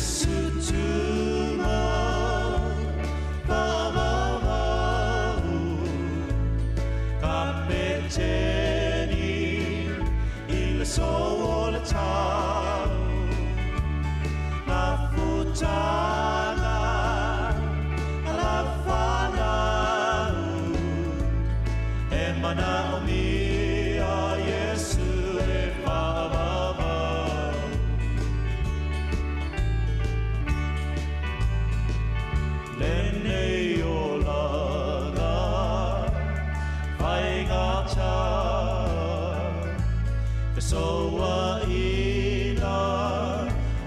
Yesu tuma whamamau Kapeteni i le so o le tau Mafutanga a la whanau E mana o mia Yesu e whamamau Lenei o lana whaingata Te soa ina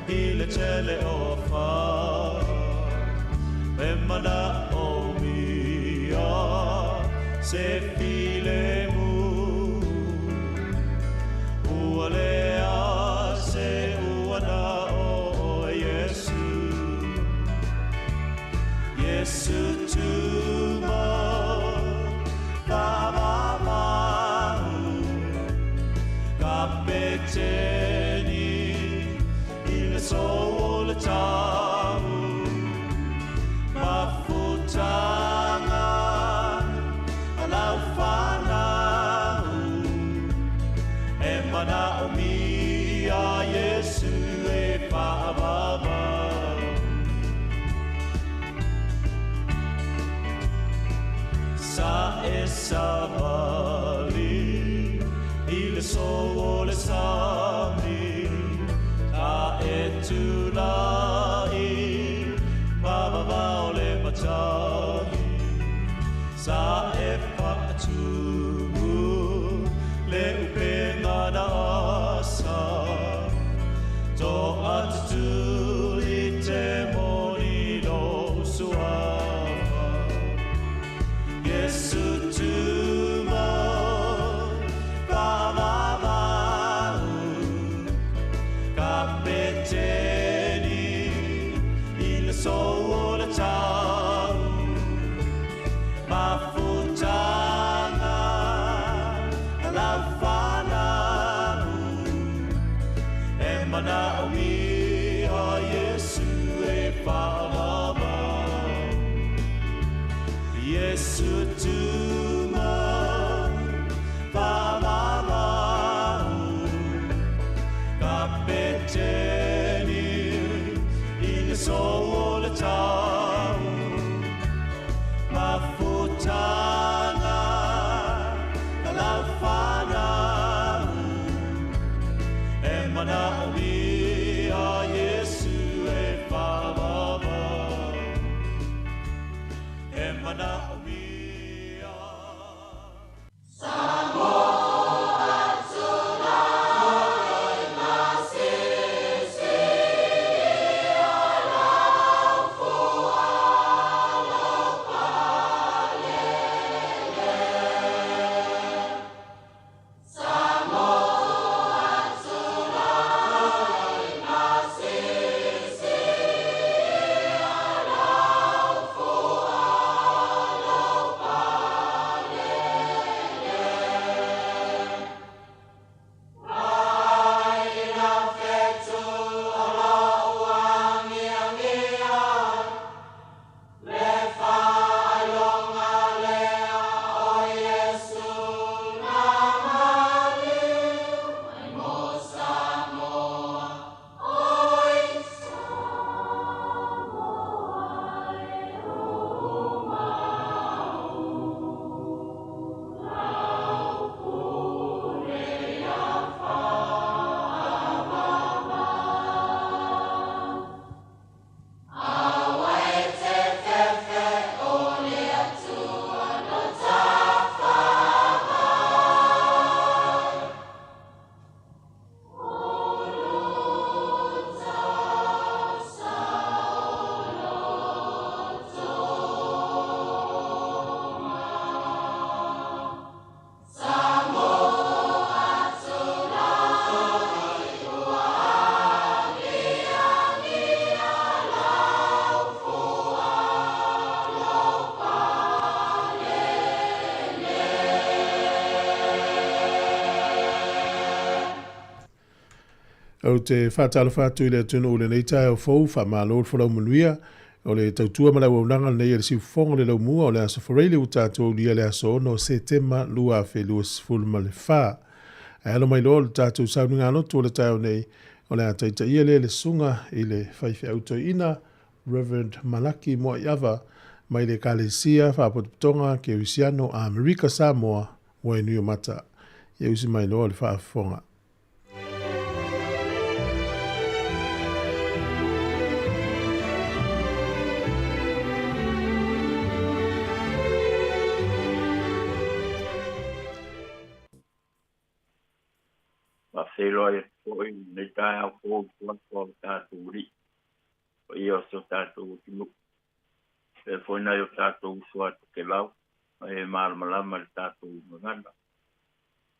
i le tele o wha E mana o mia se file mu Ua lea se ua na o Yesu Yesu tuma whamamau Kapeteni i le so o le tau Mafutanga a lau whanau E mana o mia Yesu e whamamau Sa e savali i le so o le sami Ta e tulai mavavao le matagi Sa e whaatumu le upenga na asa To atu i te moni lo suafa Yesu tuma whamamau Ou te faatalofa atu i le atunuu i lenei taeao fou, faamalo le folau manuia. O le tautua ma le auaunaga lenei a le Siufofoga o le Laumua o le Aso Faraile ua tatou aulia le aso 6 o Setema 2024. Ae alo mai loa le tatou sauniga lotu o le taeao nei, o le a taitaia lea le susuga i le faifeau toeaina Reverend Malaki Moaiava mai le Ekalesia Faapotopotoga Kerisiano a Amerika Samoa, Wainuiomata. Ia usi mai loa le faafofoga. Faafeiloai atu foi i lenei taeao fou i suafa o le tatou Alii, paia o si o tatou atunuu. Faapea foi nai o tatou uso a Tokelau ma e malamalama i le tatou gagana.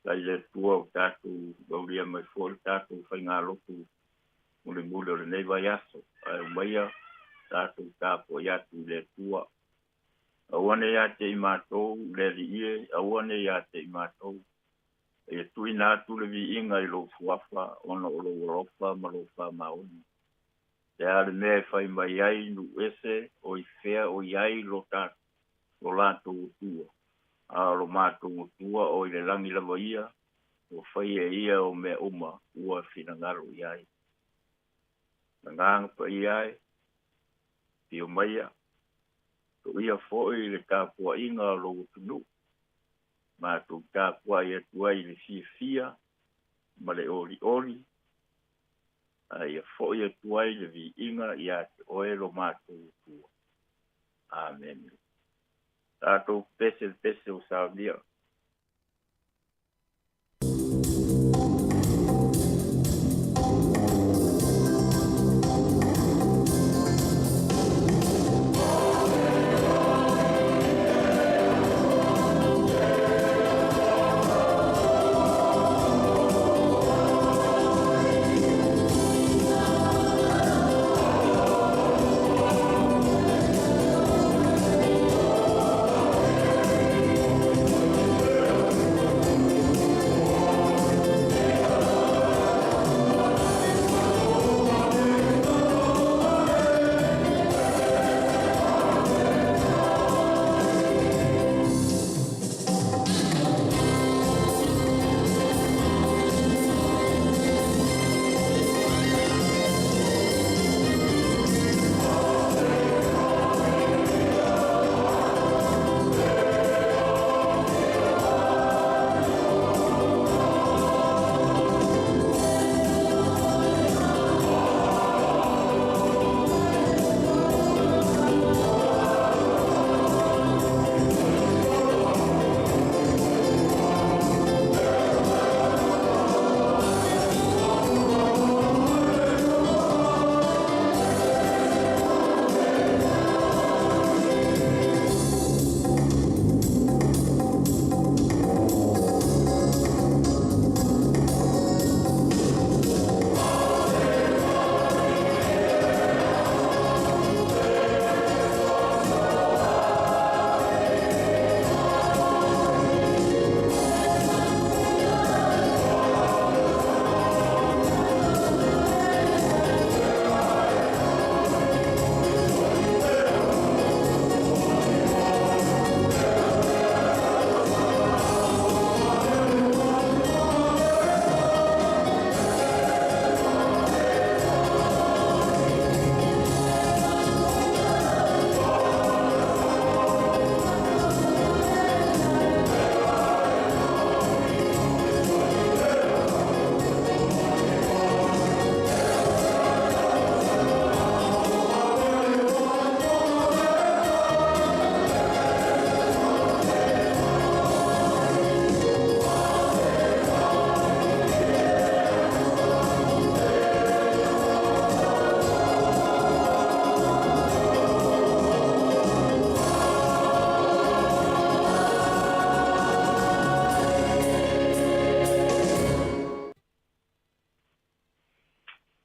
Faafetai i le Atua ua tatou aulia mai foi le tatou faigalotu mulimuli o lenei vaiaso, ae umaia tatou tapuai atu i le Atua. Aua ne i ia te i matou le Alii e, aua ne i ia te i matou. Ia tuuina atu le viiga i lou suafa ona o lou alofa ma lou faamaoni. Le a le mea e fai mai ai nuu ese o i fea o i ai lo latou Atua, a o lo matou Atua o i le lagi lava ia, ua fai e ia o mea uma ua finagalo i ai. Agaga paia ai, afio maia, toia foi le tapuaiga o lou atunuu, matou tapuai atu ai i le fiafia ma le olioli, a ia foi atu ai le viiga ia te oe lo matou Atua. Amene. Tatou pese le pese o saunia.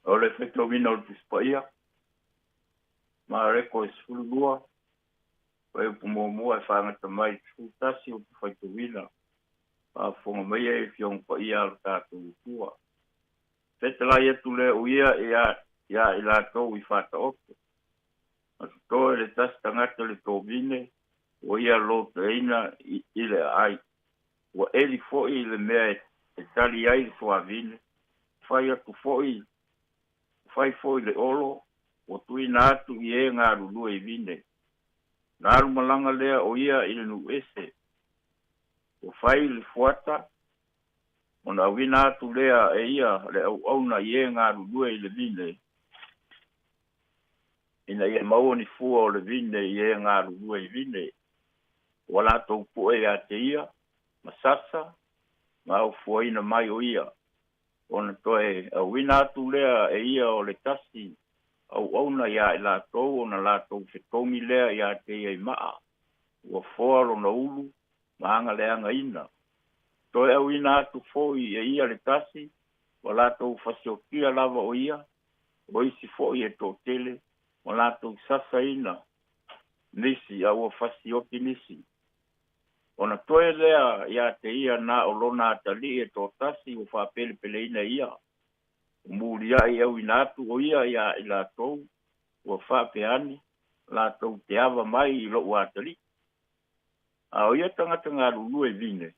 O le faitauina o le Tusi Paia, Mareko e 12, fuaiupu muamua e faagata mai i le 11 o te faitauina, faafofoga mai e Afioga Paia a lo tatou Atua. Fetalai atu lea o ia iā i latou i Faataoto. Na totoe le tasi tagata le tovine ua ia lotoeina i le aai. Ua eli foi le mea e tali ai le suavine. Fai atu foi, fai foi le olo, ua tuuina atu i e galulue i vine. Na alu malaga lea o ia i le nuu ese. Ua fai le fuata, ona auina atu lea e ia le auauna i e galulue i le vine, ina ia maua ni fua o le vine i e galulue i vine. Ua latou pue ia te ia, ma sasa, ma aufuaina mai o ia. Ona toe auina atu lea e ia o le tasi auauna iā i latou ona latou fetogi lea ia te ia i maa. Ua foa lona ulu ma agaleagaina. Toe auina atu foi e ia le tasi, ua latou fasiotia lava o ia, o isi foi e toatele, ma latou sasaina nisi a ua fasioti nisi. Ona toe lea ia te ia na o lona atalii e toatasi ua faapelepeleina ia. O muliai auina atu o ia ia i latou, ua faapeani, latou te ava mai i lou atalii. A o ia tagata galulue i vine,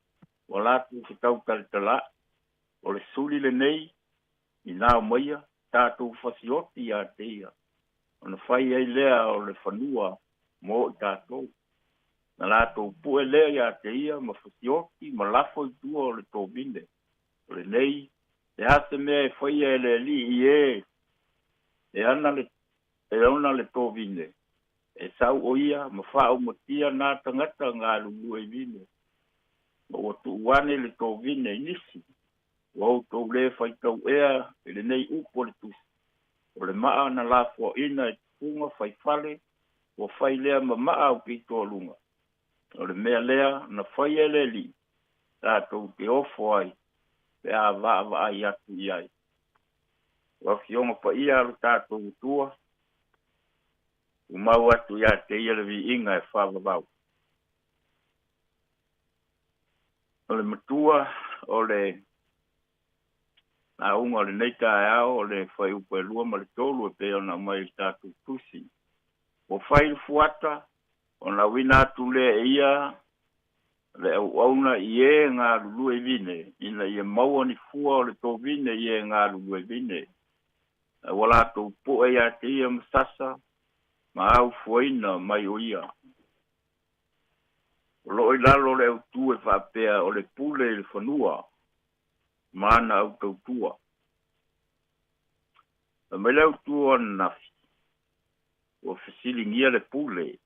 ua latou fetautalatala'i, o le suli lenei, ina omaia, tatou fasioti ia te ia, ona fai ai lea o le fanua mo i tatou. Na latou pue lea ia te ia ma fasioti ma lafo i tua o le tovine. O lenei, le a se mea e faia e le alii i e e ana le e ona le tovine, e sau o ia ma faaumatia nā tagata galulue i vine. Ma ua tuu ane le tovine i nisi. Ua outou le faitau ea i lenei upu o le tusi. O le maa na lafoaina e tupuga faifale, ua fai lea ma maa aupitoaluga. O le mea lea na faia e le Alii, tatou te ofo ai pe a vaavaai atu i ai. O afioga paia a lo tatou Atua, ua mau atu ia te ia le viiga e faavavau. O le matua o le lauga o lenei taeao o le fuaiupu e 2 ma le 3 e pei ona aumai i le tatou tusi. Ua fai le fuata, ona auina atu lea e ia le auauna i e galulue i vine, ina ia maua ni fua o le tovine i e galulue i vine. Ua latou pue ia te ia ma sasa, ma aufuaina mai o ia. O loo i lalo le autu e faapea o le pule i le fanua, ma ana autautua. Fai mai le autu o ananafi, ua fesiligia le pule.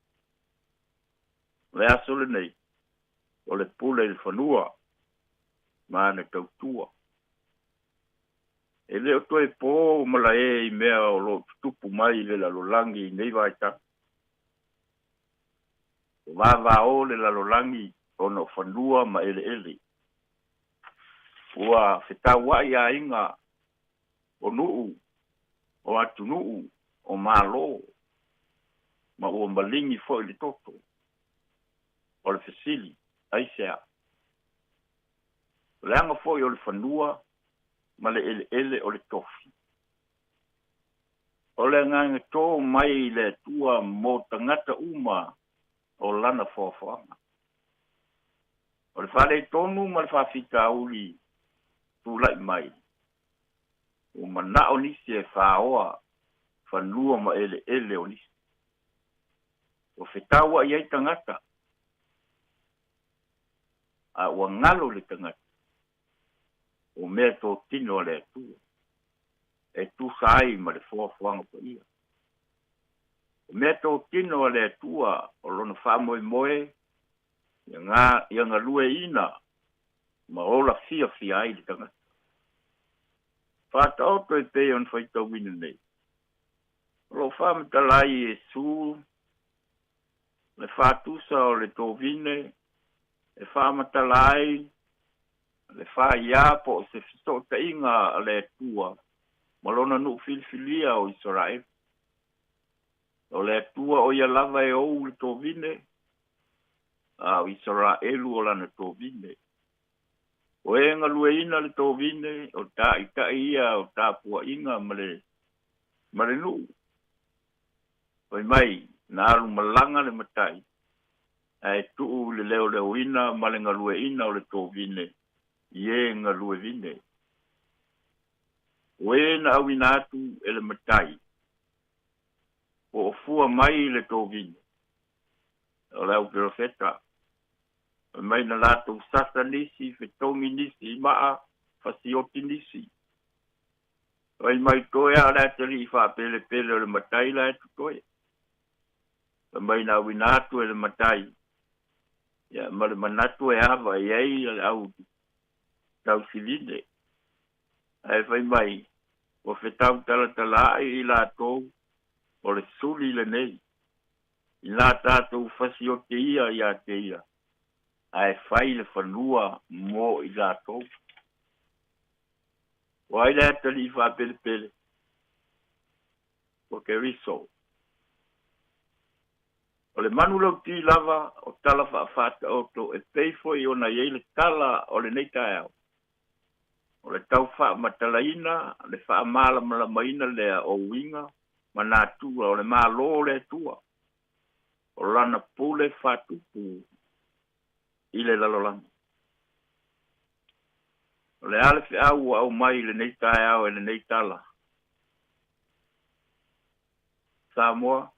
O le aso lenei, o le pule i le fanua, ma ana tautua. E le o toe po malae i mea o loo tutupu mai i le lalolagi i nei vaitau. O vavao le lalolagi ona o fanua ma eleele. Ua fetauai aiga o nuu, o atunuu, o malo, ma ua maligi foi le toto. O le fesili, aisea? O le aga foi o le fanua ma le eleele o le tofi. O le agaga tō mai i le Atua mo tagata uma o lana foafoaga. O le faaletonu ma le faafitauli tulai mai, ua manao nisi e faoa fanua ma eleele o nisi. Ua fetauai ai tagata, a ua galo le tagata o mea totino a le Atua e tusa ai ma le foafoaga paia. O mea totino a le Atua o lona faamoemoe ia galueaiina ma ola fiafia ai le tagata. Faataoto e pei ona faitauina nei. O loo faamatala ai Iesu le faatusa o le tovine e faamatala ai le faia po o se fesootaiga a le Atua ma lona nuu filifilia o Isaraelu. O le Atua o ia lava e ou le tovine, a o Isaraelu o lana tovine. O e galueina le tovine o ta'ita'i ia o tapua'iga ma le ma le nu'u. Fai mai na alu malaga le matai ae tu'u i le leoleoina ma le galue'ina o le tovine i e galuevine. O e na auina atu e le matai po o fua mai le tovine o le au perofeta. Fai mai na latou sasa nisi, fetogi nisi i maa, fasioti nisi. Fai mai toe a o le atalii faapelepele o le matai la e totoe. Fai mai na auina atu e le matai ia ma le manatu e ava i ai le au tausiline. Ae fai mai ua fetautalatalaai i latou o le suli lenei. Inā tatou fasioti ia iā te ia ae fai le fanua mo i latou. O ai le atalii faapelepele? O Keriso. O le manulauti lava o tala faafaataoto e pei foi ona i ai le tala o lenei taeao, o le tau faamatalaina le faamalamalamaina lea o uiga ma natura o le Malo o le Atua, o Lana pule faatupu i le lalolagi. O le a le feau ua aumai i lenei taeao e lenei tala? Samoa,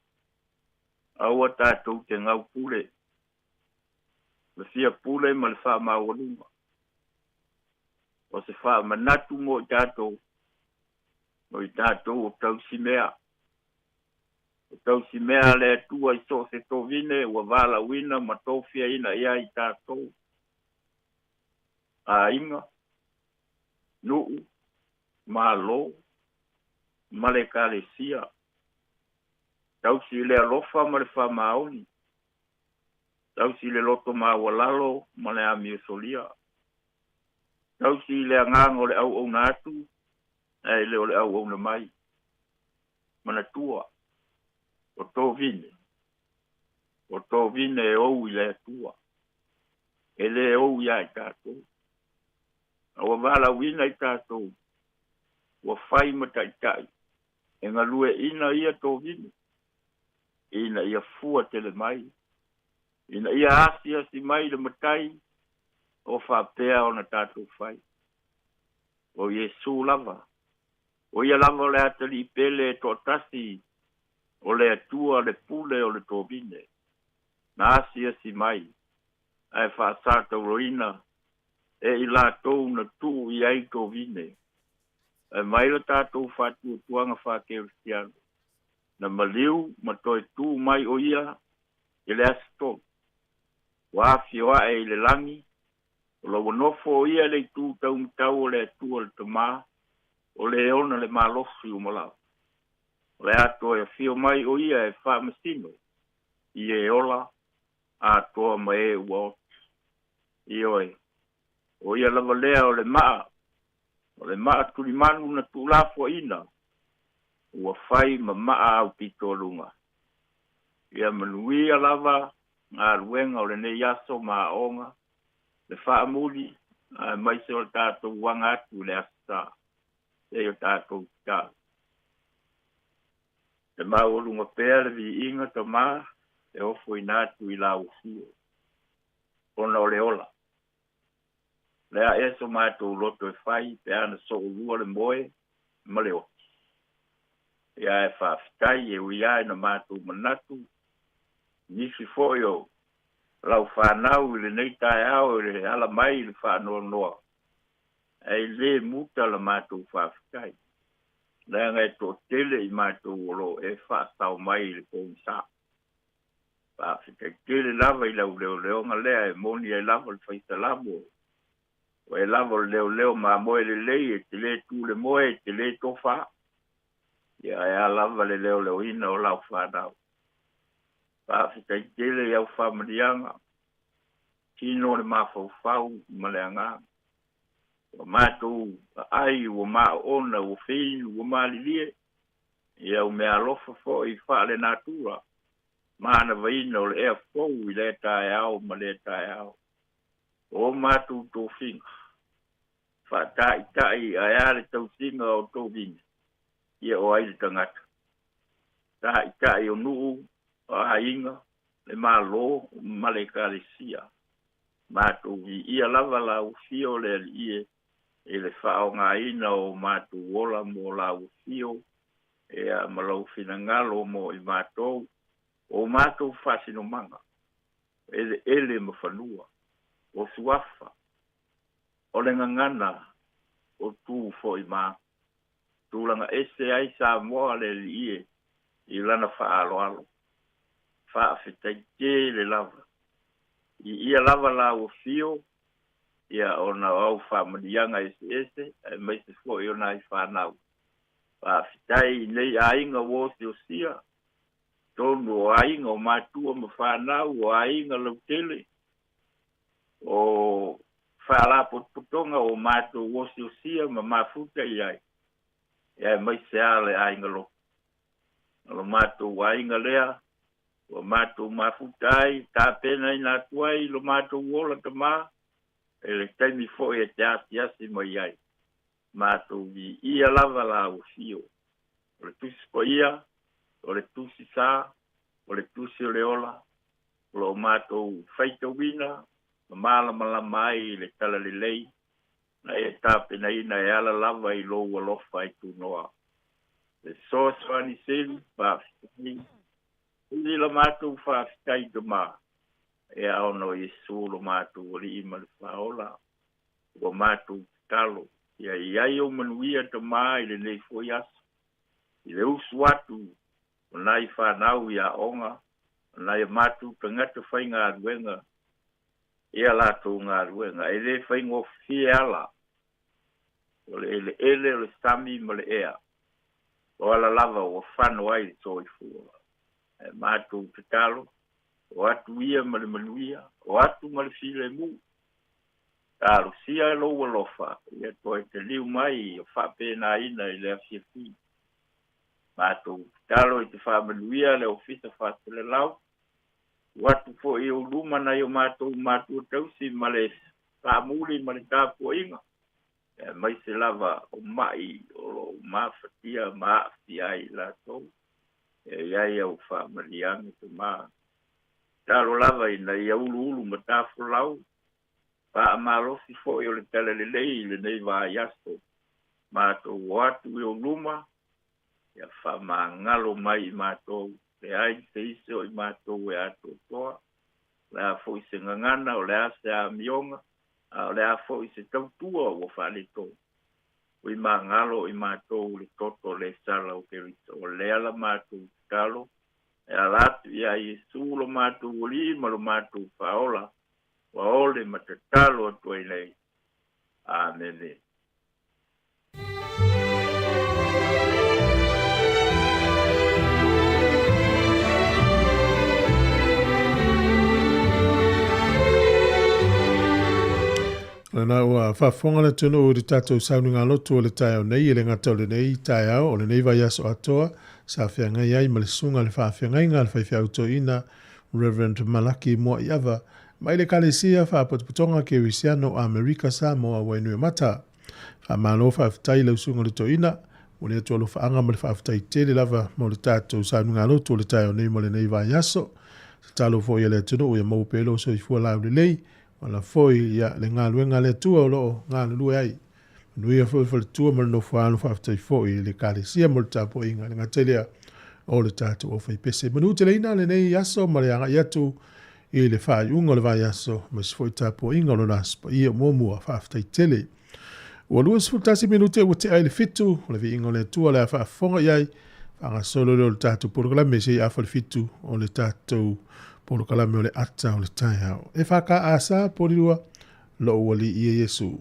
aua tatou te gau pule, le fia pule ma le faamaualuga. O se faamanatu mo i tatou, o i tatou o tausimea. O tausimea a le Atua i so o se tovine ua valaauina ma tofiaina i ai tatou, aiga, nuu, malo, ma le Ekalesia. Tausi i le alofa ma le faamaoni, tausi i le loto maualalo ma le amiosolia, tausi i le agaga o le auauna atu ae le o le auauna mai. Manatua, o tovine, o tovine e ou i le Atua, e lē ou iā i tatou. A ua valaauina i tatou, ua fai ma ta'ita'i e galue'ina ia tovine, ina ia fua tele mai, ina ia asiasi mai le matai o faapea ona tatou fai. O Iesu lava, o ia lava o le atalii pele e toatasi o le Atua le pule o le tovine, na asiasi mai ae faasatauroina e i latou na tuu i ai tovine. Fai mai lo tatou faatuatuaga faakerisiano, na maliu ma toe tu mai o ia i le aso tolu, ua afio ae i le lagi, o lo ua nofo o ia i le itu taumatau o le Atua le Tamā, o le ona le malosi uma lava. O le a toe afio mai o ia e faamasino i e ola atoa ma e ua oti. Ioe, o ia lava lea o le maa, o le maa tulimanu na tuulafoaina, ua fai ma maa aupitoaluga. Ia manuia lava galuega o lenei aso ma aoga, le faamuli, aemaise o le tatou aga atu i le Aso Sa. Se i o tatou tatalo. E maualuga pea le viiga Tamā e ofoina atu i lau afio, ona o le ola. O le a ea so matou loto e fai pe a na soolua le moe ma le oti? Ia ae faafetai e ui lava ina matou manatu nisi foi o lau fanau i lenei taeao i le ala mai i le faanoanoa, ae le muta la matou faafetai, leaga e toatele i matou o lo o e faasao mai i le pogisa. Faafetai tele lava i lau leoleoga lea e moni ai lava le faisalamo, o e lava o le leoleo mamoe lelei e te lē tu le moe e te lē tofa. Ia ae a lava le leoleoina o lau fanau. Faafetai tele i au faamaliaga, tino le mafaufau ma le agaga. Ua matou aai ua maoona ua feinu ua malilie i au meaalofa foi faalenatura manavaina o le ea fou i lea taeao ma lea taeao. O matou tofiga. Faataʻitaʻi ae a le tausiga o tovine ia o ai le tagata. Taʻitaʻi o nuu o aiga le mālō ma le ekalesia. Matou viia lava lau afio le Alii e i le faaaogaina o matou ola mo lau afio ea ma lou finagalo mo i matou o matou faasinomaga eleele ma fanua o suafa o le gagana o tu foi ma tulaga ese ai Samoa le Alii e i lana faaaloalo. Faafetai tele lava. I ia lava lau afio ia ona o au faamanuiaga eseese aemaise foi o nai fanau. Faafetai i nei aiga ua osiosia, tonu o aiga o matua ma fanau, o aiga lautele, o faalapotopotoga o matou osiosia ma mafuta i ai, aemaise lava le aiga lotu. O lo matou aiga lea ua matou mafuta ai, tapenaina atu ai lo matou ola tamā, i le taimi foi e te asiasi mai ai. Matou viia lava lau afio. O le Tusi Paia, o le Tusi Sa, o le Tusi o le Ola, o lo o matou faitauina ma malamalama ai i le talalelei na e tapenaina e ala lava i lou alofa e tunoa. Fesoasoani sili, faafetai. Sili la matou faafetai Tama, e ao ona o Iesu lo matou Alii ma le Faaola, ua matou tatalo, ia i ai ou manuia Tama i lenei foi aso, i le usu atu o nai fanau i aoga, o nai a matou tagata faigaluega i a latou galuega. E le faigofie ala o le eleele, o le sami ma le ea, o ala lava ua fano ai le soifua. Ae matou tatalo, o atu ia ma le manuia, o atu ma le filemu. Talosia e lou alofa, ia toe taliu mai o faapenaina i le afiafi. Matou tatalo i te faamanuia le Ofisa Faaselelau, ua atu foi i ou luma nai o matou matua tausi ma le faamuli ma le tapuaiga, aemaise lava o mai o lo o mafatia ma aafia ai i latou, e i ai au faamaliaga Tama. Tatalo lava ina ia uluulu ma tafolau, faamalosi foi o le talalelei i lenei vaiaso. Matou o atu i ou luma, ia faamagalo mai i matou, leai se isi o i matou e atoatoa, o le a foi se gagana, o le a se amioga, a o le a foi se tautua ua faaletonu. Ui magalo i matou le toto le sala o Keriso, o lea la matou tatalo, e ala atu ia Iesu lo matou Alii ma lo matou Faaola, ua ole ma tatalo atu ai nei. Amene. Lena ua faafofoga le atunuu i le tatou sauniga lotu o le taeao nei, e le gata o lenei taeao, o lenei vaiaso atoa, sa feagai ai ma le susuga i le faafeagaiga a le faifeau toeaina Reverend Malaki Moaiava mai le Ekalesia Faapotopotoga Kerisiano o Amerika Samoa Wainuiomata. Faamalo faafetai i lau susuga i le toeaina mo le atu alofaaga ma le faafetai tele lava mo le tatou sauniga lotu o le taeao nei ma lenei vaiaso. Tatalo foi a le atunuu ia maua pea lou soifua laulelei wala foi ia le galuega a le Atua o lo o galulue ai. Manuia foi le faletua ma le nofoaalo faafetai foi i le Ekalesia mo le tapuaiga le gata i lea o le tatou aufaipese. Manu teleina lenei aso ma le agai atu i le faaiuga o le vaiaso aemaise foi tapuaiga o lona Aso Paia muamua. Faafetai tele. Ua 21 minute ua tea i le 7, o le viiga o le Atua o le a faafofoga i ai faagasolo lea o le tatou polokalame seia afa le 7 o le tatou polokalame o le ata o le taeao. E whakaasa, porirua, lou alii ia Iesu.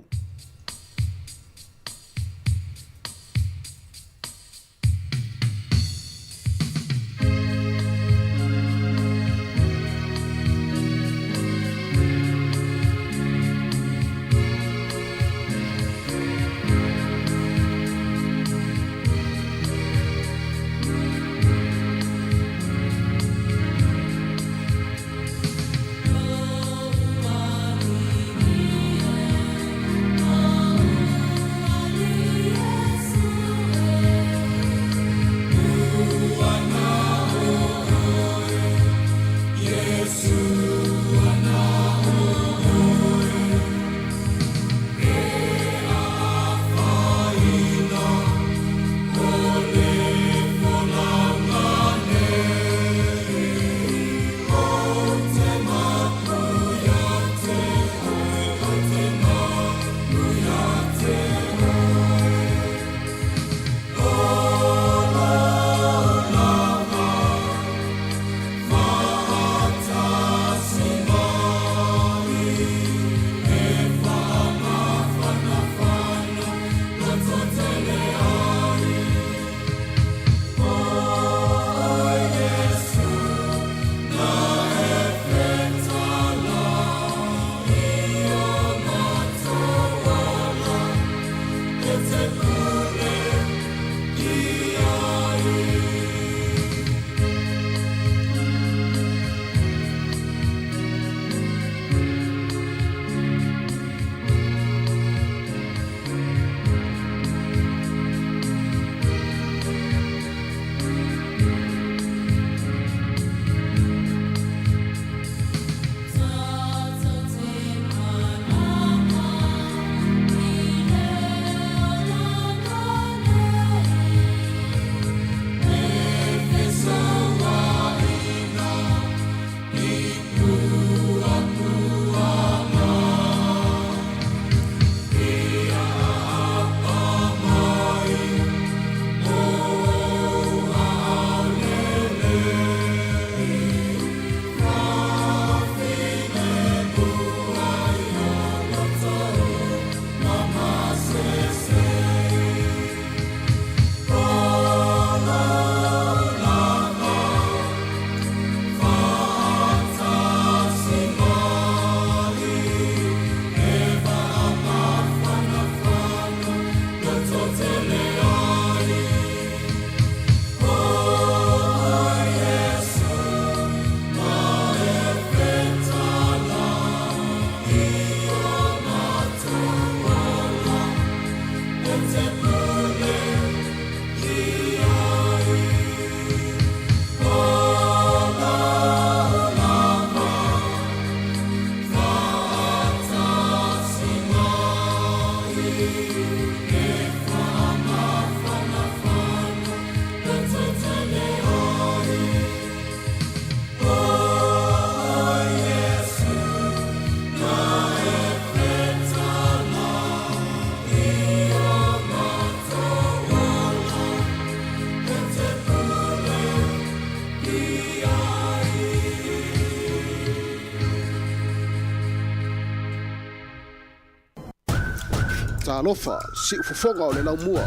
Talofa, siufofoga o le laumua.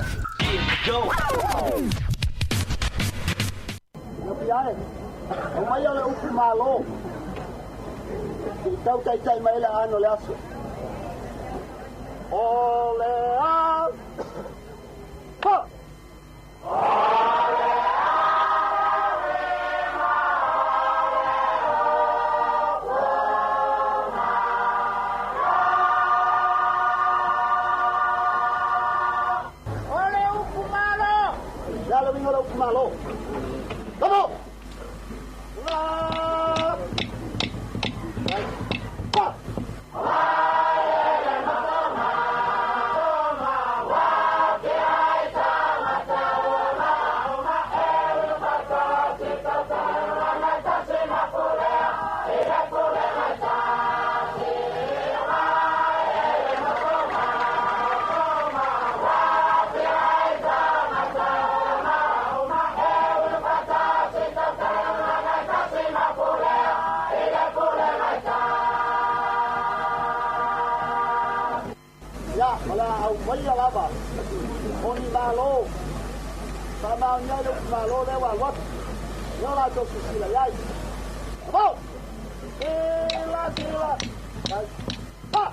Ae, aumaia le upu malo. Se i tau taitai mai le aano o le aso. O le a. Ha! O le upu malo. Le a le uiga o le upu malo? Come on! La! Pa! Ia, o le a aumaia lava o ni malo. Faamaonia ai le upu malo lea ua alu atu. Lea o latou silasila i ai. Amo! Sila, sila. Pa!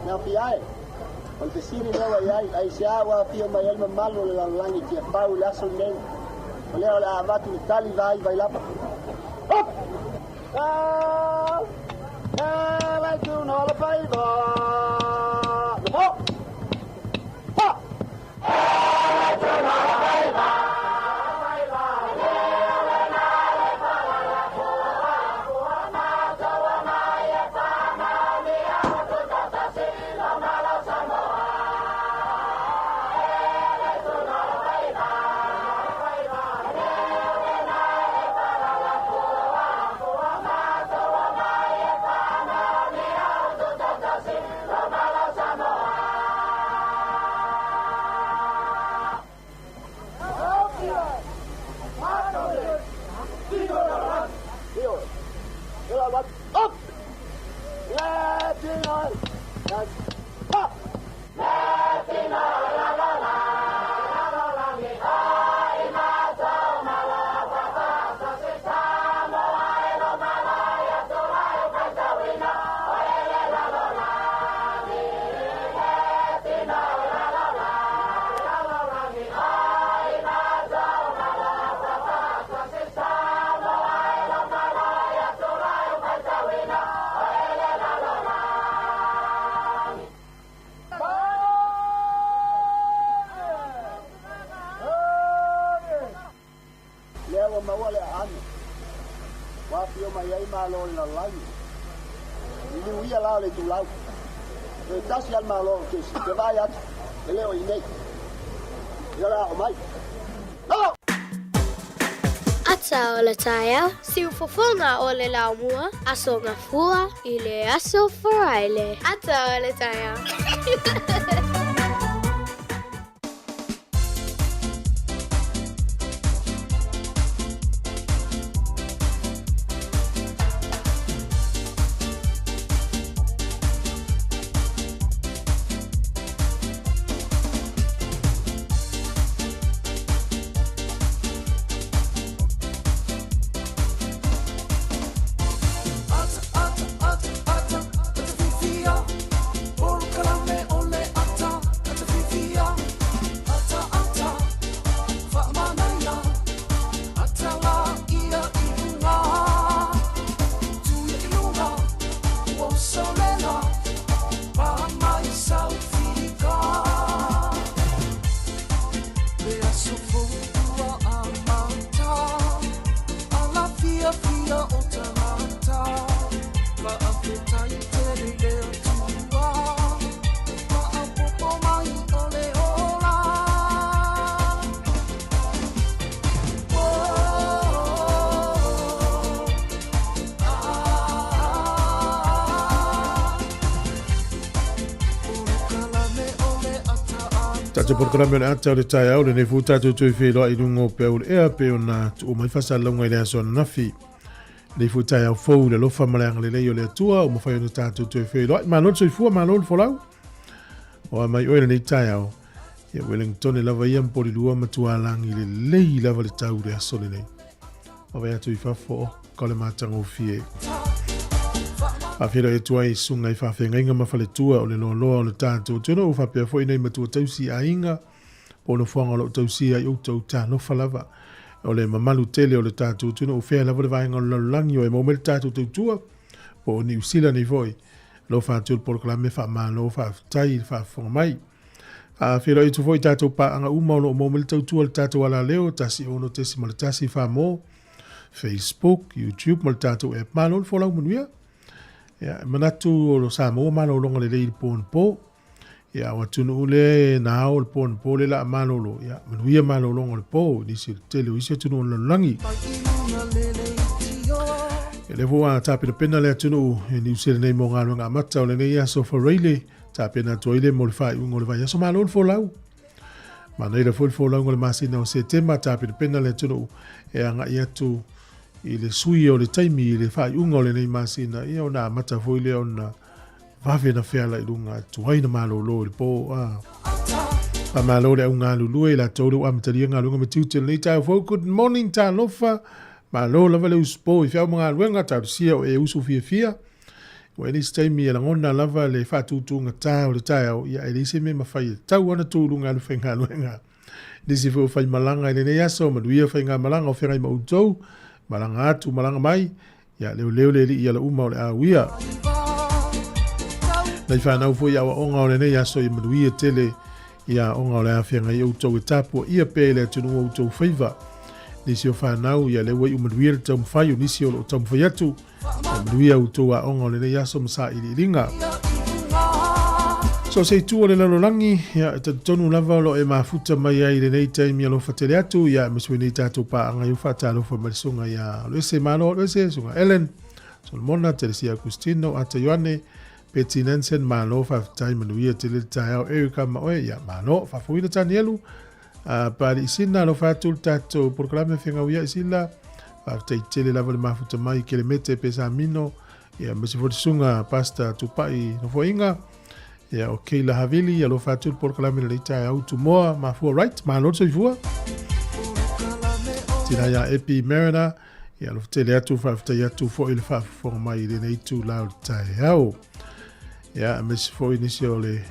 Mea fia e. O le fesili lea ua i ai, aisea ua afio mai ai le mamalu o le lalolagi i Tiafau i le aso lenei? O lea o le a avatu le tali vaai Vailapa. Hop! E lai tu no le faiva. Noho! Pa! Lama paaga ua afio mai ai malo o le lalolagi. Liliu ia la o le itulau. Toe tasi lava le malo o Kesi, ou te vaai atu, e le o i inei. Ia o le a oo mai. Malo! Ata o le taeao, siufofoga o le laumua, Aso Gafua i le Aso Faraile. Ata o le taeao. Tatou polokalame o le ata o le taeao lenei foi tatou toe feiloai i luga o peau le ea pei ona tuu mai faasalalauga i le aso ananafi. Lenei foi taeao fou i le alofa ma le agalelei o le Atua ua mafai ona tatou toe feiloai. Malo le soifua, malo le folau. O a mai oe lenei taeao. Ia Wellington lava ia ma Polilua ma Tualagi lelei lava le tau i le aso lenei. Vaavaai atu i fafo, oh, ka o le matagofie. Faafeiloai atu ai i susuga i faafeagaiga ma faletua o le loaloa o le tatou atunuu, faapea foi nai matua tausi aiga po o nofoaga o lo o tausia ai outou talofa lava. O le mamalu tele o le tatou atunuu, fea lava le vaega o le lalolagi o e maua mai le tatou tautua, po o Niu Sila nei foi. Alofa atu le polokalame faamalo faafetai i le faafofoga mai. Faafeiloai atu foi i tatou paaga uma o lo o maua mai le tautua i le tatou alaleo 16.1 Famo, Facebook, YouTube ma le tatou app. Malo le folau manuia. Ia, e manatu o lo Samoa malologa lelei i le po anapo. Ia, o atunuu lea e na ao le po anapo lea la a malolo. Ia, manuia malologa o le po i nisi o le tele o isi atunuu o le lalolagi. Ia, lea foi ua tapenapena le atunuu e Niu Sila nei mo galuega amata o lenei aso Faraile. Tapena atu ai le mo le faaiuga o le vaiaso. Malo le folau. Manaia foi le folauga o le masina o Setema, tapenapena le atunuu e agai atu i le sui o le taimi i le faaiuga o lenei masina, ia ona amata foi lea ona vave na feala i luga tuai na malolo i le po. Ah. Faamalo le au galulue i latou le ua amatalia galuega ma tiute lenei taeao fou. Good morning, talofa. Malo lava le usupo i feau ma galuega, talosia o e usu fiafia. Ua i ai nisi taimi e lagona lava le faatutugata o le taeao, ia e leai se mea e mafai e tatau ona tu i luga alu faigaluega. Nisi foi o faimalaga i lenei aso, manuia faigamalaga o feagai ma outou, malaga atu, malaga mai, ia leoleo le alii ala uma o le a uia. Nai fanau foi aoaoga o lenei aso, ia manuia tele i aoga o le a feagai outou e tapuaia pea i le atunuu o outou faiva. Nisi o fanau, ia lea ua iu manuia le taumafai, o nisi o lo o taumafai atu, Ia manuia outou aoga o lenei aso ma sailiiliga. So se itu o le lalolagi, ia, e talitonu lava o lo o e mafuta mai ai i lenei taimi alofa tele atu, ia, aemaise foi nei tatou paaga i faatalofa mai le susuga ia Aloese Malo Aloese, susuga Ellen, Solomona, Teresia Agustino, Ata Ioane, Betty Nansen, malo, faafetai, manuia tele le taeao, Erica ma oe, ia, malo, faafofoina Tanielu, Pali Sina, alofa atu le tatou polokalame Fegauia'i Sila, faafetai tele lava le mafuta mai Kelemete Pesamino, ia aemaise foi le susuga Pastor Tupai Nofoaiga, ia o Keila Havili, alofa atu le polokalame lenei taeao Tumoa, Mafua Wright, malo le soifua. Tina ia Epi Mariner, ia alofa tele atu, faafetai atu foi le faafofoga mai i lenei itula o le taeao. Ia, aemaise foi nisi o le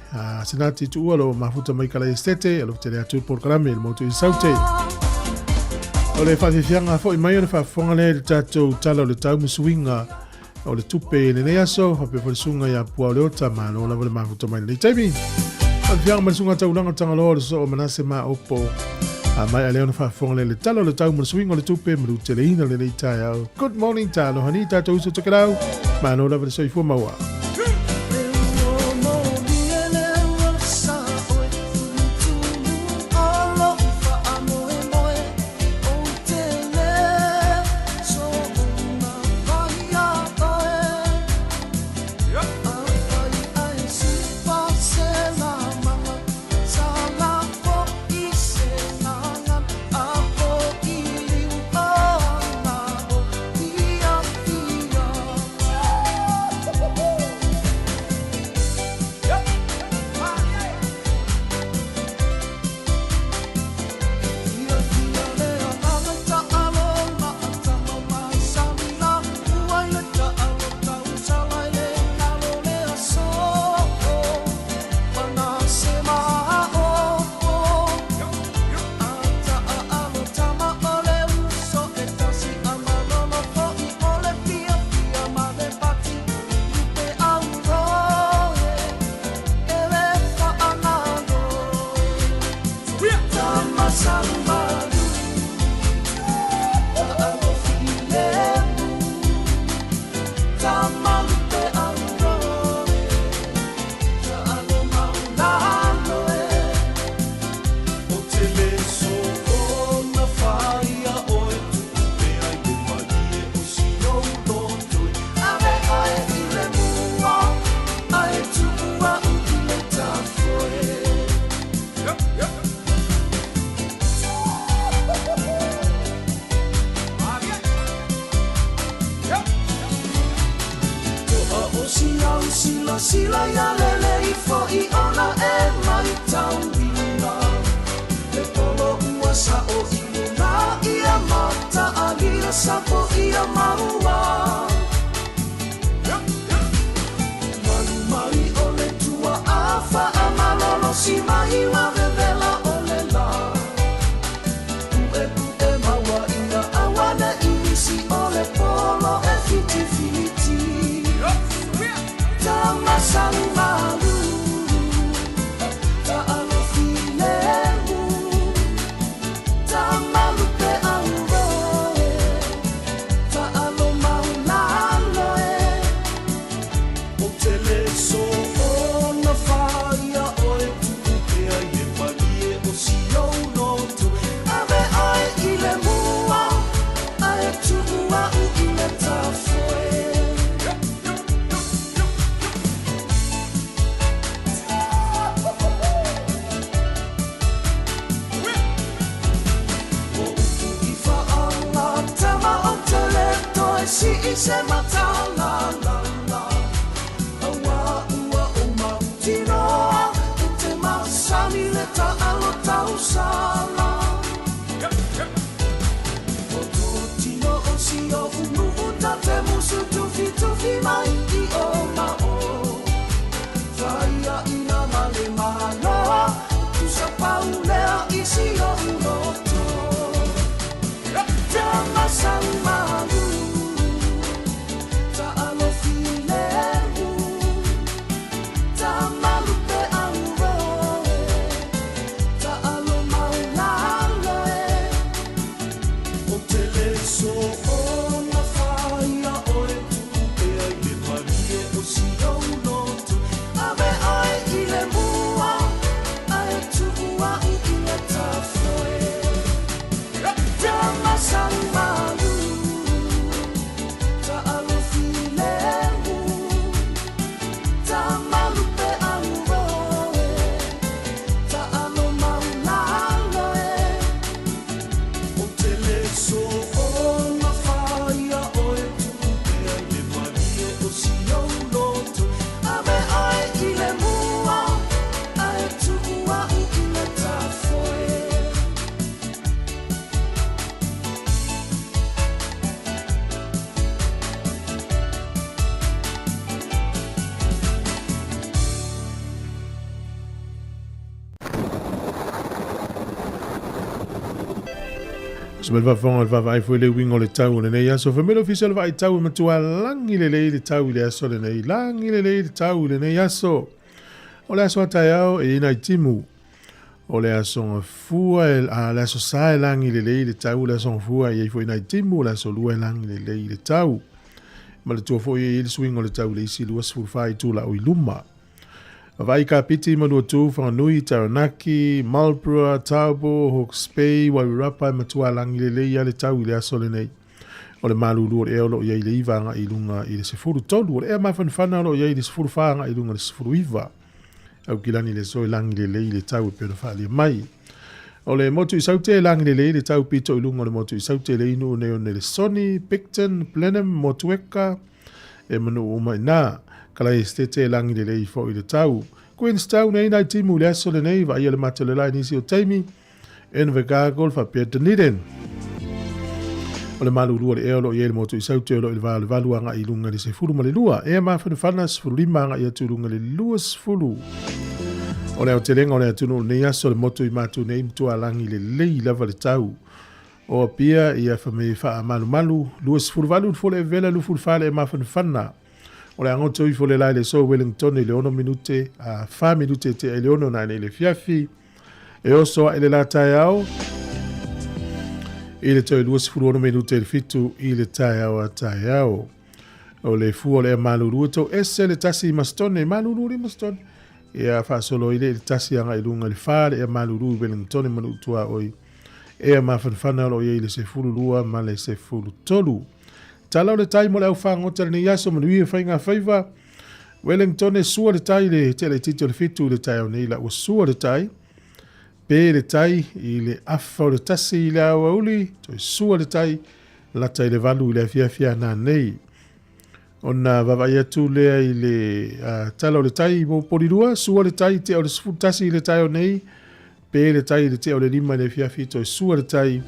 Senati Tuua lo mafuta mai Kalai Estate, alofa tele atu le polokalame i le motu i Saute. O le faafiafiaga foi mai o le faafofoga lea i le tatou tala o le tau ma suiga o le tupe i lenei aso, faapea foi le susuga ia Pua o Leota, malo lava le mafuta mai lenei taimi. Faafiafiaga mai le susuga Taulaga Tagaloa o le soo o Manase Maopo. A maea lea ona faafofoga lea i le Tala o le Tau ma le Suiga o le Tupe manuteleina lenei taeao. Good morning, taloha ni tatou uso tokelau. Malo lava le soifua maua. Se me faafofoga le vaavaai foi le uiga o le tau o lenei aso. Fai mai le Ofisa o le Vaai Tau e matua lagi lelei le tau i le aso lenei. Lagi lelei le tau i lenei aso. O le aso a taeao e i ai nai timu. O le Aso Gafua, a le Aso Sa e lagi lelei le tau, o le Aso Gafua e i ai foi nai timu, o le Aso Lua e lagi lelei le tau. Manatua foi e i ai le suiga o le tau i le isi 24 itula o i luma. Vaai Kapiti, Manuatū, Whanganui, Taranaki, Marlborough, Taupo, Hawke's Bay, Wairarapa e matua lagi lelei lava le tau i le aso lenei. O le malulu o le ea o lo o i ai i le 9 agai i luga i le 13. O le ea mafanafana o lo o i ai i le 14 agai i luga i le 19. Aukilani le aso e lagi lelei le tau e pei ona faaalia mai. O le motu i Saute e lagi lelei le tau pito i luga o le motu i Saute le inu nei o Nelesoni, Picton, Blenheim, Motueka, e manuu uma i ina. Kalai Esitete e lagi lelei foi le tau. Queenstown e ai nai timu i le aso lenei, vaaia le mate o le la i nisi o taimi, Invercargill faapea Dunedin. O le malulu o le ea o lo o i ai le motu i Saute o lo o i le va o le 8 agai i luga i le 12, ea mafanafana 15 agai atu i luga i le 20. O le aotelega o le atunuu i lenei aso, le motu i Matu nei matua lagi lelei lava le tau. O Apia ia fame faamalumalu 28 le fole e vela 24 le ea mafanafana. O le agoto ifo le lae le so Wellington i le 6 minute a 4 minute te ai le 6 na nei le fiafi. E oso ae le la taeao i le toe 26 minute i le 7 i le taeao a taeao. O le fua o le ea malulu e tou ese le tasi i Masitone, malulu le Masitone. Ia faasolo i le i le tasi agai i luga i le 4 le ea malulu i Wellington ma Nuutuaoi. Ea mafanafana o lo o i ai i le 12 ma le 13. Tala o le tai mo le au fagota i lenei aso, manuia faiga faiva. Wellington e sua le tai le tele itiiti o le 7 i le taeao nei la ua sua le tai. Pe le tai i le afa o le 1 i le aoauli, toe sua le tai lata i le 8 i le afiafi a nanei. Ona vaavaai atu lea i le tala o le tai mo Polilua, sua le tai tea o le 11 i le taeao nei, pe le tai i le tea o le 5 i le afiafi, toe sua le tai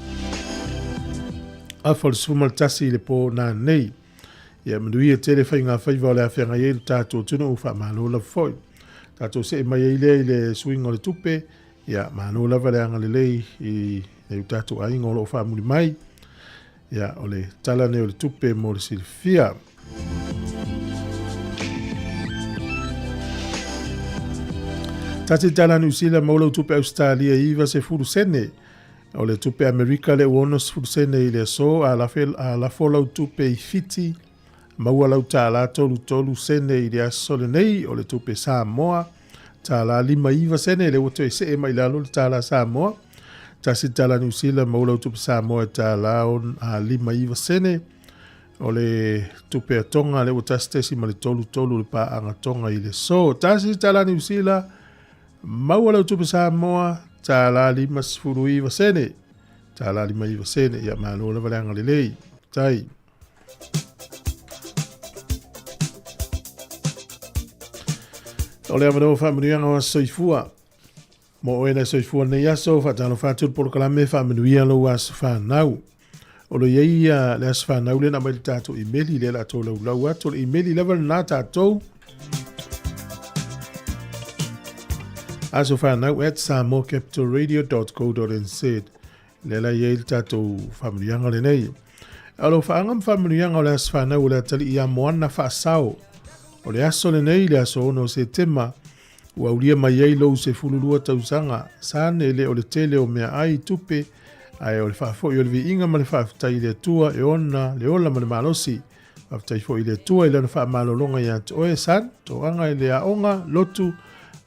afa o le 11 i le pō nanei. Ia manuia tele faiga faiva o le a feagai ai lo tatou atunuu, faamalo lava foi. Tatou see mai ai lea i le suiga o le tupe, ia malo lava le agalelei i nai o tatou aiga o lo o faamuli mai. Ia, o le tala nei o le tupe mo le silafia. Tasi tala Niu Sila maua lau tupe Ausetalia i 90 sene. O le tupe Amerika le ua 60 sene i le aso, a lafe, a lafo lau tupe i Fiti, maua lau tālā 33 sene i le aso lenei. O le tupe Samoa, tālā 59 sene, le ua toe see mai lalo le tālā Samoa. Tasi tala Niu Sila, maua lau tupe Samoa i tālā 59 sene. O le tupe a Tonga, le ua 1.33 le paaga Tonga i le aso. Tasi tala Niu Sila, maua lau tupe Samoa, tālā 59 sene. Tālā 59 sene, ia malo lava le agalelei. Tai. O le avanoa faamanuiaga o aso soifua. Mo oe na soifua nei aso, faatalofa atu le polokalame faamanuia lou aso fanau. O lo i ai ia le aso fanau lea na aumai le tatou imeli lea la tou laulau atu. O le imeli lava lena tatou. Aso fanau at samoacapitalradio.co.nz lea la i ai le tatou faamanuiaga lenei. O lo faaga ma faamanuiaga o le aso fanau o le atalii ia Moana Faasao. O le aso lenei, le aso 6 o Setema, Ua aulia mai ai lou 12 tausaga, sane le o le tele o meaai, tupe, ae o le faafoi o le viiga ma le faafetai i le Atua e ona le ola ma le malosi. Faafetai foi i le Atua i lana faamalologa ia te oe, san, toaga i le aoga lotu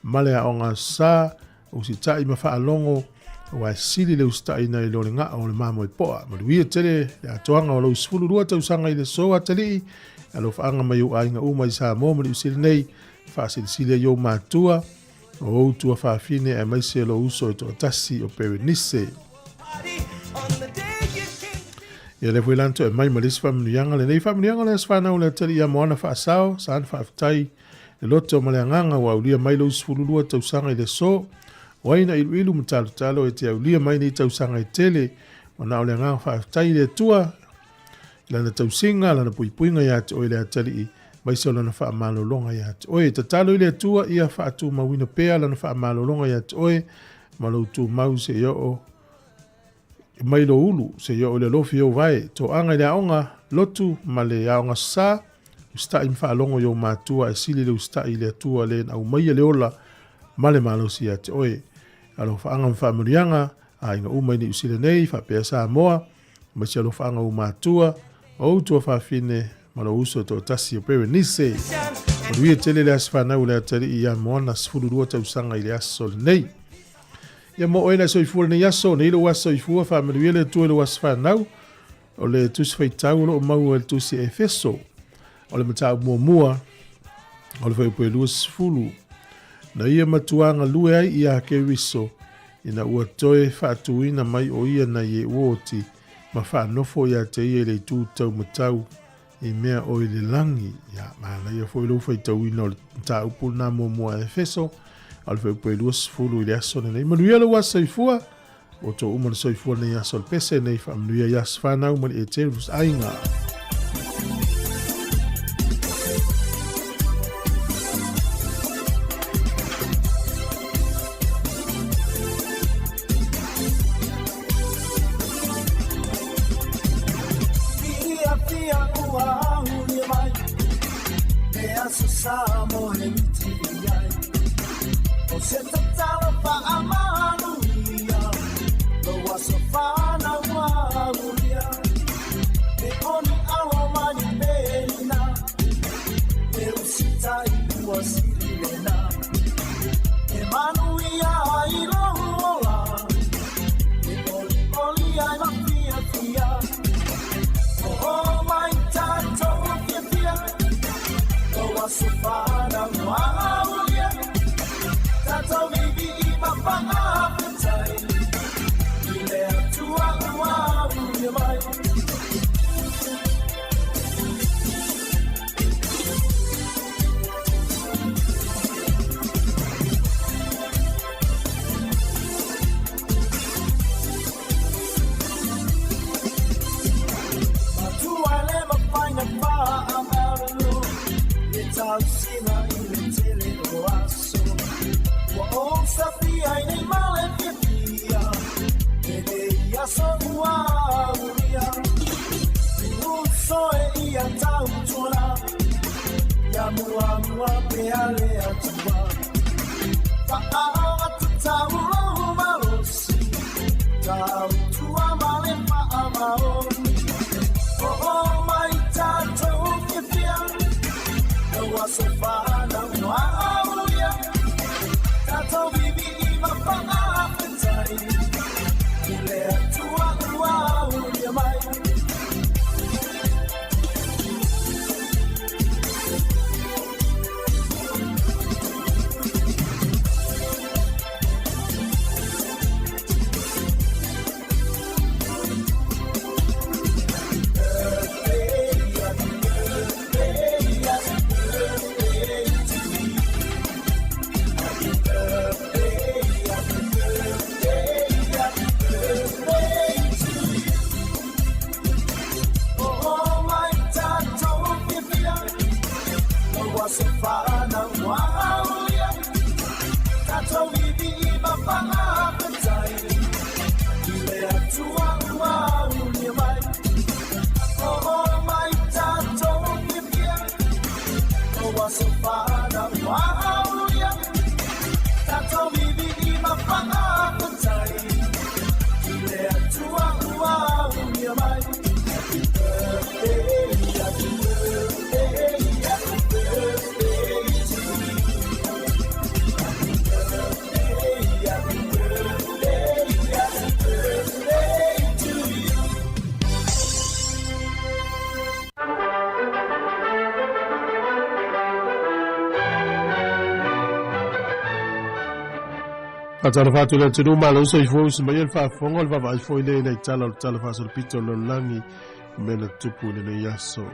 ma le aoga sa, usitai ma faalogo, aua e sili le usitaina i lo le gaa o le mamoe poa. Manuia tele le atoaga o lou 12 tausaga i le aso atalii, alofaaga mai ou aiga uma i Samoa ma Niu Sila nei, Faasilisili ai ou matua, o ou tuafafine aemaise lou uso e toatasi o Perenise. Ia lea foi la na toe mai ma le isi faamanuiaga lenei faamanuiaga o le aso fanau o le atalii ia Moana Faasao, sa na faafetai le loto ma le agaga ua aulia mai lou 12 tausaga i le aso. O ai na iluilu ma talotalo e te aulia mai nei tausaga e tele, ua na o le agaga faafetai i le Atua i lana tausiga, lana puipuiga ia te oe le atalii, maise o lana faamalologa ia te oe. Tatalo i le Atua ia faatumauina pea lana faamalologa ia te oe ma lou tumau seia oo mai lou ulu, seia oo i le alofi o ou vae. Toaga i le aoga lotu ma le aoga sa, usitai ma faalogo i ou matua, ae sili le usitai i le Atua le na aumaia le ola ma le malosi ia te oe. Alofaaga ma faamanuiaga aiga uma i Niu Sila nei faapea Samoa, aemaise alofaaga ua matua, o ou tuafafine ma lou uso e toatasi o Berenice. Manuia tele le aso fanau o le atalii ia Moana 12 tausaga i le aso lenei. Ia mo oe na soifua lenei aso, nei lou aso soifua, faamanuia le Atua i lou aso fanau. O le tusi faitau o lo o maua i le tusi Efeso. O le mataupu muamua, o le fuaiupu e 20. Na ia matua galue ai iā Keriso, ina ua toe faatuina mai o ia nai e ua oti ma faanofo iā te ia i le itu taumatau i mea o i le lagi. Ia, manaia foi lou faitauina o le mataupu lena muamua a Efeso, o le fuaiupu e 20 i le aso lenei. Manuia lou aso soifua, ua outou uma le soifua lenei aso o le pese nei, faamanuia i aso fanau ma le Eterus aiga. Faatalofa atu i le atunuu malo soifua usi mai le faafofoga o le vaavaai foi lea i nai tala o le Tala Faasolopito o le Lalolagi mea na tutupu i lenei aso.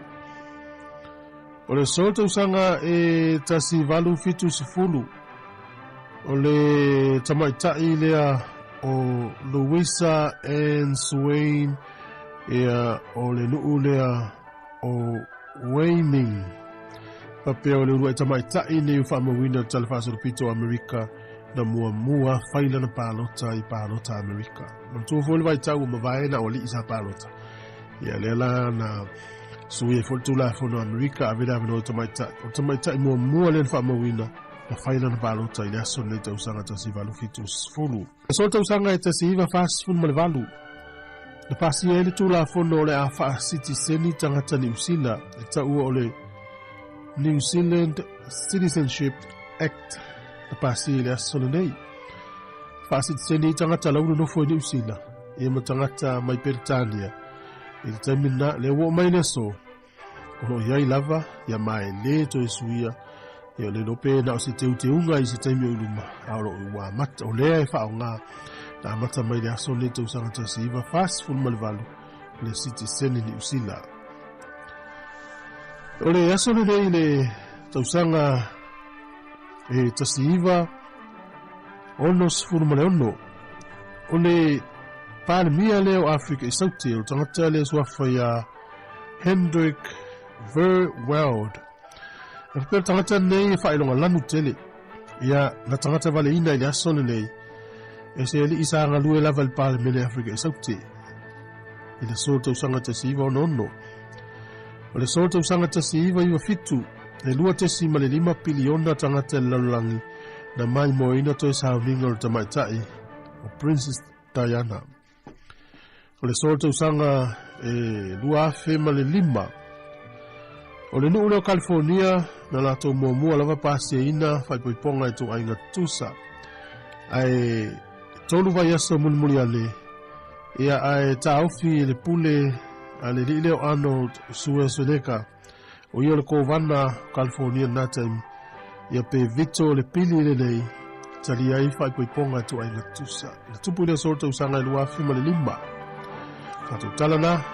O le aso tausaga e 1870, o le tamaitai lea o Louisa Ann Swain, ia o le nuu lea o Wyoming. Faapea o le uluai tamaitai nei ua faamauina le Tala Faasolopito o Amerika na muamua fai lana palota i palota Amerika. Manatua foi le vaitau ua mavae na o alii sa palota. Ia lea la na sui ai foi le Tulafono a Amerika ave le avanoa i tamaitai. O le tamaitai muamua lea na faamauina Na fai lana palota i le aso lenei tausaga 1870. Aso le tausaga e 1948, na pasia ai le Tulafono o le a faasitiseni tagata Niu Sila e taua o le New Zealand Citizenship Act na pasia i le aso lenei. Faasitiseni ai tagata la ua nonofo i Niu Sila ia ma tagata mai Peretania i le taimi lena, lea ua oo mai le aso, O lo o i ai lava, ia ma e lē toe suia, ia o le iloa pe na o se teuteuga i se taimi o i luma, a o lo o ua amata, o lea e faaaoga, na amata mai le aso lenei tausaga 1948, le sitiseni Niu Sila. O le aso lenei i le tausaga e 1966, o le Palemia lea o Afrika i Saute, o le tagata lea suafa ia Hendrik Verwoerd. E faapea le tagata lenei e faailoga lanu tele. Ia, na tagata valeina i le aso lenei, e se alii sa galue lava i le Palemene Afrika i Saute, i le aso tausaga 1966. O le aso tausaga 1997, e 2.5 piliona tagata i le lalolagi na maimoaina toe sauniga o le tamaitai o Princess Diana. O le aso tausaga e 2005, o le nuu lea o California na latou muamua lava pasiaina faaipoipoga i ituaiga tutusa. Ae 3 vaiaso mulimuli ane, ia ae taofi i le pule a le alii lea o Arnold Schwarzenegger, o ia o le kovana o California i lena taimi, ia pe veto le pili lenei talia ai faaipoipoga e ituaiga tutusa. Na tupu i le aso o le tausaga e 2005. Tatou tala na,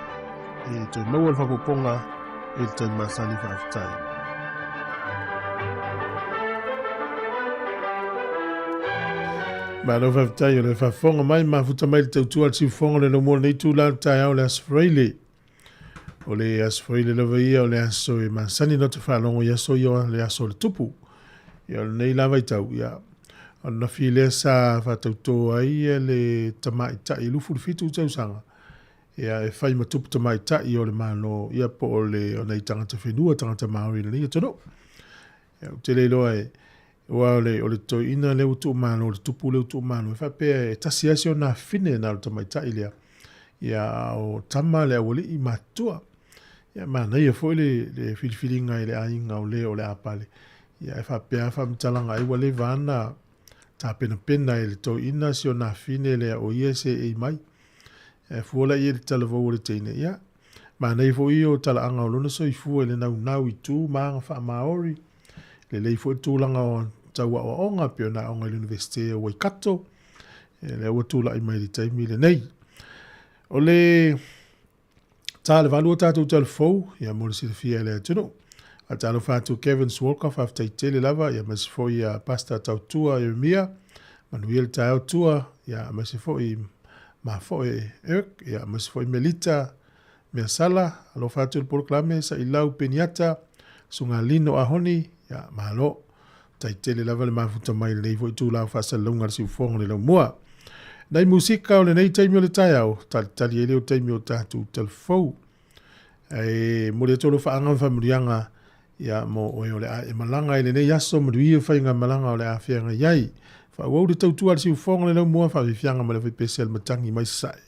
e toe maua le faaopoopoga i le taimi masani. Faafetai. Malo faafetai o le faafofoga mai, mafuta mai le tautua a le siufofoga o le laumua o lenei itula o le taeao o le Aso Faraile. O le aso Faraile lava ia o le aso e masani ona te faalogo i aso ia o le aso o le tupu. Ia o lenei la vaitau, ia, o le nafi lea sa faatautō ai le tamaitai 27 tausaga, ia e fai ma tupu tamaitai o le Malo, ia po o le o nai tagata whenua, tagata Māori lenei atunuu. Ia, ou te le iloa e, aua o le, o le toeaina lea ua tuumalo, le tupu lea ua tuumalo, e faapea e tasi lava si ona afine na o le tamaitai lea, ia, a o tama le aualii matutua. Ia, manaia foi le, le filifiliga i le aiga o le o le a pale. Ia, e faapea lava faamatalaga ai ua leva ona tapenapena e le toeaina si ona afine lea o ia e seei mai. E fua la i ai le talavou o le teine, ia, Manaia foi ia o talaaga o lona soifua i le naunau i tu ma aga faa-Māori. Lelei foi le tulaga o tau aoaoga pei ona aoga i le Iunivesite o Waikato, lea ua tulai mai i le taimi lenei. O le ta le 8 o tatou talafou, ia mo le silafia e le atunuu. Faatalofa atu Kevin Swalka, faafetai tele lava, ia aemaise foi ia Pastor Tautua Ieremia, manuia le taeao tua, ia aemaise foi Mafoe Eric, ia aemaise foi Melita Measala, alofa atu i le polokalame Sailau Peniata, Susuga Lino Ahoni, ia malo. Tai tele lava le mafuta mai lenei foi itula o faasalalauga a le siufofoga o le laumua. Nai musika o lenei taimi o le taeao, talitali ai lea o taimi o tatou talafou. E momoli atu alofaaga ma faamanuiaga ia mo oe o le a e malaga i lenei aso, manuia faigamalaga o le a feagai ai. Faaauau le tautua a le siufofoga o le laumua, faafiafiaga ma le aufaipese a le matagi mai Sasae.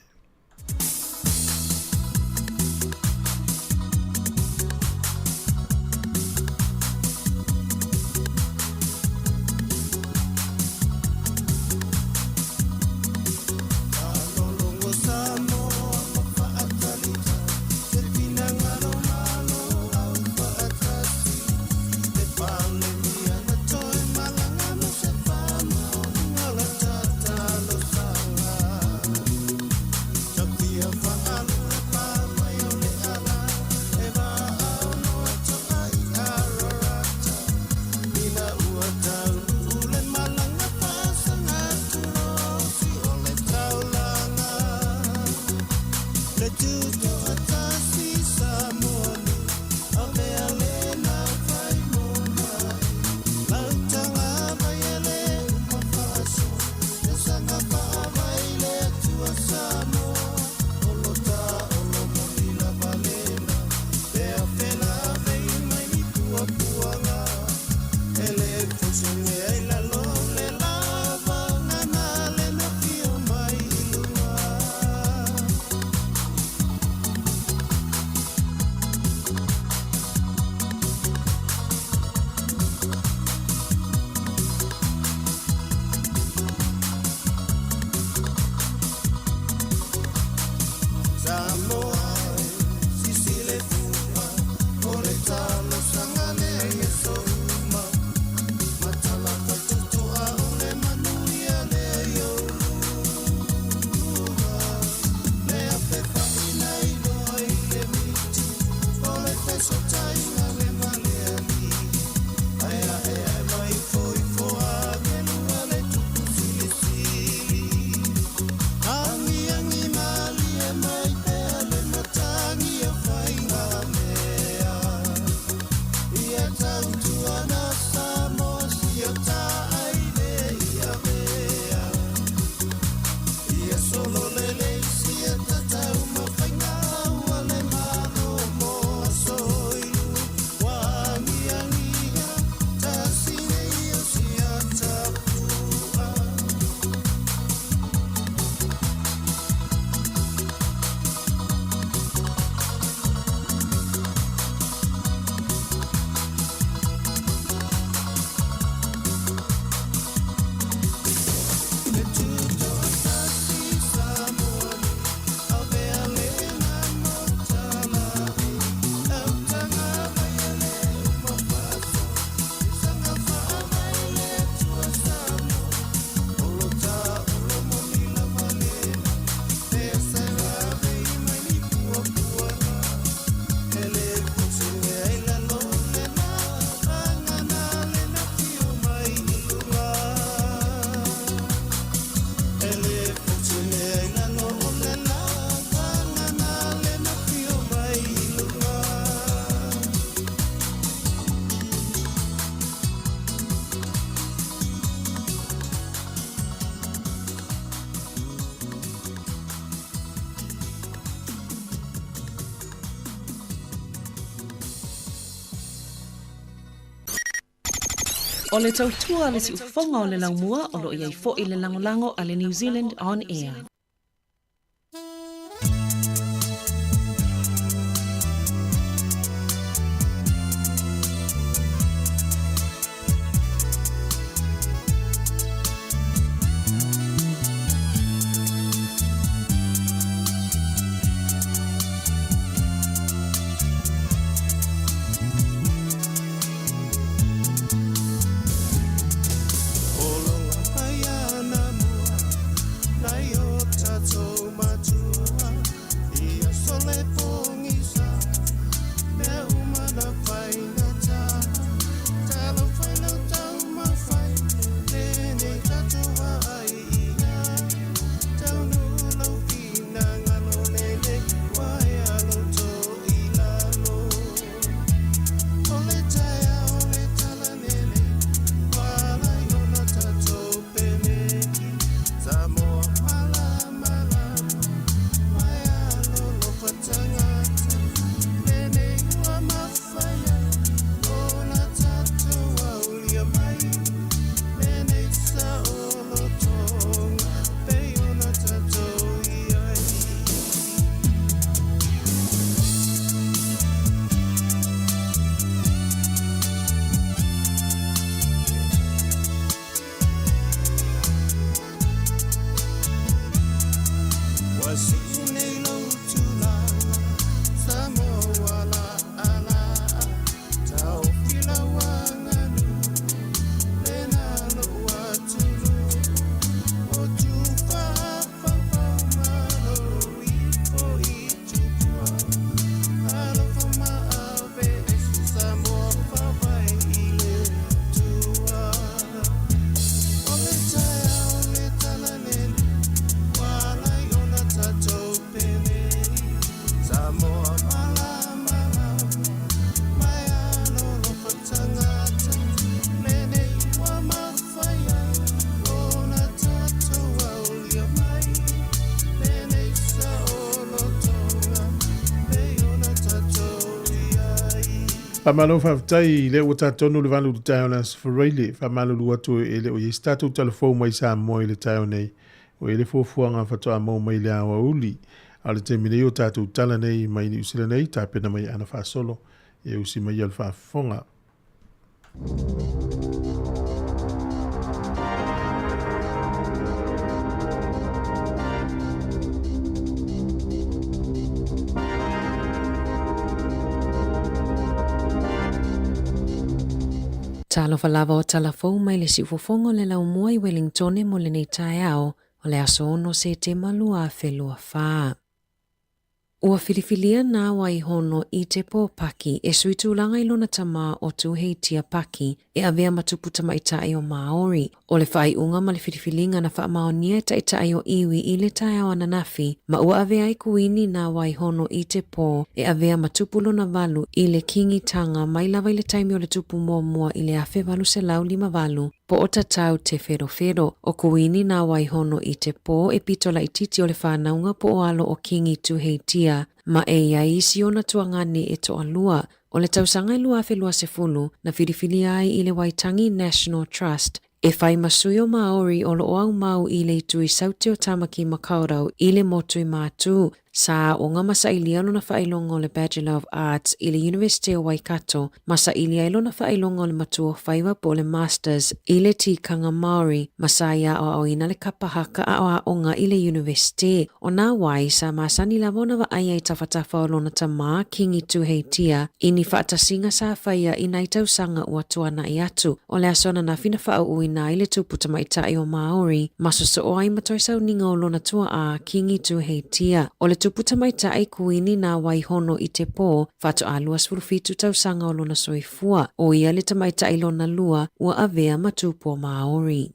O le tautua a le siufofoga o le laumua o lo o i ai foi le lagolago a le New Zealand On Air. Faamalo faafetai lea ua tatonu le 8 i le taeao o le Aso Faraile. Faamalulu atu e le o i ai se tatou talafou mai Samoa i le taeao nei. Ua i ai le fuafuaga faatoa maua mai le aoauli. A o le taimi nei o tatou tala nei mai Niu Sila nei, tapena mai ana faasolo e usi mai le faafofoga. Talofa lava o talafou mai le siufofoga o le laumua i Wellingtone mo lenei taeao o le aso 6 Setema 2024. Ua filifilia nā Waihono i Te Pō Paki e sui tulaga i lona tamā o Tūheitia Paki e avea ma tupu tamaitai o Māori. O le faaiuga ma le filifiliga na faamaonia e taitai o iwi i le taeao ananafi ma ua avea ai Kuini nā Waihono i Te Pō e avea ma tupu lona valu i le Kīngitanga mai lava i le taimi o le tupu muamua i le 1858. Po o tatau te wherowhero o Kuini nā Waihono i te pō e pito laititi o le whānaunga po o alo o Kingi Tuheitia ma e ia isi ona tuagane e toalua o le tausaga e 2020 na filifilia ai i le Waitangi National Trust e whai ma sui o Māori o loo au mau i le itu i saute o Tamaki Makaurau i le motu i Mātū. Sa aoga ma sailia lona faailoga o le Bachelor of Arts i le Universite o Waikato, ma saili ai lona faailoga o le matua faiva po o le Masters i le Tikanga Māori, ma sa ia aoaoina le kapa haka aoaoga i le Universite. O nā wai, sa masani lava ona vaaia i tafatafa o lona tamā, Kingi Tuheitia, i ni faatasiga sa faia i nai tausaga ua tuanai atu. O le aso ananafi na faauuina ai le tupu tamaitai o Māori, ma sosoo ai ma toe sauniga o lona tuaʻā, Kingi Tuheitia. O le tupu tamaitai Kuini nā Waihono i te pō, faatoa 27 tausaga o lona soifua. ʻO ia le tamaitai lona lua ua avea ma tupu o Māori.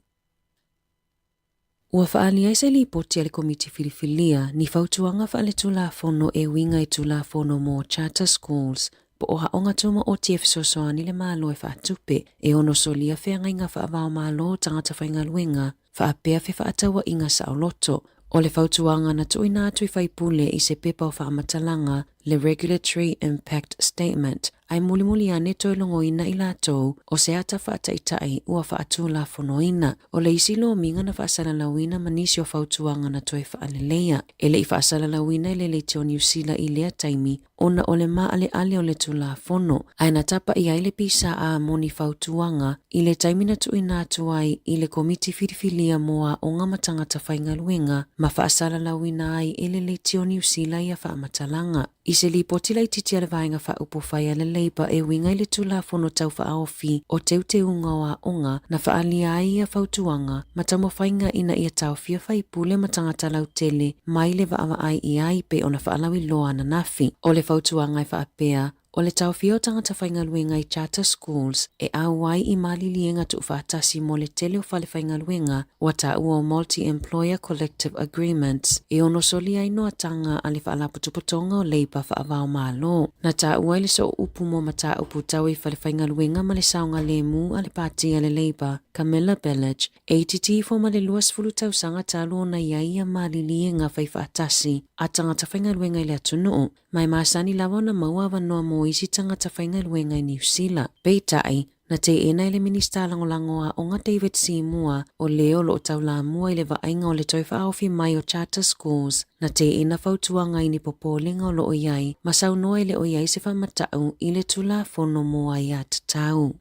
Ua faaali ai se lipoti a le Komiti Filifilia ni fautuaga faaletulafono e uiga i Tulafono mo Charter Schools po o aoga tumaoti e fesoasoani le Malo e faatupe e ono solia feagaiga faava-o-Malo tagata faigaluega faapea fefaatauaiga saoloto. O le fautuaga na tuuina atu i faipule i se pepa o faamatalaga. le Regulatory Impact Statement, ae mulimuli ane toe logoina i latou o se ata faataitai ua faatulafonoina. O le isi lomiga na faasalalauina ma nisi o fautuaga na toe faaleleia, e le i faasalalauina e le Leitio Niu Sila i lea taimi ona o le maaleale o le Tulafono, ae na tapa i ai le PSA mo ni fautuaga i le taimi na tuuina atu ai i le Komiti Filifilia mo Aoga ma Tagata Faigaluega ma faasalalauina ai e le Leitio Niu Sila ia faamatalaga. I se lipoti laitiiti a le Vaega Faaupufai a le Labour e uiga i le Tulafono Tau Faaofi o Teuteuga o Aoga na faaalia ai ia fautuaga ma taumafaiga ina ia taofia faipule ma tagata lautele mai le vaavaai i ai pei ona faalauiloa ananafi. O le fautuaga e faapea, o le taofia o tagata faigaluega i charter schools e auai i maliliega tuufaatasi mo le tele o fale faigaluega ua taua o Multi-Employer Collective Agreements e ono soli ai noataga a le Faalapotopotoga o Leipa Faavaomalo. Na taua i le sooupu mo mataupu tau i fale faigaluega ma le saogalemu a le Pati a le Labour, Camilla Bellage, e itiiti ifo ma le 20 tausaga talu ona i ai ia maliliega faifaatasi a tagata faigaluega i le atunuu, ma e masani lava ona maua avanoa mo isi tagata faigaluega i Niu Sila. Peitai, na teena e le Minisita Lagolago Aoga David Seymour o le o lo o taulamua i le vaaiga o le toe faaofi mai o charter schools, na teena fautuaga i ni popolega o lo o i ai ma saunoa e le o i ai se faamatau i le Tulafono mo Aiatatau.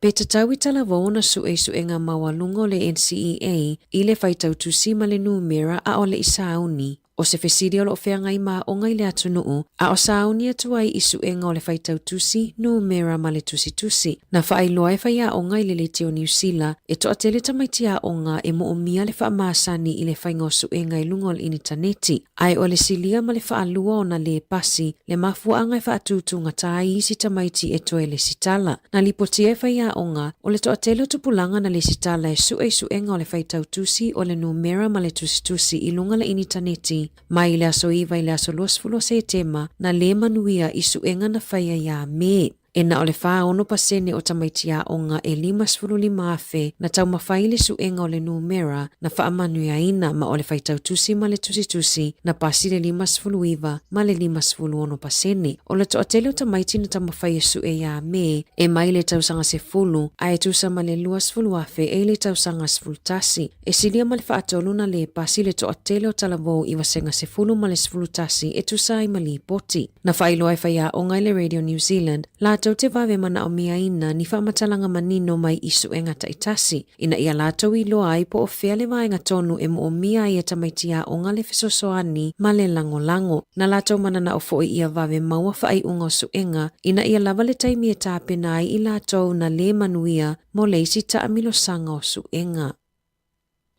Pe tatau i talavou ona sue i suega maualuga o le NCEA i le faitau tusi ma le numera a o le i sauni. O se fesili o lo o feagai ma aoga i le atunuu, a o sauni atu ai i suega o le faitau tusi, numera ma le tusitusi. Na faailoa e faiaoga i le Leitio Niu Sila e toatele tamaiti aoga e moomia le faamasani i le faiga o suega i luga o le initaneti, ae o le silia ma le faalua ona lē pasi le mafuaaga e faatutugata ai isi tamaiti e toe lesitala. Na lipotia e faiaoga, o le toatele o tupulaga na lesitala e sue i suega o le faitau tusi o le numera ma le tusitusi i luga le initaneti mai le aso 9 i le aso 20 o Setema na lē manuia i suega na faia iā Me. E na o le 46% o tamaiti aoga e 55,000 na taumafai i le suega o le numera na faamanuiaina ma o le faitau tusi ma le tusitusi na pasi le 59 ma le 56%. O le toatele o tamaiti na taumafai e sue iā Me e mai le tausaga 10 a e tusa ma le 20,000 e i le tausaga 11. E silia ma le faatolu na lē pasi le toatele o talavou i vasega 10 ma le 11 e tusa ai ma lipoti. Na faailoa e faiaoga i le Radio New Zealand latou te vave manaomiaina ni faamatalaga manino mai i suega taitasi ina ia latou iloa ai po o fea le vaega tonu e moomia ai e tamaiti aoga le fesoasoani ma le lagolago. Na latou mananao foi ia vave maua faaiuga o suega ina ia lava le taimi e tapena ai i latou na lē manuia mo le isi taamilosaga o suega.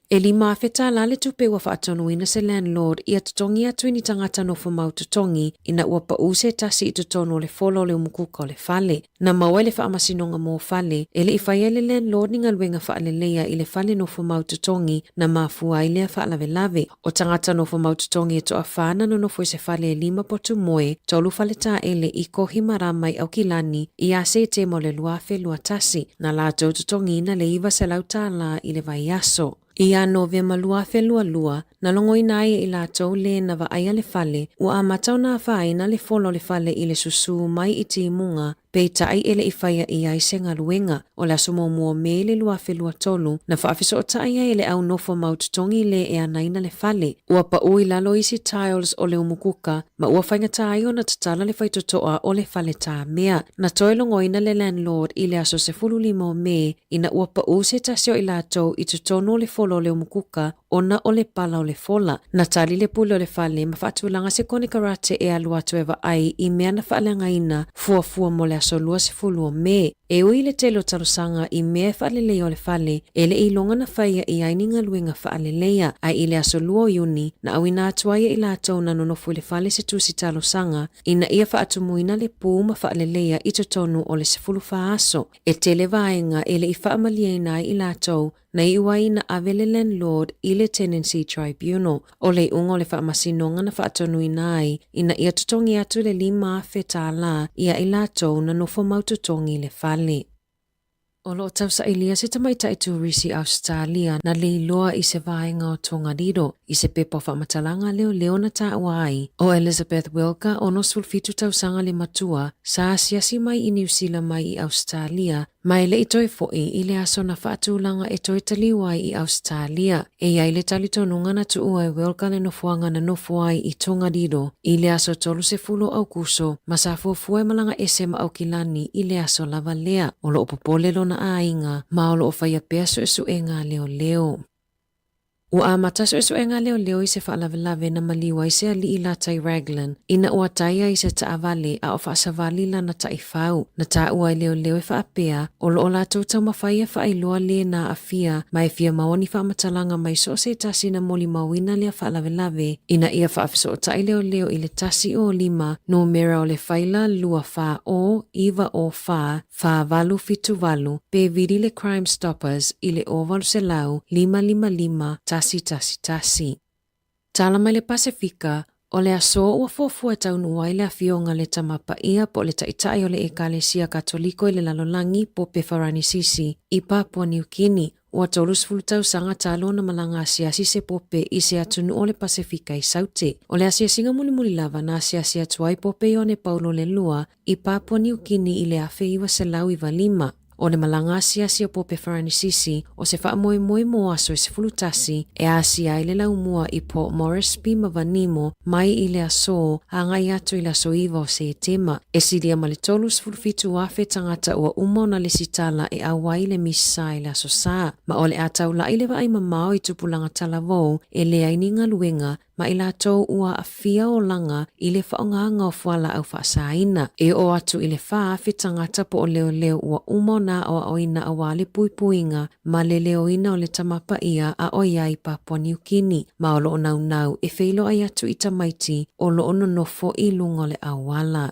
E $5,000 le tupe ua faatonuina se landlord ia totogi atu i ni tagata nofomau totogi ina ua paʻu se tasi i totonu o le fola o le umukuka o le fale. Na maua e le Faamasinoga mo Fale e le i faia e le landlord ni galuega faaleleia i le fale nofomau totogi na mafua ai lea faalavelave. O tagata nofomau totogi e toafa na nonofo i se fale e lima potu moe, tolu fale taele i Kohimarama i Aukilani ia Setema o le 2021. Na latou totogiina le $900 i le vaiaso. Ia Novema 2022, na logoina ai e i latou lē na vaaia le fale, ua amata ona afaina le fola o le fale i le susū mai i timuga, peitai e le i faia i ai se galuega. O le aso muamua o Me le 2023, na faafesootai ai e le au nofo mau totogi lē e anaina le fale. Ua paʻu i lalo isi tiles o le umukuka, ma ua faigata ai ona tatala le faitotoa o le fale tamea. Na toe logoina le landlord i le aso 15 o Me ina ua paʻu se tasi o i latou i totonu o le fola o le umukuka ona o le pala o le fola. Na tali le pule o le fale ma faatulaga se konekarate e alu atu e vaai i mea na faaleagaina fuafua mo le aso 20 o Me. E ui i le tele o talosaga i mea e faaleleia o le fale, e le i iloga na faia i ai ni galuega faaleleia, ae i le aso 2 o Iuni, na auina atu ai e i latou na nonofo i le fale se tusi talosaga ina ia faatumuina le pu ma faaleleia i totonu o le 14 aso. E tele vaega e le i faamalieina ai i latou na iu ai ina ave le landlord i le Tenancy Tribunal. O le iuga o le faamasinoga na faatonuina ai ina ia totogi atu le $5,000 ia i latou na nofo mau totogi i le fale. O lo o tausailia se tamaitai turisi Ausetalia na leiloa i se vaega o Tongariro i se pepa o faamatalaga leoleo na taua ai o Elizabeth Wilka, 67 tausaga le matua, sa asiasi mai i Niu Sila mai i Ausetalia ma e le i toe foʻi i le aso na faatulaga e toe taliu ai i Ausetalia. E i ai le talitonuga na tuua e Wilka le nofoaga na nofo ai i Tongariro i le aso 30 o Aukuso ma sa fuafua e malaga ese ma Aukilani i le aso lava lea. O lo o popole lona aiga ma o lo o faia pea suesuega a leoleo. Ua amata suesuega a leoleo i se faalavelave na maliu ai se alii latai Raglan ina ua tai ai se taavale a o faasavali lana taifau. Na taua e leoleo e faapea, o lo o latou taumafai e faailoa le na aafia ma e fia maua ni faamatalaga mai so o se tasi na molimauina lea faalavelave ina ia faafesootai leoleo i le 105 numera o le faila 2 4 0 9 0 4 4 8 7 8 pe vili le Crime Stoppers i le 0800 555 111. Tala mai le Pasefika, o le aso ua fuafua e taunuu ai le afioga a le Tama Paia po o le Taitai o le Ekalesia Katoliko i le Lalolagi, Pope Faranisisi, i Papua Niu Kini. Ua 30 tausaga talu ona malaga asiasi se pope i se atunuu o le Pasefika i Saute. O le asiasiga mulimuli lava na asiasi atu ai Pope Ioane Paulo le Lua i Papua Niu Kini i le 1995. O le malaga asiasi o Pope Faranisisi o se faamoemoe mo aso e 11 e asia ai le laumua i Port Moresby ma Vanimo mai i le aso agai atu i le aso 9 o Setema. E silia ma le 37,000 tagata ua uma ona lesitala e auai i le misa i le Aso Sa, ma o le a taulaʻi le vaai mamao i tupulaga talavou e leai ni galuega ma i latou ua aafia olaga i le faaaogaga o fualaau faasaina. E oo atu i le 4,000 tagata po o leoleo ua uma ona aoaoina aua le puipuiga ma le leoina o le Tama Paia a o ia i Papua Niu Kini, ma o lo o naunau e feiloai atu i tamaiti o lo o nonofo i luga o le auala.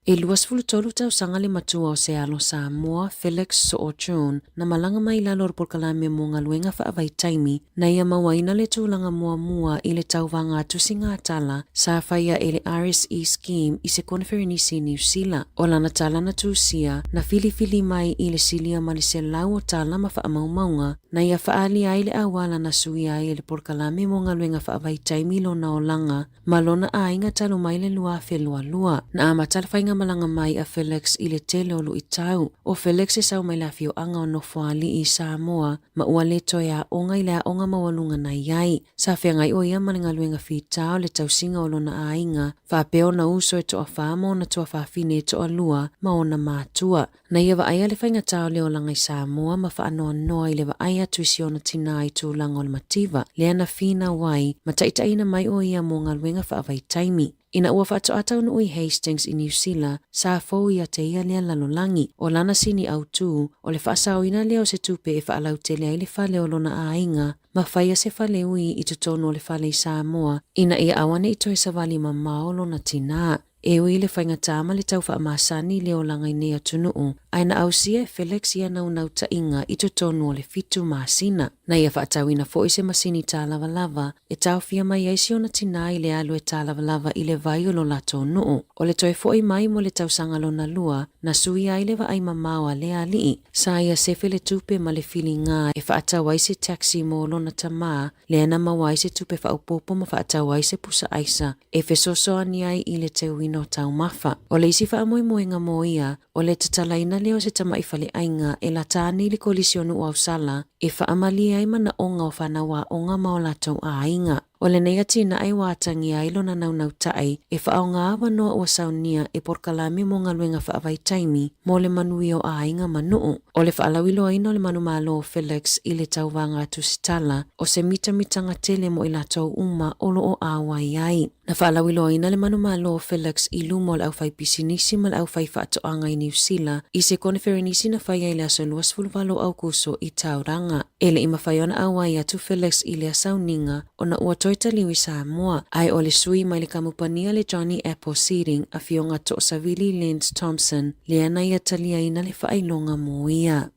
E 23 tausaga le matua o se alo Samoa, Felix So'o June, na malaga mai i lalo o le polokalame mo galuega faavaitaimi, na ia mauaina le tulaga muamua i le tauvaga tusiga tala sa faia e le RSE Scheme i se koneferenisi i Niu Sila. O lana tala na tusia, na filifili mai i le silia ma le 100 o tala ma faamaumauga, na ia faaalia ai le auala na suia ai e le polokalame mo galuega faavaitaimi lona olaga ma lona aiga talu mai le 2022. Na amata le faigamalaga mai a Felix i le tele o luitau. O Felix e sau mai le afioaga o Nofoalii i Samoa ma ua le toe aoga i le aoga maualuga na i ai. Sa feagai o ia ma le galuega fita o le tausiga o lona aiga, faapea ona uso e toafa ma ona tuafafine e toalua ma ona matua. Na ia vaaia le faigata o le olaga i Samoa ma faanoanoa i le vaai atu i si ona tinā i tulaga o le mativa, lea na finau ai ma taitaiina mai o ia mo galuega faavaitaimi. Ina ua faatoa taunuu i Hastings i Niu Sila, sa fou ia te ia lea lalolagi. O lana sini autū, o le faasaoina lea o se tupe e faalautele ai le fale o lona aiga ma faia se faleui i totonu o le fale i Samoa ina ia aua ne i toe savali mamao lona tinā. E ui i le faigata ma le tau faamasani i le olaga i nei atunuu, ae na ausia e Felix ia naunautaiga i totonu o le 7 masina. Na ia faatauina foi se masini tālavalava e taofia mai ai si ona tinā i le alu e tālavalava i le vai o lo latou nuu. O le toe foʻi mai mo le tausaga lona lua, na suia ai le vaai mamao a lea alii. Sa ia sefe le tupe ma le filiga e faatau ai se taxi mo lona tamā, lea na maua ai se tupe faaopoopo ma faatau ai se pusa aisa e fesoasoani ai i le teuina o taumafa. O le isi faamoemoega mo ia, o le tatalaina lea o se tamaʻi faleaiga e lata ane i le kolisi o Nuu Ausala e faamalie ai manaoga o fanau aoga ma o latou aiga. O lenei atinae ua atagia ai lona naunautaʻi e faaaoga avanoa ua saunia e polokalame mo galuega faavaitaimi mo le manuia o aiga ma nuu. O le faalauiloaina o le manumalo o Felix i le tauvaga tusitala o se mitamitaga tele mo i latou uma o lo o auai ai. Na faalauiloaina le manumalo o Felix i luma o le aufaipisinisi ma le aufaifaatoaga i Niu Sila i se koneferenisi na faia i le aso 28 o Aukuso i Tauranga. E le i mafai ona auai atu Felix i lea sauniga ona ua toe taliu i Samoa, ae o le sui mai le kamupani a le Johnny Apple Seeding afioga Toosavili Lenz Thompson lea na ia taliaina le faailoga mo ia.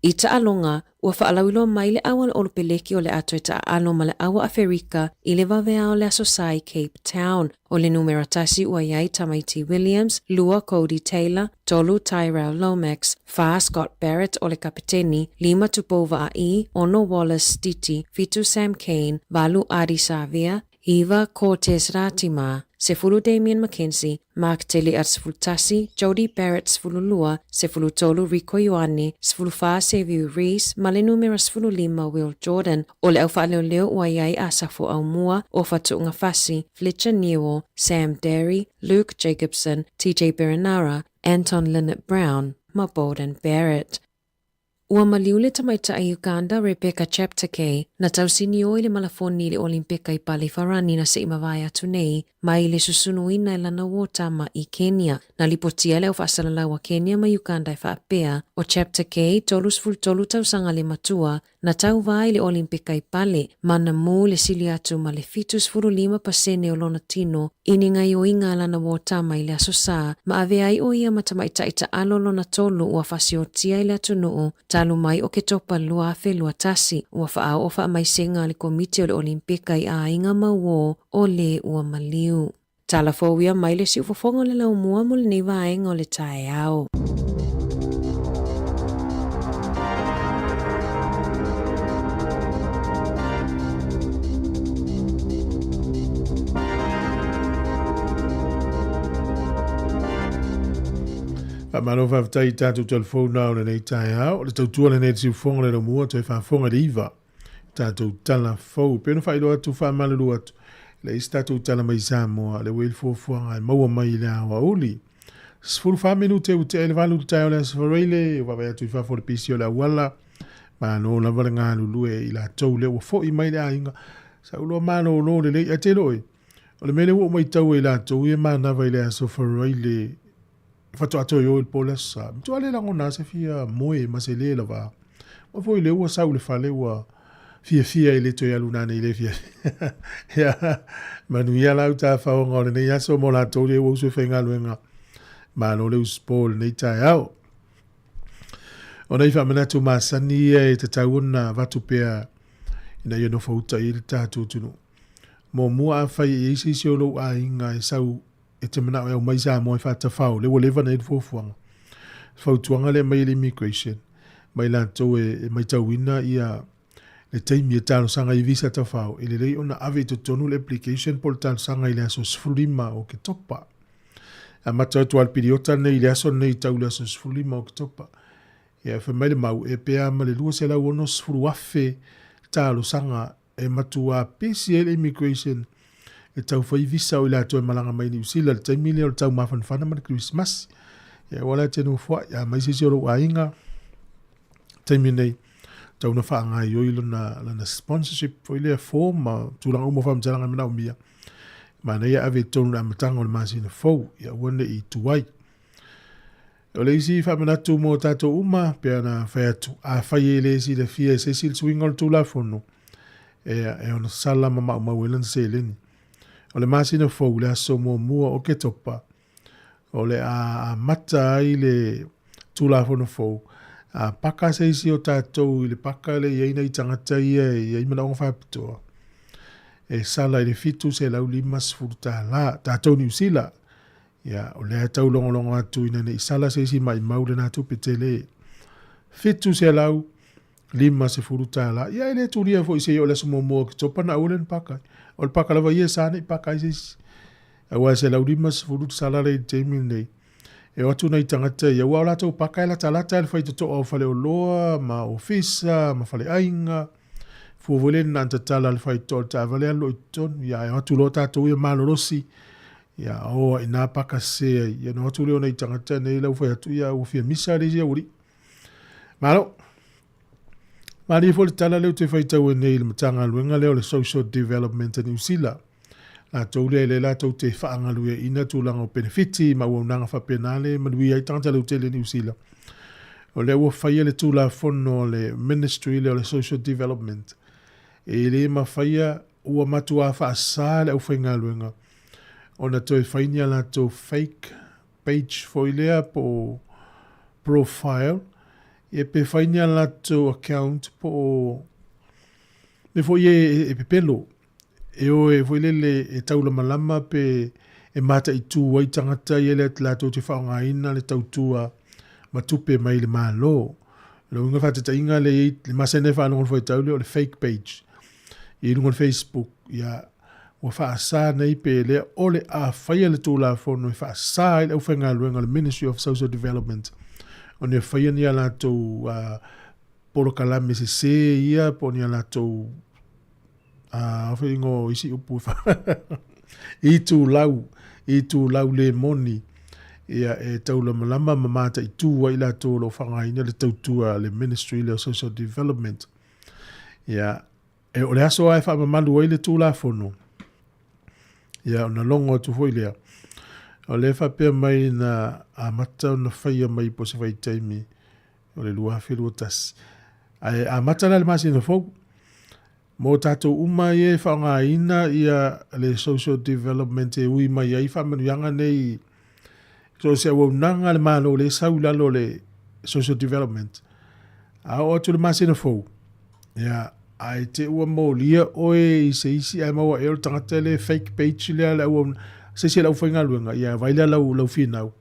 I taaloga, ua faalauiloa mai le auala olopeleki o le a toe taaalo ma le Aua Aferika i le vaveao o le Aso Sa i Cape Town. O le numera tasi ua i ai Tamaiti Williams, lua Codie Taylor, tolu Tyrell Lomax, fa Scott Barrett o le kapeteni, lima Tupou Vaa'i, ono Wallace Stiti, fitu Sam Cane, valu Ardie Savea, iva Cortez Ratima, sefulu Damian McKenzie, Mark Tele'a 11, Jodie Barrett 12, 13 Rieko Ioane, 14 Seviu Reece ma le numera 15 Will Jordan. O le au faaleoleo ua i ai Asafo Aumua, Ofa Tu'ungafasi, Fletcher Newell, Sam Darry, Luke Jacobson, TJ Perenara, Anton Lienert-Brown ma Beauden Barrett. Ua maliu le tamaitai Uganda Rebecca Cheptegei na tausinio i le malafoni i le Olimpeka i Palifarani na seʻi mavae atu nei mai le susunuina e lana uō tama i Kenya. Na lipotia le au faasalalau a Kenya ma Uganda e faapea, ʻo Cheptegei, 33 tausaga le matua, na tauvā i le Olimpeka i Pale, ma na mū le sili atu ma le 75 pasene o lona tino i ni gaioiga a lana uō tama i le Aso Sa, ma avea ai ʻo ia ma tamaitai taʻalo lona tolu ua fasiotia i le atunuu talu mai Oketopa 2021. Ua faaoʻo faamaisega a le Komiti o le Olimpeka i ʻāiga ma uō o lē ua maliu. Tala fou ia mai le siufofoga o le laumua mo lenei vaega o le taeao. Faamalo faafetai i tatou telefona o lenei taeao. O le tautua lenei le siufofoga o le laumua toe faafofoga i le iva. Tatou tala fou. Pei ona faailoa atu, faamalulu atu, e leai se tatou tala mai Samoa, le ua i le fuafuaga e maua mai i le aoauli. 14 minute ua tea i le valu i le taeao o le Aso Faraile, ua vaavaai atu i fafo o le pisi o le auala, malo lava le galulue i latou lea ua foi mai le aiga, sa ou iloa malolo lelei, ae te iloa oe, o le mea lea ua ou matau ai i latou ia e manava i le Aso Faraile, faatoa toe o i le po le Aso Sa. Matua le lagona se fia moe ma se le lava. Ma foi lea ua sau i le fale ua fiafia e le toe alu nanei le fiafia. Ia, manuia la uta faoga o lenei aso mo latou lea ua usu e faigaluega. Malo le usupo i lenei taeao. O nei faamanatu masani ia e tatau ona avatu pea ina ia nofo uta i ai le tatou atunuu. Muamua afai e i ai se isi o lou aiga e sau e te manao e aumai Samoa e faatafao, lea ua leva na i ai le fuafuaga. Fautuaga lea mai e le immigration, mai latou e, e maitauina ia le taimi e talosaga i visa tafao, e lelei ona ave i totonu le application po o le talosaga i le aso 15 o Oketopa. Amata atu lava le piriota lenei i le aso lenei tau le aso 15 o Oketopa. Ia, fai mai le mau, e pe a ma le 260,000 talosaga e matua pisi ai le immigration e tau fai visa o i latou e malaga mai Niu Sila i le taimi lea o le taumafanafana ma le Kerisimasi. Ia aua la e te nofoai, a mai se isi o lou aiga, taimi nei, tau na faagaioi lona, lana sponsorship foi lea form ma tulaga uma o faamatalaga e manaomia. Manaia ave i totonu i le amataga o le masina fou, ia aua ne i tuai. O le isi faamanatu mo tatou uma, pei ona fai atu, afai e le silafia e se isi le suiga o le Tulafono, e, e ono sala ma maumau ai lana seleni. O le masina fou, le aso muamua o Oketopa, o le a amata ai le Tulafono fou, a paka se isi o tatou i le paka lea e i ai nai tagata ia e i ai manaoga faapitoa, e sala i le $750, tatou Niu Sila. Ia, o lea e taulogologo atu ina ne i sala se isi maimau lena tupe tele. $750. Ia, e le tulia foi se i o le aso muamua o Oketopa na aua lea na paka ai. O le paka lava ia e sa ne i paka ai se isi. Aua e 150 le sala lea i le taimi lenei. E o atu nai tagata ia, aua o latou paka e latalata i le faitotoa o faleoloa ma ofisa ma faleaiga. Fua foi lea na ona tatala le faitotoa o le taavale alu loa i totonu. Ia, ae o atu loa tatou ia malolosi. Ia, o ai nā paka sese ai. Ia, no atu lea o nei tagata nei lau fai atu, ia, ua fia misa le isi aualii. Malo. Malie foi le tala lea ou te faitau ai nei i le Matagaluega lea o le Social Development a Niu Sila. Latou lea lea latou te faagalueaiina tulaga o penefiti ma auaunaga faapena le manuia ai tagata lautele i Niu Sila. O lea ua faia le Tulafono a le Ministry lea o le Social Development e le mafaia ua matuā faasa le aufaigaluega ona toe fai ni a latou fake page foi lea po o profile. Ia pe fai ni a latou account po o mea foi ia e pepelo, e o e foi lele e taulamalama pe e mataitu ai tagata ia lea latou te faaaogaina le tautua ma tupe mai le Malo. O le uiga o le faataitaiga lea e i ai le masani ai faalogo i le fuaitau lea o le fake page i luga o le Facebook, ia ua faasa nei pe lea o le a faia le Tulafono e faasa ai le aufaigaluega a le Ministry of Social Development ona e faia ni a latou polokalame sese ia po o ni a latou o isi upu itulau, itulau le moni ia e taulamalama ma mataitu ai latou o lo o faaaogaina le tautua a le Ministry lea o Social Development. Ia, e o le aso lava e faamamalu ai le Tulafono, ia ona logo atu foi lea, o lea e faapea mai na amata ona faia mai po o se vaitaimi o le 2021. Ae amata la le masina fou, mo tatou uma ia e faaaogaina ia le social development e ui mai ai faamanuiaga nei so o se auaunaga a le Malo lea e sau i lalo o le social development. A oo atu le masina fou, ia, ae te ua molia oe i se isi ae maua ea o le tagata le fake page lea le auauna, se isi o le aufaigaluega, ia vaai lea lau, lau finau.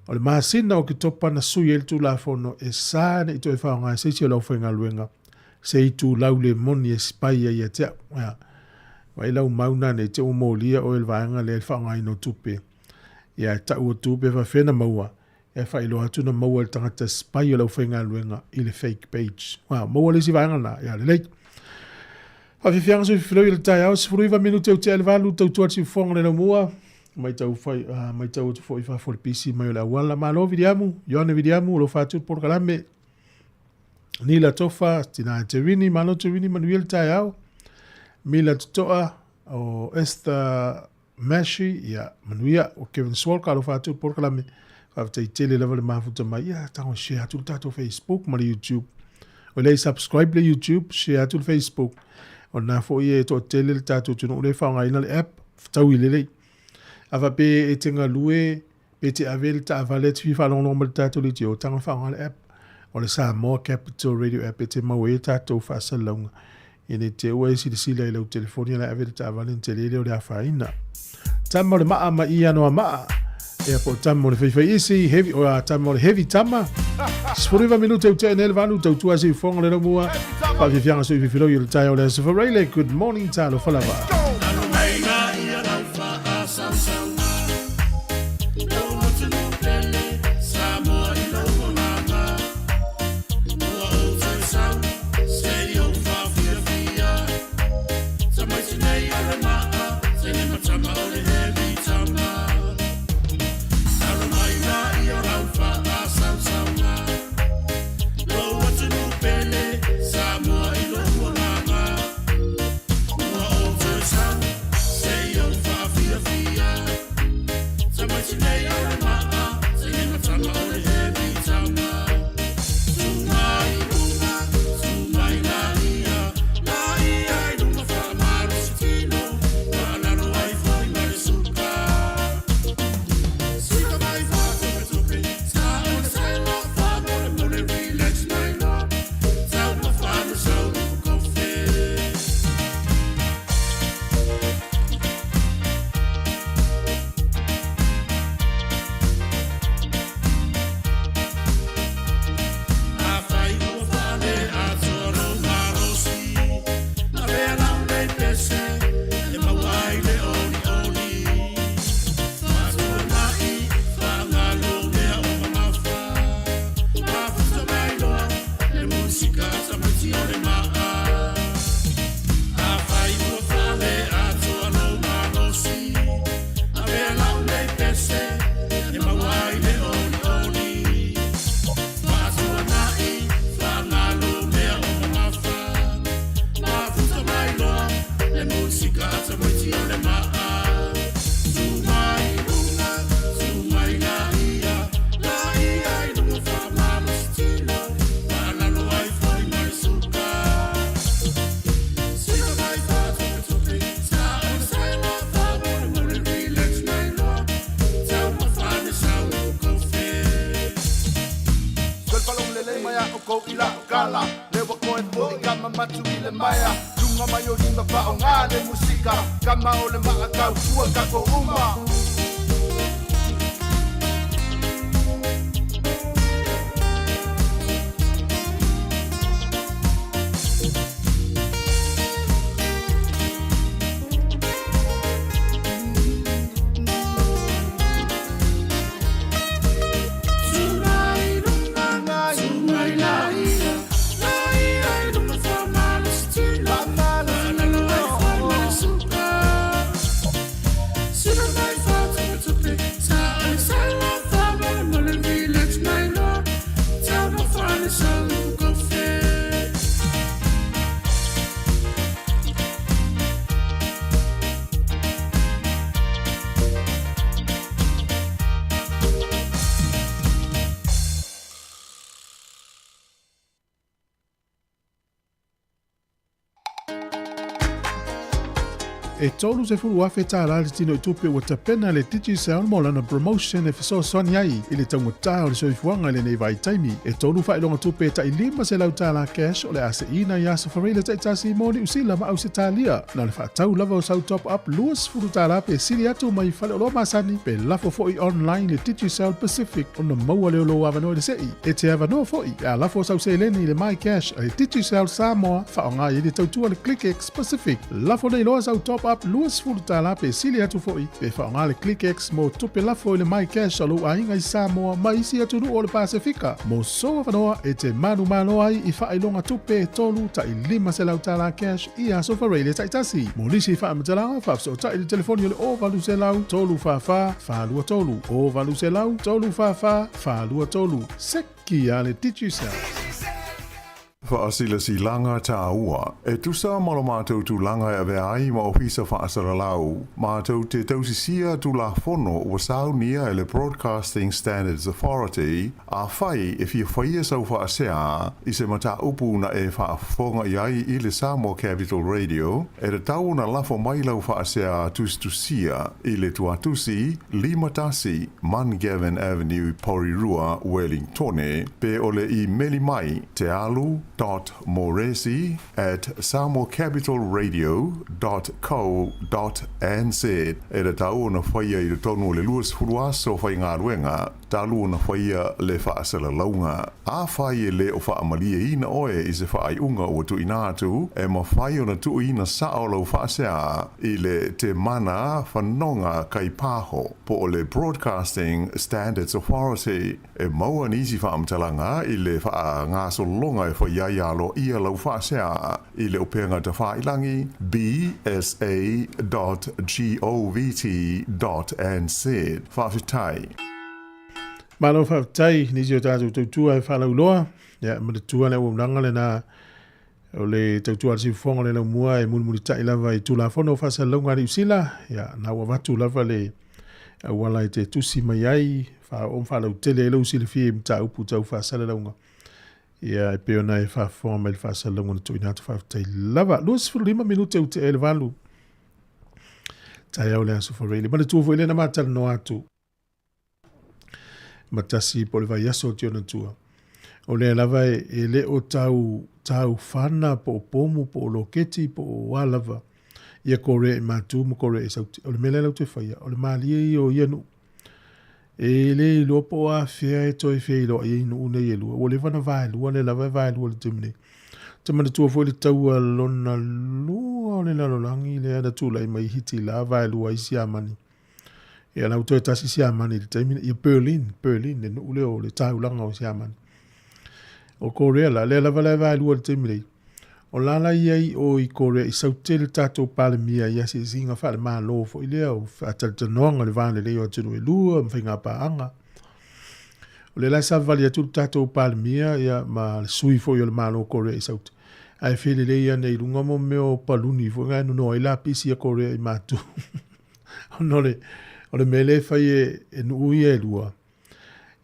O le masina o Oketopa na sui ai le Tulafono e sa ne i toe faaaoga e se isi o le aufaigaluega se itulau le moni e spy ai ia te au. Ia, vaai lau mau na ne i te ua molia oe i le vaega lea i le faaaogaina o tupe. Ia, e tau atu pe faafefea na maua, e faailoa atu na maua e le tagata spy o le aufaigaluega i le fake page. Wow, maua le isi vaega na. Ia, lelei. Faafiafiaga sui filoi i le taeao, 19 minute o tea le valu, tautua le siufofoga le laumua. Matau, fai, matau atu foi fafo le pisi mai o le auala. Malo Viliamu, Ioane Viliamu, o lo fatu le polokalame. Nila Tofa, Tina Terini, malo Terini, manuia le taeao. Mila Totoa, o Esther Mashi, ia, manuia, o Kevin Swall, ka alofa atu le polokalame. Faafetai tele lava le mafuta mai. Ia, tago share atu le tatou Facebook ma le YouTube. O lea i subscribe le YouTube, share atu le Facebook. O na foi e toatele le tatou atunuu lea e faaaogaina le app, fetaui lelei. A faapea e te galue, pe te ave le taavale e te fia faalogologo mai le tatou leitio, tago faaaoga le app. O le Samoa Capital Radio app e te maua ai tatou faasalalauga. Ia ne i te ua e silasila i lau telefoni ala e ave le taavale ona tele lea o le afaina. Tama o le maa ma i Anoamaa. Ia po o tama o le faifai isi, heavy, o a tama o le heavy tama. 19 minute u tea nei le valu, tautua se ifoga le laumua. Faafiafiaga sui fifiloi o le taeao o le Aso Faraile. Good morning, talofa lava. luga mai o lima Faaaoga le musika Kama o le maa tautua tatou uma. E $30,000 tālā le tino i tupe ua tapena le Digicel mo lana promotion e fesoasoani ai i le taugata o le soifuaga i lenei vaitaimi. E tolu faailoga tupe e tai $500 cash o le a seina i aso Faraile taitasi mo Niu Sila ma Ausetalia. Na o le faatau lava o sau top up $20 pe sili atu mai faleoloa masani pe lafo foi online i le Digicel Pacific ona maua lea o lou avanoa i le sei. E te avanoa foi pe a lafo sau seleni i le MyCash a le Digicel Samoa faaaoga i ai le tautua le ClickX Pacific. Lafo nei loa sau top up $20 pe sili atu foi pe faaaoga le ClickX mo tupe lafo i le MyCash a lou aiga i Samoa ma isi atunuu o le Pasefika. Mo sou avanoa e te manumalo ai i faailoga tupe e tolu tai $500 cash i aso Faraile taitasi. Mo nisi faamatalaga, faafesootai i le telefoni o le 0800 344 423, 0800 344 423. Seki a le Digicel. Faasilasilaga tāua. E tusa ma lo matou tulaga e avea ai ma Ofisa Faasalalau, matou te tausisia Tulafono ua saunia e le Broadcasting Standards Authority, afai e fia faia sau faasea i se mataupu na e faafofoga i ai i le Samoa Capital Radio, e tatau ona lafo mai lau faasea tusitusia i le tuatusi 51 Mungavin Avenue, Porirua, Wellingtone, pe o le imeli mai tealu dot moresi at samoacapitalradio dot co dot nz. E tatau ona faia i totonu o le 20 aso faigaluega talu ona faia le faasalalauga. Afai e le o faamalieina oe i se faaiuga ua tuuina atu, e mafai ona tuuina sao lau faasea i le Te Mana Whanonga Kaipaho po o le Broadcasting Standards Authority. E maua nisi faamatalaga i le faagasologa e fai ai aloaia lau faasea i le upega tafailangi bsa dot govt dot nz. Faafetai. Malo faafetai nisi o tatou tautua e faalauiloa. Ia, manatua le auaunaga lena o le tautua a le siufofoga o le laumua e mulimulitai lava i Tulafono o Faasalalauga a Niu Sila. Ia, na ua avatu lava le auala e te tusi mai ai, faaoo ma faalautele ai lou silafia i mataupu tau faasalalauga. Ia, e pei ona e faafofoga mai i le faasalalauga na tuuina atu, faafetai lava. 25 minute ua tea i le 8. Taeao le Aso Faraile. Manatua foi lea na ma talanoa atu. Ma tasi po o le vaiaso o Tiona Tua. O lea lava e, e le o tau, tau fana po o pomu po o loketi po o a lava ia Korea i Matu ma Korea i Sauti. O le mea lea lau te whaia, o le malie ia o ia nuu. E le iloa po o afea e toe feiloai ai nuu nei e lua. Ua leva ona vaelua lea lava e vaelua i le taimi nei. Ou te manatua foi le taua lona lua o le lalolagi lea na tulai mai i Hitila vaelua ai Siamani. Ia la ua toe tasi Siamani i le taimi nei. Ia Berlin, Berlin le nuu lea o le taulaga o Siamani. O Korea la, lea lava la e vaelua i le taimi nei. O la la i ai o i Korea i saute le tatou Palemia i asiasiga faale-Malo foi lea o faatalatalanoaga i le va lelei o atunuu e lua ma faiga paaga. O lea la e savavali atu le tatou Palemia ia ma le sui foi o le Malo o Korea i Saute. Ae felelei ane i luga mo mea o paluni foi na e nono ai lapisi a Korea i Matu. Ona o le, o le mea lea e fai e, e nuu ia e lua,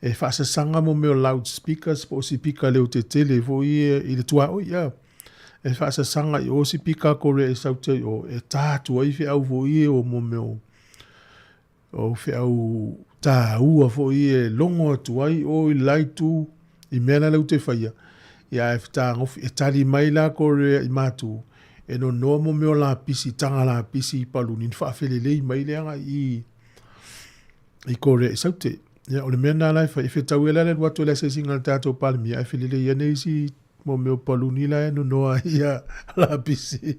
e faasasaga mo mea o loudspeakers po o sipika leotetele foi ia i le tuaoi, ia. E faasasaga i o sipika a Korea i Saute i o, e tā atu ai feau foi ia o mo mea o, o feau tāua foi ia e logo atu ai o i le la itu i mea la lau te faia. Ia ae fetagofi, e tali mai la Korea i Matu. E nonoa mo mea o lapisi, taga lapisi i paluni, na faafelelei mai le agai i i Korea i Saute. Ia, o le mea lena la e fai, e fetau ai la le alu atu o le asiasiga a le tatou Palemia, ae felelei ane isi mo mea o paluni la e nonoa ai ia lapisi.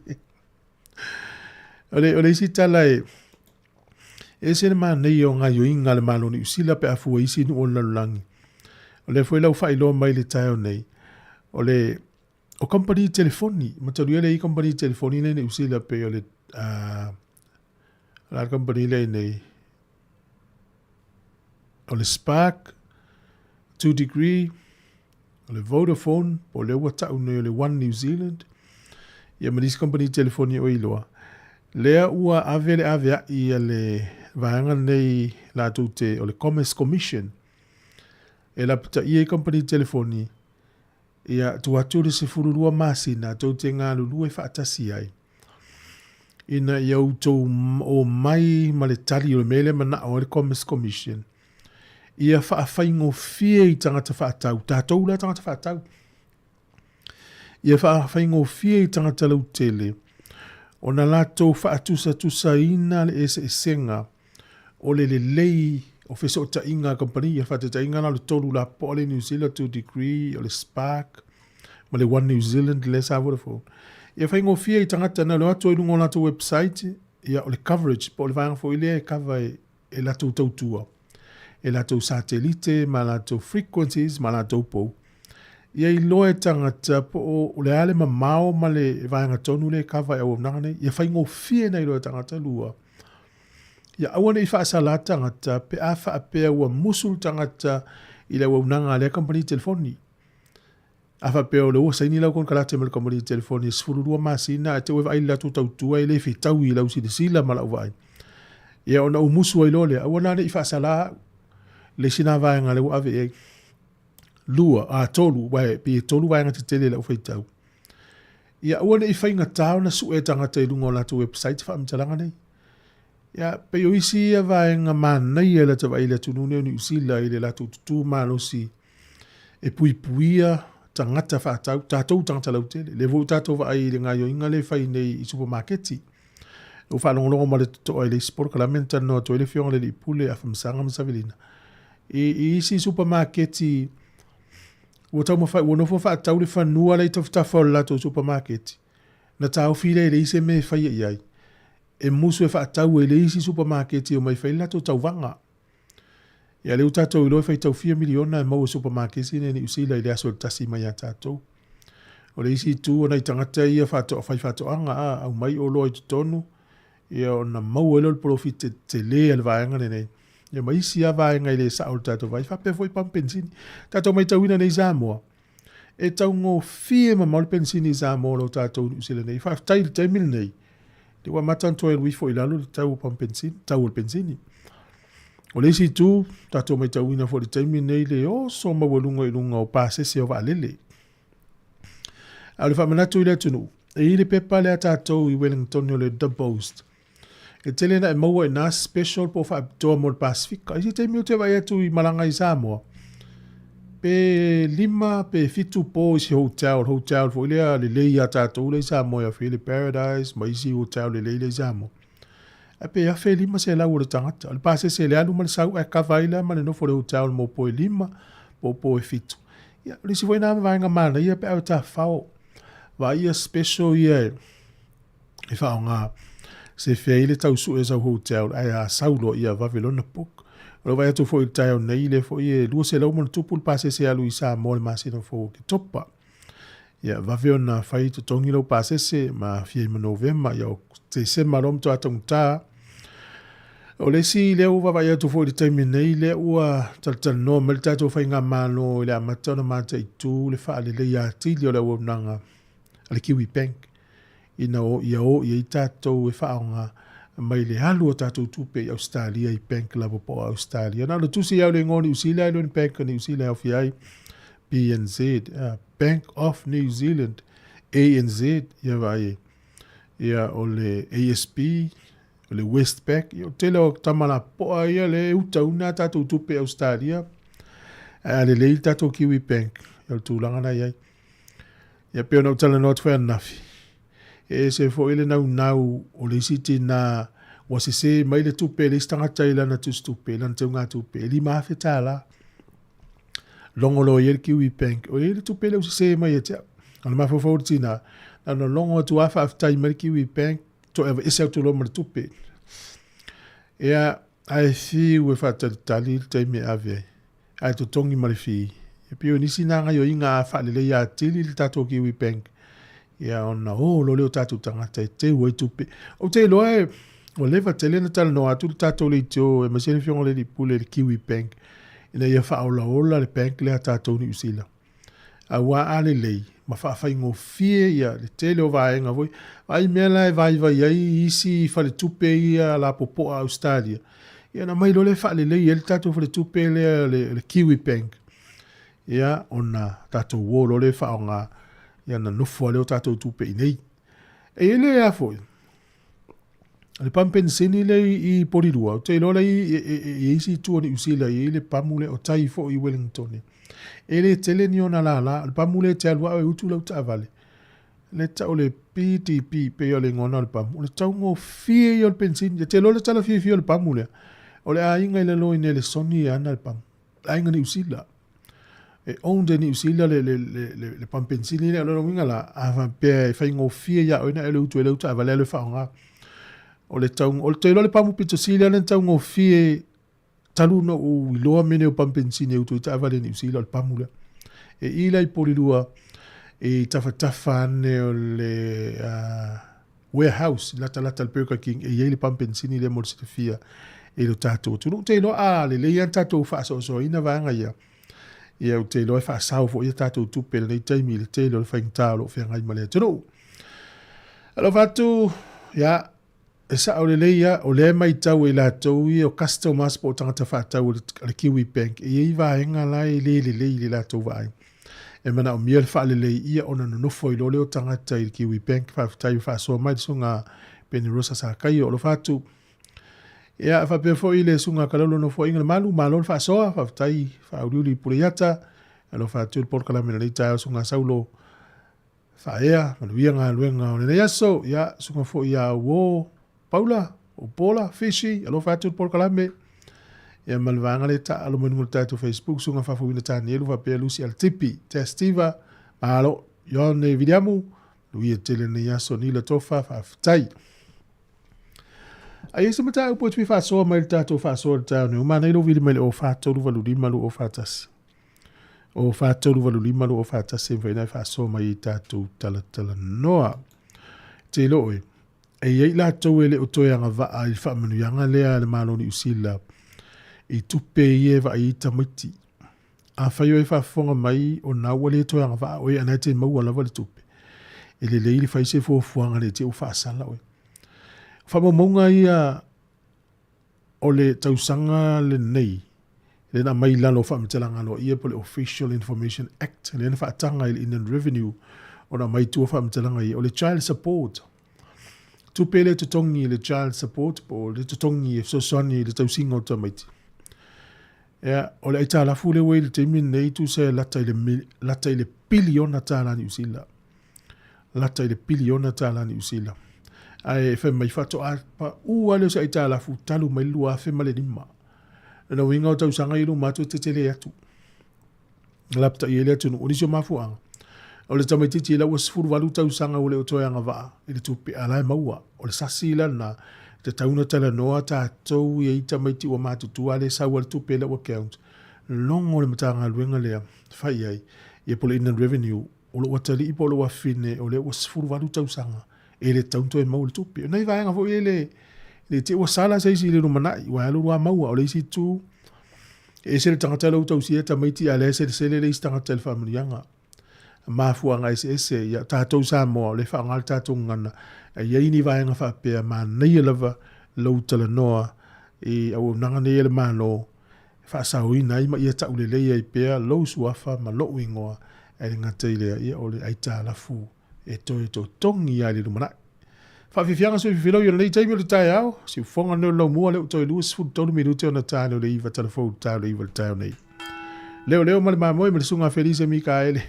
O le, o le isi tala e, e ese le manaia o gaioiga a le Malo o Niu Sila pe a fua i isi nuu o le lalolagi. O lea foi la ua faailoa mai i le taeao nei, o le o kamupani telefoni, matalu ia le i kamupani telefoni lea i Niu Sila pei o le uh, la kamupani lea i nei, o le Spark, 2 Degree, o le Vodafone, po o lea ua tau nei o le One New Zealand, ia ma nisi kamupani telefoni o iloa, lea ua ave le avea'i a le vaega lenei latou te o le Commerce Commission e lapataia i kamupani telefoni ia tuu atu le 12 masina tou te galulue faatasi ai ina ia outou omai ma le tali o le mea lea manao ai le Commerce Commission ia faafaigofie i tagata faatau, tatou la tagata faatau, ia faafaigofie i tagata lautele ona latou faatusatusaina le eseesega o le lelei o fesootaiga a kamupani. Ia faataitaiga la o le tolu lapopoa le New Zealand 2 Degree, o le Spark ma le One New Zealand lea sa Vodafone. Ia faigofie i tagata na o atu ai luga o latou website, ia o le coverage po o le vaega foi lea e cover e, e latou tautua, e latou satelite ma latou frequencies ma latou pou. Ia iloa e tagata po o le a le mamao ma le vaega tonu lea e cover e auaunaga nei. Ia faigofie na iloa e tagata lua. Ia aua ne i faasala tagata pe a faapea ua musu le tagata i le auaunaga a lea kamupani telefoni. A faapea o lea ua saini lau konekarate ma le kamupani telefoni e 12 masina ae te i ua e vaai i le latou tautua e le fetaui i lau silasila ma lau vaai. Ia ona ou musu ai loa lea, aua la ne i faasala au. Le isi lena vaega lea ua ave i ai. Lua, a tolu, aua e pei e tolu vaega tetele i lau faitau. Ia aua ne i faigata ona sue tagata i luga o latou website faamatalaga nei. Ia, pei o isi ia vaega manaia i lata vaai i le atunuu nei o Niu Sila i le latou tutū malosi e puipuia tagata faatau, tatou tagata lautele. Lea foi ua tatou vaai i le gaoioiga lea e fai nei i supamaketi. Ua faalogologo ma le totoa i le isi polokalame na talanoa atu ai le Afioga i le Alii Pule Afamasaga ma Savelina i, i isi supamaketi ua taumafai, ua nofo faatau le fanua la i tafatafa o le latou supamaketi. Na taofi lea e leai se mea e faia i ai. E musu e faatau e le isi supamaketi e omai e fai le latou tauvaga. Ia lea ua tatou iloa e faitau fia miliona e maua e supamaketi nei i Niu Sila i le aso e tasi mai ia tatou. O le isi itu o nai tagata ia faatoa, faifaatoaga, a, aumai oloa i totonu, ia ona maua ai lea o le polofiti tetele a le vaega lenei. Ia ma isi lava vaega e le sao i le tatou vaai, faapea foi pamu penisini. Tatou matauina nei i Samoa, e taugofie mamao le penisini i Samoa o lo tatou Niu Sila nei. Faafetai i le taimi lenei, lea ua amata ona toe alu ifo i lalo le tau o pamu penisini, tau o le penisini. O le isi itu, tatou matauina foi i le taimi lenei le oso maualuga i luga o pasese o vaalele. A o le faamanatu i le atunuu, e i ai le pepa lea a tatou i Wellington o le The Post. E tele ina e maua i nā special po o faapitoa mo le Pasifika. I se taimi ou te vaai atu i malaga i Samoa, pe lima pe fitu po i se hotel, hotel foi lea lelei ia tatou lea i Samoa e afe ai le Paradise ma isi hotel lelei lea i Samoa. Ae pe 1500 o le tagata. O le pasese i le alu ma le sau ae kava ai la ma le nofo i le hotel mo po e lima po o po e fitu. Ia, o le isi foi nā vaega manaia pe a e tafafao. Vaai ia special ia e e faaaoga se fea ai le tau sue sau hotel ae a sau loa ia vave loa ona book. O lou vaai atu foi i le taeao nei, lea foi e 200 ma ona tupu le pasese e alu i Samoa i le masina fou o Oketopa. Ia vave ona fai totogi lau pasese ma aafia ai ma Novema, ia o Tesema loa matua taugata. O le isi lea ua vaavaai atu foi i le taimi nei, lea ua talatalanoa mai le tatou faigamalo i le amata ona mataitu le faaleleia atili o le auaunaga a le Kiwi Bank ina o ia o i ai tatou e faaaoga mai le alu o tatou tupe i Ausetalia i bank lava po o Ausetalia. Na ona tusi au le igoa o Niu Sila ai loa ni bank a Niu Sila e aofia ai BNZ, Bank of New Zealand, ANZ, ia vaai ai. Ia o le ASB, o le Westpac, ia o tele o tama lapoa ia le e utauna a tatou tupe i Ausetalia. Ae a lelei le tatou Kiwi Bank, ia o le tulaga na i ai. Ia pei ona ou talanoa atu foi ananafi, E ese foi le naunau o le isi tinā ua sesē mai le tupe a le isi tagata i lana tusitupe, i lana teugatupe, e $5,000. Logo loa i ai le Kiwi Bank, o i ai le tupe lea ua sesē mai ia te au. A o le mafaufau o le tinā, na ona logo atu lava faafetai mai le Kiwi Bank, toe aveese atu loa ma le tupe. Ia, ae fiu e faatalitali le taimi e ave ai, ae totogi ma le fee. E pei o nisi na gaioiga a faaleleia atili le tatou Kiwi Bank, ia ona o loa lea o tatou tagata e teu ai tupe. Ou te iloa e, ua leva tele ona talanoa atu le tatou leitio aemaise le Afioga i le Alii Pule i le Kiwi Bank ina ia faaolaola le bank lea a tatou Niu Sila. Aua a lelei ma faafaigofie ia le tele o vaega foi, vaai mea la e vaivai ai isi faletupe ia lapopoa a Ausetalia, ia ona aumai loa lea faalelei ai le tatou faletupe lea le Kiwi Bank, ia ona tatou o loa lea e faaaoga, ia ona nofo lava lea o tatou tupe i inei. E i ai le a foi, le pamu penisini lea i Polilua, ou te iloa la e i ai isi itu o Niu Sila e i ai le pamu lea, o tai foi i Wellington. E le tele ni ona lala, o le pamu lea e te alu lava oe e utu lau taavale. Le tau le PDP pei o le igoa o le pamu, o le taugofie ia o le penisini. E te iloa le tala fiafia o le pamu lea, o le aiga i lalo i Nelesoni e ana le pamu. Le aiga Niu Sila. E owned e Niu Sila le, le, le, le, le pamu penisini lea. O lona uiga la, a faapea e faigofie ia oe ona e alu e utu ai lau taavale alu e faaaoga. O le tau, o le te iloa le pamu pito sili lava ona taugofie talu ona ou iloa mea nei o pamu penisini e utu ai taavale i Niu Sila, o le pamu lea. E i la i Polilua, i tafatafa ane o le uh, warehouse, latalata le Burger King, e i ai le pamu penisini lea mo le silafia e lo tatou atunuu. Ou te iloa a lelei lava tatou faasoasoaina vaega ia, ia ou te iloa e faasao foi a tatou tupe i lenei taimi i le tele o le faigata o lo o feagai ma le atunuu. Alofa atu, ia, e sao lelei lava, o lea e matau e i latou ia o customers po o tagata faatau a le Kiwi Bank, e i ai vaega la e le lelei i le latou vaai. E manaomia le faalelei ia ona nonofo ai loa lea o tagata i le Kiwi Bank. Faafetai ua faasoa mai le susuga Penerosa Sakaio. Alofa atu. Ia, faapea foi le susuga Kalaulo Nofoaiga le Malu, malo le faasoa, faafetai faauliuli i Puleiata. Alofa atu le polokalame i lenei taeao susuga Saulo Faaea, manuia galuega o lenei aso. Ia, susuga foi ia Uo Paula, o Pola, Fishi, alofa atu le polokalame. Ia, ma le vaega lea taalo mai luga o le tatou Facebook, susuga Faafouina Tanielu faapea Lucy Alitipi, Testiva, malo, Ione Viliamu, manuia tele lenei aso, Nila Tofa, faafetai. A i ai se mataupu e te fia faasoa mai i le tatou faasoa i le taeao nei, ua manaia lou vili mai le 0438 241. 0438 241 e mafai ona e faasoa mai i tatou talatalanoa. Te iloa oe, e i ai latou e le o toe agavaa i le faamanuiaga lea a le Malo o Niu Sila i tupe ia e vaai ai tamaiti. Afai o e faafofoga mai o na ua le toe agavaa oe a na e te maua lava le tupe, e lelei le fai se fuafuaga ne i te i ua faasala oe. O faamaumauga ia o le tausaga lenei, lea na aumai i lalo o faamatalaga aloaia po o le Official Information Act, lea na faataga i le Inland Revenue ona aumai i tua faamatalaga ia, o le child support. Tupe lea e totogi i le child support po o le totogi e fesoasoani i le tausiga o tamaiti. Ia, o le aitalafu lea ua i le taimi lenei tusa e lata i le, lata i le piliona tālā Niu Sila. Lata i le piliona tālā Niu Sila. Ae fai mai faatoa paʻu lava lea o se aitalafu talu mai le 2005. Lona uiga o tausaga ia i luma atu e tetele atu. Lapatai ai le atunuu. O nisi o mafuaaga, o le tamaitiiti la ua 18 tausaga ua le o toe agavaa i le tupe, a la e maua. O le sasi la lena, e tatau ona talanoa tatou ia i tamaiti ua matutua a le sau a le tupe i lau account. Logo le Matagaluega lea, fai i ai, ia po o le Inland Revenue, o lou atalii po o lou afine o lea ua 18 tausaga, e le tatau ona toe maua le tupe. O nai vaega foi ia le le te ua sala se isi i le lumanai, ua alu lua maua. O le isi itu, e ese le tagata la ua tausia tamaiti, a o lea e selesele le isi tagata i le faamanuiaga. Mafuaaga eseese, ia tatou Samoa, o lea e faaaoga le tatou gagana, e i ai ni vaega faapea, manaia lava lou talanoa i auaunaga nei a le Malo, e faasaoina ai ma ia taulelei ai pea lou suafa ma lou igoa, ae le gata i lea, ia o le aitalafu e toe totogi lava i le lumanai. Faafiafiaga sui fifiloi o lenei taimi o le taeao, siufofoga lenei o le laumua lea ua toe 23 minute ona ta lea o le 9 talafou i le ta o le 9 i le taeao nei. Leo leo ma le mamoe ma le susuga Felise Mikaele.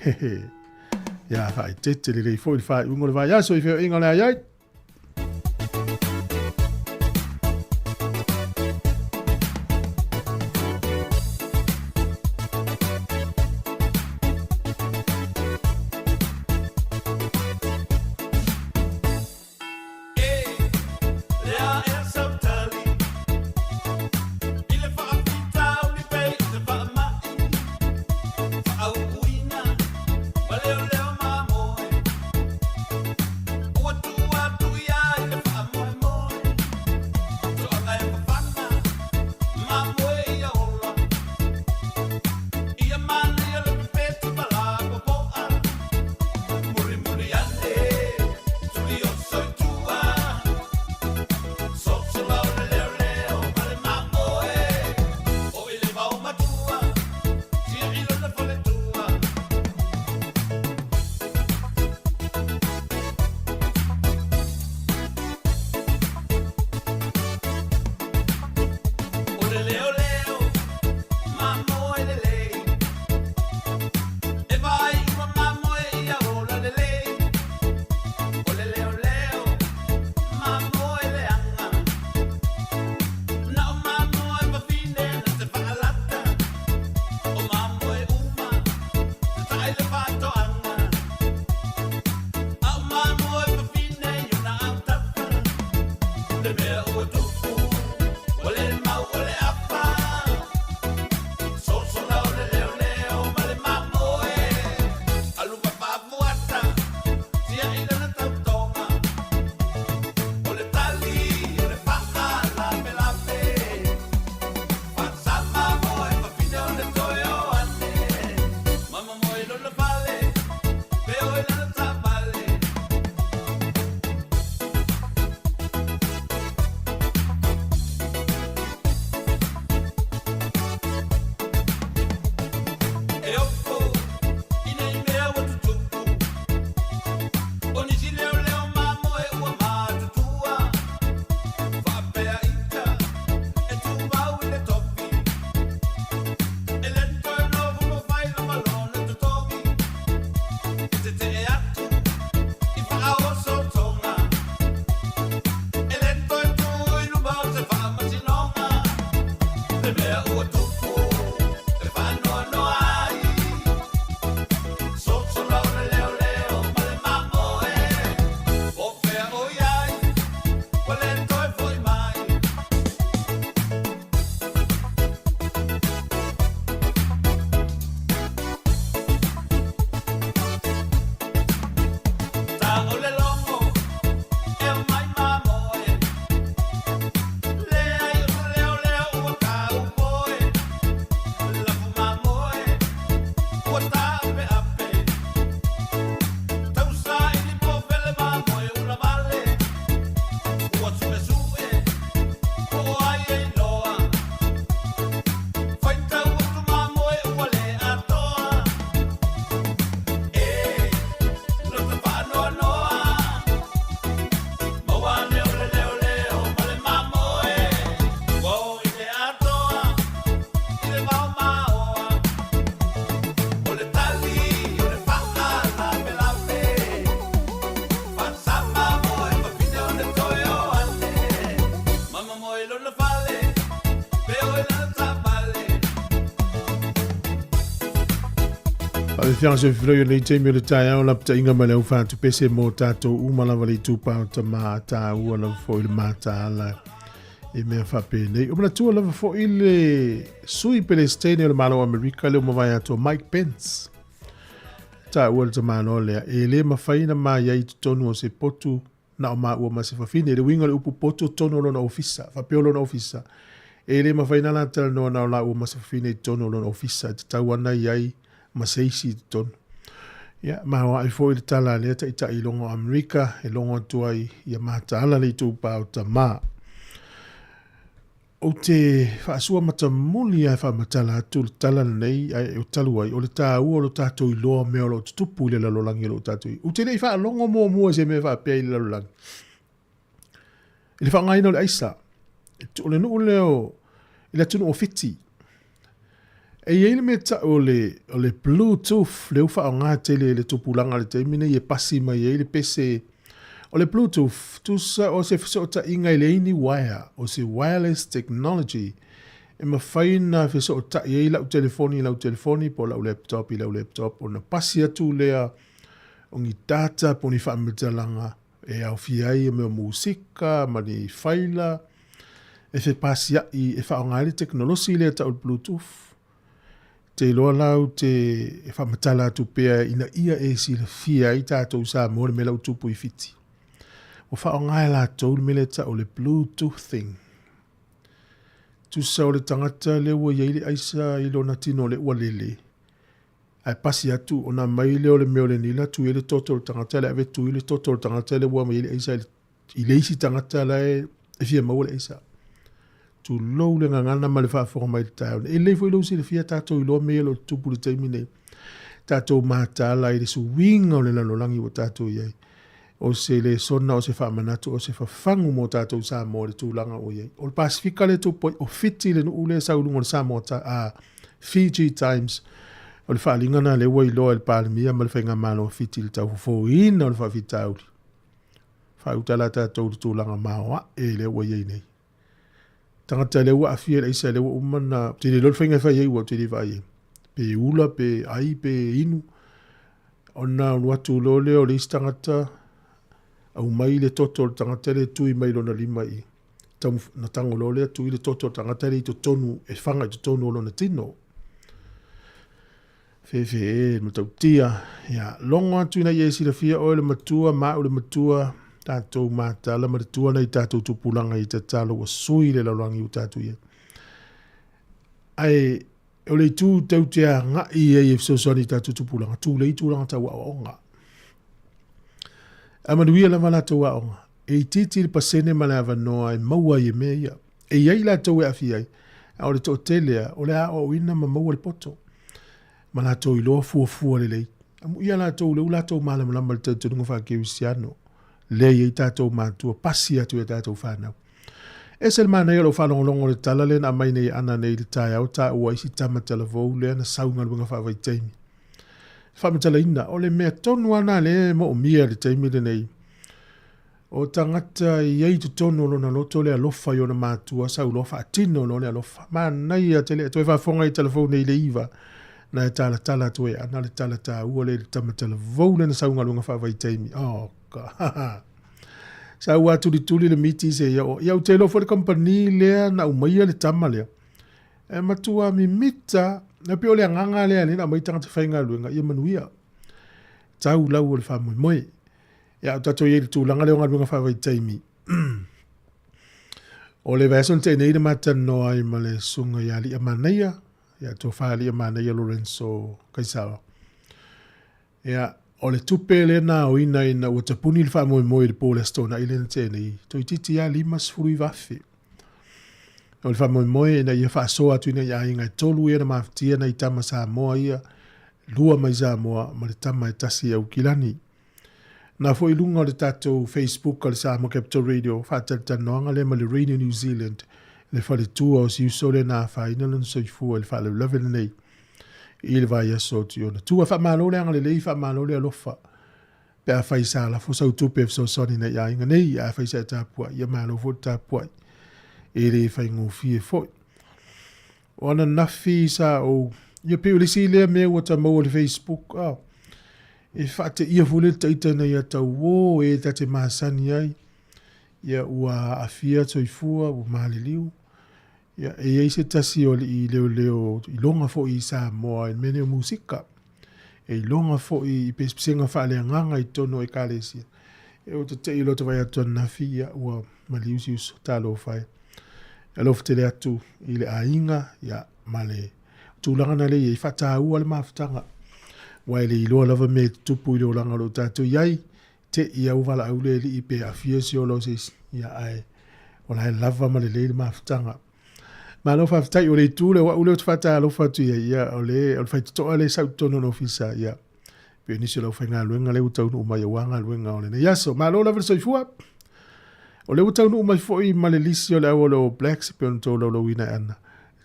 Ia faaeteete lelei foi le faaiuga o le vaiaso i feoaiga o le ai ai. Faafetai se filo i lenei taimi o le taeao lapataiga ma le au whātupese mō tātou uma lava le itupa o ta mātāua lava foi le mātāla i mea whaapenei. O manatua lava foi le sui Pelestene o le Malo o Amerika le umawai atu Mike Pence. Tāua le tamānoa lea, e le mawhai na mā iai totonu o se potu na o māua ma se fafine. Le uiga o le upu poto totonu o lona ofisa, faapea o lona ofisa. E le mafai na la talanoa na o lāua ma se fafine i totonu o lona ofisa, e tatau ana i ai ma se isi i totonu. Ia, maoae foi le tala a lea taitai i logo o Amerika, e logo atu ai ia mataala le itupa o tamā. Ou te faasua matamuli ae faamatala atu le tala lenei ae o talu ai, o le tāua o lo tātou iloa mea o lo o tutupu i le lalolagi o lo o tātou i. Ou te le i faalogo muamua i se mea faapea i le lalolagi. I le faaaogaina o le aisa, o le nuu lea o, i le atunuu o Fiti. E i ai le mea tau o le, o le Bluetooth, lea ua faaaoga tele e le tupulaga i le taimi nei e pasi mai ai le pese. O le Bluetooth, tusa o se fesootaiga e leai ni uaea, o se wireless technology e mafai ona fesootai ai lau telefoni i lau telefoni po o lau laptop i lau laptop ona pasi atu lea o ni data po o ni faamatalaga e aofia ai mea o musika ma ni faila e fepasia'i e faaaoga ai le tekonolosi lea e tau o le Bluetooth. Te iloa la ou te e faamatala atu pea ina ia e silafia ai tatou i Samoa le mea la ua tupu i Fiti. Ua faaaoga e latou le mea lea e tau o le Bluetooth thing. Tusa o le tagata lea ua i ai le aisa i lona tino lea ua lele, ae pasi atu ona aumai lea o le mea o le nila tui ai le toto o le tagata lea ave tui le toto o le tagata lea ua aumai ai le aisa i le isi tagata la e fia maua le aisa. Tulou le gagana ma le faafofoga mai i le taeao nei. E lelei foi lou silafia tatou iloa mea ia o lo o tutupu i le taimi nei. Tatou mataala i le suiga o le lalolagi ua tatou i ai. O se lesona, o se faamanatu, o se fafagu mo tatou Samoa i le tulaga ua i ai. O le Pasefika lea e tupu ai, o Fiti le nuu lea e sau i luga o le Samoa, a, Fiji Times. O le faaaliga lena lea ua iloa e le Palemia ma le Faigamalo a Fiti i le taufofoina o le faafitauli. Faauta la tatou i le tulaga maoae lea ua i ai nei. Tagata lea ua aafia i le aisa lea ua uma ona, ou te le iloa le faiga e fai ai ua ou te le vaai i ai. Pe ula, pe ai, pe inu. Ona alu atu loa lea o le isi tagata, aumai le toto o le tagata lea e tui mai lona lima i tau, na tago loa lea tui le toto o le tagata lea i totonu, e faga i totonu o lona tino. Fefe e, matautia. Ia, logo atu ina ia e silafia oe le matua, ma au le matua, tatou mataala ma le tua nai tatou tupulaga i tatalo ua sui le lalolagi ua tatou i ai. Ae o le itu tau te agai ai e fesoasoani i tatou tupulaga, tulei tulaga tau aoaoga. A manuia lava latou aoga, e itiiti le pasene ma le avanoa e maua ai e mea ia. E i ai latou e aafia ai, a o le toatele a, o le aoaoina ma maua le poto, ma latou iloa fuafua lelei. Amuia latou lea ua latou malamalama i le talitonuga faa-kerisiano, lea e i ai tatou matua, pasi atu i a tatou fanau. E ese le manaia o lou faalogologo i le tala lea na aumai nei e Ana nei i le taeao, taua ai si tama talavou lea na sau i galuega faavaitaimi. Faamatalaina, o le mea tonu lava lena lea e moomia i le taimi lenei, O tagata e i ai i totonu o lona loto le alofa i ona matua, sau loa faatino loa le alofa. Manaia tele, e toe faafofoga i talafou nei i le iva, na e talatala atu ai ana le tala taua lea i le tama talavou lea na sau galuega faavaitaimi. Oh, ka. Sa ua tulituli le miti se ia o. Ia ou te iloa foi le kamupani lea na aumaia le tama lea. E matua mimita, e pei o le agaga lea lea na aumai tagata faigaluega, ia manuia. Tau lau o le faamoemoe. Ia, o tatou i ai i le tulaga lea o galuega faavaitaimi. O le vaiaso na tea nei na matalanoa ai ma le susuga ia Aliiamanaia, ia Tofa Aliiamanaia Lorenzo Kaisawa. Ia, o le tupe lea na aoina ina ua tapuni le faamoemoe i le po o le Aso Toonai lea na tea nei, toeitiiti lava $59,000. O le faamoemoe ina ia faasoa atu ina ia aiga e tolu ia na mafatia nai tama Samoa ia, lua mai Samoa ma le tama e tasi i Aukilani. Na foi i luga o le tatou Facebook a le Samoa Capital Radio faatalatalanoaga lea ma le Radio New Zealand, le faletua o si uso lea na afaina lona soifua i le faalavelave lenei i le vaiaso atu i ona tua. Faamalo le agalelei, faamalo le alofa. Pe afai sa lafo sau tupe e fesoasoani nai aiga nei, a fai sa e tapuai, ia malo foi le tapuai. E le faigofie foi. O ananafi sa ou, ia pei o le isi lea mea ua ta maua i le Facebook, oh, e faateia foi le taita ina ia tauō e ta te masani ai, ia ua aafia soifua, ua maliliu. Ia, e i ai se tasi o alii leoleo iloga foi i Samoa i le mea nei o musika. E iloga foi i pesepesega faaleagaga i totonu o ekalesia. E ua tetei loa te vaai atu ananafi, ia ua maliu si uso, talofa e. Alofa tele atu i le aiga, ia, ma le tulaga na lea i ai, faataua le mafutaga. Aua e le iloa lava mea e tutupu i le olaga o lo o tatou i ai, te i au valaau le alii pe aafia se ola o se isi, ia, ae o la e lava ma lelei le mafutaga. Malo faafetai, o le itu lea o au lea ou te faatalofa atu i ai, ia, o le, o le faitotoa lea e sau i totonu o le ofisa, ia, pei o nisi o le aufaigaluega lea ua taunuu mai aua galuega o lenei aso. Malo lava le soifua. O lea ua taunuu mai foi ma le lisi o le au o le All Blacks e pei ona tolaulauina e Ana.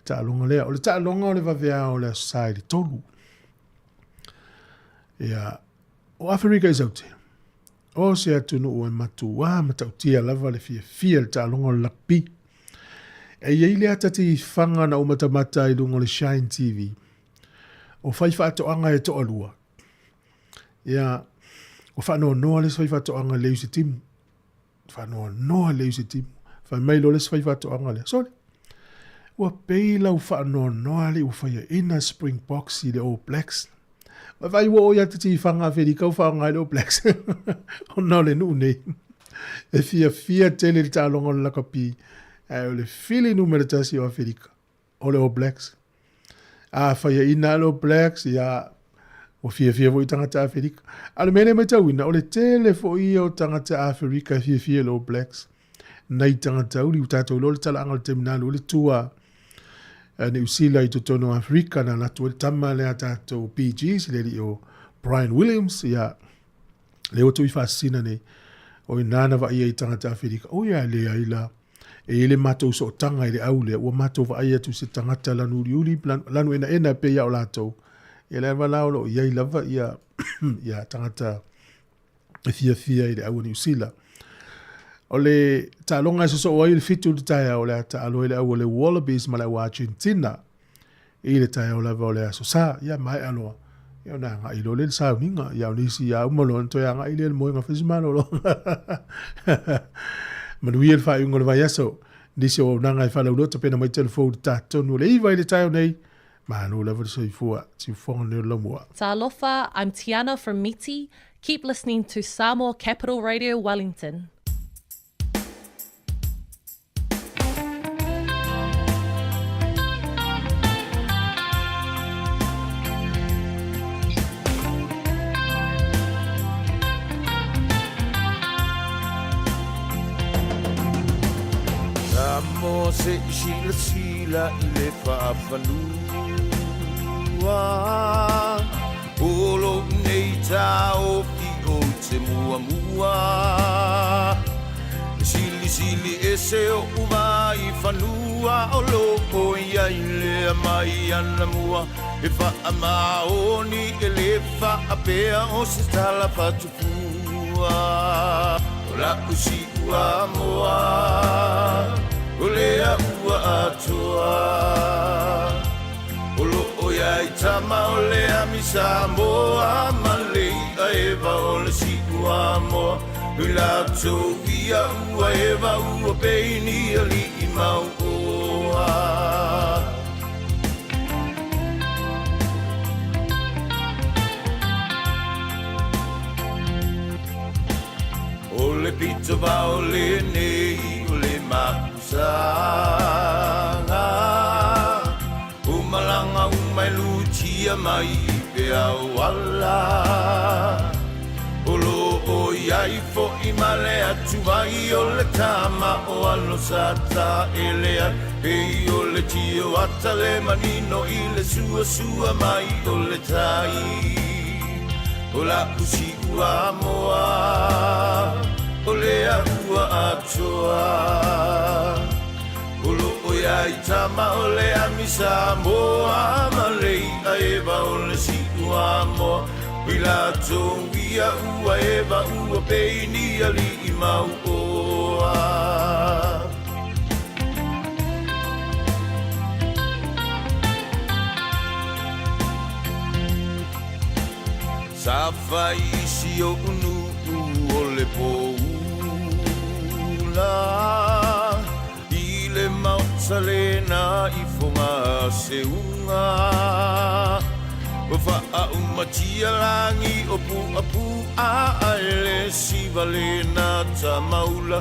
taaloga lea. O le taaloga o le vaveao o le Aso Sa i le 3. Ia, o Aferika i Saute, o se atunuu e matuā matautia lava le fiafia i le taaloga o le lakpi. E i ai le ata tifaga na ou matamata ai i luga o le Shine TV, o faifaatoaga e toalua. Ia, ua faanoanoa le isi faifaatoaga e leai se timu. Faanoanoa leai se timu. Fai mai loa le isi faifaatoaga lea, Sole, ua pei lau faanoanoa alii ua faiaina Springboks i le All Blacks. Vaai ua oo ia te tifaga Aferika ua faaaoga ai le All Blacks. Ona o le nuu nei. E fiafia tele le taaloga o le lakapi, ae o le fili numera 1 o Aferika, o le All Blacks. A faiaina le All Blacks, ia, ua fiafia foi tagata Aferika. A o le mea lea e matauina, o le tele foi ia o tagata Aferika e fiafia i le All Blacks. Nai tagata uli, ua tatou iloa le talaaga o le taimi na alu ai le tua a Niu Sila i totonu o Aferika, na alu atu ai le tama lea a tatou Bee Gees, le alii o Brian Williams, ia, lea ua tuuifaasisina nei, o i ina na vaaia ai tagata Aferika. Oi a leai la, E i ai le matou sootaga i le au lea, ua matou vaai atu i se tagata lanu uliuli, lanu enaena e pei lava o latou, ia lea lava la o lo o i ai lava ia, ia tagata e fiafia i le au a Niu Sila. O le taaloga e sosoo ai le 7 i le taeao o le a taalo ai le au a le Wallabies ma le au a Argentina i le taeao lava o le Aso Sa. Ia maea loa, ia ona agai loa lea i le sauniga. Ia o nisi a uma loa ona toe agai lea i le moega fai se malologa. Manuia le faaiuga o le vaiaso. Nisi o auaunaga e faalauiloa tapena mai telefou i le tatonu o le 9 i le taeao nei. Malo lava le soifua. Siufofoga nei o le laumua. Talofa, I'm Tiana from Miti. Keep listening to Samoa Capital Radio Wellington. Samoa se i silasila i le faafanua O lou nei taofi ou te muamua E silisili ese oʻu wā i fanua O loo i ai lea mai anamua E faamaoni e le faapea o se tala fatufua O la'u siua moa O lea ua atoa O loo i ai tama o le ami Samoa ma le i'a eva o le siua moa Nui latou ia ua eva ua peini ali'i mau oa. O le pito vao lenei o le mapusaga O malaga uma e lutia mai i peau ala O loo i ai fo'i ma le atuvai o le tama o alo sa taele ai Pei o le tio ata le manino i le suasua mai o le tai O la'u siua moa o lea ua atoa O loo i ai tama o le ami Samoa ma le i'a eva o le siua moa I latou ia ua eva ua peini ali'i mau oa. Sa fai i si oʻu nuu o le poula I le maota lena i Fogaseuga Ua faaumatia lagi o Puapu'a Ae le siva lena tamaula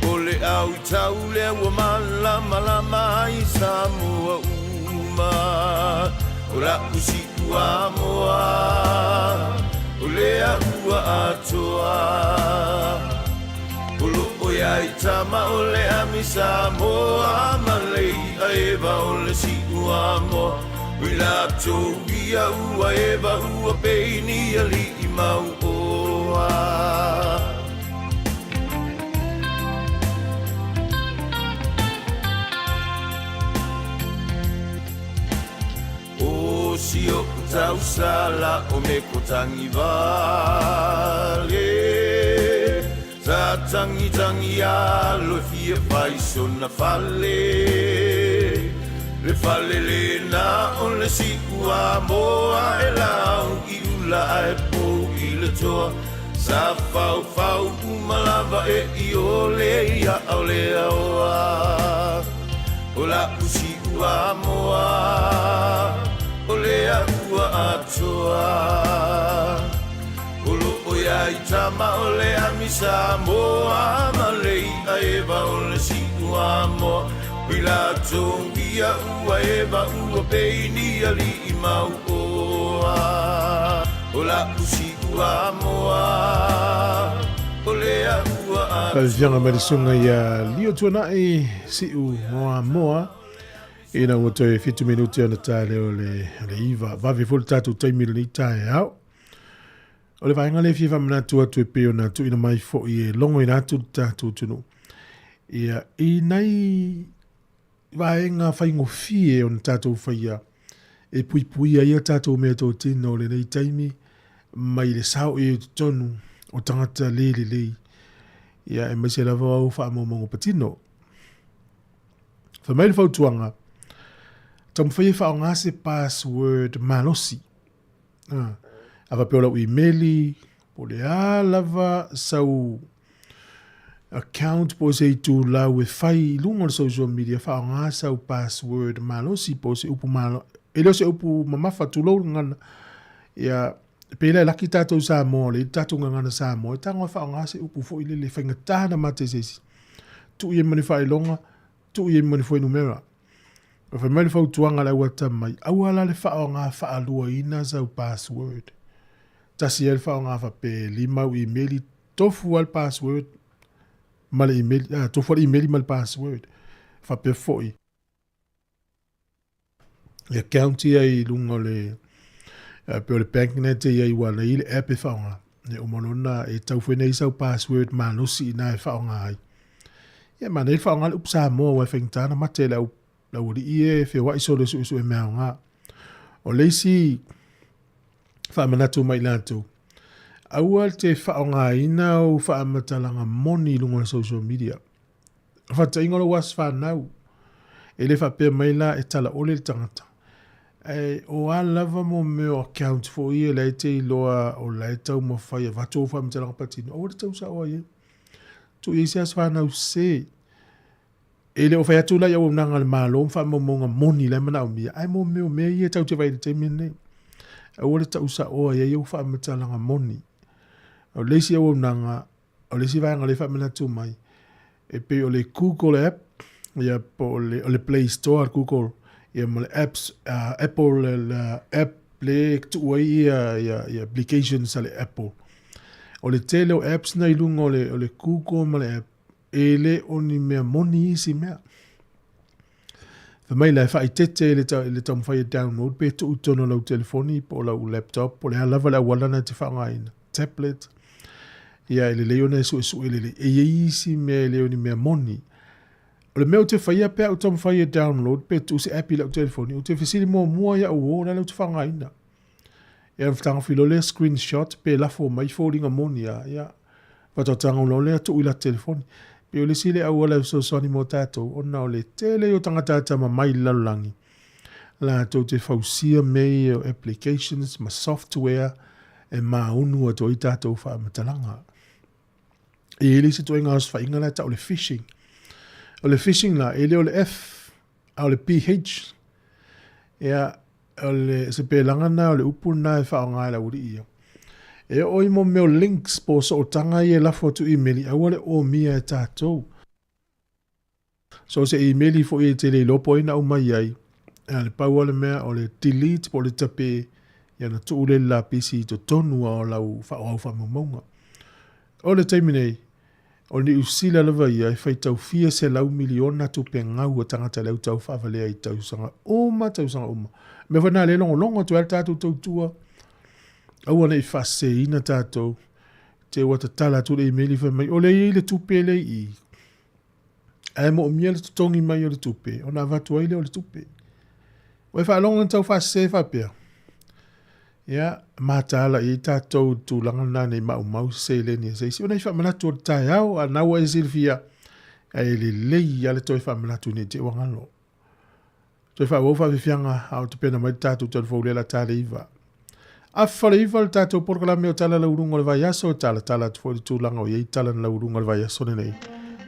O le au i tau lea ua malamalama ai Samoa uma O la'u siua moa O lea ua atoa O loo i ai tama o le ami Samoa ma le i'a eva o le siua moa I latou ia ua eva ua peini ali'i mau oa. tausala o me ko tagivale. Sa tagitagi alo e fia fai sona fale. Le fale lena o le Siuamoa e lau i ula ae pou i le toa. Sa faufau uma lava e iole ia au le aoa. O la'u Siuamoa o le a'u atoa. O lo'o iai tama o le ami Samoa ma le i'a eva o le Siuamoa. I latou ia ua eva ua pei ni ali'i mau'oa. O la'u Siuamoa o le a'u atoa. Faafiafiaga mai le susuga ia Lio Tuanai Siu Moa Moa ina ua toe 7 minute ona tae lea o le, le iva. Vave foi le tatou taimi lenei taeao. O le vaega lea e fia faamanatu atu e pei ona tuuina mai foi e logoina atu le tatou atunuu. Ia, i nai vaega faigofie ona tatou faia e puipuia ai a tatou meatotino o lenei taimi mai le sao i ai i totonu o tagata le lelei, ia, aemaise lava o au faamaumauga patino. Fai mai le fautuaga, taumafai e faaaoga se password malosi. A, a faapea o lau imeli, po o le a lava sau account po o se itulau e fai i luga o le social media, faaaoga sau password malosi po o se upu malo, e le o se upu mamafa, tulou le gagana. Ia, pei la e laki tatou Samoa, le tatou gagana Samoa, e tago e faaaoga se upu foi lele e faigata ona mate e se isi. Tuu i ai ma ni faailoga, tuu i ai ma ni fuainumera. Ua fai mai le fautuaga a le au atamai, aua la le faaaoga faaluaina sau password. Tasi ai le faaaoga faapea e lima au imeli, tofu lava le password ma le imeli, ah, tofu lava le imeli ma le password. Faapea foi, le account ia i luga o le, pei o le bank lena e te i ai ua na i le app e faaaoga. E uma loa ona e tau foi nei sau password malosi i ina e faaaoga ai. Ia manaia le faaaoga le upu Samoa aua e faigata ona mate e le au le aualii e feoai solo e suesue mea aoga. O le isi faamanatu mai i latou, aua te faaaogaina ou faamatalaga moni i luga o le social media. O le faataitaiga o lou aso fanau, e le faapea mai la e talaole le tagata. Ae o a lava mo mea o account foi ia la e te iloa o la e taumafai e avatu ou faamatalaga patino, aua le tau saoa i ai. Tuu i ai se aso fanau se. E le o fai atu la i auaunaga a le Malo ma faamaumauga moni la e manaomia, ae mo mea o mea ia tatou te vaai i le taimi lenei. Aua le tau saoa i ai ou faamatalaga moni. O le isi auaunaga, o le isi vaega o lea e faamanatu mai, e pei o le Google app, ia po o le, o le Play Store a le Google, ia ma le apps, Apple app le e tuu ai ia, ia, ia applications a le Apple. O le tele o apps na i luga o le, o le Google ma le app, e le o ni mea moni isi mea. Fai mai la e faaeteete i le, i le taumafai e download pe tuu i totonu o lau telefoni po o lau laptop po o le a lava le auala na e te faaaogaina, tablet. Ia e lelei ona e suesue lelei. E i ai isi mea e le o ni mea moni. O le mea ou te faia pe a ou taumafai e download pe tuu se app i lau telefoni, ou te fesili muamua i au uo o le a le ou te faaaogaina. Ia ona fetagofi loa lea screenshot pe lafo mai foliga moni a, ia faatoa tago loa lea tuu i lata telefoni. Pei o le isi lea auala e fesoasoani mo tatou ona o le tele ia o tagata atamamai i le lalolagi latou te fausia mea ia o applications ma software e maunu atu ai tatou faamatalaga. E i ai le isi ituaiga osofaiga la e tau o le phishing. O le phishing la, e le o le F, a o le PH. Ia, o le sepelaga lena o le upu lena e faaaoga e le aualii ia. E oo i mo mea o links po o sootaga ia e lafo atu imeli, aua le omia e tatou. So o se imeli foi e te le iloa po o ai na aumai ai, a le pau lava le mea o le delete po o le tape, ia ona tuu lea i le lapisi i totonu lava o lau au faamaumauga. O le taimi nei, O Niu Sila lava ia e faitau fia 100 miliona tupe gau a tagata i le au tau faavalea i tausaga uma tausaga uma. O mea foi na lea e logologo atu ai le tatou tautua, aua ne i faaseseina tatou, te ua tatala atu le imeli fai mai, o lea e i ai le tupe lea i i, ae moomia le totogi mai o le tupe ona avatu ai lea o le tupe. Ua e faalogo na tau faasese faapea? Ia, mataala i ai tatou i le tulaga lena nei maumau se seleni a se isi. O nai faamanatu o le taeao, a na ua e silafia, ae lelei lava le toe faamanatu nei te i ua galo. Toe faaauau faafiafiaga a o tapena mai le tatou talafou lea la tale iva. Afa le iva le tatou polokalame o tala lauuluga o le vaiaso, e talatala atu foi le tulaga o i ai tala na lauuluga o le vaiaso lenei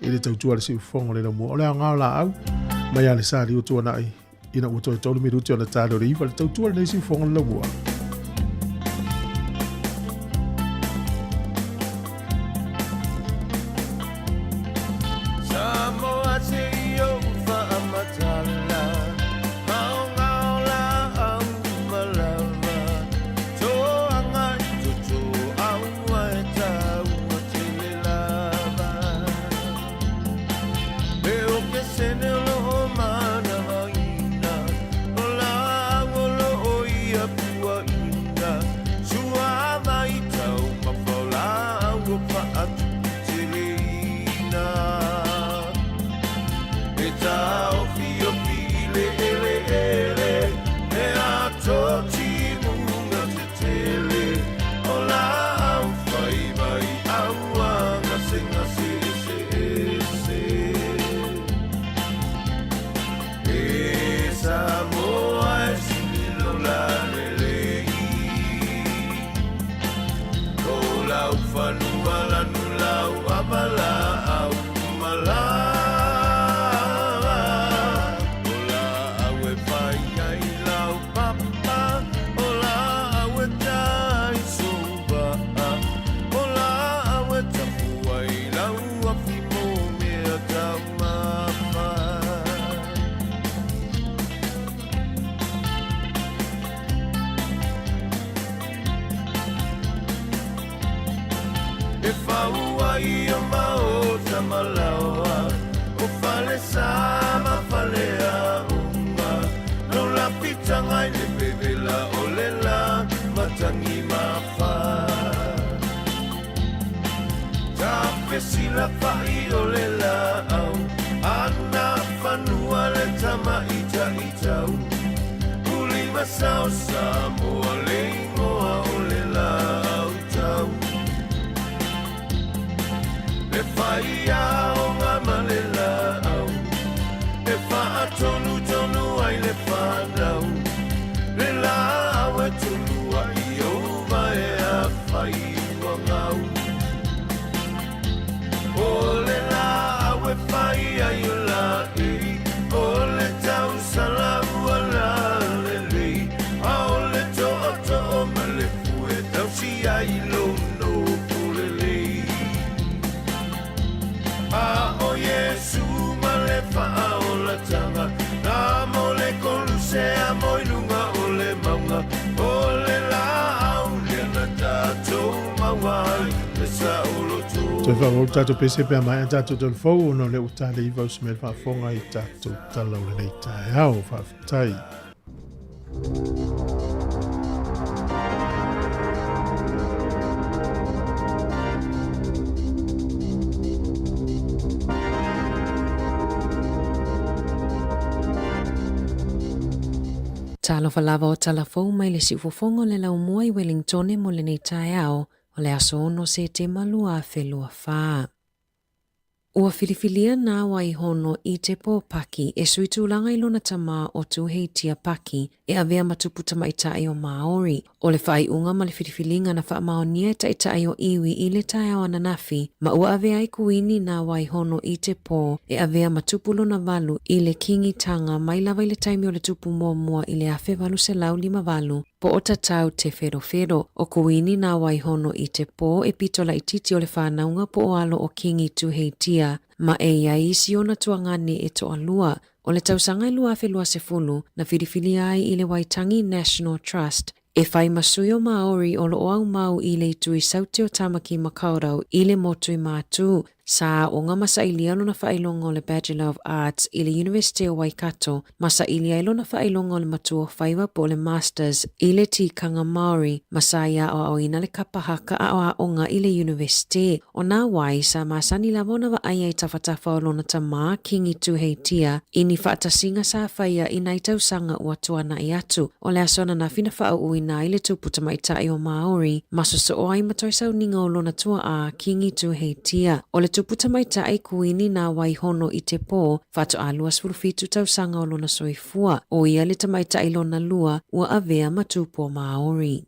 i le tautua a le siufofoga o le laumua. O le aoga o laau mai a le sa liu tuanai ina ua toe 3 minuti ona tale o le iva le tautua lenei siufofoga o le laumua. Toe whaawau tātou pese pea mai a tātou tolu fau ona o le uta le iwa usu mea whaafonga i tātou tala o lenei taeao. Whaafetai. Talofa lava o tala fou mai le siufofoga o le laumua i Wellingtone mo lenei taeao o le aso 6 Setema 2024. Ua filifilia nā Waihono i te pō paki e sui tulaga i lona tamā o Tūheitia Paki e avea ma tupu tamaitai o Māori. O le faaiuga ma le filifiliga na faamaonia e taitai o iwi i le taeao ananafi ma ua avea ai Kuini nā Waihono i te pō e avea ma tupu lona valu i le Kīngitanga mai lava i le taimi o le tupu muamua i le 1858 Po o tatau te wherowhero o Kuini nā Waihono i te pō e pito laitiiti o le whānaunga po o alo o Kingi Tuheitia ma e iai isi ona tuagane e toalua o le tausaga e 2020 na whiriwhiria ai i le Waitangi National Trust e whai ma sui o Māori o loo au mau i le itu i saute o Tamaki Makaurau i le motu i Mātū. Sa aoga ma sailia lona faailoga o le Bachelor of Arts i le Iunivesite o Waikato ma saili ai lona faailoga o le Matua o Faiva po o le Masters i le Tikanga Māori ma sa ia aoaoina le kapa haka a o aoga i le Iunivesite. O nā wai sa masani lava ona vaaia i tafatafa o lona tamā Kingi Tuheitia i ni faatasiga sa faia i nai tausaga ua tuanai atu. O le aso ananafi na faauuina ai le tupu tamaitai o Māori ma sosoo ai ma toe sauniga o lona tuaʻā Kingi Tuheitia. O le tupu tamaitai Kuini nā Waihono i te pō, faatoa 27 tausaga o lona soifua. ʻO ia le tamaitai lona lua ua avea ma tupu o Māori.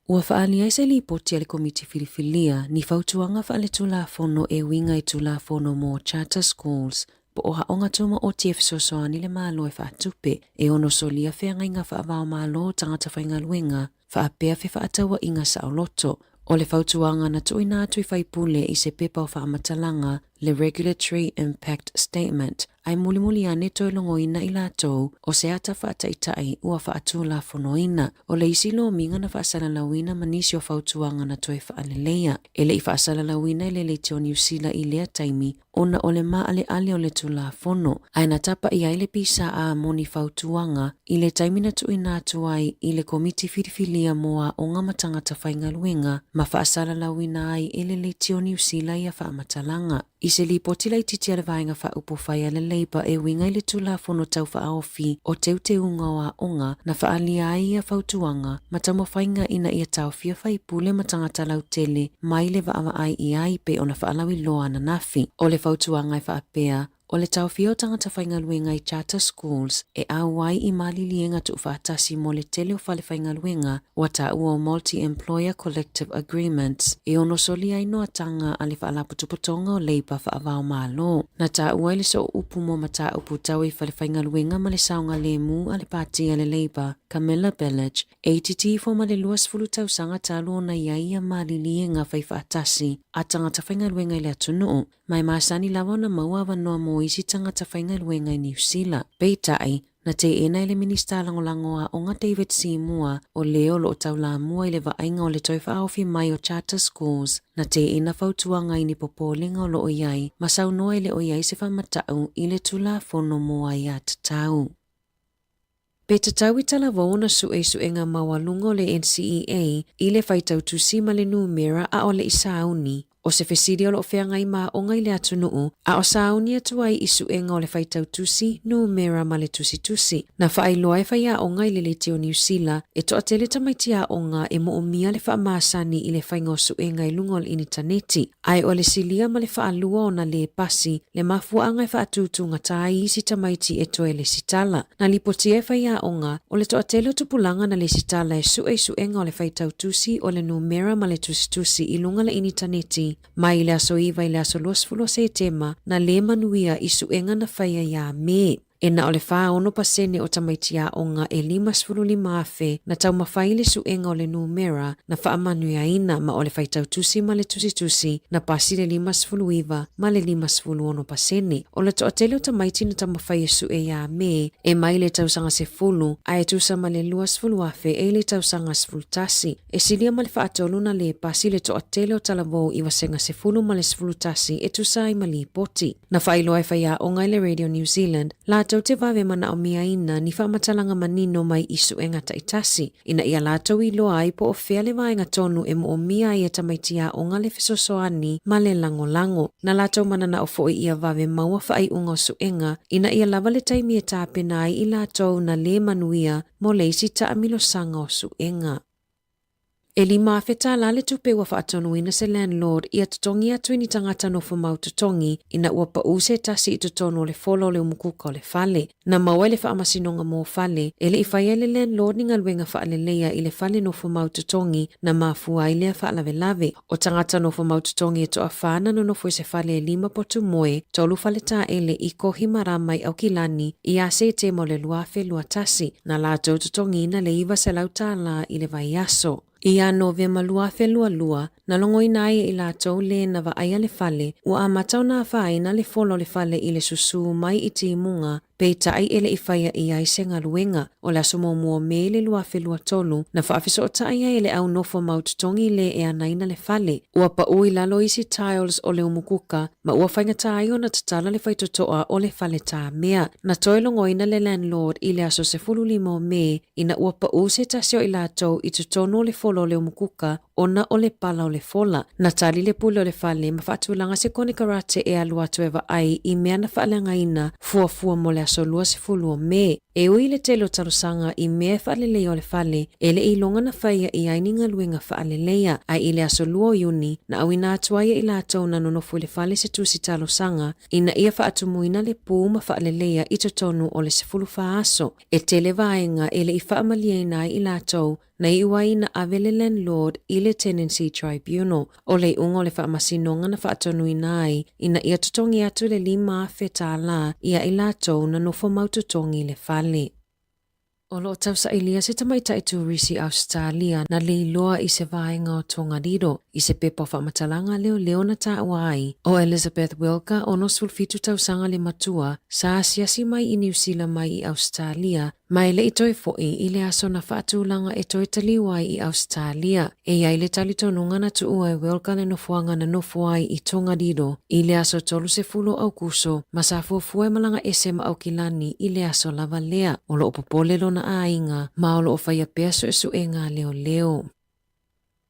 Ua faaali ai se lipoti a le Komiti Filifilia ni fautuaga faaletulafono e uiga i Tulafono mo Charter Schools po o Aoga Tumaoti e fesoasoani le Malo e faatupe e ono solia feagaiga faava-o-Malo o tagata faigaluega faapea fefaatauaiga saoloto. O le fautuaga na tuuina atu i faipule i se pepa o faamatalaga le Regulatory Impact Statement, ae mulimuli ane toe logoina i latou o se ata faataitai ua faatulafonoina. O le isi lomiga na faasalalauina ma nisi o fautuaga na toe faaleleia, e le i faasalalauina e le Leitio Niu Sila i lea taimi ona o le maaleale o le Tulafono, ae na tapaʻi ai le PSA mo ni fautuaga i le taimi na tuuina atu ai i le Komiti Filifilia mo Aoga ma Tagata Faigaluega ma faasalalauina ai e le Leitio Niu Sila ia faamatalaga. I se lipoti laitiiti a le Vaega Faaupufai a le Labour e uiga i le Tulafono Tau Faaofi o Teuteuga o Aoga na faaalia ai ia fautuaga ma taumafaiga ina ia taofia faipule ma tagata lautele mai le vaavaai i ai pei ona faalauiloa ananafi. O le fautuaga e faapea, o le taofia o tagata faigaluega i charter schools e auai i maliliega tuufaatasi mo le tele o fale faigaluega ua taua o Multi-Employer Collective Agreements e ono solia ai noataga a le Faalapotopotoga o Leipa Faava-o-Malo. Na taua i le sooupu mo mataupu tau i fale faigaluega ma le saogalemu a le Pati a le Labour, Camilla Bellage, e itiiti ifo ma le 20 tausaga talu ona i ai ia maliliega faifaatasi a tagata faigaluega i le atunuu, ma e masani lava ona maua avanoa mo isi tagata faigaluega i Niu Sila. Peitai, na teena e le Minisita Lagolago o Aoga David Seymour, o le o lo o taulamua i le vaaiga o le toe faaofi mai o Charter Schools, na teena fautuaga i ni popolega o lo o i ai ma saunoa e le o i ai se faamatau i le Tulafono mo Aiatatau. Pe tatau i talavou ona sue i suega maualuga o le NCEA i le faitau tusi ma le numera a o le i sauni. O se fesili o lo o feagai ma aoga i le atunuu, a o sauni atu ai i suega o le faitau tusi, numera ma le tusitusi. Na faailoa e faiaoga i le Leitio Niu Sila e toatele tamaiti aoga e moomia le faamasani i le faiga o suega i luga o le initaneti, ae o le silia ma le faalua ona lē pasi le mafuaaga e faatūtūgata ai isi tamaiti e toe lesitala. Na lipotia e faiaoga, o le toatele o tupulaga na lesitala e sue i suega o le faitau tusi o le numera ma le tusitusi i luga le initaneti mai le aso 9 i le aso 20 o Setema na lē manuia i suega na faia iā Me. E na o le 46% o tamaiti aoga e 55,000 na taumafai i le suega o le numera na faamanuiaina ma o le faitau tusi ma le tusitusi na pasi le 59 ma le 56%. O le toatele o tamaiti na taumafai e sue iā Me e mai le tausaga 10 a e tusa ma le 20,000 e i le tausaga 11. E silia ma le faatolu na lē pasi le toatele o talavou i vasega 10 ma le 11 e tusa ai ma lipoti. Na faailoa e faiaoga i le Radio New Zealand, latou te vave manaomiaina ni faamatalaga manino mai i suega taitasi, ina ia latou iloa ai po o fea le vaega tonu e moomia ai e tamaiti aoga le fesoasoani ma le lagolago. Na latou mananao foi ia vave maua faaiuga o suega, ina ia lava le taimi e tapena ai i latou na lē manuia mo le isi taamilosaga o suega. E 5,000 tālā le tupe ua faatonuina se landlord ia totogi atu i ni tagata nofo mau totogi ina ua paʻū se tasi i totonu o le fola o le umukuka o le fale. Na maua e le Faamasinoga mo Fale e le i faia e le landlord ni galuega faaleleia i le fale nofo mau totogi na mafua ai lea faalavelave. O tagata nofo mau totogi e toafā na nonofo i se fale e lima potu moe, tolu fale taele i Kohimarama i Aukilani iā Setema o le 2021. Na latou totogiina le $900 tālā i le vaiaso. Iā Novema 2022, na logoina ai e i latou lē na vaaia le fale, ua amata ona afaina le fola o le fale i le susū mai i timuga. Peitai e le i faia i ai se galuega. O le aso muamua o Me i le 2023, na faafesootai ai e le au nofo mau totogi le e anaina le fale. Ua pau i lalo isi tiles o le umukuka ma ua faigata ai ona tatala le faitotoa o le fale tamea. Na toe logoina le landlord i le aso 15 o Me ina ua pau se tasi o i latou i totonu o le fola o le umukuka ona o le pala o le fola. Na tali le pule o le fale ma faatulaga se konekarate e alu atu e vaai i mea na faaleagaina fuafua mo le aso 20 o Me. E ui i le tele o talosaga i mea e faaleleia o le fale, e le i iloga na faia i ai ni galuega faaleleia, ae i le aso 2 o Iuni, na auina atu ai e i latou na nonofo i le fale se tusi talosaga ina ia faatumuina le pu ma faaleleia i totonu o le 14 aso. E tele vaega e le i faamalieina ai i latou na iu ai ina ave le landlord i le Tenancy Tribunal. O le iuga o le faamasinoga na faatonuina ai ina ia totogi atu le $5,000 ia i latou na nofo mau totogi i le fale. O lo o tausailia se tamaitai turisi Ausetalia na leiloa i se vaega o Tongariro i se pepa o faamatalaga leoleo na taua ai o Elizabeth Wilka, 67 tausaga le matua, sa asiasi mai i Niu Sila mai i Ausetalia Ma e le i toe foʻi i le aso na faatulaga e toe taliu ai i Ausetalia. E i ai le talitonuga na tuua e Wilka le nofoaga na nofo ai i Tongariro i le aso 30 o Aukuso ma sa fuafua e malaga ese ma Aukilani i le aso lava lea. O lo o popole lona aiga ma o lo o faia pea suesuega a leoleo.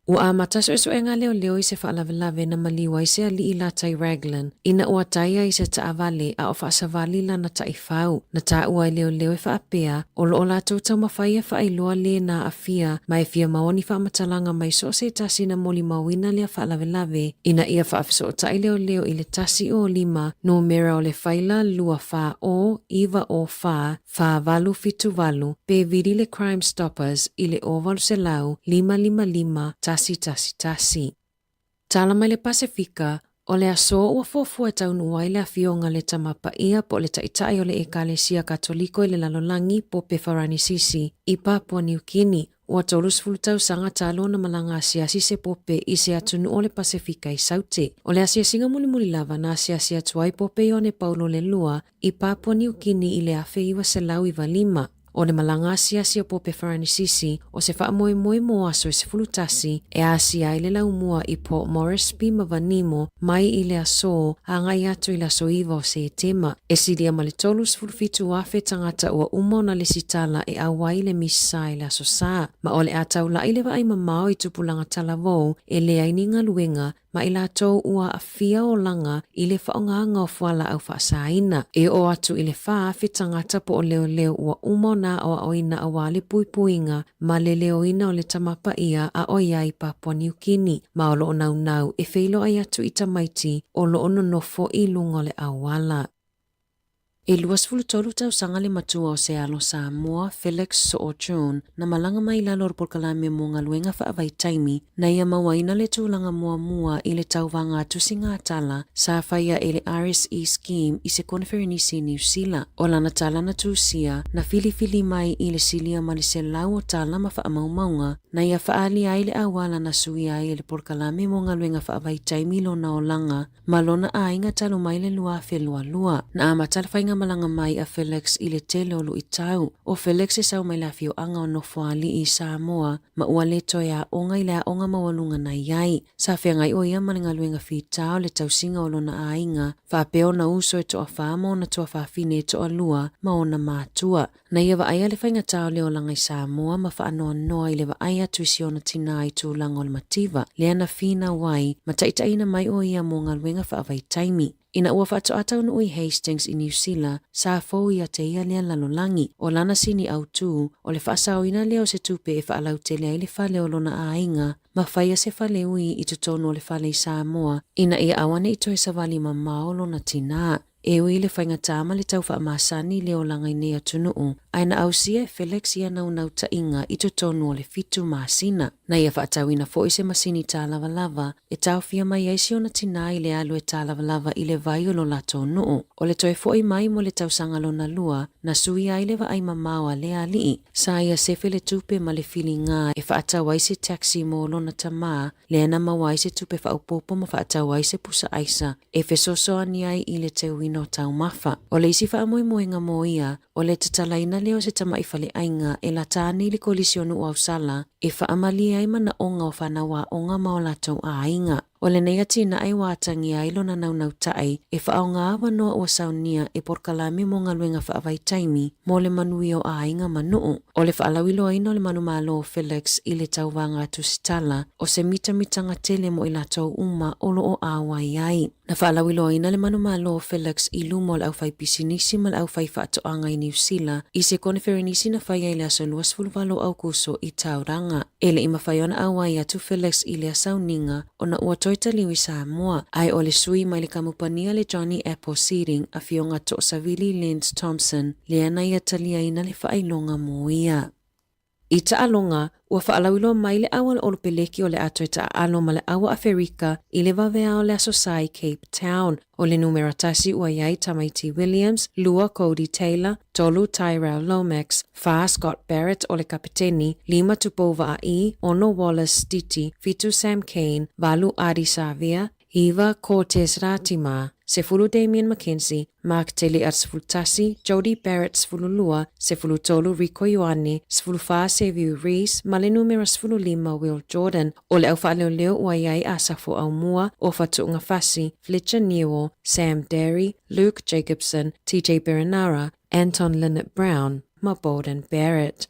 Ua amata suesuega leoleo i se faalavelave na maliu ai se alii latai Raglan ina ua tai ai se taavale a o faasavali lana taifau. Na taua e leoleo e faapea, o lo o latou taumafai e faailoa le na aafia ma e fia maua ni faamatalaga mai so o se tasi na molimauina lea faalavelave ina ia faafesootai leoleo i le 105 numera o le faila 2 4 0 9 0 4 4878 pe vili le Crime Stoppers i le 0800 555 111. Tala mai le Pasefika, o le aso ua fuafua e taunuu ai le afioga le Tama Paia po o le Taitai o le Ekalesia Katoliko i le Lalolagi, Pope Faranisisi, i Papua Niu Kini. Ua 30 tausaga talu ona malaga asiasi se pope i se atunuu o le Pasefika i Saute. O le asiasiga mulimuli lava na asiasi atu ai Pope Ioane Paulo le Lua i Papua Niu Kini i le 1995. O le malaga asiasi o Pope Faranisisi o se faamoemoe mo aso e 11 e asia ai le laumua i Port Moresby ma Vanimo mai i le aso agai atu i le aso 9 o Setema. E silia ma le 37,000 tagata ua uma ona lesitala e auai i le misa i le Aso Sa, ma o le a taulaʻi le vaai mamao i tupulaga talavou e leai ni galuega ma i latou ua aafia olaga i le faaaogaga o fualaau faasaina. E oo atu i le 4,000 tagata po o leoleo ua uma ona aoaoina aua le puipuiga ma le leoina o le Tama Paia a o i ai i Papua Niu Kini, ma o lo o naunau e feiloai atu i tamaiti o lo o nonofo i luga o le auala. E 23 tausaga le matua o se alo Samoa, Felix Soo June, na malaga mai i lalo o le polokalame mo galuega faavaitaimi, na ia mauaina le tulaga muamua i le tauvaga tusiga tala sa faia e le RSE Scheme i se koneferenisi i Niu Sila. O lana tala na tusia, na filifili mai i le silia ma le 100 o tala ma faamaumauga, na ia faaalia ai le auala na suia ai e le polokalame mo galuega faavaitaimi lona olaga ma lona aiga talu mai le 2022. Na amata le faigamalaga mai a Felix i le tele o luitau. O Felix e sau mai le afioaga o Nofoalii i Samoa ma ua le toe aoga i le aoga maualuga na i ai. Sa feagai o ia ma le galuega fita o le tausiga o lona aiga, faapea ona uso e toafa ma ona tuafafine e toalua ma ona matua. Na ia vaaia le faigata o le olaga i Samoa ma faanoanoa i le vaai atu i si ona tinā i tulaga o le mativa, lea na finau ai ma taitaiina mai o ia mo galuega faavaitaimi. Ina ua faatoa taunuu i Hastings i Niu Sila, sa fou ia te ia lea lalolagi. O lana sini autū, o le faasaoina lea o se tupe e faalautele ai le fale o lona aiga ma faia se faleui i totonu o le fale i Samoa ina ia auaneʻi toe savali mamao lona tinā. E ui i le faigata ma le tau faamasani i le olaga i nei atunuu, ae na ausia e Felix ia naunautaiga i totonu o le fitu masina. Na ia faatauina foi se masini tālavalava e taofia mai ai si ona tinā i le alu e tālavalava i le vai o lo latou nuu. O le toe foʻi mai mo le tausaga lona lua, na suia ai le vaai mamao a lea alii. Sa ia sefe le tupe ma le filiga e faatau ai se taxi mo lona. lona tamā, lea na maua ai se tupe faaopoopo ma faatau ai se pusa aisa e fesoasoani ai i le teuina o taumafa. O le isi faamoemoega mo ia, o le tatalaina lea o se tama'i faleaiga e lata ane i le Kolisi o Nuuausala e faamalie ai manaoga o fanau aoga ma o latou aiga. O lenei atinae ua atagia ai lona naunautaʻi e faaaoga avanoa ua saunia e polokalame mo galuega faavaitaimi mo le manuia o aiga ma nuu. O le faalauiloaina o le manumalo o Felix i le tauvaga tusitala o se mitamitaga tele mo i latou uma o lo o auai ai. Na faalauiloaina le manumalo o Felix i luma o le aufaipisinisi ma le aufaifaatoaga i Niu Sila i se koneferenisi na faia i le aso 28 o Aukuso i Tauranga. E le i mafai ona auai atu Felix i lea sauniga ona ua toe taliu i Samoa, ae o le sui mai le kamupani a le Johnny Apple Seeding, Afioga Toosavili Lenz Thompson, lea na ia taliaina le faailoga mo ia. I taaloga, ua faalauiloa mai le auala olopeleki o le a toe taaalo ma le Aua Aferika i le vaveao o le Aso Sa i Cape Town. O le numera tasi ua i ai Tamaiti Williams, lua Codie Taylor, tolu Tyrell Lomax, fa Scott Barrett o le kapeteni, lima Tupou Vaa'i, ono Wallace Stiti, fitu Sam Cane, valu Ardie Savea, iva Cortez Ratima, sefulu Damian McKenzie, Mark Tele'a 11, Jodie Barrett 12, 13 Rieko Ioane, 14 Seviu Reece ma le numera 15 Will Jordan. O le au faaleoleo ua i ai Asafo Aumua, Ofa Tu'ungafasi, Fletcher Newell, Sam Darry, Luke Jacobson, TJ Perenara, Anton Lienert-Brown ma Beauden Barrett.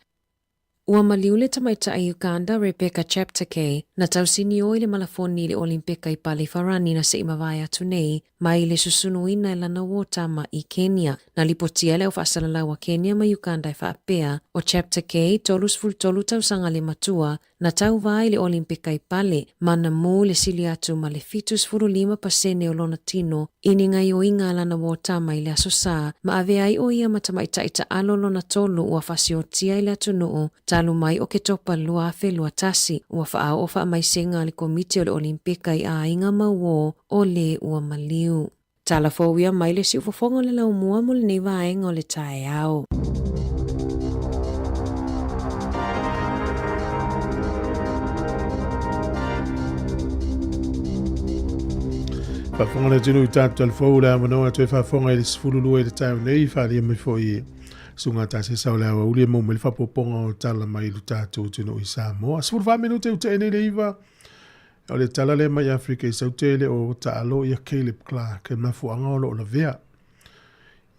Ua maliu le tamaitai Uganda Rebecca Cheptegei na tausinio i le malafoni i le Olimpeka i Pali Farani na seʻi mavae atu nei mai le susunuina e lana uō tama i Kenya. Na lipotia e le au faasalalau a Kenya ma Uganda e faapea, ʻo Cheptegei, 33 tausaga le matua, Na tauvā i le Olimpika i Pale, ma na mū le sili atu ma le 75 pasene o lona tino i ni gaioiga a lana uō tama i le Aso Sa, ma avea ai ʻo ia ma tamaitai taʻalo lona tolu ua fasiotia i le atunuu talu mai o Ketopa 2021. Ua faaoo faamaisega a le Komiti o le Olimpika i aiga ma uō o lē ua maliu. Tala fou ia mai le siufofoga o le laumua mo lenei vaega o le taeao. Faafofoga le atunuu i tatou talafou le avanoa toe faafofoga i le 12 i le taeao nei faaalia mai foi i susuga Tasesa o le aoauli e maua mai le faaopoopoga o tala mai lo tatou atunuu i Samoa. 14 minute ua tea nei le iva. O le tala lea mai Afrika i Saute le o taalo ia Caleb Clark e mafuaaga o lo o lavea.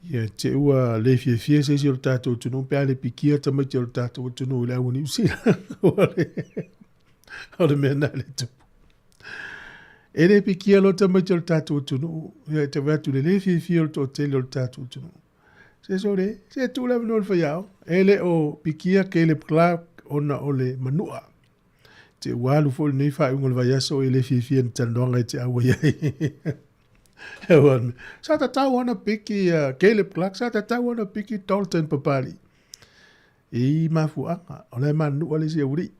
Ia te ua le fiafia se isi o le tatou atunuu pe a le pikia tamaiti o le tatou atunuu i le aua Niu Sila. O le mea na le tupu. E le pikia lo tamaiti o le tatou atunuu. Ia te vaai atu le le fiafia o le toatele o le tatou atunuu. Se sole, se tuu le avanoa i le faiaoga. E le o pikia Caleb Clark ona o le manua. Te ua alu foi lenei faaiuga o le vaiaso e le fiafia ni talanoaga e te auai ai. Sa tatau ona piki uh, Caleb Clark, sa tatau ona piki Dalton Papali. I mafuaaga, o la e manua le isi aulii.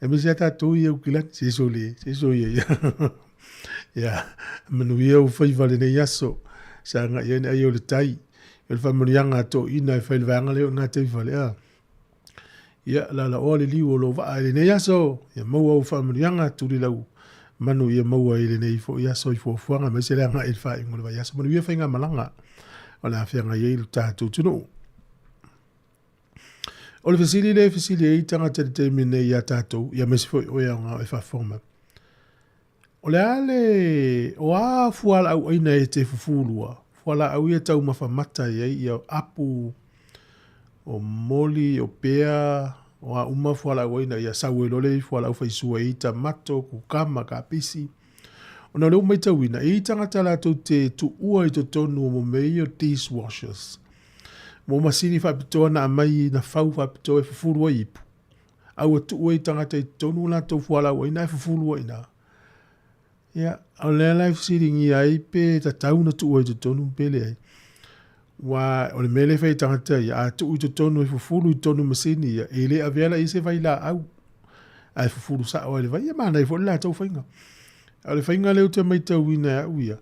E misi a tatou i Aukilani, se so le, se so ia ia. Ia, manuia u faiva lenei aso. Sa ngai ai ni ai o le tai. O le faamanuiaga a toeaiina e fai le vaega lea o ngā tei fale a. Ia, lalaoa le liu o lou vaa i lenei aso, ia maua ou faamanuiaga, tuli lau manu ia maua i lenei foi aso i fuafuaga, aemaise le agai i le faaiuga o le vaiaso. Manuia faigamalaga o le a feagai ai lo tatou atunuu. O le fesili lea e fesili ai tagata i le taimi nei iā tatou, ia aemaise foi oe aoga e faafofoga mai. O le a le, o a fualaau aina e te fufulua, fualaau ia taumafa mata i ai ia apu, o moli, o pea, o a uma fualaau aina ia sau ai loa le fualaau faisua i tamato, kukama, kapisi. Ona o lea ua matauina, e i ai tagata latou te tuua i totonu o mo mea ia o dishwashers. Mo masini faapitoa na aumai na fau faapitoa e fufulu ai ipu. A ua tuu ai tagata i totonu o latou fualaau aina ae fufulu ai i ina. Ia, o lea la e fesiligia ai pe tatau ona tuu ai i totonu pe leai. Aua o le mea lea e fai e tagata ia, a tuu i totonu e fufulu i totonu o masini ia, e le avea la i ai se vailaau, ae fufulu sao ai i le vai. Ia manaia foi le latou faiga. A o le faiga lea ou te matauina e au ia,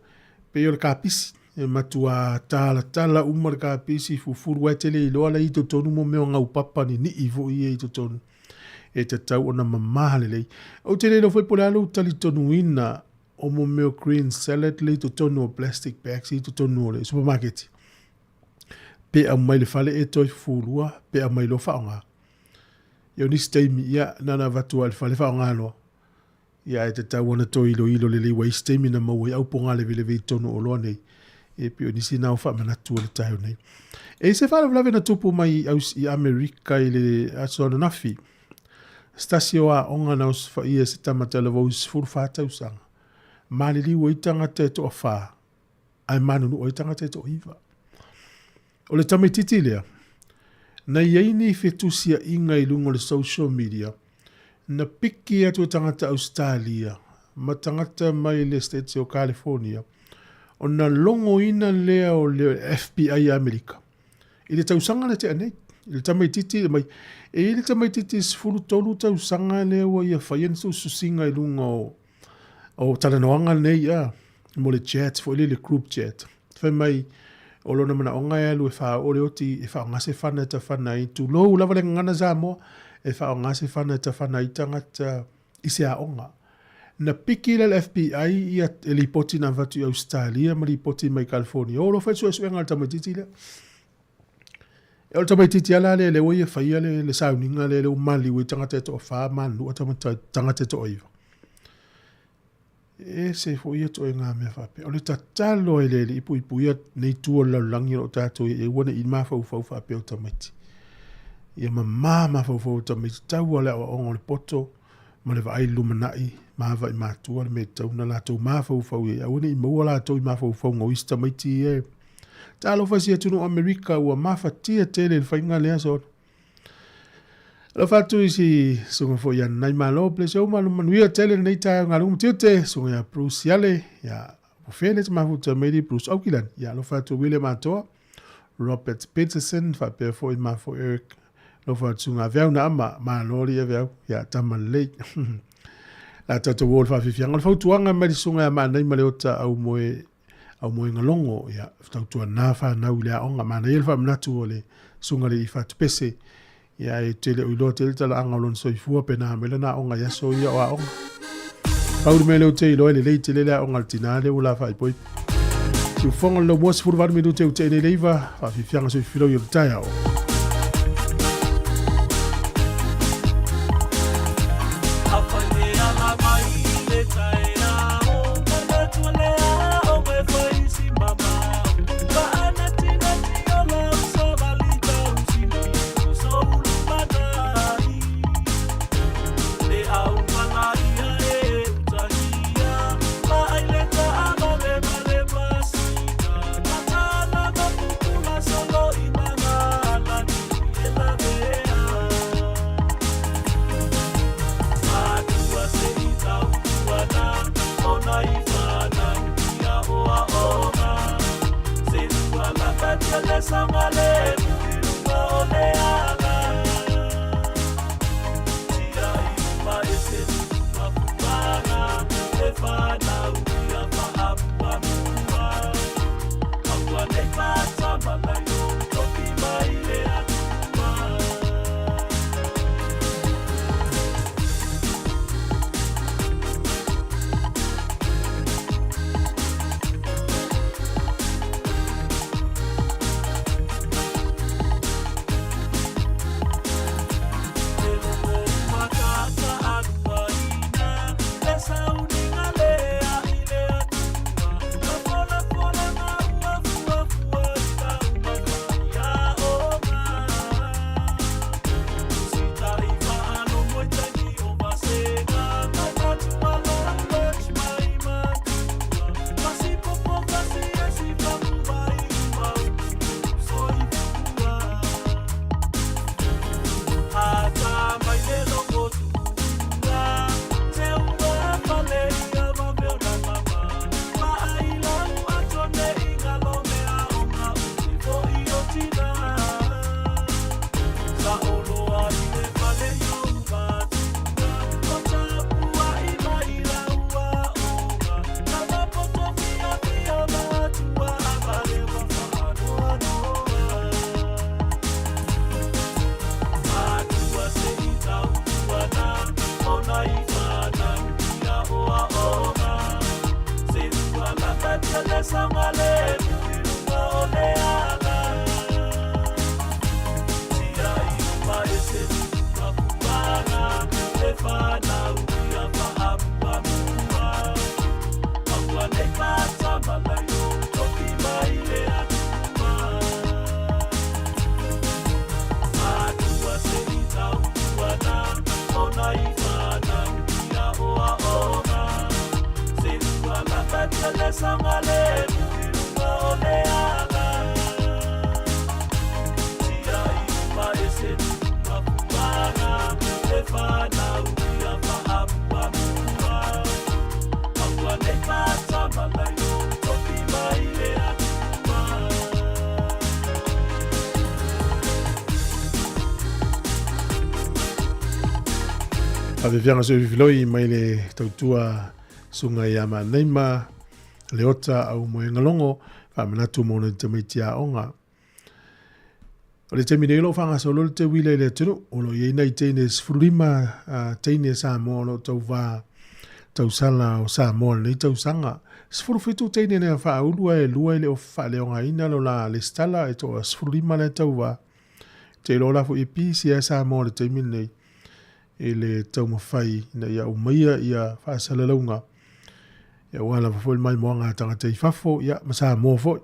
pei o le kapisi. E matua talatala uma le kapisi, fufulu ae te le iloa la i totonu mo mea o gaupapa ni nii foi ia i totonu. E tatau ona mamā lelei. Ou te le iloa foi po o le a lou talitonuina o mo mea o green salad lea i totonu o plastic bags i totonu o le supamaketi. Pe aumai le fale e toe fufulua, pe aumai loa faaaoga. Ia o nisi taimi, ia, na ona avatu lava i le fale faaaoga loa. Ia ae tatau ona toe iloilo lelei ua isi taimi na maua ai au poga leveleve i totonu o oloa nei. E pei o nisi na o faamanatu o le taeo nei. E i se faalavelave na tupu mai i, Aus, i Amerika i le aso ananafi. Se tasi o aoga na osofaia e se tama talavou i 14 tausaga. Maliliu ai tagata e toafa, ae manunua ai tagata e toaiva. O le tamaititi lea, na i ai ni fetusiaiga i luga o le social media, na piki atu e tagata Ausetalia ma tagata mai le States o California, ona logoina lea o le FBI a Amerika i le tausaga na tea nei, i le tamaititi mai, e i ai le tamaititi 13 tausaga lea ua ia faia ni sususiga i luga o o talanoaga nei a mo le chat foi lele group chat. Fai mai o lona manaoga e alu e faaoo le oti e faaaoga se fana e tafana ai, tulou lava le gagana Samoa, e faaaoga se fana e tafana ai tagata i se aoga. Na piki lea le FBI ia e lipoti na avatu i Ausetalia ma lipoti mai California. O lo fai suesuega a le tamaitiiti lea. E o le tamaitiiti lava la lea lea ua ia faia le, le sauniga lea lea ua maliu ai tagata e toafa ma lua tagata e toaiva. E ese foi ia ituaiga mea faapea. O le tatalo ai le Alii puipuia nei itu o le lalolagi o lo o tatou i ai, aua ne i mafaufau faapea o tamaiti. Ia mamā mafaufau o tamaiti, tau lava le aoaoga o le poto ma le vaai i le lumanai, ma avai matua le mea e tatau ona latou mafaufau i ai, aua ne i maua latou i mafaufauga o isi tamaiti ia e Talofa i si atunuu Amerika ua mafatia tele i le faiga lea sona. Alofa atu i si susuga foi ia Nanai Malo, bless you malu manuia tele lenei taeao galuega ma tiute, susuga ia Bruce Yale, ia Pofele te mafuta mai Bruce Aukilani, ia alofa atu William Atoa, Robert Peterson, faapea foi ma foi Eric, alofa atu susuga Aveau na ama, malo li Aveau, ia tama lelei. La tatou o le faafiafiaga o le fautuaga mai le susuga ia Maanai ma Leota au moe aumoega logo, ia, tautuana whanau i le aoga. Manaia le faamanatu o le susuga i le Fatupese, ia, e tele o iloa tele talaaga o lona soifua pe na mai lana aoga i aso ia o aoga. Pau le mea lea ou te iloa e lelei tele le aoga a le tinā lea ua la faaipoipo. Siufofoga o le laumua 18 minute ua tea nei le 9, faafiafiaga soifiloi o le taeao. Faafiafiaga soififiloi mai le tautua susuga ia Maanaima Leota Aumoegalogo, faamanatu mo nai tamaiti aoga. O le taimi nei o lo o faagasolo le teuila i le atunuu, o lo o i ai nai teine 15 teine Samoa o lo o tauva tausala o Samoa i lenei tausaga. 17 teine na faaulu ae lua e le o faaleaogaina lo la lesitala e toa 15 la e tauva. Te iloa la foi e pisi lava Samoa i le taimi lenei i le taumafai ina ia aumaia ia faasalalauga ia aua lava foi le maimoaga a tagata i fafo ia ma Samoa foi.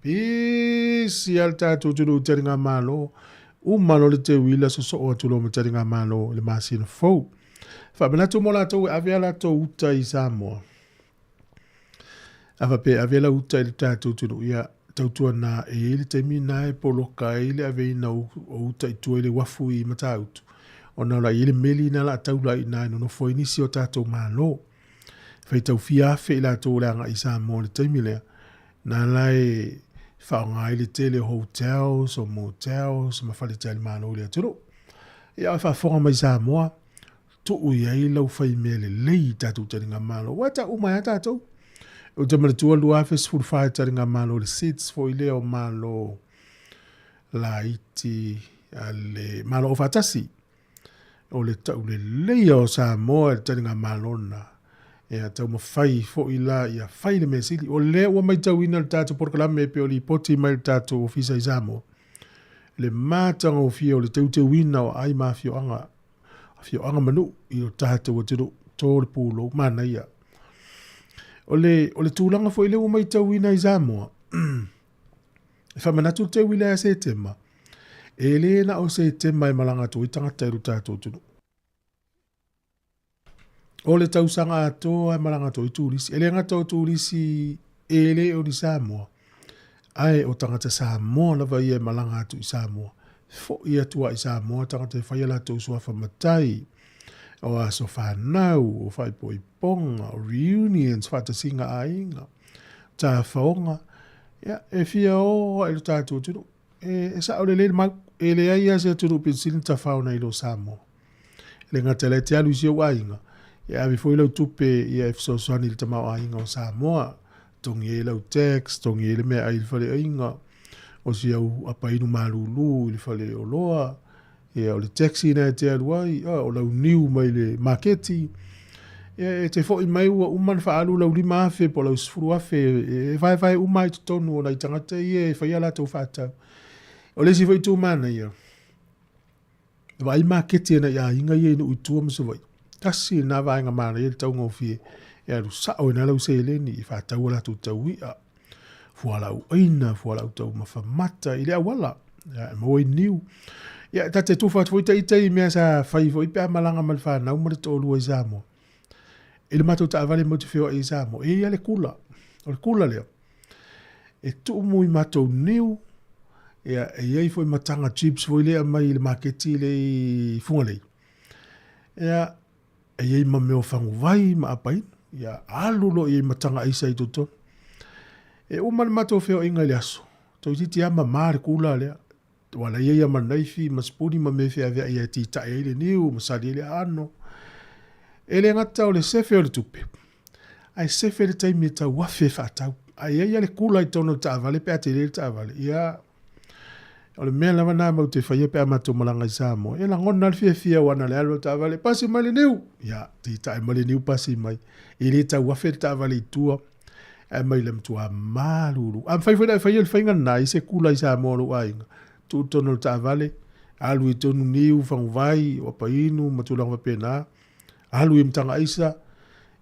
Pisi lava le tatou atunuu i taligamalo, uma loa le teuila sosoo atu loa ma taligamalo i le masina fou. Faamanatu mo latou e ave a latou uta i Samoa. A faapea e ave lau uta i le tatou atunuu, ia tautuana e i ai le taimi lena e poloka ai le aveina o uta i tua i le uafu i Matautu, ona o la e i ai le meli lena o le a taula ai i ina e nonofo ai nisi o tatou Malo. E faitau fia afe i latou o le agai i Samoa i le taimi lea, na la e faaaoga ai le tele o hotels, o motels ma faletalimalo i le atunuu. Ia a o faafofoga mai Samoa, tuu i ai lau faimea lelei i tatou taligamalo, aua e tau uma ai lava tatou. Ou te manatua 2014 i taligamalo i le SIDS foi lea o Malo laiti a le Malo Aufaatasi. O le tauleleia o Samoa i le taligamalo lena. Ia taumafai foi la ia fai le mea sili. O lea ua matauina le tatou polokalame pei o lipoti mai le tatou ofisa i Samoa, le matagofie o le teuteuina o aai ma afioaga afioaga ma nuu i o tatou atunuu, to le pulou, manaia. O le, o le tulaga foi lea ua matauina i Samoa, e faamanatu le teuila ia Setema, e le na o Setema e malaga atu ai tagata i lo tatou atunuu. O le tausaga atoa e malaga atu ai turisi. E le gata o turisi e le o ni Samoa, ae o tagata Samoa lava ia e malaga atu i Samoa. Fo'i atu lava i Samoa tagata e fai a latou suafa matai, o aso fanau, o faaipoipoga, o reunions, faatasiga aiga, tafaoga, ia, e fia o lava i lo tatou atunuu. E, e sao lelei le mau, e leai lava se atunuu pito sili ona tafao nai lo Samoa. E le gata la e te alu i si ou aiga, e ave foi lau tupe ia e fesoasoani i le tamaoaiga o Samoa, togi ai lau tax, togi ai le meaai i le faleaiga, o si au apainu malulu i le faleoloa, ia o le taxi na e te alu ai, o lau niu mai le maketi, ia e te foi mai ua uma ona faaalu lau 5,000 po o lau 10,000 e vaevae uma ai i totonu o nai tagata ia e fai a latou faatau. O le isi foi itu manaia, Vaai maketi a nai aiga ia i nuu i tua ma Savaii. Tasi lena vaega manaia le taugofie e alu sao ai na lau seleni e faatau a latou taui'a, fualaau aina, fualaau taumafa mata i le auala. Ia, e maua ai niu. Ia, ta te tufa atu foi ita i mea sa fai foi pe a malaga ma le fanau ma le toalua i Samoa. I le matou taavale matou te feoai i Samoa, e i ai lava le kula. O le kula lea, e tumu i matou niu, ia, e i ai foi ma taga chips foi lea e aumai i le maketi lea i Fugalei. Ia, e i ai ma mea o faguvai ma apaina. Ia, alu loa i ai ma taga aisa i totonu. E uma le matou feoaiga i le aso, toeitiiti lava mama le kula lea. Ua la i ai ma naifi ma sipuni ma mea e feaveai ai e titai ai le niu ma sali ai le aano. E le gata o le sefe o le tupe, ae sefe le taimi e tauafe e faatau. A i ai lava le kula i totonu o le taavale pe a tele le taavale, ia, o le mea lava lena matou te faia pe a matou malaga i Samoa, e lagona lava le fiafia aua na o le alu lava o le taavale, pasi mai le niu! Ia, titai mai le niu pasi mai. E le tauafe le taavale i tua. Ae mai le matua malulu. A mafai foi ona e faia le faiga lena i se kula i Samoa o lou aiga, tuu i totonu o le taavale, alu i totonu niu, faguvai, o apainu ma tulaga faapena, alu i mataga aisa,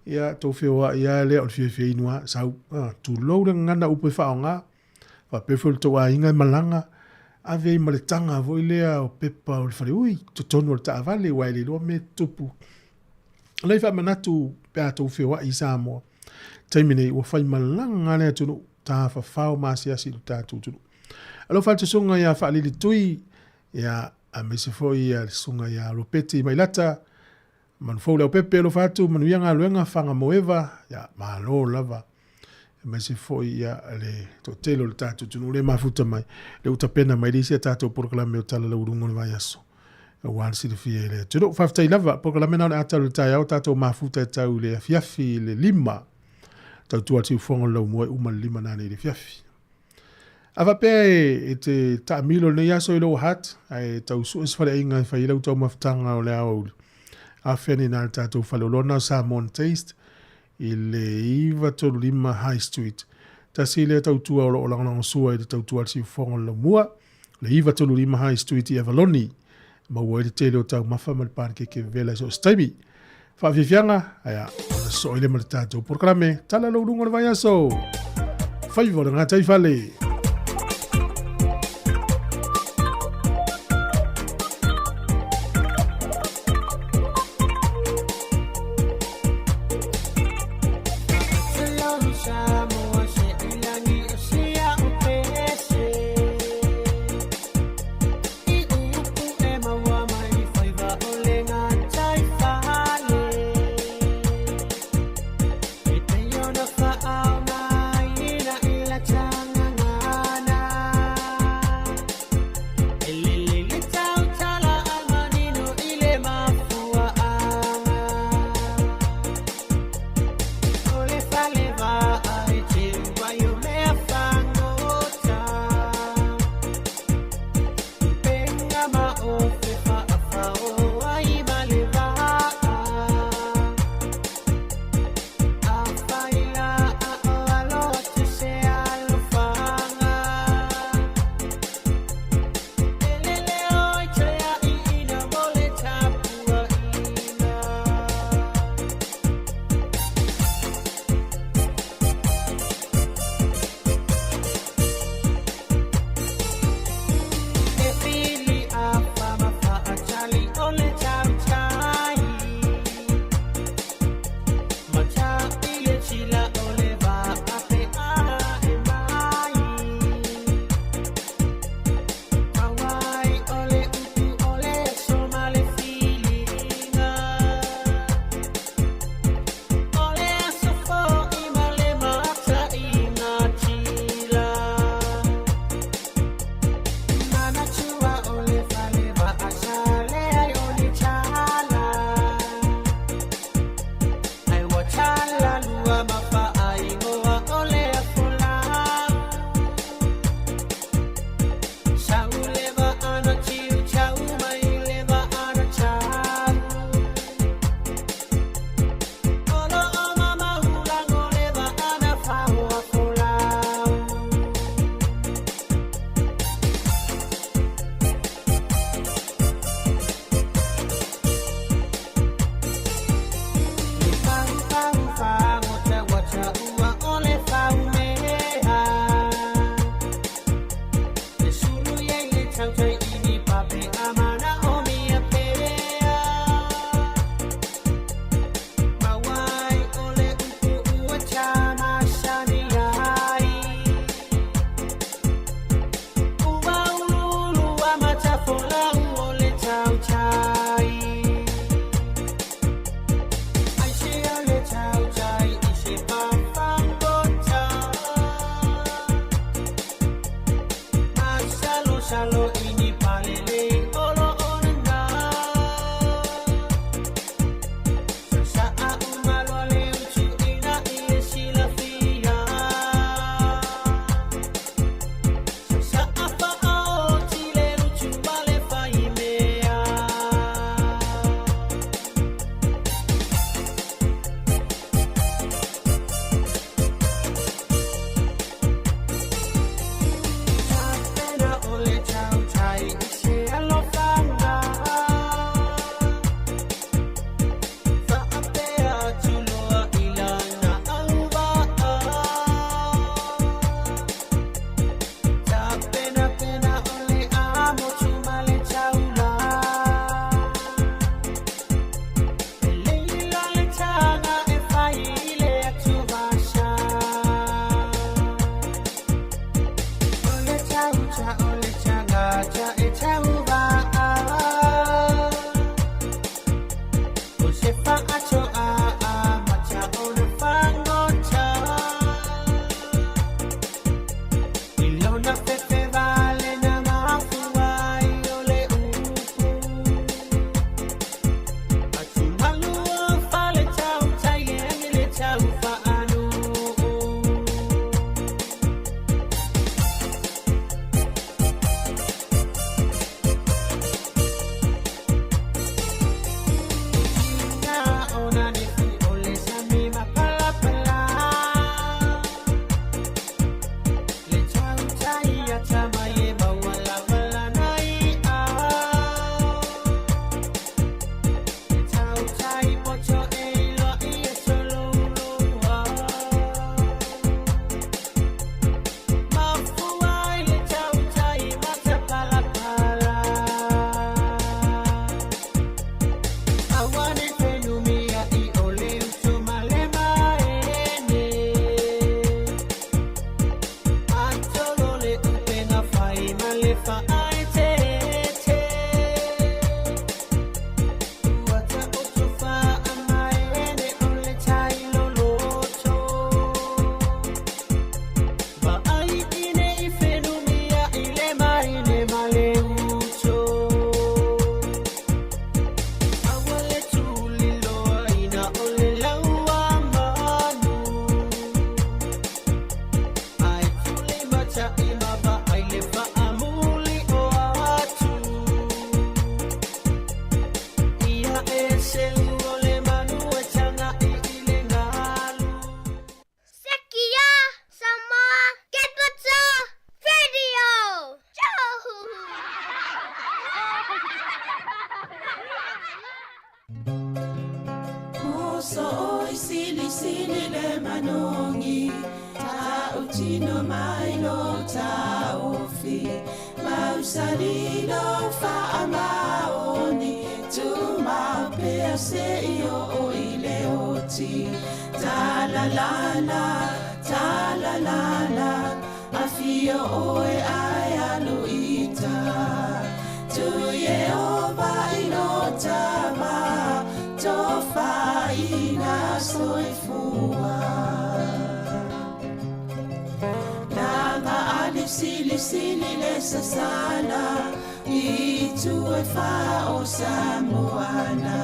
ia tou feoai lava lea o le fiafia inu lava, sau. Tulou le gagana upu e faaaoga, faapea foi o le tou aiga e malaga, ave ai ma le taga foi lea o pepa o le faleui i totonu o le taavale aua e le iloa mea e tutupu. O lea e faamanatu pe a tou feoai i Samoa, taimi nei ua faimalaga le atunuu, tafafao ma asiasi i lo tatou atunuu. Alofa atu susuga ia Faalili Tui, ia aemaise foi ia le susuga ia Ropeti Mailata, Manufou Leaupepe, alofa atu, manuia galuega, Faga Moeva, ia malo lava. Aemaise foi ia le toatele o le tatou atunuu le mafuta mai, le ua tapena mai le isi a tatou polokalame o Tala Lauuluga o le Vaiaso. Aua le silafia i le atunuu. Faafetai lava, polokalame na o le a tau i le taeao, tatou mafuta e tau i le afiafi i le 5. Tautua le siufofoga o le laumua e uma le 5 nanei i le afiafi. A faapea e te taamilo i lenei aso i Lower Hutt, ae tau sue se faleaiga e fai ai lau taumafataga o le aoauli, afea nei na le tatou faleoloa na o Samoan Taste i le 935 High Street. Tasi lea tautua o lo o lagolagosua i le tautua a le siufofoga o le laumua, le 935 High Street i Avaloni. Maua ai le tele o taumafa ma le panekeke vevela i so o se taimi. Faafiafiaga, ae ona sosoo ai lea ma le tatou polokalame Tala Lou Luga o le Vaiaso. Faiva o le gataifale. sili le manogi Tautino mai lo taofi Mausali lo faamaoni Tumau pea seia oo i le oti Talalala, talalala Afio oe ae alu i uta Tu Ieova i lo tama Tofaina soifua Laga ali silisili le sasala I itu e fā o Samoana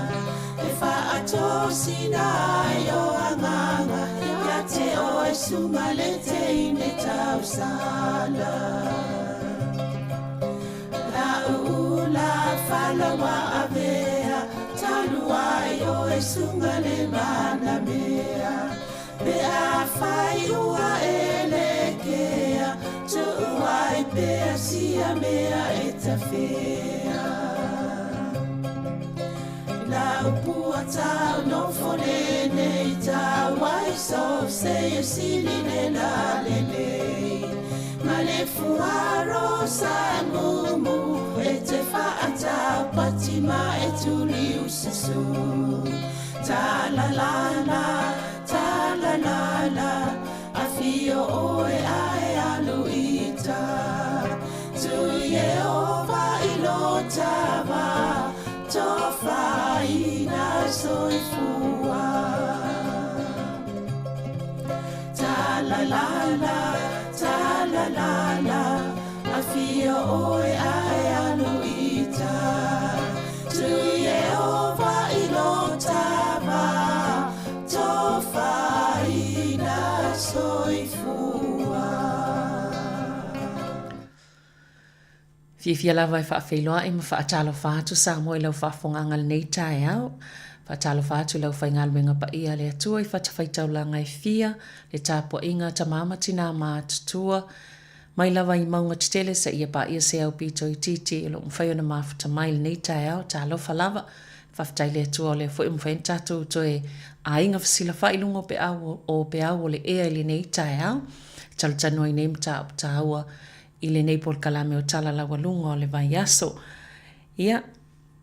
E faatosina ai o agaga Ia te oe suga le teine tausala La'u ula fala ua avea Talu ai oe suga le manamea Pe afai ua e lekea Tuu ai pea sia mea e tafea Lau pua tau nofo lenei tau ai so se e sili le lalelei Ma le fuaro sa mumu e te whaatau pati ma e tuli ususu Ta la la la, ta la la la Afio oe ae alu i uta Tu Ieova i lo tama Tofaina soifua Ta la la la, ta la la la Afio oe ae alu i uta Tu Ieova i lo tama Tofaina soifua. Fiafia lava e faafeiloai ma faatalofa atu Samoa i lau faafofogaaga lenei taeao. Faatalofa atu i lau faigaluega paia a le Atua i fatafaitaulaga e fia, le tapuaiga a tama ma tinā matutua, mai lava i mauga tetele seia paia se aupito itiiti o lo o mafai ona mafuta mai i lenei taeao. Talofa lava. Faafetai i le Atua o lea foi ua mafai ona tatou toe aiga fesilafai i luga o peau o peau o le ea i lenei taeao. E talatalanoa ai nei mataupu taua i lenei polokalame o Tala Laualuga o le Vaiaso. Ia,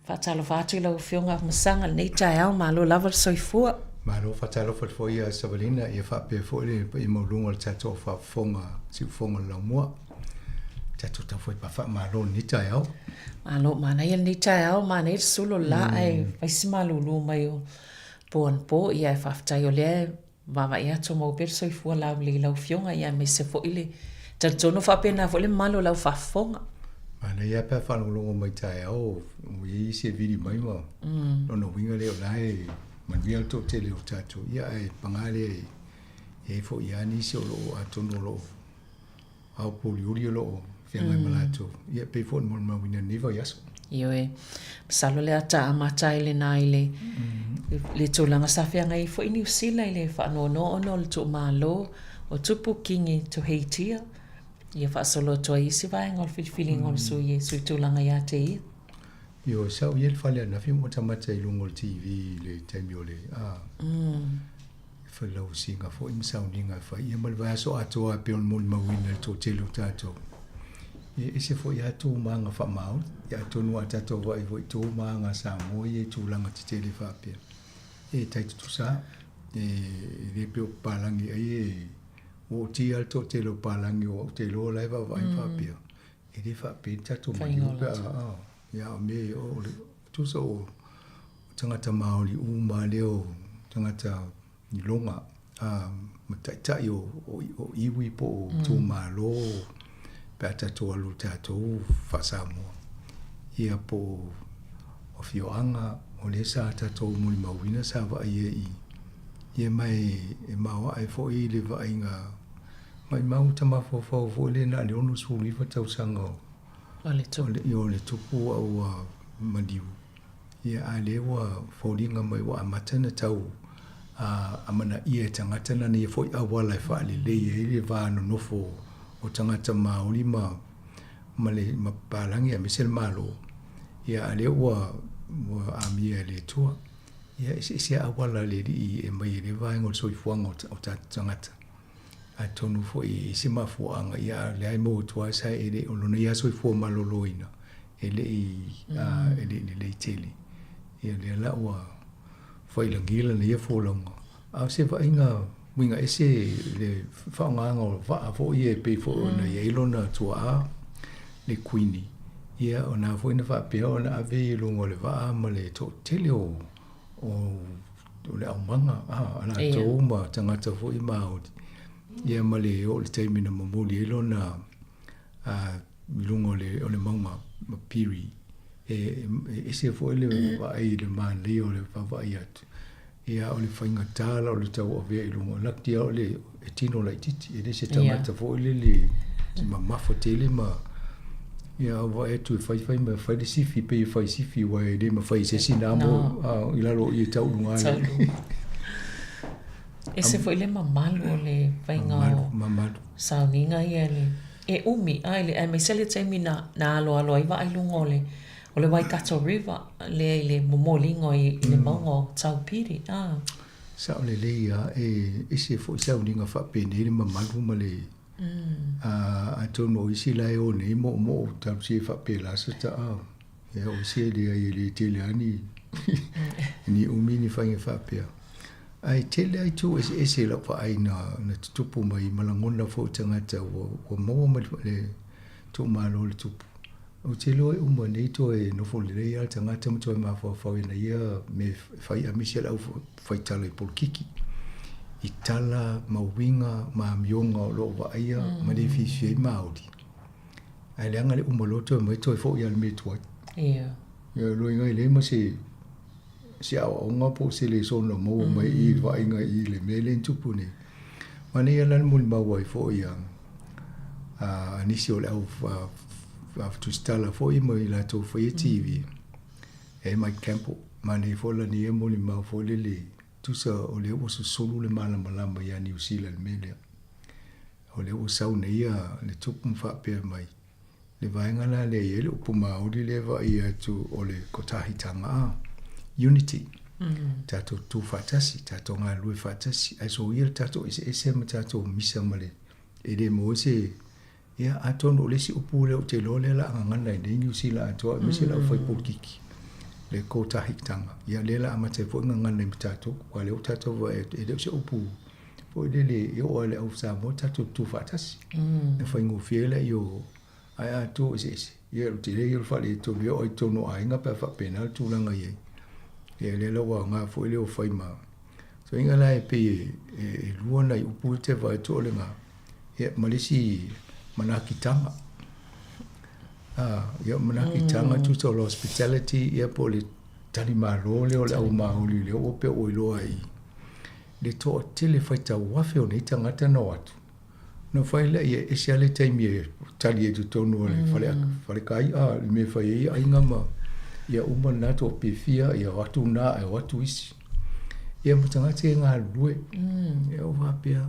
faatalofa atu i lau Afioga Afamasaga i lenei taeao, malo lava le soifua. Malo, faatalofa atu foi ia Savalina, ia faapea foi le paia maualuga o le tatou faafofoga siufofoga o le laumua. Tatou tau foi pa faamalo i lenei taeao. Malo, manaia lenei taeao, manaia le sulu o le la ae fai si malulu mai o po anapo, ia ae faafetai o lea e vaavaai atu o maua pea le soifua laulelei i lau Afioga, ia aemaise foi le talitonu faapena foi le mamalu o lau faafofoga. Manaia pe a faalogologo mai taeao ua i ai isi e vili mai ma lona uiga lea o la e manuia le toatele o tatou, ia ae paga lea e i ai foi lava nisi o lo o atonu o lo o ao pouliuli o lo o feagai ma latou, ia e pei foi ona molimauina i lenei vaiaso. Ioe, masalo o le a ta amata ai lena i le, le tulaga sa feagai ai foi Niu Sila i le faanoanoa ona o le tuumalo o Tupu Kingi Tuheitia, ia faasolo atu ai isi vaega o le filifiliga o le sui e sui tulaga ia te ia. Ioe, sa ou i ai i le fale ananafi ma matamata i luga o le TV i le taimi o le, a, Felausiga foi ma sauniga e fai ia ma le vaiaso atoa e pei ona molimauina e le toatele o tatou. Ia e ese foi lava tou maga faamaoni, ia atonu a tatou vaai foi i tou maga Samoa ia i tulaga tetele faapea, e tai tutusa lava. E le pei o papalagi ai e ua otia le toatele o papalagi o au te iloa la e vaavaai faapea, e le faapea ni tatou maliu pe a, ia a o mea o le tusa o tagata Māori uma lea o tagata iloga a ma taitai o, o, o iwi po o mm. itumalo pe a tatou alu tatou faa-Samoa. Ia po o afioaga o lea sa tatou molimauina sa vaaia i ia mai e maoae foi le vaaiga maimau ta mafaufau foi lea na o le 69 tausaga o o le tupu. O le tupu a ua maliu. Ia, a lea ua foliga mai ua amata ona tau amanaia e tagata lana ia foi auala e faalelei ai le va nonofo o tagata Māori ma ma le ma papalagi aemaise le Malo. Ia, a lea ua ua amia e le Atua. Ia, eseese lava auala a le Alii e aumai ai lea vaega o le soifuaga o tatou tagata. Atonu foi e i ai se mafuaaga, ia a o lea e maua atu lava sa e le o lona ia soifua maloloina e le i e le i lelei tele. Ia lea la ua faiilagi lana ia folauga. A o se vaaiga uiga ese le faaaogaina o vaa foi ia e pei foi ona i ai lona tuaa le Kuini, ia o na foi na faapea ona ave i luga o le vaa ma le toatele o o le aumaga a latou ma tagata foi Maori, ia ma le oo i le taimi na momoli ai lona i luga o le mauga o Piri. E ese foi le vaai i le manaia o le vaavaai atu, ia o le faigata la o le tauavea i luga, laki lava o le e tino laitiiti, e le se tagata foi lele e mamafa tele ma ia a vaai atu e fai fai ma fai le sifi pei e fai sifi aua e le mafai e se isi na amo i lalo o i e tau i luga ale. Ese foi le mamalu o le faiga o sauniga ia le e umi a le aemaise le taimi na na aloalo ai vaa i luga o le o le Waikato River lea i le momoliga i le mauga o Taupiri a. Sao lelei lava, e ese foi sauniga faapenei le mamalu ma le atonu o isi la e o nei moomoo talosia e faapela se taa. Ia o isi e leai e le tele lava ni ni umi ni faiga faapea. Ae tele lava itu eseese i lau vaai na na tutupu mai ma lagona foi o tagata ua ua maua mai le tuumalo o le tupu. Ou te iloa e uma nei toe nofo lelei lava le tagata ma toe mafaufau i ana ia mea e fai aemaise le au faitala i polokiki i tala ma uiga ma amioga o lo o vaaia ma le fiafia ai Māori. Ae leaga le uma loa toe omai toe foi lava i le mea tuai. Ia. Ia o lona uiga e leai ma se se aoaoga po o se lesona o maua mai i le vaaiga i le mea lea e tupu nei. Manaia la le molimau ai foi a a nisi o le au tusitala foi ma i latou faia TV, e Mike Campbell, manaia foi lana ia molimau foi lele, tusa o lea ua susulu le malamalama ia Niu Sila i le mea lea. O lea ua sau nei ia le tupu ma faapea mai, le vaega la lea e i ai le upu Māori lea e vaai atu o le kotahitanga a, unity. Tatou tutu faatasi, tatou galulue faatasi, ae soia le tatou eseese ma tatou misa ma le e le maua se Ia, atonu o le isi upu lea ou te iloa lea o le a gagana ai nei Niu Sila atoa aemaise le aufai polokiki, le kotahitanga. Ia, lea o le a amata ai foi gagana i ma tatou, aua o lea ua tatou vaai atu, e le o se upu foi lele e oo lava i le au Samoa tatou tutu faatasi. E faigofie ai lea o, ae a tu eseese, ia o le tele ia o le faaletonu e oo lava i totonu o aiga pe a faapena le tulaga e i ai. Ia, lea la ua aoga foi lea ua fai ma Soiga la e pei e lua nai upu ia te vaai atu o le ga, ia ma le isi manaakitanga. Ia manaakitanga tusa o le hospitality ia po o le talimalo lea o le au Māori lea ua pei ua iloa ai le toatele faitau afe o nei tagata na o atu. Ona fai lea, e ese lava le taimi e tali ai i totonu o le fale, falekai'a, le mea e fai ai aiga ma ia uma lena toapiafia, ia o atu na ae o atu isi. Ia ma tagata e galulue. Ia ua faapea,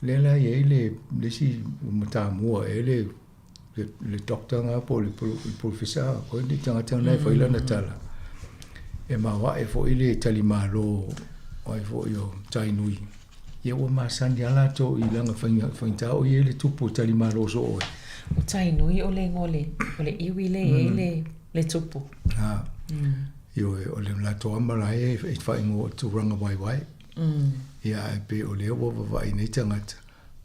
lea la e i ai le, le isi matamua ea le, le, le doctor na po o le, le professor, o le tagata na e fai lana tala, e maoae foi le talimalo o ai foi o Tainui. Ia ua masani lava latou i lana faigata o i ai le tupu e talimalo soo ai. O Tainui o le igoa o le, o le iwi lea e i ai le, le tupu. A, ioe, o le latou ama la e faaigoa o Turaga Waiwai. Ia ae pei o lea ua vavaai nei tagata,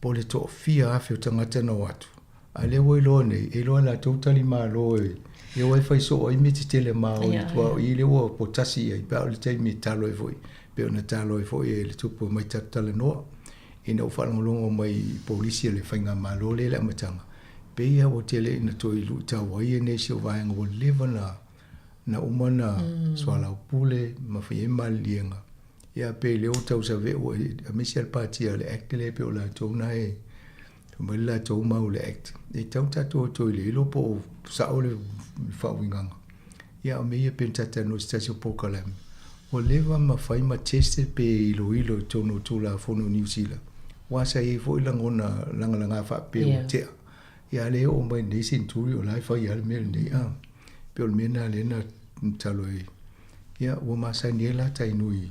po o le toafia afe o tagata na o atu, A lea ua iloa nei, e iloa e latou talimalo e, e o ai fai soo ai mea tetele ma o i tua o i lea ua potasi i ai, pe a o le taimi e talo ai foi, pei ona talo ai foi e le tupu e mai tatou talanoa. Ina ua faalogologo mai i polisi a le faigamalo lea i le amataga, pei lava ua tele ina toe luitau ai nisi o vaega ua leva na na uma na soalaupule ma fai ai maliliega. Ia pei lea ua tausave ua aemaise lava le patia o le Act lea pei o latou na e Fai mai le latou mau i le Act, e tatau ona tatou o e toe iloilo po o sao le faauigaga. Ia a o mea ia pei ona ta talanoa i se tasi o polokalame, ua leva ma fai ma tested pe iloilo i totonu o Tulafono o Niu Sila, aua sa i ai foi lagona lagalaga faapea ua tea. Ia a o lea e oo mai i lenei seneturi o la e fai lava le mea lenei. A, pei o le mea lena lea na tatalo ai. Ia, ua masani ai la Tainui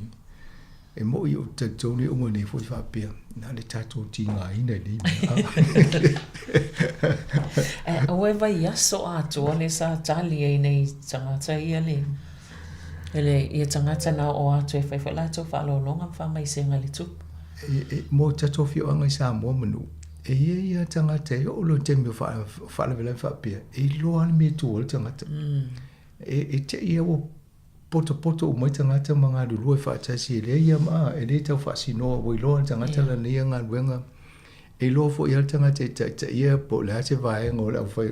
e moʻi ou te talitonu e uma nei foi faapea, na o le tatou tigaina i nei mea. Ae aua e vaiaso atoa le sa tali ai nei tagata ia le le ia tagata na oo atu e fai foi latou faaaloaloga ma faamaisega i le tupu. E, e, mo tatou afioaga i Samoa ma nuu, e i ai lava tagata e oo loa i le taimi o faalavelave faapea, e iloa lava le mea e tu ai le tagata. E, e te i lava ua potopoto uma ai tagata ma galulue faatasi, e leai lava, e le tau faasinoa, ua iloa e le tagata lana ia galuega. E iloa foi lava le tagata e taitaia po o le a se vaega o le aufai,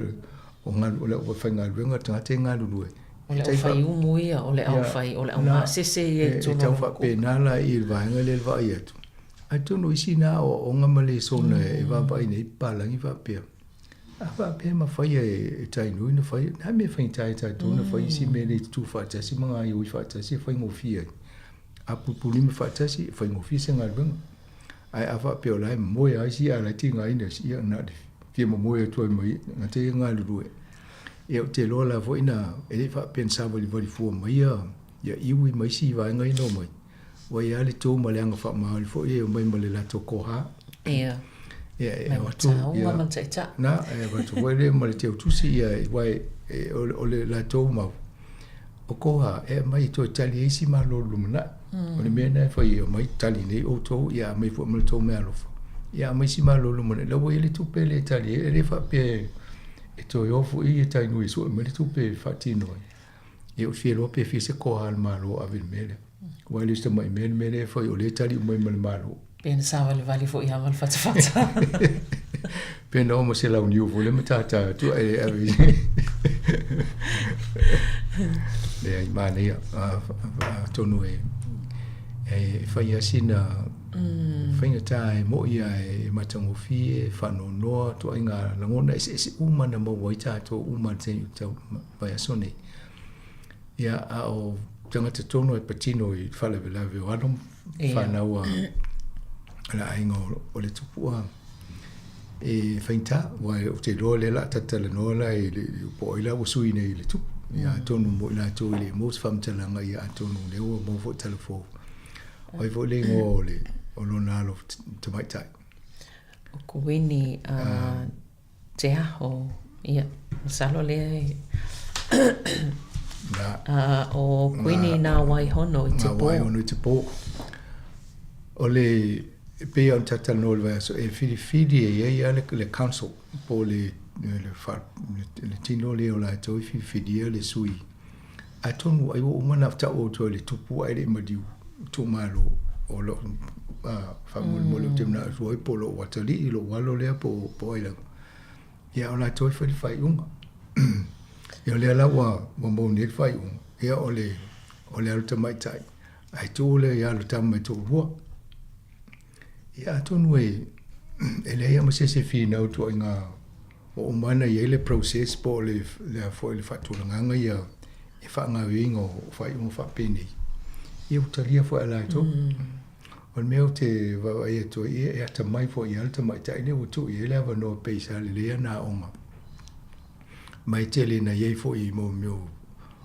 o le aufaigaluega o le tagata e galulue. O le aufaiumu ia, o le aufai, o le aumasese ia i totonu o le. E tau faapena la i le vaega lea i le vaai atu. Atonu o isi na aoaoga ma lesona e vaavaai nei papalagi faapea. A faapea e mafai e Tainui ona fai, o le a le mea e faigata ai e tatou ona fai isi mea nei tutu faatasi ma gaoioi faatasi e faigofie ai. A pulupululima faatasi, e faigofie se galuega. Ae a faapea o la e moe lava isi ae o la e tigaina isi, ia na o le fia momoe atu ai ma ia, tagata ia e galulue. Ia ou te iloa la foi na, e le i faapea na savalivali fua mai ia iwi ma isi vaega ia na omai. Ua i ai le tu ma le aga faamaoni foi e omai ma le latou koha. Ia. Ia, e avatu. Ia. Ma taita. Na, e avatu foi le ma le teutusi, ia, aua e, o le latou mau. O koha, e aumai e toe tali ai isi malo i le lumanai. O le mea lena e fai ai, omai tali nei outou, ia aumai foi ma le tou meaalofa. Ia aumai isi malo i le lumanai. La ua i ai le tupe lea e tali ai, e le faapea e toe o foi ia Tainui e sue mai le tupe e faatino ai. Ia ou te fia iloa pe fia se koha a le Malo ave i le mea lea. Aua e le o se tamai mea le mea lea e fai, o lea e tali uma mai ma le Malo. Pe na savalivali foi lava ma le fatafata. Pe na oo ma se launiu foi lea ma tata atu ae ave i... Leai, manaia. Atonu e, e fai lava sina faigata e mo'i lava e matagofie, e faanoanoa, ituaiga lagona eseese uma na maua ai tatou uma i le taimi tau vaiaso nei. Ia, a o tagata tonu e patino i faalavelave o alo ma fanau a le aiga o le Tupua e faigata, aua ou te iloa lea o le a talatalanoa la i le po o ai la ua sui nei i le tupu. Ia, atonu mo i latou e le maua se faamatalaga, ia atonu o lea ua maua foi tala fou. O ai foi le igoa o le o lona alo tamaitai? O Kuini a Te Aho, ia, masalo lea e Na. o Kuini Nā Waihono i te pō. Nā Waihono i te pō. O le, e pei ona talatalanoa i le vaiaso, e filifili e i ai lava le, le council, po o le, le, fa, le, le tino lea o latou e filifilia le sui. Atonu ai ua uma ona tau atu ai le tupu ae le i maliu itumalo o lou faamolemole ou te manao atu ai po o lou atalii, lou alo lea po o ai lava. Ia o latou e fai le faaiuga. Ia o lea la ua maua nei le faaiuga, ia o le o le alo tamaitai, ae tuu lea i alo tama e toalua. Ia atonu e leai lava ma se isi e finau ituaiga ua uma ona i ai le process po o le a foi le faatulagaga ia e faagaoioiga o faaiuga faapenei, ia ua talia foi e latou. O le mea ou te vaavaai atu ai, ia e atamai foi lava le tamaitai lea ua tuu i ai le avanoa pei sa lelei ana aoga. Ma e tele na i ai foi mo mea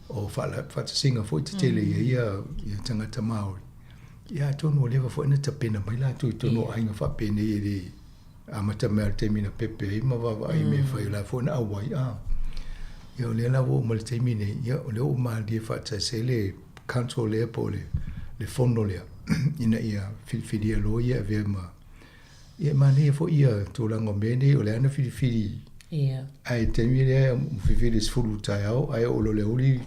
o faatasiga foi tetele i ai ia tagata Māori. Ia atonu ua leva foi ona tapena mai latou i totonu o aiga faapenei e le amata mai lava i le taimi na pepe ai ma vaavaai i mea e fai, o la foi na auai. A, ia o lea la ua oo mai i le taimi nei, ia o lea ua malilie faatasi ai le council lea po o le, le fono lea ina ia filifilia loa ia e avea ma ia e manaia foi ia tulaga o mea nei o lea na filifili Ae i le taimi lea filifili i le 10 taeao ae oo loa i le aoauli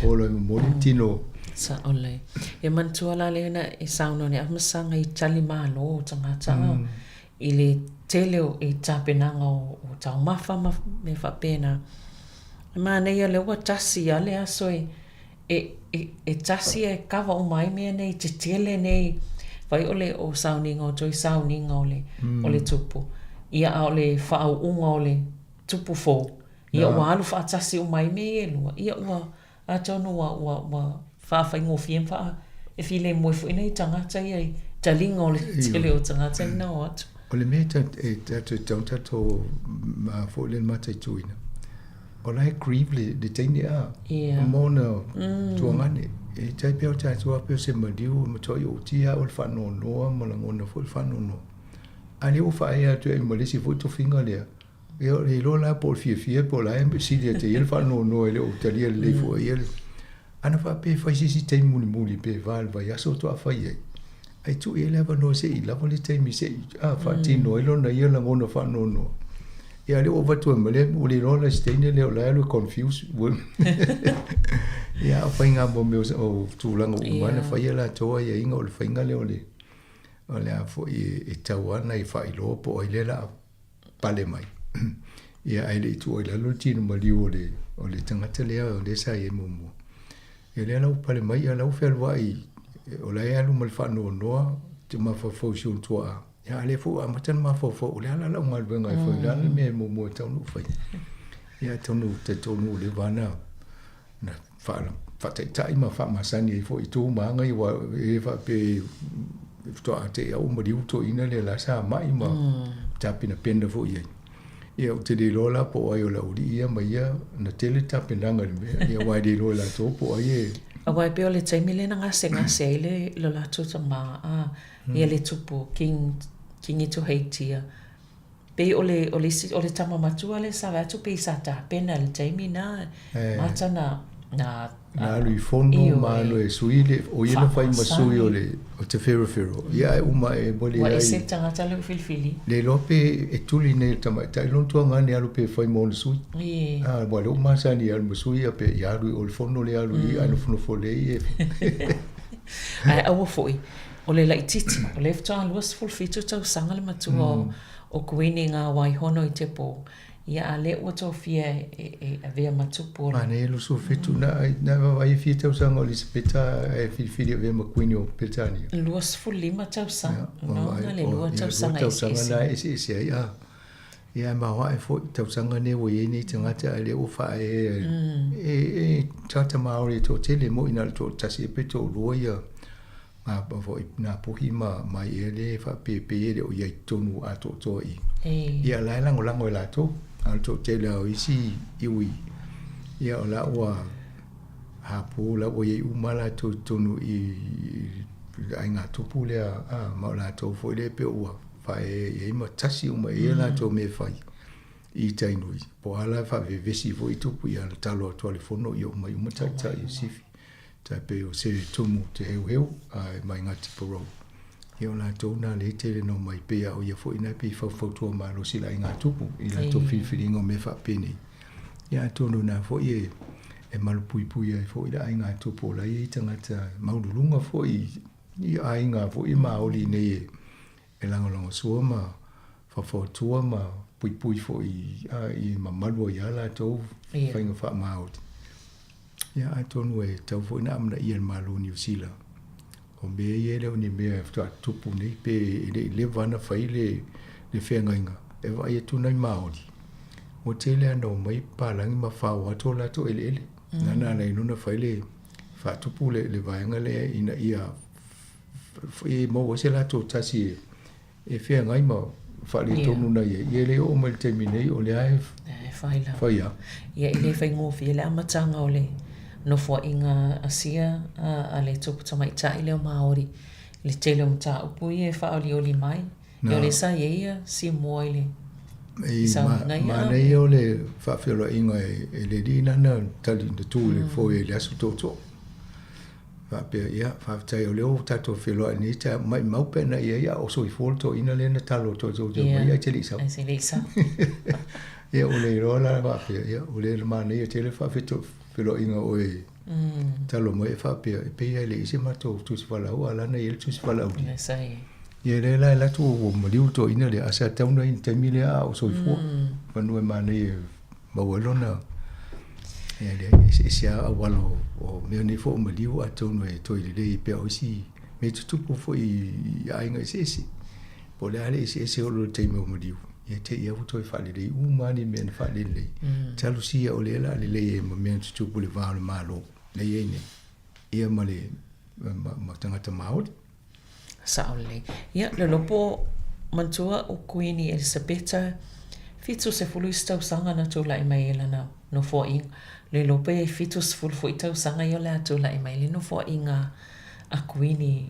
O loa e momoli le tino. Sa'o lelei. E manatua la lea na e saunoa nei Amasaga i talimalo o tagata i le tele o i tapenaga o taumafa ma mea faapena. E manaia lea ua tasi lava le aso e e tasi e kava uma ai mea nei tetele nei fai o le o sauniga o toe sauniga o le o le tupu. Ia a o le faauuga o le tupu fou. Ia ua alu faatasi uma ai mea ia e lua, ia ua, atonu ua, ua, ua faafaigofie ma faa, e filemu ai foi nai tagata ia i taliga o le tele o tagata i na o atu. O le mea e tatou e tatau ona tatou foi lea mataituina, O la e grieve le, le teine a. Ia. Ma ona Mm. tuagane. E tai pea o tatou a pea o se maliu e matuai ootia au i le faanoanoa ma lagona foi le faanoanoa. A lea ua faaea atu ai ma le isi foi tofiga lea. Ia le iloa la po o le fiafia po o le a e sili atu ai le faanoanoa e le o talia lelei foi ia le. Ana faapea e fai se isi taimi mulimuli pe va i le vaiaso faatoa fai ai, ae tuu i ai le avanoa se i lava le taimi se i faatino ai lona ia lagona faanoanoa. Ia a o lea ua avatu ai ma lea, ua le iloa la i se teine lea o la e alu e confuse. Ia a o faiga mo mea o tulaga uma na fai e latou aiaiga o le faiga lea o le o le a foi e tau lava ona e faailoa po o ai lea o le a pale mai. Ia ae le i tuu i lalo le tino maliu o le, o le tagata lea o lea sa i ai muamua. Ia lea la ua pale mai, ia la ua fealuai, o la e alu ma le faanoanoa, te mafaufau i si ona tuaa. Ia a lea foi ua amata ona mafaufau, o le a la lau galuega e fai, o le a le mea e muamua e tatau ona ou faia. Ia atonu e talitonu ua leva lava na na faataitai ma faamasani ai foi i tu ma aga ia, aua e le faapea faatoa te i lava ua maliu le toeaina lea la sa mai ma tapenapena foi i ai. Ia ou te le iloa la po o ai o le aualii ia ma ia na tele tapenaga i le mea, ia aua e le iloa e latou po o ai e. Aua e pei o le taimi lea na gasegase ai le lo latou tama, a, ia le tupu King, Kingi Tuheitia. Pei o le, o le isi, o le tama matua lea sa vaai atu pei sa tapena i le taimi na, mata na, na. Na alu i fono ma alu e sui le, o ia na fai ma sui o le, o Te Wherowhero. Ia ae uma e ua leai. Ua ese le tagata lea ua filifili. Le iloa pe e tuli nei le tamaitai lona tuagane alu pe fai ma ona sui. A, aua o lea ua masani e alu ma sui ia pe ia alu i o i le fono lea alu i i ae nofonofo lelei e. Ae aua foi, O le laitiiti, o lea faatoa 27 tausaga le matua o Kuini ngā waihono i te pō. Ia, a lea ua tofia e avea ma tupu o le. Manaia 27, na, na vaavaai e fia tausaga o Elisapeta ae filifili e avea ma Kuini o Peretania? 25 tausaga, no, na le lua tausaga eseese. Lua tausaga na eseese ai, a. Ia, e maoae foi tausaga nei ua i ai nei tagata ae lea ua faaeaea e, e tagata Māori e toatele, e moni na o le toatasi ea pe toalua ia ngā foi nā puhi ma mai ea lea e faapea pei e le o i ai totonu atoatoa i ia la e lagolago e latou. A o le toatele lava o isi iwi, ia o la ua hapū, la ua i ai uma latou i totonu i le aiga tupu lea, a, ma o latou foi lea pei ua faaeaea i ai ma tasi uma i ai a latou mea e fai i tai nui. Po o a la e faavevesi foi i tupu ia na talo atu a le fono ia omai uma taitai e sifi. Tai pei o Sir Tumu Te Heuheu a e mai Ngāti Porou. Ia o latou nā lea i tele na omai pei a o ia foi nā pei faufautua malosi la i ngā tupu i latou filifiliga o mea faapenei. Ia atonu nā foi e e malupuipui ai foi le aiga tupu o la e i ai tagata maualuluga foi i aiga foi Māori nei e e lagolagosua ma faufautua ma puipui foi i mamalu ai a latou faiga faamaoli. Ia, atonu e tatau foi ona amanaia e le Malo o Niu Sila, o mea ia e le o ni mea e faatoa tupu nei pe e le i leva ona fai le le feagaiga e vaai atu nai Māori, ua tele lava ina omai palagi ma fao atu o latou eleele. Na na ala ai loa ona fai le faatupu le le vaega lea ina ia e maua ai se latou tasi e feagai ma faaletonu na i ai. Ia e le oo mai i le taimi nei o lea e fai lava. Fai lava. Ia e le faigofie le amataga o le nofoaiga a sia a le tupu tamaitai lea o Māori i le tele o mataupu ia e faaolioli mai. Ia o lea sa i ai ia Simoa i le saunoaga ia. Manaia o le faafeiloaiga e le alii lana tali na tu i le foe i le aso tootoo. Faapea, ia, faafetai o lea ua tatou feiloai i lenei taeao, maimau pe ana i ai a o soifua le toeaina lea na talo atu ai tou mai ae te le i sau. Ae te le i sau. Ia, ua le iloa la faapea, ia, ua le manaia tele faafeiloaiga o oe talo mai e faapea, e pei lava e leai se matou tusi valaau, a o la na i ai le tusi valaaulia. Ia, lea la e alu atu ua maliu le toeaina lea, ae sa tatau ona i ai i le taimi lea a o soifua. Manu e manaia e maua ai lona ia leai, eseese lava auala o mea nei foi o maliu atonu e toe lelei ai pea o isi mea tutupu foi i aiga eseese. Po o le a le eseese o le taimi o maliu, ia te i lava ua toe faalelei uma lava ni mea na faalelei. Talosia o lea o le a lelei ai ma mea na tutupu i le va o le Malo lea e i ai nei, ia ma le ma tagata Māori. Sao lelei. Ia, le lopo manatua o Kuini Elisapeta, 70 isi tausaga na tulai mai ai lana nofoaiga. Le iloa pe i ai 70 foi tausaga ia o le a tulai mai ai le nofoaiga a Kuini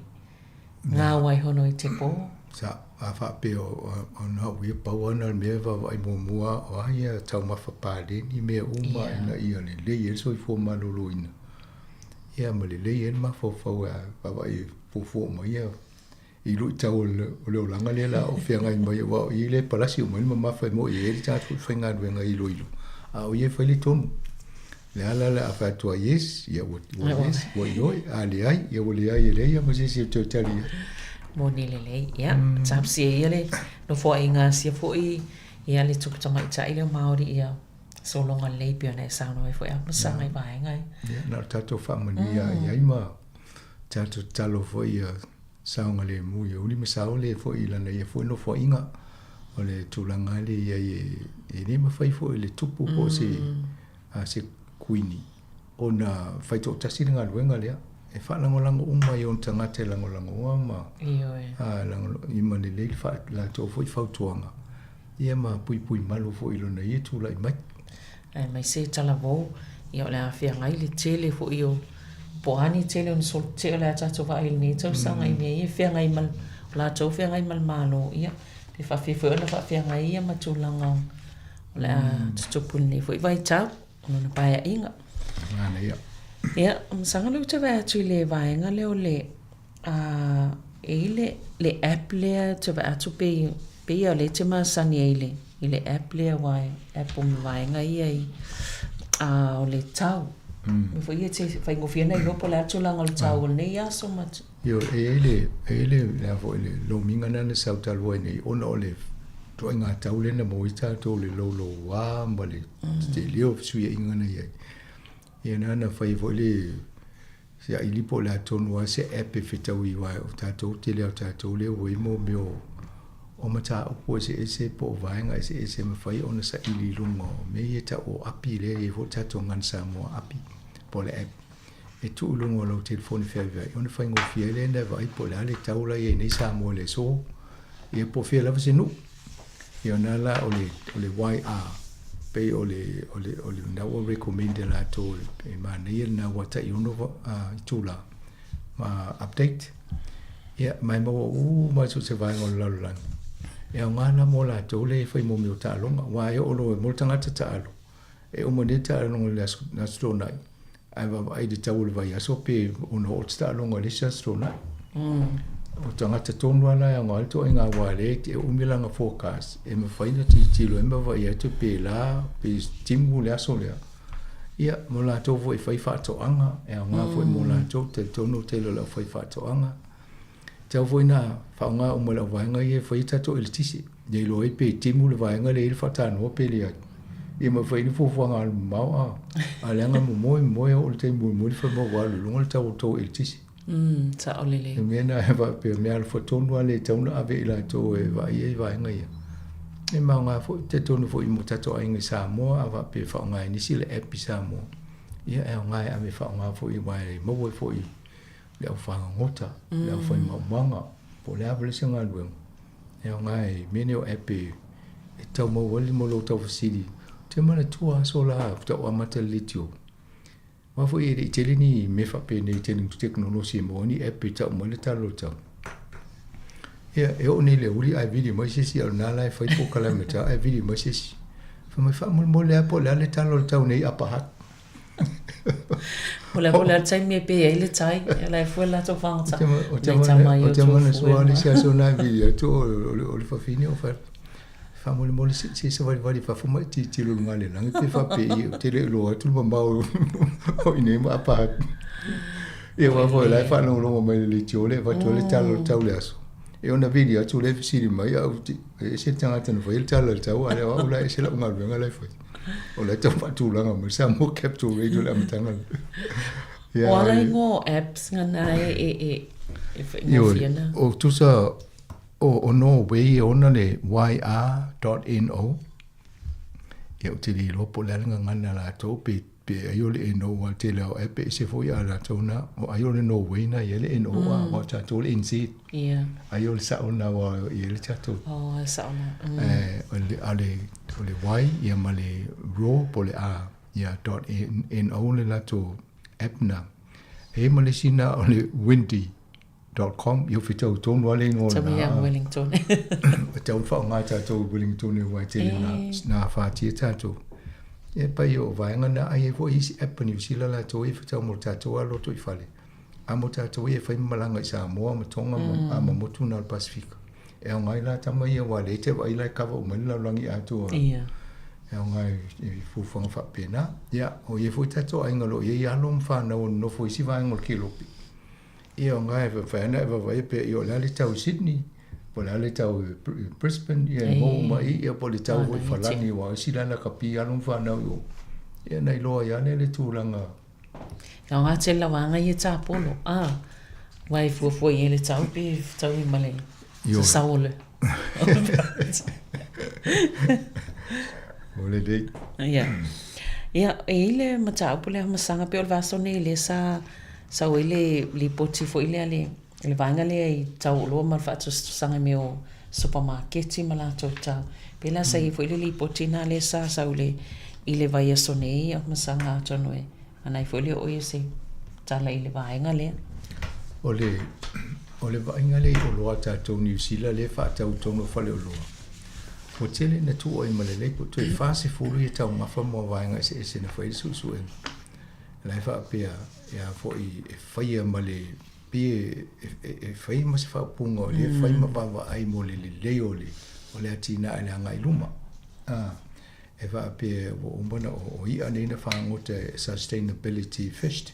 Ngā Waihono i te pō. Sa, a faapea o na au ia pau lava na o le mea e vaavaai muamua o a ia taumafa paleni mea uma ina ia lelei ai le soifua maloloina. Ia ma lelei ai le mafaufau e vaavaai e fuafua uma ia i luitau o le olaga lea la o feagai mai aua o i lea e palasi uma ai le mamafa e mo'i ai le tatou faigaluega iloilo a o ia e fai le tonu. Le a la le a fai atu ai yes, ia ua, ua yes, ua ioe, a leai, ia ua leai e leai lava ma se isi e toe tali i ai. Moni lelei, ia, talosia ia le nofoaiga a sia foi ia le tupu tamaitai lea o Māori ia sologa lelei pei ona e saunoa ai foi Amosaga i vaega ia. Ia, na o le tatou faamanuia i ai ma tatou tatalo foi ia saogalemu ia uli ma saole foi i lana ia foi nofoaiga. O le tulaga lava lea i ai e le mafai foi e le tupu po o se a se kuini ona fai toatasi le galuega lea. E faalagolago uma i ona tagata e lagolagoa ma Ioe. a, i ma lelei le faa, latou foi fautuaga ia ma puipui malu foi i lona ia tulai mai. Aemaise talavou, ia o le a feagai le tele foi o po o a ni tele o ni solotetee o le a tatou vaai i lenei tausaga i mea ia e feagai ma o latou feagai ma le Malo, ia pe faafefea foi ona faafeagai ia ma tulaga o o le a tutupu i lenei foi vaitau o lona paeaiga. Manaia. Ia, masalo lea ou te vaai atu i le vaega lea o le e i le, le app lea ou te vaai atu pei, pei lava o lea e te masani ai i le, i le app lea aua e app o vaega ia i, o le tau. Mm. Foi ia te faigofie ona iloa po o le a le tulaga o le tau o lenei aso ma Ioe, e i ai le, e i ai le, le a foi le lomiga lena na sau talu ai nei ona o le ituaiga tau lea na maua ai tatou le louloua ma le tele o fesuiaiga na i ai. Ia na na fai ai foi le se aili po o le a tonu lava se app e fetaui aua o tatou tele lava o tatou lea ua i ai mo mea o o mataupu eseese po o vaega eseese e mafai ona saili i luga o mea ia e tau o api lea e i ai foi le tatou Gun Samoa api po o le app e tuu i luga o lau telefoni feaveai ona faigofie ai lea ona e vaai po o le a le tau la e i ai nei Samoa i le aso, ia po o fea lava se nuu. Ia ona la o le, o le YR, pei o le, o le, o le lena ua recommend e latou e manaia lena ua tai ono itula ma update. Ia, ma e maua uma so o se vaega o le lalolagi. E aoga la mo latou lea e fai mo mea o taaloga, aua e oo loa mo le tagata taalo, E uma nei taaloga i le Aso Toonai, ae vaavaai i le tau o le vaiaso pe ono oo se taaloga i le isi Aso Toonai. O tagata tonu lava la e aoga ai le ituaiga wā lea e umi lana forecast e mafai ona tilotilo ai ma vaai atu pe la pe timu le aso lea. Ia, mo latou foi e fai faatoaga, e aoga foi mo latou, talitonu le tele o le aufaifaatoaga. Tatau foi ona faaaoga uma e le auvaega ia e fai ai tatou eletise, ia iloa ai pe timu le vaega lea e i ai le faatanoa pe leai. Ia ma fai ai ni fuafuaga alumamao a, a leaga momoe momoe oo i le taimi mulimuli fai mai ua alu i luga le tau o le tou eletise. Mm, sao lelei. O le mea lena e faapea, mea alofa tonu lava lea e tatau ona ave i latou e vaai ai vaega ia. E ma aoga foi, talitonu foi mo tatou aiga i Samoa, a faapea e faaaoga e nisi le app i Samoa, ia e aoga e ave e faaaoga foi aua e maua ai foi le au fagogota, le au fai maumaga, po o le a foi le isi galuega, e aoga i mea nei o app e tau maua ai mo lou taufesili. Ou te manatua aso la faatoa amata le leitio, aua foi e le i tele ni mea faapenei i tele tekonolosi e maua ai ni app e tau mai le tala o le tau. Ia, e oo nei i le aoauli ae vili mai se isi, a o lena la e fai polokalame ta ae vili mai se isi. Fai mai, faamolemole lava po o le a le tala o le tau nei i Upper Hutt. O le o le taimi e pē ai le tai, e la e fua le latou fagota. O te mana sua le isi aso na vili atu o le fafine o fai faamolemole se se savalivali i fafo ma e tilotilo i luga o le lagi pe faapei ou te le iloa atu le mamao o i inei ma Upper Hutt. Ia aua foi o la e faalogologo mai le leitio lea e avatu ai le tala o le tau i le aso. E ona vili atu lea e fesili mai au e ese le tagata na faia le tala o le tau a o lea o au la e ese lau galuega la e fai. O la e tau faatulaga mai Samoa Capital Radio i le amataga. Ia, O ala ingoa o apps ngana e e e e whaingofie na. O tusa o, o Norway e ona le yr.no. Ia ou te le iloa po o le a le gagana a latou pe Pe ai o le NO a tele o app e ese foi a latou na, o ai o le Norway na i ai le NO a wa tatou le NZ. Ia. Ai o le sao na wa i ai le tatou. Oh, le sao na. Eh, o le, a le, o le Y ia ma le RO po le A ia dot NO le latou app na. E ma le isi na o le Windy dot com ia whitau tonu a le ingoa na. Tau ia Wellington. E tau whaonga tātou Wellington e wai tele nā, nā whātia tātou. E pai o vaenga nā ai e fo isi app ni usila la tō e whitau mo tātou a loto i whale. A mo tātou e whai malanga i Samoa ma Tonga ma, a ma motu nā le Pasifika. E au ngai la tama ia wā le te vai lai kava o mai la rangi atoa. Ia. E au ngai i fufuanga whapena. Ia, o ie fo tātou ainga lo ia i alo mwhanau o nofo isi vaenga o le kelopi. Ia o ngā e whawhai ana e wawai pea i o le ale tau i Sydney, po le ale tau i Brisbane, ia e mou mai ia po le tau i Whalani, wa isi lana ka pi alo whanau i o. Ia nei loa i ane le tūranga. Ia o ngā tele lawa anga ia tāpolo, a, wa e fuafua i ele tau pe tau i male sa saole. O le dei. Ia. Ia, e i le mataupu lea masaga pei o le vaiaso nei lea sa sau ai le lipoti foi lea le le vaega lea i tau oloa ma le faatusatusaga i mea o supamaketi ma latou tau. Pei la sa i ai foi le lipoti lena lea sa sau i le i le vaiaso nei ia masaga atonu e ana ai foi lea o ia se tala i le vaega lea. O le o le vaaiga lea i oloa a tatou Niu Sila lea e faatau i totonu o faleoloa. Ua tele ina tuu ai ma lelei po o toe 40 ia taumafa mo vaega eseese na fai ai le suesuega. La e faapea e a foi e faia ma le pi e fai ma se faaupuga o lea e fai ma vaavaai mo le lelei o le o le atinae i le agai i luma. A, e faapea ua uma ona o i'a nei na fagota e sustainability fished.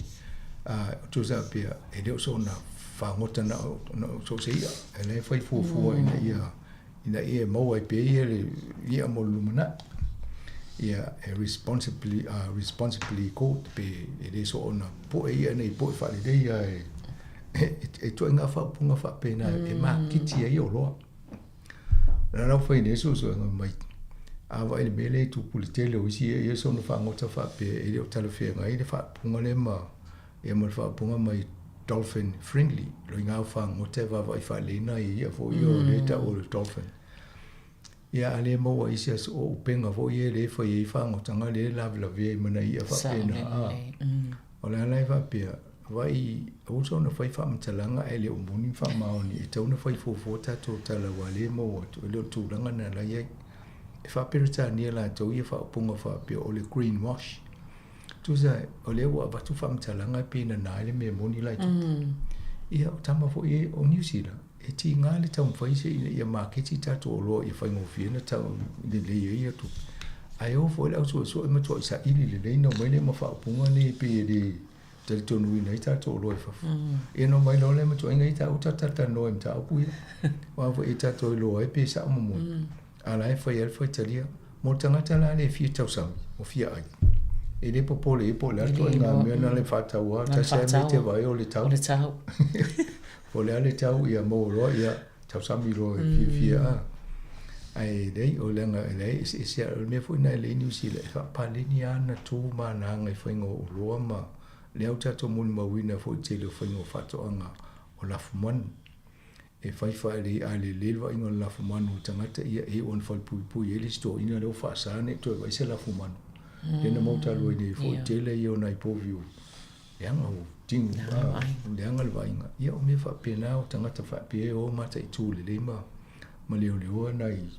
A, tusa faapea e le o soona fagota na o so o se i'a, e la e fai fuafua ina ia ina ia e maua ai pea ia le i'a mo le lumanai. Ia e responsibly, responsibly caught pe e le soona po'e i'a nei po'e faalelei a e e ituaiga faaupuga faapena e maketi ai oloa. O le ala ua fai nei suesuega mai a vaai i le mea lea e tupu i le tele o isi ia soona fagota faapea e le o talafeagai le faaupuga lea ma Ia ma le faaupuga mai dolphin friendly, loiga au fagota e vaavaai faalelei nai ia foi ia o lea e tau o le dolphin. Ia a le maua isi aso o upega foi ia lea e fai ai fagotaga lea e lavelavea ai ma nai i'a faapena a. O le ala e faapea, vaai aua soona fai faamatalaga ae le o moni ma faamaoni e tatau ona fai fuafua tatou tala aua lea e maua atu e le o le tulaga lena la e i ai. E faa-Peretania latou ia faaupuga faapea o le green wash. Tusa, o lea ua avatu faamatalaga e pei nana ai le mea moni la e tupu. Ia, o tama foi e o Niu Sila, e tiga le taumafai se ina ia maketi tatou oloa ia faigofie ona tau lelei ai ia tupe. Ae oo foi le au suesue e matuai saili lelei ona omai lea ma faaupuga nei e pei e le talitonuina ai tatou oloa i fafo. Ia ona omai loa lea ma tuaiga ia taua talatalanoa i mataupu ia. Aua foi e tatou iloa ai pe sao ma moni. A la e fai ai le faitalia. Mo le tagata la lea e fia tausami, o fia ai. E le popole i po o le a le ituaiga mea na le faatau a, tasi lava mea e te vaai o le tau. O le tau. Po o le a le tau, ia maua loa, ia tausami loa e fiafia a. Ae leai, o leaga e leai e eseese lava. O le mea foi lena e lelei Niu Sila, e faapaleni lava ana tu ma ana aga i faiga o oloa ma lea ua tatou molimauina foi i le tele o faiga o faatoaga o lafumanu. E fai faalelei a lelei le vaaiga o le lafumanu o le tagata ia e iu ona falepuipui ai le isi toeaina lea ua faasa nei toe vaai se lafumanu. Lea na maua talu ai nei foi tele ia o nai povi ua leaga ua tigu leaga le vaaiga. Ia o mea faapena o tagata faapea e o mataitu lelei ma ma leoleoa nai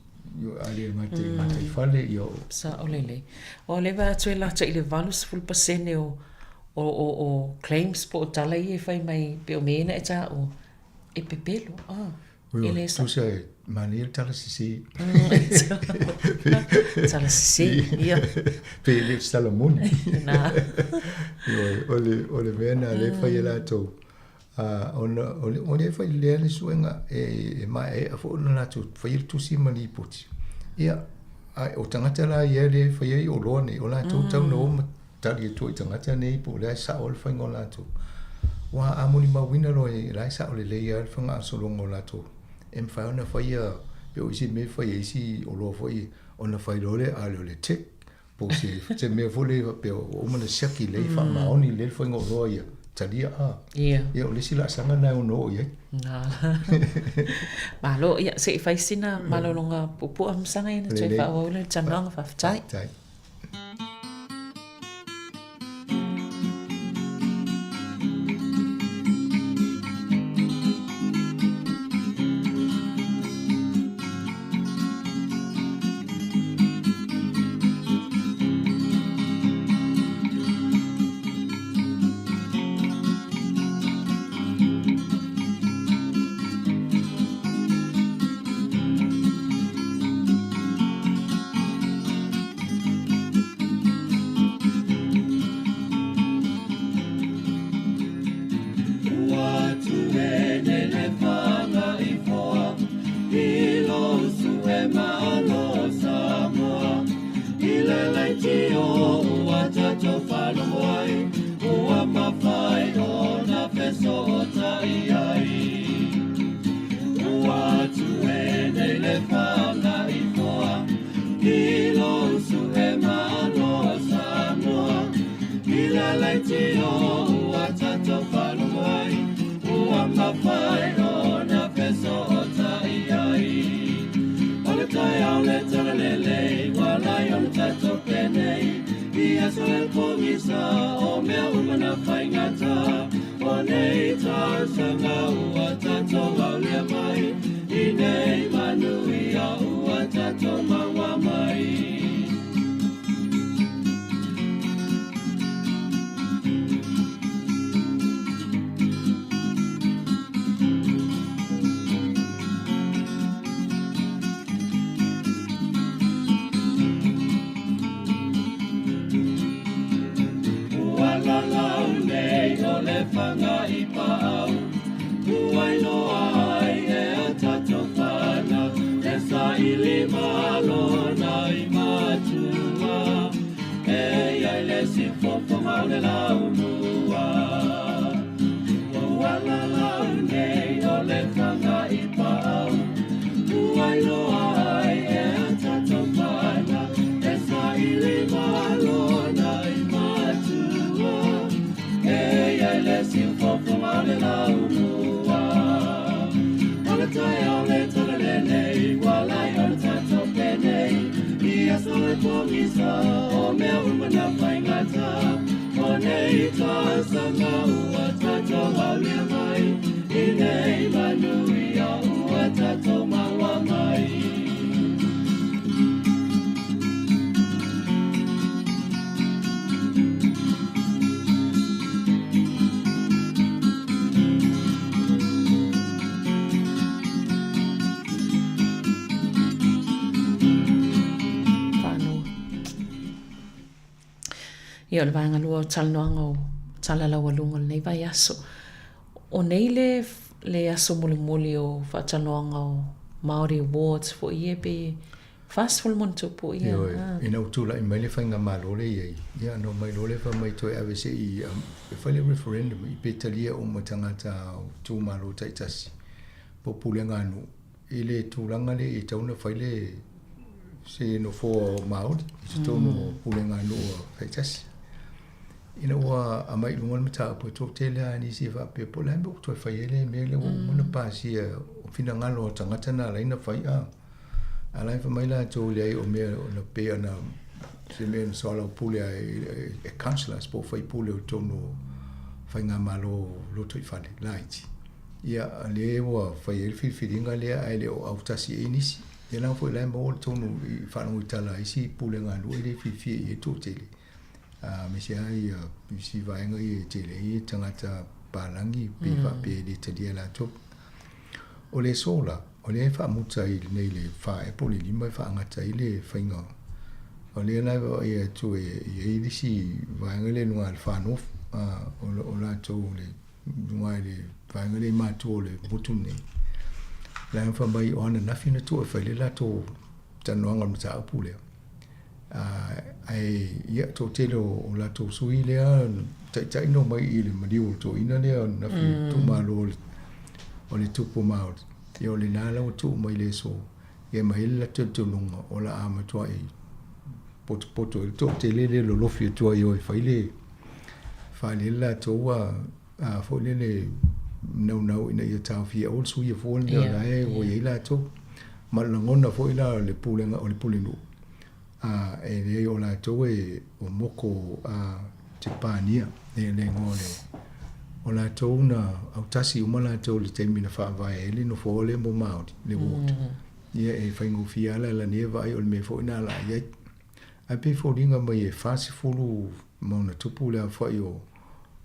a le gata i gataifale ia o Sao lelei. Ua leva atu e lata i le 80% o o o o claims po o tala ia e fai mai pei o mea ia na e taua. E pepelo, ah. E le sa. Tusa e manaia le tala sese. Tala sese, ia. Pe le o se tala moni. Na. Ioe, o le, o le mea na le fai e latou. Ona, o le, o le fai lea le suega e, e maeaea foi ona latou faia le tusi ma lipoti. Ia, a o tagata la ia le fai ai oloa nei, o latou tau na o ma tali atu ai i tagata nei po o le a e sao le faiga o latou. Aua a molimauina loa e la e sao lelei lava le faagasologa o latou, e mafai ona faia pei o isi mea e fai ai isi oloa foi ona fai loa lea a le o le tick. Po o se, se mea foi lea faapea ua uma ona siaki lelei, faamaoni lelei le faiga o oloa ia talia a. Ia. Ia o le isi laasaga lena e ono oo i ai. Malo, ia se i fai sina malologa puupuu Masaga ia ona toe faaauau lea o le talanoaga. Faafetai. Faafetai. Ia, o le vaega lua o talanoaga o Tala Laualuga o lenei vaiaso. O nei le, le aso mulimuli o faatalanoaga o Māori Awards foi ia pe 40 ma ona tupu ia. Ioe, ina ua tulai mai le faigamalo lea i ai, ia ona omai loa lea fai mai toe ave se i e fai le referendum i pe talia uma tagata o itumalo taitasi po o pulega a nuu i le tulaga lea e tatau ona fai le se nofoa o Māori i totonu o pulega a nuu taitasi. Ina ua aumai i luga le mataupu e toatele lava nisi e faapea po o le a le mea ua toe fai ai lea mea lea ua uma ona pasia o finagalo o tagata na ala ai ona fai a. A la e fai mai latou leai o mea na pei ona se mea na soalaupule ai e councillors po o faipule o totonu o faigamalo lotoifale laiti. Ia lea ua fai ai le filifiliga lea ae le o autasi i ai nisi. Ia leaga foi la e maua le tonu i faalogo i tala a isi pulega a nuu e le fiafia i ai le toatele. Aemaise lava ia isi vaega ia e tele ai tagata palagi pei faapea e le talia e latou. O le solar, o lea e faamuta i lenei le 4 ea po o le 5 e faagata ai le faiga. O lea la e vaai atu e i ai le isi vaega lea i luga i le Far North, o latou le luga i le vaega lea i matua o le motu lenei. La e fai mai o ananafi na tuu e fai le latou talanoaga o le mataupu lea. Ae ia, toatele o latou sui lea taitai na omai i le maliu o le toeaina lea ananafi i le itumalo o le Tupu Māori. Ia o lena la ua tuu mai le aso, ia ma i ai le latou talitonuga o le a matuai. potopoto ai le toatele le lolofi atu ai e o e fai le faaali ai le latou a foi lele naunau ina ia taofia aua le suia fua le mea o la e ua i ai latou. Ma o le lagona foi la o le pulega o le pulenuu, a e leai o latou e o moko a Tepania e le igoa o le o latou na autasi uma latou i le taimi na faavae ai le nofoa lea mo Māori, le ward. Ia e faigofie lava la lania vaai o le mea foi na ala i ai. Ae pei e foliga mai e 40 ma ona tupu le aofai o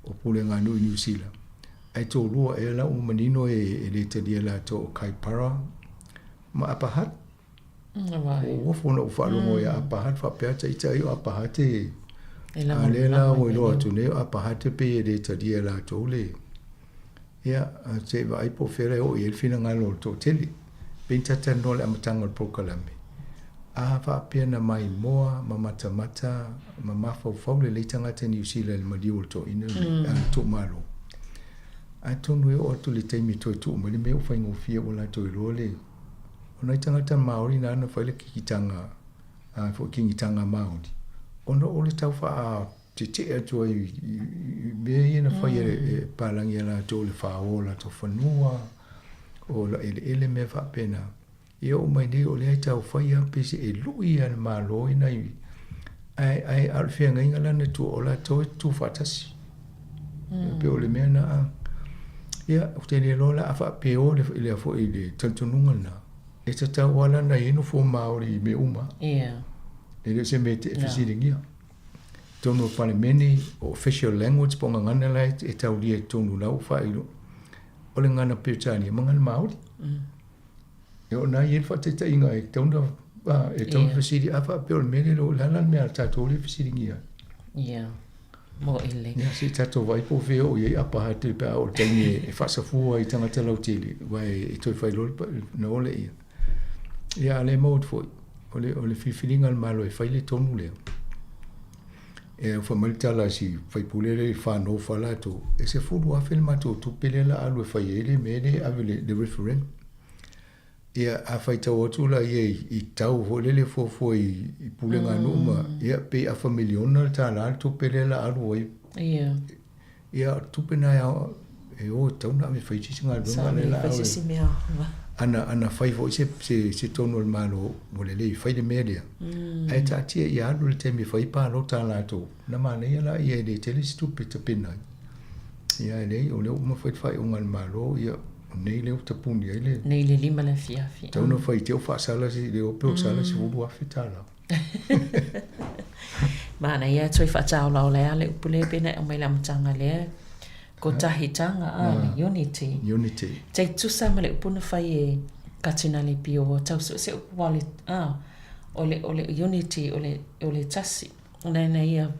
o puleganuu i Niu Sila, ae toalua ea la ua manino e le talia latou o Kaipara ma Upper Hutt. Ua uafu ona ou faalogo ia Upper Hutt faapea ita ai o Upper Hutt e a lea la ua iloa atu nei o Upper Hutt e pei e le talia e latou le Ia, se i vaai po o fea e oo i ai le finagalo o le toatele. Pei na talatalanoa i le amataga o le polokalame, a faapea na maimoa ma matamata ma mafaufau lelei tagata Niu Sila i le maliu o le toeaina lenei, a le tuumalo. Atonu e oo atu i le taimi e toe tuu mai le mea ua faigofie ua latou iloa le... O nai tagata Māori na na fai le kikitaga, a foi kingitanga Māori, ona o le tau faa tetee atu ai i mea ia na fai e palagi e latou le fāoa o latou fanua, o la eleele mea faapena. Ia oo mai nei o lea e tau fai lava pei se e lui lava e le Malo i nai ae ae a o le feagaiga la na tua o latou e tutu faatasi. E pei o le mea na a. Ia, ou te le iloa la a faapea o le lea foi le talitonuga lena, e tatau lava la ona i ai nofoa Māori i mea uma. Ia. E le o se mea e te fesiligia. Totonu o le Palemene, o official language po o gagana la e taulia i totonu la ua faailoa, o le gagana Peretania ma gagana Māori. E oo na i ai le faataitaiga e tatau ona e tatau ona fesili, a faapea o le mea lea, o le a la le mea a tatou lea e fesiligia ai? Ia, mo'i lelei. Ia, se i tatou vaai po o fea e oo i ai Upper Hutt pe a oo i le taimi e faasafua ai tagata lautele, aua e toe fai loa ona o lea. Ia, a o lea e maua atu foi, o le, o le filifiliga a le Malo e fai le tonu lea. E fai mai le tala a si faipule lea i Fanofa latou, e $10,000 le matou tupe lea la alu e fai ai le mea lea e ave le, le referendum. Ia, a faitau atu la ia i, i tau foi lele fuafua i, i pulega nuu ma, ia, pei afa miliona le tālā le tupe lea la alu ai. Ia. Ia, o le tupe na e o e tatau ona ave e fai se isi galuega lea la fai se isi mea. Ana, ana fai foi se, se, se tonu a le Malo ua lelei fai le mea lea. Ae taatia ia alu le taimi e fai palota a latou, na manaia la ia e le tele se tupe e tapena ai. Ia, e leai, o lea ua uma fai le faaiuga a le Malo, ia, o nei lea ua tapuni ai le... Nei le 5 le afiafi. Tatau ona fai te o faasala se, le ope o sala $10,000. Manaia toe faataolaola ai le upu lea pei ona e aumai i le amataga lea, kotahitanga, a, le unity. Unity. Tai tusa ma le upu na fai e Katinale Pio, tau suesue upu o le, a, o le, o le unity, o le, o le tasi. Na na ia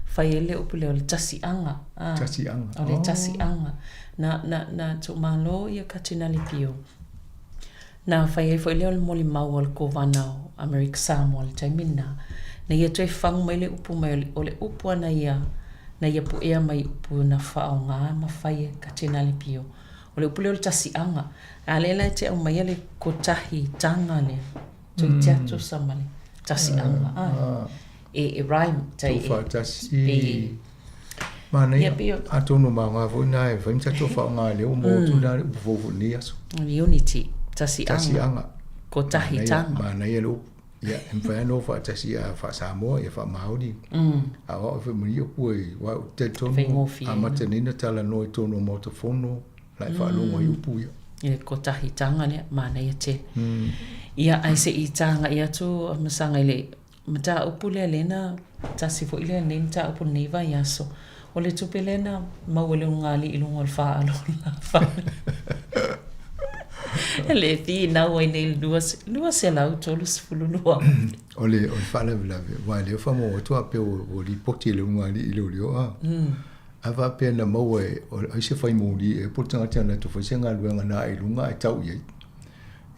fai ai le upu lea o le tasi'aga, a. Tasi'aga. O le tasi'aga. Na, na, na tuumalo ia Katinale Pio. Na fai ai foi lea o le molimau a le Kovana o Amerika Samoa i le taimi lena, na ia toe fagu mai le upu mai o le upu a na ia, na ia puea mai upu na faaaoga ma fai e Katenale Pio. O le upu lea o le tasi'aga. A lea la e te aumaia le kotahitanga lea, toeitiiti tusa ma le tasi'aga, āe. E, e rhyme, tai e, Tuufaatasi. Manaia. Atonu ma ngā foi nā e whai tatou whaonga leo mō tu nā upu fou foi nei aso. Unity, tasi'aga. Tasi'aga. Kotahitanga. Manaia le upu. Ia, e mawhai anō whaatasi a wha-Samoa, ia wha-Māori. A wao e whai muri upu e wā u te tonu, a mata nei na tala noa i tōno maota fono, la e whaalongo i upu ia. I le kotahitanga lea, manaia tele. Ia, ai se i tāngai atu a Masaga i le Mataupu lea lea na tasi foi lea lenei mataupu lenei vaiaso. O le tupe lea na maua e le ulugalii i luga o le faalo o le lafale. Le finau ai nei le 232. O le o le faalavelave, aua o lea faamaua atu faapea ua lipoti e le ulugalii i leoleo a. A faapea na maua e o ai se fai moli ea po o le tagata na latou fai se galuega na ae i luga ae tau i ai.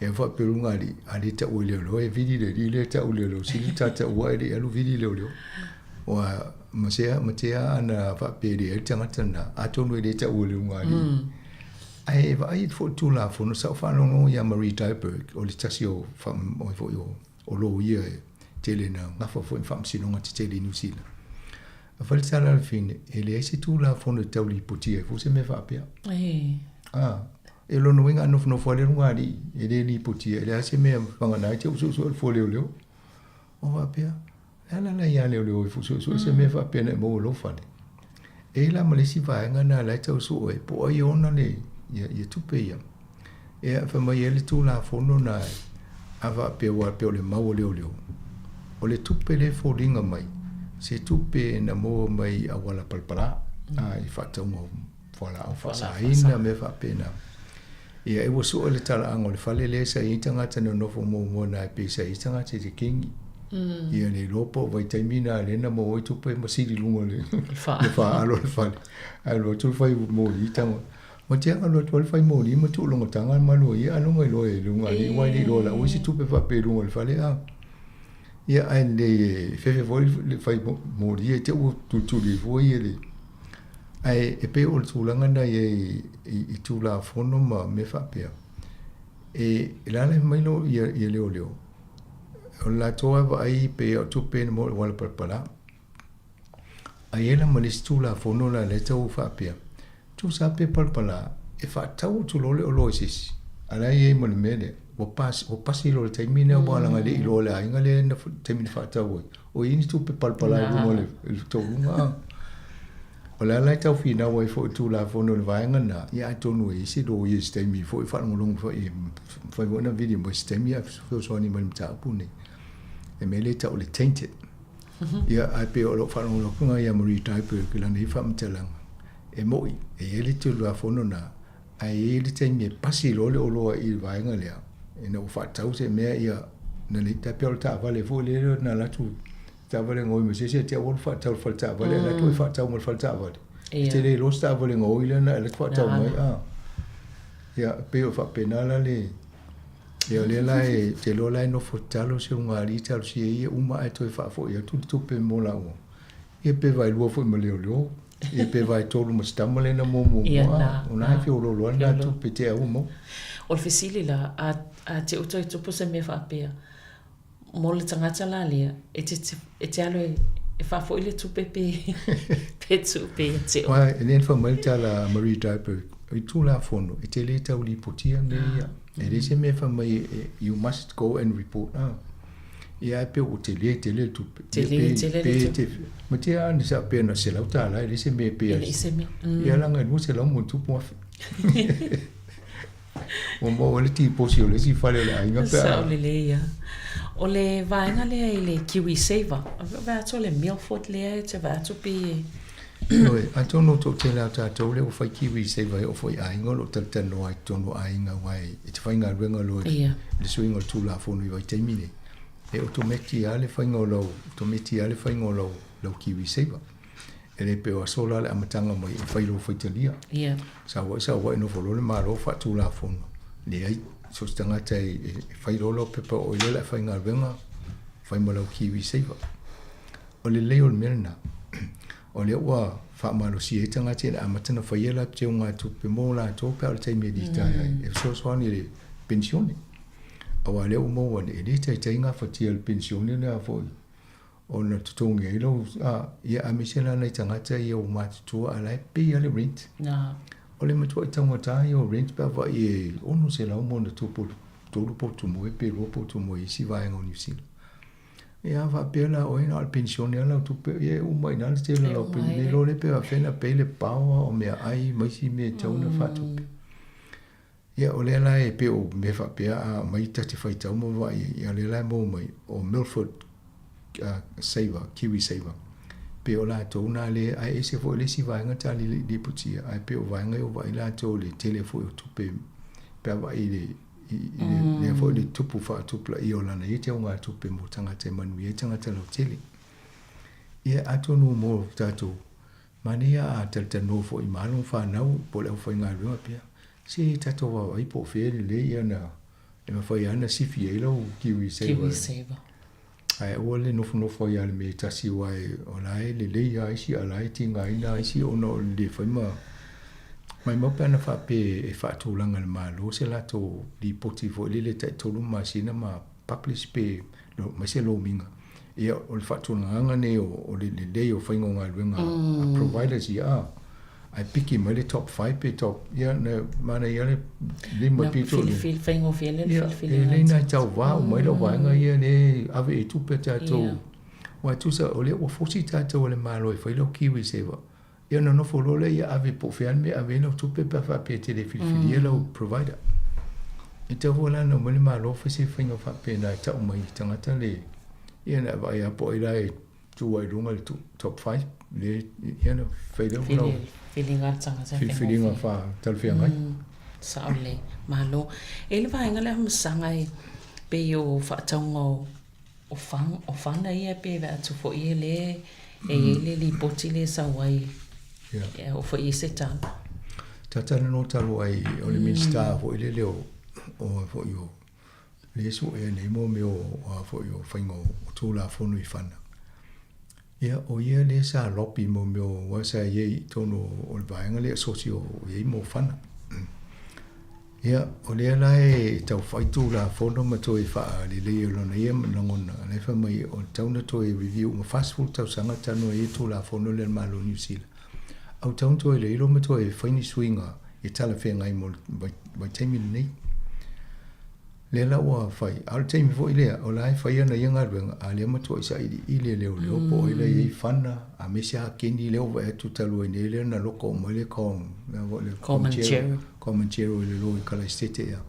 E faapea luga alii, a le taua i leoleo e vili le alii lea e tau i leoleo, sili ta taua ae le i alu vili leoleo. Ua ma sea, ma tea ana faapea e leai le tagata lena, atonu e le taua i le luga alii. Ae e vaai atu foi i le Tulafono, sa ou faalogologo ia Marie Dyberg, o le tasi o, o, foi o, o loia e tele na gafa foi ma faamasinoga tetele i Niu Sila. A fai le tala a le fine, e leai se Tulafono e tau lipotia ai foi se mea faapea. A, e lona uiga a nofonofo lava le lugalii e le lipotia, e leai se mea vagana ai te usuusue o le fua leoleo. O faapea, le a la la ia leoleo e fusuesue se mea faapea na e maua i lou fale. E i la ma le isi vaega na la e tau sue po o ai ona le ia, ia tupe ia. E fai mai ai le Tulafono na a faapea ua pei o le mau a leoleo. O le tupe le foliga mai, se tupe na maua mai i auala palapala, a i faatauga o fualaau faasaina, mea faapena. Ia, e ua sue le talaaga o le fale lea sa i ai tagata nonofo muamua na e pei sa i ai tagata i te kingi. Ia le iloa po o vaitaimi na lea na maua ai tupe ma sili luga o le le faalo o le fale. Ae alu atu le fai moli tago. Ma te alu atu le fai moli ma tuu lona taga ma alu ai ia alu iloa e luga alii aua e le iloa lau se tupe faapea i luga o le fale a. Ia ae lelei e fefe foi le fai moli ia te ua tulituli ai foi ia le Ae e pei o le tulaga na i ai i Tulafono ma mea faapea, e alaala mai loa ia leoleo, o le latou lava vaai pei o tupe na maua i auala palapala. Ae i ai la ma le isi Tulafono la lea e tau faapea, tusa pe palapala e faatau atu loa le oloa i se isi, a o la e i ai ma le mea lea, ua pasi loa i le taimi lea aua leaga e le i iloa e le aiga lea le taimi na faatau ai, o i ai ni tupe palapala i luga o le taualuga. O le ala e tau finau ai foi i le Tulafono i le vaega lena, ia atonu e i ai se loia i se taimi foi e faalogologo foi e mafai foi ona vili mai i se taimi ae fesoasoani mai i le mataupu lenei. Le mea lea e tau o le tainted. Ia ae pei o lau faalogologo atu lena ia Marie Dyberg i lana ia faamatalaga, e moni, e i ai le Tulafono lena, ae i ai le taimi e pasi loa le oloa i le vaega lea, ina ua faatau se mea ia, na le, tai pei o le taavale foi lea na alu atu taavale gaoi ma se isi te au alu faatau i le fale taavale, ae alu atu e faatau ma le fale taavale. E te le iloa se taavale gaoi lea na e alu atu faatau mai. A. Ia, pei o faapena la le, ia o lea la e, te iloa la e nofo tatalo si ulugalii talosia ia uma ae toe faafoi atu le tupe mo laua. Ia pe vaelua foi ma leoleo, ia pe vaetolu ma si tama lea na muamua mua, o na e feoloolo lava lena tupe te au maua. O le fesili la, a, a te utu ai tupu se mea faapea, Mo le tagata la lea, e te, e te alu e, e faafoi le tupe pe, pe tuu pe ia te oe. Aua e le fai mai le tala a Marie Dyberg, i Tulafono, e te le tau lipotia mea ia. E leai se mea e fai mai e, you must go and report. Ah. Ia ae pei ua tele tele le tupe. Tele tele le tupe. Ma te a ni sa pea na $100 e leai se mea pe. E leai se mea. Ia laga e $200 plus. Ua maua ai le tiposi o le isi fale o le aiga pe a. Sao lelei ia. O le vaega lea i le Kiwi Saver, vaai atu o le Milford lea e te vaai atu pei e. Ioe, atonu o toatele lava o tatou lea ua fai Kiwi Saver e oo foi i aiga o lo o talatalanoa ai i totonu o aiga aua e te faigaluega loa i le suiga o le Tulafono i vaitaimi nei, e otometi lava le faiga o lau, otometi lava le faiga o lau Kiwi Saver. E le pei o aso la le amataga mai e fai lou faitalia. Yeah. Sau ai sau ai nofo loa le Malo faatulafono. Leai, so o se tagata e, e fai loa lau pepa o oe lea o le a faigaluega, fai ma lau kiwi saver. O le lelei o le mea lena, o lea ua faamalosia ai tagata ina amata ona faia latou teugatupe mo latou pe a o le taimi e litaea ai, e fesoasoani i le penisione. Aua o lea ua maua nei, e le taitai gafatia e le penisione lea foi ona totogi ai lou, a, ia aemaise la nai tagata ia ua matutua a la e pay lava le rent. O le matuai taugata ia o rent pe a vaai e $600 ma ona tupu tolu potu moe pe lua potu moe i isi vaega o Niu Sila. Ia a faapea la oe na o le penisione lava lau tupe, ia e uma i ina le tele o lau penisione. Le iloa lea pe faapefea ona pay le power o meaai ma isi mea e tatau ona faatupe. Ia, o lea la e pei o mea faapea a aumai ta te faitau ma vaai ai, ia o lea la e maua mai o Milford Saver, Kiwi Saver, pei o latou na lea, ae ese foi le isi vaega ta lipotia, ae pei o vaega ia ua vaai latou i le tele foi o tupe pe a vaai i le i le lea foi le tupu faatupulaia o lana ia teugatupe mo tagata e manuia ai tagata lautele. Ia, atonu mo tatou Manaia a talatalanoa foi ma alo ma fanau po o le aufaigaluega pea, se tatou vaavaai po o fea e lelei ia na e mafai lava ona sifi ai lau kiwi saver. Kiwi saver. Ae aua le nofonofo ai lava i le mea e tasi aua o la e lelei lava isi a o la e tigaina lava isi ona o le le fai ma maimau pe ana faapea e faatulaga e le Malo se latou lipoti foi lele taitolu masina ma publish pe aemaise lomiga. Ia, o le faatulagaga nei o, o le lelei o faiga o galuega a providers ia, a, ae piki mai le top five pe top, ia, na manaia le lima pito le. Filifili, faigofie le filifiliga. Ia, e lelei na tauva uma ai lau vaega ia le ave i tupe a tatou. Aua e tusa o lea ua fosi tatou e le Malo e fai lau KiwiSaver. Ia ona nofo loa lea ia ave po o fea le mea e ave ai lau tupe pe a faapea e te le filifilia lau provider. E tatau foi la ona aumai le Malo fai se faiga faapena e tau mai i tagata le, ia na vaai lava po o ai la e tu ai i luga i le top five le, ia ona fai lea o lau Filifiliga a le tagata e filifiliga faatalafeagai. Sao lelei. Malo. E i ai le vaega lea Masaga e pei o faatauga o O o fana ia pe vaai atu foi e le e i ai le lipoti lea e sau ai e oo foi i ai se tala. Talanoa talu ai o le Minisita foi lele o o foi o lea e suea nei mo mea o a foi o faiga o Tulafono i fana. Ia o ia lea sa lobby mo mea o aua sa i ai i totonu o le vaega lea asosi o i ai mo fana. Ia, o lea la e tau fai Tulafono ma toe faalelei o lona ia lagona, o la e fai mai o le tatau ona toe review uma 40 tausaga talu ai Tulafono lea a le Malo o Niu Sila. A ua tatau ona toe iloilo ma toe fai ni suiga e talafeagai mo le vaitaimi lenei. Lea la ua fai, a o le taimi foi lea, o la e fai ana ia galuega, a o lea e matuai sailiili e leoleo po o ai la e i ai fana, a me isi akeni lea ua vaai atu talu ai nei lea na loka uma ai le Comanchero i lalo i Kalaisete ea.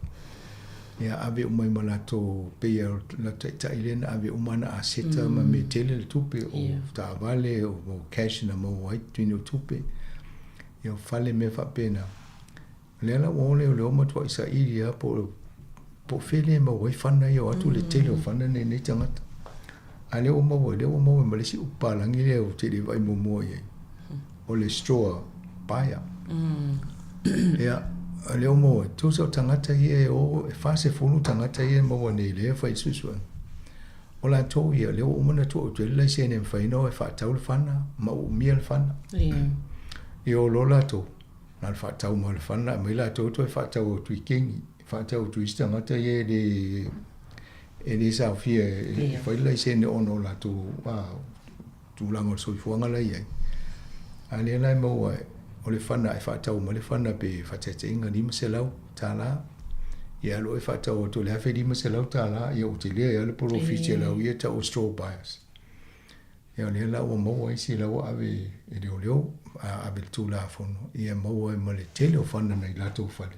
Ia ave uma ai ma latou, pei o le taitai lea na ave uma ana aseta ma mea tele le tupe, o taavale, o cash na maua ai tini o tupe, ia o fale mea faapena. O lea la ua o leoleo matuai saili lava po o po o fea lea e maua ai fana ia o atu le tele o fana nei nei tagata. A lea ua maua, lea ua maua ma le isi upu palagi lea ou te le vaai muamua i ai. O le straw buyer. Ia, o lea ua maua, tusa o tagata ia e o, e 40 tagata ia e maua nei lea e fai suesuega. O latou ia, lea ua uma ona tuu atu i ai le laisene e mafai ona o e faatau le fana ma uumia le fana. Ia o loa latou, Na o le faatau mai o le fana, aumai latou toe faatau atu i keni, faatau atu i isi tagata ia e le, e le saofia e fai le laisene ona o latou tulaga o le soifuaga la e i ai. A lea la e maua o le fana e faatau mai le fana pe faataitaiga $500, ia alu oe faatau atu i le $1,500, ia ua tele ai lava le polofiti a le au ia e tau o straw buyers. Ia o lea la ua maua isi la ua ave e leoleo, a ave i le Tulafono, ia maua ai ma le tele o fana nai latou fale.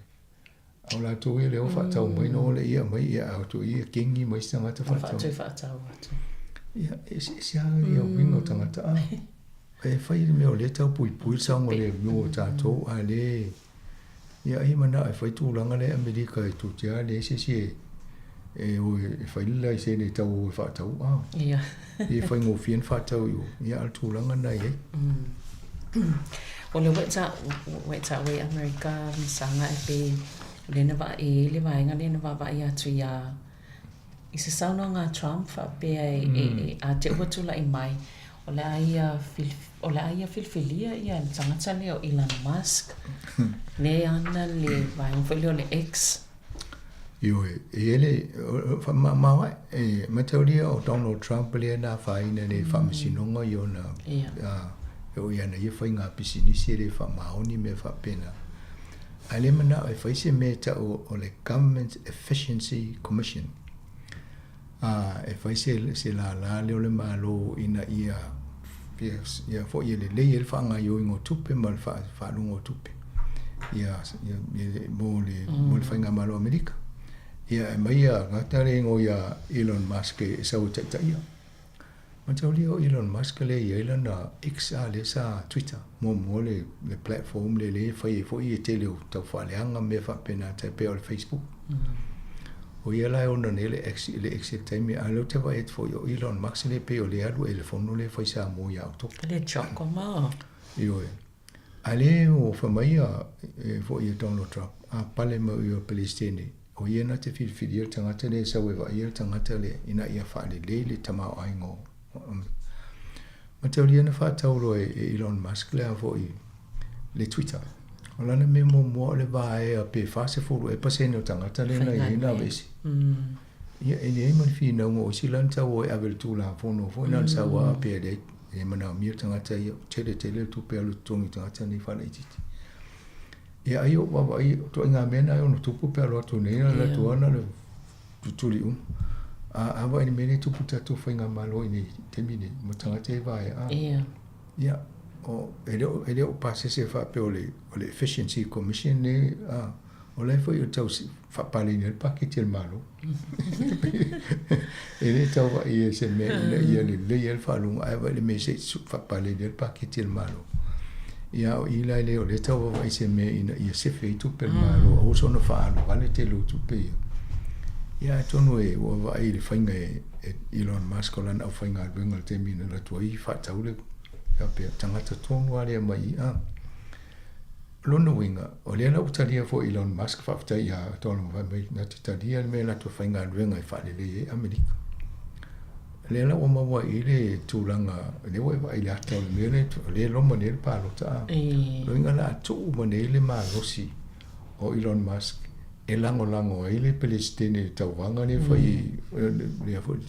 A o latou ia lea ua faatau mai na o le ia mai ia a atu ia kengi mai isi tagata faatau. Toe faatau atu. Ia, e eseese lava ia uiga o tagata a. E fai le mea o lea e tau puipui le saogalemu o tatou, a le Ia ai manao e fai tulaga lea i Amerika e tou te a leai se isi e e o e fai le laisene e tau o e faatau a. Ia. E faigofie ona faatau i o. Ia a o le tulaga lena e i ai. O lea ua e ta ua e taua i Amerika Masaga e pei o lea na vaa e i ai le vaega lea na vaavaai atu iā i se saunoaga a Trump faapea e e e a te ua tulai mai o le a ia o le a ia filifilia ia le tagata lea o Elon Musk lea e ana le vaega foi lea o le X. Ioe, e i ai le faamamaoae, e mataulia o Donald Trump lea na afaina nei i faamasinoga i ona e oo i ana ia faiga pisinisi e le faamaoni mea faapena. A lea manao e fai se mea e tau o le Government Efficiency Commission. A, e fai se, se lālā lea o le Malo ina ia, ia, ia foi e lelei ai le faagaoioiga o tupe ma le faaluga o tupe. Ia, ia, ia mo le, mo le Faigamalo o Amerika. Ia, e aumai ia gata le igoa ia Elon Musk e sau e taitaia. Mataulia o Elon Musk lea e i ai lana X a lea sa Twitter muamua le, le platform lea lea e fai ai foi e tele o taufaaleaga ma mea faapena tai pei o le Facebook. O ia la e ona nei le X le X i le taimi a lea ou te vaai atu foi o Elon Musk lea pei o lea e alu ai le fono lea e fai Samoa ia Oketopa. Le Giacomo. Ioe. A lea ua fai mai ia e foi e Donald Trump a pale mai o Peresetene o ia na te filifilia le tagata lea e sau e vaaia le tagata lea ina ia faalelei le tamaoaiga o Mataulia na faatau loa e Elon Musk le a foi le Twitter. O lana mea muamua o le vaea pe 40 ea pasene o tagata lea na i ai na aveese. Ia, e leai ma ni finauga o isi la na sau o e ave i le Tulafono foi na ona sau lava pea leai, e le manaomia le tagata ia, ua tele tele le tupe alu i totogi i tagata nei faalaitiiti. Ia ai ou vaavaai, o ituaiga mea na e ono tupu pe a alu atu nei, alu atu lava na o le tutuli uma. A, a vaai i le mea lea e tupu i le tatou faigamalo i nei taimi nei, ma tagata ia e vaea. Ia. Ia, o, e le o, e le o pasese faapea o le, o le Efficiency Commission nei, a, o la e foi o tau faapaleina ai le paketi a le Malo. E le tau vaai i se mea ina ia lelei ai le faalogo, ae vaai i le mea se i faapaleina ai le paketi a le Malo. Ia, o i la e le o lea tau vaavaai i se mea ina ia sefe ai tupe a le Malo, aua soona faaalu vale tele o tupe ia. Ia, atonu e ua vaai i le faiga e Elon Musk o lana aufaigaluega i le taimi na alu atu ai faatau le faapea tagata tonu lava lea mai i a. O lona uiga, o lea la ua talia foi Elon Musk, faafetai ia Donald fai mai na te talia le mea latou faigaluega e faalelei ai Amerika. O lea la ua maua ai i le tulaga, lea ua e vaai i le ata o le mea lea, o lea e loma nei le palota a. O lona uiga o le a tuu uma nei le malosi o Elon Musk e lagolago ai le Peresetene i le tauvaga lea e fai lea foi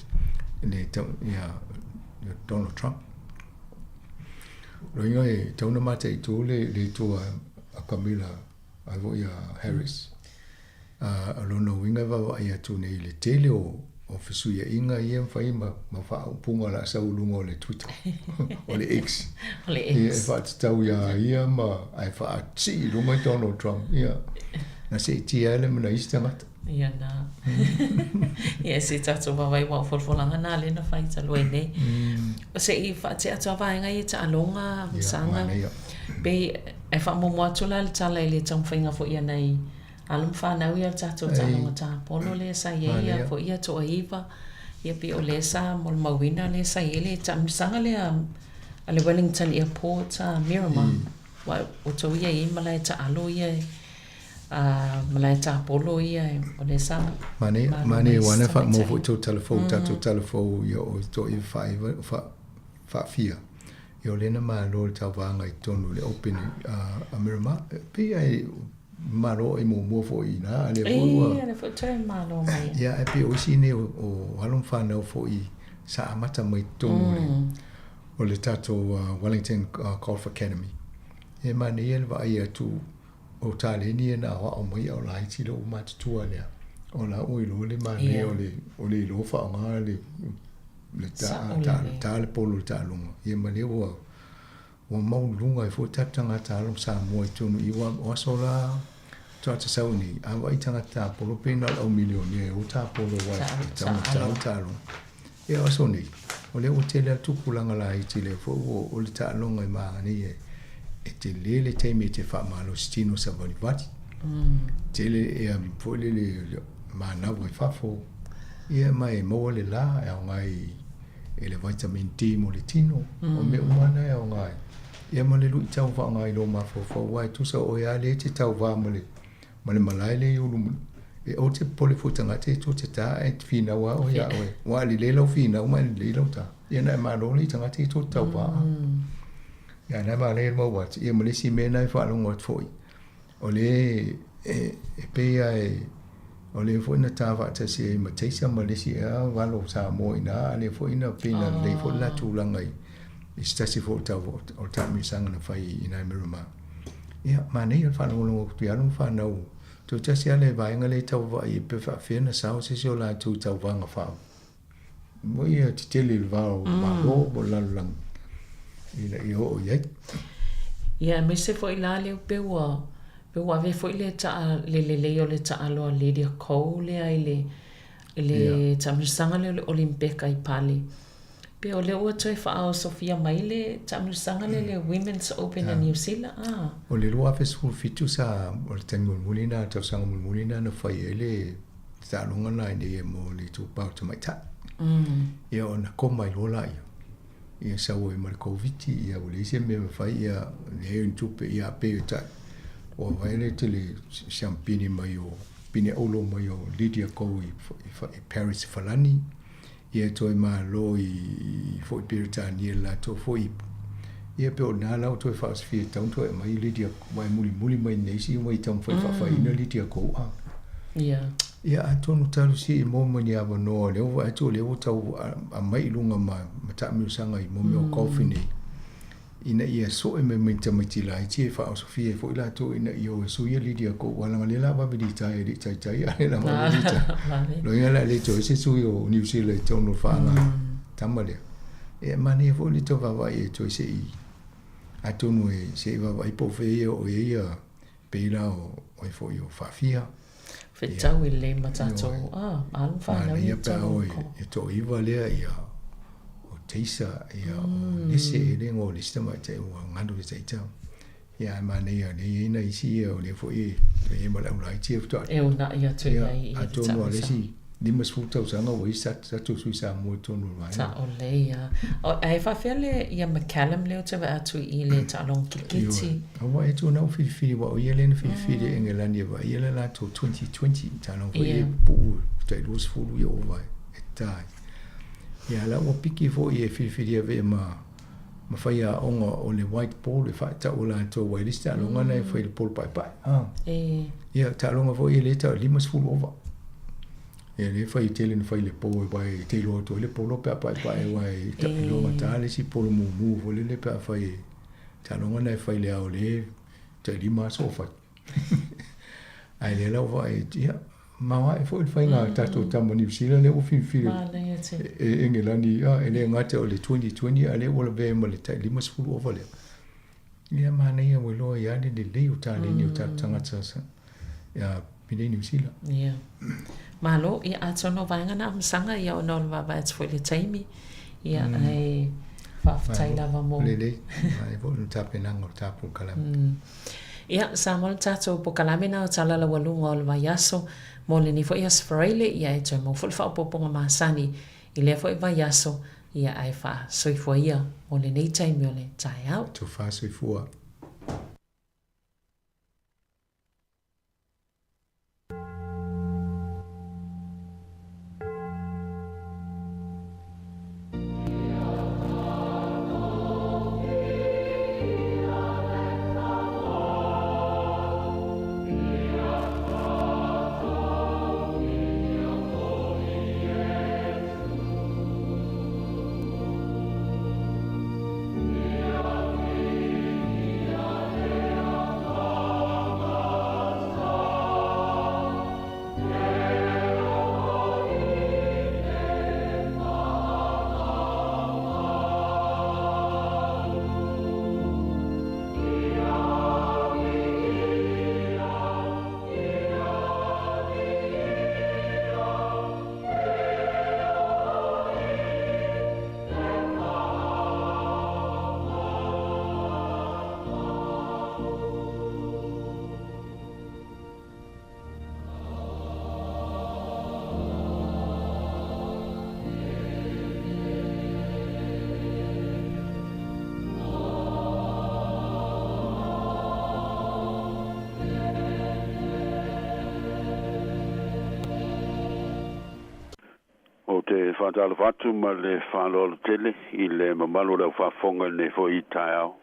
le ia Donald Trump. Lona uiga e tatau ona mataitu le le itu a Camilla ai foi a Harris. A o lona uiga e vaavaai atu nei i le tele o o fesuiaiga ia ma fai ma ma faaupuga o le a sau i luga o le Twitter, o le X. O le X. Ia e faatatau iā ia ma ae faasii i luga Donald Trump. Ia na seetia ai le ma nai isi tagata. Ia na. Ia se tatou vaavaai aua o folafolaga na lea na fai talu ai nei. Se i faatea atu a vaega ia taaloga, saga. Pei e faamuamua atu la le tala i le taumafaiga foi a nai alo ma fanau ia o le tatou taaloga tapolo lea sa i ai ia foi ia toaiva. Ia pei o lea sa molimauina lea sa i ai le taamilosaga lea a le Wellington Airport a Miramar. Aua ua outou i ai i malae taalo ia e A malae tapolo ia o lea sa Manaia, manaia aua na faamaua foi tou tala fou, tatou tala fou ia o toaiva faaiva, fa, faafia. Ia o lea na malo le tauvaga i totonu o le Open a Miramar. E pei lava e malo ai muamua foi i ina, a lea foi ua... Ia, lea foi toe malo mai. Ia, ae pei o isi nei o, o alo ma fanau foi sa amata mai i totonu o le, o le tatou Wellington Golf Academy. E manaia le vaai atu O taleni ia na aoao mai a o laiti lou matutua lea. O la ua iloa le manaia o le o le iloa faaaoga le le ta ta ta le polo le taaloga. Ia ma lea ua ua maualuluga ai foi tatou tagata alo Samoa i totonu i ua o aso la faatoa tasau nei, a vaai tagata tapolo pei na o le au milionea e ou tapolo aua e tatau ona tau le taaloga. Ia o aso nei, o lea ua tele atu tupulaga laiti lea foi ua o le taaloga e manaia e tele le taimi e te faamalosi tino savalivali. Tele ea foi lele manawa i fafo, ia ma e maua le la e aoga i e le vitamin D mo le tino, o mea uma na e aoga ai. Ia ma le luitau faaaoga i lou mafaufau aua e tusa o oe lava lea e te tauva ma le Ma le malae lea i Ulumu, e ou te popole foi tagata ia tou te ta ae finau lava oe ia oe. Ua a lelei lau finau ma e lelei lau ta. Ia na e malo lea i tagata ia tou te tauva. Ia na e malae le mau atu. Ia ma le isi mea na e faalogo atu foi, o le e, e pei lava e, o le foi na ta faatasi ai ma Taser ma le isi ea valo Samoa i ina, a lea foi na pei na lelei foi le la tulaga i, i se tasi foi o tau o le taamilosaga na fai i ina i Miramar. Ia, manaia le faalogologo atu i alo ma fanau. Toe tasi lava le vaega lea e tau vaai ai pe faapefea ona sao se isi o latou i tauvaga faa mo ia tetele i le va o Malo po o le lalolagi ina ia oo i ai. Ia, aemaise foi la lea pe ua pe ua ave foi le taa le lelei o le taalo a Lydia Ko lea i le i le taamilosaga lea o le Olimpeka i Pali. Pe o lea ua toe faaosofia mai le taamilosaga lea le Women's Open a New Zealand a. O le 2017 sa, o le taimi mulimuli lena, le tausaga mulimuli lena na fai ai le taaloga lena i inei mo le itupa o tamaitai. Ia ona koma ai loa laia. Ia sau ai ma le Koviti, ia ua leai se mea e mafai, ia leai ni tupe, ia pei o tai, ua vaai le tele siampini mai o, pine auro mai o Lydia Ko i, i, i Paris i Falani. Ia toe malo i foi Peretania le latou foi ipu. Ia pe o na la ua toe faaosofia e tatau ona toe aumai Lydia aua e mulimuli mai nei isi uma i taumafai e faafaina Lydia Ko a. Ia. Ia atonu talosia i maua mai ni avanoa lea ua vaai atu o lea ua tau aumai i luga ma ma taamilosaga i mea o golf nei ina ia soe mai ma ni tamaiti laiti e faaosofia ai foi latou ina ia o e sui ia lili a kou aua leaga o lea o le a vave litaea e le i taitai a o lea o le a vave litaea. Lona uiga o le a le toe se sui o Niu Sila i totonu o le faaga tama lea. Ia e manaia foi le tau vaavaai e toe se i atonu e se i vaavaai po o fea ia o i ai ia pei la o ai foi o Faafia. Fetau i lelei ma tatou alo ma fanau ia pe a oo i toaiva lea ia o Teisa ia o Nese e le igoa o le isi tamaitai ua galu i le taita. Ia ae manaia o lea e i ai nai isi ia o lea foi e i ai ma le aulaiti ia faatoa E uunai atu i ai i le atonu lava o le isi 50 tausaga ua i ai se tatou sui Samoa i totonu o le vaega. Sao lelei lava. Ae faafefea le ia McCallum lea ou te vaai atu i le taaloga kiriketi? Ioe. Aua e tuu na ou filifili aua o ia lea na filifili e Engelani e vaaia le latou 2020 taaloga foi ia pupuu tai 20 ia ova e ta ai. Ia la ua piki foi e filifili ave ma ma faiaoga o le white ball e faatau e latou aua e le isi taaloga na e fai i le polo paepae. Ia taaloga foi ia lea e tau e 50 ova. Ia lea e fai tele na fai i le po aua e te iloa atu ai le polo pe a paepae aua e iloa gata le isi polo mumu foi lele pe a fai e taaloga na e fai i le ao lea e tai 5 aso o fai. Ae lea la ua vaai ia maoae foi le faiga a tatou tama Niu Sila lea ua filifili e Engelani e le gata o le 2020 a lea ua lavea ma le tai 50 ova lea. Ia manaia ua iloa ai lava le lelei o taleni o tatou tagata ia i Niu Sila. Ia. Malo, ia atonu o vaega na amasaga ia ona o le vaavaai atu foi i le taimi. Ia ae faafetai lava mo. Lelei, manaia foi le tapenaga o le ta polokalame. Ia, sa mo le tatou polokalame na o Tala Laualuga o le Vaiaso mo lenei foi Aso Faraile, ia e toe maua foi le faaopoopoga masani i lea foi vaiaso, ia ae faasoifua ia mo lenei taimi o le taeao. Tofa soifua. Ou te faatalofa atu ma le faaaloalo tele i le mamalu o le au faafofoga i lenei foi taeao.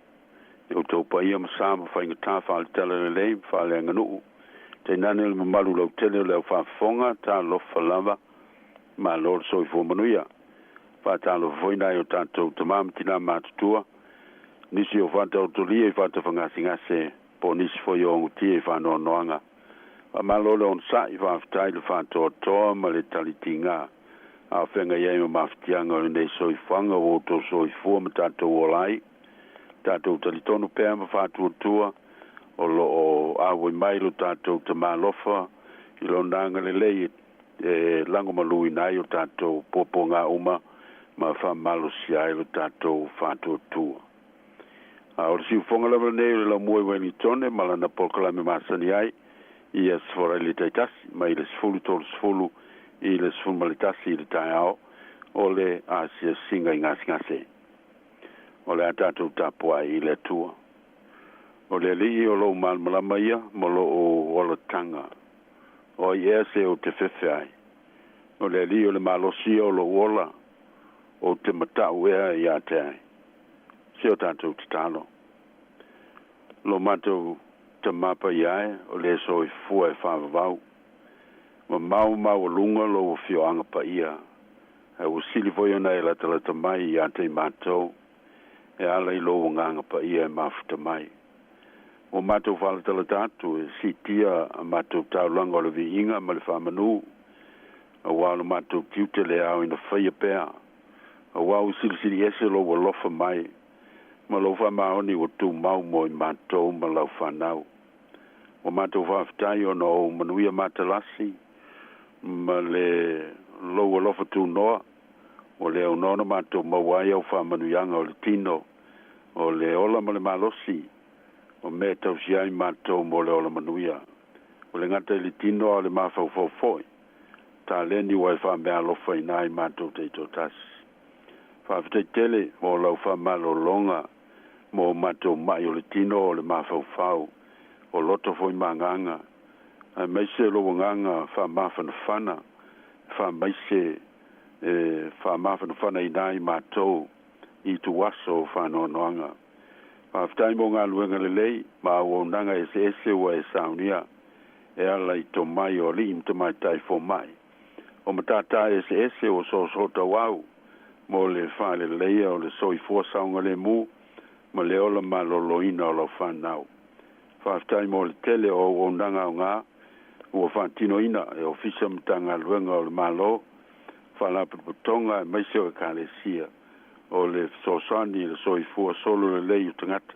I outou paia ma sa ma faigata faale-talalelei ma faaleaganuu, tainane le mamalu lautele o le au faafofoga, talofa lava, malo le soifua manuia. Faatalofa foi nai o tatou tama ma tina matutua, nisi o faataotolia i faatafagasegase po o nisi foi o ogutia i faanoanoaga. Faamalo le onosai, faafetai le faatoatoa ma le talitiga a o feagai ai ma mafatiaga o lenei soifuaga ua outou soifua ma tatou ola ai. Tatou talitonu pea ma faatuatua o lo o auai mai lo tatou Tama alofa i Lona agalelei e lagomaluina ai o tatou puapuaga uma ma faamalosia ai lo tatou faatuatua. A o le siufofoga lava lenei o le laumua i Ueligitone ma lana polokalame masani ai i Aso Faraile taitasi mai le 10:30 i le 11 i le taeao o le asiasiga i gasegase. O le a tatou tapuai i le Atua. O le Alii o lou malamalama ia ma lou olataga. O ai ea se ou te fefe ai? O le Alii o le malosi ia o lou ola, ou te matau ea ia te ai? Se o tatou tatalo. Lo matou Tama Paia e, o le soifua e faavavau. Mamao ma maualuga lou afioaga paia ae ua sili foi ona e latalata mai iā te i matou e ala i lou agaga paia e mafuta mai. Ua matou faalatalata atu e siitia a matou taulaga o le viiga ma le faamanū auā o le matou tiute le ao ina faia pea auā ua silisili ese lou alofa mai ma lou faamaoni ua tumau mo i matou ma lau fanau. Ua matou faafetai ona o manuia matalasi ma le lou alofa tunoa o le aunoa matou maua ai au faamanuiaga o le tino o le ola ma le malosi o mea tausi ai matou mo le ola manuia. O le gata i le tino a o le mafaufau fo'i taleni ua e faameaalofaina ai matou taitoatasi. Faafetai tele mo lau faamalologa mo matou ma'i o le tino o le mafaufau o loto foi ma agaga aemaise lou agaga faamafanafana faamaise e faamafanafanaina ai matou i tuaso o faanoanoaga. Faafetai mo galuega lelei ma auaunaga eseese ua e saunia e ala i tomai o alii ma tamaitai foma'i o matātā eseese ua soosoo mo le faaleleia o le soifua saogalēmū ma le ola malōlōina o lau fanau. Faafetai mo le tele o auaunaga aogā ua faatinoina e ofisa matagaluega o le Mālō faalapotopotoga aemaise o ekalesia o le fesoasoani i le soifua solo lelei o tagata.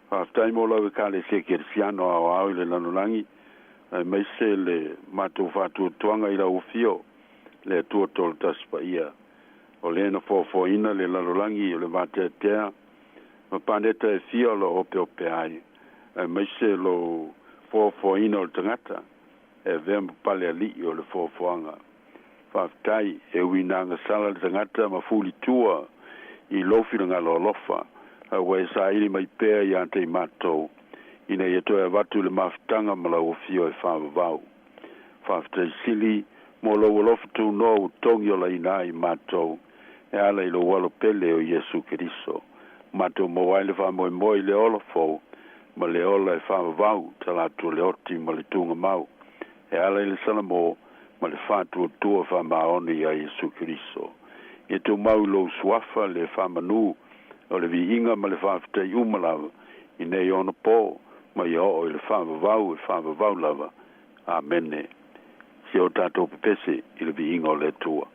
Faafetai mo lau ekalesia kerisiano aoao i le lalolagi aemaise le matou faatuatuaga i lau afio le Atua tolatasi paia o lē na foafoaina le lalolagi o le vateatea ma paneta e fia o loo opeope ai aemaise lou foafoaina o le tagata e avea ma pale ali'i o le foafoaga. Faafetai e ui ina agasala le tagata ma fulitua i lou finagalo alofa ae ua e saili mai pea iā te i matou ina ia toe avatu le mafutaga ma lau afio e faavavau. Faafetai sili mo lou alofa tunoa ua togi olaina ai matou e ala i lou alo pele o Iesu Keriso matou maua ai le faamoemoe i le ola fou ma le ola e faavavau talatu o le oti ma le tugamau e ala i le salamo ma le faatuatua faamaoni iā Iesu Keriso. Ia tumau i lou suafa le faamanū o le viiga ma le faafetai uma lava i nei ona pō ma ia oo i le faavavau e faavavau lava. Amene. Se o tatou pepese i le viiga o le Atua.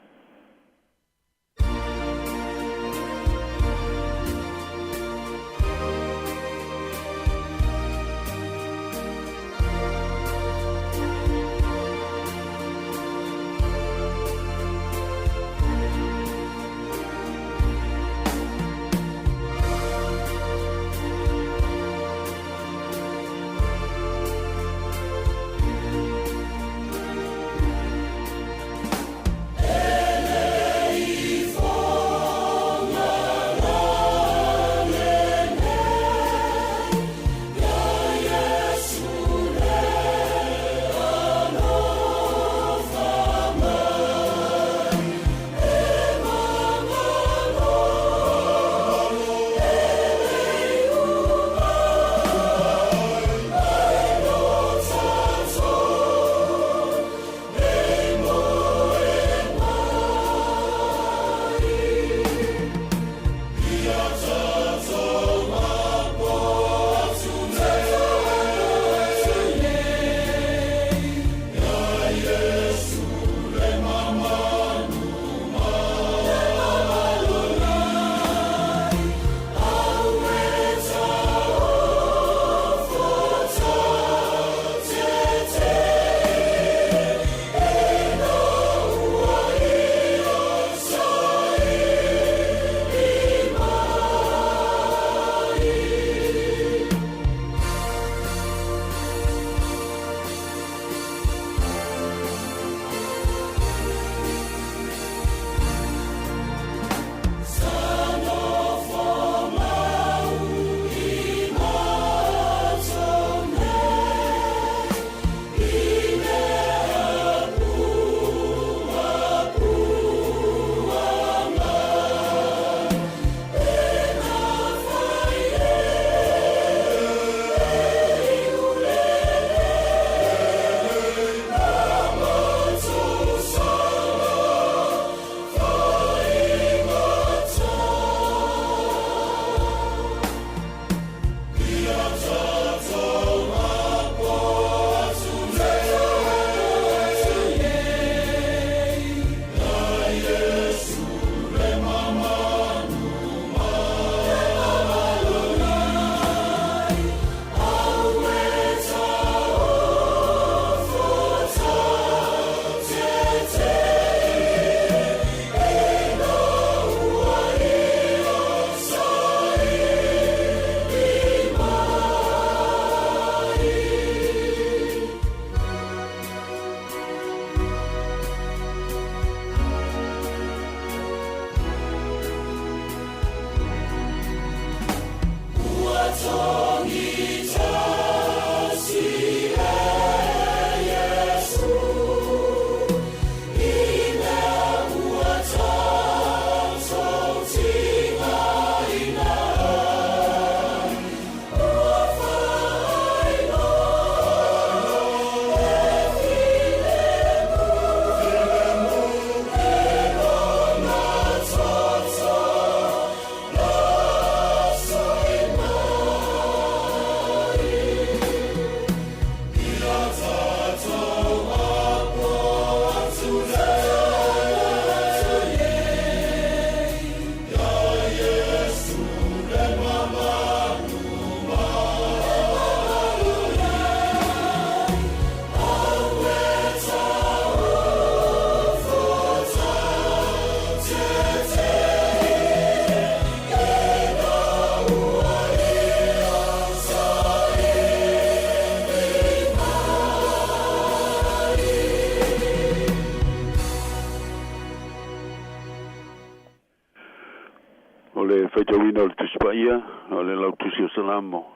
tasi o Salamo,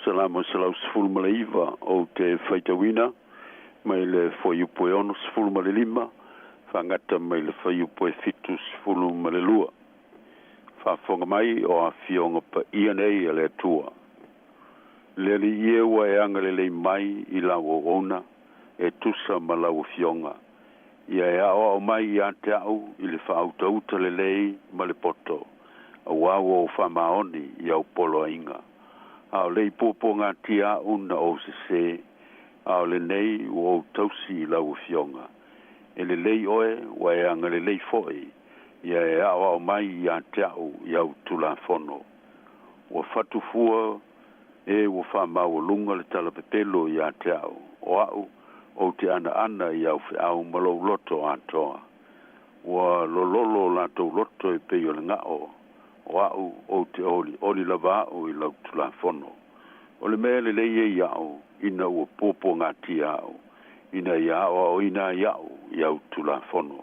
Salamo 119 ou te faitauina mai le fuaiupu e 65 faagata mai le fuaiupu e 72. Faafofoga mai o afioga paia nei a le Atua. Le Alii e ua e agalelei mai i lau auauna e tusa ma lau afioga. Ia e aoao mai ia te au i le faautauta lelei ma le poto, auā ua ou faamaoni i au poloaiga. A o le i puapuagatia a'u na ou sesē, a o lenei ua ou tausi i lau afioga. E lelei oe ua e agalelei foi, ia e aoao mai ia te au i au tulafono. Ua fatu fua e ua faamaualuga le talapepelo ia te au, o a'u ou te anaana i au feau ma lou loto atoa. Ua lololo o latou loto e pei o le ga'o, o a'u ou te olioli lava a'u i lau tulafono. O le mea lelei e ia'u ina ua puapuagatia a'u, ina ia aoaoina ai a'u i au tulafono.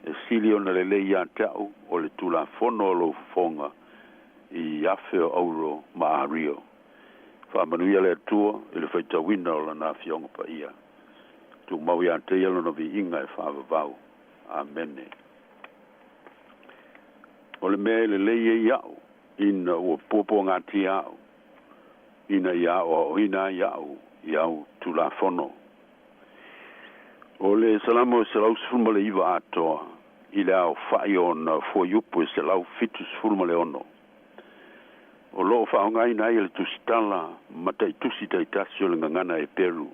E sili ona lelei ia te a'u o le tulafono o lou fofoga i afe o auro ma ario. Faamanuia le Atua i le faitauina o lana afioga paia. Tumau ia te ia lona viiga e faavavau. Amene. O le mea e lelei e ia'u ina ua puapuagatia a'u, ina ia aoaoina ai a'u i au tulafono. O le Salamo e 119 atoa i le aofa'i o ona fuaiupu e 176. O loo faaaogaina ai e le tusitala ma ta'itusi ta'itasi o le gagana Eperu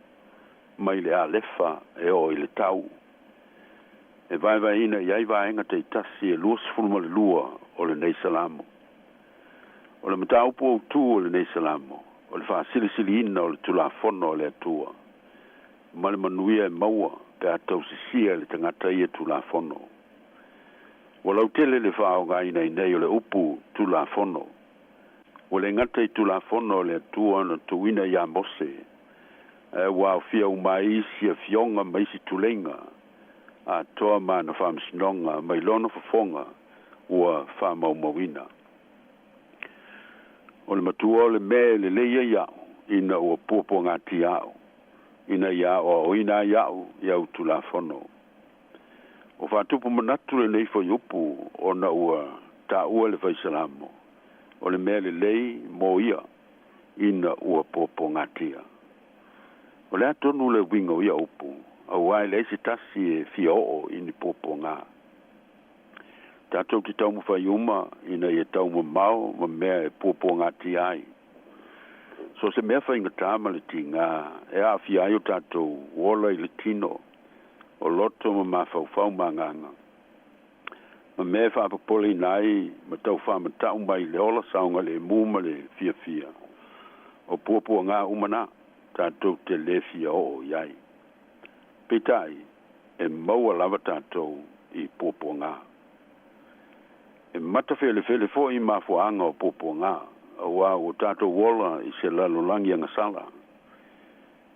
mai le alefa e oo i le tau. E vaevaeina i ai vaega ta'itasi e 22 o lenei Salamo. O le mataupu autū o lenei Salamo, o le faasilisiliina o le tulafono a le Atua ma le manuia e maua pe a tausisia e le tagata ia tulafono. Ua lautele le faaaogaina i nei o le upu tulafono. Ua le gata i tulafono a le Atua na tuuina iā Mose, ae ua aofia uma ai isi afioga ma isi tuleiga atoa ma ana faamasinoga mai lona fofoga ua faamaumauina. O le matua o le mea e lelei ai a'u ina ua puapuagatia a'u, ina ia aoaoina ai a'u i au tulafono. O faatupu manatu lenei fuaiupu ona ua taua e le Faisalamo o le mea lelei mo ia ina ua puapuagatia. O le a tonu le uiga o ia upu, auā e leai se tasi e fia oo i ni puapuagā. Tatou te taumafai uma ina ia taumamao ma mea e puapuagatia ai. So o se mea faigata ma le tigā e aafia ai o tatou ola i le tino, o loto ma mafaufau ma agaga, ma mea e faapopoleina ai ma tau faamata'u mai le ola saogalemu ma le fiafia. O puapuagā uma na tatou te lē fia oo i ai. Peitai, e maua lava tatou i puapuagā. E matafelefele fo'i mafuaaga o puapuagā, auā ua tatou ola i se lalolagi agasala.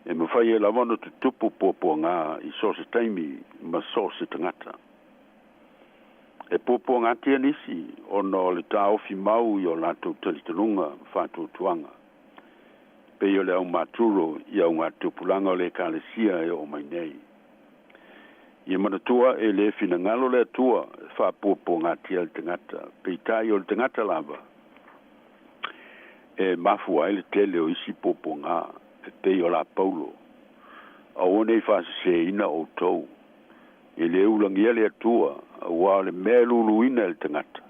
E mafai ai lava ona tutupu puapuagā i so o se taimi ma so o se tagata. E puapuagatia nisi ona o le taofi mau i o latou talitonuga ma faatuatuaga, pei o le aumaturo i augatupulaga o le Ekalesia e oo mai nei. Ia manatua e lē finagalo le Atua e faapuapuagatia le tagata, peitai o le tagata lava e mafua ai le tele o isi puapuagā e pei o la Paulo. Aua nei faasesēina outou. E lē ulagia le Atua, auā o le mea e luluina e le tagata,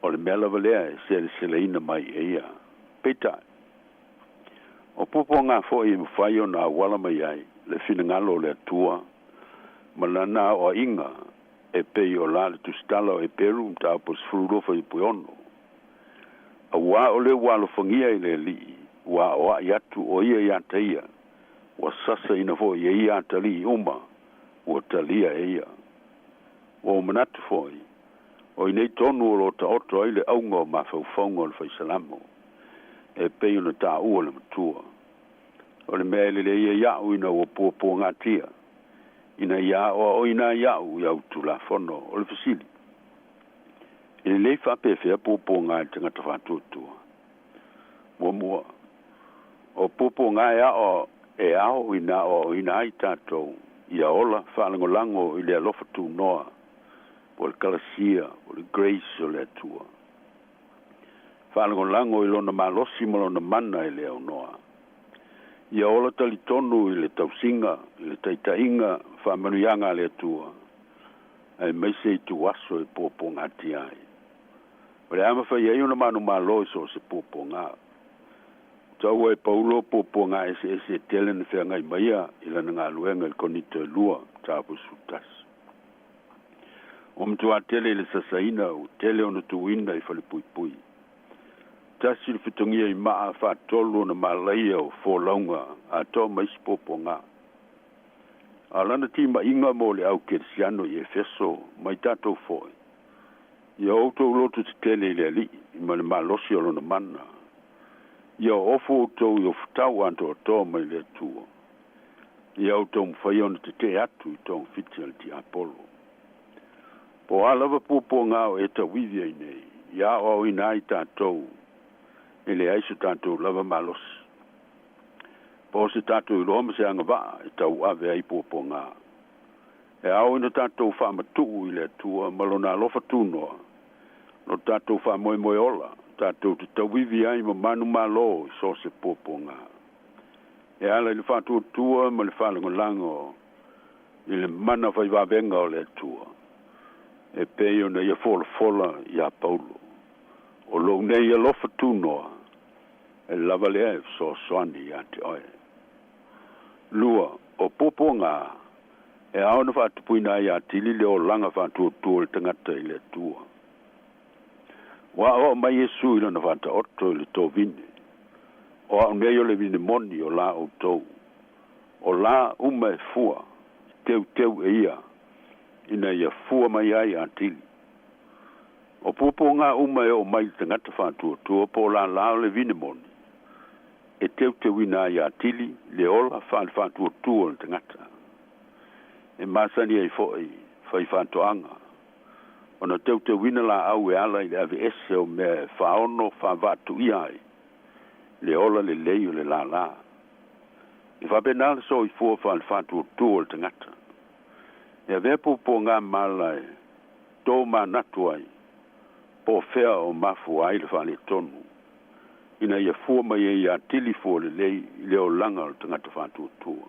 o le mea lava lea e seleseleina mai e ia. Peitai, o puapuagā foi e mafai ona auala mai ai le finagalo o le Atua ma lana aoaiga e pei o la le tusitala o Eperu mataupu 12 fuaiupu e 6. Auā o le ua alofagia e le Alii, ua aoai atu o ia ia te ia, ua sasaina foi e ia atalii uma ua talia e ia. Ua ou manatu foi, o i inei tonu o lo o taoto ai le auga o mafaufauga o le Faisalamo, e pei ona taua le matua. O le mea e lelei ai a'u ina ua puapuagatia, ina ia aoaoina ai a'u i au tulafono. O le fesili, E lelei faapefea puapuaga i le tagata faatuatua? Muamua, o puapuaga e ao e ao ina aoaoina ai tatou ia ola faalagolago i le alofa tunoa po o le kalasia o le grace o le Atua. Faalagolago i lona malosi ma lona mana e le aunoa. Ia ola talitonu i le tausiga i le taitaiga faamanuiaga a le Atua aemaise i tuaso e puapuagatia ai. O le a mafai ai ona manumalo i so o se puapuaga. Taua e Paulo puapuaga eseese e tele na feagai maia i lana galuega i le Konito e 2 mataupu 11. Ua matuā tele i le sasaina ua tele ona tuuina i falepuipui. Tasi le fetogia i maa faatolu ona malaia o folauga atoa ma isi puapuaga. A o lana timaiga mo le au kerisiano i Efeso ma i tatou fo'i, ia outou loto tetele i le Alii ma le malosi o lona mana. Ia oofo outou i ofutau atoatoa mai le Atua. Ia outou mafai ona tetee atu i togafiti a le tiapolo. Po o a lava puapuaga o e tauivi ai nei, ia aoaoina ai tatou e leai so tatou lava malosi. Po o se tatou iloa ma se agavaa e tauave ai puapuaga. E ao ina tatou faamatuu i le Atua ma lona alofa tunoa, lo tatou faamoemoe ola, tatou te tauivi ai ma manumalo i so o se puapuaga. E ala i le faatuatua ma le faalagolago i le mana faivavega o le Atua, e pei ona ia folafola iā Paulo. O lou nei alofa tunoa, e lava lea e fesoasoani iā te oe. Lua, o puapuaga, e ao ona faatupuina ai atili le olaga faatuatua o le tagata i le Atua. Ua aoao mai Iesu i lona faataoto i le tovine. O au nei o le vine moni o la outou. O la uma e fua, teuteu e ia, ina ia fua mai ai atili. O puapuaga uma e oo mai i le tagata faatuatua po o lālā o le vine moni, e teuteuina ai atili le ola faale-faatuatua o le tagata. E masani ai fo'i fai faatoaga ona teuteuina laau e ala i le aveese o mea e faaono faavaatuia ai le ola lelei o le lālā. E faapena le soifua faale-faatuatua o le tagata. E avea puapuaga ma ala e tomanatu ai po o fea o mafua ai le faaletonu ina ia fua mai ai atili fua lelei i le olaga o le tagata faatuatua.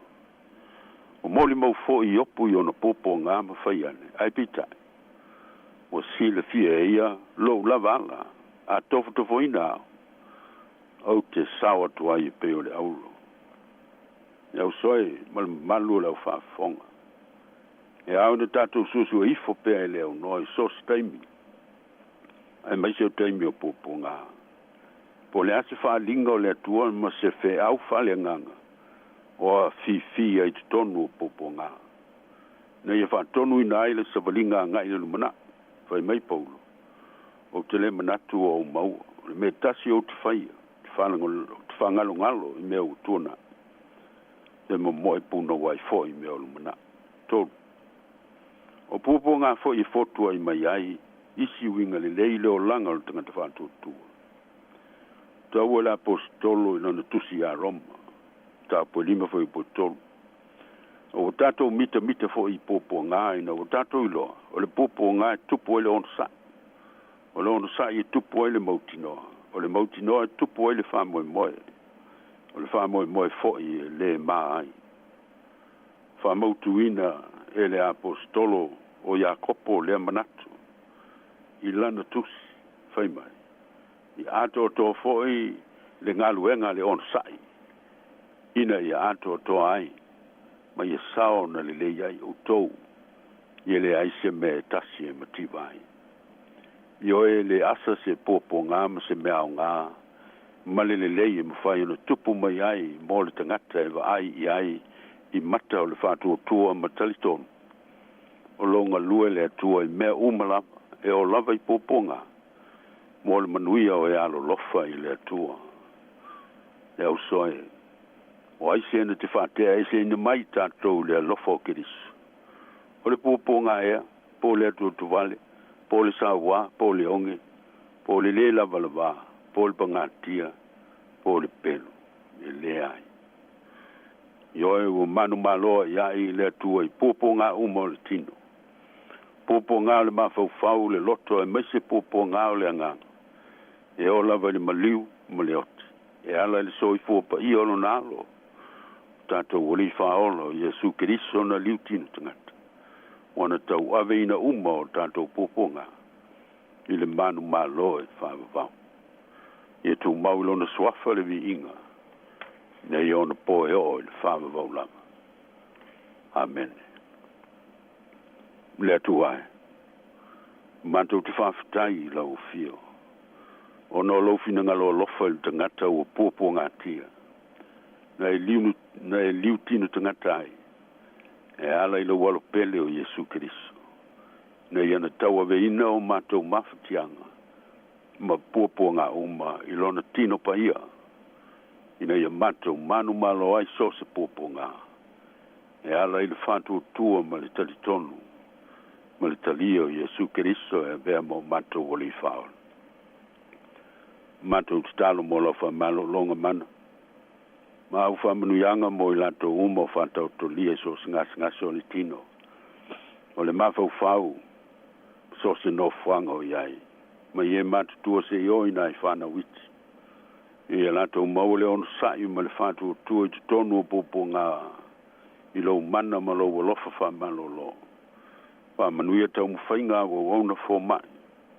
O molimau fo'i Iopu i ona puapuaga ma fai ane, ae peitai, ua silafia e ia lou lava ala, a tofotofoina au, ou te sao atu ai e pei o le auro. E uso e ma le mamalu o le au faafofoga. E ao ina tatou suesue ifo pea e le aunoa i so o se taimi, aemaise o taimi o puapuaga. Po o le a se faaaliga o le Atua ma se feau faaleagaga o afifi ai i totonu o puapuaga, ina ia faatonuina ai le savaliga agai i le lumanai. Fai mai Paulo, Ou te le manatu ua ou maua, o le mea tasi ou te faia, ou te faagalogalo i mea ua tuanai, toe momoe punou ai foi i mea o lumanai. 3. O puapuaga foi e fotuai mai ai isi uiga lelei i le olaga o le tagata faatuatua. Taua le Aposetolo i lana tusi iā Roma, mataupu e 5 fuaiupu e 3. O ua tatou mitamita foi i puapuaga ina ua tatou iloa, o le puapuaga e tupu ai le onosai. O le onosai e tupu ai le mautinoa. O le mautinoa e tupu ai le faamoemoe. O le faamoemoe foi e lē ma ai. Faamautuina e le Aposetolo o Iakopo lea manatu i lana tusi, fai mai, Ia atoatoa foi le galuega a le onosai, ina ia atoatoa ai ma ia sao na lelei ai outou, ia leai se mea e tasi e mativa ai. Ioe, e le asa se puapuaga ma se mea aoga ma le lelei e mafai ona tupu mai ai mo le tagata e vaai i ai i mata o le faatuatua ma talitonu o lo o galue le Atua i mea uma lava e oo lava i puapuaga mo le manuia o e alolofa i le Atua. Le uso e, o ai se na te faatea eseina mai tatou i le alofa o Keriso? O le puapuaga ea, po o le atuatuvale, po o le sauā, po o le oge, po o le lē lavalavā, po o le pagatia, Po o le pelu, e leai. Ioe ua manumalo a'ia'i i le Atua i puapuagā uma o le tino, puapuagā o le mafaufau, le loto aemaise puapuagā o le agaga, e oo lava i le maliu ma le oti, e ala i le soifua paia o lona Alo, o tatou Alii Faaola o Iesu Keriso na liutino tagata, ua na tauaveina uma o tatou puapuagā i le manumalo e faavavau. Ia tumau i lona suafa le viiga, nei ona po e oo i le faavavau lava. Amene. Le Atua e, matou te faafetai i lau afio, ona o lou finagalo alofa i le tagata ua puapuagatia, na e liu, na e liutino tagata ai, e ala i lou Alo pele o Iesu Keriso, ina ia na tauaveina o matou mafatiaga ma puapuaga uma i lona tino paia, ina ia matou manumalo ai so o se puapuaga, e ala i le faatuatua ma le talitonu ma le talia o Iesu Keriso e avea ma o matou Alii Faaola. Matou tatalo mo lau faamalologa mana ma au faamanuiaga mo i latou uma o faataotolia i so o se gasegase o le tino, o le mafaufau, ma so o se nofoaga o i ai, mai e matutua seia oo i nai fanau iti, ina ia latou maua le onosa'i ma le faatuatua i totonu o puapuaga i lou mana ma lou alofa faamalolo. Faamanuia taumafaiga a auauna foma'i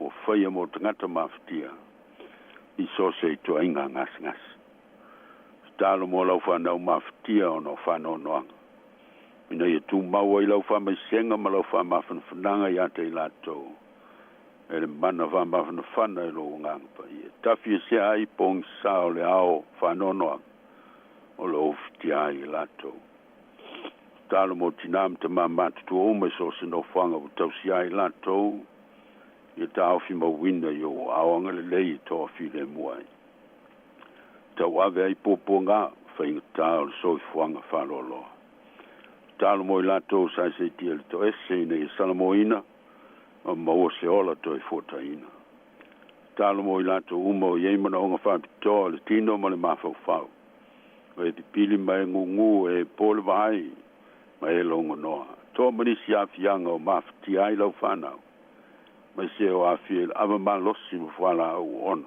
ua faia mo tagata mafatia i so o se ituaiga gasegase. Tatalo mo lau fanau mafatia ona o faanoanoaga, ina ia tumau ai lau faamaisega ma lau faamafanafanaga iā te i latou, e le mana faamafanafana e lou Agaga Paia, e tafiesea ai pogisā o le ao faanoanoaga o lo o ufitia ai i latou. Tatalo mo tinā ma tamā matutua uma i so o se nofoaga ua tausia ai latou, ia taofi mauina i ou aao agalelei e toafilemu ai. Tauave ai puapuaga faigata o le soifuaga faaloaloa. Tatalo mo i latou sa seitia i le toese ina ia salamoina ma maua se ola toe fuataina. Tatalo mo i latou uma o i ai manaoga faapitoa le tino ma le mafaufau, o e pipili ma e gūgū, e po le vaai ma e logonoa. Toa ma nisi aafiaga o mafatia ai lau fanau, mai se o aafia i le ava malosi ma fualaau oona.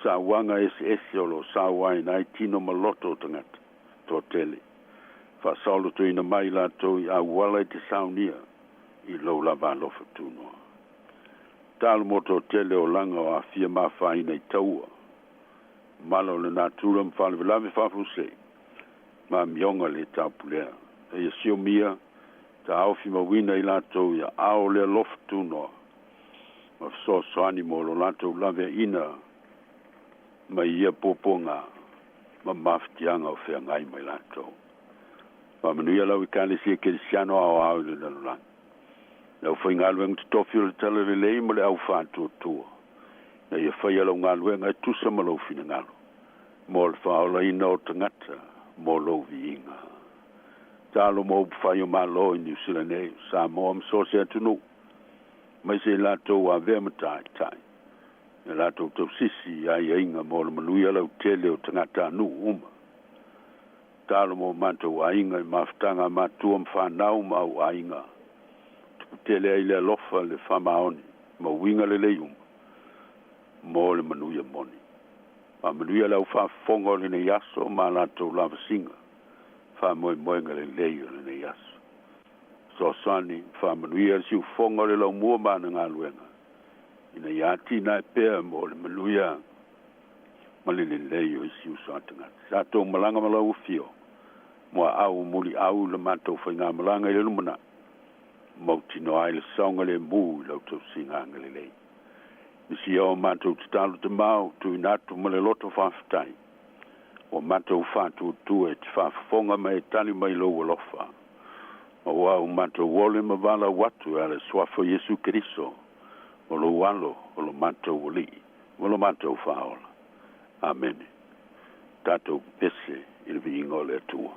Sauaga eseese o lo o sauaina ai tino ma loto o tagata toatele. Faasaolotoina mai i latou i auala e te saunia i lou lava alofa tunoa. Tatalo mo toatele o laga o aafia ma afaina i taua, mala o le natura ma faalavelave faafuasei, ma amioga le taupulea. Ia siomia, taofi mauina i latou i aao o le alofa tunoa ma fesoasoani mo lo latou laveaina mai ia puapuaga ma mafatiaga o feagai ma i latou. Faamanuia lau Ekalesia Kerisiano aoao i le lalolagi, le aufaigaluega totofi o le Talalelei ma le au faatuatua, ina ia faia lau galuega e tusa ma lou finagalo mo le faaolaina o tagata mo lou viiga. Tatalo mo upufai o Malo i Niu Sila nei, Samoa ma so o se atunuu, aemaise i latou ua avea ma taitai, i a latou tausisi i aiaiga mo le manuia lautele o tagatanuu uma. Tatalo mo matou aiga i mafutaga a matua ma fanau ma au aiga, tuputele ai le alofa, le faamaoni ma uiga lelei uma mo le manuia moni. Faamanuia le au faafofoga o lenei aso ma a latou lavasiga, faamoemoega lelei o lenei aso. Fesoasoani ma faamanuia le siufofoga o le laumua ma ana galuega, ina ia atinae pea mo le manuia ma le lelei o isi uso a tagata. Sa tou malaga ma lau afio, muaau muliau i le matou faigamalaga i le lumanai, mautinoa ai le saogalemu i lau tausiga agalelei. Misia o matou tatalo tamao, tuuina atu ma le loto faafetai, ua matou faatuatua e te faafofoga ma e tali mai lou alofa, ma ua u matou ole ma valaau atu e ala i le Suafa o Iesu Keriso, o lou Alo, o lo matou Alii, ma lo matou Faaola. Amene. Tatou pepese i le viiga o le Atua.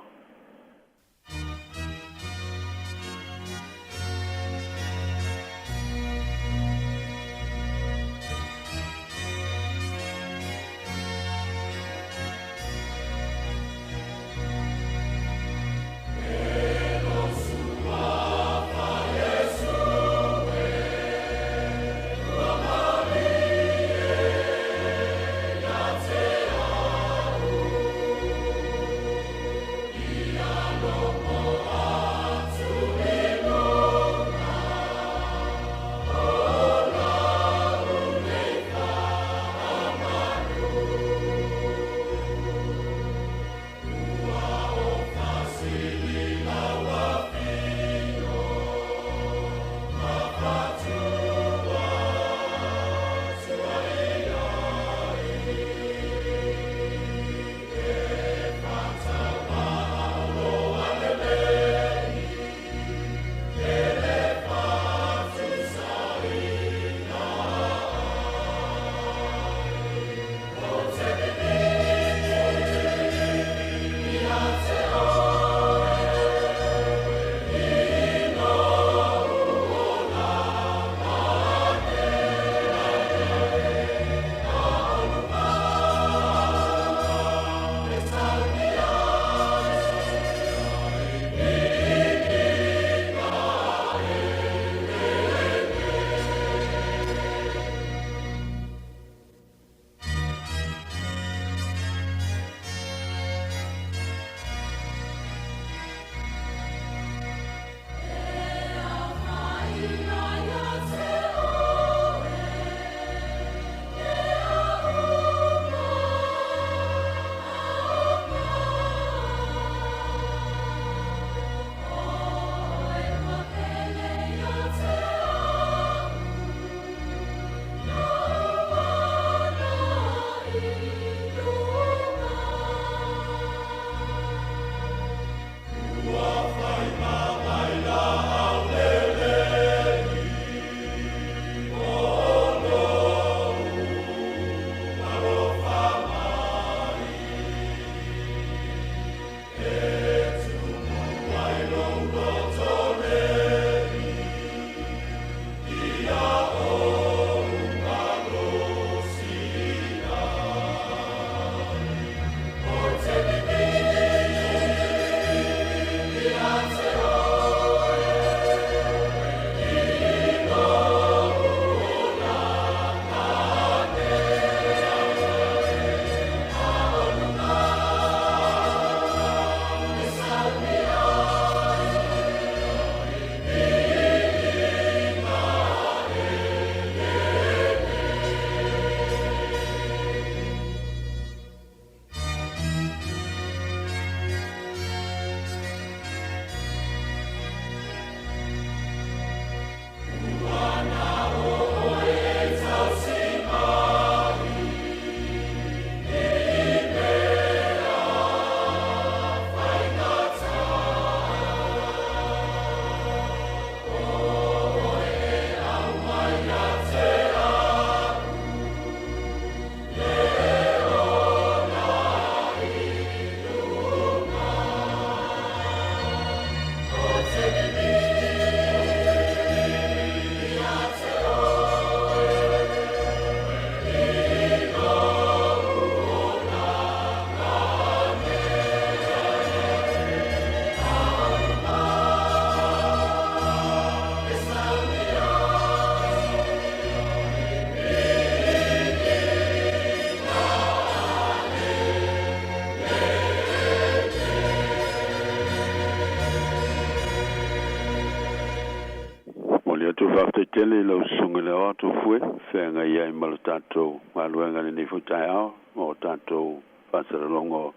Faafetai tele i lau susuga i le Aoao Tofue feagai ai ma le tatou galuega i lenei foi taeao ma o tatou faasalalauga o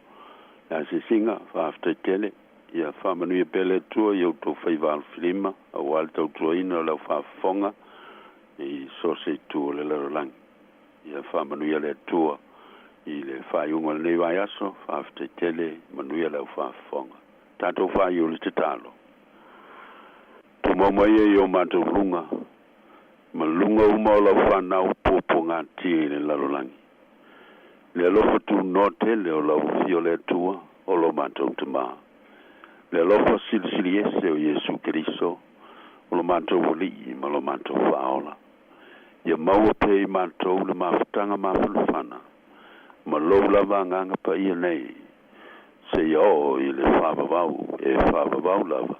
le asiasiga. Faafetai tele. Ia faamanuia pea le Atua i outou faiva alofilima auā le tautuaina o le aufaafofoga i so o se itu o le lalolagi. Ia faamanuia le Atua i le faaiuga o lenei vaiaso. Faafetai tele, manuia le aufaafofoga. Tatou faaiu le tatalo. Tumau mai ia i o matou luga ma luga uma o lau fanau puapuagatia i le lalolagi. Le alofa tunoa tele o lau Afio le Atua o lo matou Tamā. Le alofa silisili ese o Iesu Keriso o lo matou Alii ma lo matou Faaola. Ia maua pea i matou le mafutaga mafanafana ma lou lava agaga paia nei seia oo i le faavavau e faavavau lava.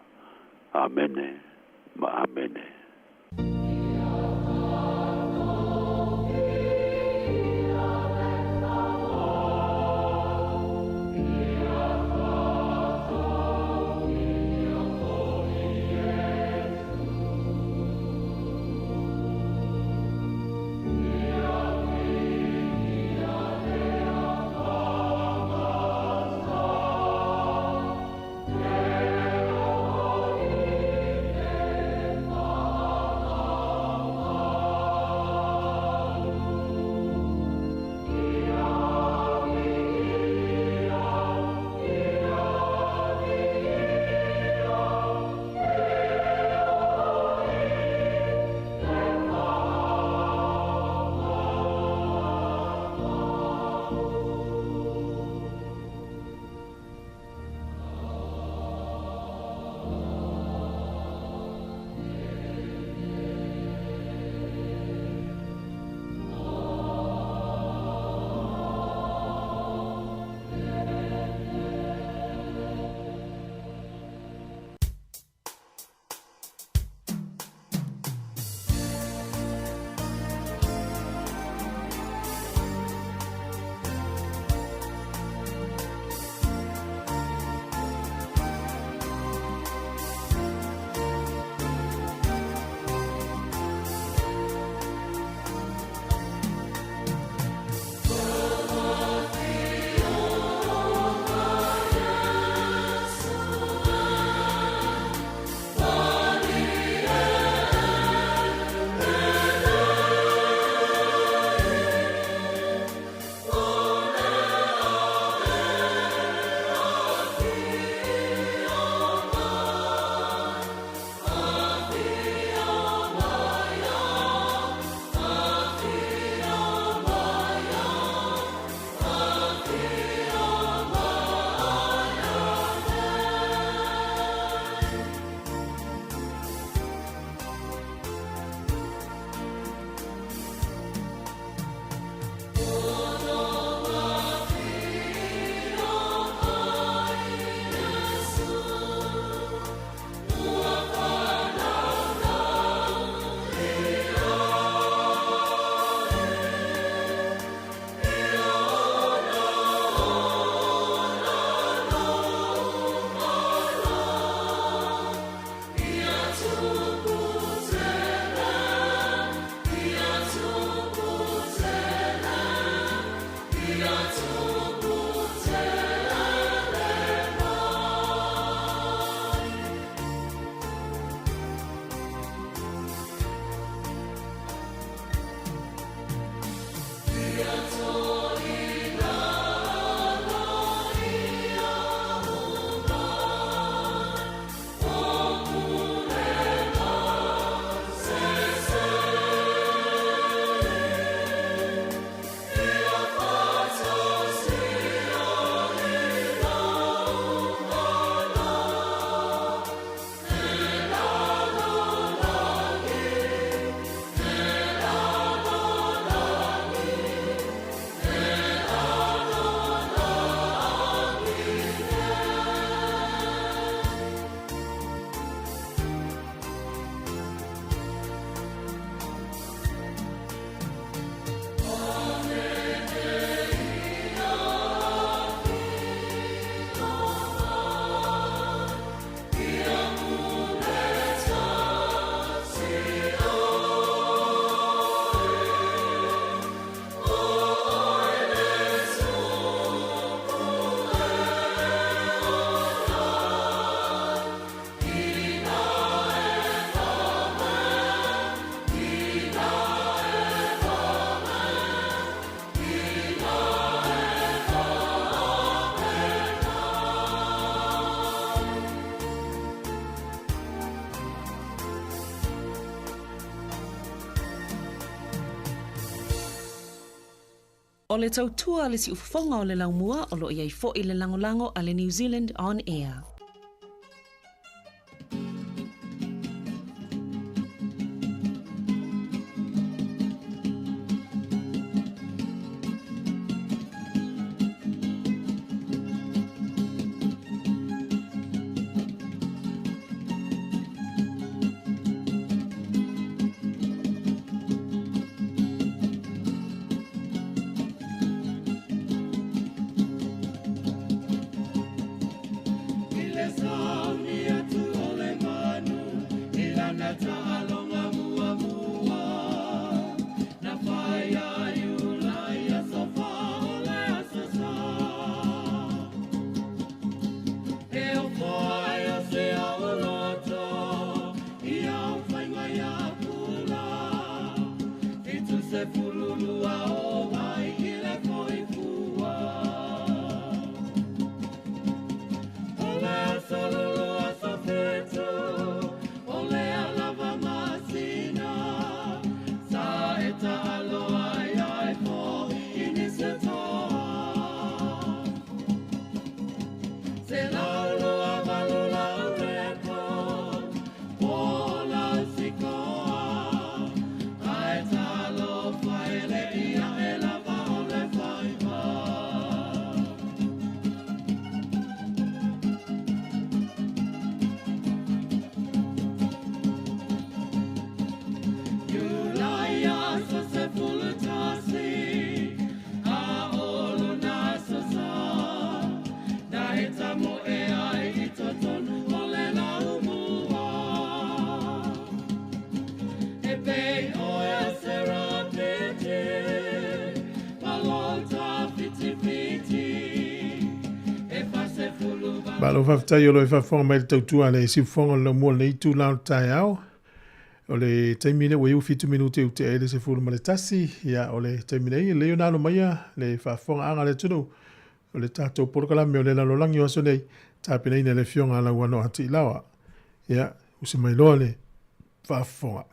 Amene ma Amene. O le tautua a le siufofoga o le laumua o lo o i ai foi le lagolago a le New Zealand On Air. Malo faafetai o lo e faafofoga mai le tautua a le siufofoga o le laumua o lenei itula o le taeao. O le taimi lea ua iu 7 minute ua tea ai le 11, ia o le taimi nei e lelei ona alo maia le faafofogaaga a le atunuu o le tatou polokalame o le lalolagi o aso nei, tapenaina e le Afioga a Lauano a Tiilaoa. Ia, usi mai loa le faafofoga.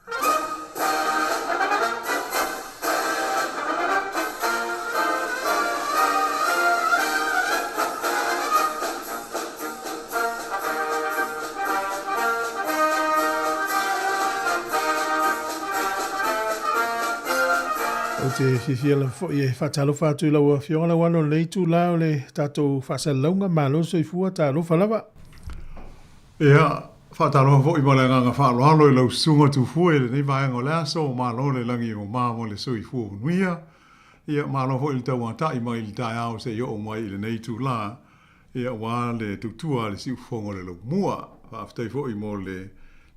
Ou te fiafia lava foi e faatalofa atu i lau Afioga Lauano i lenei itula o le tatou faasalalauga. Malo le soifua, talofa lava. Ia, faatalofa foi ma le agaga faaaloalo i lau susuga Tufue i lenei vaega o le aso. Malo le lagi e mama ma le soifua manuia. Ia, malo foi le tauatai mai i le taeao seia oo mai i lenei itula. Ia, aua le tautua a le siufofoga o le laumua. Faafetai foi mo le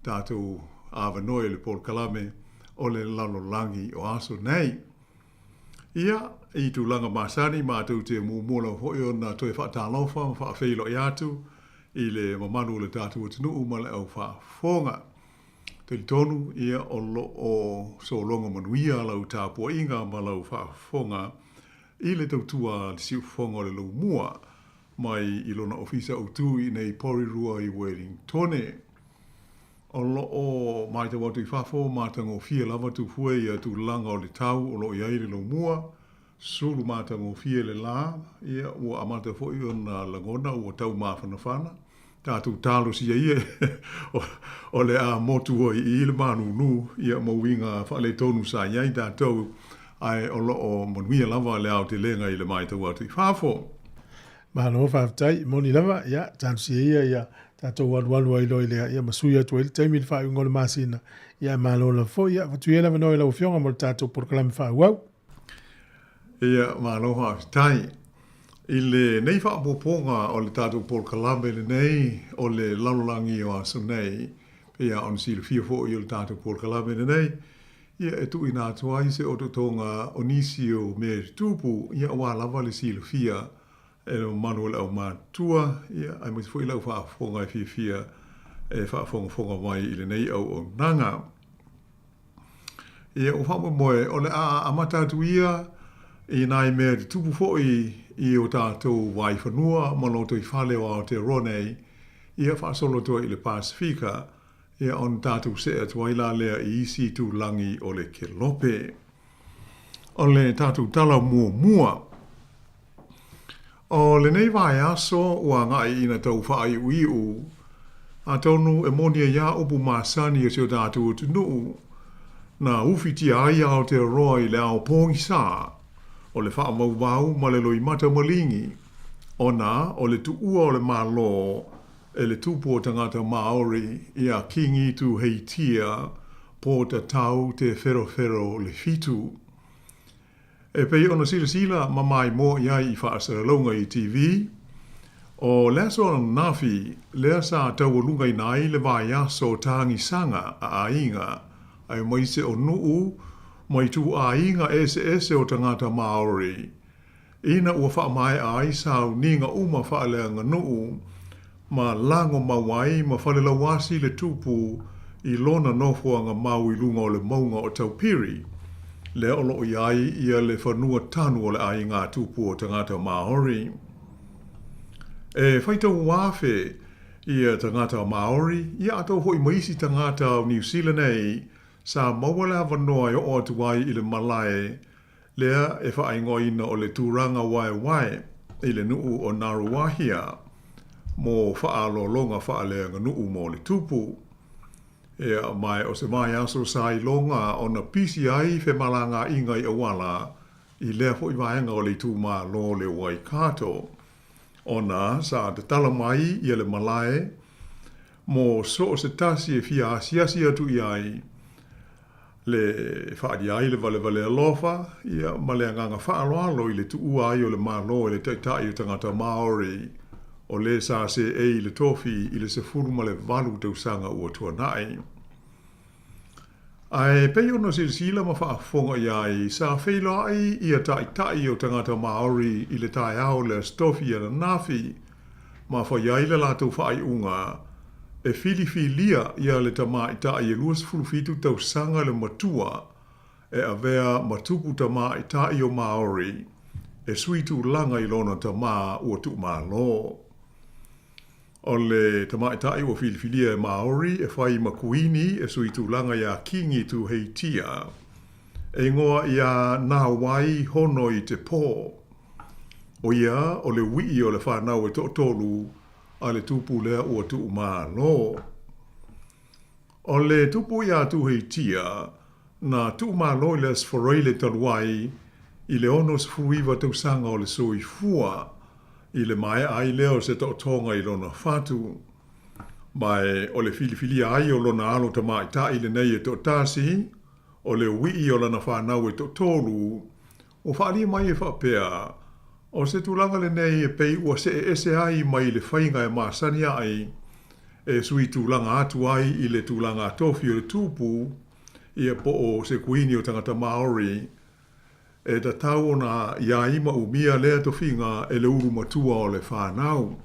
tatou avanoa i le polokalame o le lalolagi o aso nei. Ia, i tulaga masani, matou te muamua lava foi ona toe faatalofa ma faafeiloai atu i le mamalu o le tatou atunuu ma le au faafofoga. Talitonu, ia, o lo o sologa manuia lau tapuaiga ma lau faafofoga i le tautua a le siufofoga o le laumua mai i lona ofisa autu i inei Porirua i Uelingtone. O lo o matau atu i fafo, matagofie lava Tufue ia tulaga o le tau o lo o i ai le laumua, sulu matagofie le la, ia ua amata foi ona lagona ua tau mafanafana, tatou talosia ia o le a motu ai i i le malulu, ia ma uiga faaletonu sa i ai tatou, ae o lo o manuia lava le aotelega i le matau atu i fafo. Malo faafetai, moni lava, ia, talosia ia ia tatou alualu ai loa i lea, ia ma sui atu ai le taimi i le faaiuga o le masina, ia ae malo lava foi, ia, avatu ia le avanoa i lau Afioga mo le tatou polokalame faaauau. Ia, malo faafetai. I lenei faaopoopoga o le tatou polokalame lenei o le lalolagi o aso nei, pei lava ona silafia foi o le tatou polokalame lenei, ia e tuuina atu ai se otootoga o nisi o mea e tutupu, ia aua lava le silafia e le mamalu o le aumatutua, ia aemaise foi lau faafofoga e fiafia e faafogafoga mai i lenei auaunaga. Ia, ua faamoemoe o le a amata atu ia i nai mea e tutupu foi i o tatou vaifanua ma lotoifale o Aotearoa nei, ia faasolo atu ai i le Pasefika, ia ona tatou see atu ai la lea i isi itulagi o le Kelope. O le tatou tala muamua. O lenei vaiaso ua agai ina tau faaiuiu, atonu e moni ai lava upu masani a si o tatou atunuu, na ufitia ai Aotearoa i le ao pogisa, o le faavauvau ma le loimata maligi, ona o le tuua o le Malo e le tupu o tagata Māori iā Kīngi Tūheitia Pōtatau Te Wherowhero le Fitu. E pei ona silasila ma maimoa i ai i faasalalauga i TV, o le aso ananafi lea sa taualugaina ai le vaiaso tagisaga a aiga aemaise o nuu ma ituaiga eseese o tagata Māori ina ua faamaea ai sauniga uma faaleaganuu ma lago mau ai ma falelauasi le tupu i lona nofoaga mau i luga o le mauga o Taupiri, lea o lo o i ai ia le fanua tanu o le aiga tupu o tagata Māori. E faitau afe ia tagata Māori, ia atoa foi ma isi tagata o Niu Sila nei, sa maua le avanoa e oo atu ai i le malae lea e faaigoaina o le Tūranga Waewae i le nuu o Ngāruawāhia mo faaaloaloga faaleaganuu mo le tupu. Ea, ma o se vaiaso sa iloga ona pisi ai femalagaaiga i auala i lea foi vaega o le itumalo o le Waikato, ona sa tatala mai ia le malae mo so o se tasi e fia asiasi atu i ai, le faaalia ai le valevale alofa ia ma le agaga faaaloalo i le tuua ai o le Malo e le Taitai o tagata Māori o lē sa seei i le tofi i le 18 tausaga ua tuanai. Ae pei ona silasila ma faafofoga i ai, sa feiloai ia Taitai o tagata Māori i le taeao o le Aso Tofi ananafi ma fai ai le latou faaiuga e filifilia ia le tamaitai e 27 tausaga le matua e avea ma tupu tamaitai o Māori e sui tulaga i lona tama ua tuumalo. O le tamaitai ua filifilia e Māori e fai ma kuini e sui tulaga iā Kīngi Tūheitia, e igoa iā Nāwai Hono i te Pō. ʻO ia o le uiʻi o le whānau e toatolu a le tupu lea ua tuumalo. O le tupu iā Tūheitia, na tuumalo i le Aso Faraile talu ai i le 69 tausaga o le soifua i le maea ai lea o se taotoga i lona fatu. Ma o le filifilia ai o lona alo tamaitai lenei e toatasi, o le uiʻi o lana whānau e toatolu, ua faaalia mai e faapea, o se tulaga lenei e pei ua seeese ai mai le faiga e masani ai e sui tulaga atu ai i le tulaga tofi o le tupu, ia po o se kuini o tagata Māori, e tatau ona iā i ma umia lea tofiga e le ulu matua o le whānau.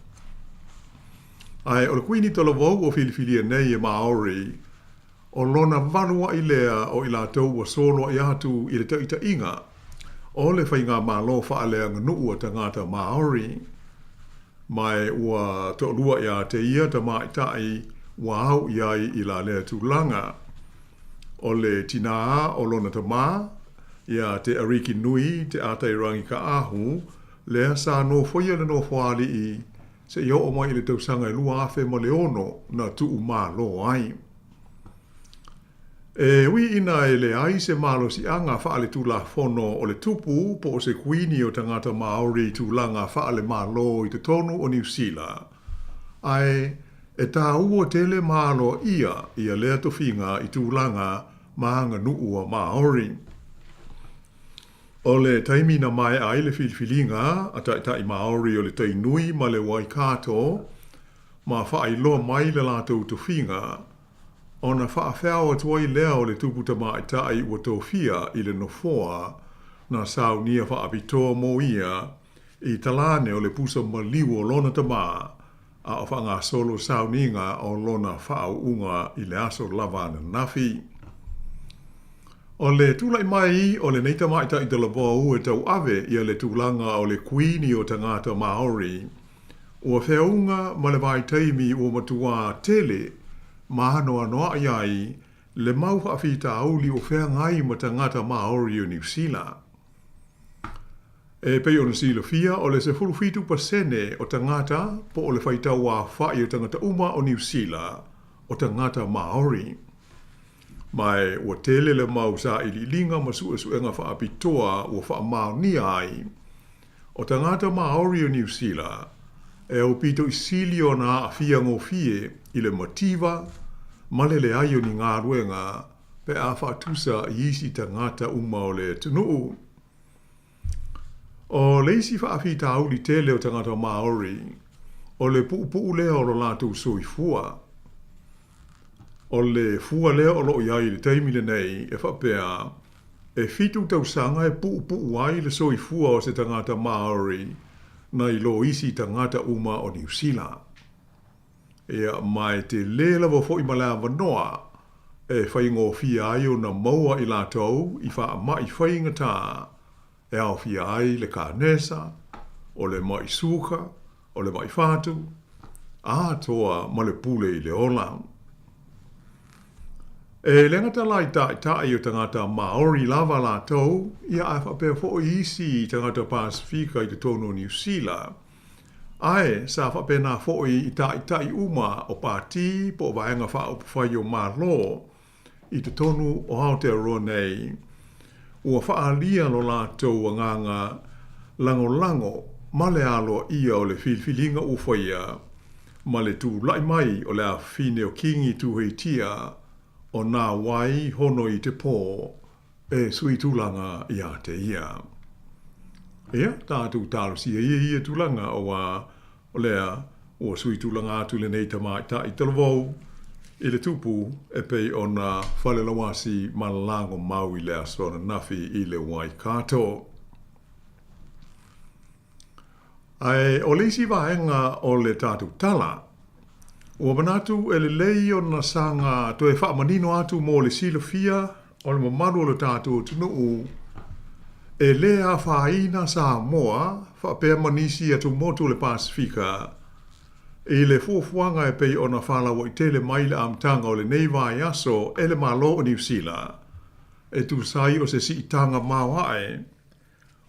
Ae o le kuini talavou ua filifilia nei e Māori, o lona valu ai lea o i latou ua soloai atu i le taitaiga o le faigamalo faaleaganuu a tagata Māori. Ma ua toalua iā te ia tamaitai ua au i ai i la lea tulaga. O le tinā o lona tamā, ia Te Ariki Nui Te Atairangikaahu, lea sa nofoia le nofoalii seia oo mai i le tausaga e 2006 na tuumalo ai. E ui ina e leai se malosiaga faaletulafono o le tupu po o se kuini o tagata Māori i tulaga faalemalo i totonu o Niu Sila, ae e tāua tele ma aloaia ia lea tofiga i tulaga ma aganuu a Māori. O le taimi na maea ai le filifiliga a Taitai Māori o le Tainui ma le Waikato ma faailoa mai le latou tofiga, ona faafeao atu ai lea o le tupu tamaitai ua tofia i le nofoa na saunia faapitoa mo ia i talane o le pusa maliu o lona tamā, a o faagasolo sauniga o lona faauuga i le aso lava ananafi. O le tulai mai o lenei tamaitai talavou e tauave ia le tulaga o le kuini o tagata Māori, ua feauga ma le vaitaimi ua matuā tele ma anoanoai ai le mau faafitauli o feagai ma tagata Māori o Niu Sila. E pei ona silafia, o le 17% o tagata po o le faitau aofai o tagata uma o Niu Sila, o tagata Māori. Ma ua tele le mau sailiiliga ma suesuega faapitoa ua faamaonia ai, o tagata Māori o Niu Sila e aupito i sili ona aafia gofie i le mativa ma le leai o ni galuega pe a faatusa i isi tagata uma o le atunuu. O le isi faafitauli tele o tagata Māori, o le puupuu lea o lo latou soifua. O le fua lea o lo o i ai i le taimi lenei e faapea, e fitu tausaga e puupuu ai le soifua o se tagata Māori nai lo isi tagata uma o Niu Sila. Ia, ma e tele lava foi ma le avanoa e faigofie ai ona maua i latou i faamai faigata e aofia ai le kanesa, o le maʻi suka, o le maʻi fatu, atoa ma le pule i le ola. E le gata la i taitai o tagata Māori lava latou, ia ae faapea foi isi tagata Pasefika i totonu o Niu Sila, Ae sa faapena foi i taitai uma o pātī po o Vaega Faaupufai o Malo i totonu o Aotearoa nei, ua faaalia lo latou agaga lagolago ma le aloaia o le filifiliga ua faia ma le tulai mai o le afafine o Kingi Tuheitia o Nā Wai Hono i Te Pō e sui tulaga ia te ia. Ia, tātou talosia ia ia tulaga auā o lea ua sui tulaga atu lenei tamaitai talavou i le tupu e pei ona falelauasi ma lagomau i le aso ananafi i le Waikato. Ae o le isi vaega o le tatou tala, ua manatu e lelei ona saga toe faamanino atu mo le silafia o le mamalu o le tatou atunuu e lē afaina Samoa faapea ma nisi atumotu o le Pasefika i le fuafuaga e pei ona falauaitele mai i le amataga o lenei vaiaso e le Malo o Niu Sila e tusa ai o se siitaga maoae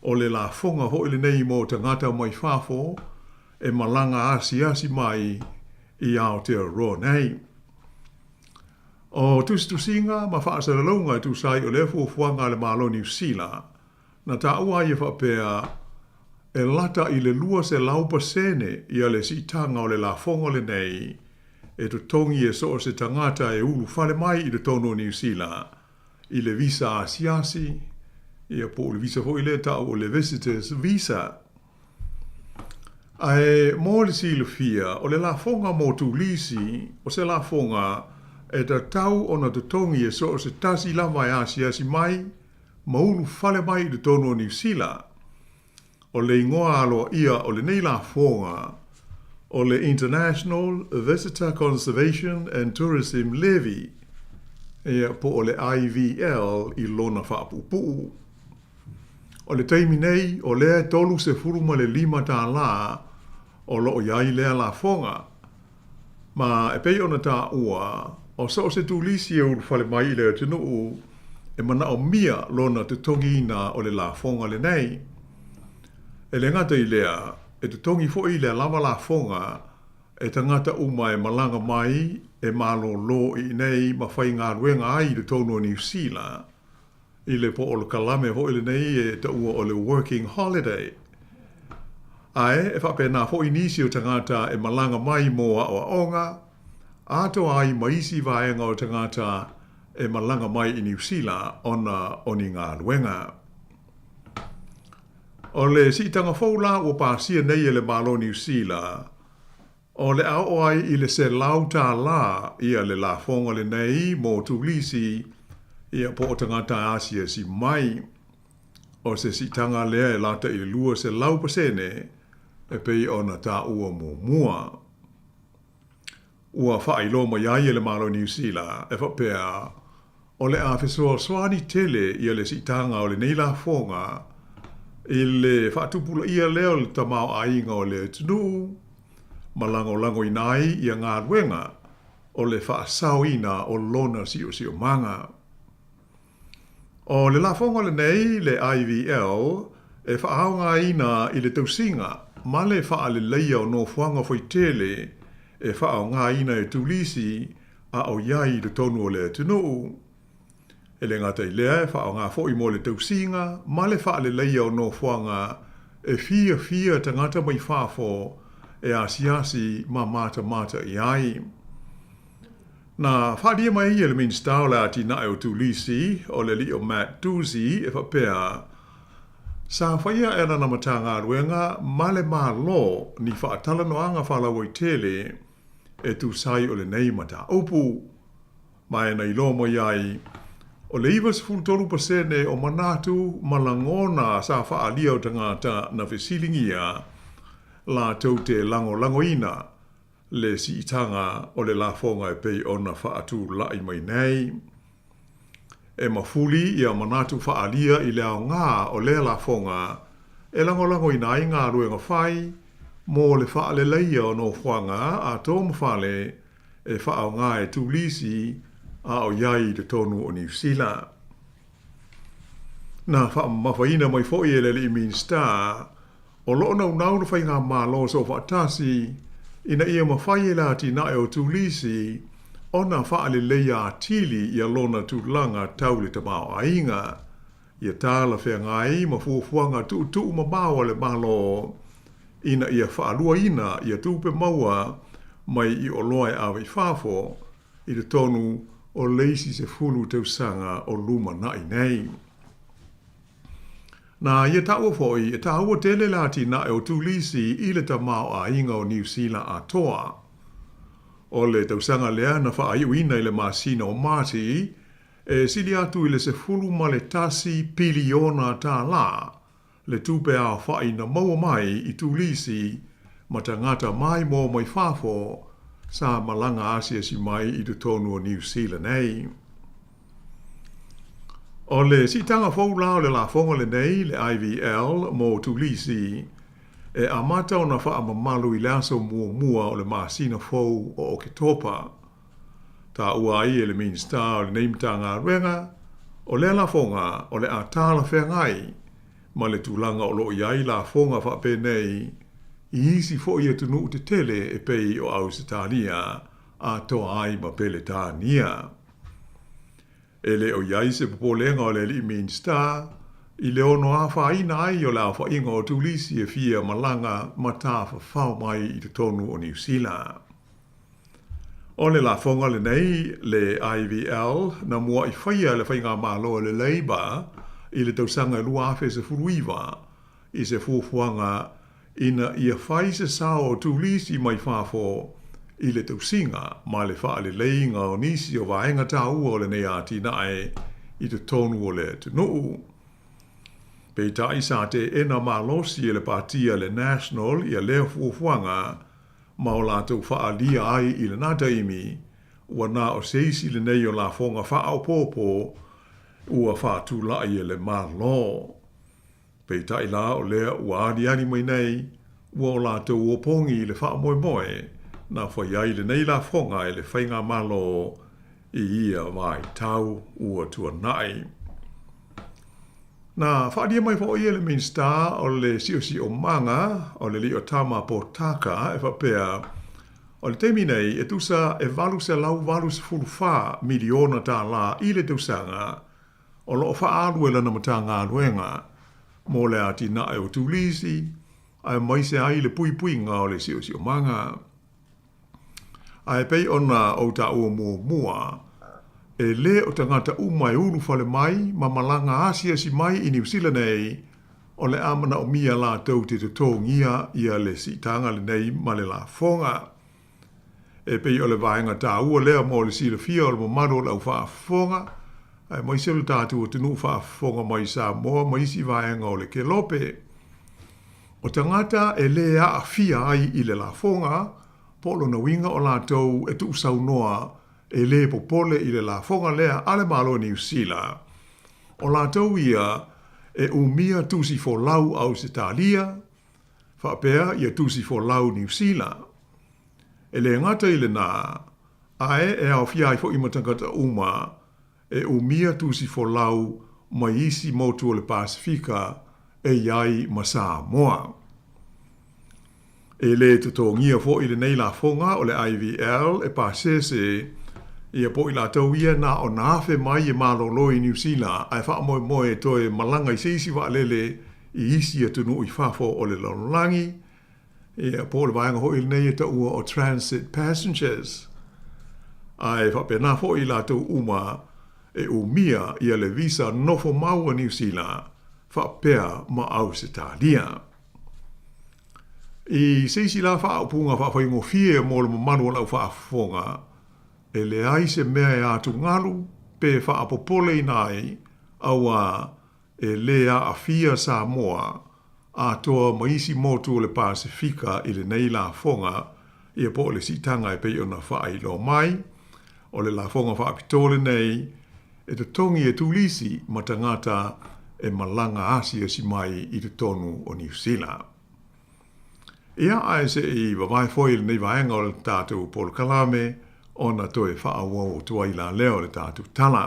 O le lafoga foi lenei mo tagata mai fafo e malaga asiasi mai i Aotearoa nei. O tusitusiga ma faasalalauga e tusa ai o lea fuafuaga a le Malo Niu Sila, na taua ai e faapea e lata i le 200% ia le siitaga o le lafoga lenei e totogi e so o se tagata e ulufale mai i totonu o Niu Sila i le visa asiasi, ia po o le visa foi lea e ta'u o le visitors visa. Ae mo le silafia, o le lafoga mo turisi, o se lafoga e tatau ona totogi e so o se tasi lava e asiasi mai ma ulufale mai i totonu o Niu Sila. O le igoa aloaia o lenei lafoga o le International Visitor Conservation and Tourism Levy, ia, po o le IVL i lona faapuupuu. O le taimi nei, o lea e $35 tālā o lo o i ai lea lafoga. Ma e pei ona taua, o so o se turisi e ulufale mai i le atunuu, e manaomia lona totogiina o le lafoga lenei. E le gata i lea, e totogi foi lea lava lafoga e tagata uma e malaga mai e malōlō i inei ma faigaluega ai i totonu o Niu Sila, i le polokalame foi lenei e taua o le Working Holiday. Ae e faapena foi nisi o tagata e malaga mai mo aoaoga, atoa ai ma isi vaega o tagata e malaga mai i Niu Sila ona o ni galuega. O le siitaga fou la ua pasia nei e le Malo Niu Sila, O le a oo ai i le $100 ia le lafoga lenei mo turisi ia po o tagata asiasi mai. O se siitaga lea e lata i le 200% e pei ona taua muamua. Ua faailoa mai ai e le Malo Niu Sila e faapea o le a fesoasoani tele ia le siitaga o lenei lafoga i le faatupulaia lea o le tamaoaiga o le atunuu ma lagolagoina ai ia galuega o le faasaoina o lona siosiomaga. O le lafoga lenei, le IVL, e faaaogaina i le tausiga ma le faaleleia o nofoaga faitele e faaaogaina e turisi a o i ai i totonu o le atunuu. E le gata i lea, e faaaoga foi mo le tausiga ma le faaleleia o nofoaga e fiafia tagata mai fafo e asiasi ma matamata i ai. Na faaalia mai ai e le Minisita o le Atinae o Turisi, o le alii o Matt Doocey, e faapea, Sa faia e lana Matagaluega ma le Malo ni faatalanoaga faalauaitele e tusa ai o lenei mataupu. Ma e na iloa mai ai, o le 93% o manatu ma lagona sa faaalia o tagata na fesiligia latou te lagolagoina le siitaga o le lafoga e pei ona faatulai mai nei. E mafuli ia manatu faaalia i le aoga o lea lafoga e lagolagoina ai galuega fai mo le faaleleia o nofoaga atoa ma fale e faaaoga e turisi a o i ai i totonu o Niu Sila. Na faamamafaina mai foi e le alii Minisita O lo o naunau le Faigamalo Soofaatasi ina ia mafai e le atinae o Turisi ona faaleleia atili ia lona tulaga tau le tamaoaiga, ia talafeagai ma fuafuaga tuutuumamao a le Malo ina ia faaluaina ia tupe maua mai i oloa e ave i fafo i totonu o le isi 10 tausaga o lumanai nei. Na ia taua foi, e tāua tele le atinae o Turisi i le tamaoaiga o Niu Sila atoa. O le tausaga lea na faaiuina i le masina o Mati, e sili atu i le $11 piliona tālā le tupe aofai na maua mai i Turisi ma tagata maimoa mai fafo sa malaga asiasi mai i totonu o Niu Sila nei. O le siitaga fou la o le lafoga lenei, le IVL, mo Turisi, e amata ona faamamalu i le aso muamua o le masina fou o Oketopa. Taua ai e le Minisita o lenei Matagaluega, o lea lafoga o le a talafeagai ma le tulaga o lo o i ai lafoga faapenei i isi foi atunuu tetele e pei o Ausetalia atoa ai ma Peretania. E le o i ai se popolega o le alii Minisita i le ono afaina ai o le aofaiga o turisi e fia malaga ma tafafao mai i totonu o Niu Sila. O le lafoga lenei, le IVL, na mua'i faia e le Faigamalo a le Labour i le tausaga e 2019 i se fuafuaga ina ia fai se sao o turisi mai fafo i le tausiga ma le faaleleiga o nisi o vaega taua o lenei atinae i totonu o le atunuu. Peitai sa teena malosi e le patia le National ia lea fuafuaga ma o latou faaalia ai i lena taimi, ua na o se isi lenei o lafoga faaopoopo ua faatulai e le Malo. Peitai la o lea ua aliali mai nei, ua o latou opogi i le faamoemoe na fai ai lenei lafoga e le Faigamalo i ia vaitau ua tuanai. Na faaalia mai foi e le Minisita o le Siosiomaga o le alii o Tama Potaka e faapea, o le taimi nei e tusa e $884 miliona tālā i le tausaga o lo o faaalu e lana Matagaluega mo le atinae o turisi aemaise ai le puipuiga o le siosiomaga. Ae pei ona ou taua muamua, e le o tagata uma e ulufale mai ma malaga asiasi mai i Niu Sila nei, o le a manaomia latou te totogia ia le siitaga lenei ma le lafoga. E pei o le vaega taua lea mo le silafia o le mamalu o le au faafofoga, aemaise o le tatou atunuu faafofoga mai Samoa ma isi vaega o le Kelope. O tagata e lē aafia ai i le lafoga, po o lona uiga o latou e tuusaunoa e lē popole i le lafoga lea a le Malo o Niu Sila, o latou ia e umia tusi folau Ausetalia, faapea ia tusi folau Niu Sila. E lē gata i lenā, ae e aofia ai foi ma tagata uma e umia tusi folau mai isi motu o le Pasefika e i ai ma Samoa. E lē totogia foʻi lenei lafoga o le IVL e pasese ia po o i latou ia na ona afe mai e malolo i Niu Sila ae faamoemoe e toe malaga i se isi vaalele i isi atunuu i fafo o le lalolagi, ia po o le vaega foi lenei e taua o transit passengers. Ae faapena foi i latou uma e umia ia le visa nofo mau a Niu Sila faapea ma Ausetalia. I se isi la faaupuga faafaigofie mo le mamalu o lau faafofoga, e leai se mea e atugalu pe faapopoleina ai, auā e lē aafia Samoa atoa ma isi motu o le Pasefika i lenei lafoga, ia po o le siitaga e pei ona faailoa mai, o le lafoga faapitoa lenei e totogi e turisi ma tagata e malaga asiasi mai i totonu o Niu Sila. Ia, ae se i vavae foi lenei vaega o le tatou polokalame ona toe faaauau atu ai la lea o le tatou tala.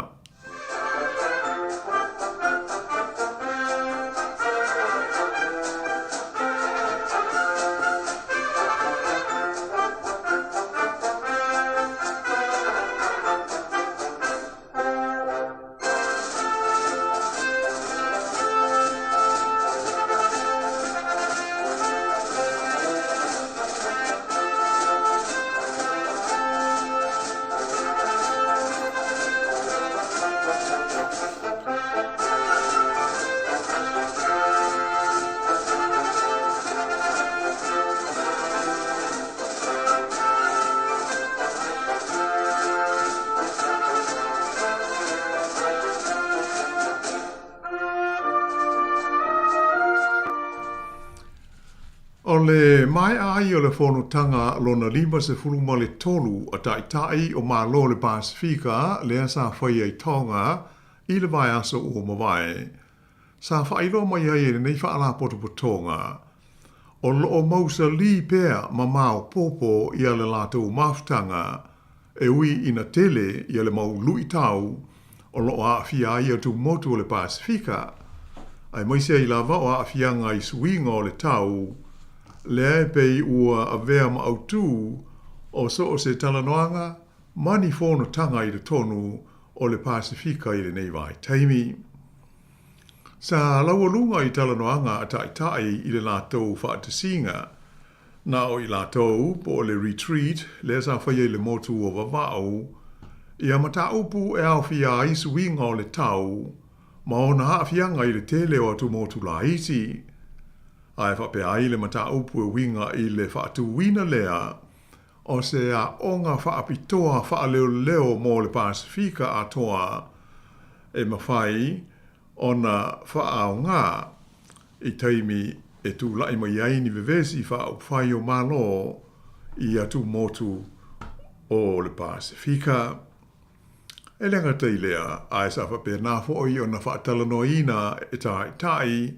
O le maea ai o le fonotaga lona 53 a Taitai o Malo o le Pasefika lea sa faia i Tonga i le vaiaso ua mavae, sa faailoa mai ai e lenei faalapotopotoga, o lo o mausalī pea ma maopoopo ia le latou mafutaga e ui ina tele ia le mau luitau o lo o aafia ai atumotu o le Pasefika, aemaise ai lava o aafiaga i suiga o le tau, lea e pei ua avea ma autū o so o se talanoaga ma ni fonotaga i totonu o le Pasefika i lenei vaitaimi. Sa laualuga i talanoaga a Taitai i le latou faatasiga, na o i latou po o le retreat lea sa faia i le motu o Vava'u, ia mataupu e aofia ai suiga o le tau ma ona aafiaga i le tele o atumotu laiti. Ae faapea ai le mataupu e uiga i le faatūina lea o se aoga faapitoa faaleoleo mo le Pasefika atoa e mafai ona faaaoga i taimi e tulai mai ai ni vevesi faaupufai o Malo i atumotu o le Pasefika. E le gata i lea, ae sa faapena foi ona faatalanoaina e Taitai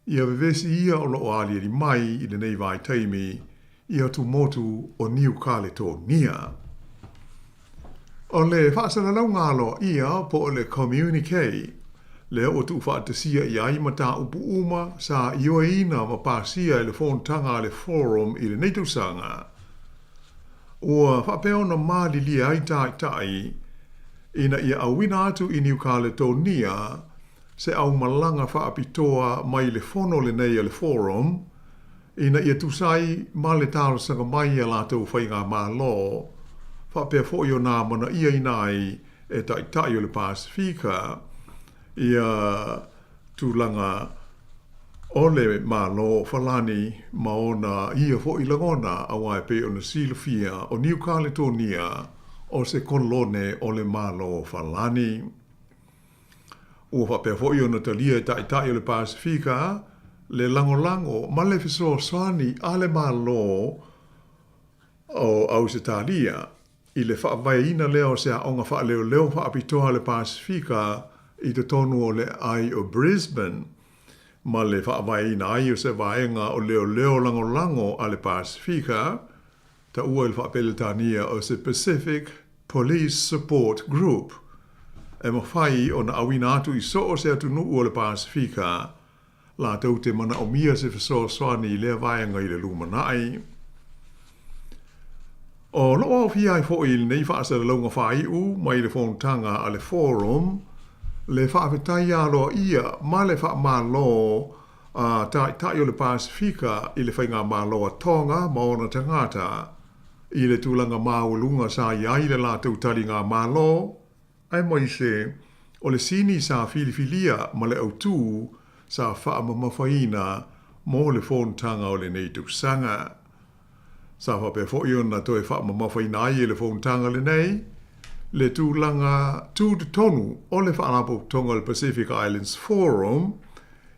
Ia vevesi ia o lo o aliali mai i lenei vaitaimi i atumotu o Niu Kaletonia. O le faasalalauga aloaia po o le Communique lea ua tuufaatasia i ai mataupu uma sa ioeina ma pasia e le fonotaga a le Forum i lenei tausaga, ua faapea ona malilie ai Taitai ina ia auina atu i Niu Kaletonia se aumalaga faapitoa mai le fono lenei a le Forum ina ia tusa ai ma le talosaga mai a latou faigamalo faapea foi ona amanaiaina ai e Taitai o le Pasefika ia tulaga o le Malo o Falani ma ona ia foi lagona aua e pei ona silafia o Niu Kaletonia o se kolone o le Malo o Falani. Ua faapea foi ona talia e Taitai o le Pasefika le lagolago ma le fesoasoani a le Malo o Ausetalia i le faavaeina lea o se aoga faaleoleo faapitoa a le Pasefika i totonu o le aai o Brisbane ma le faavaeina ai o se vaega o leoleo lagolago a le Pasefika taua i le faa-Peretania o se Pacific Police Support Group, e mafai ona auina atu i so o se atunuu o le Pasefika. Latou te manaomia se fesoasoani i lea vaega i le lumanai. O lo o aofia ai foi i lenei faasalalauga faaiu mai le fonotaga a le Forum le faafetai aloaia ma le faamalo a Taitai o le Pasefika i le Faigamalo a Tonga ma ona tagata i le tulaga maualuga sa i ai le latou taligamalo aemaise o le sini sa filifilia ma le autū sa faamamafaina mo le fonotaga o lenei tausaga. Sa faapea foi ona toe faamamafaina ai e le fonotaga lenei le tulaga tutotonu o le Faalapotopotoga o le Pacific Islands Forum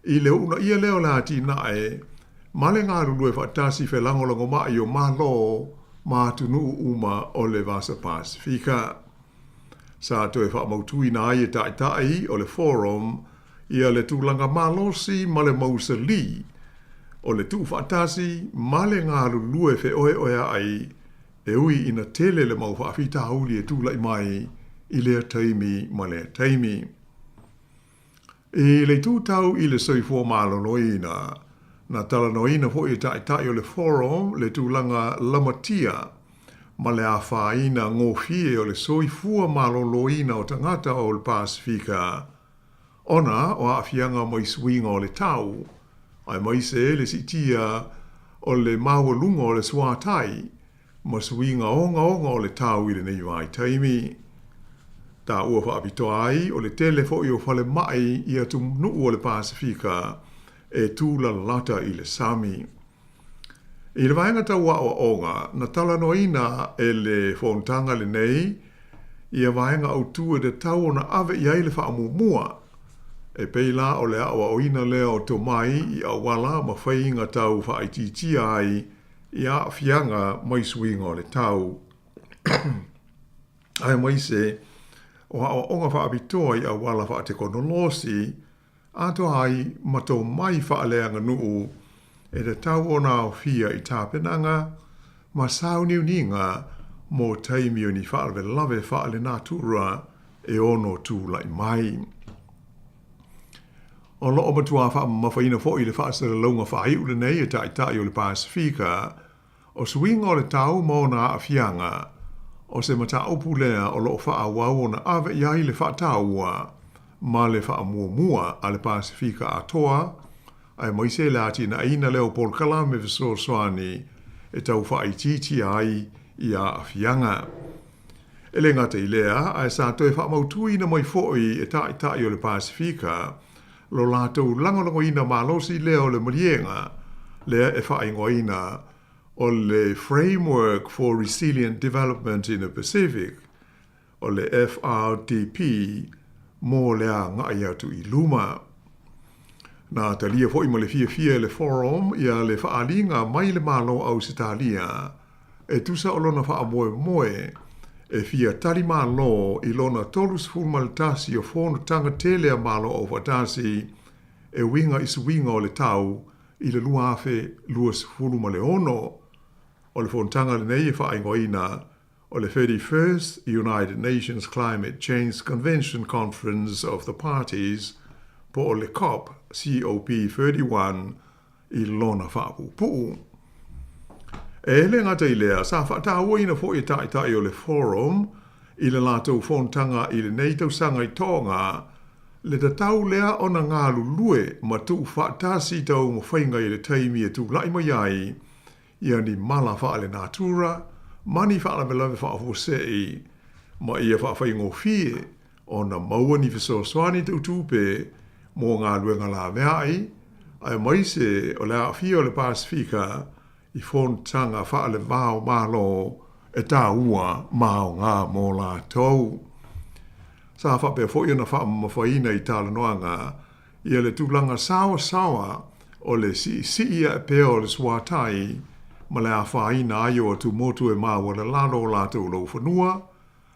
i le uunaia lea o le atinae ma le galulue faatasi felagolagomai o Malo ma atunuu uma o le Vasa Pasefika. Sa toe faamautuina ai e Taitai o le Forum ia le tulaga malosi ma le mausali o le tuufaatasi ma le galulue feoeoea'i e ui ina tele le mau faafitauli e tulai mai i lea taimi ma lea taimi. I le itu tau i le soifua maloloina, na talanoaina foi e Taitai o le Forum le tulaga lamatia ma le afaina gofie o le soifua maloloina o tagata o le Pasefika ona o aafiaga mai suiga o le tau, aemaise le siitia o le maualuga o le suatai ma suiga ogaoga o le tau i lenei vaitaimi. Taua faapitoa ai o le tele foi o falemai i atunuu o le Pasefika e tūlalata i le sami. I le vaega tau aoaoga, na talanoaina e le fonotaga lenei ia vaega autū e tatau ona ave i ai le faamuamua, e pei la o le aoaoina lea o tomai i auala ma faiga tau faaitiitia ai i aafiaga mai suiga o le tau, aemaise o aoaoga faapitoa i auala faatekonolosi atoa ai ma tomai faaleaganuu e tatau ona aofia i tapenaga ma sauniuniga mo taimi o ni faalavelave faalenatura e ono tulai mai. O lo o matuā faamamafaina foi le faasalalauga faaiu lenei e Taitai o le Pasefika, o suiga o le tau ma ona aafiaga, o se mataupu lea o lo o faaauau ona ave i ai le faataua ma le faamuamua a le Pasefika atoa, aemaise le atinaeina lea o polokalame fesoasoani e tau faaitiitia ai ia aafiaga. E le gata i lea, ae sa toe faamautuina mai foi e Taitai o le Pasefika lo latou lagolagoina malosi lea o le maliega lea e faaigoaina o le Framework for Resilient Development in the Pacific, o le FRDP, mo le agai atu i luma. Na talia foi ma le fiafia e le Forum ia le faaaliga mai le Malo o Ausetalia e tusa o lona faamoemoe e fia tali malo i lona 31 o fonotaga tele a Malo Aufaatasi e uiga i suiga o le tau i le 2026. O le fonotaga lenei e faaigoaina o le 31st United Nations Climate Change Convention Conference of the Parties po o le COP, COP31, i lona faapuupuu. E le gata i lea, sa faatauaina foi e Taitai o le Forum i le latou fonotaga i lenei tausaga i Tonga le tatau lea ona galulue ma tuufaatasi taumafaiga i le taimi e tulai mai ai ia ni mala faalenatura ma ni faalavelave faafuasei ma ia faafaigofie ona maua ni fesoasoani tautupe mo galuega laveai, aemaise o le aafia o le Pasefika i fonotaga faalevao Malo e taua ma aoga mo latou. Sa faapea foi ona faamamafaina i talanoaga ia le tulaga saoasaoa o le siisii ae pea o le suatai ma le afaina ai o atumotu e maualalalo o latou laufanua,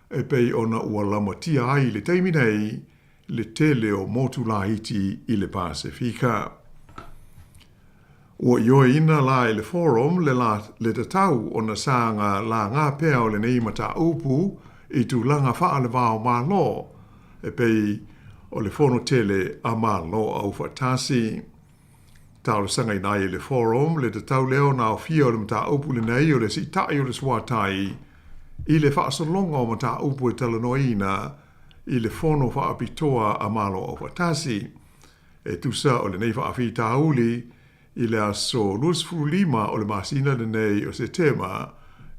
e pei ona ua lamatia ai i le taimi nei le tele o motu laiti i le Pasefika. Ua ioeina la e le Forum le la le tatau ona saga laga pea o lenei mataupu i tulaga faalevao Malo e pei o le Fono tele a Malo Aufaatasi. Talosagaina ai e le Forum le tatau lea ona aofia o le mataupu lenei o le siita'i o le suatai i le faasologa o mataupu e talanoaina i le Fono Faapitoa a Malo Aufaatasi. E tusa o lenei faafitauli i le aso 25 o le masina lenei o Setema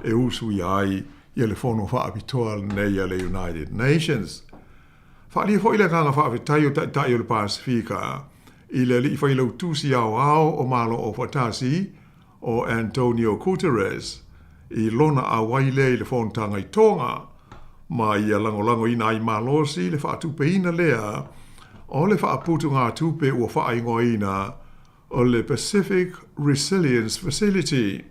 e usuia ai ia le Fono Faapitoa lenei a le United Nations. Faaalia foi le agaga faafetai o Taitai o le Pasefika i le Alii Failautusi Aoao o Malo Aufaatasi o Antonio Guterres i lona auai lea i le fonotaga i Tonga ma ia lagolagoina ai malosi le faatupeina lea o le faaputugatupe ua faaigoaina o le Pacific Resilience Facility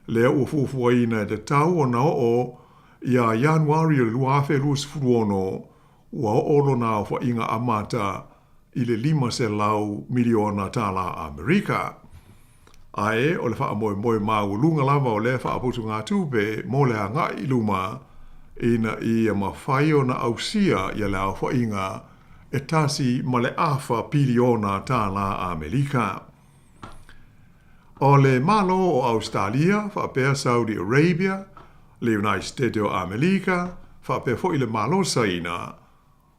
lea ua fuafuaina e tatau ona oo ia Ianuari o le 2026 ua oo lona aofaiga amata i le $500 miliona tālā Amerika. Ae o le faamoemoe maualuga lava o lea faaputugatupe mo le agai i luma ina ia mafai ona ausia ia le aofaiga e 1.5 piliona tālā Amerika. O le Malo o Ausetalia faapea Saudi Arabia, le United State o Amelika, faapea foi le Malo Saina,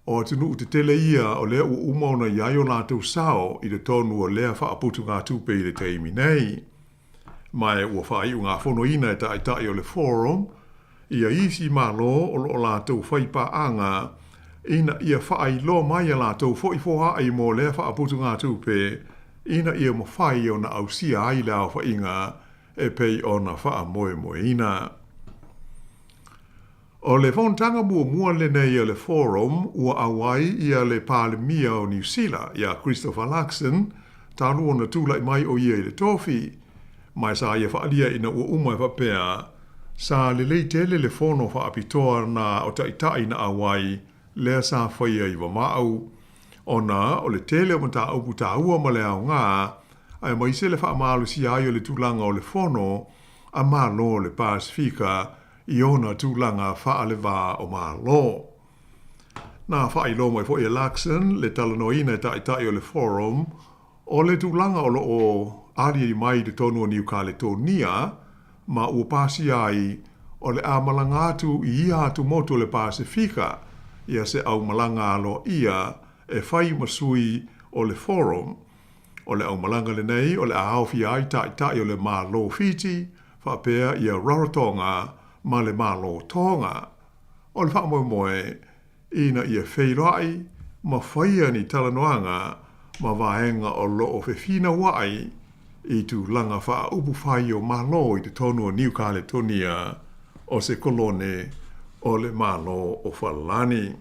o atunuu tetele ia o lea ua uma ona i ai o latou sao i totonu o lea faaputugatupe i le taimi nei. Ma e ua faaiugafonoina e Taitai o le Forum ia isi Malo o lo o latou faipaaga ina ia faailoa mai a latou foi foaai mo lea faaputugatupe ina ia mafai ona ausia ai le aofaiga e pei ona faamoemoeina. O le fonotaga muamua lenei a le Forum ua auai ia le Palemia o Niu Sila ia Christopher Luxon talu ona tulai mai o ia i le tofi, ma e sa ia faaalia ina ua uma e faapea, sa lelei tele le fono faapitoa na o Taitai na auai lea sa faia i Vama'u ona o le tele o mataupu taua ma le aoga aemaise le faamalosia ai o le tulaga o le fono a Malo o le Pasefika i ona tulaga faalevā o Malo. Na faailoa mai foi e Luxon le talanoaina e Taitai o le Forum o le tulaga o lo o aliali mai i totonu o Niu Kaletonia ma ua pasia ai o le a malaga atu i ia atumotu o le Pasefika ia se aumalaga aloaia e fai ma sui o le Forum. O le aumalaga lenei o le a aofia ai Taitai o le Malo Fiti faapea ia Rarotonga ma le Malo Tonga. O le faamoemoe ina ia feiloai ma faia ni talanoaga ma vaega o lo o fefinauai i tulaga faaupufai o Malo i totonu o Niu Kaletonia o se kolone o le Malo o Falani.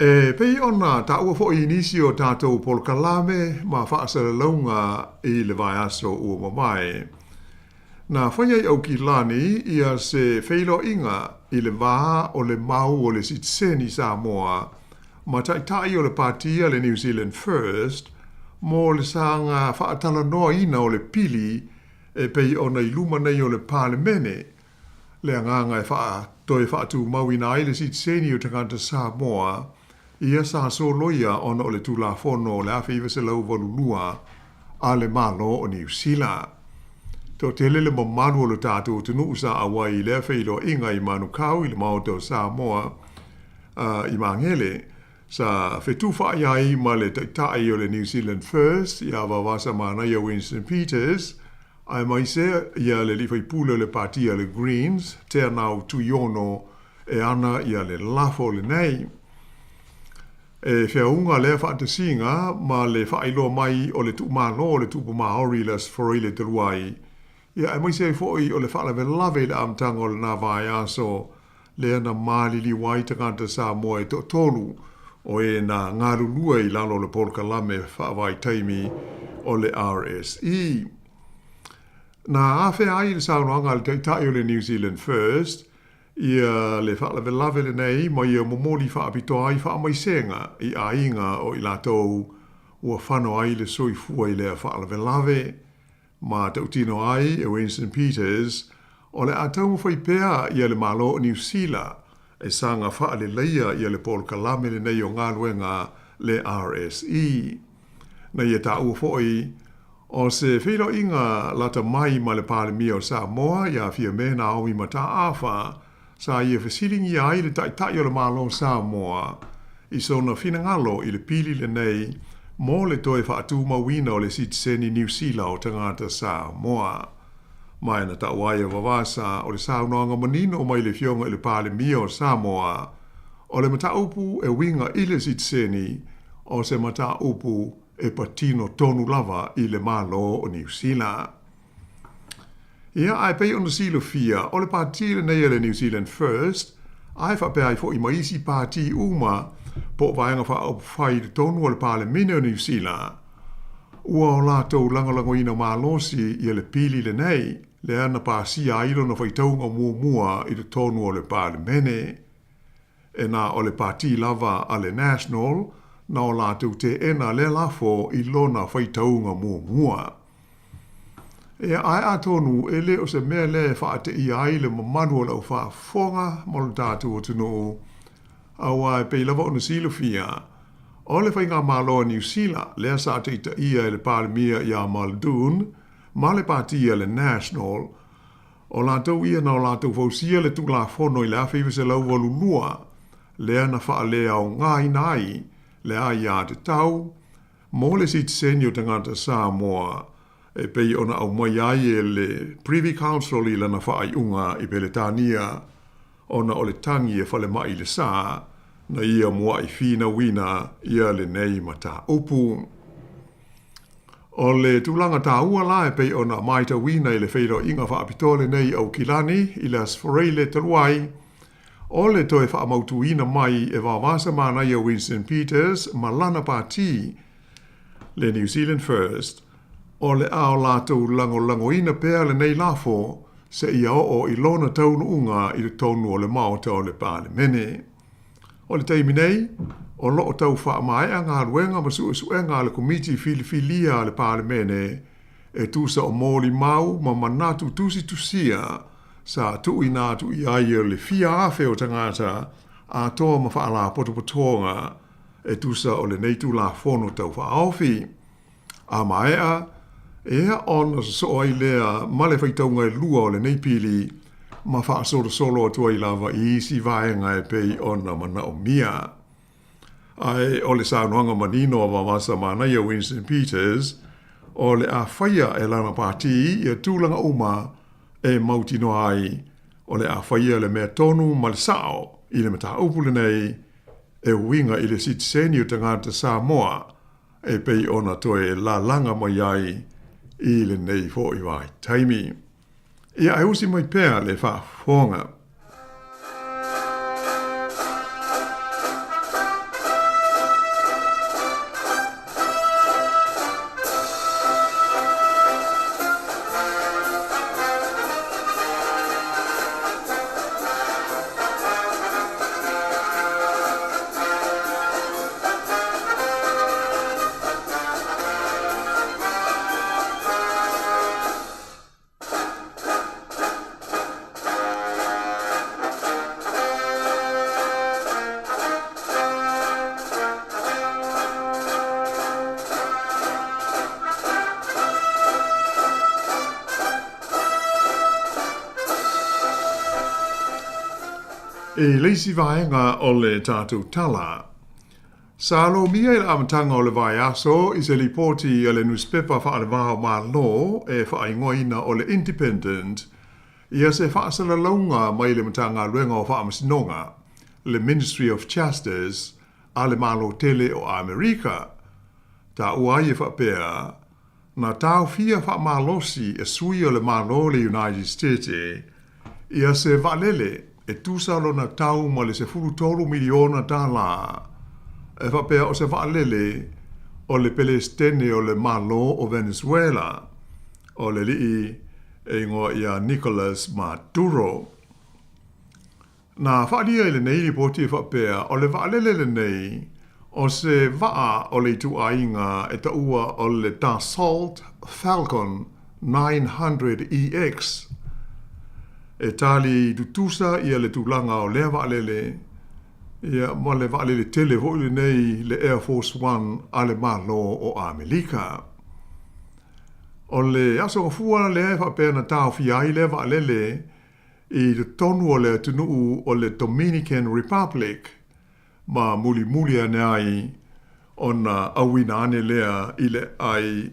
E pei ona taua foi i nisi o tatou polokalame ma faasalalauga i le vaiaso ua mavae, na faia i Aukilani ia se feiloaiga i le va o le mau o le sitiseni Samoa ma taitai o le pati a le New Zealand First mo le saga faatalanoaina o le pili e pei ona i luma nei o le Palemene le agaga e faa toe faatumauina ai le sitiseni o tagata Samoa ia sa soloia ona o le Tulafono o le 1982 a le Malo o Niu Sila. Toatele le mamalu o lo tatou atunuu sa auai i lea feiloaiga i Manukau i le Maota o Samoa i Magele, sa fetufaai ai ma le Taitai o le New Zealand First ia Vaovasa Manaia Winston Peters, Aemaise ia le alii faipule o le pati a le Greens, Teanau Tuiono, e ana ia le lafo lenei. E feauga lea faatasiga ma le faailoa mai o le tuumalo o le Tupu Maori le Aso Faraile talu ai, ia aemaise ai foi o le faalavelave i le amataga o lena vaiaso lea na maliliu ai tagata Samoa e toatolu o e na galulue i lalo o le polokalame faavaitaimi o le RSE. Na afea ai le saunoaga a le Taitai o le New Zealand First ia le faalavelave lenei ma ia momoli faapitoa ai faamaisega i aiga o i latou ua fano ai le soifua i lea faalavelave. Ma tautino ai e Winston Peters, o le a taumafai pea ia le Malo o Niu Sila e saga faaleleia ia le polokalame lenei o galuega le RSE. Na ia taua foi o se feiloaiga lata mai ma le Palemia o Samoa ia Fiame Naomi Mataafa sa ia fesiligia ai le Taitai o le Malo o Samoa i sona finagalo i le pili lenei mo le toe faatumauina o le sitiseni Niu Sila o tagata Samoa. Ma e na tau ai e Vavasa o le saunoaga manino mai le Afioga i le Palemia o Samoa o le mataupu e uiga i le sitiseni o se mataupu e patino tonu lava i le Malo o Niu Sila. Ia, ae pei ona silafia, o le pati lenei a le New Zealand First, ae faapea ai foi ma isi pati uma po o Vaega Faaupufai i totonu o le Palemene o Niu Sila, ua o latou lagolagoina malosi ia le pili lenei, lea na pasia ai lona faitauga muamua i totonu o le Palemene. E na o le pati lava a le National na o latou teena lea lafo i lona faitauga muamua. Ea, ae atonu e le o se mea lea e faateia ai le mamalu o lau faafofoga ma lo tatou atunuu, auā e pei lava ona silafia, o le Faigamalo a Niu Sila lea sa taitaia e le Palemia ia Muldoon ma le pati a le National, O latou ia na o latou fausia le Tulafono i le 1982, lea na faaleaogaina ai le aiatatau mo le sitiseni o tagata Samoa e pei ona aumai ai e le Privy Council i lana faaiuga i Peretania ona o le tagi e falemai i le sa na ia mua'i finauina ia lenei mataupu. O le tulaga taua la e pei ona maitauina i le feiloaiga faapitoa lenei i Aukilani i le Aso Faraile talu ai, o le toe faamautuina mai e Vavasa Manaia Winston Peters ma lana pati, le New Zealand First, o le a o latou lagolagoina pea lenei lafo seia oo i lona taunuuga i totonu o le Maota o le Palemene. O le taimi nei, o lo o tau faamaea galuega ma suesuega a le Komiti Filifilia a le Palemene e tusa o molimau ma manatu tusitusia sa tuuina atu i ai e le fia afe o tagata atoa ma faalapotopotoga e tusa o lenei Tulafono Tau Faaofi. A maea, ea ona sosoo ai lea ma le faitauga e lua o lenei pili ma faasolosolo atu ai lava i isi vaega e pei ona manaomia. Ae o le saunoaga manino a Vavasa Manaia Winston Peters, o le a faia e lana pati ia tulaga uma e mautinoa ai o le a faia le mea tonu ma le sao i le mataupu lenei e uiga i le sitiseni o tagata Samoa e pei ona toe lalaga mai ai i lenei foi vaitaimi. Ia e usi mai pea le faafofoga. I le isi vaega o le tatou tala, sa lomia i le amataga o le vaiaso i se lipoti a le nusipepa faale-va-o-Malo e faaigoaina o le Independent ia se faasalalauga mai le Matagaluega o Faamasinoga, le Ministry of Justice, a le Malo tele o Amerika. Taua ai e faapea, Na taofia faamalosi e sui o le Malo o le United States ia se vaalele e tusa lona tau ma le $13 miliona tala, e faapea o se vaalele o le Pelesitene o le Malo o Venezuela, o le alii e igoa ia Nicolas Maduro. Na faaalia i lenei lipoti e faapea o le vaalele lenei o se vaa o le ituaiga e taua o le Dassault Falcon 900EX. E tali tutusa ia le tulaga o lea vaalele ia ma le vaalele tele foi lenei le Air Force One a le Malo o Amelika. O le Aso Gafua lea e faapea na taofia ai lea vaalele i totonu o le atunuu o le Dominican Republic ma mulimuli ane ai ona auina ane lea i le ai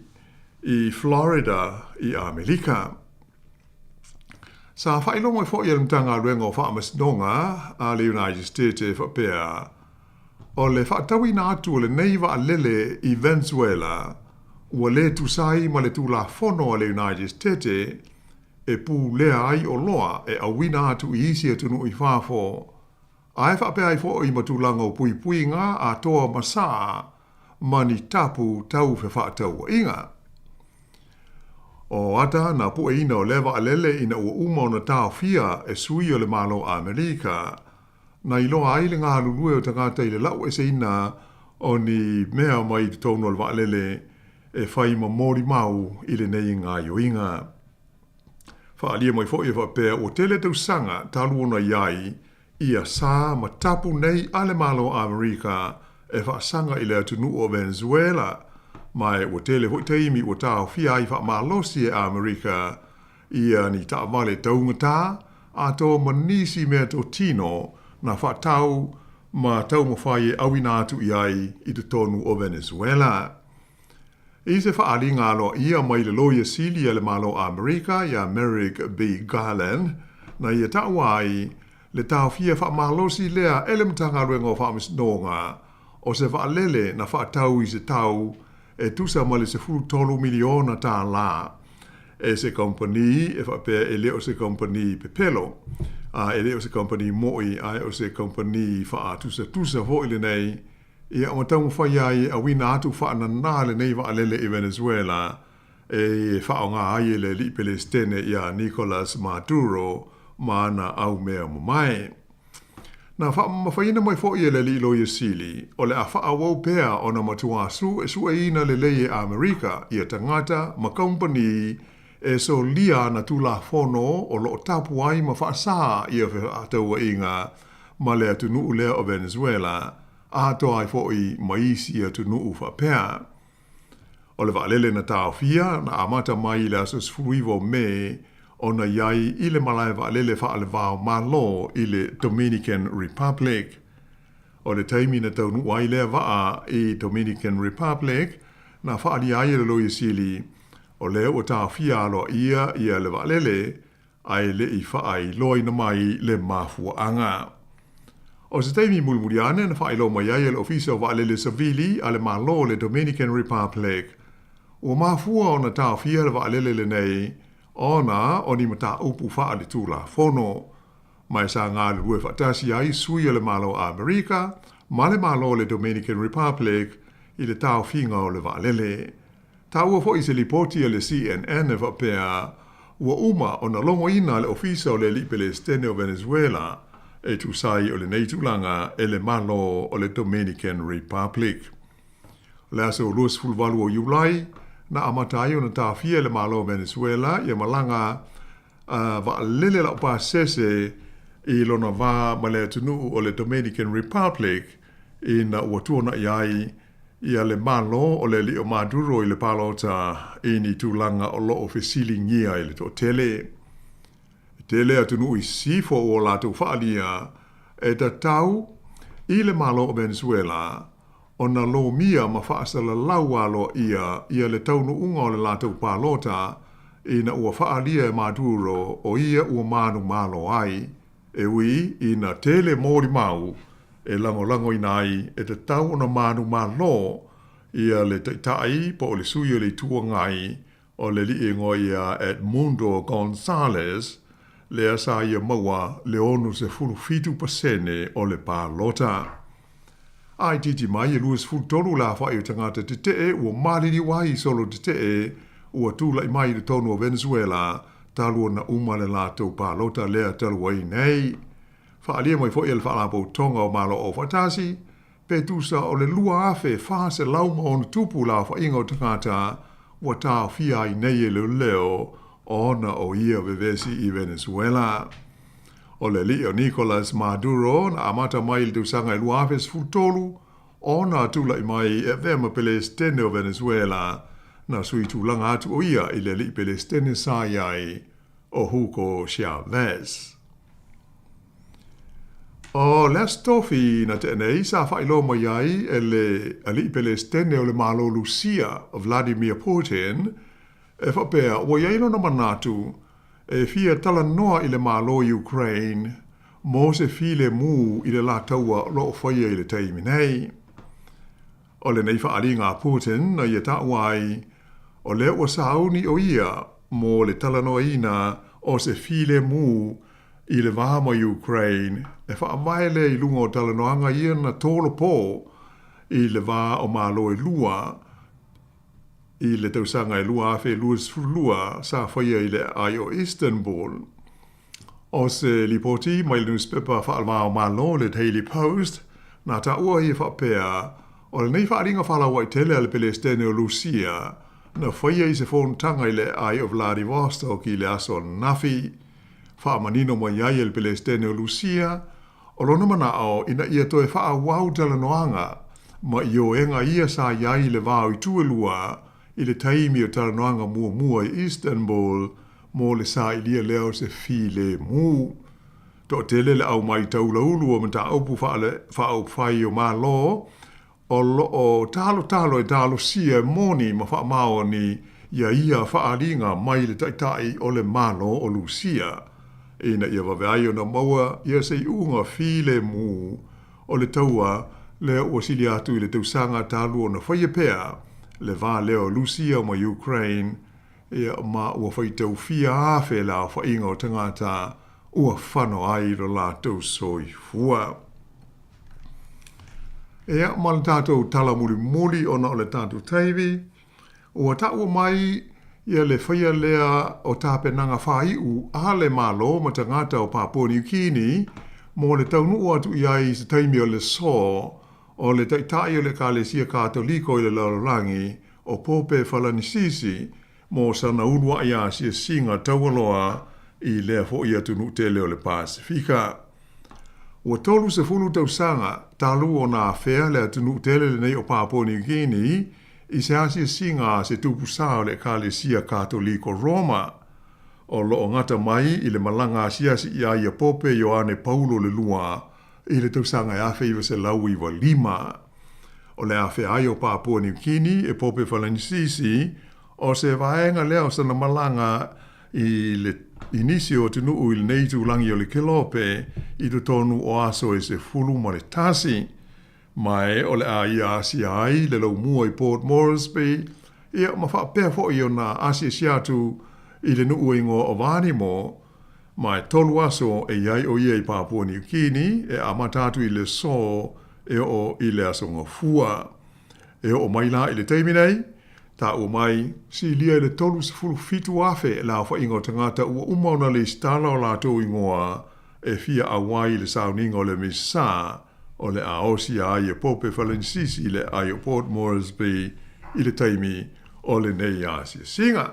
i Florida i Amelika. Sa faailoa mai foi e le Matagaluega o Faamasinoga a le United States e faapea, o le faatauina atu o lenei vaalele i Venezuela ua le tusa ai ma le Tulafono a le United States e pulea ai oloa e auina atu i isi atunuu i fafo, ae faapea ai foi ma tulaga o puipuiga atoa ma sā ma ni tapu tau fefaatauaiga. O ata na pueina o lea vaalele ina ua uma ona taofia e sui o le Malo Amerika, na iloa ai le galulue o tagata i le laueseina o ni mea mai i totonu o le vaalele e fai ma molimau i lenei gaoioiga. Faaalia mai foi e faapea ua tele tausaga talu ona i ai ia sa ma tapu nei a le Malo Amerika e faasaga i le atunuu o Venezuela, ma e ua tele foi taimi ua taofia ai faamalosi e Amerika ia ni taavale taugata atoa ma nisi meatotino na faatau ma taumafai e auina atu i ai i totonu o Venezuela. I se faaaliga aloaia mai le Loia Sili a le Malo Amerika iā Merrick B. Garland, na ia taua ai le taofia faamalosi lea e le Matagaluega o Faamasinoga o se vaalele na faatau i se tau e tusa ma le $13 miliona tālā e se kamupani e faapea e le o se kamupani pepelo, a e le o se kamupani mo'i, ae o se kamupani faatusatusa foi lenei, ia ma taumafai ai e auina atu faananā lenei vaalele i Venezuela e faaaoga ai e le alii Pelesitene iā Nicolas Maduro ma ana au mea mamae. Na faamamafaina mai foi e le alii Loia Sili, o le a faaauau pea ona matuā suesueina lelei e Amerika ia tagata ma kamupani e solia ana Tulafono o lo o tapu ai ma faasā ia fefaatauaiga ma le atunuu lea o Venezuela, atoa ai foi ma isi atunuu faapea. O le vaalele na taofia, na amata mai i le aso 19 o Me ona i ai i le malae vaalele faale-va-o-Malo i le Dominican Republic. O le taimi na taunuu ai lea vaa i Dominican Republic, na faaalia ai e le Loia Sili, o lea ua taofia aloaia ia le vaalele, ae le i faailoaina mai le mafuaaga. O se taimi mulimuli ane na faailoa mai ai e le Ofisa o Vaalele Savili a le Malo o le Dominican Republic, ua mafua ona taofia le vaalele lenei ona o ni mataupu faaletulafono, ma e sa galulue faatasi ai sui o le Malo Amerika ma le Malo o le Dominican Republic i le taofiga o le vaalele. Taua foi se lipoti a le CNN e faapea, ua uma ona logoina le Ofisa o le Alii Pelesitene o Venezuela e tusa ai o lenei tulaga e le Malo o le Dominican Republic. O le aso 28 o Iulai, na amata ai ona taofia e le Malo o Venezuela ia malaga vaalele laupasese i lona va ma le atunuu o le Dominican Republic ina ua tuanai ai ia le Malo o le alii o Maduro i le palota i ni tulaga o lo o fesiligia e le toatele. E tele atunuu i sisifo ua latou faaalia e tatau i le Malo o Venezuela ona lomia ma faasalalau aloaia ia le taunuuga o le latou palota ina ua faaalia e Maduro o ia ua manumalo ai, e ui ina tele molimau e lagolagoina ai e tatau ona manumalo ia le taitai po o le sui o le Itu Agai o le alii e igoa ia Edmundo Gonzalez, lea sa ia maua le 67% o le palota. A itiiti mai e 23 le aofai o tagata tetee ua maliliu ai i solo tetee ua tulai mai i totonu o Venezuela talu ona uma le latou palota lea talu ai nei. Faaalia mai foi e le Faalapotopotoga o Malo Aufaatasi, pe tusa o le 2,400 ma ono tupu le aofaiga o tagata ua taofia ai nei e leoleo ona o ia vevesi i Venezuela. O le ali'i o Nicolas Maduro na amata mai i le tausaga e 2013 ona tula'i mai e avea ma Pelesitene o Venezuela, na sui tulaga atu o ia i le ali'i Pelesitene sa i ai o Hugo Chavez. O le Aso Tofi na tea nei sa faailoa mai ai e le ali'i Pelesitene o le Malo Lusia o Vladimir Putin e faapea ua i ai lona manatu e fia talanoa i le Malo Ukraine mo se filemu i le la taua o lo o faia i le taimi nei. O lenei faaaliga a Putin na ia taua ai, o lea ua sauni o ia mo le talanoaina o se filemu i le va ma Ukraine e faavae lea i luga o talanoaga ia na tolopo i le va o Malo e lua i le tausaga e 2022 sa faia i le aai o Istanbul. O se lipoti mai le nusipepa faaleva-o-Malo le Daily Post, na taua ai e faapea, o lenei faaaliga faalauaitele a le Pelesitene o Lusia, na faia i se fonotaga i le aai o Vladivostok i le aso ananafi. Faamanino mai ai e le Pelesitene o Lusia, o lona manao ina ia toe faaauau talanoaga ma ioega ia sa i ai i le va o itu e lua i le taimi o talanoaga muamua i Istanbul mo le sailia lea o se filemu. Toatele le au mai taulaulu o mataupu faaupufai o Malo o lo o talotalo e talosia e moni ma faamaoni ia ia faaaliga mai le Taitai o le Malo o Lusia ina ia vave ai ona maua ia se iuga filemu o le taua lea ua sili atu i le tausaga talu ona faia pea le va lea o Lusia ma Ukraine, ia, ma ua faitau fia afe le aofaiga o tagata ua fano ai lo latou soifua. Ia, ma le tatou tala mulimuli ona o le tatou taimi, ua taua mai ia le faia lea o tapenaga faaiu a le Malo ma tagata o Papua Niu Kini mo le taunuu atu i ai i se taimi o le sō o le Taitai o le Ekalesia Katoliko i le lalolagi, o Pope Falanisisi, mo sana uluaʻi asiasiga taualoa i lea foʻi atunuu tele o le Pasefika. Ua 30 tausaga talu ona afea le atunuu tele lenei o Papua Niu Kini i se asiasiga a se tupu sa o le Ekalesia Katoliko Roma, o lo o gata mai i le malaga asiasi iā ia Pope Ioane Paulo le Lua i le tausaga e 1995. O le afea ai o Papua Niu Kini e Pope Falanisisi, o se vaega lea o sana malaga i le i nisi o atunuu i lenei itulagi o le Kelope i totonu o aso e 11. Ma e o le a ia asia ai le laumua i Port Moresby, ia ma faapea foi ona asiasi atu i le nuu e igoa o Vanimo, Ma e tolu aso e i ai ʻo ia i Papua Niu Kini e amata atu i le sō e oo i le aso Gafua. E oo mai la i le taimi nei, taua mai, silia i le 37,000 le aofaiga o tagata ua uma ona lesitala o latou igoa e fia ʻauai i le sauniga o le Misa o le a osia ai e Pope Falenisisi i le aai o Port Moresby i le taimi o lenei asiasiga.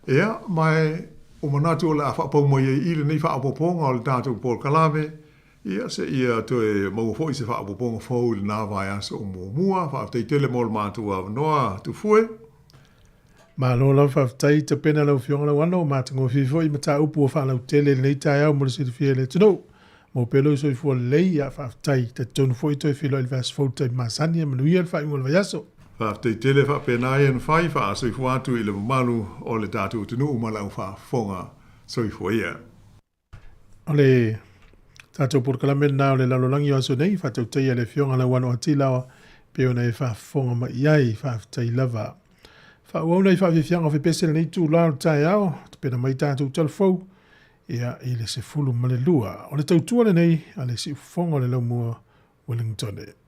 Ea, ma e ua manatu o le a faapau mai ai i lenei faaopoopoga o le tatou polokalame, ia, seia toe maua foi se faaopoopoga fou i lena vaiaso o muamua. Faafetai tele mo le matou avanoa, Tufue. Malo lava faafetai tapena lau Afioga Lauano, matagofie foi mataupu ua faalautele i lenei taeao mo le silafia e le atunuu. Maua pea lou soifua lelei, ia faafetai. Talitonu foi toe feiloai i le vaiaso fou i le taimi masani, ia manuia le faaiuga o le vaiaso. Faafetai tele faapena ai ona fai faasoifua atu i le mamalu o le tatou atunuu ma lau faafofoga. Soifua ia. O le tatou polokalame lena o le lalolagi o aso nei, faatautaia le Afioga Lauano Atila pei ona e faafofoga mai i ai. Faafetai lava. Faaauau nai faafiafiaga o fepese lenei itula o le taeao, tapena mai tatou talafou ia i le 12. O le tautua lenei a le siufofoga o le laumua Wellingtone.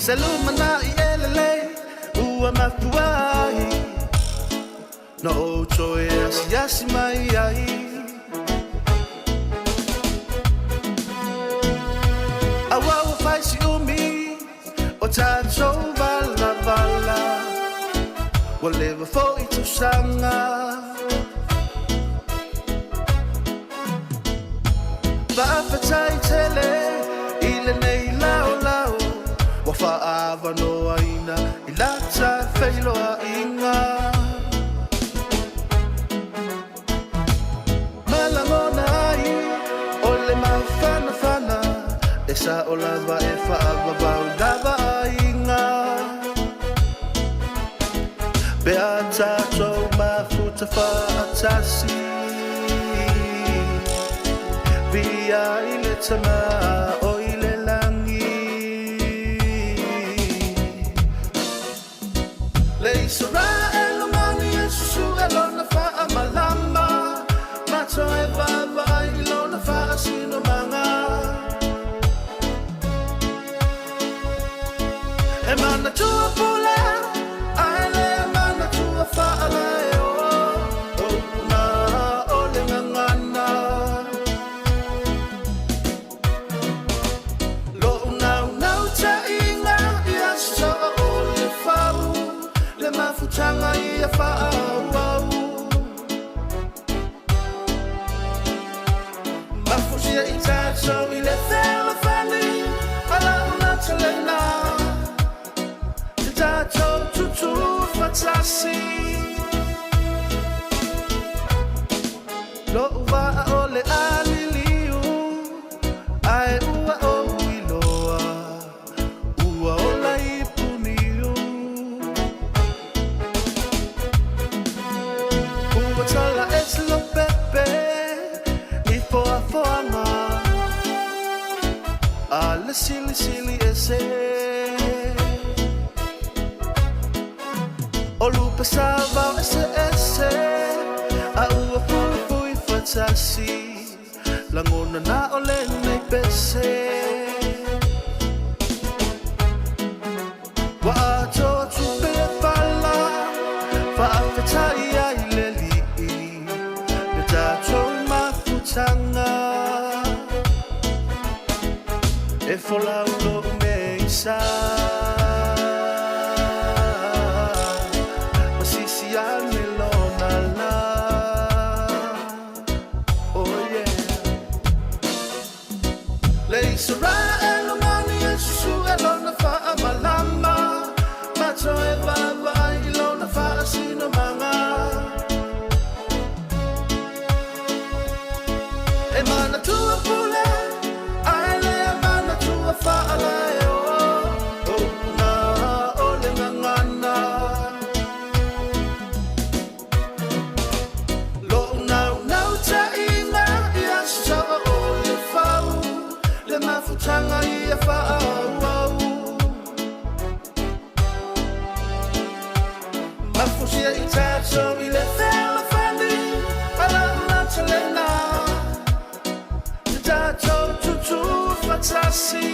Se lumanaʻi e lelei ua mafua ai Na ou toe asiasi mai ai. Auā ua fai si umi o tatou valavala, Ua leva foi tausaga. Faafetai tele i lenei laolao, Ua faaavanoaina i lata feiloaiga. Ma lagona ai o le mafanafana, E sao lava e faavavau lava aiga. Pe a tatou mafuta faatasi, Viia ai le Tama o i le lagi. Le Isaraelu mani e susue lona faamalama, Ma toe vaavaai i lona faasinomaga. E manatua pule, ae le manatua faalaeo, O upu na o le gagana. Lo'u naunautaiga ia soa o le fau, Le mafutaga ia faaauau. Mafusia i tatou i le fealofani a lau Matalena, Te tatou tutū faatasi. Lo'u vaa o le a liliu, Ae ua ou iloa, ua ola i Puniu. Ua tala ese Lopepe i foafoaga a le silisili ese. O lupe sa vao eseese, a ua fuifui faatasi, Lagona na o lenei pese. Ua atoa tupe e pala, faafetai ai le Alii, Le tatou mafutaga. E folau lou meisa, Ma sisi ane lona la. Oh yeah. Le Isaraelu mani e susue lona faamalama, Ma toe vaavaai i lona faasinomaga. E manatua pule, ae le manatua faalaeo, O upu na o le gagana. Lo'u naunautaiga ia soa o le fau, Le mafutaga ia faaauau. Mafusia i tatou i le fealofani a lau Matalena, Te tatou tutū faatasi.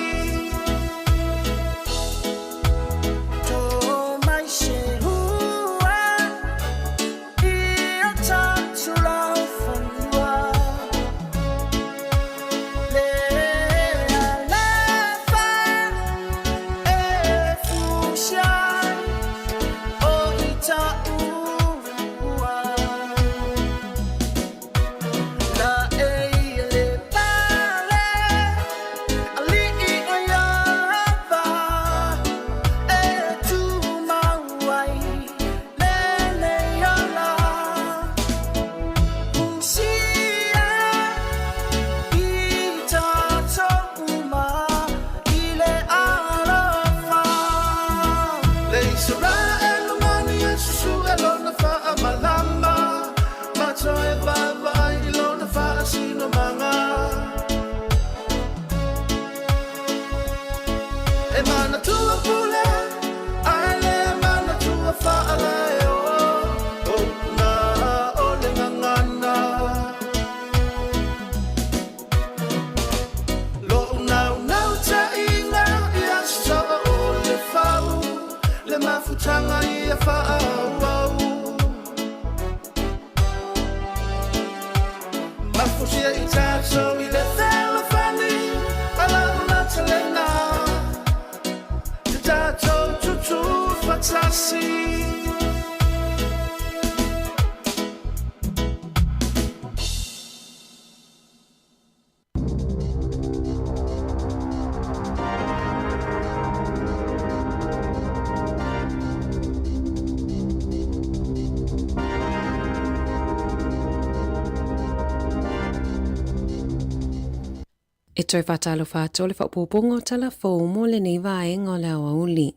Fosia i tātou i le fealofani Ma lau lata lena Te tātou tutu fatasi. E toe faatalofa atu o le faaopoopoga o tala fou mo lenei vaega o le aoauli.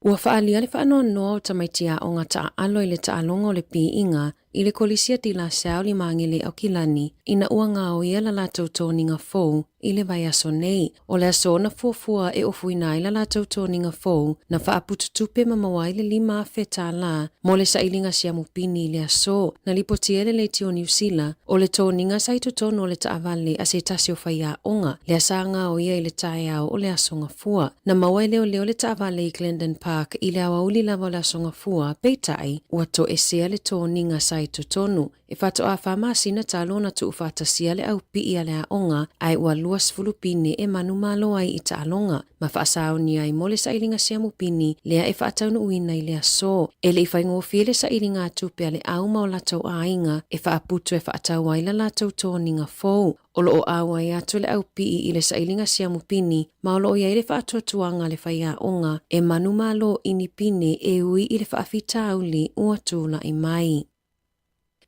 Ua faaalia le faanoanoa o tamaiti aoga taaalo i le taaloga o le piiga i le Kolisi a De La Salle i Magele Aukilani ina ua gaoia la latou toniga fou i le vaiaso nei. O le aso na fuafua e ofuina ai la latou toniga fou na faapututupe ma maua ai le 5,000 tālā mo le sailiga siamu pini i le aso. Na lipotia e le Leitio o Niu Sila o le toniga sa i totonu o le taavale a se tasi o faiaoga lea sa gaoia i le taeao o le aso Gafua. Na maua e leoleo le taavale i Glendon Park i le aoauli lava o le aso Gafua, peitai, ua toesea le toniga sa i totonu. E faatoa 4 masina talu ona tuufaatasia le aupii a le aoga, ae ua 20 pine e manumalo ai i taaloga, ma faasaoni ai mo le sailiga siamu pini lea e faataunuuina i le aso. E le i faigofie le sailiga tupe a le au ma o latou aiga e faaputu e faatau ai la latou toniga fou. O loo auai atu le aupii i le sailiga siamu pini, ma o loo i ai le faatuatuaga a le faiaoga e manumalo i ni pine e ui i le faafitauli ua tulai mai.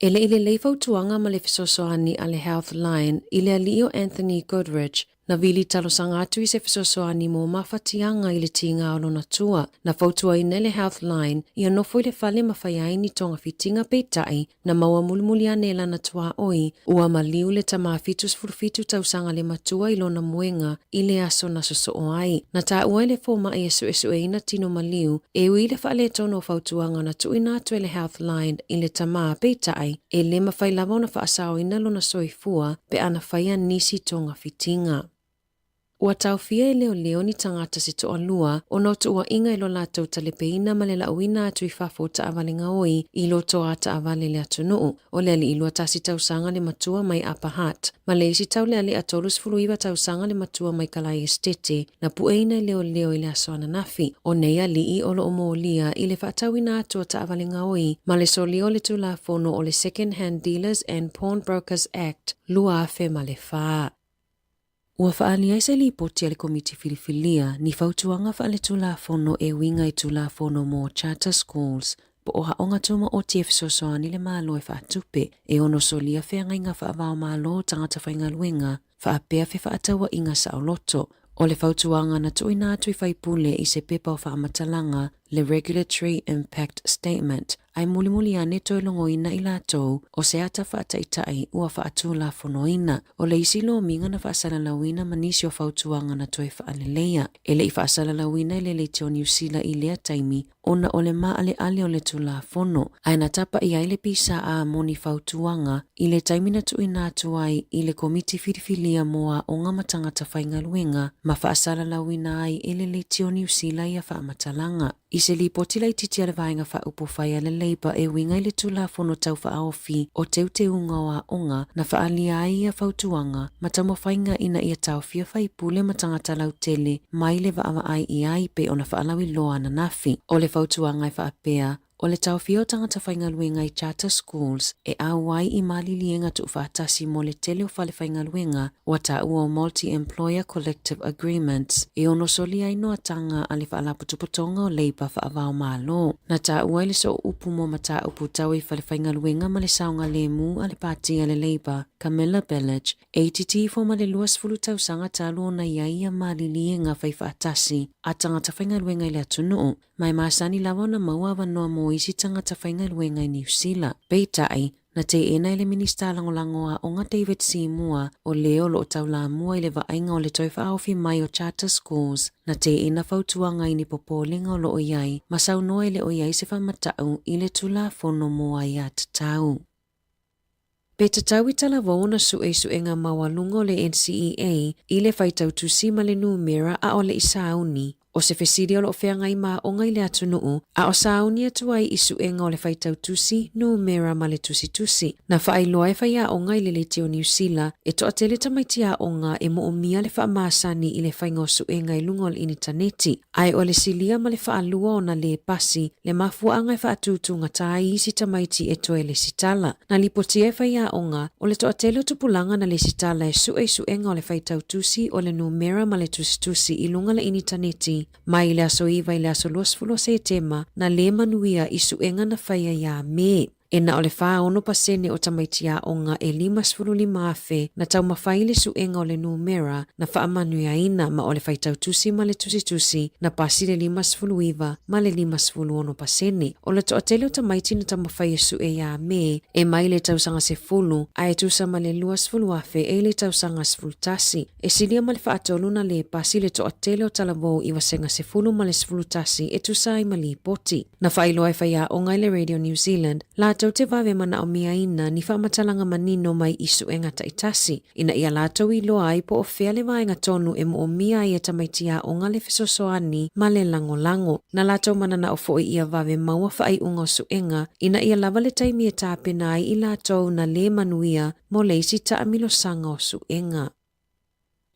E le i lelei fautuaga ma le fesoasoani a le Healthline i le alii o Anthony Goodrich, na vili talosaga atu i se fesoasoani mo mafatiaga i le tiga o lona tua. Na fautuaina e le Healthline ia nofo i le fale ma fai ai ni togafitiga peitai na maua mulimuli ane e lana tuaoi ua maliu le tama 77 tausaga le matua i lona moega i le aso na sosoo ai. Na taua e le fomai e suesueina tino maliu e ui i le faaletonu o fautuaga na tuuina atu e le Healthline i le tama peitai e le mafai lava ona faasaoina lona soifua pe ana faia nisi togafitiga. Ua taofia e leoleo ni tagata se toalua ona o tuuaiga i lo latou talepeina ma le lauina atu i fafo o taavale gaoi i loto a taavale le atunuu. O le alii 21 tausaga le matua mai Upper Hutt, ma le isi taulealea 39 tausaga le matua mai Kalai Esitete na pueina e leoleo i le aso ananafi. O nei alii o loo molia i le faatauina atu o taavale gaoi ma le solia o le Tulafono o le Second Hand Dealers and Pawnbrokers Act 2004. Ua faaalia ai se lipoti a le Komiti Filifilia ni fautuaga faaletulafono e uiga i Tulafono mo Charter Schools po o aoga tumaoti e fesoasoani le Malo e faatupe e ono solia feagaiga faava-o-Malo o tagata faigaluega faapea fefaatauaiga saoloto. O le fautuaga na tuuina atu i faipule i se pepa o faamatalaga le Regulatory Impact Statement, ae mulimuli ane toe logoina i latou o se ata faataitai ua faatulafonoina. O le isi lomiga na faasalalauina ma nisi o fautuaga na toe faaleleia. E le i faasalalauina e le Leitio Niu Sila i lea taimi ona o le maaleale o le Tulafono, ae na tapa i ai le PSA mo ni fautuaga i le taimi na tuuina atu ai i le Komiti Filifilia mo Aoga ma Tagata Faigaluega ma faasalalauina ai e le Leitio Niu Sila ia faamatalaga. I se lipoti laitiiti a le Vaega Faaupufai a le Labour e uiga i le Tulafono Tau Faaofi o Teuteuga o Aoga na faaalia ai ia fautuaga ma taumafaiga ina ia taofia faipule ma tagata lautele mai le vaavaai i ai pei ona faalauiloa ananafi. O le fautuaga e faapea, o le taofia o tagata faigaluega i charter schools e auai i maliliega tuufaatasi mo le tele o fale faigaluega ua taua o Multi-Employer Collective Agreements e ono solia ai noataga a le Faalapotopotoga o Leipa Faava-o-Malo. Na taua ai le sooupu mo mataupu tau i fale faigaluega ma le saogalemu a le Pati a le Labour, Camilla Belich, e itiiti ifo ma le 20 tausaga talu ona i ai ia maliliega faifaatasi a tagata faigaluega i le atunuu, ma e masani lava ona maua avanoa mo isi tagata faigaluega i Niu Sila. Peitai, na teena e le Minisita Lagolago o Aoga David Seymour o le o loo taulamua i le vaaiga o le toe faaofi mai o charter schools, na teena fautuaga i ni popolega o loo i ai ma saunoa e le o i ai se faamatau i le Tulafono mo Aiatatau. Pe tatau i talavou ona sue i suega maualuga o le NCEA i le faitau tusi ma le numera a o le i sauni. O se fesili o lo o feagai ma aoga i le atunuu, a o sauni atu ai i suega o le faitau tusi, numera ma le tusitusi. Na faailoa e faiaoga i le Leitio Niu Sila, e toatele tamaiti aoga e moomia le faamasani i le faiga o suega i luga o le initaneti, ae o le silia ma le faalua ona lē pasi le mafuaaga e faatutugata ai isi tamaiti e toe lesitala. Na lipotia e faiaoga, o le toatele o tupulaga na lesitala e sue i suega o le faitau tusi o le numera ma le tusitusi i luga le initaneti mai le aso 9 i le aso 20 o Setema na lē manuia i suega na faia iā Me. E na o le 46% o tamaiti aoga e 55,000 na taumafai i le suega o le numera na faamanuiaina ma o le faitau tusi ma le tusitusi na pasi le 59 ma le 56%. O le toatele o tamaiti na taumafai e sue iā Me e mai le tausaga 10 ae tusa ma le 20,000 e i le tausaga 11. E silia ma le faatolu na lē pasi le toatele o talavou i vasega 10 ma le 11 e tusa ai ma lipoti. Na faailoa e faiaoga i le Radio New Zealand, latou te vave manaomiaina ni faamatalaga manino mai i suega taitasi, ina ia latou iloa ai po o fea le vaega tonu e moomia ai e tamaiti aoga le fesoasoani ma le lagolago. Na latou mananao foi ia vave maua faaiuga o suega ina ia lava le taimi e tapena ai i latou na lē manuia mo le isi taamilosaga o suega.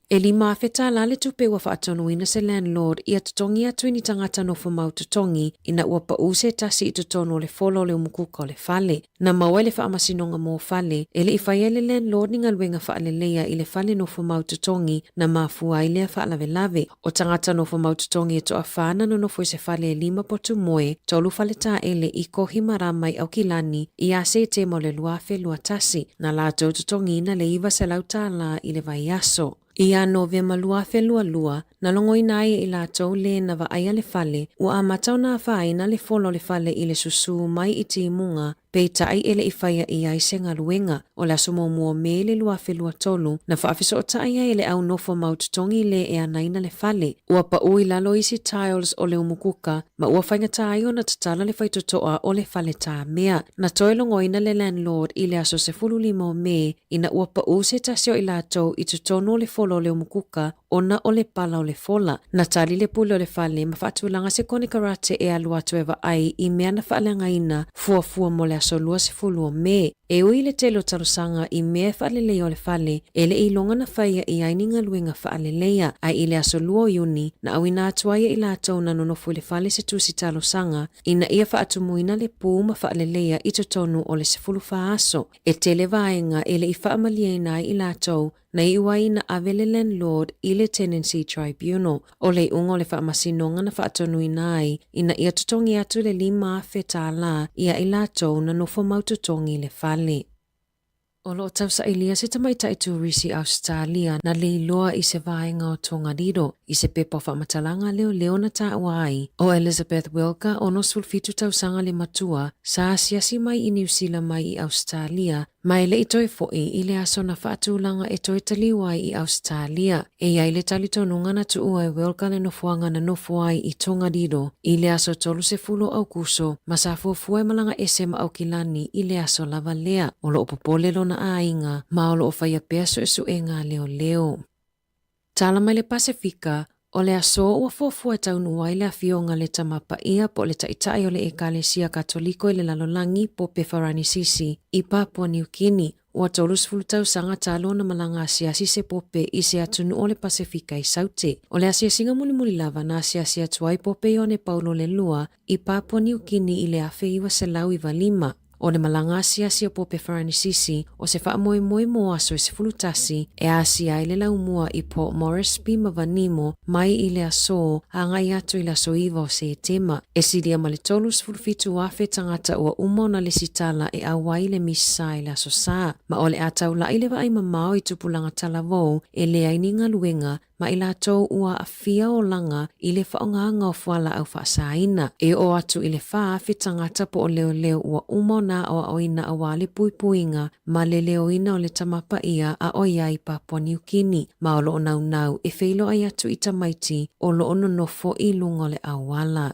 E $5,000 le tupe ua faatonuina se landlord ia totogi atu i ni tagata nofomau totogi ina ua paū se tasi i totonu o le fola o le umukuka o le fale. Na maua e le Faamasinoga mo Fale e le i faia e le landlord ni galuega faaleleia i le fale nofomau totogi na mafua ai lea faalavelave. O tagata nofomau totogi e toafa na nonofo i se fale e 5 potu moe, 3 faletaele i Kohimarama i Aukilani ia Setema o le 2021. Na latou totogiina le $900 i le vaiaso. Ia Novema 2022, na logoina ai e i latou lē na vaaia le fale, ua amata ona afaina le fola o le fale i le susū mai i timuga, peitai e le i faia i ai se galuega. O le aso muamua o Me le 2023, na faafesootai ai e le au nofo mau totogi lē e anaina le fale. Ua paū i lalo isi tiles o le umukuka, ma ua faigata ai ona tatala le faitotoa o le fale tamea. Na toe logoina le landlord i le aso 15 o Me ina ua paū se tasi o i latou i totonu o le fola o le umukuka ona o le pala o le fola. Na tali le pule o le fale ma faatulaga se konekarate e alu atu e vaai i mea na faaleagaina fuafua mo le aso 20 o Me. E ui i le tele o talosaga i mea e faaleleia o le fale, e le i iloga na faia i ai ni galuega faaleleia, ae i le aso 2 o Iuni, na auina atu ai e i latou na nonofo i le fale se tusi talosaga ina ia faatumuina le pū ma faaleleia i totonu o le 14 aso. E tele vaega e le i faamalieina ai i latou na iu ai ina ave le landlord i le Tenancy Tribunal. O le iuga o le faamasinoga na faatonuina ai ina ia totogi atu le $5,000 ia i latou na nofo mau totogi i le fale. O lo o tausailia se tamaitai turisi Ausetalia na leiloa i se vaega o Tongariro i se pepa o faamatalaga leoleo na taua ai o Elizabeth Wilka, 67 tausaga le matua, sa asiasi mai i Niu Sila mai i Ausetalia ma e le i toe foʻi i le aso na faatulaga e toe taliu ai i Ausetalia. E i ai le talitonuga na tuua e Wilka le nofoaga na nofo ai i Tongariro i le aso 30 o Aukuso ma sa fuafua e malaga ese ma Aukilani i le aso lava lea. O lo o popole lona aiga ma o lo o faia pea suesuega a leoleo. Tala mai le Pasefika, o le aso ua fuafua e taunuu ai le afioga le Tama Paia po o le Taitai o le Ekalesia Katoliko i le lalolagi, Pope Faranisisi, i Papua Niu Kini. Ua 30 tausaga talu ona malaga asiasi se pope i se atunuu o le Pasefika i Saute. O le asiasiga mulimuli lava na asiasi atu ai Pope Ioane Paulo le Lua i Papua Niu Kini i le 1995. O le malaga asiasi o Pope Faranisisi o se faamoemoe mo aso e 11 e asia ai le laumua i Port Moresby ma Vanimo mai i le aso agai atu i le aso 9 o Setema. E silia ma le 37,000 tagata ua uma ona lesitala e auai i le misa i le aso Sa, ma o le a taulaʻi le vaai mamao i tupulaga talavou e leai ni galuega ma i latou ua aafia olaga i le faaaogaga o fualaau faasaina. E oo atu i le 4,000 tagata po o leoleo ua uma ona aoaoina auā le puipuiga ma le leoina o le Tama Paia a o ia i Papua Niu Kini, ma o lo o naunau e feiloai atu i tamaiti o lo o nonofo i luga o le auala.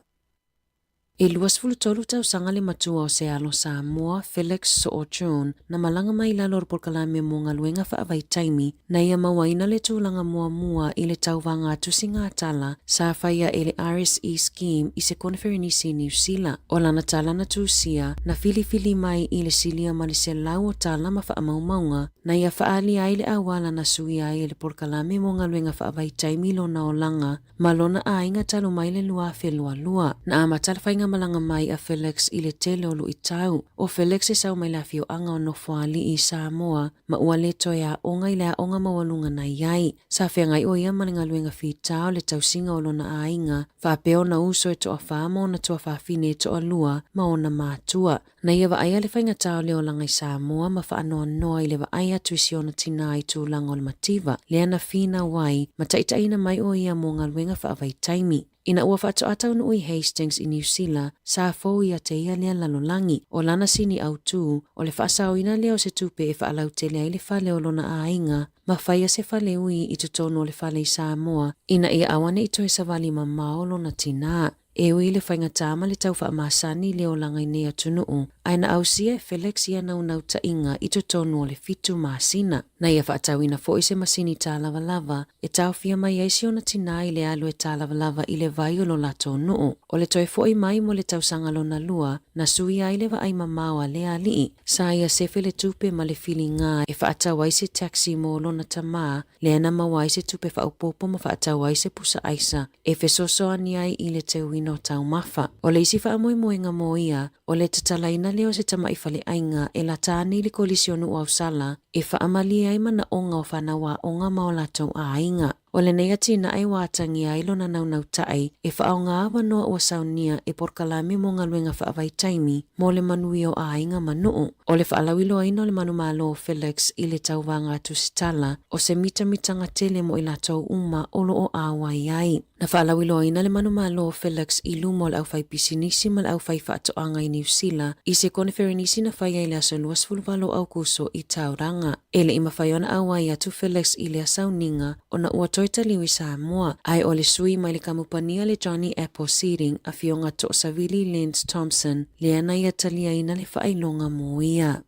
E 23 tausaga le matua o se alo Samoa, Felix Soo June, na malaga mai i lalo o le polokalame mo galuega faavaitaimi, na ia mauaina le tulaga muamua i le tauvaga tusiga tala sa faia e le RSE Scheme i se koneferenisi i Niu Sila. O lana tala na tusia, na filifili mai i le silia ma le 100 o tala ma faamaumauga, na ia faaalia ai le auala na suia ai e le polokalame mo galuega faavaitaimi lona olaga ma lona aiga talu mai le 2022. Na amata le faigamalaga mai a Felix i le tele o luitau. O Felix e sau mai le afioaga o Nofoalii i Samoa ma ua le toe aoga i le aoga maualuga na i ai. Sa feagai o ia ma le galuega fita o le tausiga o lona aiga, faapea ona uso e toafa ma ona tuafafine e toalua ma ona matua. Na ia vaaia le faigata o le olaga i Samoa ma faanoanoa i le vaai atu i si ona tinā i tulaga o le mativa, lea na finau ai ma taitaiina mai o ia mo galuega faavaitaimi. Ina ua faatoa taunuu i Hastings i Niu Sila, sa fou ia te ia lea lalolagi. O lana sini autū, o le faasaoina lea o se tupe e faalautele ai le fale o lona aiga ma faia se faleui i totonu o le fale i Samoa ina ia aua ne i toe savali mamao lona tinā. E ui i le faigata ma le tau faamasani le olaga i nei atunuu, ae na ausia e Felix ia naunautaiga i totonu o le 7 masina. Na ia faatauina foi se masini tālavalava e taofia mai ai si ona tinā i le alu e tālavalava i le vai o lo latou nuu. O le toe fo'i mai mo le tausaga lona lua, na suia ai le vaai mamao a lea alii. Sa ia sefe le tupe ma le filiga e faatau ai se taxi mo lona tamā, lea na maua ai se tupe faaopoopo ma faatau ai se pusa aisa e fesoasoani ai i le teuina o taumafa. O le isi faamoemoega mo ia, o le tatalaina lea o se tama'i faleaiga e lata ane i le kolisi o Nuu Ausala e faamalie ai manaoga o fanau aoga ma o latou aiga. O lenei atinae ua atagia ai lona naunauta'i e faaaoga avanoa ua saunia e polokalame mo galuega faavaitaimi mo le manuia o aiga ma nuu. O le faalauiloaina o le manumalo o Felix i le tauvaga tusitala, o se mitamitaga tele mo i latou uma o loo auai ai. Na faalauiloaina le manumalo o Felix i luma o le aufaipisinisi ma le aufaifaatoaga i Niu Sila i se koneferenisi na faia i le aso 28 o Aukuso i Tauranga. E le i mafai ona auai atu Felix i lea sauniga ona ua toe taliu i Samoa, ae o le sui mai le kamupani a le Johnny Apple Seeding, afioga Toosavili Lance Thompson, lea na ia taliaina le faailoga mo ia.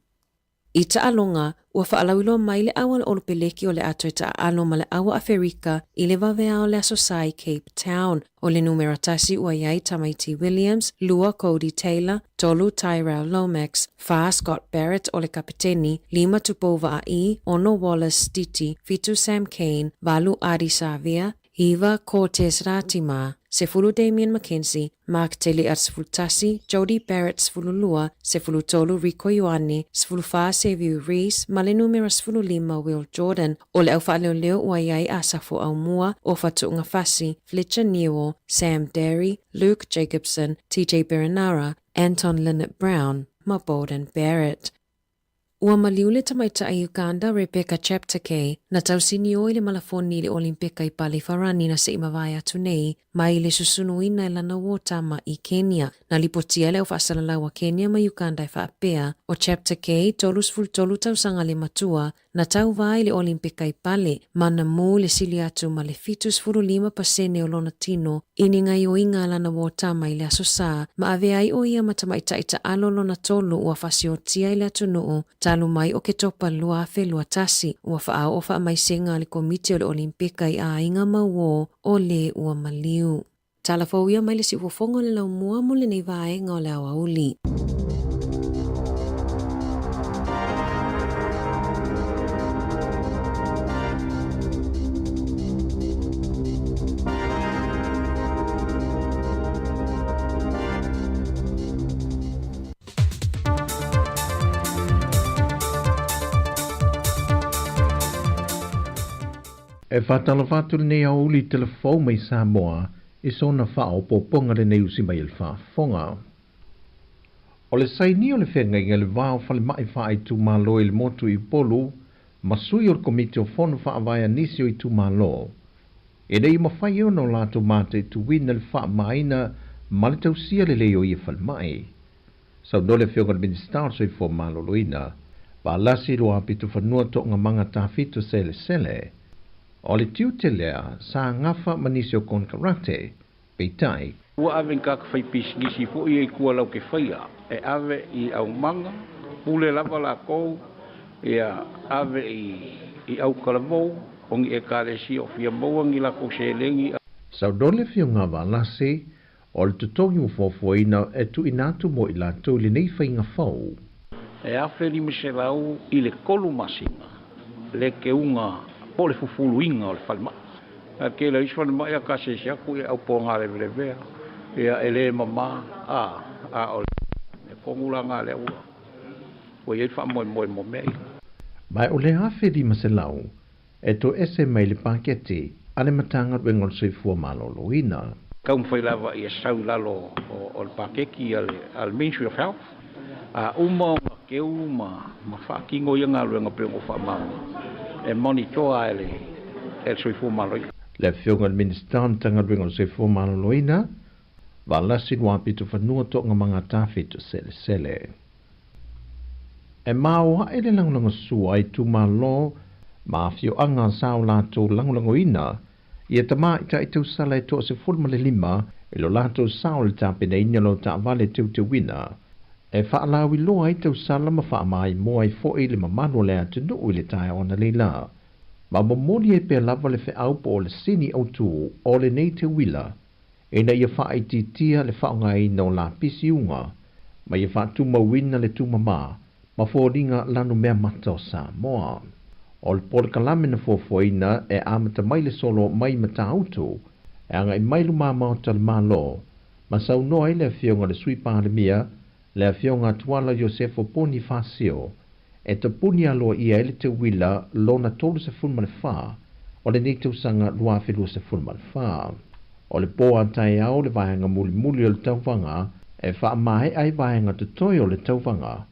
I taaloga, ua faalauiloa mai le auala olopeleki o le a toe taaalo ma le Aua Aferika i le vaveao o le aso Sa i Cape Town. O le numera 1 ua i ai Tamaiti Williams, 2 Codie Taylor, 3 Tyrell Lomax, 4 Scott Barrett o le kapeteni, 5 Tupou Vaa'i, 6 Wallace Stiti, 7 Sam Cane, 8 Ardie Savea, 9 Cortez Ratima, 10 Damian McKenzie, Mark Tele'a 11, Jody Barrett 12, 13 Rieko Ioane, 14 Seviu Reece ma le numera 15 Will Jordan. O le aufaaleoleo ua i ai Asafo Aumua, Ofa Tu'ungafasi, Fletcher Newell, Sam Darry, Luke Jacobson, TJ Perenara, Anton Lienert-Brown ma Beauden Barrett. Ua maliu le tamaitai Uganda Rebecca Cheptegei na tausinio i le malafoni i le Olimpeka i Pale Farani na se'i mavae atu nei mai le susunuina e lana uo tama i Kenya. Na lipotia le au faasalalau a Kenya ma Uganda e faapea, o Cheptegei 33 tausaga le matua na tauvā i le Olimpeka i Pale, ma na mū le sili atu ma le 75% o lona tino i ni gaoioiga a lana uō tama i le aso Sa, ma avea ai o ia ma tamaitai taalo lona tolu ua faasiotia i le atunuu talu mai Oketopa 2021. Ua faaoo faamaisega a le Komiti o le Olimpeka i aiga ma uō o lē ua maliu. Tala fou ia mai le siufofoga o le laumua mo lenei vaega o le aoauli. E faatalofa atu lenei aoauli i telefou mai Samoa i sona faaopoopoga lenei usi mai e le faafofoga. O le sainia o le feagaiga i le va o falemai faaitumalo i le motu i Upolu ma sui o le Komiti o Fono Faavae a nisi o itumalo, ina ia mafai ona o latou mataituina le faamamaina ma le tausia lelei o ia falemai. Saunoa le Afioga i le Minisita o le Soifua Maloloina, Valasi Luapitofanua Toogamaga Tafito Selesele, o le tiute lea sa gafa ma nisi o konekarate. Peitai. Ua ave ni tagata faipisinisi foi ia i tua latou te faia, e ave i aumaga, pule lava latou, ia ave i autalavou, o ni ekalesia o fia maua ni latou seleni. Saunoa le Afioga a Valasi, o le totogi ua fuafuaina e tuuina atu mo i latou i lenei faiga fou. E 1500 i le tolu masina le teuga po o le fufuluina o le falemai. Ae tele o isi falemai a ta asiasi atu ia e aupoga levelevea, ia e le mama, a, a o le tonu la na lea ua ua i ai le faamoemoe mo mea ia. Ma o le 1500 e toese mai le paketi a le Matagaluega o le Soifua Maloloina. Taumafai lava ia sau i lalo o le paketi a le Ministry of Health, a uma ona teu ma faatino ia galuega pei ona ou faamalamalama, e monitor e le Soifua Maloloina. Le Afioga i le Minisita o le Matagaluega o le Soifua Maloloina, Valasi Luapitofanua Toogamaga Tafito Selesele. E maoae le lagolagosua i itumalo ma afioaga sa o latou lagolagoina ia tamaitai tausala e 15 i lo latou sao i le tapenaina o lau taavale teuteuina e faalauiloa ai tausala ma faamaimoa ai foi le mamalu o le atunuu i le taeao analeila ma momoli ai pea lava le feau po o le sini autu o lenei teuila ina ia faaitiitia le faaaogaina o lapisi uga ma ia faatumauina le tumama ma foliga lanumea mata o Samoa. O le polokalame na fuafuaina e amata mai le solo mai Matautu e agai mai luma maota o le Malo ma saunoa ai le Afioga i le Sui Palemia, le Afioga Tuala Iosefo Ponifasio, e tapuni aloaia ai le teuila lona 34 o lenei tausaga 2024. O le pō a taeao le vaega mulimuli o le tauvaga e faamaea ai vaega totoe o le tauvaga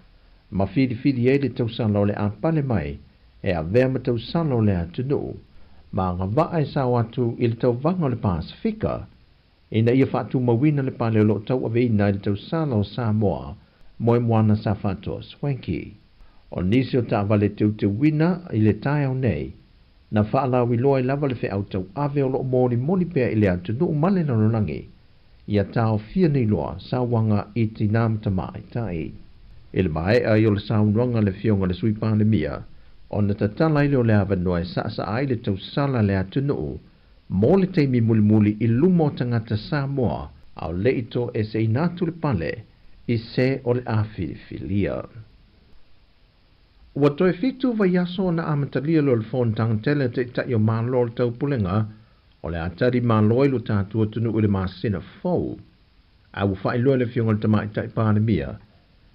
ma filifili ai le tausala o le a pale mai e avea ma tausala o le atunuu ma agavaa e sao atu i le tauvaga o le Pasefika ina ia faatumauina le pale o lo o tauaveina i le tausala o Samoa Moemoana Safatoa Swanky. O nisi o taavale teuteuina i le taeao nei, na faalauiloa ai lava le feau tauave o lo o molimoli pea i le atunuu ma le lalolagi, ia taofia nei loa sauaga i tinā ma tamaitai. I le maea ai o le saunoaga a le Afioga i le Sui Palemia, ona tatala ai lea o le avanoa e saasaa ai le tausala a le atunuu mo le taimi mulimuli i luma o tagata Samoa a o le i toeseina atu le pale i se o le a filifilia. Ua toe fitu vaiaso ona amatalia lea o le fonotaga tele a Taitai o Malo o le Taupulega o le a tali malo ai lo tatou atunuu i le masina fou. A ua faailoa e le Afioga i le Tamaitai Palemia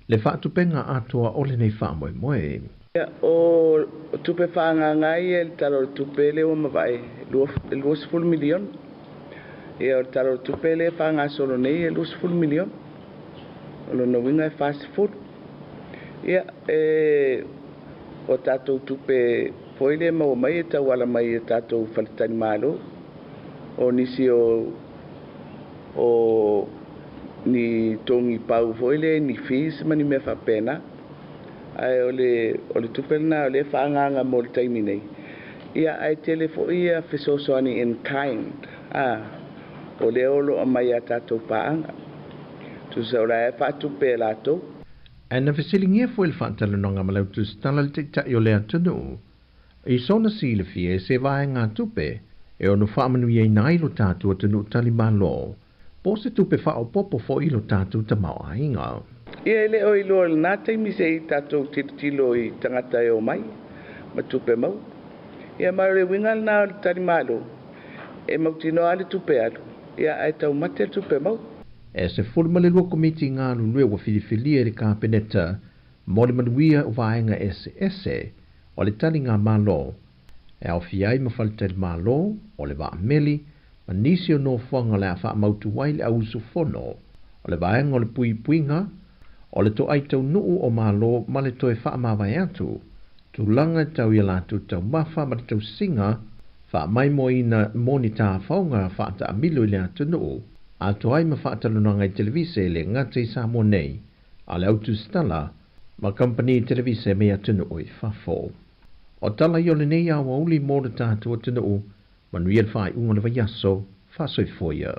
le faatupenga atoa o lenei faamoemoe. Ia, o tupe faaagaaga ia i le Tala o le Tupe lea ua mavae, e $20 miliona. Ia, o le Tala o le Tupe lea e faagasolo nei e $20 miliona. O lona uiga e 40. Ia, e, o tatou tupe foi lea e maua mai e tauala mai i a tatou faletalimalo, o nisi o, o ni togi pau foi lea, ni fees ma ni mea faapena. Ae o le, o le tupe lena o lea e faaagaaga mo le taimi nei. Ia, ae tele foi ia fesoasoani in kind, a, o lea o lo o aumai i a tatou paaga. Tusa o la e faatupe e latou. Ae na fesiligia foi le faatalanoaga ma lau tusitala le Taitai o le atunuu i sona silafia i se vaegatupe e ono faamanuiaina ai lo tatou atunuu talimalo po o se tupe faaopoopo foi i lo tatou tamaoaiga. Ia e le o iloa i lena taimi se i tatou tilotilo i tagata e omai ma tupe maua. Ia ma o le uiga lena o le talimalo, e mautinoa lava le tupe alu, ia ae taumate le tupe maua. E 12 komiti galulue ua filifilia e le Kapeneta mo le manuia o vaega eseese o le taligamalo, e aofia ai ma faletalimalo, o le vaameli, ma nisi o nofoaga o le a faamautu ai le au usufono, o le vaega o le puipuiga, o le toai taunuu o Malo ma le toe faamavae atu, tulaga e tau i a latou taumafa ma le tausiga faamaimoaina mo ni tafaoga faataamilo i le atunuu, atoa ai ma faatalanoaga i televise e le gata i Samoa nei, a o le autusitala ma kamupani televise mai atunuu i fafo. O tala ia o lenei aoauli mo le tatou atunuu, manuia le faaiuga o le vaiaso, faasoifua ia.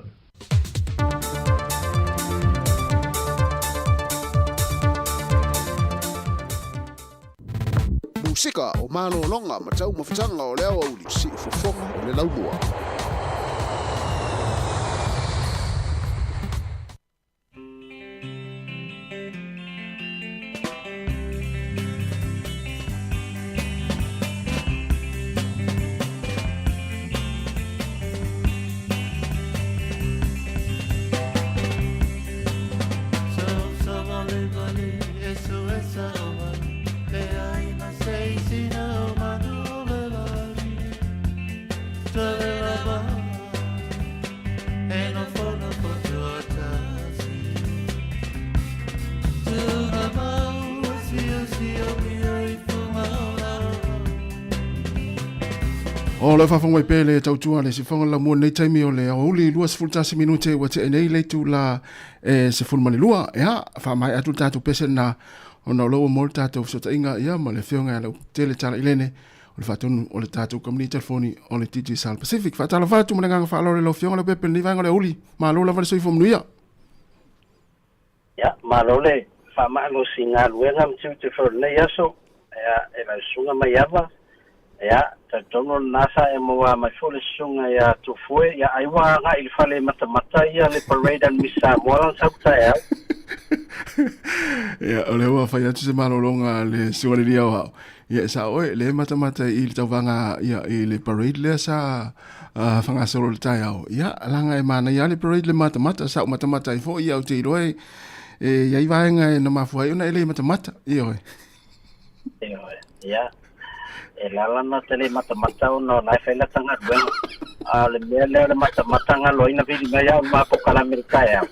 Pasefika o malologa ma taumafataga o le aoauli siufofoga o le laumua. O le faafofoga mai pea le tautua le sifoga la mua nei taimi o le aoauli 21 minute ua tea nei le itula e 12. Ia, faamaea atu le tatou pese lena ona o lea ua maua le tatou fesootaiga ia ma le afioga ia Lautele Talailene o le faatonu o le tatou kamupani telefoni o le Digicel Pacific. Faatalofa atu ma le agaga faaaloalo i lau afioga Leaupepe i lenei vaega o le aoauli. Malo lava le soifua manuia. Ia, malo le faamalosi i galuega ma tiute foi o lenei aso, ia, e lau susuga Maiava, ia, talitonu o lena sa e maua mai foi le susuga ia Tofue, ia, ai ua agai i le fale matamata ia le parade a le Miss Samoa lana sau taeao. Ia, o lea ua fai atu se malologa a le susuga i le Alii Aoao. Ia, e sao oe, lea e matamata i le tauvaga ia, i le parade lea sa uh, whangasolo le taeao. Ia, langa e manaia lava le parade le matamata, sa ou matamata ai foi, ia, ou te iloa e, e i ai vaega e na mafua ai ona e le matamata. Ioe. Ioe, ia. E lala na te le matamata ona o la e fai lata galuega. A o le mea lea o le matamata galoina vili mai au ma polokalame i le taeao.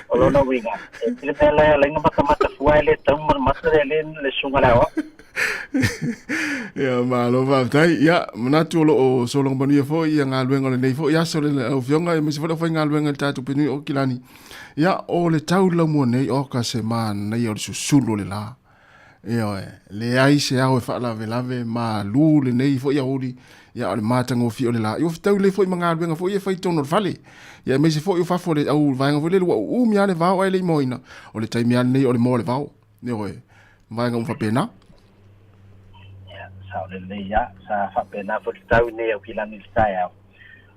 O lona uiga, e tele mea la e ala ai ona matamata fua e le tatau ona matamata le le le susuga i le aoao. Ia, malo faafetai. Ia, manatu o lo o sologa manuia foi ia galuega o lenei foi aso le lau Afioga, aemaise foi le aufaigaluega i le tatou Penui o Kilani. Ia, o le tau laumua nei, oka se manaia o le susulu o le la. Ioe, leai se ao e faalavelave, malu lenei foi aoauli, ia o le matagofie o le la. Ia ua fetau lelei foi ma galuega foi ia e fai i totonu o le fale. Ia aemaise foi o fafo o le au vaega foi lele ua uumi lava le vao ae le i moaina. O le taimi lava lenei o le moa o le vao. Ioe, vaega uma faapena. Ia, sao lelei lava. Sa faapena foi le tau i nei Aukilani i le taeao.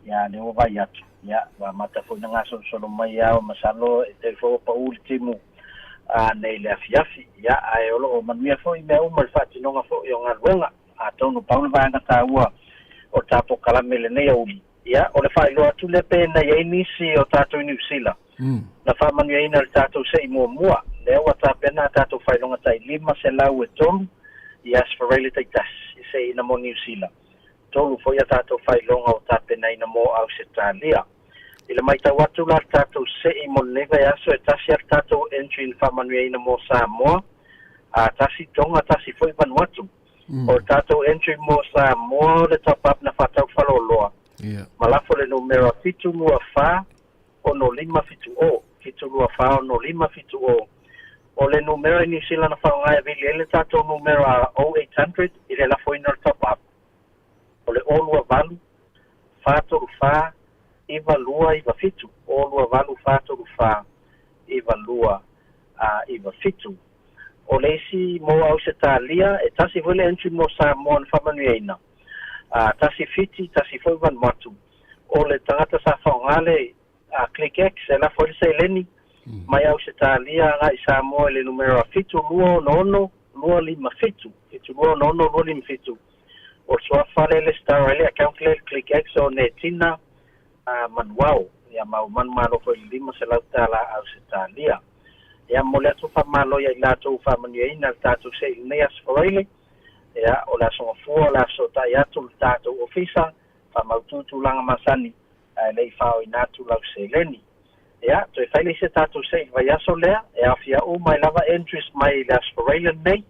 Ia, lea ua vaai atu, ia, ua amata foi ona gasolosolo mai ao, masalo e tele foi ua pau le timu a nei le afiafi. Ia, ae o lo o manuia foi mea uma i le faatinoga foi o galuega. Atonu pau le vaega taua o le ta polokalame i lenei aoauli, ia, o le faailoa atu lea pe na i ai nisi o tatou i Niu Sila na faamanuiaina i le tatou se'i muamua, lea ua tapena a tatou faailoga tai 503 i Aso Faraile taitasi e se'iina mo Niu Sila. Tolu foi a tatou faailoga ua tapenaina mo Ausetalia. I le matau atu la le tatou se'i mo lenei vaiaso e tasi a le tatou entry na faamanuiaina mo Samoa, a tasi Tonga tasi foi Vanuatu. O le tatou entry mo Samoa o le top up na faatau faleoloa ma lafo le numera 724 6570, 724 6570. O le numera i Niu Sila na faaaoga e vili ai le tatou numera 0800 i le lafoina o le top up. O le 028 434 9297, 028 434 9297. O le isi mo Ausetalia, e tasi foi le entry mo Samoa na faamanuiaina, a tasi Fiti, tasi foi Vanuatu. O le tagata sa faaaoga le ClickX e lafo ai le seleni mai Ausetalia agai i Samoa i le numera 726 257, 726 257. O le suafa lea e lesitala ai le account lea i le ClickX o Netina Manuao, ia ma ua manumalo foi i le $500 Ausetalia. Ia momoli atu le faamalo ia i latou ua faamanuiaina le tatou se'i i lenei Aso Faraile. Ia, o le Aso Gafua o le a fesootai atu le tatou Ofisa, faamautu tulaga masani ae le i faaoina atu lau seleni. Ia, toe fai le isi a tatou se'i i le vaiaso lea, e aofia uma ai lava entries mai le Aso Faraile lenei,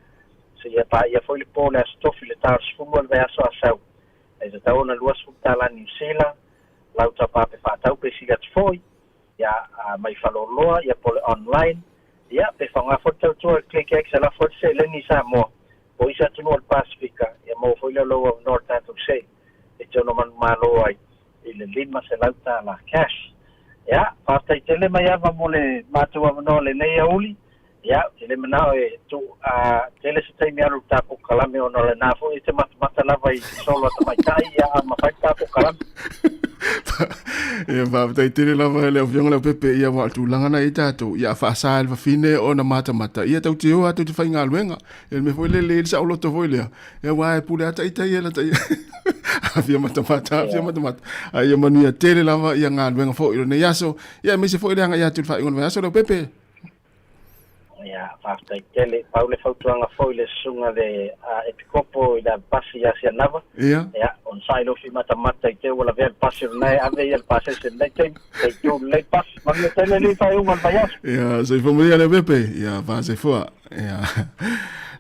seia paia foi le po o le Aso Tofi i le ta o le 10 o le vaiaso a sau. E tatau ona $20 Niu Sila, lau tapa pe faatau pe sili atu foi, ia, mai faleoloa, ia po o le online, ia, pe faaaoga foi le tautua i le ClickX e lafo ai le seleni i Samoa, po o isi atunuu o le Pasefika, ia maua foi lea o lou avanoa i le tatou se'i e te ono manumalo ai i le $500 cash. Ia, faafetai tele Maiava mo le matou avanoa i lenei aoauli. Ia, ou te le manao e tuu a tele se taimi alu i le ta polokalame ona o lena foi e te matamata lava i solo a tamaitai, ia a mafai le ta polokalame. Ia, faafetai tele lava i le Afioga Leaupepe, ia, aua o le tulaga na i ai tatou, ia a faasa e le fafine ona matamata, ia tatou te o lava tatou te faigaluega. Ia le mea foi lele e i ai le saoloto foi lea, ia aua e pule lava ita ia i lata ia. A fia matamata, a fia matamata. A ia manuia tele lava ia galuega foi o lenei aso, ia aemaise foi le agai atu i le faaiuga o le vaiaso Leaupepe. Ia, faafetai tele. Pau le fautuaga foi i le susuga le Epikopo i le ave pasi ia Sianava. Ia. Ia, onosai lou fimatamata i te ua lavea le pasi o lena e ave ia le pasese i lenei taimi. Se i tu lelei le pasi. Manuia tele le faaiuga o le vaiaso. Ia, soifua maia Leaupepe. Ia, fasoifua. Ia.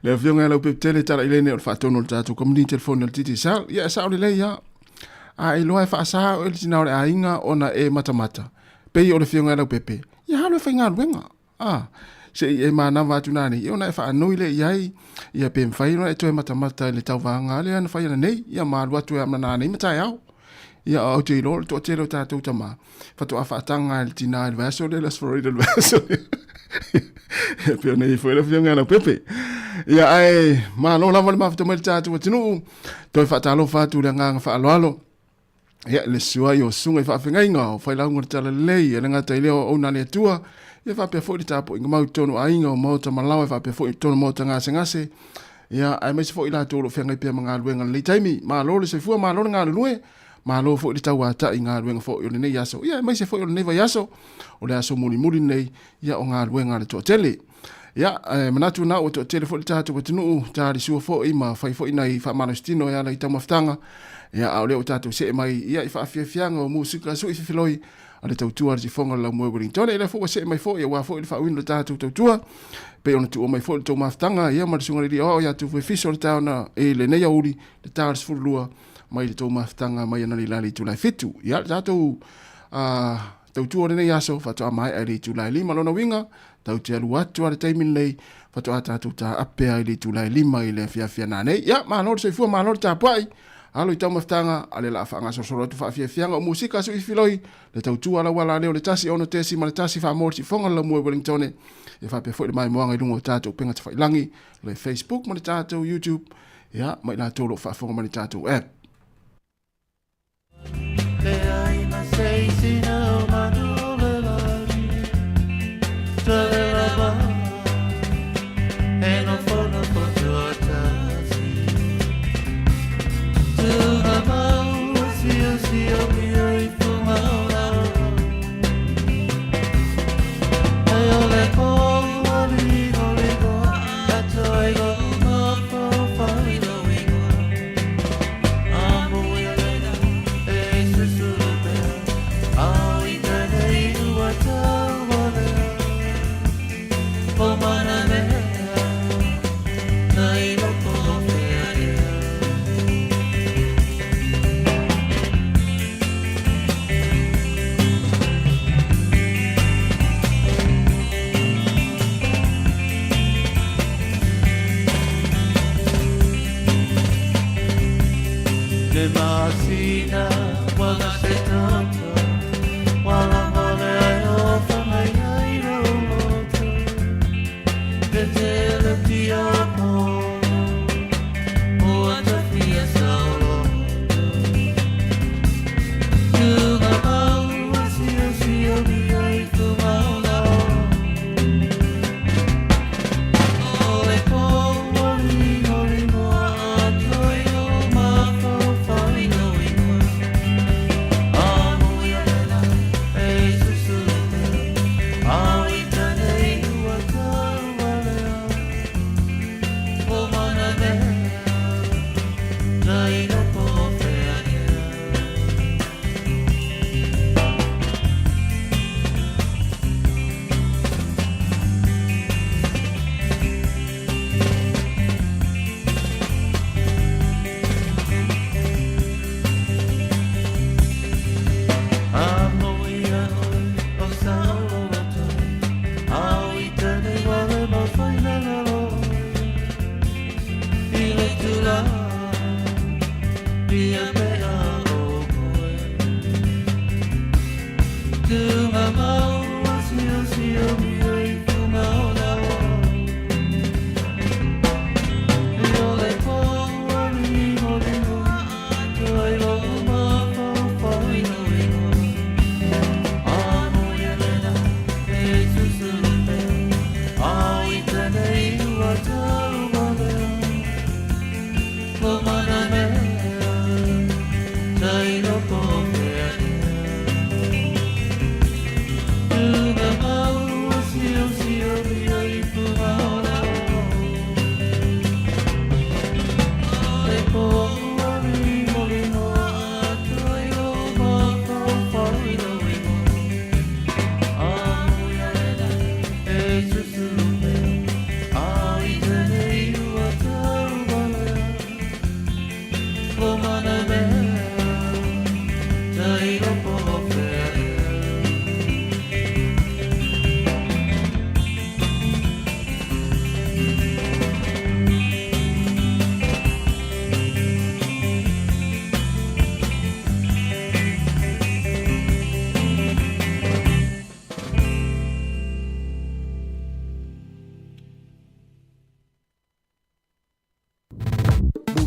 Le afioga ia Leaupepe tele tala i lene o le faatonu o le tatou kamupani telefoni o le Digicel. Ia, e sao lelei lava. A e iloa e faasa oe le tina o le aiga ona e matamata, pei o le afioga ia Leaupepe, Ia alu e faigaluega. A, se i e manava atu nanei, ia ona e faanoi lea i ai, ia pe mafai ona e toe matamata i le tauvaga lea na fai ananei, ia ma alu atu e ama nanei ma taeao. Ia ou te iloa o le toatele o tatou tama, faatoa faataga e le tina i le vaiaso lea, le Aso Faraile o le vaiaso lea. Ia pei ona i ai foi le afioga ia Leaupepe. Ia ae malo lava le mafuta mai le tatou atunuu, toe faatalofa atu i le agaga faaaloalo. Ia, le susu ai o susuga i faafegaiga o failauga o le Talalelei, e le gata i lea o auauna a le Atua, ia faapea foi le tapuaiga mau i totonu o aiga, o maota ma laoa, e faapea foi i totonu o maota gasegase, ia, aemaise foi i latou o lo o feagai pea ma galuega i lenei taimi. Malo le soifua, malo le galulue, malo foi le tauatai i galuega foi o lenei aso, ia, aemaise foi o lenei vaiaso, o le aso mulimuli lenei, ia, o galuega a le toatele. Ia, e manatu lena ua toatele foi le tatou atunuu, talisua foi ma fai foi nai faamalositino e ala i taumafataga. Ia, a o lea ua tatou see mai ia i faafiafiaga o musika sui fefiloi a le tautua a le sifoga o le Laumua i Wellington. Ia lea foi ua see mai foi aua foi le faauiina o le tatou tautua, pei ona tuua mai foi le tou mafutaga ia ma le susuga i le alii aoao ia Tufu Efiso le taona i lenei aoauli le ta o le 12 mai le tou mafutaga mai analeila i le itula e 7. Ia, le tatou tautua o lenei aso faatoa maea i le itula e 5 lona uiga, Tatou te alu atu lava i le taimi lenei, faatoa tatou taape lava i le itula e 5 i le afiafi a nanei. Ia, malo le soifua, malo le tapuai. Alo i taumafataga, a o lea o le a faagasolosolo atu faafiafiaga o musika a Su'i Filoi, le tautua a lauala a leo le 1 6.1 faamoa le sifoga o le laumua i Wellingtone, e faapea foi le maimoaga i luga o tatou upega tafailagi, le Facebook ma le tatou YouTube, ia, ma i latou o lo o faafofoga mai i le tatou app.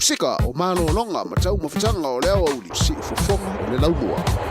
Pasika o malologa ma taumafataga o le aoauli siufofoga o le laumua.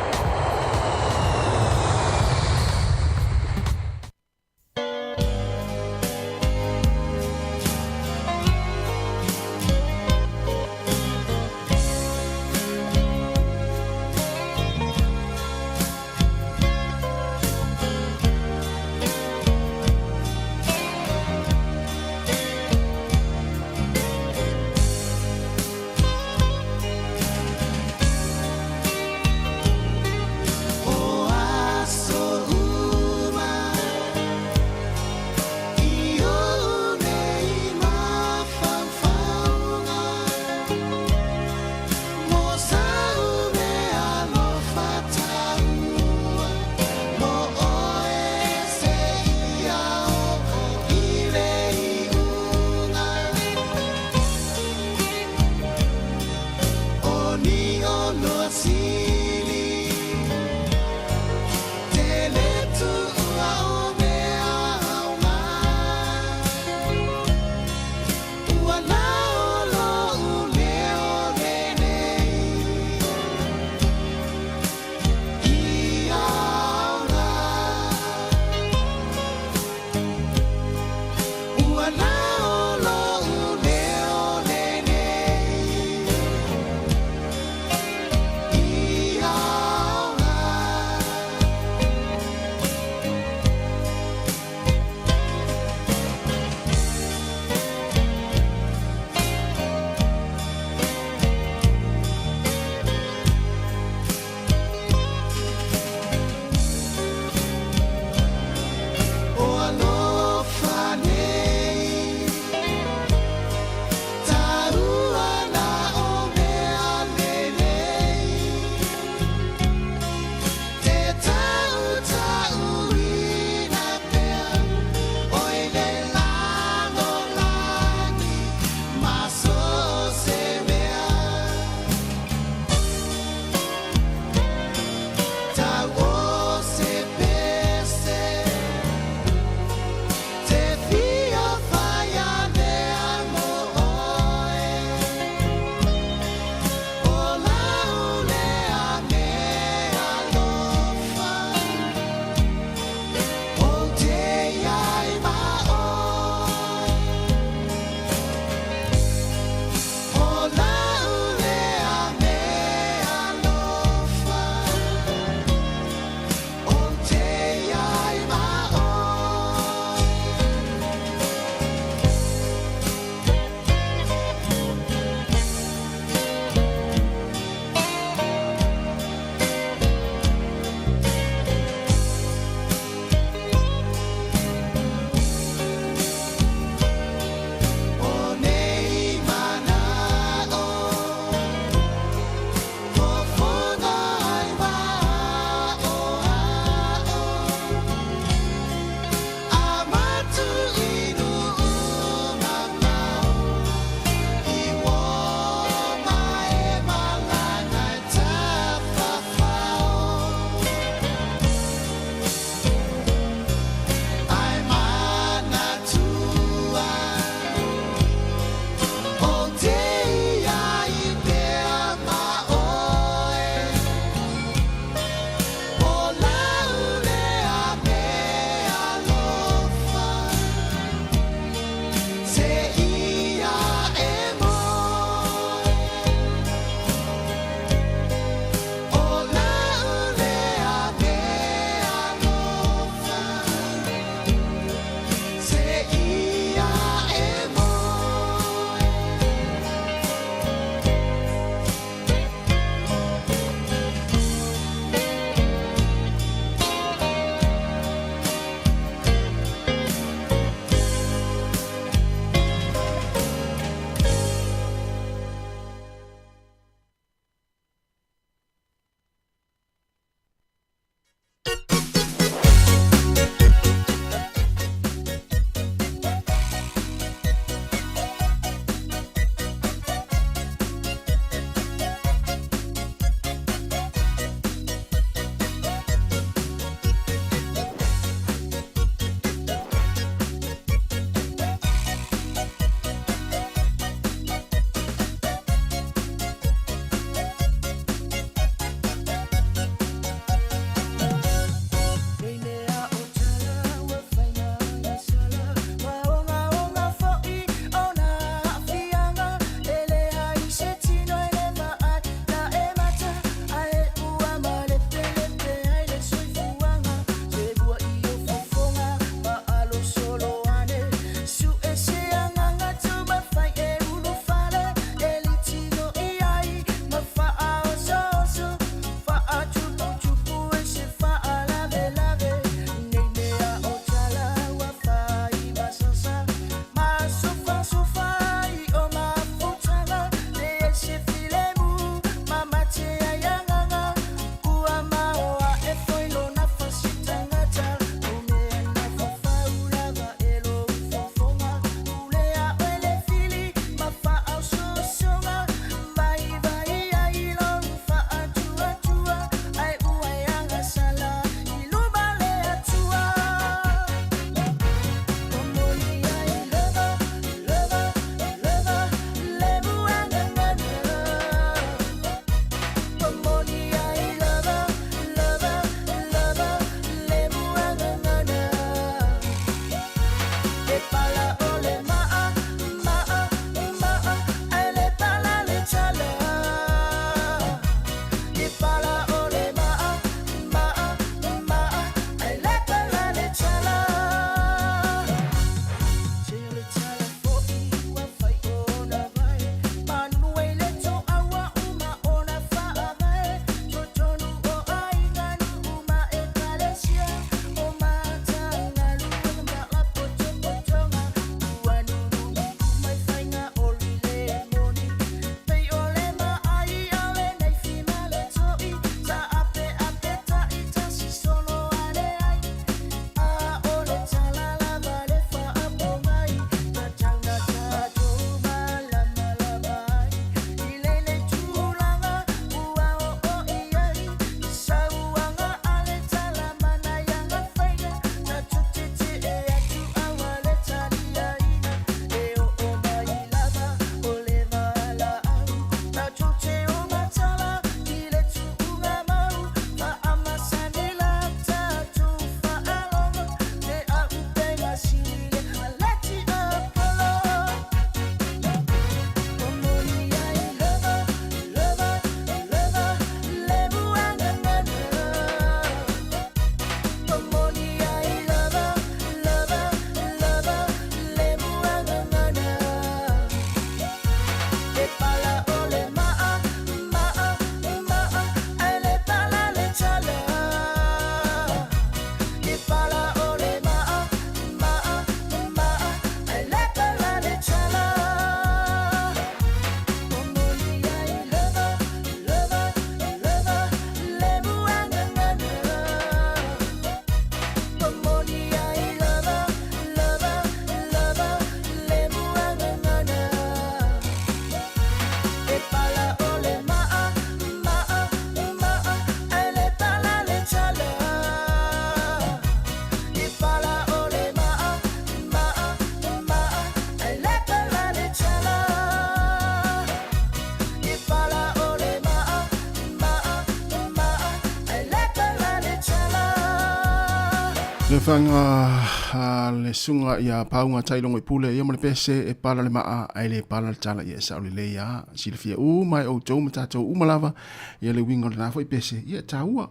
Le fanga a le sunga ia paunga tailogo i pule ia ma le pese e pala le maa ae le pala le tala ia e sao lelei a silafia uma e outou ma tatou uma lava ia le uiga o lena foi pese ia e taua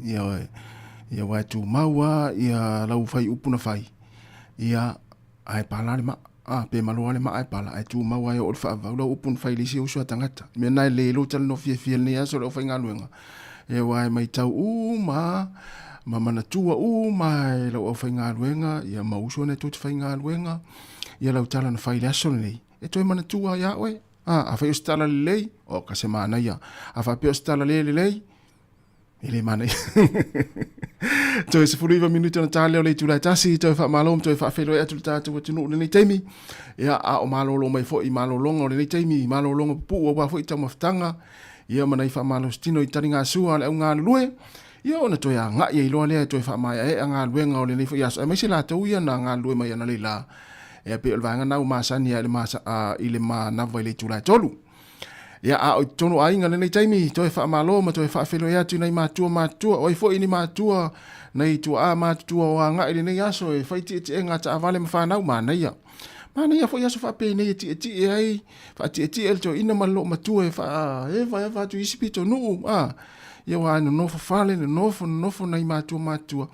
ia ia ua e tumau a ia lau fai upu na fai ia ae pala le maa a pe malo le maa e pala ae tumau ai o le faavau lau upu na fai le isi uso a tagata mea na e le lou talanoa fiafia lenei aso le aufaigaluega e ua e matau uma ma manatua uma e lau aufaigaluega ia ma uso na tou te faigaluega ia lau tala na fai le aso lenei e toe manatua ia oe a afai o se tala lelei o ka se manaia a faapea o se tala le lelei E le manaia. Toe 19 minuti ona ta lea o le itula e tasi, toe faamalo ma toe faafeiloai atu le tatou atunuu i lenei taimi. Ia, a o malolo mai foi i malologa o lenei taimi, malologa pupuu aua foi taumafataga, ia ma nai faamalositino i taligasua a le au galulue, ia ona toe agai ai loa lea e toe faamaeaea galuega o lenei foi aso, aemaise latou ia na galulue mai analeila. Ia pei o le vaega lena ua masani ai i le manava i le itula e 3. Ia, a o i totonu o aiga lenei taimi, toe faamalo ma toe faafeiloai atu i nai matua matutua, o ai foi ni matua, nai tuaa matutua o agai lenei aso e fai tietieega a taavale ma fanau, manaia. Manaia foi aso faapenei e tietie ai, faatietie le toeaina ma le loomatua e faaevaeva atu i isi pitonuu, a, ia aua e nonofo fale, nonofo, nonofo nai matua matutua,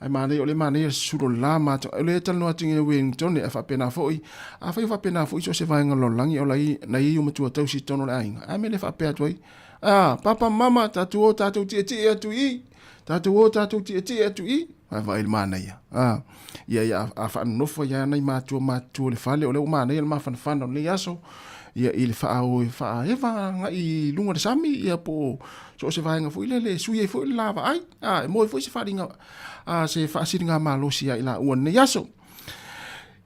Ae manaia, o le manaia le sulo la matou. O le talanoa atu i Wellington, e faapena foi, afai o faapena foi so o se vaega o le lalolagi, o lai, na i ai o matua tausi i totonu o le aiga. A mea le faapea atu ai, ah, papa, mama, tatou o tatou tietie atu i i, tatou o tatou tietie atu i i. Vaavaai i le manaia. Ah, ia, ia, a faanonofo ai lava nai matua matutua o le fale, o lea ua manaia le mafanafana o lenei aso, ia, i le faao e faaeva agai i luga o le sami, ia, po o so o se vaega foi lele e sui ai foi le la vaai. A, e moe foi se faaaliga, a, se faasiligamalosi ia i laua i lenei aso.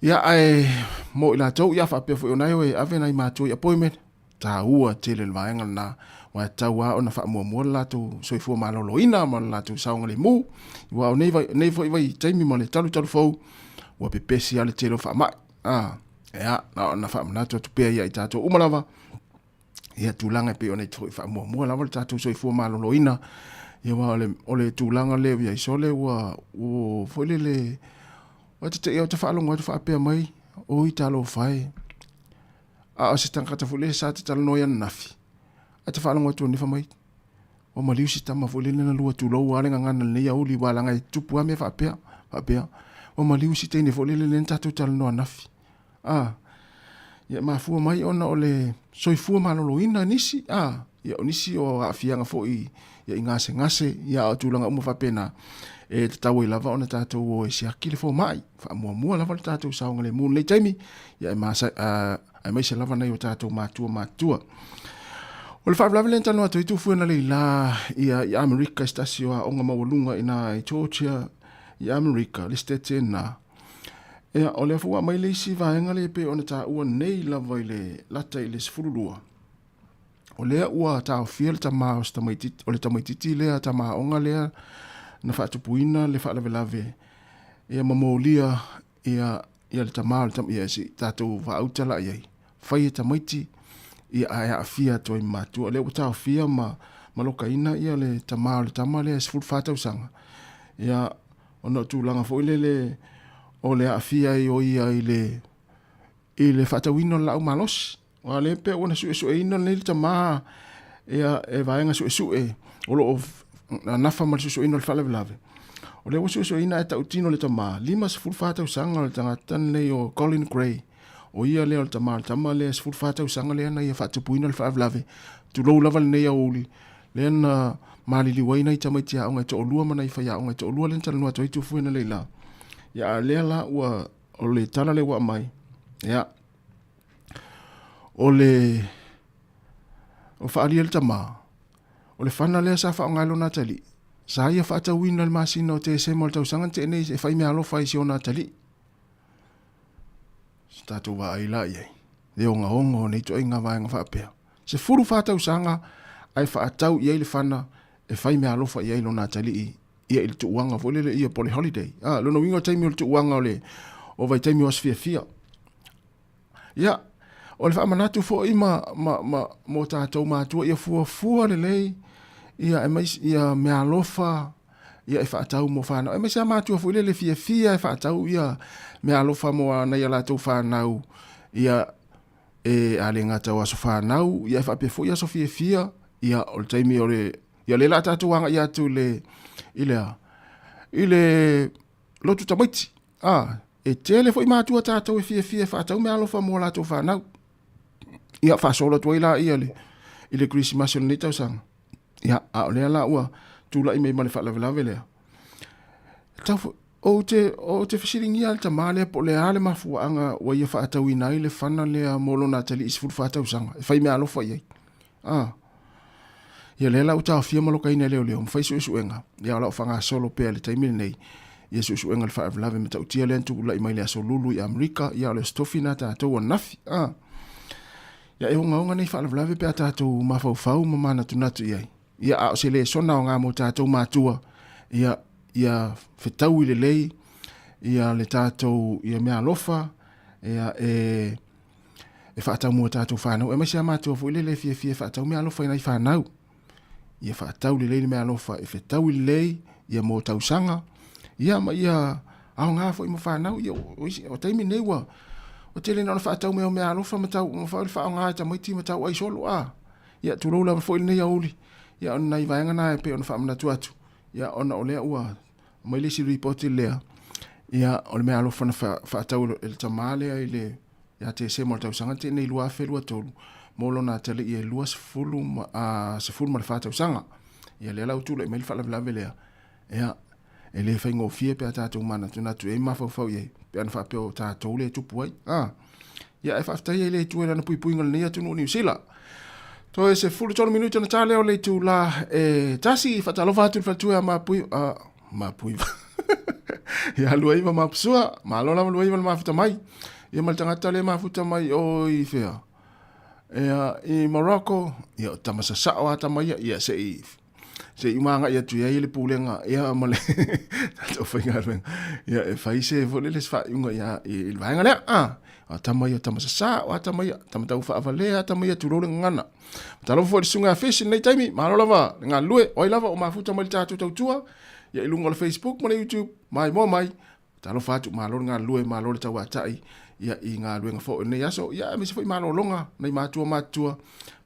Ia, ae mo i latou, ia faapea foi ona e o e ave nai matua i appointment, taua tele le vaega lena, aua e tatau lava ona faamuamua le latou soifua maloloina ma le latou saogalemu, aua o nei, vai, nei foi vaitaimi ma le talutalu fou, ua pepesi lava le tele o faamai. A, ia, na ona faamanatu atu pea ia i tatou uma lava, ia tulaga e pei ona foi faamuamua lava le tatou soifua maloloina ia aua o le, o le tulaga lea ua i ai sole ua, ua foi lele ua te ia te faalogo atu faapea mai oi talofa e a o se tagata foi lele sa te talanoa ai ananafi a te faalogo atu nefa mai ua maliu si tama foi lele na lua tulou a le gagana lenei aouli ua laga e tupu a mea faapea faapea ua maliu si teine foi lele lea na tatou talanoa ananafi A, ia mafua mai ona o le soifua maloloina nisi, a, ia o nisi o aafiaga foi ia i gasegase, ia a o tulaga uma faapena, e tatau ai lava ona tatou o e siaki le fomai, faamuamua lava le tatou saogalemu i lenei taimi, ia e masa, a, aemaise lava nai o tatou matua matutua. O le faalavelave lea na talanoa atu ai Tufuena Leila ia i Amerika i se tasi o aoga maualuga i ina i Georgia i Amerika, le Setete na. Ia, o lea foi ua aumai le isi vaega lea e pei ona taua nei lava i le lata i le 12. O lea ua taofia le tama o se tamaititi, o le tamaititi lea, tama aoga lea na faatupuina le faalavelave, ia ma molia ia, ia le tama o le tama, ia si tatou faauta la i ai. Fai e tamaiti, ia ae aafia atu ai ma matua. O lea ua taofia ma, ma lokaina ia le tama o le tama lea 14 tausaga. Ia, ona o tulaga foi lele o le aafia ai o ia i le i le faatauina o le laau malosi. Aua o lea pei ua na suesueina lenei le tama ia e vaega suesue o lo o nafa ma le suesueina o le faalavelave. O lea ua suesueina ae tautino le tama, 54 tausaga o le tagata lenei o Colin Gray. O ia lea o le tama o le tama lea 14 tausaga lea na ia faatupuina le faalavelave. Tulou lava lenei aoauli lea na maliliu ai nai tamaiti aoga e toalua ma nai faiaoga e toalua lea na talanoa atu ai Tufuena Leila. Ia a lea la ua o le tala lea ua aumai, ia o le o faaalia le tama, o le fana lea sa faaaoga e lona atalii, sa ia faatauina i le masina o Tesema o le tausaga na tea nei e fai meaalofa ai i si ona atalii. Se tatou vaai la i ai, le ogaoga o nei ituaiga vaega faapea. 14 tausaga ae faatau i ai le fana e fai meaalofa i ai lona atalii ia i le tuuaga foi lele ia po o le holiday. Ah, lona uiga o le taimi o le tuuaga o le o vaitaimi o aso fiafia. Ia, o le faamanatu foi ma, ma, ma, mo tatou matua ia fuafua lelei ia aemaise ia meaalofa. ia e faatau mo whanau. Aemaise a matua foi lele fiafia e faatau ia mea alofa mo nai a latou whanau ia e a le gata o aso whanau ia e faapea foi aso fiafia ia o le taimi o le ia le la tatou aga'i atu i le i le i le lotu tamaiti a e tele foi matua tatou e fiafia e faatau mea alofa mo latou whanau ia faasolo atu ai la ia le i le Krisimasi o lenei tausaga. Ia, a o lea la ua tulai mai ma le faalavelave lea. Tau, ou te, ou te fesiligia le tamā lea po o le a le mafuaaga ua ia faatauina ai le fana lea mo lona atalii 14 tausaga e fai meaalofa i ai. Ah. Ia lea la ua taofia ma lokaina e leoleo ma fai suesuega. Ia o la o faagasolo pea i le taimi lenei ia suesuega i le faalavelave matautia lea na tulai mai le Aso Lulu i Amerika, ia o le Aso Tofi na tatou ananafi. Ah. Ia e ogaoga nei faalavelave pe a tatou mafaufau ma manatunatu i ai. Ia a o se lesona aoga mo tatou matua, ia ia fetaui lelei ia le tatou ia meaalofa ia e e faatau mo tatou whanau. Aemaise a matua foi lele e fiafia e faatau meaalofa i nai whanau. Ia faatau lelei le meaalofa e fetaui lelei ia mo tausaga. Ia ma ia aoga foi mo whanau. Ia o taimi nei ua ua tele na ona faatau mea o meaalofa ma tau ma le faaaoga e tamaiti ma tau ai solo a. Ia tulou lava foi lenei aoauli. Ia ona nai vaega na e pei ona faamanatu atu. Ia ona o lea ua aumai le isi ripoti lea. Ia o le meaalofa na faatau e le tamā lea i le ia Tesema o le tausaga na tea nei 2023 mo lona atalii e 20 ma, a, 14 tausaga. Ia lea la ua tulai mai le faalavelave lea. Ia, e le faigofie pe a tatou manatunatu i ai ma mafaufau i ai, pe ana faapea o tatou lea e tupu ai. A, ia, e faafetai ai le Atua i lana puipuiga o lenei atunuu o Niu Sila. Toe 13 minute ona ta lea o le itula e tasi, faatalofa atu i le faletua ia Mapui, a, Mapui, ia Luaiva Mapusua, malo lava Luaiva le mafuta mai. Ia ma le tagata lea mafuta mai o i fea? Ia, i Morocco, ia o tama sasao a tama ia, ia se i se i magai atu i ai le pulega ia ma le tatou faigaluega ia e fai se foi lele se faaiuga ia i le vaega lea a o tama ia tama sasā o a tama ia tama tau faavalea a tama ia tulou le gagana talofa foi i le susuga ia Fish i lenei taimi malo lava le galulue o ai lava o mafuta mai le tatou tautua ia i luga o le Facebook ma le YouTube maimoa mai Talofa atu, malo le galulue, malo le tauatai ia i galuega foi o lenei aso, ia aemaise foi malologa nai matua matutua,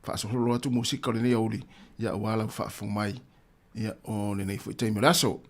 faasolosolo atu musika o lenei aoauli, ia aua lau faafofoga mai ia o lenei foi taimi o le aso.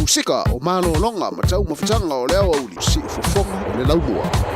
Musika o malologa ma taumafataga o le aoauli, siufofoga o le laumua.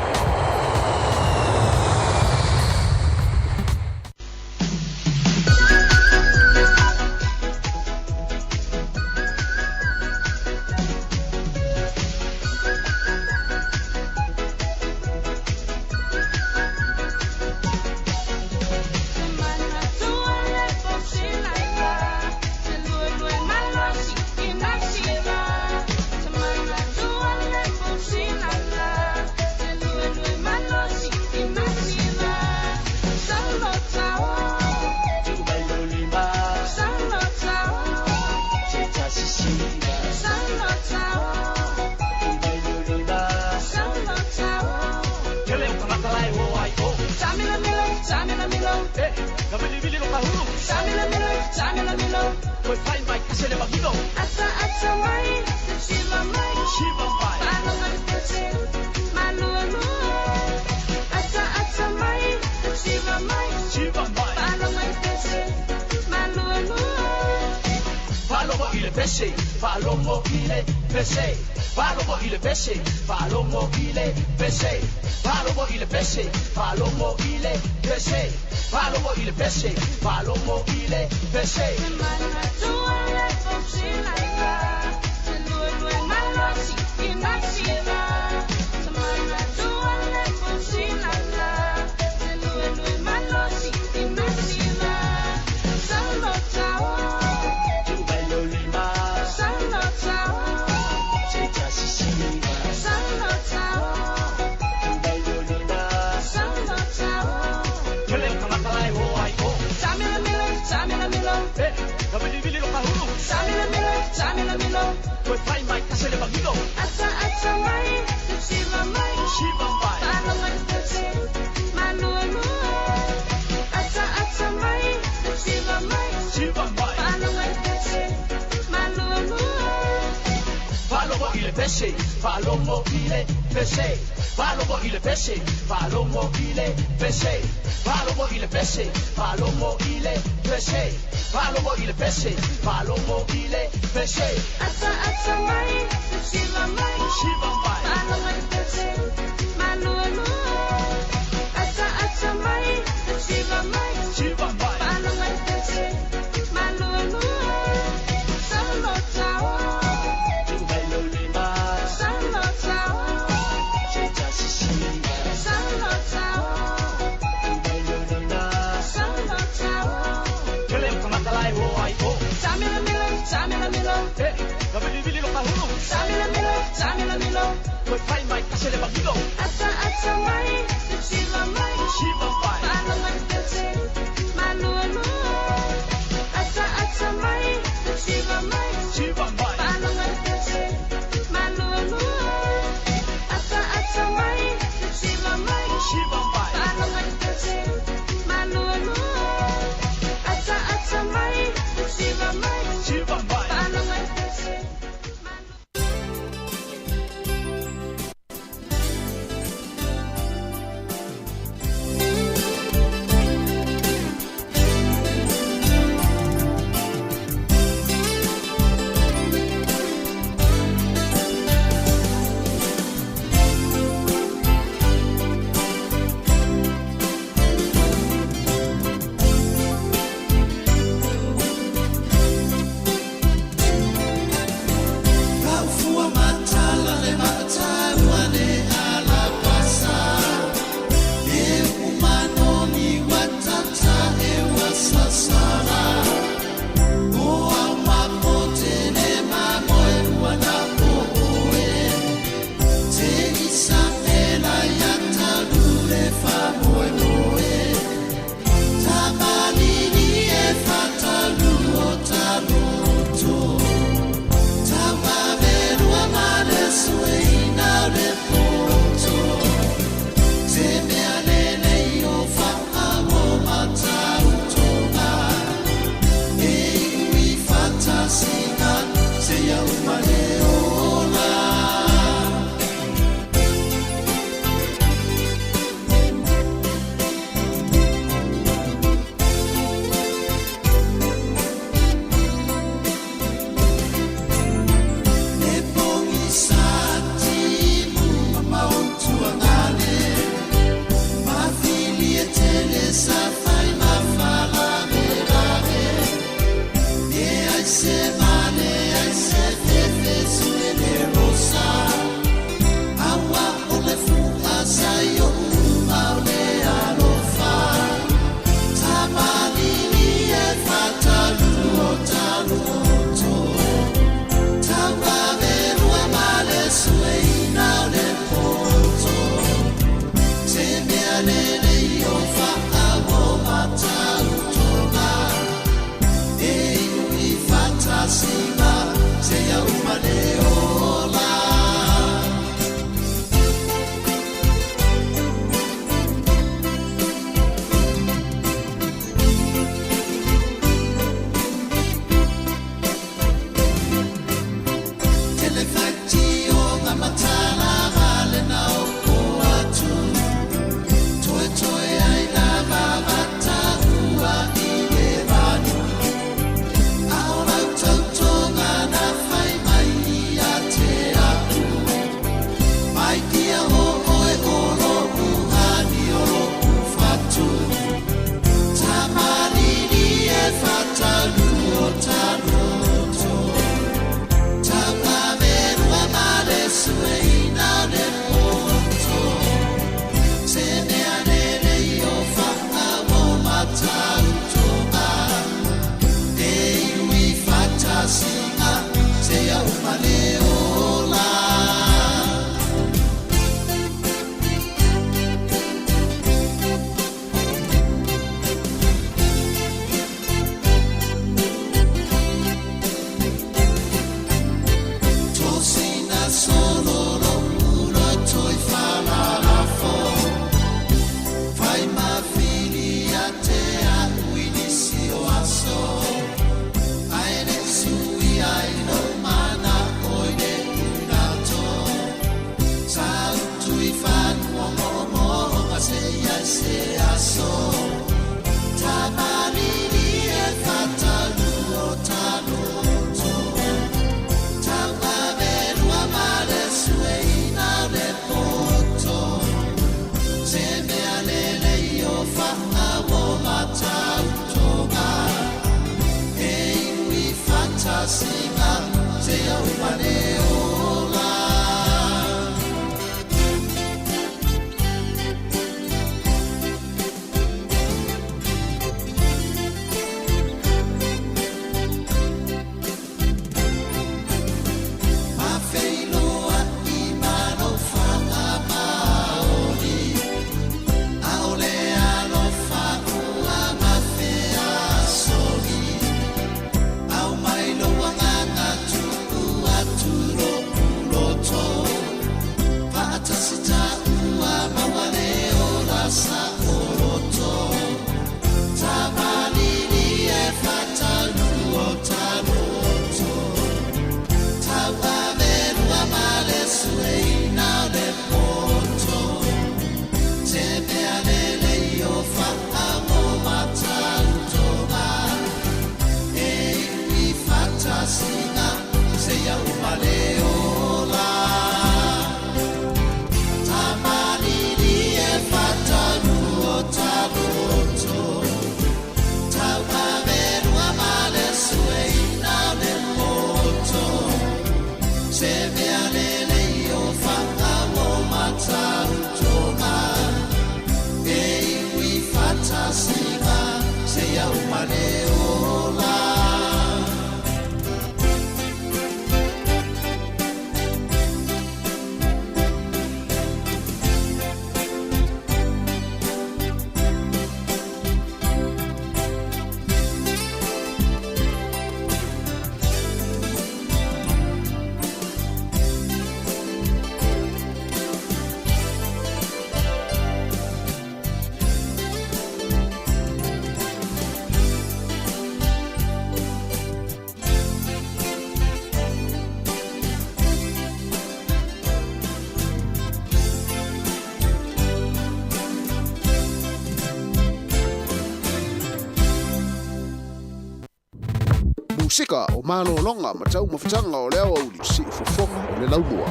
Musika o malōloga ma taumafataga o le aoauli siufofoga o le laumua.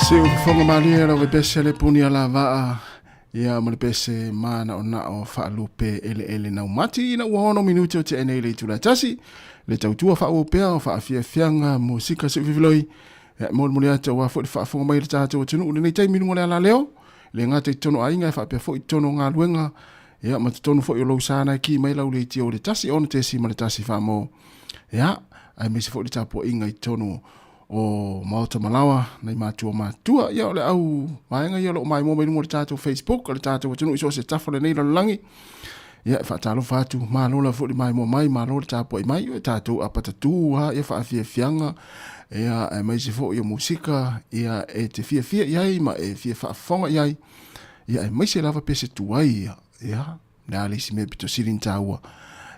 Siufofoga malie lau pese le puni ala vaa ia ma le pese manaonao faalupe eleele naumati ina ua 6 minute o te nei le itula tasi le tautua faaauau pea o faafiafiaga musika seufifiloi ia molimoli atu aua foi le faafofoga mai le tatou atunuu lenei taimi luga o le alaleo le gata i totonu o aiga e faapea foi i totonu o galuega ia ma totonu foi o lou sa na e ki mai lau leitio le 1 6.1 faamo ia aemaise foi le tapuaiga i totonu o Maota Malawa, nai matua matua. Ia o le au vaega ia o lo o maimoa mai luga o le tatou Facebook, o le tatou atunuu i so o se tafa o lenei lalolagi. Ia e faatalofa atu, malo lava foi le maimoa mai, malo le tapuai mai, o tatou apatatū lava, ia faafiafiaga, ia aemaise foi o musika, ia e te fiafia i ai ma e fia faafofoga i ai, ia aemaise lava pese tuai ia, ia le a le isi mea pito sili ona taua.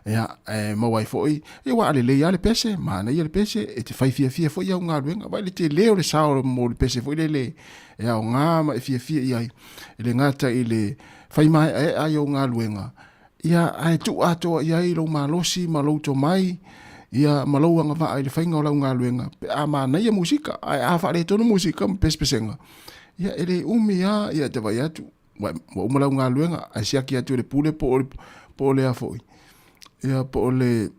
Ia, e maua ai foi, ia ua lelei lava le pese, manaia le pese, e te fai fiafia foi au galuega, vaai le tele o le sao mo le pese foi lele e aoga ma e fiafia i ai, e le gata i le fai maeaea ai ou galuega, ia ae tuu atoa i ai lou malosi ma lou tomai, ia ma lou agavaa i le faiga o lau galuega, pe a manaia musika, ae a faaletonu musika ma pesepesega, ia e le umi lava, ia e te vaai atu, ua uma lau galuega ae siaki atu e le pule po o po o lea foi ia po o le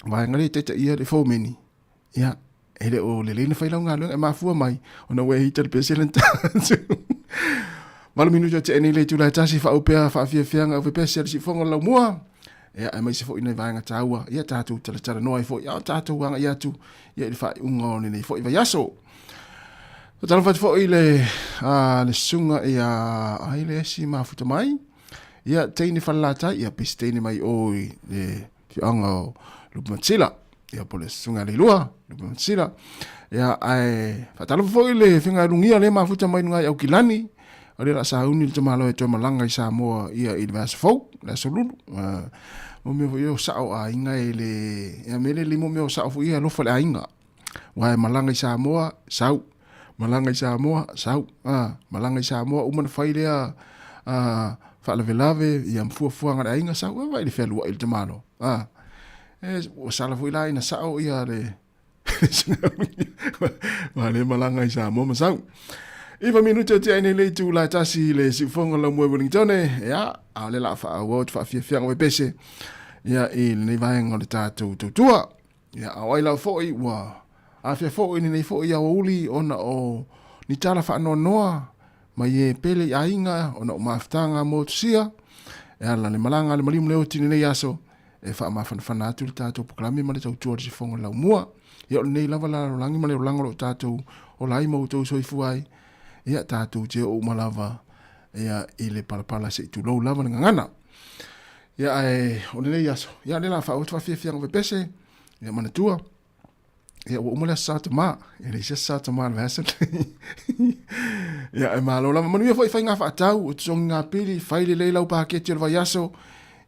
vaega lea e taitaia le fomeni ia e le o lelei na fai lau galuega e mafua mai ona ua e hita le pese le tatu 8 minuti o te nei le itula e tasi faaupea faafiafiaga au pese le siufoga o le laumua ia aemaise foi nai vaega taua ia tatou talatalanoa ai foi a o tatou agai atu ia i le faaiuga o lenei foi vaiaso. Faatalofa atu foi i le, a, le susuga ia ai le esi mafuta mai. Ia, teine falelatai, ia pesi teine mai o i le afioaga o Lupematila. Ia, po le susuga le lua, Lupematila. Ia, ae faatalofa foi i le afioga ia Lugia le mafuta mai luga i Aukilani. O le la sauni le tamalo e toe malaga i Samoa ia i le vaiaso fou, le aso Lulu. Mo mea foi o sao aiga e le, ia mea le limo mea o sao foi ia alofa le aiga. Ua e malaga i Samoa, sau. Malaga i Samoa, sau. A, malaga i Samoa, uma na fai lea a, faalavelave, ia ma fuafuaga a le aiga, sau. E vaai le fealuai o le tamalo. A, e, ua sala foi la ina sao ia le, Ua le malaga i Samoa ma sau. 9 minute o te ai nei le itu la tasi le siufoga lau moe Wellingtone. Ia, a le la whaau te whaafiafianga o pese. Ia, i lenei vaega o le tātou tautua. Ia, a o ai lau foi, ua afea foi lenei foi aoauli ona o ni tala faanoanoa mai e pele i aiga ona o mafutaga motusia e ala le malaga a le maliu ma le oti i lenei aso e faamafanafana atu le tatou polokalame ma le tautua o le sifoga o le laumua. Ia o lenei lava la lalolagi ma le olaga o lo o tatou ola ai ma outou soifua ai. Ia tatou te oo uma lava ia i le palapala se i tulou lava le gagana. Ia ae o lenei aso, ia le la faaauau atu faafiafiaga pepese, ia manatua, ia ua uma le aso Sa Tama, e leai se aso Sa Tama i le vaiaso lenei. Ia e malo lava. Manuia foi faiga faatau, o totogi ngā pili, fai lelei lau paketi o le vaiaso,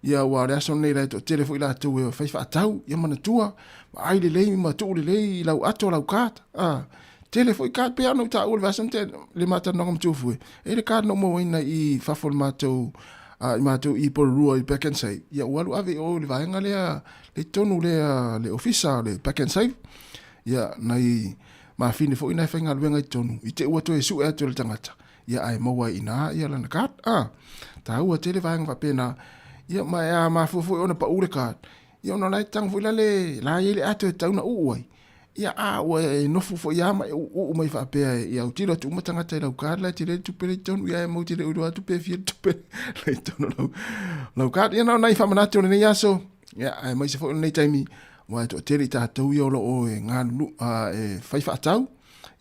ia ua o le aso lenei la e toatele foi latou e fai faatau, ia manatua, vaai lelei ma tuu lelei i lau ato, lau card. Ah, tele foi card pei lava ona ou taua i le vaiaso na tea le ma talanoaga ma Tufue. E i ai le card na ou mauaina i fafo o le matou i matou i Porirua i Pak'nSave, ia ua alu ave i o i le vaega lea le totonu lea le ofisa o le Pak'nSave, ia nai mafine foi na e faigaluega i totonu, i te i ua toe sue atu e le tagata, ia ae maua ai i ina ia lana card. A, taua tele vaega faapena, ia ma e a mafua foi ona pau le card, ia ona o la e tago foi la le, la e i ai le ato e tatau ona uu ai, Ia, a ua e nofo foi lava ma e uuuu mai faapea e, ia autilo atu uma tagata i lau card la e tele le tupe lea i totonu, ia e mau te le iloa atu pe fia le tupe la i totonu o lau, lau card. Ia na o nai faamanatu o lenei aso, ia, aemaise foi o lenei taimi, aua e toatele i tatou ia o lo o e galulu, a, e fai faatau,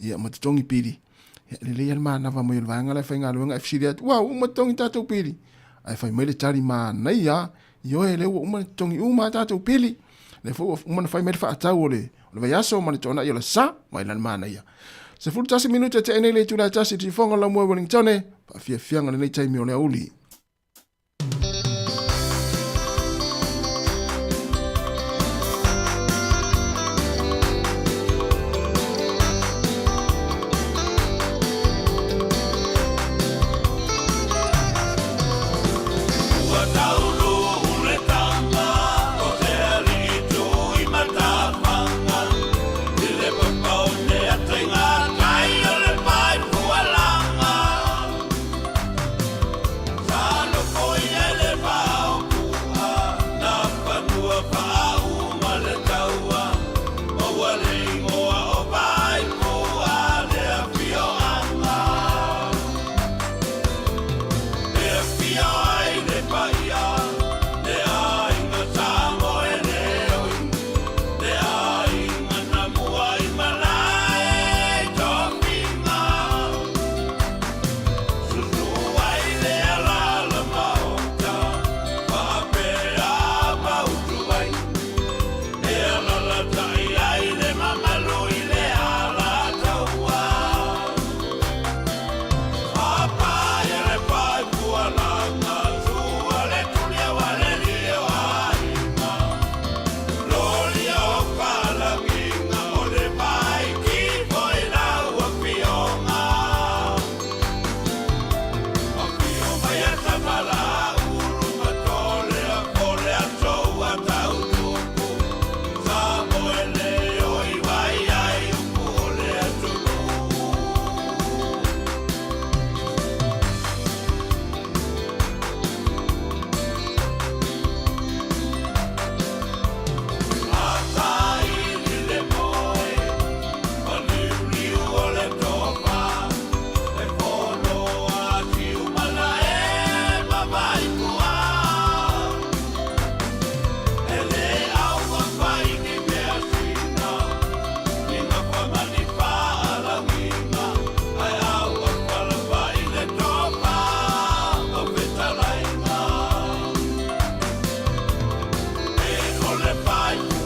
ia, ma totogi pili. Ia, lelei lava le manava mai o le vaega la e faigaluega e fesili atu, ua uma totogi tatou pili? Ae fai mai le tali manaia, Ioe, lea ua uma ona totogi uma a tatou pili. Lea foi ua uma ona fai mai le faatau o le, o le vaiaso ma le toanai o le sa, mai la le manaia. 11 minute e tea nei le itula e tasi i le siufoga o le laumua i Wellingtone, faafiafiaga lenei taimi o le aoauli.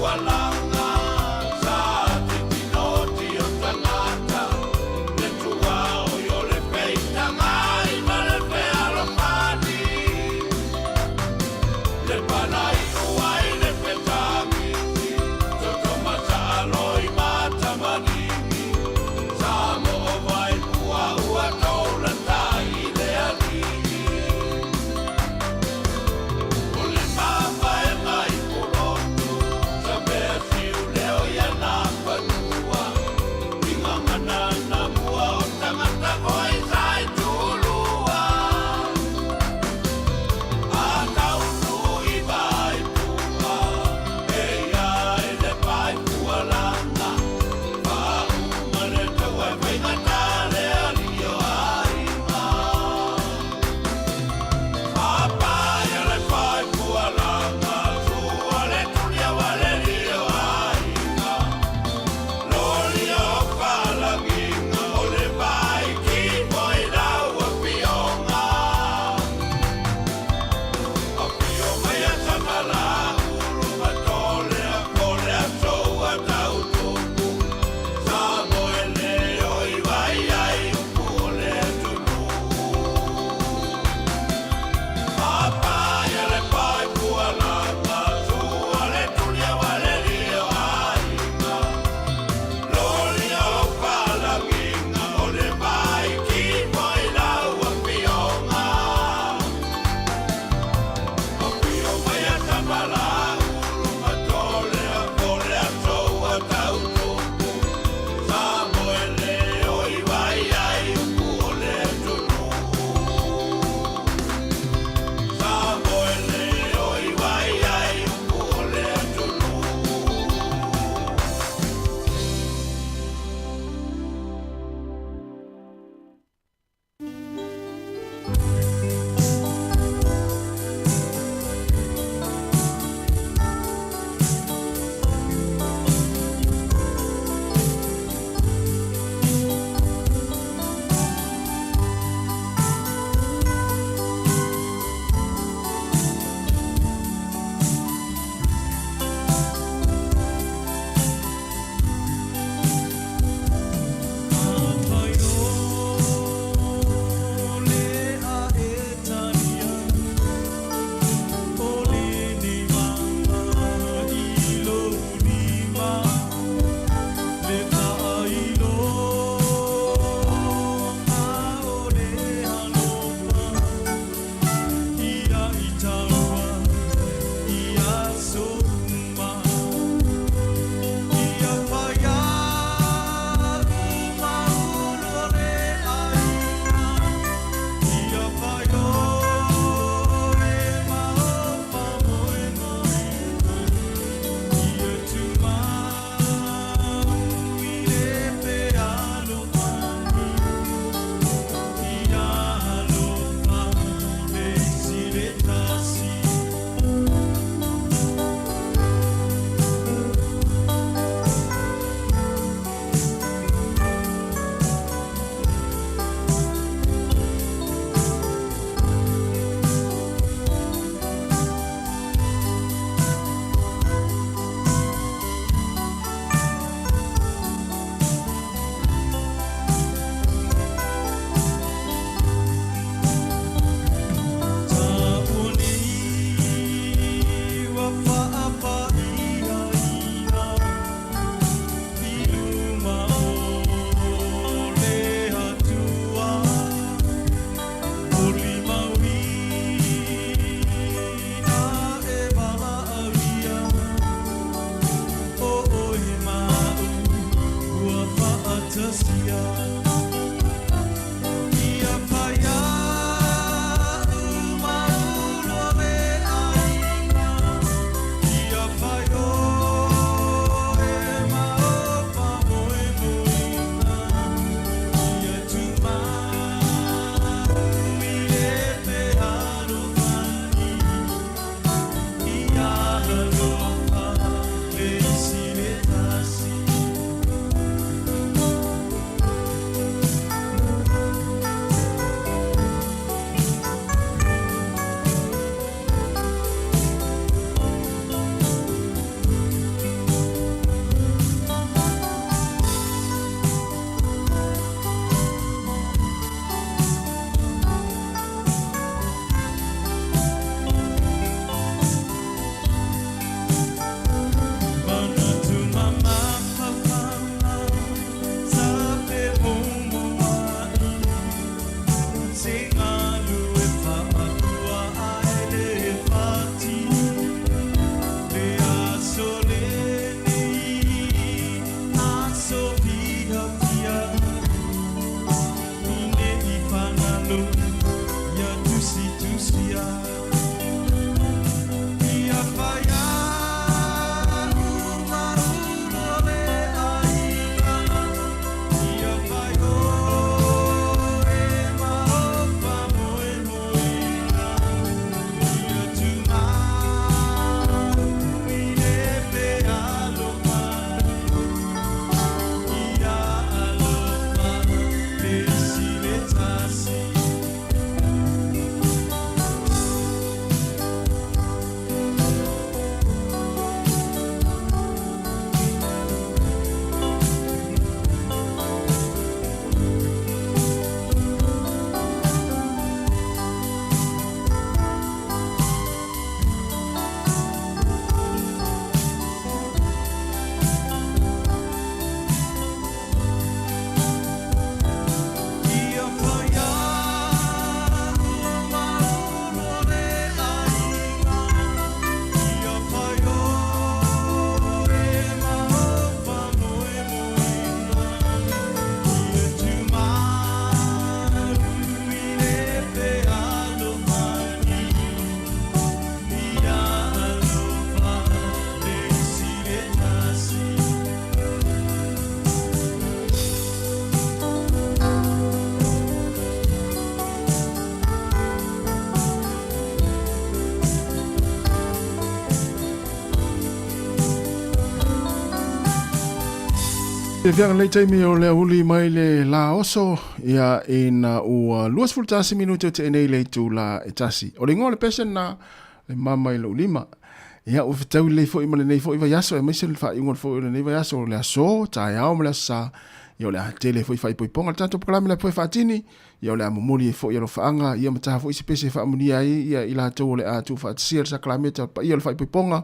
Tualaga sa titinoti o tagata le tuaoi o le feitagai ma le fealofani le palai'u ai le fetagigi toto mataaloi matamaligi sa moo vai puaua toulatai i le alii o le mamaega i polotu sa mea Fiafiaga lenei taimi o le auli mai le la oso ia ina ua 21 minute o te nei le itu la e tasi. O le ingoa o le pese na le mama i lou lima. Ia ua fetaui lelei foi ma lenei foi vaiaso aemaise le faaiuga foi o lenei vaiaso o le aso, taeao ma le aso sa. Ia o le a tele foi faaipoipoga le tatou polokalame le apoe faatini. Ia o le a momoli ai foi alofaaga ia ma taha foi se pese e faamanuia ai ia i latou o le a tuufaatasia le sakalameta o le paia o le faaipoipoga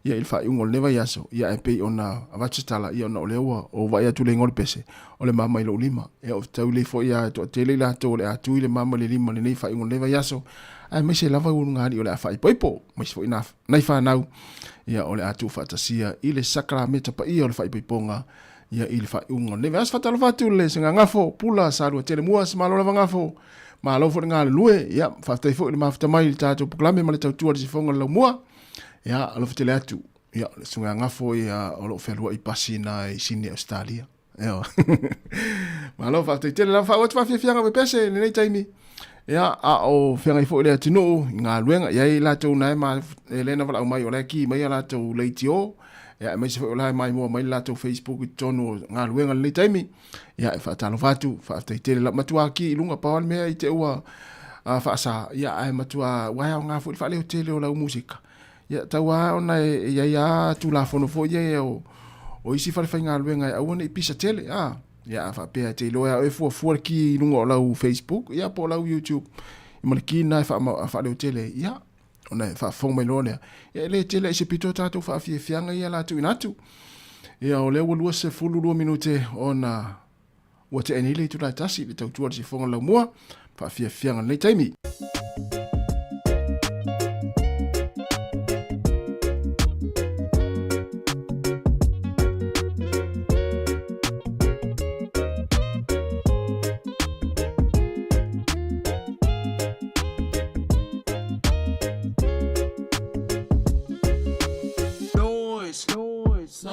ia i le faaiuga o lenei vaiaso. Ia ae pei ona avatu se tala, ia ona o lea ua ou vaai atu i le igoa o le pese, o le mama i lou lima. Ia ou te taulei foi a e toatele i latou o le a tui le mama i le lima i lenei faaiuga o lenei vaiaso, aemaise lava ulugalii o le a faaipoipo, aemaise foi nai fanau ia o le a tuufaatasia i le sakalameta paia o le faaipoipoga ia i le faaiuga o lenei vaiaso. Faatalofa atu le Sagagafo, Pula, Saluatelemua, se malo lava gafo, malo foi le galulue, ia faafetai foi le mafuta mai i le tatou polokalame ma le tautua i le sifoga o le laumua. Ia alofa tele atu, ia le Sagagafo ia o lo o fealuai pasi na i Sydney, Australia. Ia. Malo faafetai tele lava faaauau atu faafiafiaga pepese i lenei taimi. Ia, a o feagai foi le atunuu i galuega, i ai latou na e ma e le na valaau mai o la e ki mai a latou leitio, ia aemaise foi o la e maimoa mai le latou Facebook i totonu o galuega i lenei taimi. Ia e faatalofa atu, faafetai tele la matua ki i luga pau lava le mea i te ua faasa, ia ae matua ua e aoga foi le faaleo tele o lau musika. Ia tau lava ona e i ai lava Tulafono foi ia o isi falefaigaluega e aua ne i pisa tele, a. Ia a faapea e te iloa e au e fuafua le ki i luga o lau Facebook ia po o lau YouTube ma le ki lena e faaleotele ai, ia ona e faafofoga mai loa lea, ia e le tele ai se pito o tatou faafiafiaga ia la tuuina atu. Ia o lea ua 22 minute ona ua tea nei le itula e tasi i le tautua i le sifoga o le laumua, faafiafiaga lenei taimi. Noise, noise.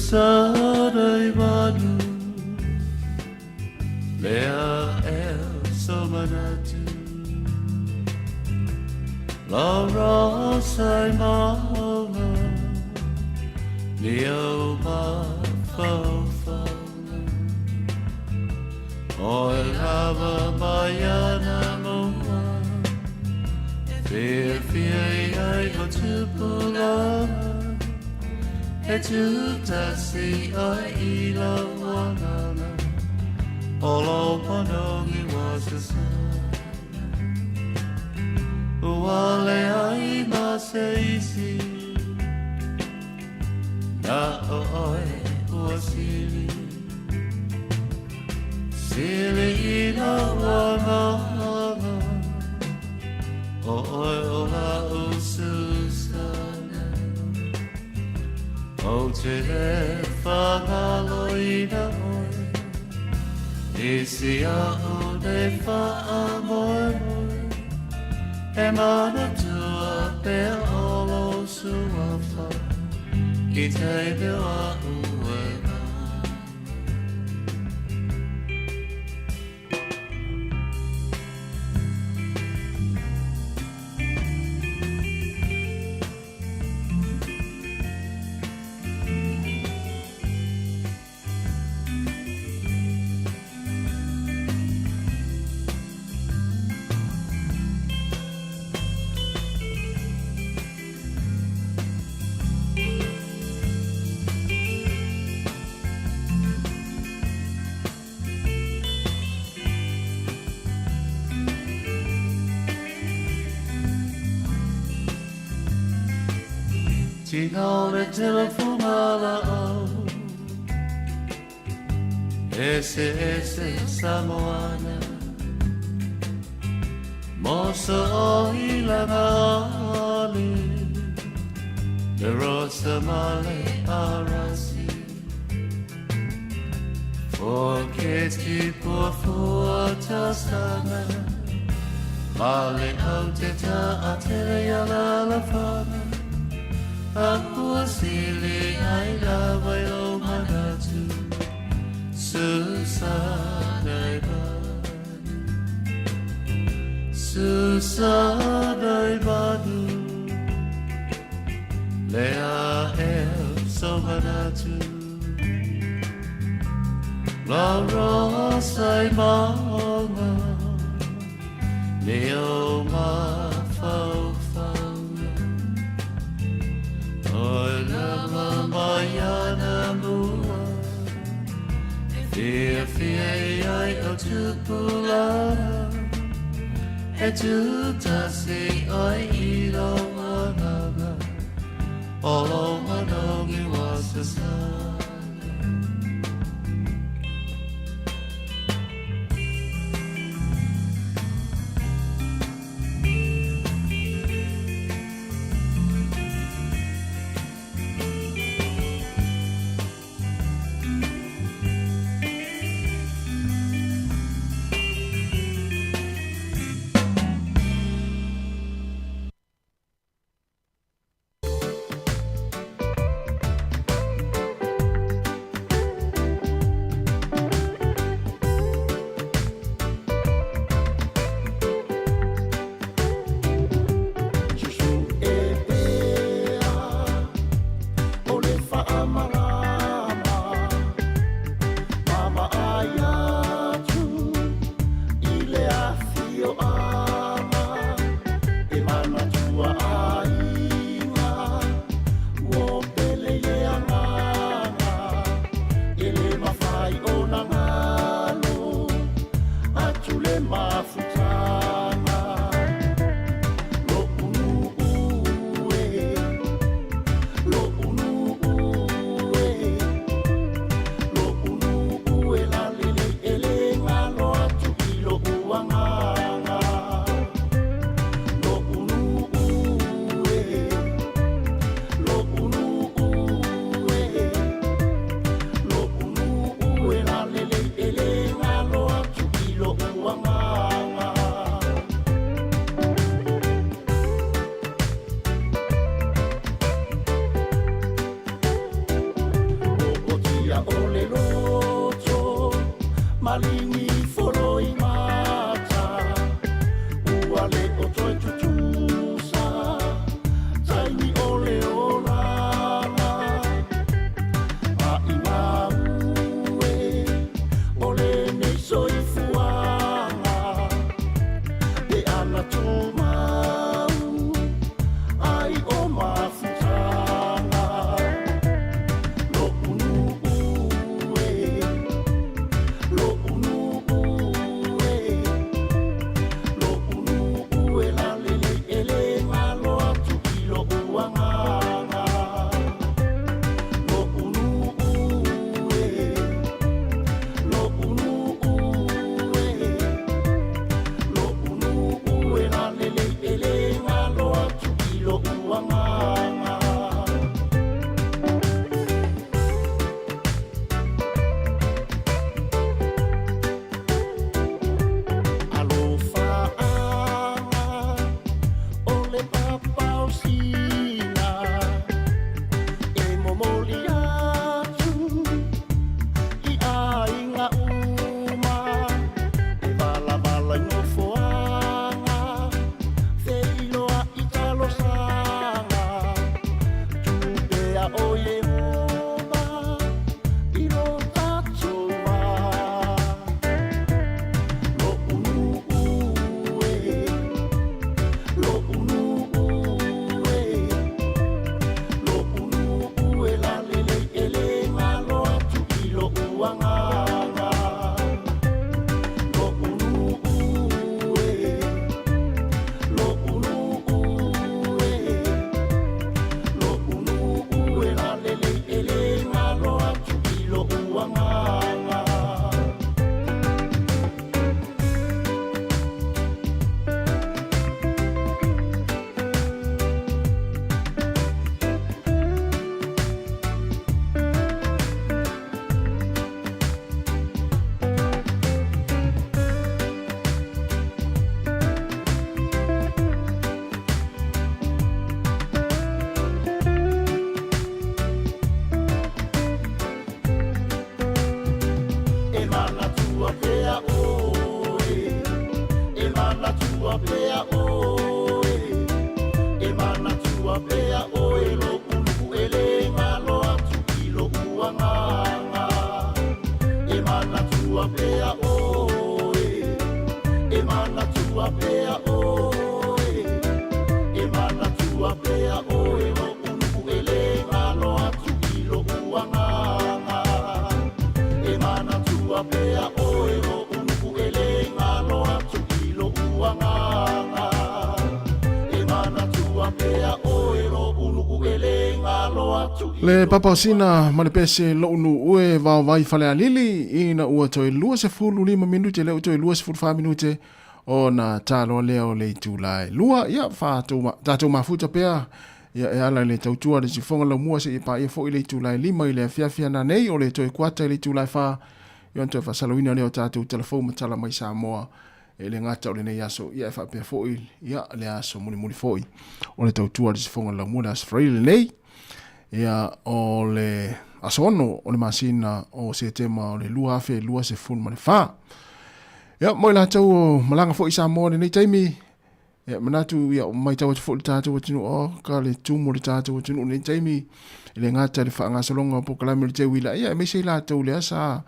Susana i manu Lea el somanatu La rosa i maunga Leo ma faufauna O e lava mai ana mua Fia fia i ai o tupulanga E tūtasi ai i lau agaga O lou manogi ua sasana Ua leai ma se isi Na o oe ua sili Sili i lou agaga O oe o la'u Susana Ou te le faagaloina oe I si a'u nei faamoemoe E manatua pea o lou suafa I taimi o a'u e Tina o le telefonga la'au Eseese Samoana Moso o ilaga ali Le rosa male arasi Foketi puafua tasana Male au te ta a tele ia la la fana Akua sili ai lava i lo manatu Susana i manu Susana i manu Lea el so manatu La rosa i maunga Leo mafaufauna O lama mai ana mua E fia fia i ai o tupulanga E tūtasi oi i lou agaga O lou manogi ua sasana Maligi foloi mata Ua le o toe tutusa Taimi o le olaga A i mau e O lenei soifuaga Pe ana tumau Ai o mafutaga Lo'u nuu e Lo'u nuu e Lo'u nuu e lalelei e le galo atu i lo'u agaga Lo'u nuu e Lo'u nuu e Lo'u nuu e lalelei e le galo atu i lo'u agaga. Alofaaga o le papaosina e momoli atu i aiga uma e valavala i nofoaga feiloai talosaga tuu pea o Ieova i lo tatou va. Lo'u nuu e Lo'u nuu e Lo'u nuu e lalelei e le galo atu i lo'u agaga Lo'u nuu e Lo'u nuu e Lo'u nuu e lalelei e le galo atu i lo'u agaga. E manatua pea oe, e manatua pea oe, e manatua pea oe lo'u nuu e le galo atu i lo'u agaga. E manatua pea oe, e manatua pea oe, e manatua pea oe lo'u nuu e le galo atu i lo'u agaga. E manatua pea oe lo'u nuu e le galo atu i lo'u agaga. E manatua pea oe lo'u nuu e le galo atu i Le papaosina ma le pese lo'u nuu e vaovai Falealili ina ua toe 25 minute lea ua toe 24 minute ona taloa lea o le itula e lua. Ia, tatou mafuta pea ia e ala i le tautua a le siufofoga laumua seia paia foi le itula e lima i le afiafi ana nei o le toe kuata i le itula e fa ia ona toe faasalalouina lea o tatou tala fou ma tala mai Samoa e le gata o lenei aso ia e faapea foi ia le aso mulimuli foi o le tautua a le siufofoga laumua le aso Faraile lenei ia o le aso 6 o le masina o Setema o le 2024. Ia, mo i latou o malaga foi i Samoa i lenei taimi, ia, manatu, ia, matau atu foi le tatou atunuu, o, ka le tumu o le tatou atunuu i lenei taimi, e le gata i le faagasologa o polokalame o le teuila, ia, aemaise i latou lea sa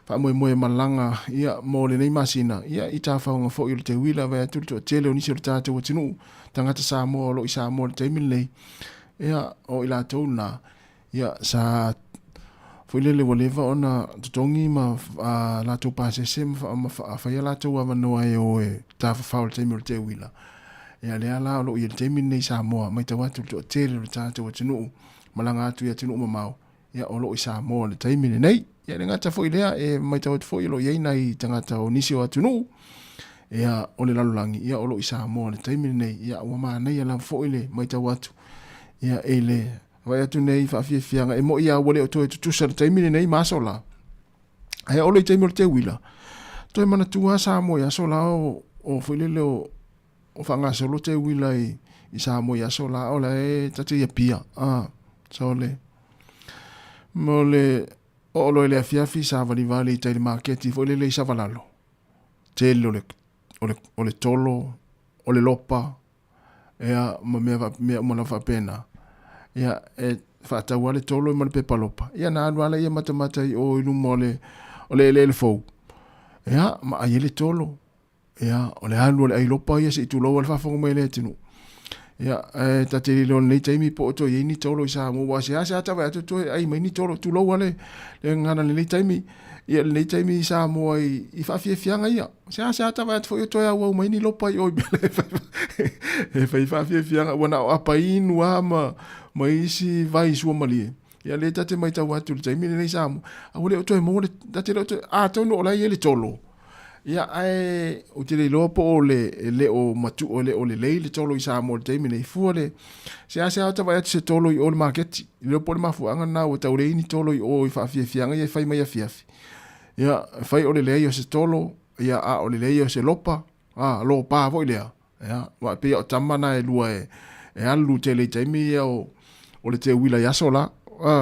faamoemoe malaga, ia, mo lenei masina, ia, i tafaoga foi o le teuila, vaai atu le toatele o nisi o le tatou atunuu, tagata Samoa o lo o i Samoa i le taimi lenei, ia, o i latou na, Ia, sa foi lele ua leva ona totogi ma a latou pasese ma faia latou avanoa e o e tafafao i le taimi o le teuila. Ia, lea la o lo o i ai i le taimi lenei i Samoa, matau atu i le toatele o le tatou atunuu, malaga atu i atunuu mamao, ia, o lo o i Samoa i le taimi lenei. Ia, e le gata foi i lea, e matau atu foi o lo o i ai nai tagata o nisi o atunuu, ia, o le lalolagi, ia, o lo o i Samoa i le taimi lenei. Ia, ua manaia lava foi le matau atu, ia, i le Vaai atu nei i faafiafiaga e mo'i a ua le o toe tutusa le taimi lenei ma aso la. Ae ole i taimi o le teuila, toe manatua a Samoa i aso la o, o foi lele o, o faagasolo teuila i, i Samoa i aso la o la e tate i Apia. Ah, so le, mo le, Oo loa i le afiafi savalivali i tai le maketi foi lele i Savalalo. Tele o le, o le, o le tolo, o le lopa, ia, ma mea, mea uma lava faapena. Ia, e faatau lava le tolo ma le pepa lopa. Ia, na alu lava lea matamata i o i luma o le, o le eleele fou. Ia, ma ai ai le tolo. Ia, o le alu o le ailopa ia se i tulou le faafofoga mai le atunuu. Ia, e ta te lilo nei taimi po o toe i ai ni tolo i Samoa, ua se ase ata vai atu toe ai mai ni tolo, tulou ale le ngana lenei taimi. Ia, lenei taimi i Samoa i, i faafiafiaga ia. Se ase ata vai atu foi o toe auau mai ni lopa i oi mele e fai faafiafiaga, ua na o apa inu a ma, ma isi vai suamalie. Ia le ta te maitau atu i le taimi lenei Samoa, a ua le o toe maua le, ta te le o toe, atonu o la e i ai le tolo. Ia, ae ou te le iloa po o le, e le o matuo, e le o lelei le tolo i Samoa i le taimi nei. Fua le, seasea ota vaai atu se tolo i o i le maketi. Le iloa po o le mafuaaga lena ua tau leai ni tolo i o i faafiafiaga ia e fai mai afiafi. Ia, e fai o le leai o se tolo, ia, a o le leai o se lopa, a, lopa foi lea. Ia, aua e pei o tama na e lua e, e alu tele i taimi ia o, o le teuila i aso la. A.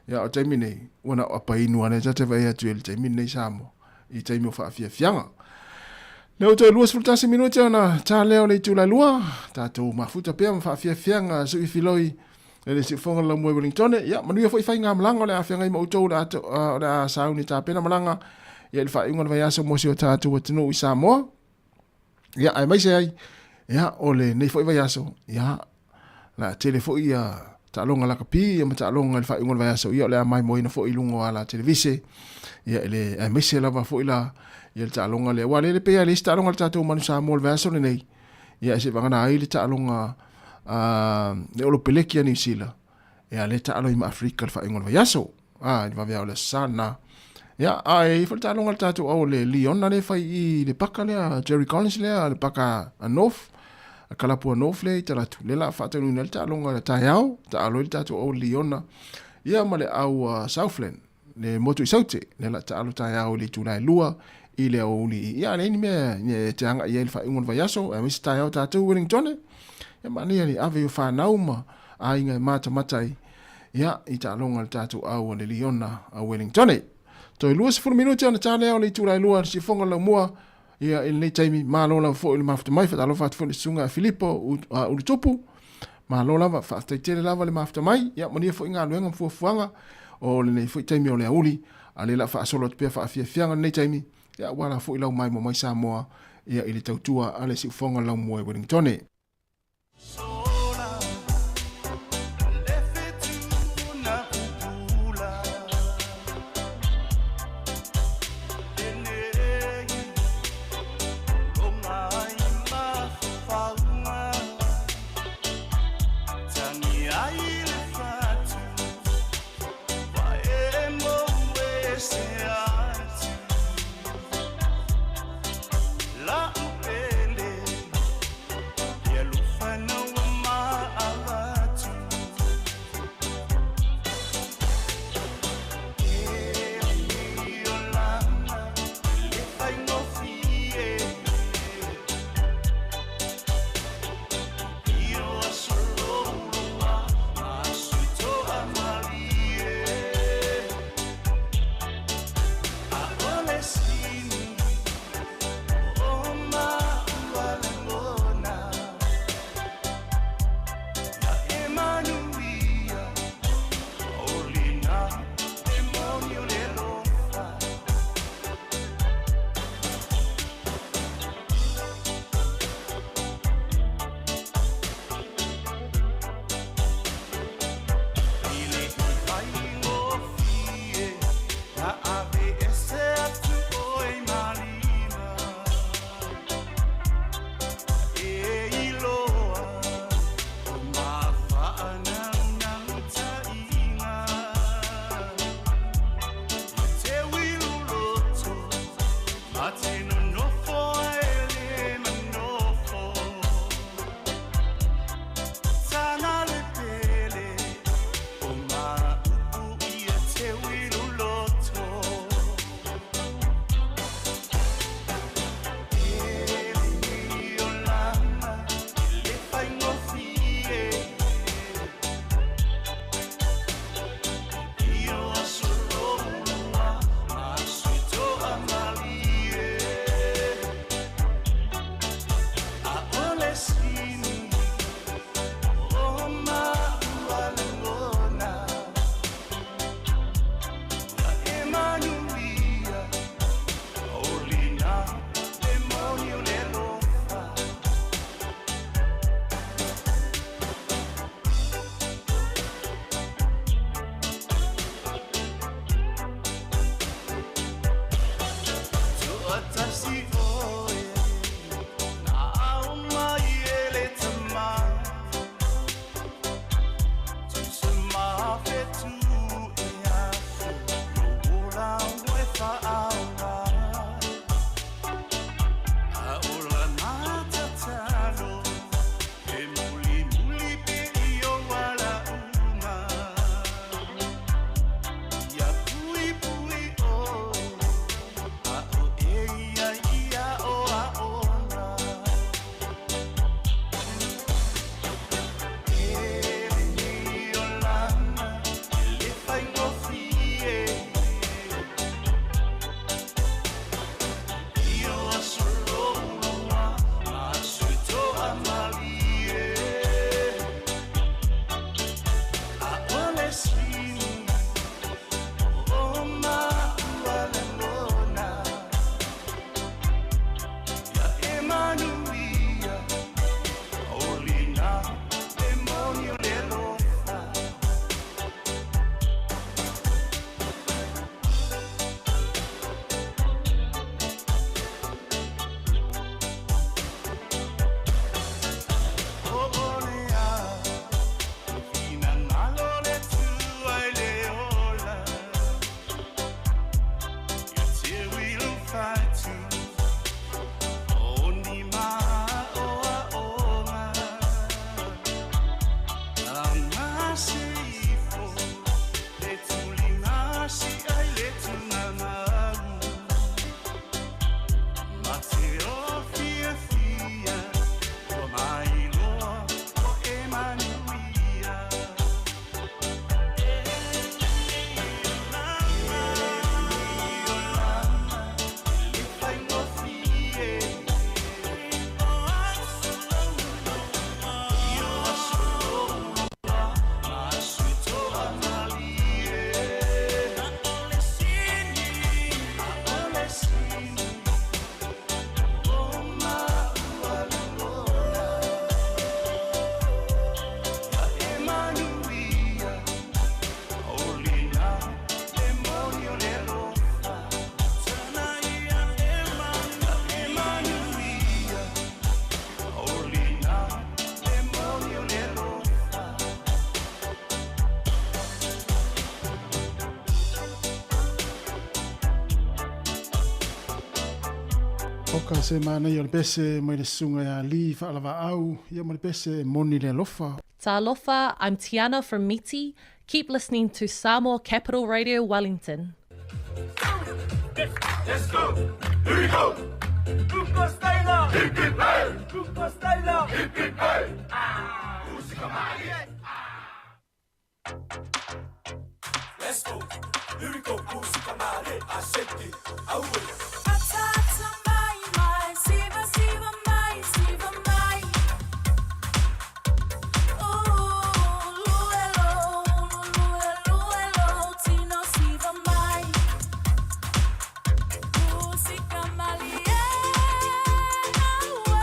Ia, o taimi nei, ua na o apainu ane ta te vai atu i le taimi nei Samoa, i taimi o faafiafiaga. Lea ua toe 21 minute ona tā lea o le itula lua, tātou mafuta pea ma faafiafiaga sui filoi e le siufoga la mue Wellingtone. Ia, manuia foi whai ngā malanga o le awhianga i mautou o le a sauni tāpena malanga. Ia, le whaaiunga le vaiaso mo si o tātou atunuu i Samoa. Ia, aemaise ai, ia, o lenei foi vaiaso, ia, la tele foi ia taaloga lakapi ia ma taaloga i le faaiuga o le vaiaso, ia o le a maimoaina foi i luga o ala televise, ia, le, aemaise lava foi la, ia le taaloga lea. Aua lele pei lava e leai se taaloga a le tatou Manu Samoa i le vaiaso lenei, ia, se vagana ai le taaloga a le Olopeleki a Niu Sila, ia, lea e taalo ai ma Aferika i le faaiuga o le vaiaso. A, i le vaveao o le Aso Sa lena. Ia, a e i ai foi le taaloga a le tatou au le Leona lea e fai i le paka lea, Jerry Collins lea, le paka a North, a kalapu a North lea i Taratu. Lea la faataunuina ai le taaloga i le taeao, taalo ai le tatou au Leona, ia ma le au a Southland, le motu i Saute. Lea la taalo taeao i le itula e 2 i le aoauli. Ia, a leai ni mea e te agai ai i le faaiuga o le vaiaso, aemaise taeao tatou Wellingtone. Ia, manaia le ave i o fanau ma aiga e matamata ai Ia, i taaloga a le tatou au a le Liona a Wellingtone. Toe 20 minute ona ta lea o le itula e lua le siufofoga o le laumua, ia, i lenei taimi, malo lava foi i le mafuta mai, faatalofa atu foi i le susuga a Filipo Ulutupu, malo lava, faafetai tele lava le mafuta mai, ia, manuia foi galuega ma fuafuaga o lenei foi taimi o le aoauli, a o lea o le a faasolo atu pea faafiafiaga lenei taimi, ia, aua la foi lau maimoa mai Samoa, ia, i le tautua a le siufofoga o le laumua i Wellingtone. fatu O ni maoaoga Amaseifo Le tuligasi ai le tugamalu Ma te o fiafia Ua mailoa o e manuia Oka se manaia o le pese mai le susuga ia Lee Faalavaau, ia ma le pese e moni le alofa. Talofa, I'm Tiana from Miti. Keep listening to Samoa Capital Radio Wellington. Let's go! Here we go! Buka Styler! Hip hip hey! Buka Styler! Hip hip hey! Ah! Let's go! Here we go! Usika male, I shake it, away. Atata mai mai, siva siva mai, siva mai. Ooh, luelo, luelo, tino siva mai. Musika malie, aue,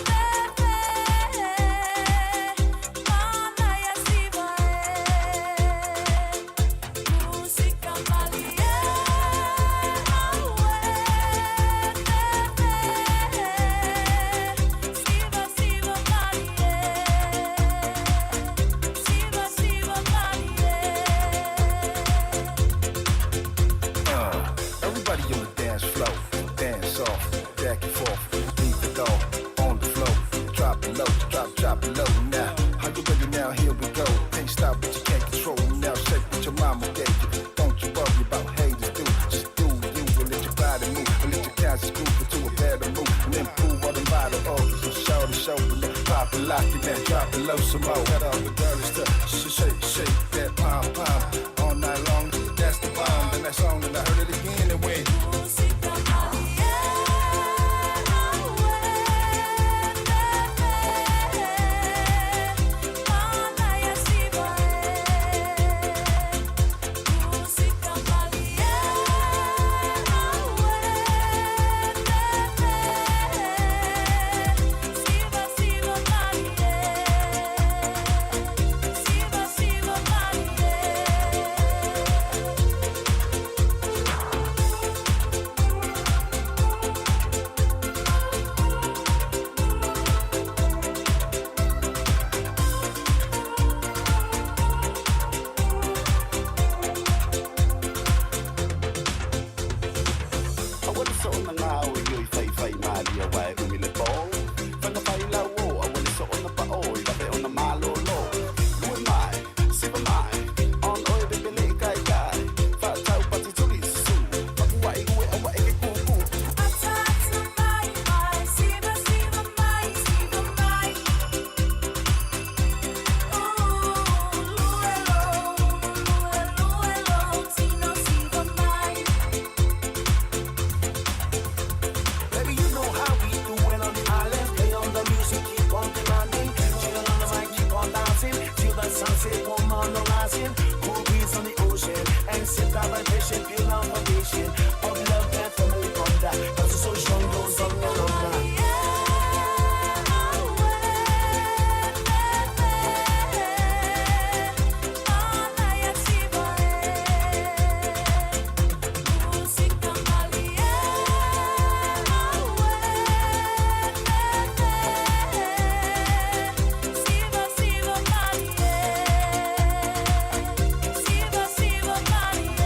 pepe, mana ya siva e. Musika malie, aue, pepe, siva siva malie, siva siva malie. Everybody on the dance floor, dance off, back and forth, leave it all on the floor. Drop it low, drop, drop it low now. How you ready now? Here we go. Can't stop what you can't control now. Shake what your mama gave you. Don't you worry about haters, do just do you and let your body move and let your conscience groove into a better move and improve all them bottle orders and show the show and then pop it, lock it, now drop it low some more. Got all the dirty stuff, shake, shake that pom pom all night long. That's the bomb, and that's on, and I heard it again and went. Musika malie, aue, pepe, mana ya siva e. Musika malie, aue, pepe, siva siva malie, siva siva malie. Aua le soona gao i oi faifai malie aua e umi le pō. Faga fai lau o, aua le soona paʻō i lave ona malōlō. Lue mai, siva mai, on oe pepeleʻi kaekae. Faatau pati tuli susu, papuaʻi ue aua e ke kūkū. Atata mai mai, siva siva mai, siva mai. Ooh, luelo, luelo, tino siva mai. Baby, you know how we do it on the island. Play on the music, keep on demanding. Chill on the mic, keep on dancing. Till the sunset, one on the rising. Cool breeze on the ocean. And sip that vibration, feel our foundation of love and family bond. Cause it's so strong, goes on and on. Musika malie, aue, pepe, siva siva malie, siva siva malie.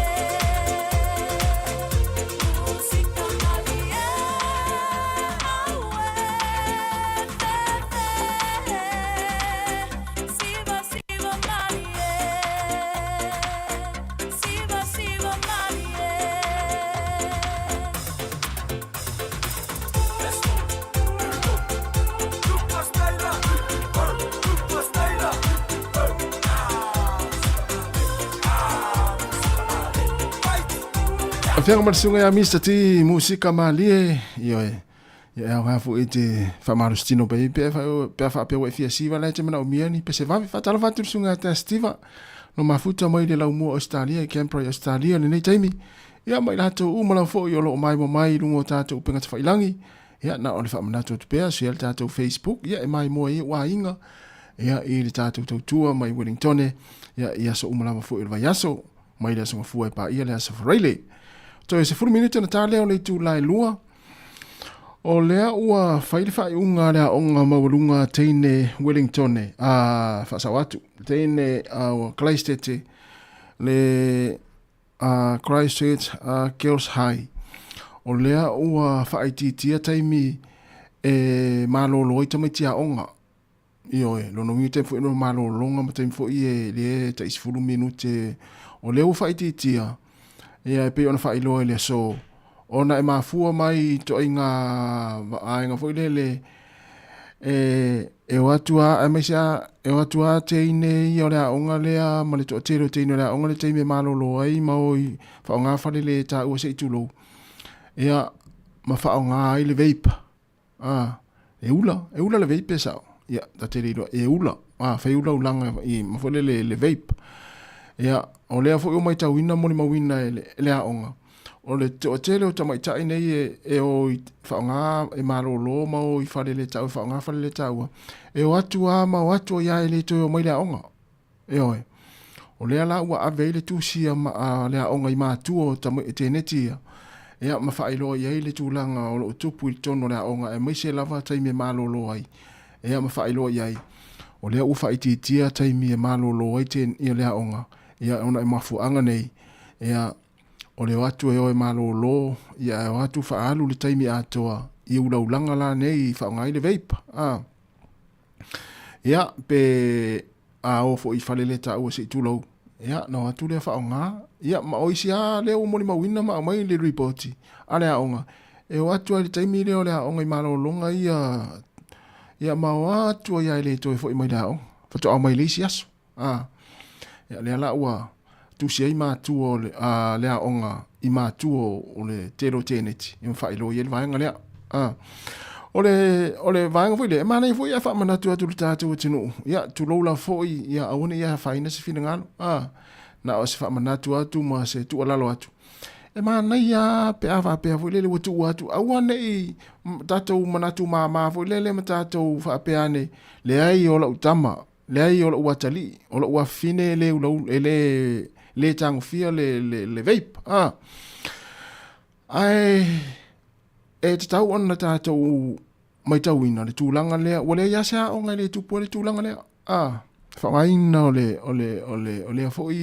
Afioga ma le susuga ia Mr. T, musika malie, ioe. Ia e aoga foi e te faamalositino pai ai pe pe a faapea ua e fia siva la e te manaomia ni pese vave. Faatalofa atu le susuga ia Tea Stiva, no mafuta mai le laumua Australia i Canberra i Australia lenei taimi. Ia ma i latou uma lava foi o lo o maimoa mai i luga o tatou upega tafailangi. Ia na o le faamanatu atu pea, share le tatou Facebook, ia e maimoa ai ou aiga, ia i le tatou tautua mai Wellingtone, ia i aso uma lava foi o le vaiaso, mai le Aso Gafua e paia le Aso Faraile. Toe 10 minute ona ta lea o le itula e 2. O lea ua fai le faaiuga a le aoga maualuga a teine Wellingtone, a faasao atu, teine a Kalaistete, le a Christchurch a Girls High. O lea ua faaitiitia taimi e malolo ai tamaiti aoga. Ioe, lona uiga taimi foi o malologa ma taimi foi e le tai 10 minute. O lea ua faaitiitia, ia e pei ona faailoa i le aso, ona e mafua mai i ituaiga vaaiga foi lele e e o atu a aemaise a e o atu a teine ia o le aoga lea ma le toatele o teine o le aoga le taimi e malolo ai ma o i faaaoga fale le taua se i tulou ia ma faaaoga ai le vape a e ula e ula le vape e sao ia ta te le iloa e ula a fai ula ulaga i ma foi le le vape ia o lea foi o maitauina molimauina e le aoga O le toatele o tamaitai nei e, e o i faaaoga e malolo ma o i fale le taua, faaaoga fale le taua, e o atu lava ma o atu ai lava e le toe o mai le aoga. Ioe. O lea la ua ave ai le tusi a, a le aoga i matua o tama, teneti ia, ia ma faailoa i ai le tulaga o lo o tupu i totonu o le aoga, aemaise lava taimi e malolo ai, ia ma faailoa i ai, o lea ua faaitiitia taimi e malolo ai te, ia le aoga, ia ona e mafuaaga nei, ia o le o atu e o e malolo, ia e o atu faaalu le taimi atoa i ulaulaga la nei i faaaoga ai le vape. A. Ia, pe a o foi i fale le taua se i tulou, ia, na o atu lea faaaoga, ia, ma o isi lava lea ua molimauina ma aumai le ripoti a le aoga, e o atu ai le taimi lea o le aoga i malologa ia, ia ma o atu ai lava e le toe foi mai le aoga, faatoa mai le isi aso. A, ia lea la ua tusi ai matua o le, a, le aoga i matua o le tele o teneti, ia ma faailoa i ai le vaega lea. A, o le, o le vaega foi lea, e manaia foi ae faamanatu atu i le tatou atunuu, ia, tulou lava foi, ia aua ne i afaina se finagalo, a, na o se faamanatu atu ma se tuualalo atu. E manaia lava pe a faapea foi lele ua tuu atu, aua ne i tatou manatu mama foi lele ma tatou faapea ane, leai o lau tama, Leai, o lou atalii, o lou afafine e le ulaula, e le, le tagofia le, le, le vape. Ah. Ae, e tatau ona tatou maitauina le tulaga lea, ua leai lava se aoga e le tupu ai le tulaga lea. Ah, faaaogaina o le, o le, o le, o lea foi,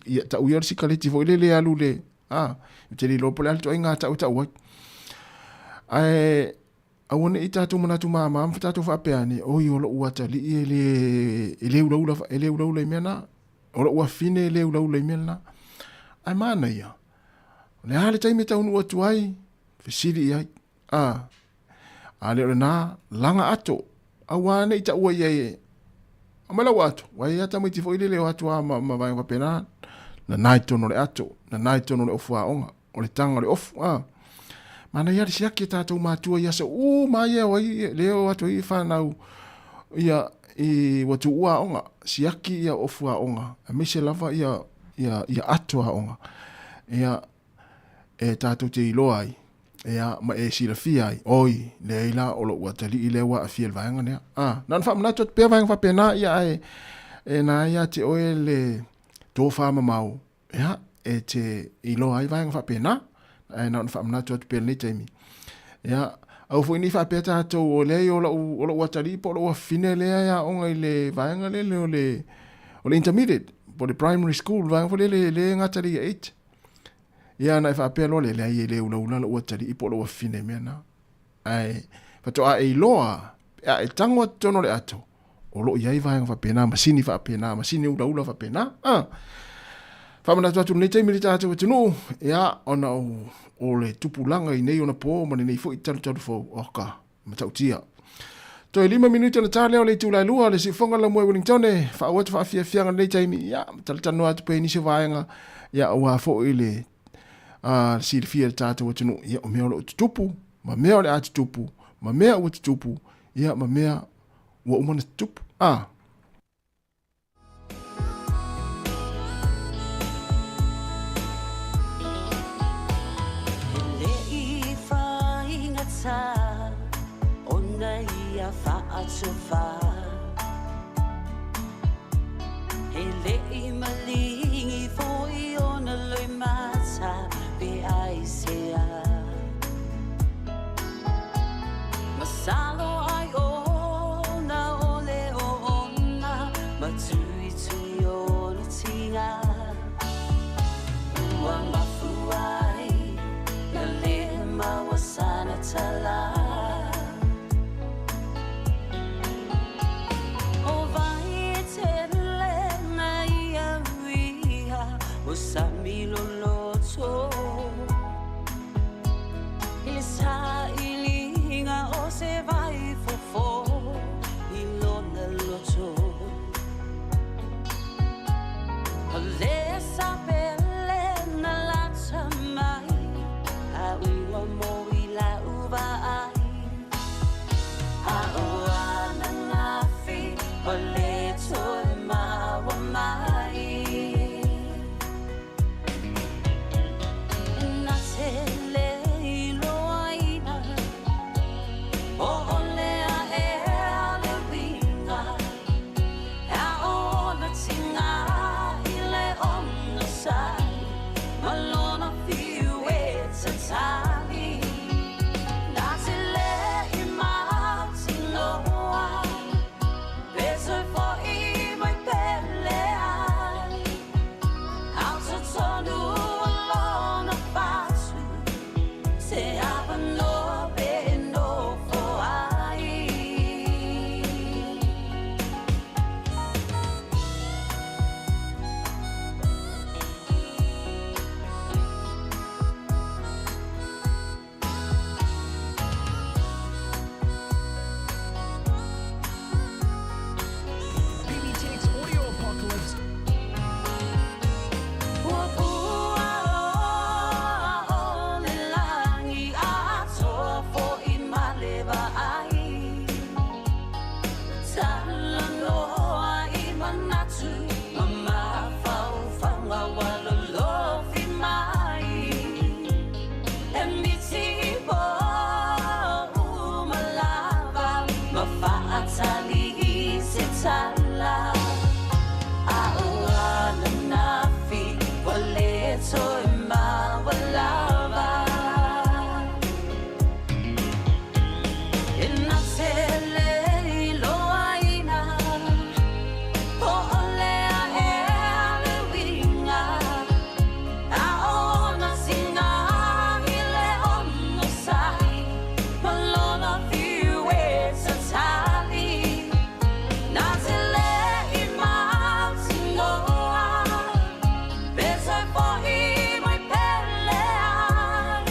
ia, tau ia o le sikaleti foi lele e alu le, ah, ou te le iloa po o le a le ituaiga tau e tau ai. Ae, Aua ne i tatou manatu māmā ma tatou faapea ane, oi o lou atalii e le, e le ulaula, e le ulaula i mea na. O lou afine e le ulaula i mea na. Ae manaia, o le a le taimi e taunuu atu ai, fesili i ai. A, a le o lena, laga ato. Aua ne i taua i ai e, aumai lau ato. Ua i ai tamaiti foi lele o atu a ma, ma vaega faapena, nana i totonu o le ato, nana i totonu o le ofu aoga. o le taga o le ofu a manaia le siaki e tatou matua i aso uma ia o ai lea o atu ai whanau ia i ua tuua aoga siaki ia ofu aoga aemaise lava ia ia ia ato aoga ia e tatou te iloa ai ia ma e silafia ai oi leai la o lou atalii lea ua aafia i le vaega lea a na ona faamanatu atu pea vaega faapena ia ae e na ia te oe le tofamamao Ia, e te iloa ai vaega faapena, ae na ona faamanatu atu pea i lenei taimi. Ia, aua foi ne i faapea tatou, o leai o lou, o lou atalii po o lou afafine lea e aoga i le vaega lele o le, o le intermediate, po o le primary school, vaega foi lele lea e gata i le year 8. Ia, ona e faapea loa lea, leai e le ulaula lou atalii po o lou afafine i mea na. Ae faatoa e iloa pe a e tango atu totonu o le ato, o lo o i ai vaega faapena, masini faapena, masini ulaula faapena. Ah. Faamanatu atu lenei taimi i le tatou atunuu, ia, ona o, o le tupulaga i nei ona pō ma lenei foi talutalu fou, oka, matautia. Toe 5 minute ona ta lea o le itula e 2, le siufofoga la moe Wellingtone, faaauau atu faafiafiaga lenei taimi, ia, talatalanoa atu pea i nisi o vaega, ia, aua foi le a silafia e le tatou atunuu, ia, o mea o lo o tutupu, ma mea o le a tutupu, ma mea ua tutupu, ia, ma mea ua uma ona tutupu. A. He le'i malingi foi ona loimata pe aisea. Masalo ai ona o le o ona matuitui ona tinga. Ua mafua ai na le maua sana tala. O vai e tele na ia uia o sami loloto. I le sailiga o se vai fofo i lona loto. O le sapele na lata mai a ua mo i lau vaai. A o ananafi o le toe maua mai. Na te le iloaina o ole a ea le uiga a ona tiga i le onosai ma lona fiu e tatali. Na te le i mautinoa pe toe fo'i mai pele ai. Au totonu o lona fatu se avanoa pe nofo ai. PBTX Audio Apocalypse. Ua pua o le lagi atoa fo'i ma le vaai. Talanoa i manatu ma mafaufauga ua lolofi mai. E miti po uma lava ma faatali i se tala. A o ananafi ua le toe maua lava. E na te le iloaina po o lea ea le uiga a ona tiga i le onosai ma lona fiu e tatali. Na te le i mautinoa pe toe fo'i mai pele ai.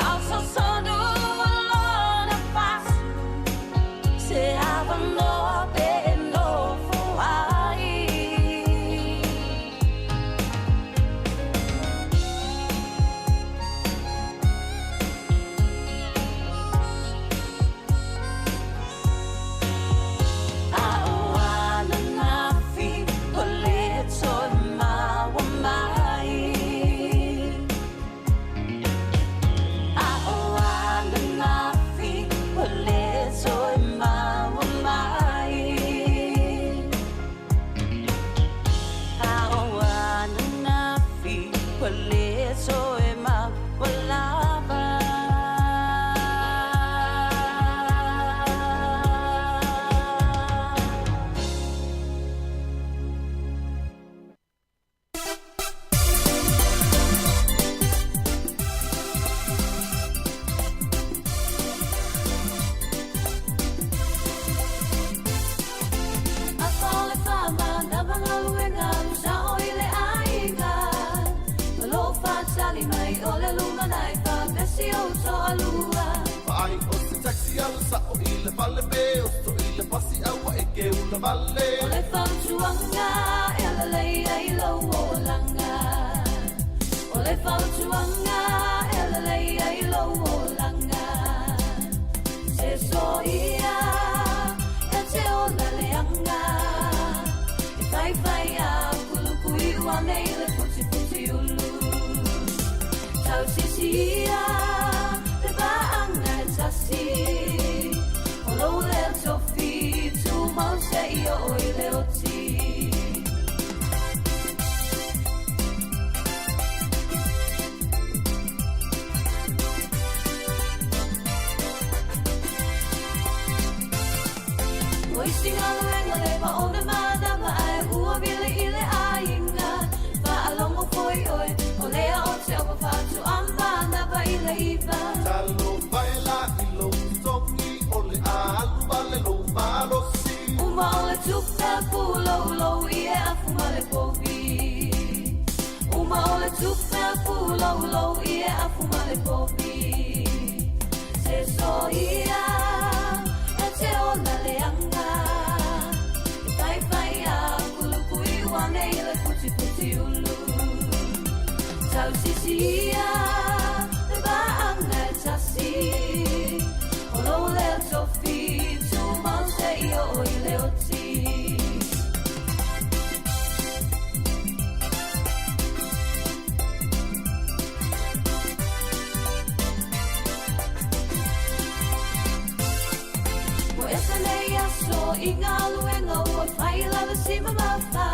Au totonu o lona fatu se avanoa pe nofo ai. A o ananafi o le toe maua mai. A o ananafi o le toe maua mai. A o ananafi o le toe maua lava. A le fama na magaluega sao i le aiga. Ma lo whātali mai o le lumanai whapesi o toalua. Vaai o se taxi alu sa'o i le fale pe oso i le pasi aua e ke ula vale. O le fautuanga e alalei ai lau olaga. O O le fautuaga e lelei ai lou olaga. Se soia e te ola leaga. E faifai a kuluku iu ane i le putiputi ulu. Tausisia le vaanga e tasi. O lou lea tofi tumau seia oo i le oti. O isi galuega le pa o le manava ae ua vili i le aiga. Faalogo foi oe, o lea o te opa fatu a manava i le iva. Talofa e la i lou totogi o le alu vale lou malosi. Uma o le tupe puloulou i e afu ma le povi. Uma o le tupe puloulou i e afu ma le povi. Se soia e te ola leaga. E faifai a kuluku iu ane i le putiputi ulu. Tausisia le vaanga e tasi. O lou lea tofi tumau seia oo i le oti. Ua ese nei aso i galuega ua fai lava si mamafa.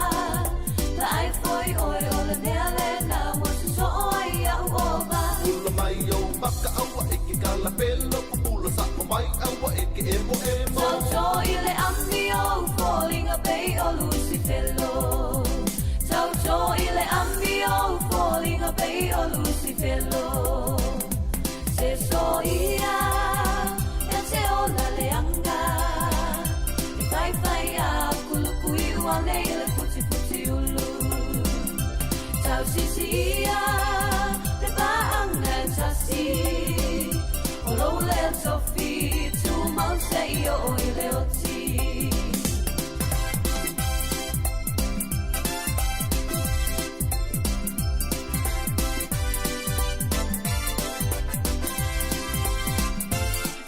Laai foi oe o le mea lena ua sosoo ai au ova. Pula mai ou maka aua e ke kalapelo, pupula sa'o mai aua e ke emo emo. Tauto i le amio foliga pei o Lucifelo. Tauto i le amio foliga pei o Lucifelo. Se soia e te ola leaga. E faifai a kuluku iu ane i le putiputi ulu. Tausisia le vaanga e tasi. O lou lea tofi tumau seia oo i le oti.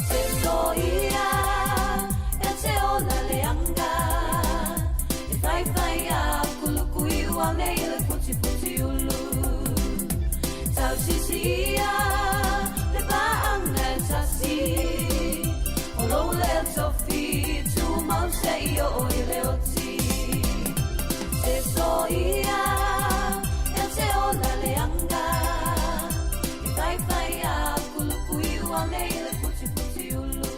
Se soia e te ola leaga. E faifai a kuluku iu ane i le putiputi ulu. Tausisia le vaanga e tasi. O lou lea tofi tumau seia oo i le oti. Se soia e te ola leaga. E faifai a kuluku iu ane i le putiputi ulu.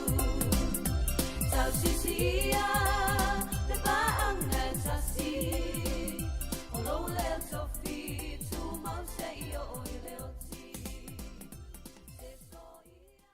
Tausisia le vaanga e tasi. O lou lea tofi tumau seia oo i le oti. Se soia.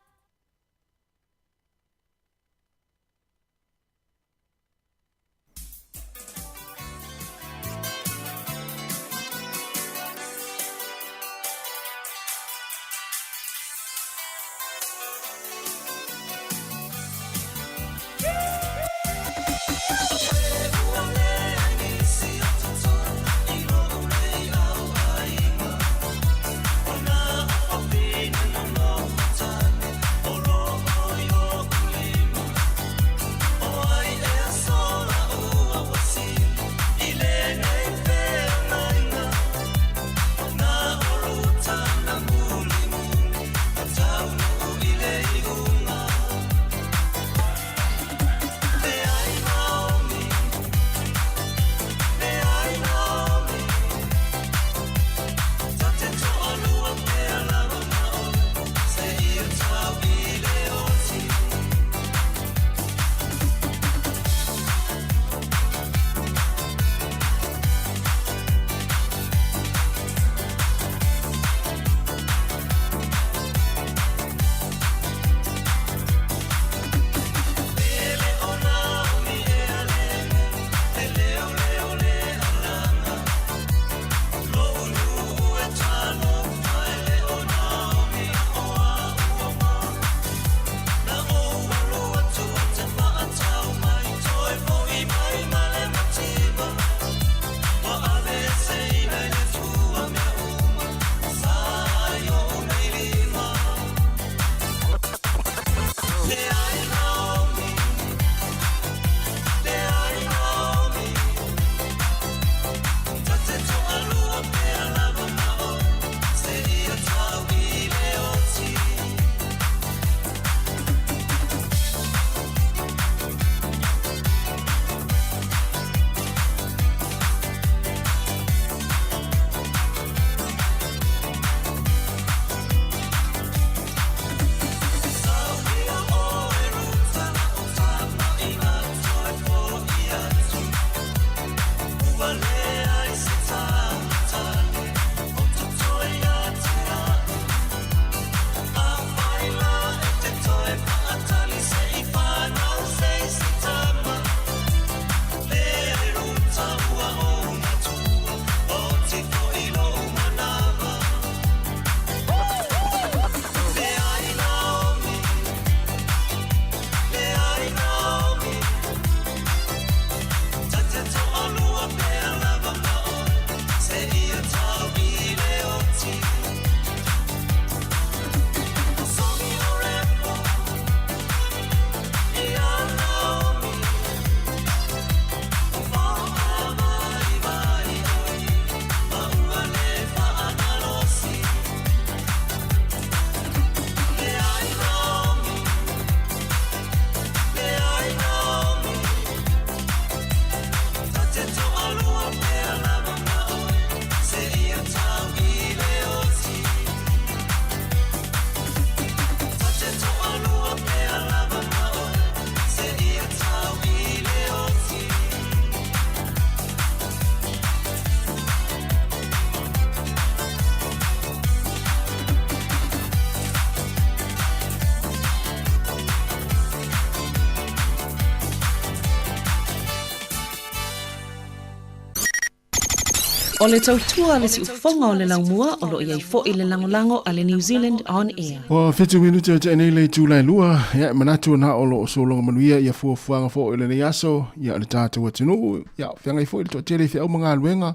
O le tautua a le siufofoga o le laumua o lo o i ai foi le lagolago a le New Zealand On Air. Ua 7 minute o tea nei le itula e 2, ia e manatu na o lo o sologa manuia ia fuafuaga foi o lenei aso, ia o le tatou atunuu, ia feagai foi le toatele i feau ma galuega,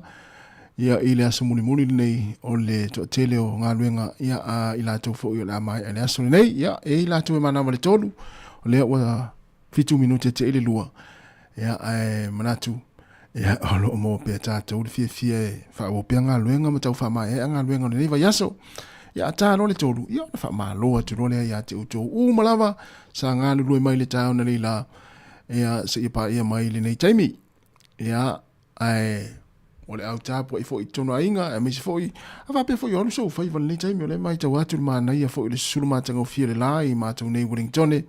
ia i le aso mulimuli lenei o le toatele o galuega, ia a i latou foi o le a maea i le aso lenei, ia e i latou e manava le 3, o lea ua 7 minute tea i le 2, ia ae manatu, ia o lo o maua pea tatou le fiafia e faaauau pea galuega ma tau faamaeaea galuega o lenei vaiaso. Ia a ta loa le 3, ia ona faamalo atu loa lea ia te outou uma lava sa galulue mai le taeao nei la, ia seia paia mai lenei taimi. Ia ae o le au tapuai foi i totonu o aiga, aemaise foi, a faapea foi o alu sou faiva i lenei taimi, o lea e matau atu le manaia foi o le susulu matagofie o le la i matou nei Wellingtone,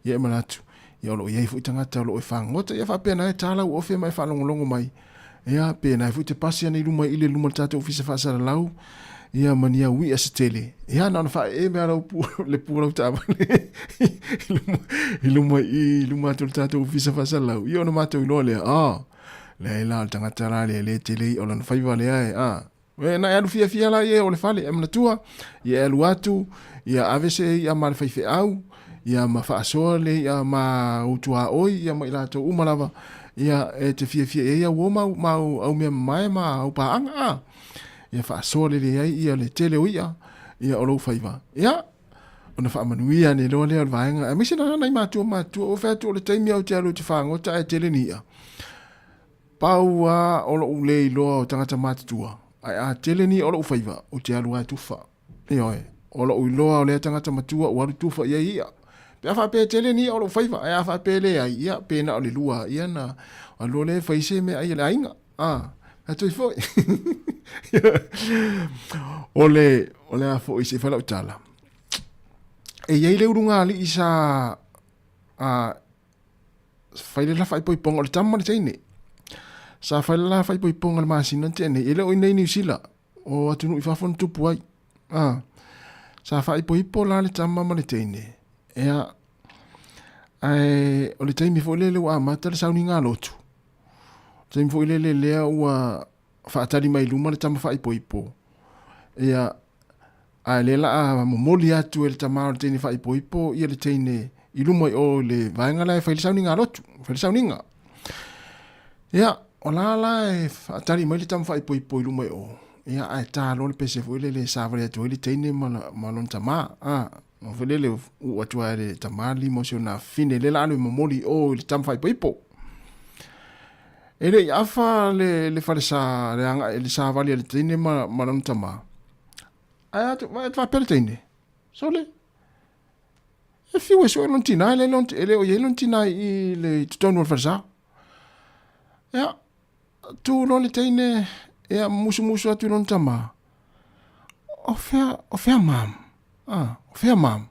ia e manatu, ia o lo o i ai foi tagata o lo o e fagota, ia faapea na e tā lau ofe ma e faalogologo mai, ia pe na e foi te pasi ane i luma i le luma o le tatou ofisa faasalalau, ia ma ni au i'a se tele, ia na ona faaee mea lau pu, le pu o lau taavale i luma i luma atu o le tatou ofisa faasalalau, ia ona matou iloa lea, ah, leai la o le tagata la lea e le tele i'a o lona faiva lea e, ah, E na e alu fiafia la ia o le fale, e manatua, ia e alu atu, ia ave se i'a ma le faifeau, ia ma faasoa le i'a ma utuaoi, ia ma i latou uma lava, ia e te fiafia i ai au o mau, mau au mea mamae ma au paaga, a. Ia faasoa lelei ai ia le tele o i'a, ia o lou faiva. Ia, ona faamanuia ane loa lea o le vaega, aemaise na nai matua matua, o fai atu o le taimi au te alu i te fagota ae tele ni i'a. Pau a o lo'u le iloa o tagata matutua, ae a tele ni o lo'u faiva, ou te alu a e tufa. Ioe, o lo'u iloa o lea tagata matua ua alu tufa i ai i'a. Pe a faapea e tele ni o lo'u faiva, ae a faapea e leai, ia, pe na o le lua ia na alu loa lea e fai se meaai a le aiga. A, atu ai foi. O le, o le a foi se i fai lau tala. E i ai le ulugalii sa, a, fai le la faaipoipoga o le tama ma le teine. Sa fai le la faaipoipoga i le masina na tea nei, e le o i inei i Niu Sila, o atunuu i fafo na tupu ai. Ah, sa faaipoipo la le tama ma le teine. Ea, ae o le taimi foi lele ua amata le sauniga lotu. O le taimi foi lele lea ua faatali mai luma le tama faaipoipo. Ia, ae lea la a momoli atu e le tama o le teine faaipoipo ia le teine i luma i o i le vaega la e fai le sauniga lotu, fai le sauniga. Ia, o la la e faatali mai le tama faaipoipo i luma i o, ia ae ta loa le pese foi lele e savali atu ai le teine ma, la, ma lona tama. A, no foi lele uu atu ai le tama lima o si ona fine lea la alu e momoli i o i le tama faaipoipo. E le i afa le, le falesa, le agai, le savali a le teine ma, ma lona tama. Ae atu, ae faapea le teine, sole, e fiu e sue lona tinā, e le, e le o i ai lona tinā i le i totonu o le falesa. Ia, tu loa le teine, ia, musumusu atu i lona tama, o fea, o fea mam? Ah, o fea mam?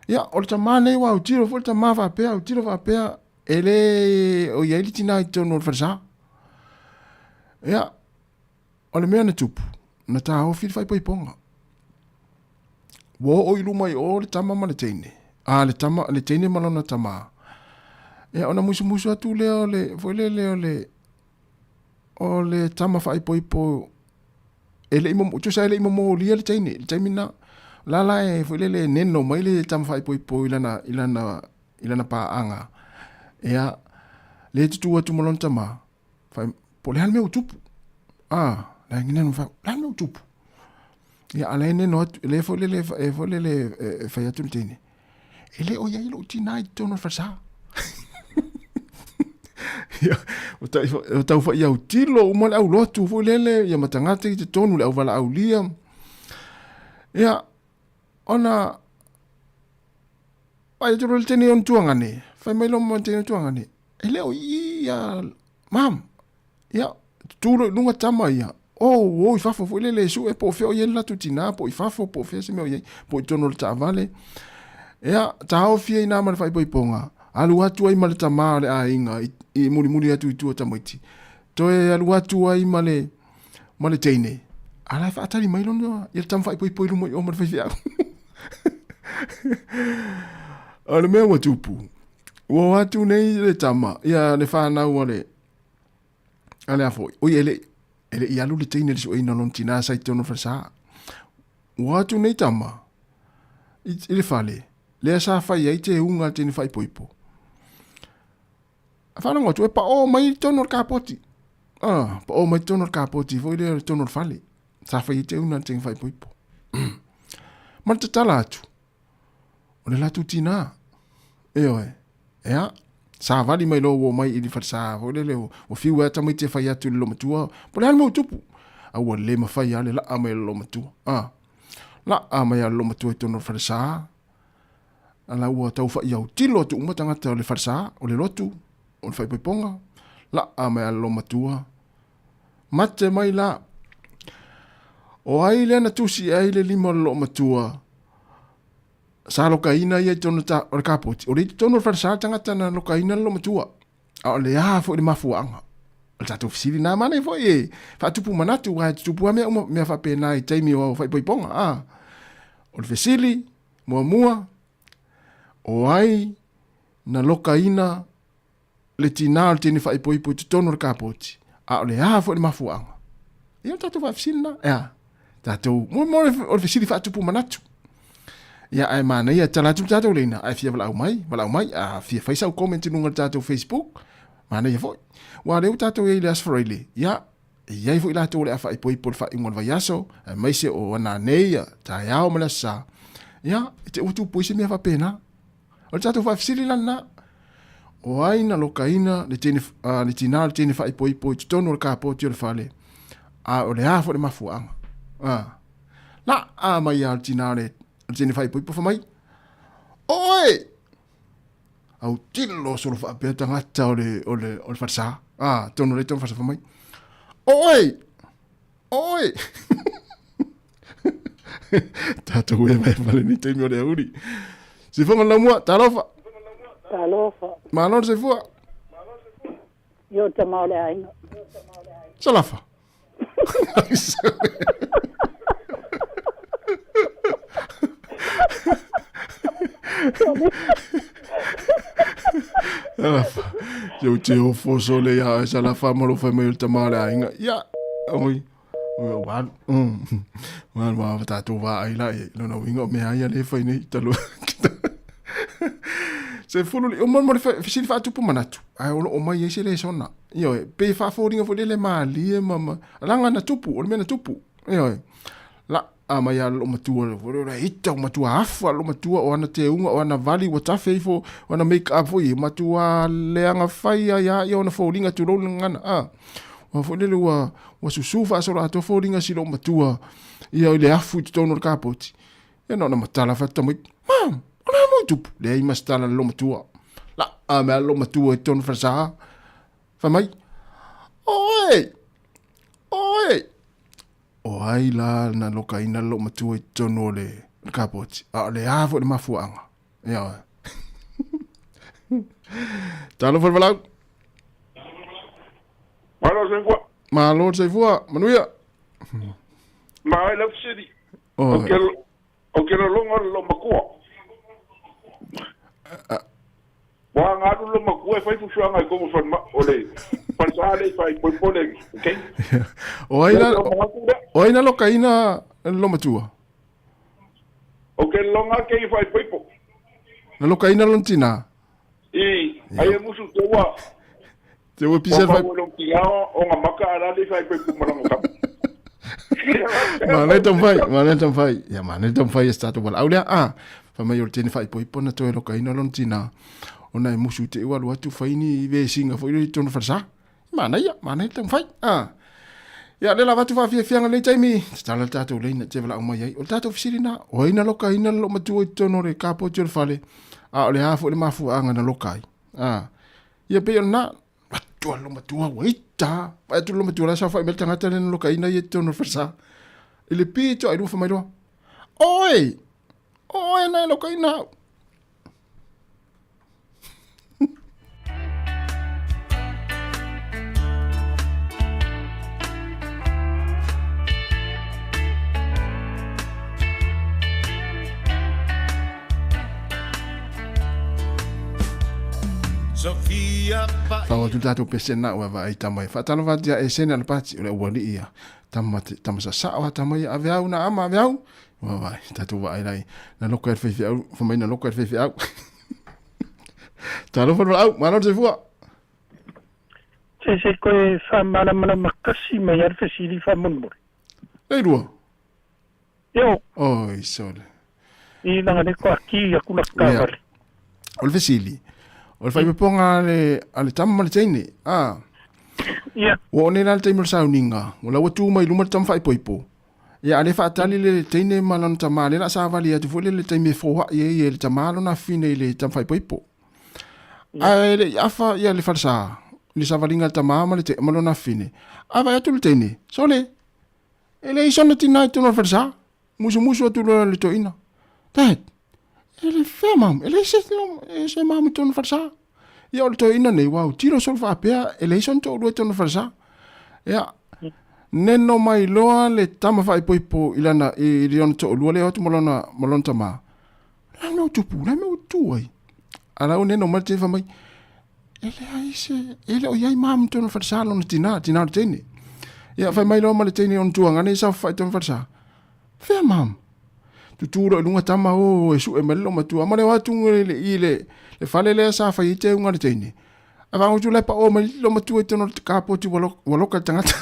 Ia, o le tama nei ua autilo foi le tama faapea, autilo faapea, e le o i ai le tinā i totonu o le falesa. Ia, O le mea na tupu, na tāofi le faaipoipoga. Ua oo i luma i o le tama ma le teine, a le tama, le teine ma lona tamā. Ia, ona musumusu atu lea o le, foi lele o le, o le tama faaipoipo e le i momo, tusa e le i momolia le teine, le taimi na. La la e foi lele e neno mai le tama faaipoipo i lana, i lana, i lana paaga. Ia, le tutū atu ma lona tamā, Fai, po o le a le mea ua tupu. Ah, la e neno fai, le a le mea ua tupu. Ia, a la e neno atu, le foi lele, e foi lele e fai atu le teine. E le o i ai lou tinā i totonu o le falesa. Ia, o tai, o tau whai au tilo, uma le au lotu foi lele, ia ma tagata i totonu le au valaaulia. Ia, ona, Pai atu le teine o tuangane, fai mai lo mo teine o tuangane. E le o i ia mam. Ia, tutū loa i luga tama ia. O, o i fafo foi lele e sue po o fea o i ai le latou tinā, po o i fafo, po o fea se mea o i ai, po o i totonu o le taavale. Ia, taofi ai nā ma le faaipoipoga, alu atu ai ma le tamā o le aiga i, i mulimuli atu i tua tamaiti. Toe alu atu ai ma le, ma le teine, a la e faatali mai lona, ia le tama faaipoipo i luma i o ma le faifeau. O le mea ua tupu, ua o atu nei le tama, ia le whanau a le, a le a foi, oi e le, E le i alu le teine i le sueina o lona tinā sa i totonu o le falesa. Ua atu nei tama i, i le fale, lea sa fai ai te unga a le teine faaipoipo. A faalogo atu, e paʻō mai i totonu o le kapoti. Ah, paʻō mai i totonu o le kapoti foi lea i totonu o le fale. Sa fai ai te una a le teine faaipoipo. Ma le tatala atu, o le latou tinā. Ioe, ea, savali mai loa ua omai i le falesa foi lele, ua fiu ai tamaiti e fai atu i le loomatua, po o le a le mea ua tupu? A ua le mafai lava le laa mai o le loomatua. A, laa mai lava le loomatua i totonu o le falesa, a la ua tau fai autilo atu uma tagata o le falesa, o le lotu, o le faaipoipoga, laa mai lava le loomatua, mate mai la. O ai lea na tusi ai le lima o le loomatua sa lokaina ia i totonu o le kapoti, o le i totonu o le falesa le tagata na lokaina le loomatua. A o le a foi le mafuaaga? O le tatou fesili na manaia foi e faatupu manatu, aua e tutupu lava mea uma, mea faapena i taimi o faaipoipoga. A, o le fesili muamua, o ai na lokaina le tinā o le teine faaipoipo i totonu o le kapoti, a o le a foi le mafuaaga? Ia o le tatou faafesili lena. E a? Tatou, mo, mo o le fesili faatupu manatu. Ia, ae manaia, tala atu le tatou leina, ae fia valaau mai, valaau mai, a fia fai sau comment i luga o le tatou Facebook, manaia foi. Ua lea ua tatou i ai i le Aso Faraile, ia, e i ai foi latou o le a faaipoipo i le faaiuga o le vaiaso, aemaise o ananei, taeao ma le Aso Sa, ia, e te ua tupu ai se mea faapena. O le tatou faafesili la lena, o ai na lokaina le teine, le tinā o le teine faaipoipo i totonu o le kapoti o le fale, a o le a foi le mafuaaga? Laa mai lava le tinā o le teine faaipoipo fai mai, o oe! Autilo solo faapea tagata o le, o le, o le falesa. Tonu le tonu falesa fai mai, o oe! O oe! Tatou e mai fale ni taimi o le auli. Sifonga la mua, talofa. Talofa. Malo le soifua. Yo tama o le aiga. Salafa. Salafa. Yo te ofo sole ia Salafa ma lo fai mai o le tama o le aiga. Ia, oi. Ua alu ua tatou vaai la i lona uiga o mea ia lea e fai nei talu se fulu li o mo mo le fesili faatupu manatu ae o loo mai ai se lesona ioe pe faafoliga foi lele malie ma ma laga na tupu o le mea na tupu ioe la a mai a loo matua le ita o matua afa loo matua o ana teuga o ana vali ua tafe ifo o ana make up foi matua leaga fai ai a ia ona foliga tulou le gagana a Ua foi lele ua, ua susu faasoloatoa foliga si loomatua ia i le afu i totonu o le kapoti. Ia na ona matala fai atu tamaiti, Mom, o le a mo i tupu? Leai ma se tala a le loomatua. Laa mea le loomatua i totonu o le falesa. Fai mai, Oe! Oe! O ai la na lokaina le loomatua i totonu o le kapoti? A o le a foi le mafuaaga? Ia oe. Talofa le valaau. Malo le soifua. Malo le soifua. Manuia. Ma ai lau fesili. O ke o ke lologa o le loomatua. Ua galu le loomatua e fai fusuaga i totonu o le falemai o le falesa lea i faaipoipo le okay. O ai la o ai na lokaina le loomatua? O ke lologa ke i faaipoipo. Na lokaina lona tinā. I, ai e musu te ua. Te ua pisa fai. Ua long tinga o nga maka ala le fai pe pumalanga kap. Mana tam fai, mana tam fai. Ya mana tam fai e stato wala aulea a. Fa mai o le tene fai poi pona toe lokaina lona tinā. Ona e musu te ua alu atu fai ni vesinga foi le tonu falesa. Manaia, manaia le taumafai. Ah. Ia, lea la avatu faafiafiaga lenei taimi, tatala le tatou leina te valaau mai ai. O le tatou fesili na, o ai na lokaina le loomatua i totonu o le kapoti o le fale, a o le a foi le mafuaaga na loka ai. Ah. Ia pei o lena, atua le loomatua, ua ita. Vaai atu le loomatua la e saofai mai le tagata lea na lokaina ia i totonu o le falesa. I le pito ai lua fai mai loa, Oi! Oe na e lokaina au. Sofia Fao atu tatou pesena ua vaai tama e faatalofa atu ia Esene Alapati o le aualii ia tama tama sasao a tama ia ave au na ama ave au ua vaai tatou vaai lai na loka e le faifeau fa mai na loka e le faifeau Talofa le valaau malo le soifua. Se se koe faamalamalama kasi mai a le fesili faamolemole. Leilua. Io. Oi sole. I laga le ko aki aku la kavale. O le fesili. O le faipopoga a le, a le tama ma le teine. A. Ia. Ua oo nei la le taimi o le sauniga, ua la ua tu mai luma le tama faaipoipo. Ia, a le faatali le teine ma lana tama, lea la savali atu foi le le taimi e foai ai e le tama lona afine i le tama faaipoipo. Ae le i afa ia le falesa, le savaliga a le tama ma le te, ma lona afine. A vaai atu le teine, sole, e leai sona tina i totonu o le falesa. Musumusu atu loa le toeaina, Dad, e le fea mamu, e leai se, se mamu i totonu o le falesa. Ia o le toeaina nei, ua autilo solo faapea, e leai sona toalua i totonu o le falesa. Ia, neno mai loa le tama faaipoipo i lana, i lona toalua lea o atu ma lona, ma lona tama. La mea o tupu, la mea o tu ai. A la ua neno mai le teine fai mai, e leai se, e le o i ai mamu i totonu o le falesa lona tina, tina o le teine. Ia, fai mai loa ma le teine ona tuagana ia saofafai i totonu o le falesa. Fea mamu? Tutū loa i luga tama o e sue mai le loomatua. Ma le o atu i le, i le, le fale lea sa fai ai teuga a le teine. A fagogo atu la e paoa mai le loomatua i totonu o le kapoti ua, lo, ua loka le tagata.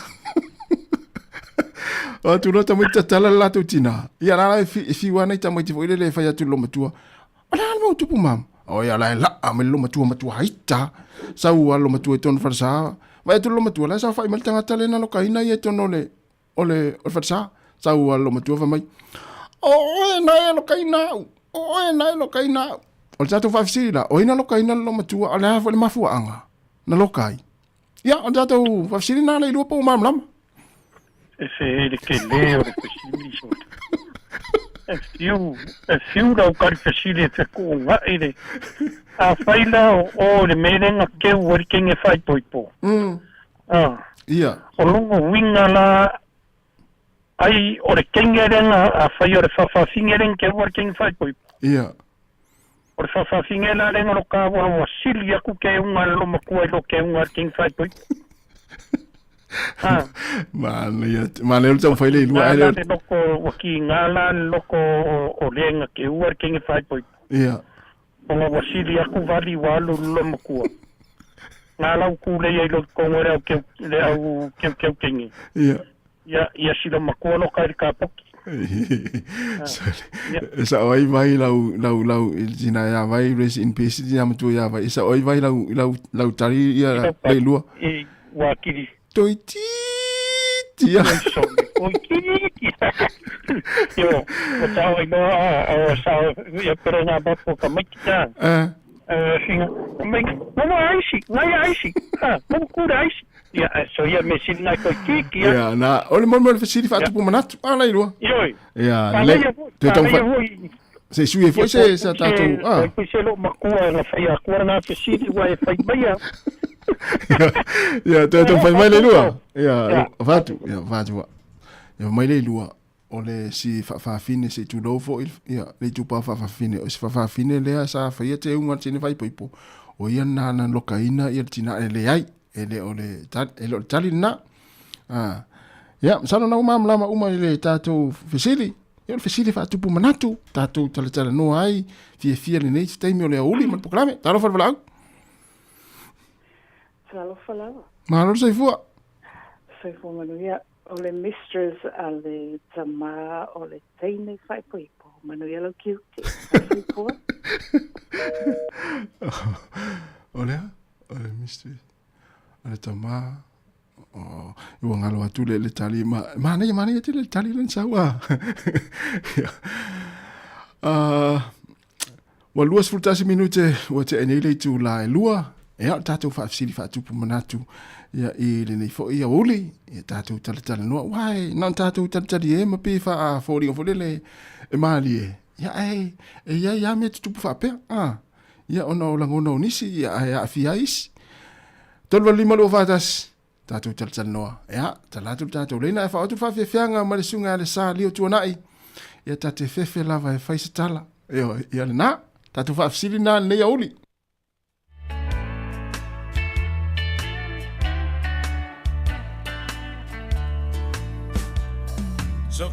O atu loa tamaiti tatala le latou tina. Ia la la e, fi, e fiu ana i tamaiti foi lele e fai atu i le loomatua. O le a le mau tupu mamu? O ia la e laa mai le loomatua matua haita. Sau a le loomatua i totonu o le falesa. Vaai atu le loomatua la e saofai mai le tagata lea na lokaina ia i totonu o le o le, o le falesa, sau a le matua fai mai, o oe na e lokaina au, o oe na e lokaina au. O le tatou faafesili la, o ai na lokaina le matua, o le a foi le mafuaaga na loka ai? Ia, o le tatou faafesili na le ilua po ua malamalama. E se le tele o le fesili so. E fiu, e fiu lau kari fesili e fekuuga'i le. Afai la o o le melenga keu ai le kenge faaipoipo. Ah. Ia. O lona uiga la, ai o le kenge lea afai o le faafaafine lea ke ua le kenge faaipoipo. Ia. O le faafaafine la lea lo ka ua ua sili aku ke unga le lomakua i lo ke unga le kenge faaipoipo. Ah. Manaia, manaia o le taumafai le ilua. Ai le loko ua ki ngā la le loko o lenga ke ua le kenge faaipoipo. Ia. Ona ua sili aku vali ua alu le lomakua. Ngā lau kūlei ai lo kongo le au keu, le au keu keu kengi. Ia. Ia, ia si lomakua lo kai le kapoki. E sao ai vai lau lau lau tina ia vai rest in peace tina matua ia vai. E sao ai vai lau lau lau tari ia le lua. I ua kiri. Toitiiti ia. Toitiiti. Io, o tau ai noa, o sao, ia pero ngā mapo ka maiki tā. Singa, mai, momo aisi, ngai aisi, ha, momo kura aisi. Ia, so ia me sili nai koitiiti ia. Ia, na, o le momo le fesili whaatupu manatu, a lai lua. Ioi. Ia, le, te tau wha... Se sui e foi se sa tātou... Ah. Poi se lo makua na whai a kua ngā fesili ua e whai mai a. Ia, te tau whai mai le lua. Ia, whatu, ia, whatu. Ia, mai le lua. O le si whaafine se tulou foi, ia, le itupa whaafine. O si whaafine lea sa whaia te unga tine whaipoipo. O ia nā na lokaina ia tina e le ai. E le o le, e le o le tali na. Ah. Ia, masalo na uma malama uma i le tātou fesili. Ia, o le fesili faatupu manatu, tātou talatalanoa ai, fiafia lenei taimi o le aoauli ma le polokalame. Talofa le valaau. Talofa lava. Malo le soifua. Soifua manuia. O le mistress a le tama o le teine faaipoipo. Manuia lau kiute. Soifua. O le a? O le mistress a le tama Oh, ua galo atu le, le tali ma manaia manaia tele le tali lena sau a. Ua 21 minute ua tea nei le itula e lua. Ea, o le tatou faafesili faatupu manatu ia i lenei foi aoauli, ia tatou talatalanoa. Uae, na ona tatou talitali e ma pe faafoliga foi lele e malie. Ia, ae, e i ai lava mea tutupu faapea. Ah, ia ona o lagona o nisi, ia ae aafia ai isi. 385 241, tatou talatalanoa. Ia, tala atu le tatou leina ae faaoo atu le faafiafiaga ma le susuga ia le Sa Lio Tuanai. Ia ta te fefe lava e fai se tala. Ioe, ia lena. Tatou faafesili na lenei aoauli.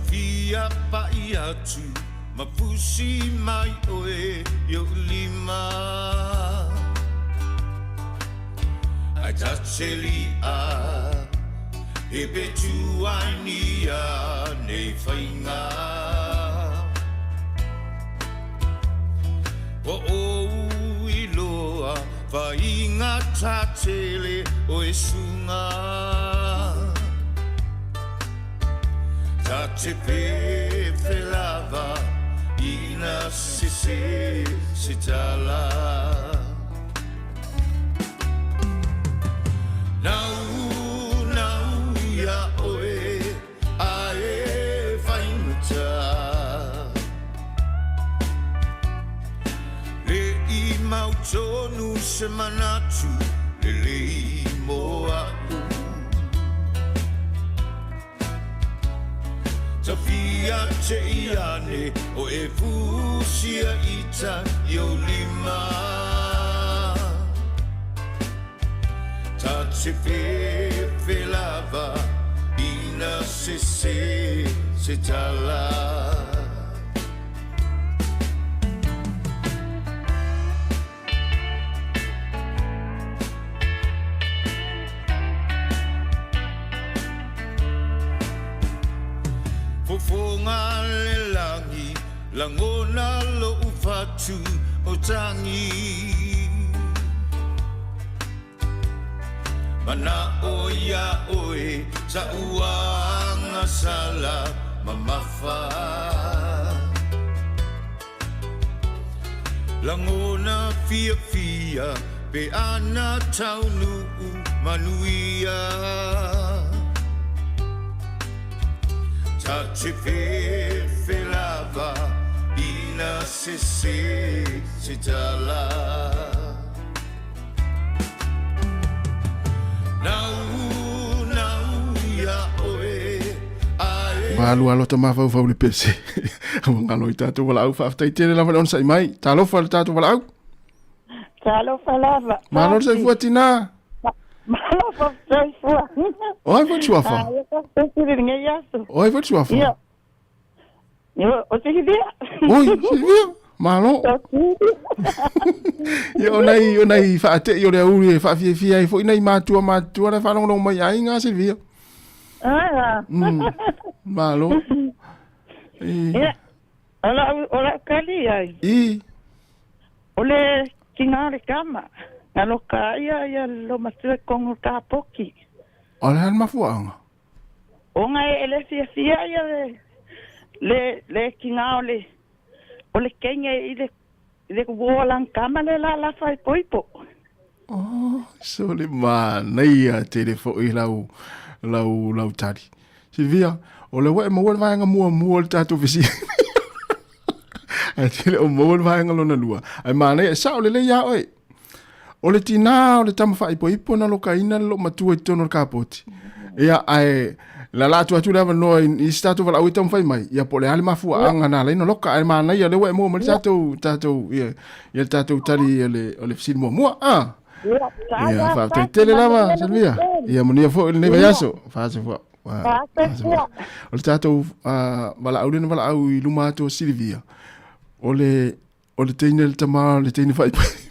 Tafia pa'i atu ma fusi mai oe i o'u lima. Ae ta te li'a e pe tu ai nia nei faiga. Ua ou iloa faigata tele o e suga. Ta te fefe lava ina sese se tala. Nau, nau ia oe ae faigata. Le i mautonu se manatu lelei mo a'u. Tafia te i ane o e fusia ita i o lima. Ta te fefe lava ina sese se tala. Fofoga le lagi, lagona lo'u fatu o tagi. Mana'o iā oe sa'u agasala mamafa. Lagona fiafia pe ana taunuu manuia. Ta te fefe lava ina sese se tala. Nau, nau ia oe ae. Malu alo ta mafaufau le pese. Ua galo i tatou valaau. Faafetai tele lava le onosai mai. Talofa le tatou valaau. Talofa lava. Malo le soifua tinā. Malo soifua. O ai foi le suafa? Ah, ia ka sili lenei aso. O ai foi le suafa? Ia. Ia, o Silivia. Oi, Silivia. Malo. Ia, o nai, o nai faate'i o le auli e faafiafia ai foi nai matua matutua la e faalogologo mai i aiga, Silivia. Ah. Malo. Ia, o lau, o lau kali ai. I. O le tina o le tama, na loka ia ia lo matua i kongo kapoki. O le a le mafuaaga? Ona e le fiafia ia le, le, le tina o le, o le kenge i le, i le uo lan tama le la la faaipoipo. Oh, so le manaia tele foi lau, lau, lau tali. Silvia, o le ua e maua le vaega muamua o le tatou fesili. Ae tele o maua le vaega lona lua. Ae manaia, e sao lelei ia oe. O le tinā o le tama faaipoipo na lokaina le loomatua i totonu o le kapoti. Ia, ae lala atu atu le avanoa i isi tatou valaau e taumafai mai. Ia, po o le a le mafuaaga na ala ai ona loka. Ae manaia, o lea ua e maua mai le tatou, tatou, ia, ia le tatou tali o le, o le fesili muamua. Ah! Ia, faafetai tele lava, Silvia. Ia, manuia foi lenei vaiaso. Faasefua. Faasefua. O le tatou valaau lea na valaau i luma atu o Silvia, o le, o le teine le tama, o le teine faaipoipo.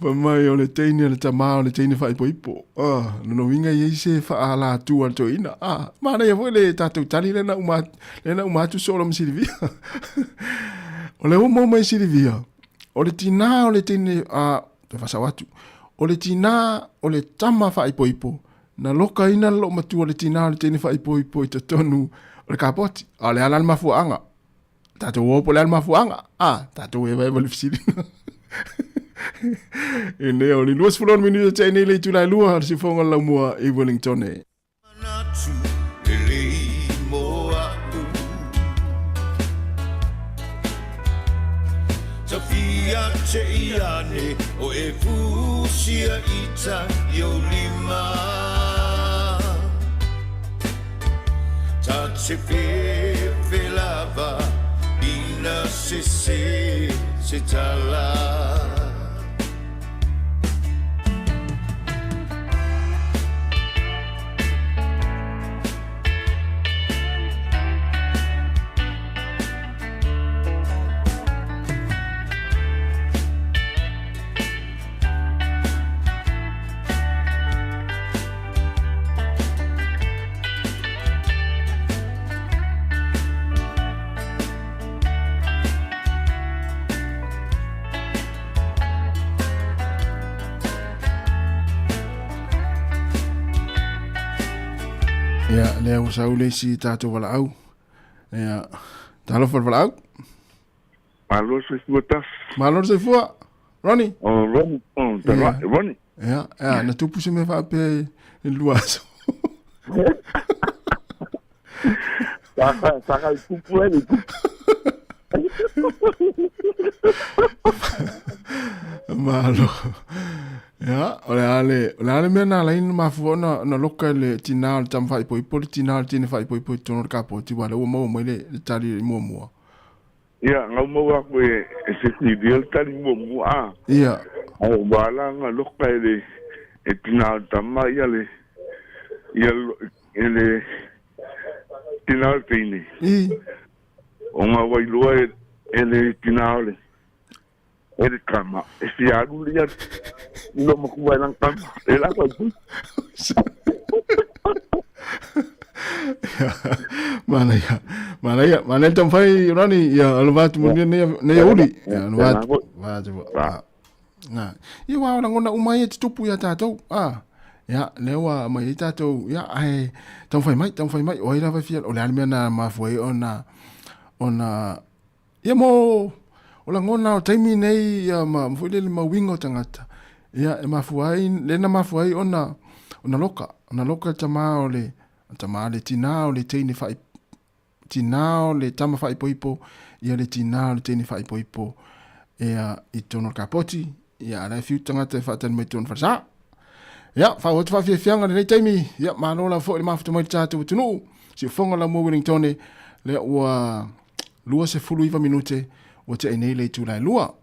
Fai mai o le teine le tama o le teine faaipoipo. Ah, lona uiga e i ai se faaalatua a le toeaina. Ah, manaia foi le tatou tali lea na uma, lea na uma atu solo ma Silivia. O le ua maua mai Silivia, o le tinā o le teine, ah, toe faasao atu, o le tinā o le tama faaipoipo, na lokaina le loomatua o le tinā o le teine faaipoipo i totonu o le kapoti. A o le a la le mafuaaga? Tatou o po o le a le mafuaaga? Ah, tatou evaeva le fesili. E nei o le 26 minuta te nei le itula e lua, le sifoga o le laumua i Wellington. E. Manatu lelei mo a'u. Tafia te i ane o e fusia ita i o lima. Ta te fefe lava ina sese se tala. Ia, lea ua sau le isi tatou valaau. Ia, talofa le valaau. Malo le soifua tasi. Malo le soifua. Ronnie. Oh, Ronnie. Oh, taloa, Ronnie. Ia, ia, na tupu se mea faapea i le lua aso. Saka, saka i tupu e, i tupu. Malo. Ia, o le a le, o le a le mea na lain mafua ona, ona loka i le tinā o le tama faaipoipo, le tinā o le tine faaipoipo i totonu o le kapoti, ua lea ua maua mai le, le tali muamua. Ia, gau maua aku e, e se silia le tali muamua a. Ia. Ai ua ala ona loka e le, e tinā o le tama ia le, ia e le tinā o le teine. I. Ona ua iloa e, e le tinā o le, e le tama, e fia alu le ia i loo matua e lana tama, e la fai pui. Manaia, manaia, manaia le taumafai Rani, ia alofa atu manuia nei nei aoauli. Ia alofa atu, alofa atu. Na. Ia ua lagona uma ia e tutupu ia tatou. Ah. Ia, lea ua aumai ai tatou, ia ae taumafai mai, taumafai mai. O ai lava e fia, o le a le mea na mafua ai ona ona Ia mo o lagona o taimi nei ia ma foi lele ma uiga o tagata ia e mafua ai le na mafua ai ona ona loka ona loka le tama o le tama le tinā o le teine whai tinā o le tama whaipoipo ia le tinā o le teine whaipoipo ia i tonu o le kapoti ia ala e fiu tagata e whaatani mai tonu wharesa ia whau atu whaafiafianga lenei taimi ia malo la foi le mafuta mai le tātou atunuu siufofoga la mua Wellingtone lea ua 29 minute ua tea nei le itula e lua.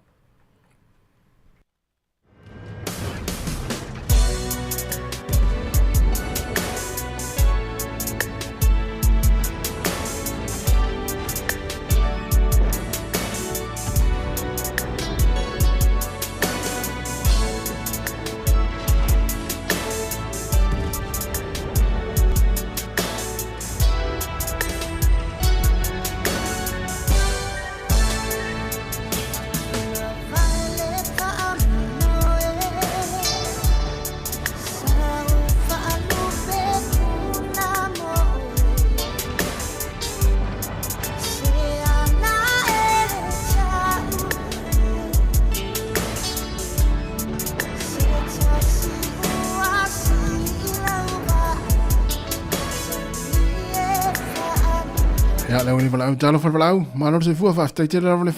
Ia, le au valaau, talofa le valaau, malo le soifua, faafetai tele lava le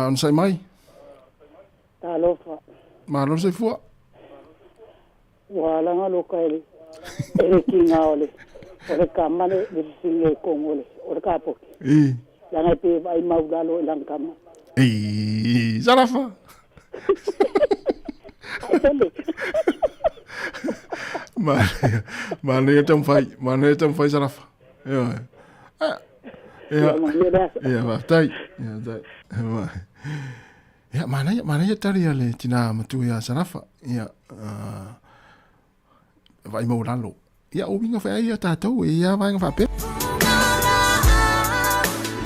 onosai mai. Talofa. Malo le soifua. Ua alaga loka e le e le kiga o le o le kama le le sisini e kongo le o le kapoki. I. Leaga e pe vaai maulalo i lana kama. I, Salafa. Ai Manaia, manaia taumafai, manaia taumafai Salafa. Ioe. Ah, ia, ia, faafetai. Ia, faafetai. Ia, manaia, manaia tali a le tinā matua ia Salafa. Ia, uh, vaai maulalo. Ia, o uiga foi ai ia tātou, e ia vaega faapea.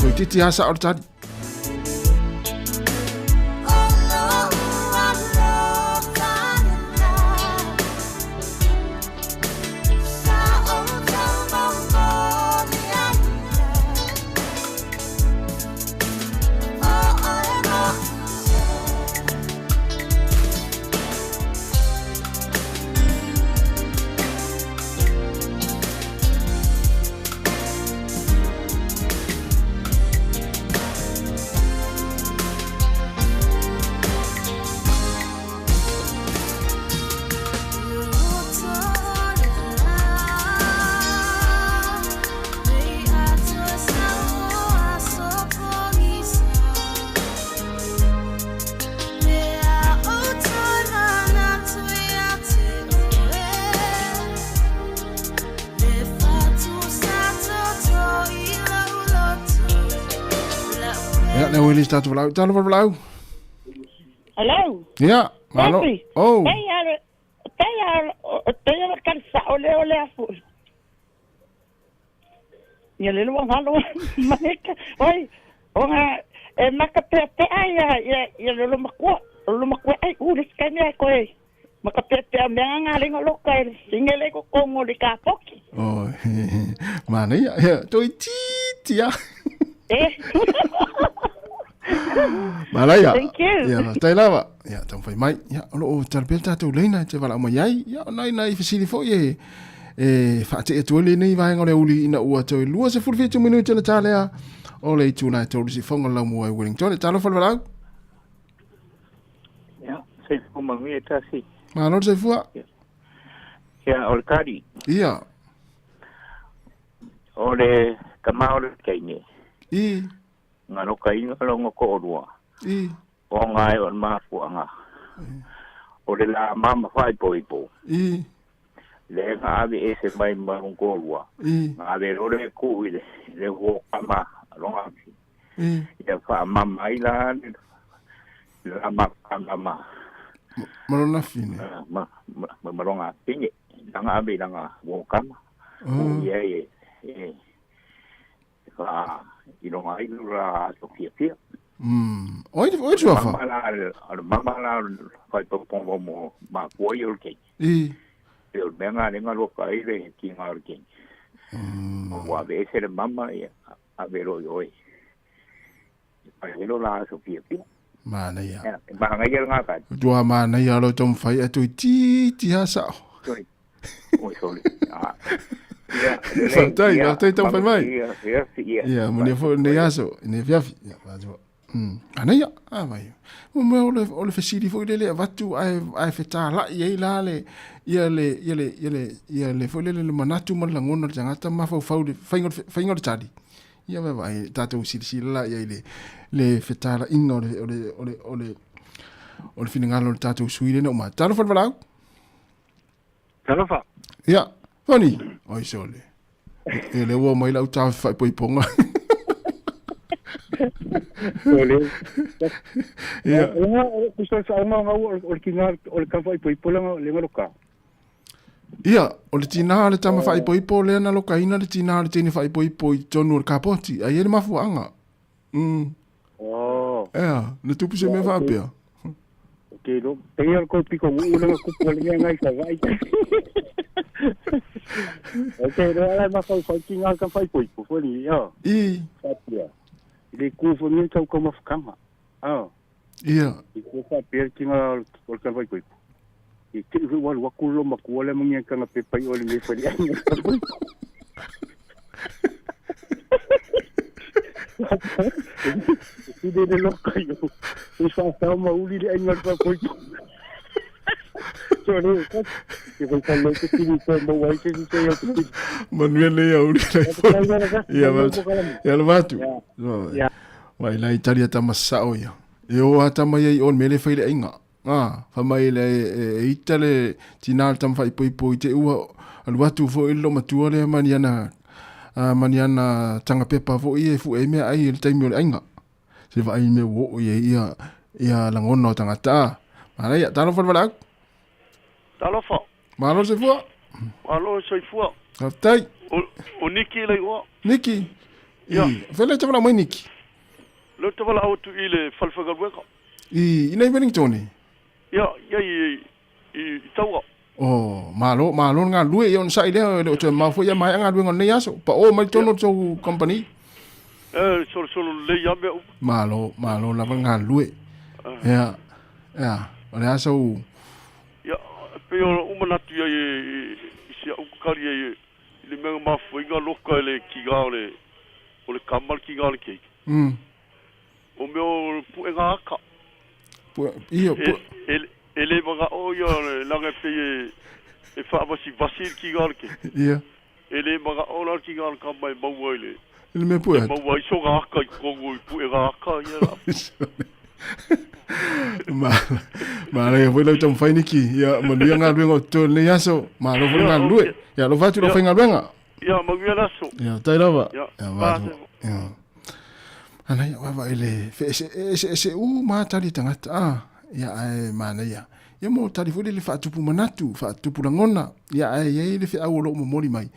Toeitiiti lava sao le tali. Ia, lea ua i le tatou valaau. Talofa le valaau. Hello. Ia, malo. Oh. Pei a pei a pei a tali sao le o le afu. Ia le lua ngalo maneka. Oi, ona e maka pea pea ia ia ia le lo makua, lo makua ai u le skai mea koe. Ma ka pea mea ngā lenga loka e singe le ko kongo le ka poki. Oh, manaia. Ia, toi titi a. E. Manaia. Thank you. Ia, faafetai lava. Ia, taumafai mai. Ia, o loo talapea le tatou leina e te valaau mai ai. Ia, o nai nai fesili foi e e faate'i atu ai lenei vaega o le aoauli ina ua toe 27 minute ona ta lea o le itula e tolu sifoga o le laumua i Wellington. Talofa le valaau. Ia, soifua manuia tasi. Malo le soifua. Ia, o le kari. Ia. O le tama o le teine. I. Nga roka inga longa ko orua. I. O ngā e o le mafuanga. O le la mama whai po ipo. I. Le nga ave e se mai marung ko orua. I. Nga ave rore ku i le, le huo kama longa ki. I. Ia wha mama i la le la ma ma Malona fine. Ma ma malonga fine. Langa ave langa huo kama. Oh. Ia e e wha i longa i la aso fia fia. Oi, oi tuafa. Mama la, al mama la whai papongo mo ma kua i o le keiki. I. E o le mea ngā lenga loka i le ki ngā o le keiki. Ua ave ese le mama ia, ave ro i oi. Pai helo la aso fia fia. Manaia. Ia, e mahangai ia le ngā kai. Tua manaia lo taumafai atu i titi ha sao. Sorry. Oi, sorry. Ah. Ia, lelei, Faafetai, ia, faafetai taumafai mai. Ia, ia, ia. Ia, manuia foi lenei aso, lenei afiafi. Ia, faatu. Manaia, a vai. Mo mea o le, o le fesili foi lele avatu ae, ae fetāla'i ai la le, ia le, ia le, ia le, ia le foi lele le manatu ma le lagona o le tagata ma mafaufau i le faiga o le, faiga o le tali. Ia vaevae, tatou silasila la i ai le, le fetāla'iga o le, o le, o le, o le, o le finagalo o le tatou sui lena uma. Talofa le valaau. Talofa. Ia, Tony. Oi sole. E le ua mai lau tau whaipoiponga. Ole. Ia. Nga, o se whaonga ngau o le kinga o le ka whaipoipo langa le ngaloka. Ia, o le tinā le tama whaipoipo lea na lokaina le tinā le teine whaipoipo i tonu o le kapoti. Ai e le mafuaanga. Oh. Ea, na tupu se mea faapea. Te lo, te ia ko piko u langa kupu le ngai sa vai. O te ro ala ma fai fai ki ngā ka fai poi po fo ni yo. I. Faapea. I le ku fo ni tau ka mafukanga. Ah. Ia. I ku fa pe ki ngā o ka fai poi. I te ru wa wa ku lo ma ku le mungi ka nga pe pai o le me fo ni. I le le loka yo. I fa sa ma uli le ainga ka poi. So le ko i ko ka le te tini ko mo wai te te yo te. Manuia nei au uli lai fo. Ia ma. Ia le vatu. Ia. Wai lai tali ata masao ia. E o ata mai ai on mele fai le ainga. Ah, fa mai le e ita le tina le tama faipoipo i te ua alu atu foi i le matua lea ma ni ana ma ni ana tanga pepa foi e fu'e ai mea ai i le taimi o le aiga. Se vaai mea ua oo i ai ia ia lagona o tagata a. Manaia, talofa le valaau. Talofa. Malo le soifua. Malo le soifua. Faafetai. O, o Niki le igoa. Niki. Ia. Fea le te valaau mai Niki? Leo te valaau atu i le fale faigaluega. I, i nei Wellington e? Ia, ia i, i, i Taua. Oh, malo, malo le galulue ia onosai lea, e le o toe mamao foi ia maea galuega o lenei aso. Pao mai totonu o le tou company. E, solosolo lelei lava mea uma. Malo, malo lava le galulue. Ia, ia, o le a sau... Ia, e pei o lou manatu i ai i, i si au kali ai i le mea na mafuaiga loka i le kiga o le, o le kama le kiga o le keiki. O mea o puega aka. Pue, ia, pue. E, e, e le mana'o ia leaga e pei e, e faavasivasi le kiga o le keiki. Ia. E le mana'o la le kiga o le kama e maua i le, I le mea pue e atu. maua ai sona aka i totonu i puega aka ia la. Ma, manaia foi lau taumafai Niki. Ia, manuia galuega o totoe o lenei aso. Malo foi le galulue. Ia, alofa atu i lau faigaluega. Ia, manuia le aso. Ia, faafetai lava. Ia, Ia, va atu. Ia. Ana ia vaavaai le feese eseese uma lava tali a tagata a. Ia ae manaia. Ia mo tali foi lele faatupu manatu, faatupu lagona. Ia ae i ai le feau o lo o momoli mai.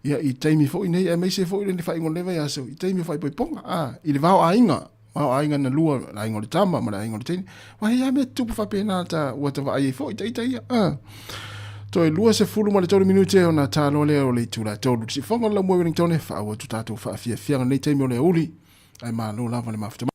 Ia i taimi foi nei aemaise foi le faaiuga o lenei vaiaso i taimi o faaipoipoga a i le va o aiga. Ma o aiga na lua, le aiga o le tama ma le aiga o le teine. Wa he ia mea tupu faapena ta ua ta vaai ai foi ita ia. Ah. Toe 23 minute ona tāloa lea o le itula e tolu. Sifoga o le laumua Wellington e faaauau atu tātou faafiafiaga nei taimi o le aoauli. Ae malo lava le mafuta mai.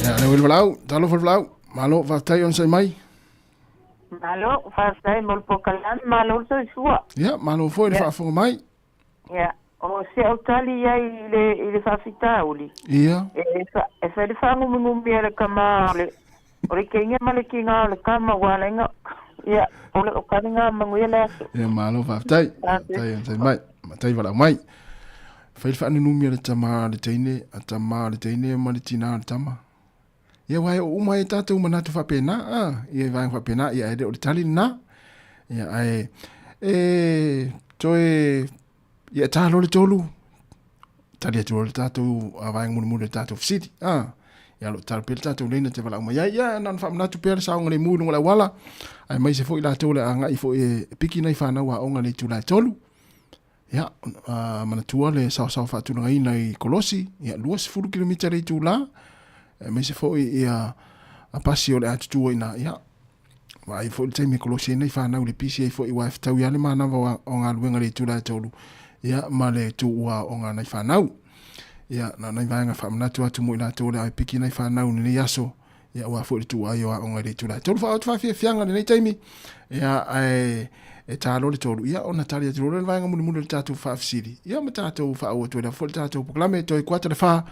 Ia, le uili valaau, talofa le valaau, malo, faafetai onosai mai. Malo, faafetai mo le polokalame, malo le soifua. Ia, malo foi le faafofoga mai. Ia, o si au tali i ai i le, i le faafitauli. Ia. E, fa, e fai le faagumigumi a le tama o le, o le keiga ma le kiga o le tama ua ala ai na, ia, o le o kaliga manuia le aso. Ia, malo faafetai. Faafetai onosai mai. Matai valaau mai. Fai le faanunumi a le tama a le teine, a tama a le teine ma le tina a le tama. Ia aua e oo uma ai tātou manatu faapena, a, ia i vaega faapena, ia ae le o le tali lena. Ia ae, e, toe, ia tā loa le tolu, tali atu loa le tātou a vaega mulimuli o le tātou fesili, a, ia o lo o tatalo pea le tātou leina te valaau mai ai, ia na ona faamanatu pea le saogalemu i luga o le auala, aemaise foi latou o le a agai foi e piki nai fanau aoga i le itula e 3. Ia, uh, manatua le saosaoa faatulagaina i Kolosi, ia 20 kilomita le itula, aemaise foi ia a pasi o le a tutu ai ina, ia, vaai foi le taimi e kolosi ai nei whanau le pisi ai foi ua e fetau ia le manava o galuega le itula e tolu, ia, ma le tuua o ngā nei whanau. Ia, na nei vaega whaamanatu atu mo i latou le a e piki nei whanau nei aso, Ia aua foi le tuua ai o aoga i le itula e tolu faaoto faafiafiaga lenei taimi. Ia ae e tā loa le tolu, ia ona tali atu loa lea le vaega mulimuli o le tatou faafesili. Ia ma tatou faaauau atu ai lava foi le tatou polokalame toe kuata le whā,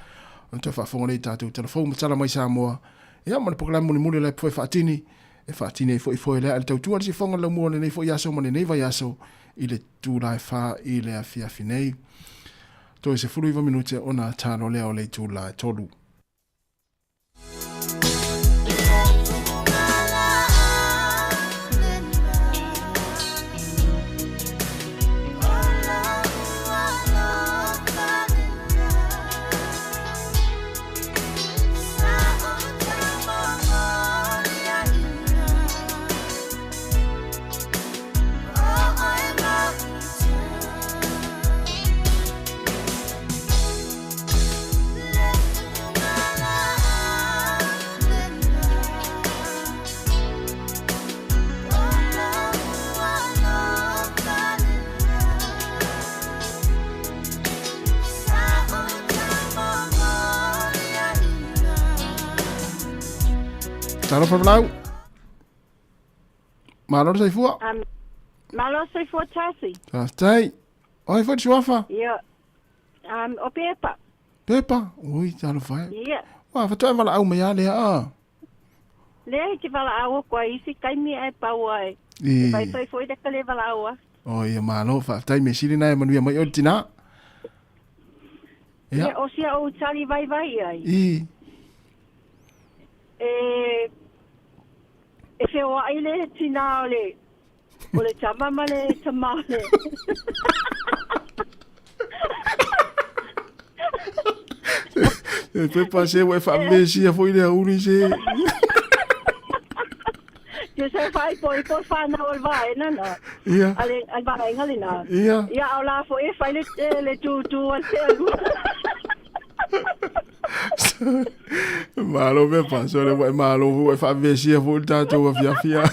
ona toe faafofoga lea i tatou telefou ma tala mai Samoa. Ia ma le polokalame mulimuli o le foi faatini, e faatini ai foi foe lea a le tautua le sifoga le laumua o lenei foi aso ma lenei vaiaso i le tula e whā i le afiafi nei. Toe 19 minute ona tā loa lea o le itula e tolu. Talofa Valau. Malo le soifua. Um, malo soifua Tasi. Faafetai. Oi foi le suafa. Ia. Um, o Pepa. Pepa? Ui, talofa e. Ia. Ua, faatoa e valaau mai a lea a. Lea i te valaau aku ai isi taimi ae pau ai. I. E faifai foi le ka le valaau a. O ia malo, faafetai mea sili na e manuia mai oe le tina. Ia. Ia, o sia ou tali vaivai ai. I. E, e feoai le tina o le O le tama ma le tamale. E pepa se ua e faamesia foi le auli se. Se se fai po i po whanau o le vaena na. Ia. A le, a le vaenga le na. Ia. Ia, au la fo e fai le, le tūtū a te alu. Malo Pepa, so le ua e malo foi ua e faavesia foi le tatou afiafi a.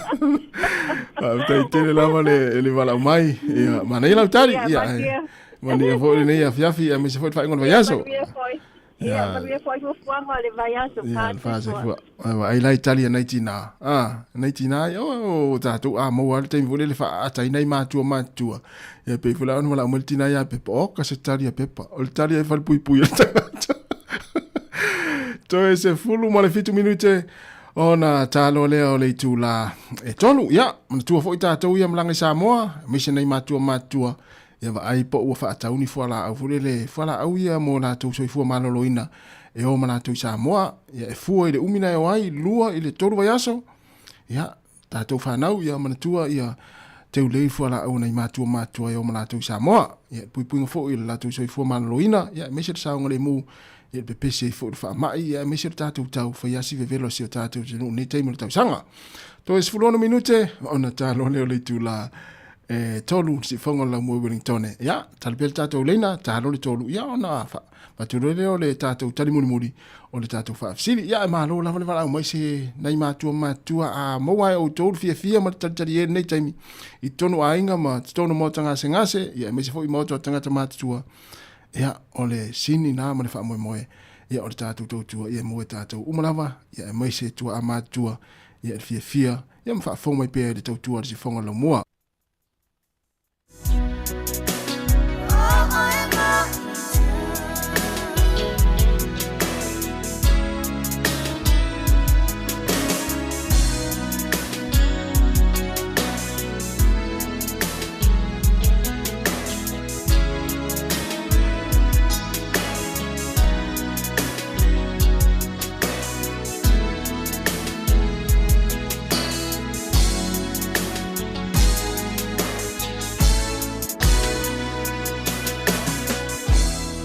Faafetai tele lava le le valaau mai. Ia, manaia lau tali. Ia, Ia, manuia. manuia foi lenei afiafi aemaise foi le faaiuga o le vaiaso. Manuia foi. Ia, manuia foi fuafuaga o le vaiaso. Ia, le faasefua. Ai, ai la i tali a nai tinā. Ah, nai tinā, ia, o, o tātou a maua le taimi foi lele faaataina i matua matutua. Ia pei foi la ona valaau mai le tinā ia Pepa. O, ka se tali a Pepa. O le tali ai falepuipui a le tagata. Toe 17 minute ona talo lea o le itula e tolu. Ia, manatua foi tātou ia malaga i Samoa, aemaise nai matua matutua. Ia vaai po ua faatau ni fualaau foi lele, fualaau ia mo latou soifua maloloina e o ma latou i Samoa. Ia e fua i le umi na e o ai, 2 i le 3 vaiaso. Ia, tatou fanau, ia manatua ia teu lei fualaau a nai matua matutua e o ma latou i Samoa. Ia, puipuiga foi i le latou soifua maloloina, ia aemaise le saogalemu, ia le pepesi ai foi i le faamai, ia aemaise le tatou tau fai asi vevelo a si o tatou atunuu i lenei taimi o le tausaga. Toe 16 minute ona talo lea o le itula e tolu siufofoga o le laumua i Wellingtone. Ia, tali pea le tatou leina, talo le tolu, ia ona avatu loa lea o le tatou tali mulimuli o le tatou faafesili. Ia, e malo lava le valaau mai se nai matua matutua a maua e outou le fiafia ma le talitali i lenei taimi i totonu o aiga ma totonu o maota gasegase, ia aemaise foi maota o tagata matutua. Ia, o le sini na ma le faamoemoe, ia o le tatou tautua, ia e maua e tatou uma lava, ia aemaise tuaa matutua, ia le fiafia, ia ma faafofoga mai pea i le tautua a le siufofoga o le laumua.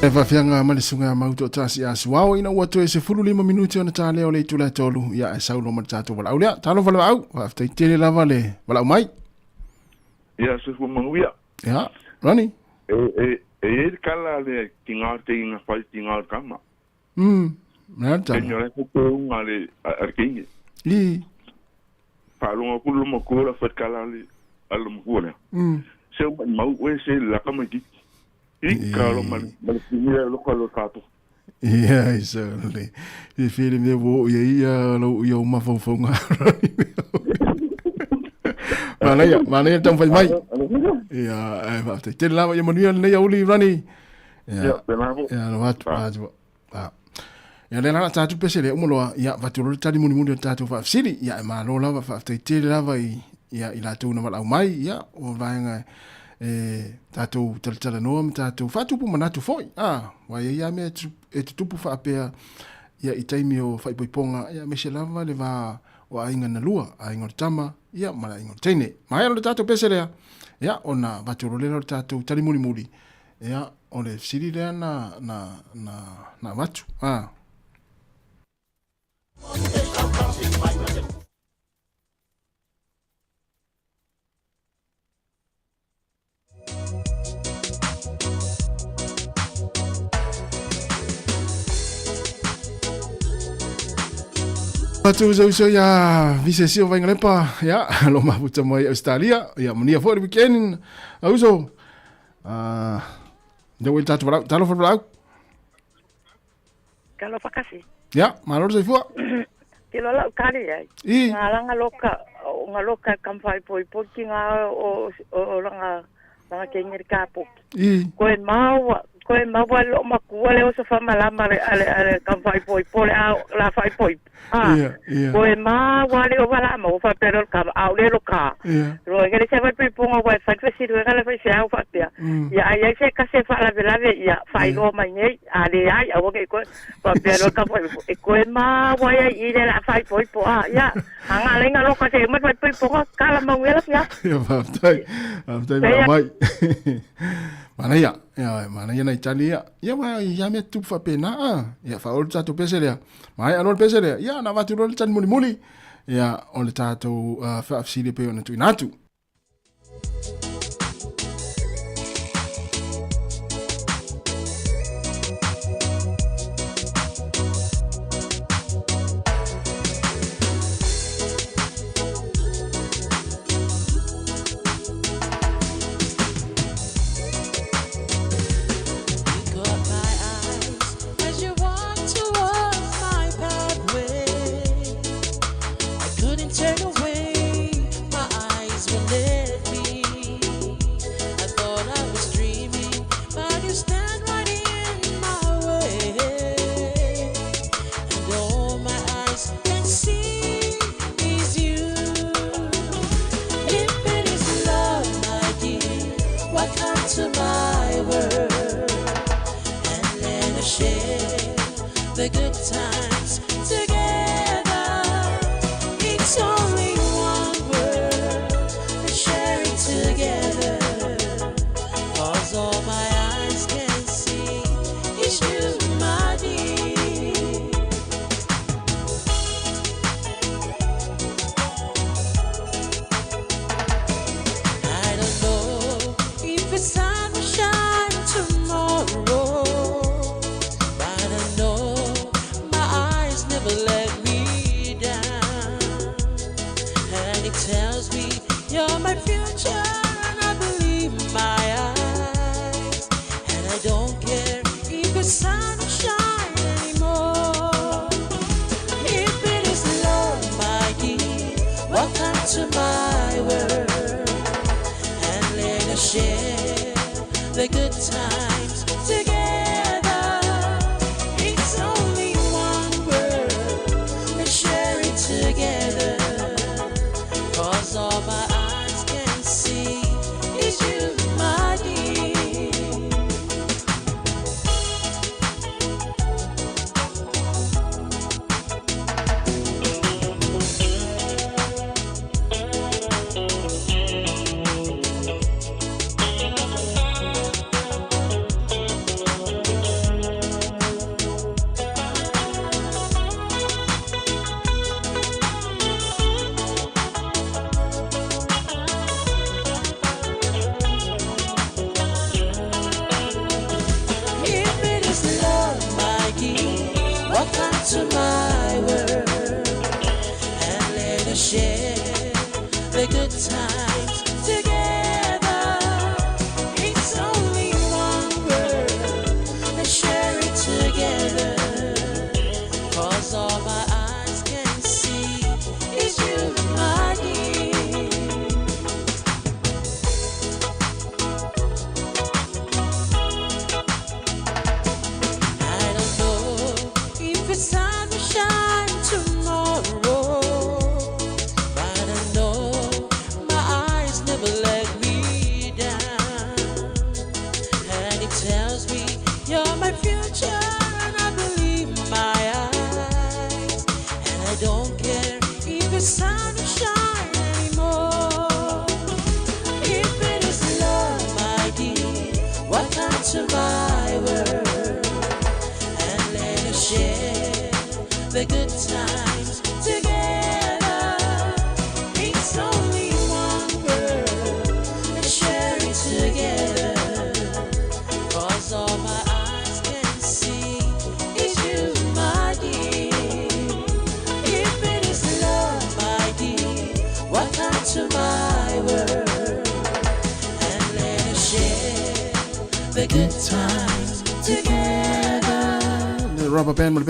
E faafiaga ma le susuga ia Mauto Tasi a Suao ina ua toe 15 minute ona ta lea o le itula e tolu ia e sau loa ma le tatou valaau lea. Talofa le Vaau, faafetai tele lava le valaau mai. Ia, soifua manuia. Ia, Ronnie. E, e, e i ai le kala le ki ngā te inga whai ki ngā kama. Le a le tala? Kei le whakaunga le, a le keinge. I. Whaalonga ku lo makua la whai kala le, a lo makua lea. Se o mai mau oe se laka mai kiki. I ka lo ma le pinga lo ka lo kato. Ia, i sa le. I whiri mea wo ia ia lo ia o mafaufauga. Manaia, manaia le taumafai mai. Ia, e faafetai tele lava ia manuia lenei aouli Rani. Ia, ia, lo atu, atu. Ia, lea la tatou pese lea uma loa, ia, avatu loa le tali mulimuli o le tatou faafesili. Ia, e malo lava, faafetai tele lava i, ia, i latou na valaau mai, ia, o vaega e tatou talatalanoa ma tatou faatupu manatu foi. Ah, aua e i ai lava mea e tutupu faapea, ia, i taimi o faaipoipoga, ia, aemaise lava le va o aiga na lua, aiga o le tama, ia, ma le aiga o le teine. Maea loa le tatou pese lea, ia, ona avatu loa lea o le tatou tali mulimuli, Ia, o le fesili lea na, na, na, na avatu. Ah. Atu uso uso ia Visesi o Vaingalepa, ia, lo mafuta mai Australia, ia, manuia foi le weekend, auso. Ah, lea ua i le tatou valaau. Talofa le valaau. Talofa kasi. Ia, malo le soifua. Ke loa lau kali ai. I. Ngā langa loka, o ngā loka kam whai poi poi ki ngā o, o, o langa, langa ke ingeri kāpoki. I. Koe maua, koe maua lo makua le oso whamalama le, ale, ale kam whai poi poi le ao, la whai poi. Ah, Ia, ia. Koe maua le o wala ma o wha pero ka, au le lo ka. Ia. Ro e se whai poi ponga wai whai whai siru e ngale whai se au wha pea. Ia ai ai se kase wha lave lave ia whai roa mai nei, a le ai, a wake koe, wha pea ro ka whai, e koe maua ia i le la whai poi po, a, ia, a ngā lenga lo ka se mai whai poi ponga, ka la mau ela pia. Ia, faafetai. Faafetai Ia. valaau mai. Manaia, ia, manaia nai tali ia. Ia, wa, ia mea tupu faapena, ah. Ia, faaolo le tatou pese lea. Maea loa le pese lea, ia, ona avatu loa le tali mulimuli. Ia, o le tatou faafesili e pei ona tuuina atu.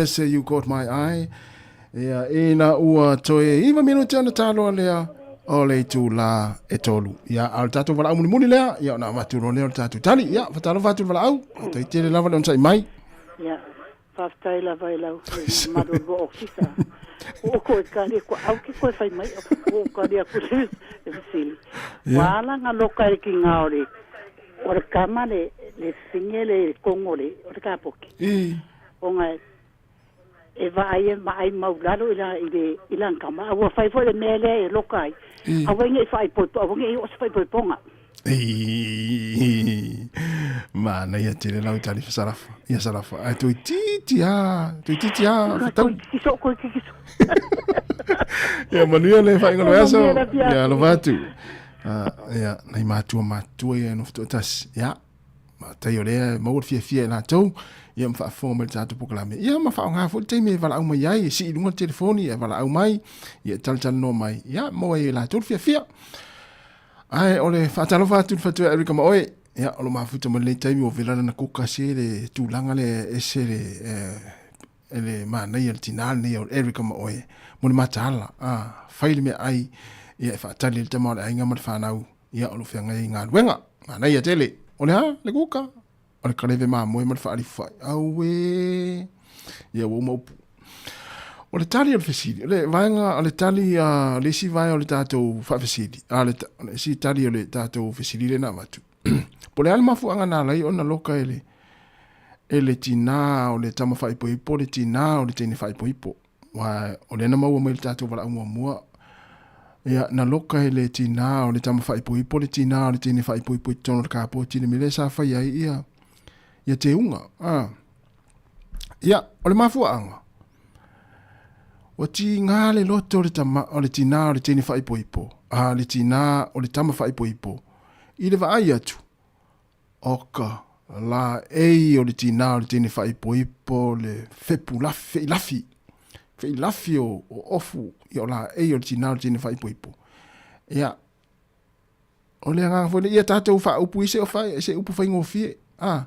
Say You Caught My Eye. Ia, ina ua toe iva minute ona taloa lea o le itulā e tolu. Ia, a o le tatou valaau mulimuli lea, ia ona avatu loa lea o le tatou tali. Ia, fatalofa atu i le valaau, faafetai tele lava le onosai mai. Ia, faafetai lava i lau mamalu o le lua ofisa. Ua ou toe kali aku, au ke koe fai mai, ua ou kali aku i le fesili. Ua ala nga loka e ki nga o le, o le kama le, le singe le kongo le, o le kapoki. Ona e vaai e maai maulalo i la i le i lana tama a ua fai foi le mea lea e loka ai aua ne i faaipoipo aua ne i oo se faaipoipoga. Ei. Manaia tele lau tali Salafa. Ia Salafa. Ae toeitiiti a, toeitiiti a fetau. Kiso koe kikiso. Ia manuia le faaiuga o le vaiaso. Ia alofa atu. Ia, nai matua matutua ia e nofo toatasi. Ia, faafetai o lea e maua le fiafia i latou, ia ma faafofoga mai i le tatou polokalame. Ia ma faaaoga foi le taimi e valaau mai ai, e sii i luga le telefoni e valaau mai, ia e talatalanoa mai, ia maua ai e latou le fiafia. Ae o le faatalofa atu i le faletua Erica ma oe, ia o lo mafuta mai lenei taimi ua vela lana kuka se le tulaga lea e ese le e le manaia le tinā lenei o Erica ma oe mo le mataala, a fai le meaai ia e faatali ai le tama o le aiga ma le fanau ia o lo feagai ai i galuega. Manaia tele. O le a le kuka? O le kaleve mamoe ma le faalifu fai. Auē! Ia ua uma upu. O le tali o le fesili, o le vaega o le tali a le isi vaega o le tatou faafesili, a le, le isi tali o le tatou fesili lea na avatu. Po o le a le mafuaaga na ala ai ona loka e le e le tinā o le tama faaipoipo le tinā o le teine faaipoipo. Aua o lea na maua mai i le tatou valaau muamua, ia, na loka e le tinā o le tama faaipoipo le tinā o le teine faaipoipo i totonu o le kapoti i le mea lea sa fai ai ia, ia teuga. A. Ia, o le mafuaaga, ua tiga le loto o le tama, o le tinā o le teine faaipoipo, a le tinā o le tama faaipoipo, i le vaai atu, Oka, laei o le tinā o le teine faaipoipo le fepu lafi, feilafi, feilafi o, o ofu, ia o laei o le tinā o le teine faaipoipo. Ia, o le agaga foi lea, ia tatou faaupu i se, o fai, se upu faigofie. A,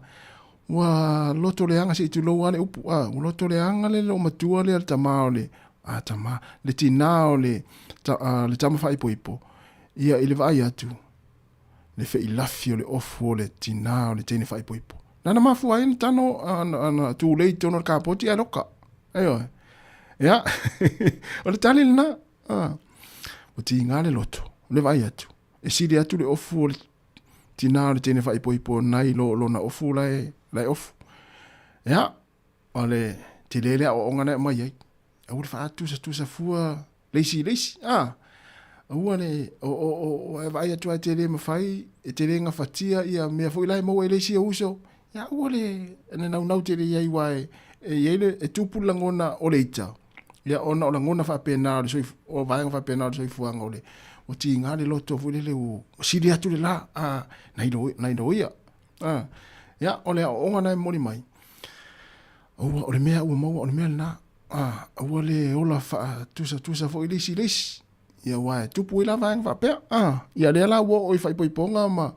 ua loto leaga se i tulou lava le upu, a, ua loto leaga le loomatua lea le tama o le, a tama, le tinā o le, ta, a, le tama faaipoipo, ia i le vaai atu, le feilafi o le ofu o le tinā o le teine faaipoipo. Nana mafua ai ona tano, ana tulei i totonu o le kapoti ae loka. Ioe. Ia, o le tali lena. Ah. Ua tiga le loto, o le vaai atu. E sili atu le ofu o le tinā o le teine faaipoipo nai lo lona ofu la e ofu. Ia, o le tele le aoaoga na e aumai ai. Aua le faatusatusa fua le isi i le isi. A, aua le, o, o, o, o, e vaai atu lava e te le mafai, e te le gafatia ia mea foi la e maua e le isi ou uso. Ia, aua le naunau tele i ai, aua e, e i ai le, e tupu le lagona o le ita. Ia, ona o lagona faapena o le soif-, o vaega faapena o le soifuaga o le, ua tiga le loto foi lele ua sili atu le la, a, nai lo, nai lo ia. A, ia, o le aoaoga na e momoli mai, aua, o le mea ua maua, o le mea lena. A, aua le ola faatusatusa foi le isi i le isi. Ia, aua e tupu ai la vaega faapea. A, ia lea la ua oo i faaipoipoga ma,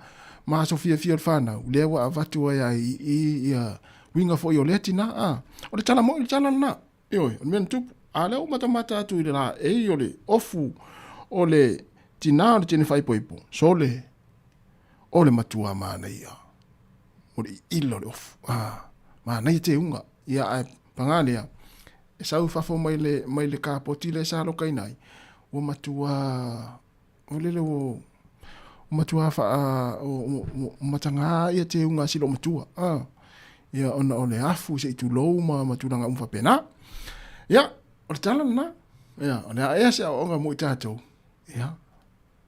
ma aso fiafia o le fanau, lea ua avatu ai lava i i ia uiga foi o lea tinā. A, o le tala moni, o le tala lena. Ioe, o le mea na tupu. A lea ua matamata atu i le laei o le ofu o le tinā o le teine faaipoipo, sole, o le matua manaia, o le iila o le ofu. A, manaia teuga. Ia, ae paga lea, e sau i fafo mai le, mai le kapoti lea sa lokaina ai, ua matua, o lele ua, ua matua faa, ua, ua mataga ia teuga a si loomatua. A, ia, ona o le afu se i tulou ma, ma tulaga uma faapena. Ia, o le tala lena. Ia, o le a ea se aoaoga mo i tatou. Ia,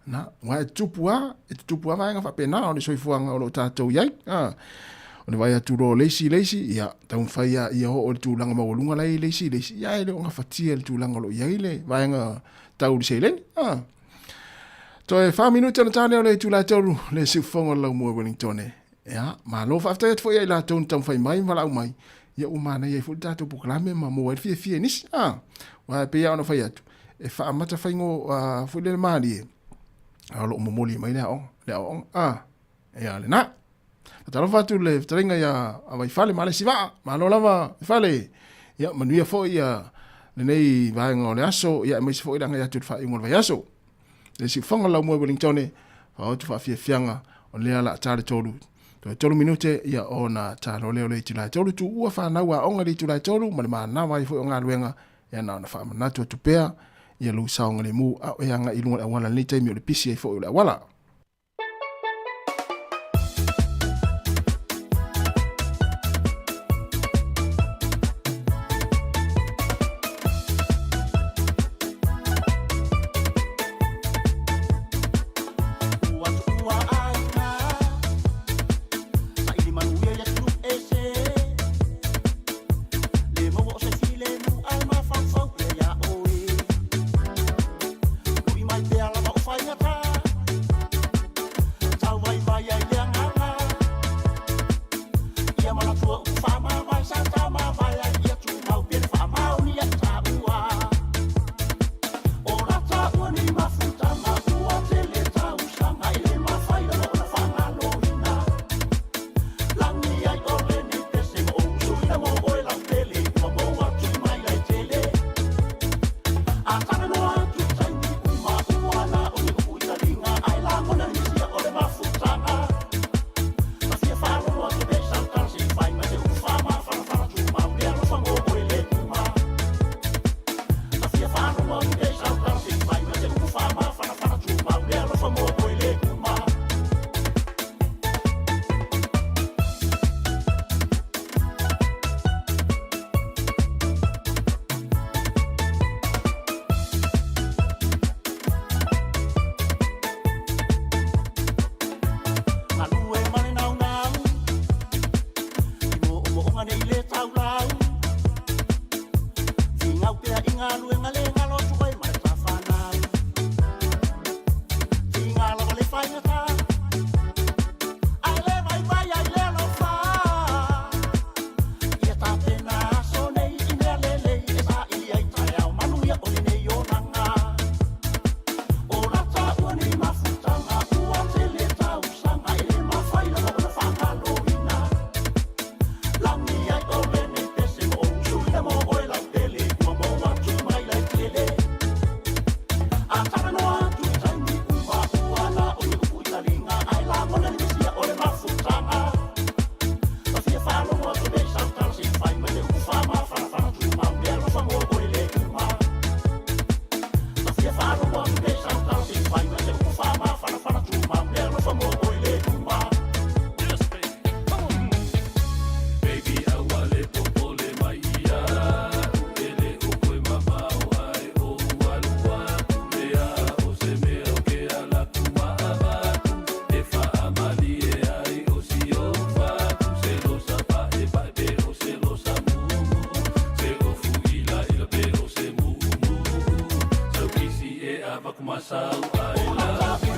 Na, aua e tutupu lava, e tutupu lava vaega faapena o le soifuaga o lo o tatou i ai. A, o le vaai atu loa o le isi i le isi, ia, taumafai lava ia oo i le tulaga maualuga la e i ai le isi i le isi, ia ae le o gafatia le tulaga o lo o i ai le vaega tau i le seleni. A, toe 4 minute ona ta lea o le itula e 3, le siufofoga o le laumua i Wellington. Ia, malo faafetai atu foi ia i latou na taumafai mai ma valaau mai, ia ua manaia ai foi le tatou polokalame ma maua ai le fiafia e nisi. A, aua e pei lava ona fai atu, e faamata faigo foi lele malie, a o lo o momoli mai le aoga, le aoaoga. A, ia lena. Faatalofa atu le fetalaiga ia Vaifale ma le isi vaa. Malo lava Vaifale. Ia manuia foi ia lenei vaega o le aso, ia aemaise foi le agai atu i le faaiuga o le vaiaso. Le siufofoga o le laumua i Wellington, faaoo atu faafiafiaga o lea o le a ta le 3. Toe 3 minute ia ona ta loa lea o le itula e 3. Tuua fanau aoga i le itula e 3 ma le manava ai foi o galuega, ia na ona faamanatu atu pea ia lou saogalemu a o e agai i luga o le auala i lenei taimi o le pisi ai foi o le auala. Masau, I love you.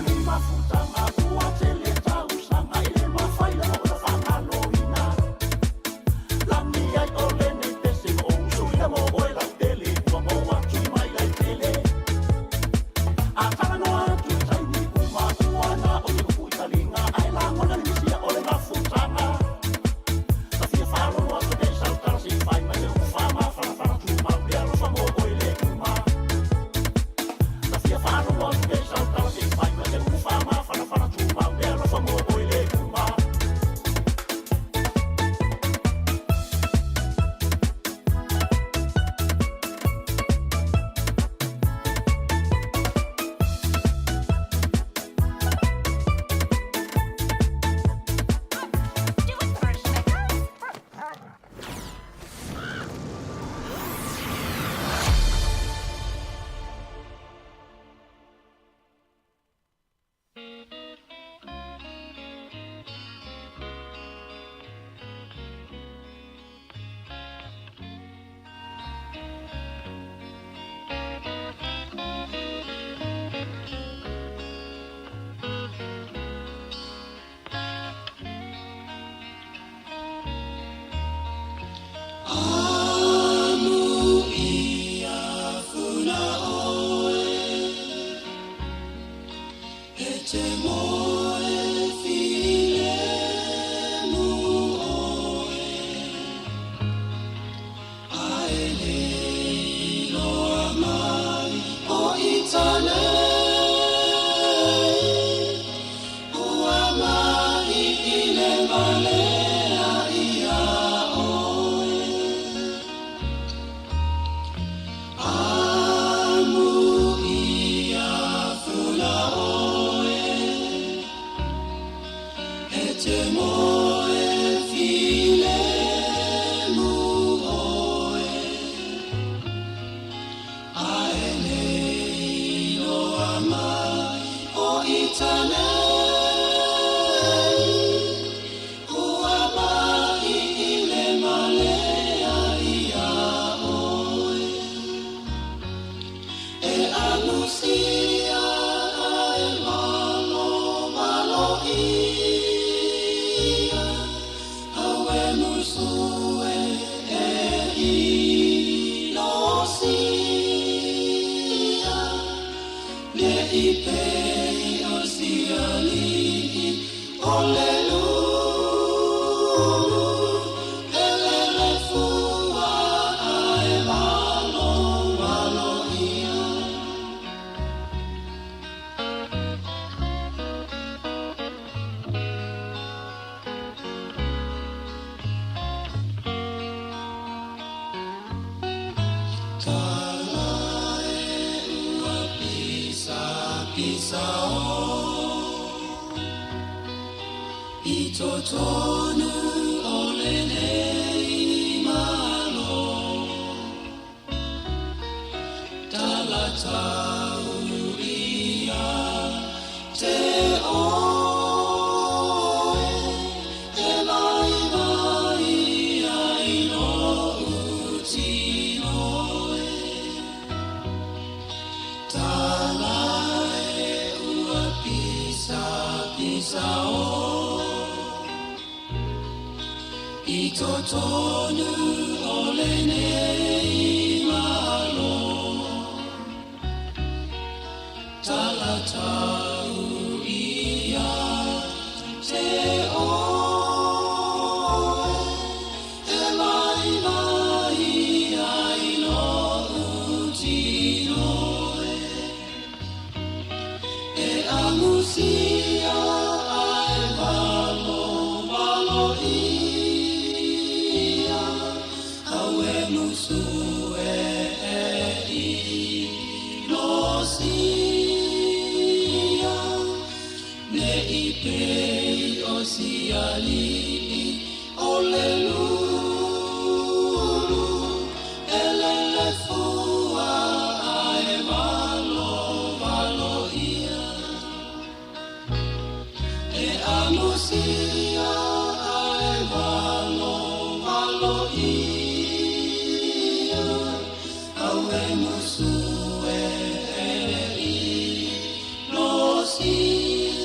sia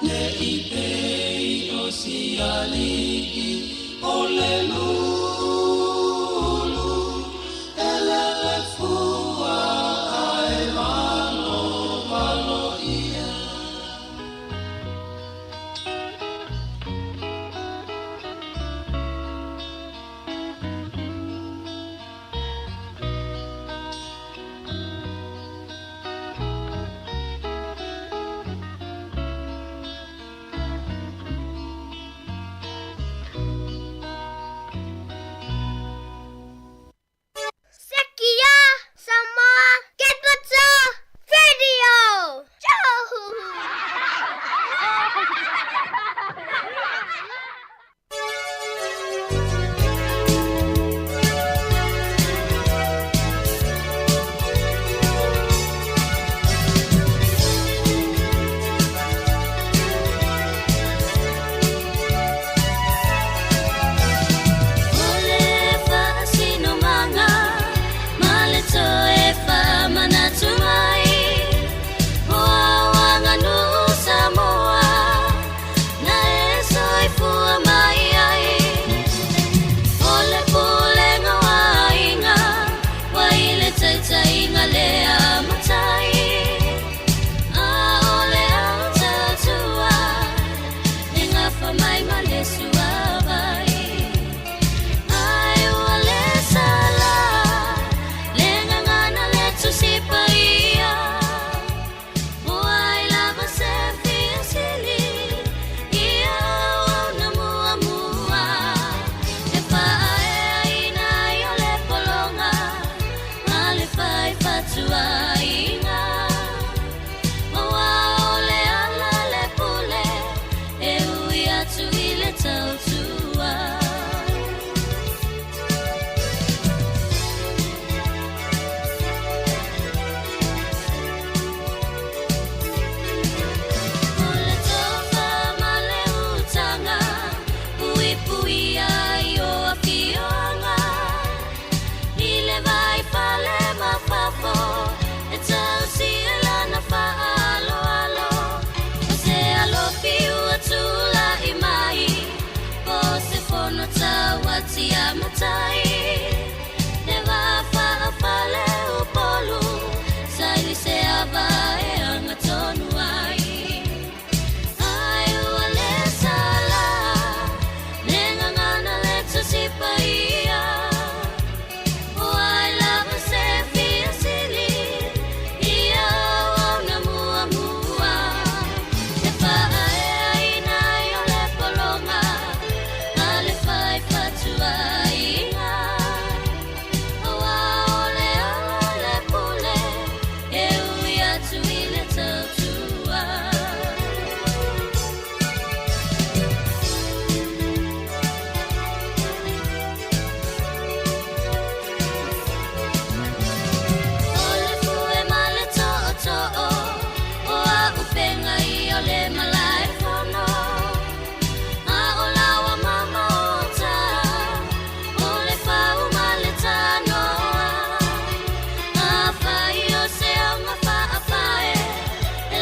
Le i pei o sialii o le lulu E lele fua ae valo valo ia. Sekia Samoa Capital Radio. O le faasinomaga ma le toe faamanatu mai o au aganuu Samoa na e soifua mai ai. O le pulega o aiga ua i le taitaiga le matai a o le au tautua e gafa mai ma le suavai. Ai ua le sala le gagana le Tusi Paia ua ai lava se fiasili ia auauna muamua e faaeaina ai o le pologa ma le faifatuaiga. Aua o le ala le pule e ui atu i le tautua. O le tofa ma le utaga puipuia i o afioaga i le vaifale ma fafo e tausi e lana faaaloalo. O se alofi ua tulai mai po o se fono tauatia matai le va faafaale Upolu saili se ava e agatonu ai. Ai ua le sala le gagana le Tusi Paia ua ai lava se fiasili ia auauna muamua e faaeaina ai o le pologa a le faifatuaiga. Aua o le ala le pule e ui atu i le tautua. O le fue ma le tootoo o auupega ia o le malaefono a o laua maota o le fau ma le tanoa. Afai o se auga faafae e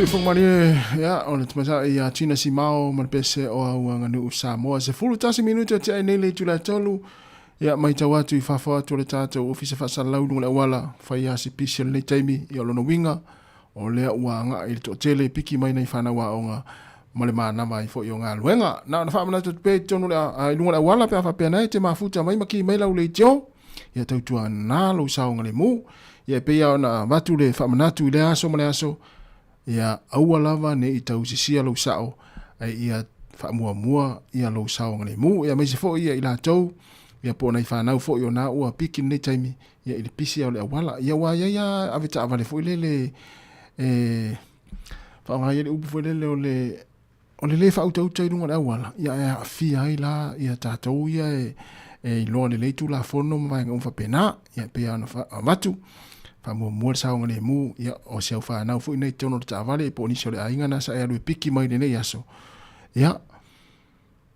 Soifua malie, ia, o le tamaitai ia Tina Simao ma le pese o au aganuu Samoa. 11 minute o tea nei le itula e tolu, ia, matau atu i fafo atu o le tatou ofisa faasalalau i luga o le auala, fai lava si pisi o lenei taimi, ia o lona uiga, o lea ua agai i le toatele e piki mai nai fanau aoga ma le manava ai foi o galuega. Na ona faamanatu atu pea i totonu o le, i luga o le auala pe a faapea nei e te mafuta mai ma ki mai lau leitio, ia tautuana lou saogalemu. Ia e pei lava ona avatu le faamanatu i lea aso ma le aso, ia aua lava ne i tausisia lou sao, ae ia faamuamua ia lou saogalemu. Ia aemaise foi ia i latou, ia po o nai fanau foi o na ua piki i lenei taimi, ia i le pisi lava o le auala. Ia ua i ai lava avetaavale foi lele e faaaoga ai le upu foi lele o le o le lē faautauta i luga o le auala, ia ae aafia ai la ia tatou ia e, e iloa lelei Tulafono ma vaega uma faapena. Ia e pei lava ona avatu, faamuamua le saogalemu, ia o si au fanau foi nei i totonu o le taavale po o nisi o le aiga na sa e alu e piki mai i lenei aso, ia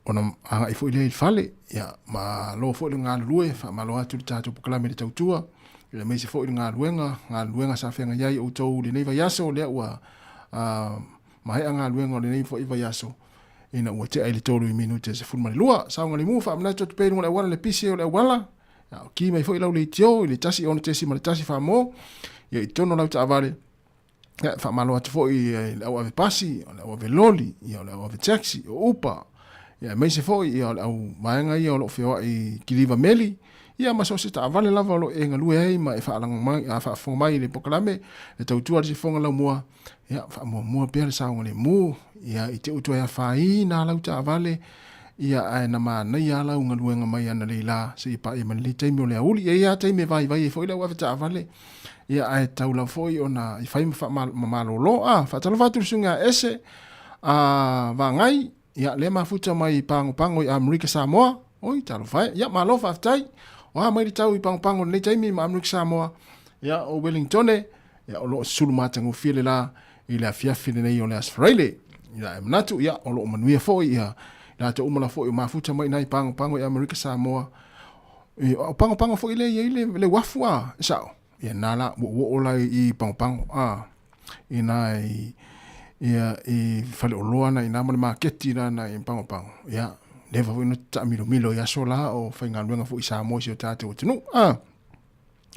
ona agai foi lea i le fale, ia malo foi le galulue, faamalo atu i le tatou polokalame i le tautua, ia aemaise foi le galuega, galuega sa feagai ai outou i lenei vaiaso, lea ua maea galuega o lenei foi vaiaso ina ua tea i le 3 minute 12. Saogalemu, faamanatu atu pea i luga o le auala le pisi o le auala, a o ki mai foi lau leitio i le 1 6.1 famo, ia i totonu o lau taavale, ia, faamalo atu foi i le au ave pasi, o le au ave loli, ia o le au ave taxi, o Uber, ia aemaise foi ia o le au vaega ia o lo o feoai i kiliva meli, ia ma so o se taavale lava o lo o e galue ai ma e faalago mai, a faafofoga mai i le polokalame, le tautua a le sifofoga laumua, ia faamuamua pea le saogalemu, ia i te utu ai afaina lau taavale, ia ae na manaia lava lau galuega mai analeila seia paia mai lenei taimi o le aoauli. E i ai lava taimi e vaivai ai foi le au ave taavale, ia ae tatau lava foi ona i fai ma malolo. A, faatalofa atu i le susuga ia Ese a Vagai, ia lea mafuta mai i Pagopago i Amerika Samoa. Oi, talofa e. Ia, malo faafetai. O a mai le tau i Pagopago i lenei taimi ma Amerika Samoa? Ia, o Wellingtone, ia, o lo o sulu matagofie le la i le afiafi lenei o le Aso Faraile. Ia, e manatu, ia, o lo o manuia foi, ia, latou uma la foi o mafuta mai i Pagopago i Amerika Samoa. E, o Pagopago foi lea e i ai le, le uafu a, e sao? Ia, na la, ua oo la i Pagopago, a, i na i, ia, i faleoloa na i na ma le maketi la na i Pagopago. Ia, leva foi na taamilomilo i aso la o faigaluega foi i Samoa i si o tatou atunuu, a.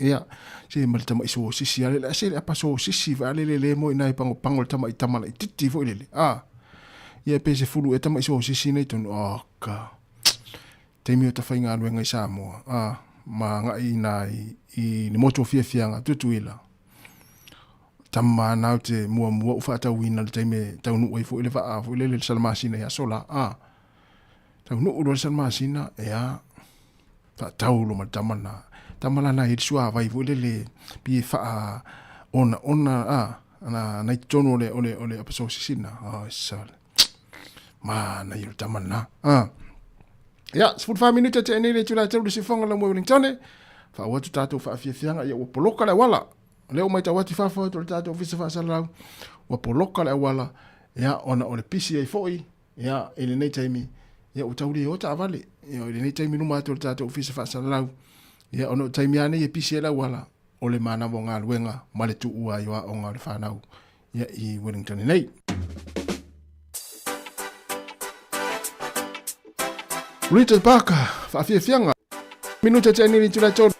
Ia, se ma le tama'i sosisi a le, se le apa sosisi fa le le le mo ina e pagopago le tama'i tama laitiiti foi lele, a. Ia pe 10 ea tama'i sosisi nei tonu, oh ka. Taimi o ta faigaluega i Samoa, a, ma agai ina i, i le motu o Fiafiaga, Tutuila. Tama na ou te muamua ou faatauina le taimi e taunuu ai foi le vaa foi lele le Salamasina i aso la, a. Taunuu loa le Salamasina, ea, faatau loa ma le tama lena. Tama la na i le suavai foi lele pi e faa ona ona a na na i totonu o le o le o le apa sosisi lena. Ai sale. Manaia o le tama lena. A. Ia, 14 minute te nei le itula e tolu le sifoga la mua Wellington. Faaauau atu tatou faafiafiaga ia ua poloka le auala. O lea ua matau atu i fafo atu o le tatou ofisa faasalalau ua poloka le auala ia ona o le pisi ai foi Ia, i lenei taimi, ia ua tau le o taavale. Ia, i lenei taimi luma atu o le tatou ofisa faasalalau, ia, ona o taimi lava nei e pisi ai le auala, o le manava o galuega ma le tuua ai o aoga o le fanau, ia, i Wellington nei. Rita Parker, faafiafiaga. Minute te nili tula tolu.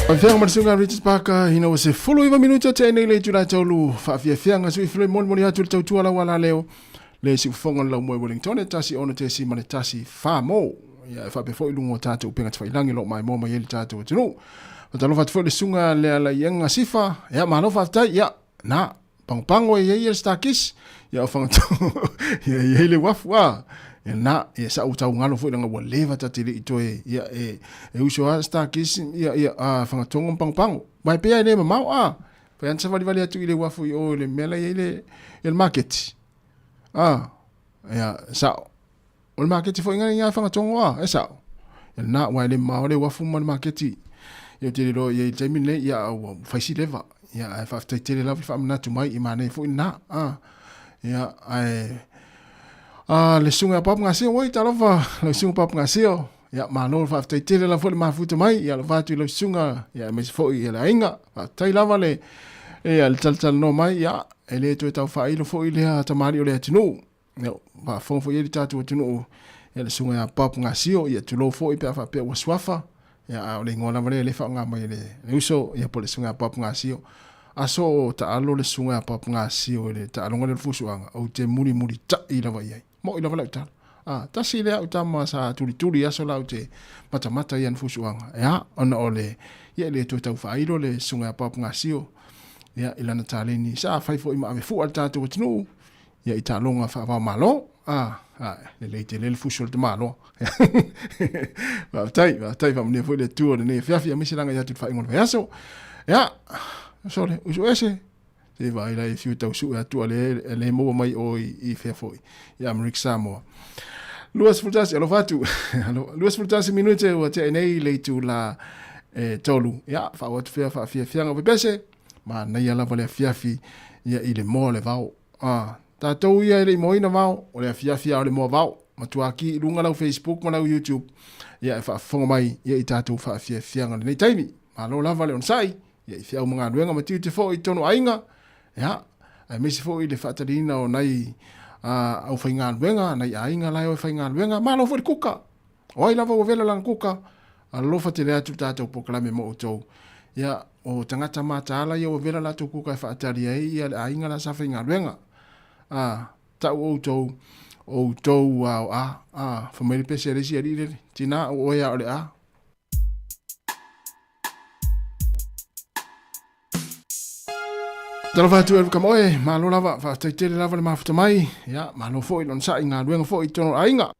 Faafeaga ma le susuga Richard Parker ina ua 19 minute o tea nei le itula e taulu faafiafiaga sui fule molimoli atu le tautua lau ala leo le siufofoga o le laumoe Wellington e tasi ono tesi ma le tasi wha mō. Ia e faapea foi i luga o tātou upega tafailangi o lo o maimoa mai ai le tātou atunuu. Faatalofa atu foi le susuga Lealaiega Sifa. Ia malo faafetai. Ia na pagopago e i ai le Starkiss. Ia o Whangatongo ia i ai le uafu a. Ia na ia sa u tau ngalo foi langa ua leva ta te le i toe ia e e uso a Starkiss ia ia a Whangatongo ma pagopago. Mai pea e le mamao a. Fai ana savalivali atu i le uafu i o i le mea la i ai le ia le maketi. A ia sao. O le maketi foi ngai ia Whangatongo a, e sao. Ia na ua e le mamao le uafu ma le maketi. Ia ou te le iloa i ai i le taimi lenei, ia ua fai si leva. Ia ae faafetai tele lava le faamanatu mai i manaia foi lena. A, ia ae a le susuga ia Papa Gasio, oi talofa lau susuga Papa Gasio. Ia malo le faafetai tele lava foi le mafuta mai, ia alofa atu i lau susuga, ia aemaise foi ia le aiga. Faafetai lava le ia le talatalanoa mai, ia e le toe tau faailo foi lea tamalii o le atunuu. Ia, faafofoga foi i ai le tatou atunuu, ia le susuga ia Bob Gasio, ia tulou foi pe a faapea ua suafa, ia a o le igoa lava lea lea e faaaoga mai e le, le uso, ia po o le susuga ia Bob Gasio. Aso o taalo le susuga ia Bob Gasio i le taaloga lea o le fusuaga, ou te mulimulita'i lava i ai. Mo'i lava lau tala. A, tasi lea au tama sa tulituli i aso la ou te matamata i ana fusuaga. Ia, ona o le, ia e le toe tau faailo le susuga ia Bob Gasio, ia i lana taleni sa fai foi ma ave fua le tatou atunuu, Ia i taaloga faava-o-Malo, a, a, lelei tele le fusi o le tamaloa. Faafetai, faafetai, faamanuia foi le Atua i lenei afiafi, aemaise le agai atu i le faaiuga o le vaiaso. Ia, sole, uso ese, se i vaai la e fiu tau sue atu a le, le maua mai o i, i fea foi, i Amerika Samoa. 21, alofa atu, 21 minute ua tea nei le itula e tolu. Ia, faaauau atu fea faafiafiaga o pepese, manaia lava le afiafi ia i le moa o le vao. A, tatou ia e le i moaina vao, o le afiafi lava o le moa vao. Matua ki i luga lau Facebook ma lau YouTube, ia e faafofoga mai ia i tatou faafiafiaga i lenei taimi. Malo lava le onosai, ia i feau ma galuega ma tiute foi i totonu o aiga, ia, aemaise foi le faataliina o nai aufaigaluega, nai aiga la e o e faigaluega, malo foi le kuka. O ai lava ua vela lana kuka, alofa tele atu le tatou polokalame mo outou. Ia, o tagata mataala ia ua vela latou kuka e faatali ai ia le aiga la sa faigaluega. A, tau outou, outou a o a, a, fai mai le pese a le isi alii lele, tina o oe a o le a. Talofa atu e Luka Moe, malo lava, faafetai tele lava le mafuta mai, ia, malo foi le onosai i galuega foi i totonu o aiga.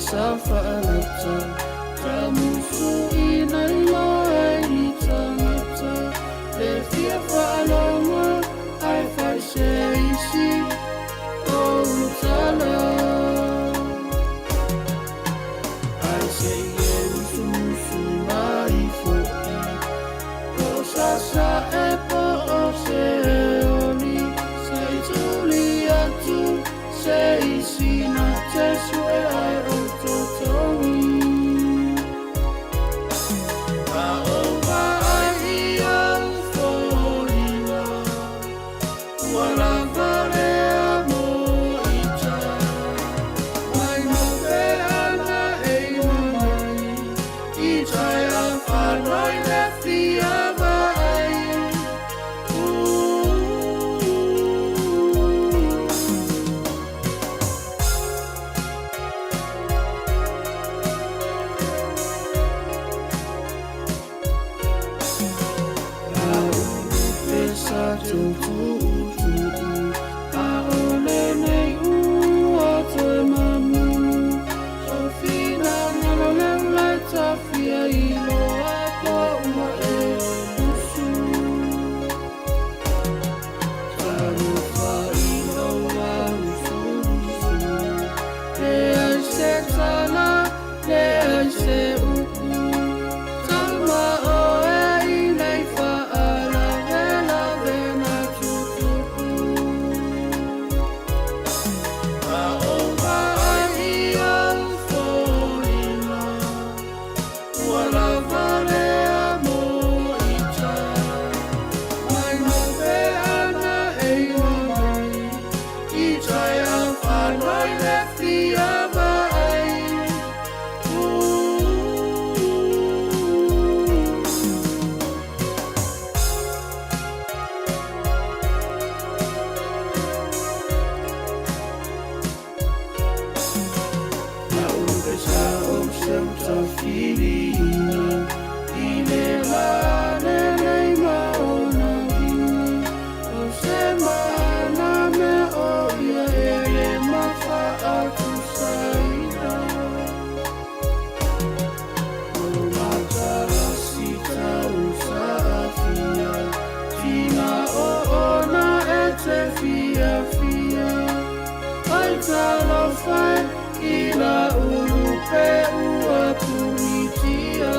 sa faalauta Tamusuʻina iloa ai ni tagata Le fia faalogo ae fai se isi ou tala Ai se i e musumusu mai foʻi Po o sasae po o se oli Se i tuli atu se isi na te sue ai ou totogi A ou vaai i ou foliga Ua lava lea mo ita Mai mape ana e iwa mai I tai a whanoi le fia vaai Sa tuutu'u ʻAʻole nei ua toe mamu O finagalo le ula e tafia iloa po ua e usu Talofa i lou laulusulusu Leai se tala, leai se upu Tauma ʻoe i nei faalavelave na tutupu A ou vaai i ou foliga Ua lava lea mo ita Mai mape ana e iwa mai I tai a whanoi le fia vaai Ua sa o se utafiliina I le la lelei ma ona uiga O se maana mea o ia e le mafaatusaina O matalasi tau saafia Tina o ona e te fiafia Ai talofa e i la ulupe ua punitia.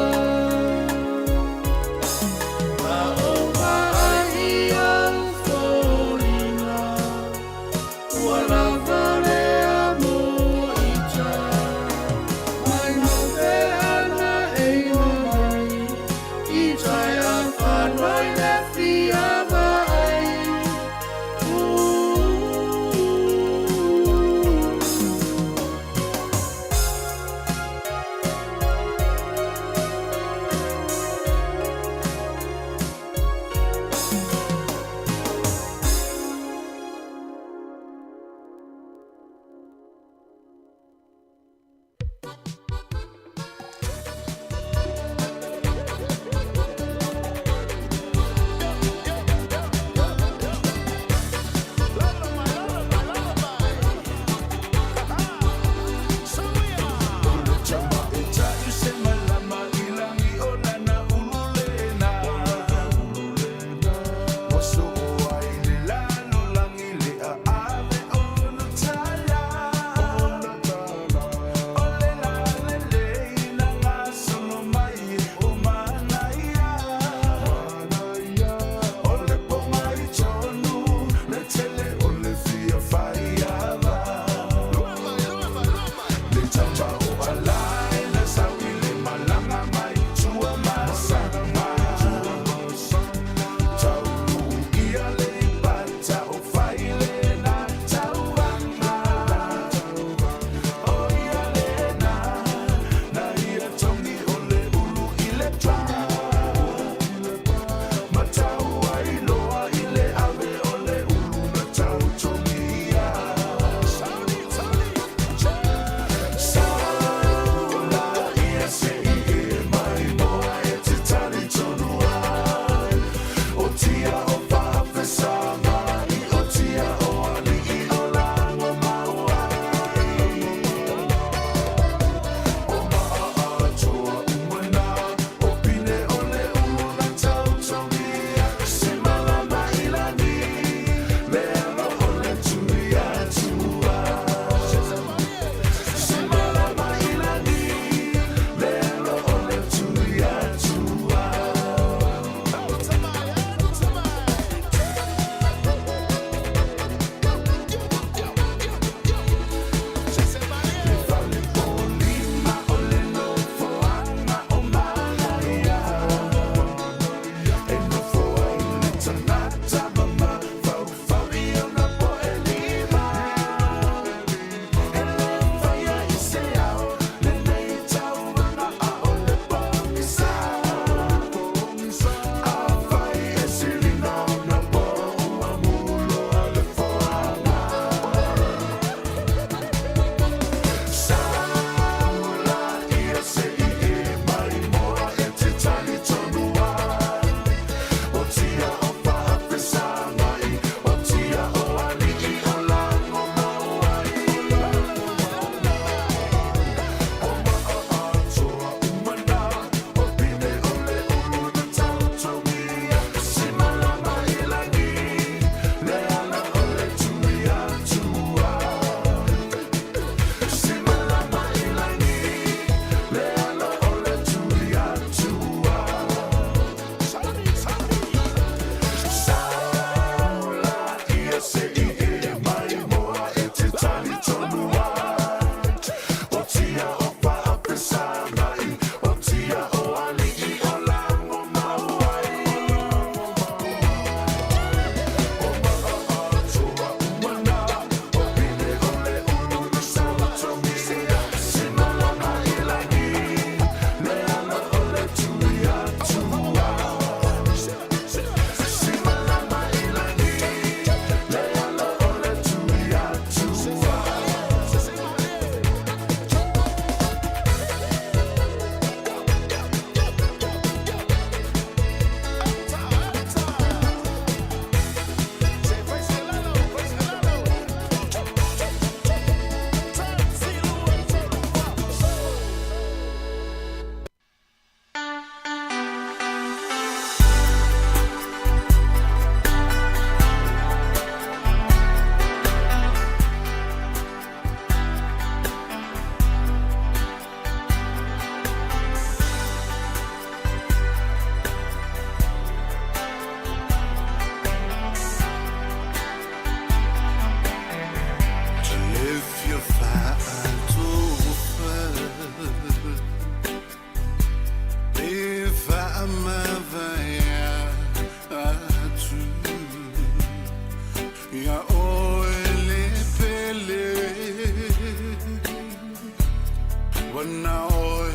Ua na oe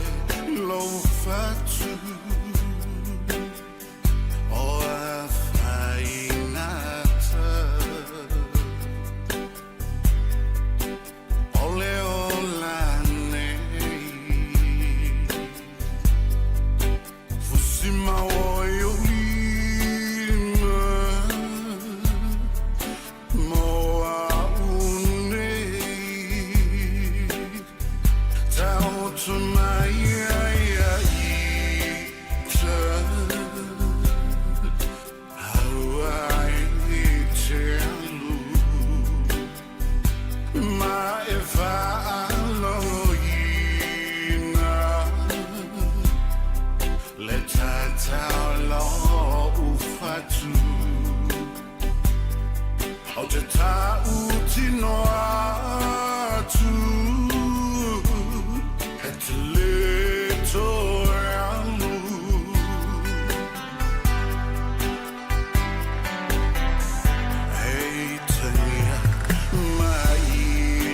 lou fatu o afaigata o le ola nei. Fusi mau oe i ou lima mo a'u nei. Taoto mai ai ia ita aua e te alu ma e faalogoina le tatao lou fatu o te tautino atu e te lē toe alu. E itagia ma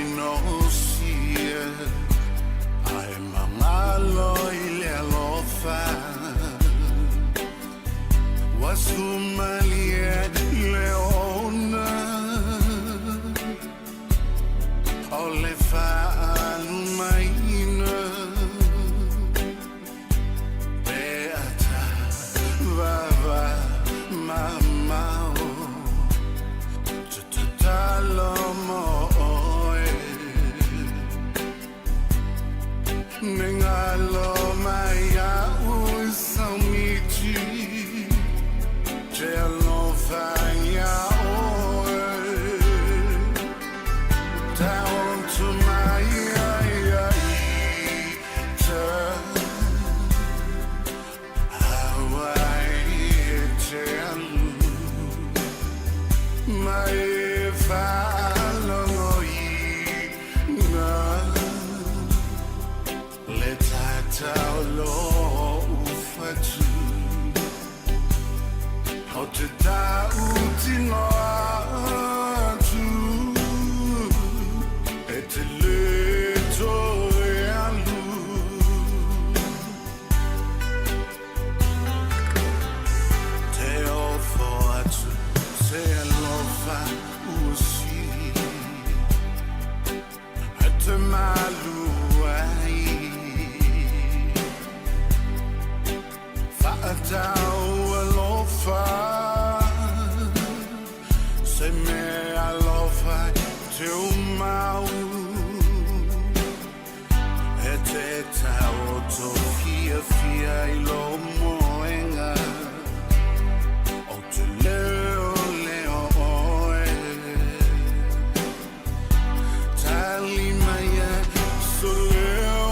inosia ae magalo i le alofa ua sumalie le ona o le faalumaina pe ata vava mamao te tatalo mo oe ne galo mai a'u i saumiti te alofa iā oe taoto mai ai ia ita aua e te alu ma e faalogoina le tatao lou fatu o te tautino atu e te lē toe alu. Te ofo atu se alofa ua sili e te malu ai faatau alofa se mea alofa te umau e te taoto fiafia i lou moega o te leo leo oe tali mai e so leo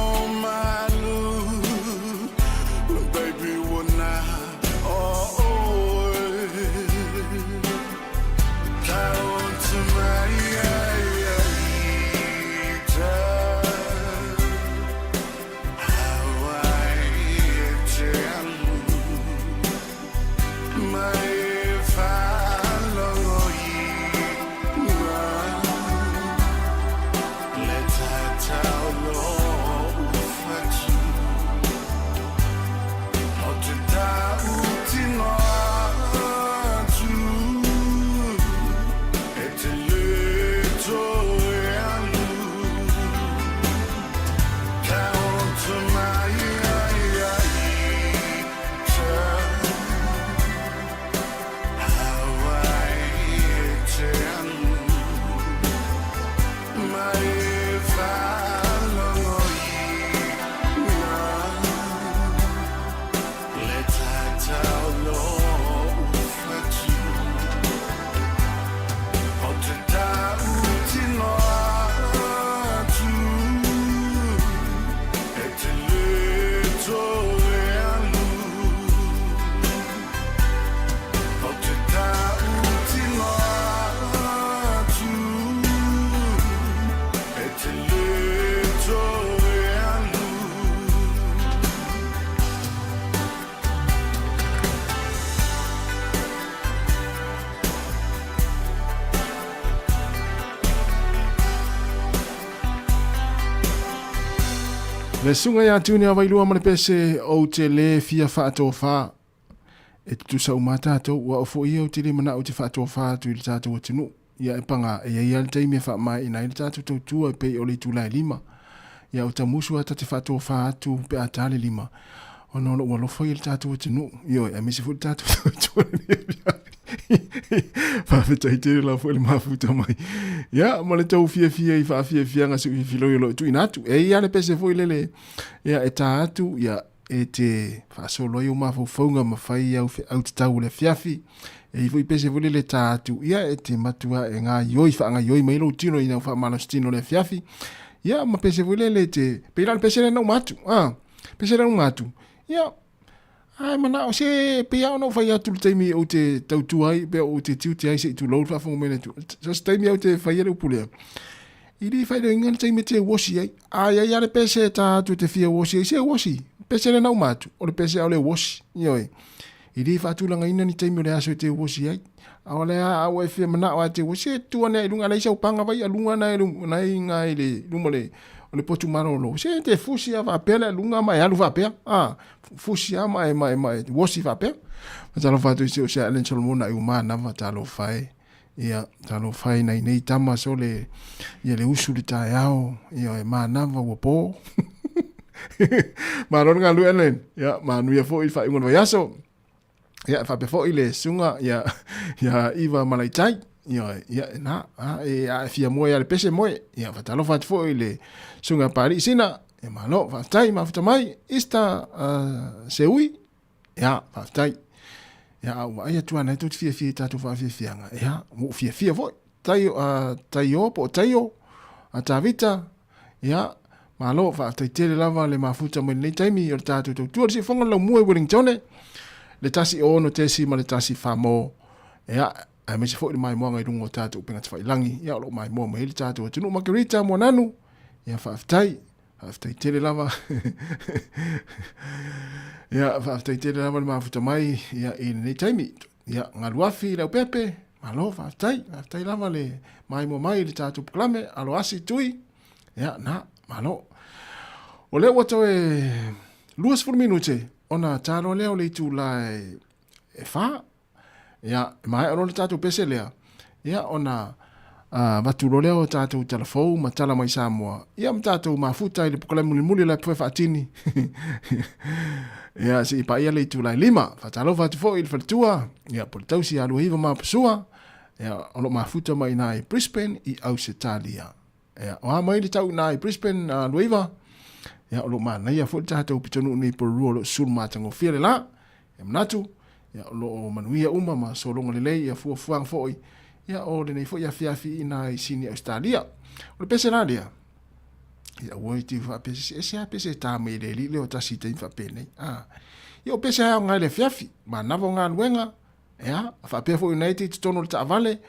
malu baby ua na o oe taoto mai ai ia ita aua e te alu. Le suga ia Junior Vailua ma le pese ou te lē fia faatofā e tutusa uma tatou ua oo foi ia ou te le manao ou te faatofā atu i le tatou atunuu ia e paga e iai a le taimi e faamaeaina ai le tatou tautua e pei o le itula e lima ia o tamusu a ta te faatofā atu pe a ta le lima ona o lou alofa ia i le tatou atunuu ioe aemaise foi le tatou tautua Faafetai tele lava foi le mafuta mai. Ia, ma le tau fiafia i faafiafiaga si filoi o lo o tuuina atu. E i ai le pese foi lele, ia, e tā atu, ia, e te faasolo ai ou mafaufauga ma fai au feau tatau o le afiafi. E i foi pese foi lele e tā atu, ia, e te matua e gaioi, faagaioi mai lou tino ina ua faamalositino le afiafi. Ia, ma pese foi lele e te, pei la o le pese lea na uma atu, ah, pese lea na uma atu, ia, Ae manao se pei lava ona ou fai atu i le taimi ou te tautua ai pe ou te tiute ai se i tulou le faafofoga mai a le Atua. So se taimi au te faia le upu lea, i le faailoaina le taimi e te uosi ai. A i ai lava le pese e ta atu e te fia uosi ai, se uosi. Pese lea na uma atu, o le pese a o le uosi. Ioe. I le faatulagaina ni taimi o le aso e te uosi ai. A o lea a ua e fia manao lava e te uosi, se tu ane ai i luga, leai sau paga vai a luga na e i i le luma o le potu malolo. Se te fusi lava faapea le aluga ma e alu faapea. A, fusi lava ma e, ma e, ma e uosi faapea. Talofa atu i si o se Allen Solomona i umana, talofa e. Ia, talofa e nai nei tama sole, ia le usu le taeao, ia e manava ua po. Malo le galue Allen. Ia, manuia foi le faaiuga o le vaiaso. Ia, e faapea foi le susuga ia, ia Iva Malaitai. Ia, ia, na, a, e, a e fia moe ia le pese moe. Ia, faatalofa atu foi le susuga Palii Sina. Ia, malo, faafetai, mafuta mai. Easter, Seui. Ia, faafetai. Ia, a ou vaai atu lava na e tou te fiafia i tatou faafiafiaga. Ia, ua ou fiafia foi. Tai, Taio po o Taio, a Tavita, Ia, malo, faafetai tele lava le mafuta mai lenei taimi o le tatou tautua le siufofoga le laumua i Wellingtone, le 1 6 tesi ma le 1 4 mo. Ia, aemaise foi le maimoaga i luga o tatou upega tafailangi, ia o lo o maimoa mai ai le tatou atunuu. Margarita Moananu, ia faafetai, faafetai tele lava. Ia, faafetai tele lava le mafuta mai ia, i lenei taimi. Ia, Galuafi Leaupepe, malo, faafetai, faafetai lava le maimoa mai i le tatou polokalame, alo asi tui, ia, na, malo. O lea ua toe 20 minute ona talo lea o le itula e, e 4. Ia, e maea loa le tatou pese lea, ia, ona avatu loa lea o tatou tala fou ma tala mai Samoa, ia ma tatou mafuta i le polokalame mulimuli o le Apu Faatini. Ia, se i paia le itula e 5. Faatalofa atu foi i le faletua, ia, po o le tausi ia Luahiwa Mapasua, ia, o lo o mafuta mai i ina i Brisbane i Ausetalia. Ia, o a mai le tau i ina i Brisbane, Luahiwa? Ia, o lo o manaia foi le tatou pitonuu nei i Porirua o lo o sulu matagofie le la. Ia manatu, ia, o lo o manuia uma ma sologa lelei ia fuafuaga foi, ia, o lenei foi afiafi i ina i Sini Ausetalia. O le pese la lea, ia ua i te faapea se ese lava pese e tā mai e le alii lea o tasi i taimi faapenei. Ah, ia o pese lava aoga i le afiafi, manava o galuega, ia, faapea foi o nai te i totonu o le taavale,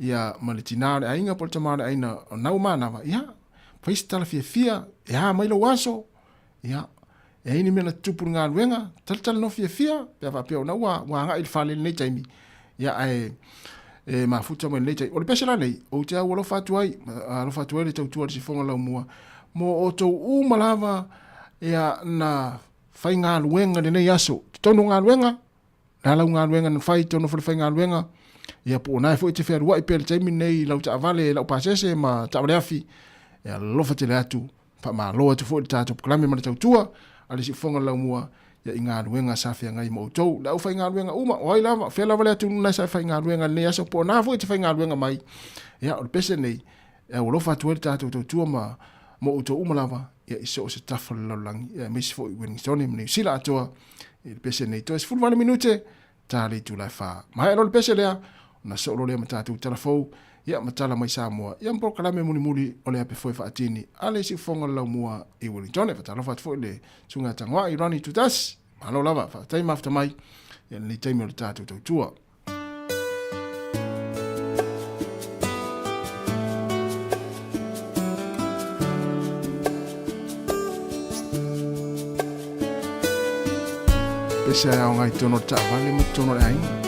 ia, ma le tinā o le aiga po o le tama o le aiga o nau manava, ia, fai se tala fiafia, e a mai lou aso, Ia, e ai ni mea na tutupu i le galuega, talatalanoa fiafia, pe a faapea ona ua, ua agai i le fale i lenei taimi, ia, ae e mafuta mai i lenei taimi. O le pese la nei, ou te aualofa atu ai, alofa atu ai le tautua a le sifoga laumua, mo outou uma lava, ia, na faigaluega i lenei aso. Totonu o galuega, le a lau galuega na fai i totonu o falefaigaluega, ia po o na foi e te fealuai pea i le taimi lenei i lau taavale, lau pasese ma taavale afi, e alofa tele atu, faamalo atu foi i le tatou polokalame ma le tautua a le Siufofoga o le Laumua ia i galuega sa feagai ma outou. Le aufaigaluega uma, o ai lava, o fea lava le atunuu na sa faigaluega i lenei aso, po o na foi e te faigaluega mai, ia o le pese lenei, e aualofa atu ai le tatou tautua ma mo outou uma lava, ia i so o se tafa o le lalolagi, ia aemaise foi i Wellingtone ma Niu Sila atoa, i le pese lenei. Toe 18 minute, ta le itula e 4. Maea loa le pese lea, ona soo loa lea ma tatou tala fou, ia ma tala mai Samoa, ia ma polokalame mulimuli o le ape foe faatini a le Siufofoga o le Laumua i Wellington. E faatalofa atu foi i le Susuga ia Tagoai Ronnie Tutasi. Malo lava, faafetai mafuta mai i lenei taimi o le tatou tautua. Pese ai aoga i totonu o le taavale ma totonu o le aiga.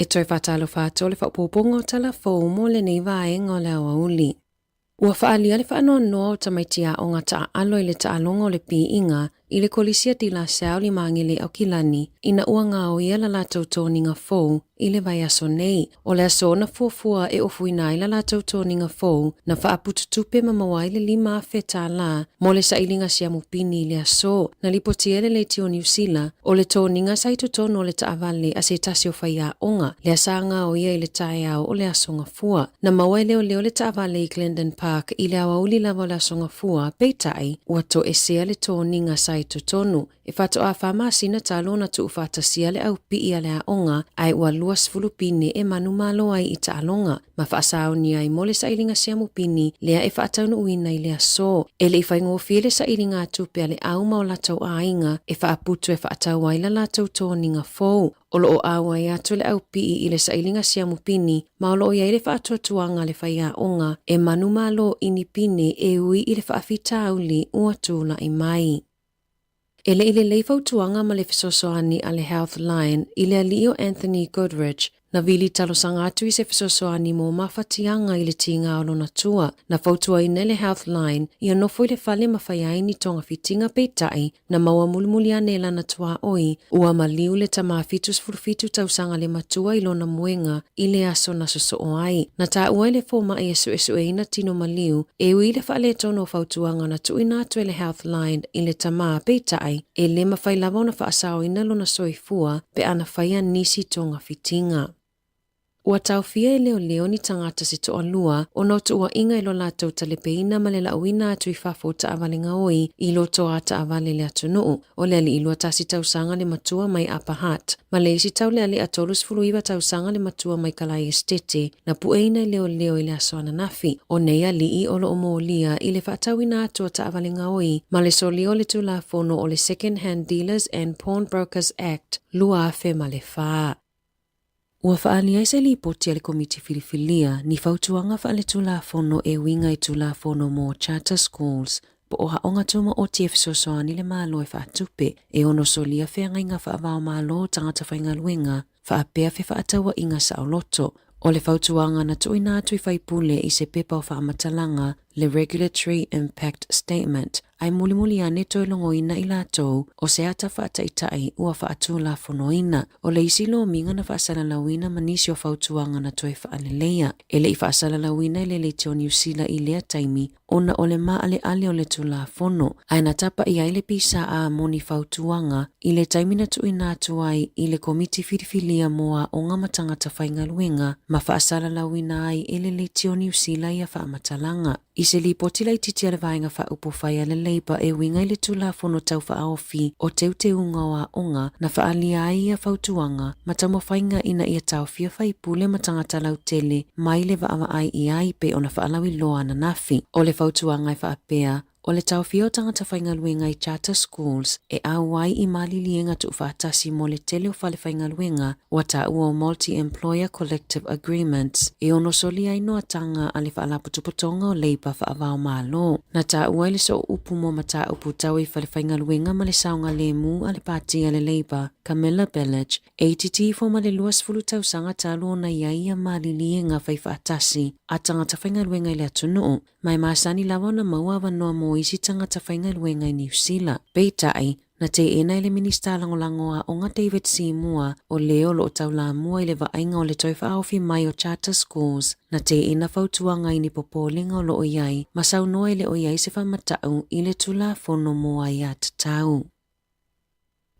E toe faatalofa atu o le faaopoopoga o tala fou mo lenei vaega o le aoauli. Ua faaalia le faanoanoa o tamaiti aoga taaalo i le taaloga o le piiga i le Kolisi a De La Salle i Magele Aukilani ina ua gaoia la latou toniga fou i le vaiaso nei. O le aso na fuafua e ofuina ai la latou toniga fou na faapututupe ma maua ai le $5,000 tālā mo le sailiga siamu pini i le aso. Na lipotia e le Leitio o Niu Sila o le toniga sa i totonu o le taavale a se tasi o faiaoga lea sa gaoia i le taeao o le aso Gafua. Na maua e leoleo le taavale i Glendon Park i le aoauli lava o le aso Gafua, peitai, ua toesea le toniga sa i totonu. E faatoa faamasina talu ona tuufaatasia le aupii a le aoga ae ua 20 pine e manumalo ai i taaloga ma faasaonia ai mo le sailiga siamu pini lea e faataunuuina i le aso. E le i faigofie le sailiga tupe a le au ma o latou aiga e faaputu e faatau ai la latou toniga fou. O lo o auai atu le aupii i le sailiga siamu pini ma o lo o i ai le faatuatuaga a le faiaoga e manumalo i ni pine e ui i le faafitauli ua tulai mai. E le i lelei fautuaga ma le fesoasoani a le Healthline i le alii o Anthony Goodrich, na vili talosaga atu i se fesoasoani mo mafatiaga i le tiga o lona tua. Na fautuaina e le Healthline ia nofo i le fale ma fai ai ni togafitiga peitai na maua mulimuli ane e lana tuaoi ua maliu le tama 77 tausaga le matua i lona moega i le aso na sosoo ai. Na taua e le fomai e suesueina tino maliu e ui i le faaletonu o fautuaga na tuuina atu e le Healthline i le tama, peitai, e le mafai lava ona faasaoina lona soifua pe a na faia nisi togafitiga. Ua taofia e leoleo ni tagata se toalua ona o tuuaiga i lo latou talepeina ma le lauina atu i fafo o taavale gaoi i loto a taavale le atunuu. O le alii 21 tausaga le matua mai Upper Hutt, ma le isi taulealea 39 tausaga le matua mai Kalai Esitete, na pueina e leoleo i le aso ananafi. O nei alii o lo o molia i le faatauina atu o taavale gaoi ma le solia o le Tulafono o le Second Hand Dealers and Pawnbrokers Act 2004. Ua faaali ai se lipoti a le Komiti Filifilia ni fautuaga faaletulafono e uiga i Tulafono mo Charter Schools po o aoga tumaoti e fesoasoani le Malo e faatupe e ono solia feagaiga faava-o-Malo o tagata faigaluega faapea fefaatauaiga saoloto. O le fautuaga na tuuina atu i faipule i se pepa o faamatalaga le Regulatory Impact Statement, ae mulimuli ane toe logoina i latou o se ata faataitai ua faatulafonoina. O le isi lomiga na faasalalauina ma nisi o fautuaga na toe faaleleia. E le i faasalalauina e le Leitio Niu Sila i lea taimi ona o le maaleale o le Tulafono, ae na tapa i ai le PSA mo ni fautuaga i le taimi na tuuina atu ai i le Komiti Filifilia mo Aoga ma Tagata Faigaluega ma faasalalauina ai e le Leitio Niu Sila ia faamatalaga. I se lipoti laitiiti a le Vaega Faaupufai a le Labour e uiga i le Tulafono Tau Faaofi o Teuteuga o Aoga na faaalia ai ia fautuaga ma taumafaiga ina ia taofia faipule ma tagata lautele mai le vaavaai i ai pei ona faalauiloa ananafi. O le fautuaga e faapea, o le taofia o tagata faigaluega i charter schools e auai i maliliega tuufaatasi mo le tele o fale faigaluega ua taua o Multi-Employer Collective Agreements e ono soli ai noataga a le Faalapotopotoga o Leipa Faava-o-Malo. Na taua i le sooupu mo mataupu tau i fale faigaluega ma le saogalemu a le Pati a le Labour, Camilla Belich, e itiiti ifo ma le 20 tausaga talu ona i ai ia maliliega faifaatasi a tagata faigaluega i le atunuu, ma e masani lava ona maua avanoa mo isi tagata faigaluega i Niu Sila. Peitai, na teena e le Minisita Lagolago o Aoga David Seymour o le o lo o taulamua i le vaaiga o le toe faaofi mai o charter schools, na teena fautuaga i ni popolega o lo o i ai ma saunoa e le o i ai se faamatau i le Tulafono mo Aiatatau.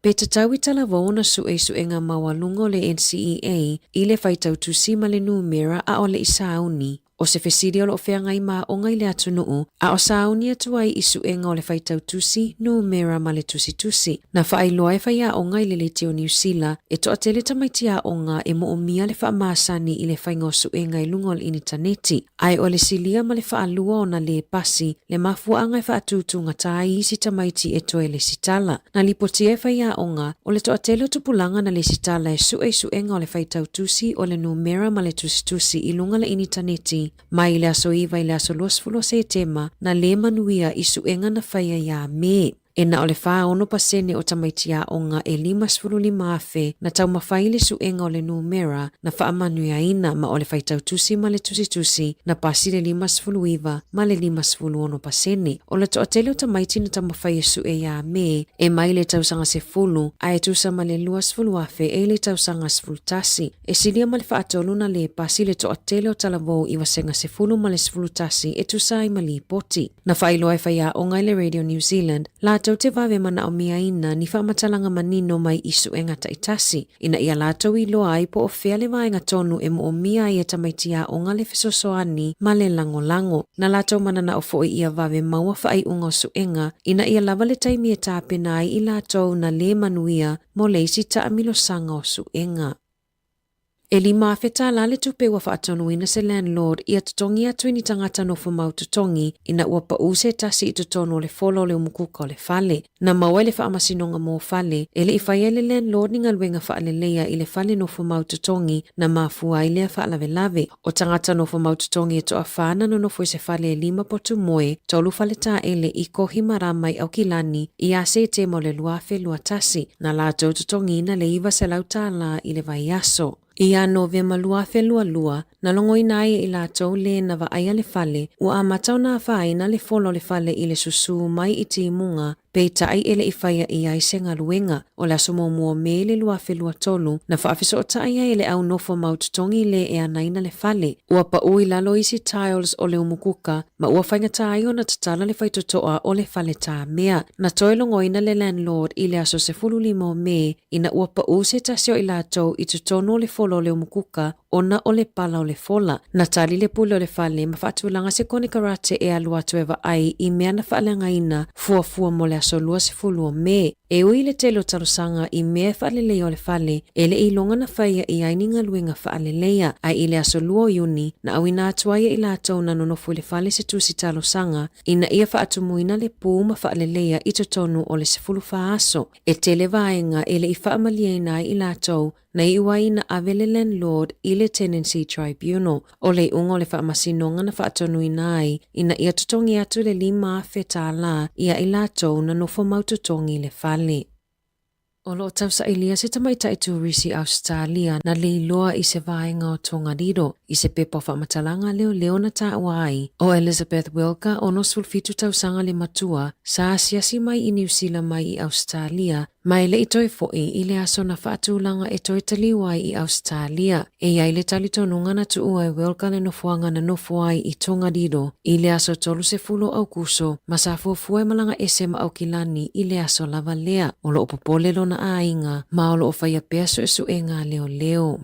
Pe tatau i talavou ona sue i suega maualuga o le NCEA i le faitau tusi ma le numera a o le i sauni. O se fesili o lo o feagai ma aoga i le atunuu, a o sauni atu ai i suega o le faitau tusi, numera ma le tusitusi. Na faailoa e faiaoga i le Leitio Niu Sila e toatele tamaiti aoga e moomia le faamasani i le faiga o suega i luga o le initaneti. Ae o le silia ma le faalua ona lē pasi le mafuaaga e faatutugata ai isi tamaiti e toe lesitala. Na lipotia e faiaoga, o le toatele o tupulaga na lesitala e sue i suega o le faitau tusi o le numera ma le tusitusi i luga le initaneti mai le aso 9 i le aso 20 o Setema na lē manuia i suega na faia iā Me. E na o le 46% o tamaiti aoga e 55,000 na taumafai i le suega o le numera na faamanuiaina ma o le faitau tusi ma le tusitusi na pasi le 59 ma le 56%. O le toatele o tamaiti na taumafai e sue iā Me e mai le tausaga 10 a e tusa ma le 20,000 e i le tausaga 11. E silia ma le faatolu na lē pasi le toatele o talavou i vasega 10 ma le 11 e tusa ai ma lipoti. Na faailoa e faiaoga i le Radio New Zealand latou te vave manaomiaina ni faamatalaga manino mai i suega taitasi ina ia latou iloa ai po o fea le vaega tonu e moomia ai e tamaiti aoga le fesoasoani ma le lagolago. Na latou mananao foi ia vave maua faaiuga o suega ina ia lava le taimi e tapena ai i latou na lē manuia mo le isi taamilosaga o suega. E 5,000 tālā le tupe ua faatonuina se landlord ia totogi atu i ni tagata nofo mau totogi ina ua paʻū se tasi i totonu o le fola o le umukuka o le fale. Na maua e le Faamasinoga mo Fale e le i faia e le landlord ni galuega faaleleia i le fale nofo mau totogi na mafua ai lea faalavelave. O tagata nofo mau totogi e toafā na nonofo i se fale e lima potu moe, tolu fale taele i Kohimarama i Aukilani i ia Setema o le 2021. Na latou totogiina le 900 tālā i le vaiaso. I ia Novema 2022, na logoina ai e i latou lē na vaaia le fale, ua amata ona afaina le fola o le fale i le susū mai i timuga, peitai e le i faia i ai se galuega. O le aso muamua o Me i le 2023, na faafesootai ai e le au nofo mau totogi lē e anaina le fale. Ua paʻū i lalo isi tiles o le umukuka, ma ua faigata ai ona tatala le faitotoa o le fale tamea. Na toe logoina le landlord i le aso 15 o Me ina ua paʻū se tasi o i latou i totonu o le fola o le umukuka ona o le pala o le fola. Na tali le pule o le fale ma faatulaga se konekarate e alu atu e vaai i mea na faaleagaina fuafua mo le aso 20 o Me. E ui i le tele o talosaga i mea e faaleleia o le fale, e le i iloga na faia i ai ni galuega faaleleia, ae i le aso 2 o Iuni, na auina atu ai e i latou na nonofo i le fale se tusi talosaga ina ia faatumuina le pū ma faaleleia i totonu o le 14 aso. E tele vaega e le i faamalieina ai i latou na iu ai ina ave le landlord i le Tenancy Tribunal. O le iuga o le faamasinoga na faatonuina ai ina ia totogi atu le $5,000 tālā ia i latou na nofo mau totogi i le fale. O lo o tausailia se tamaitai turisi Ausetalia na leiloa i se vaega o Tongariro i se pepa o faamatalaga leoleo na taua ai o Elizabeth Wilka, 67 tausaga le matua, sa asiasi mai i Niu Sila mai i Ausetalia Ma e le i toe foʻi i le aso na faatulaga e toe taliu ai i Ausetalia. E i ai le talitonuga na tuua e Wilka le nofoaga na nofo ai i Tongariro i le aso 30 o Aukuso ma sa fuafua e malaga ese ma Aukilani i le aso lava lea. O lo o popole lona aiga ma o lo o faia pea suesuega a leoleo.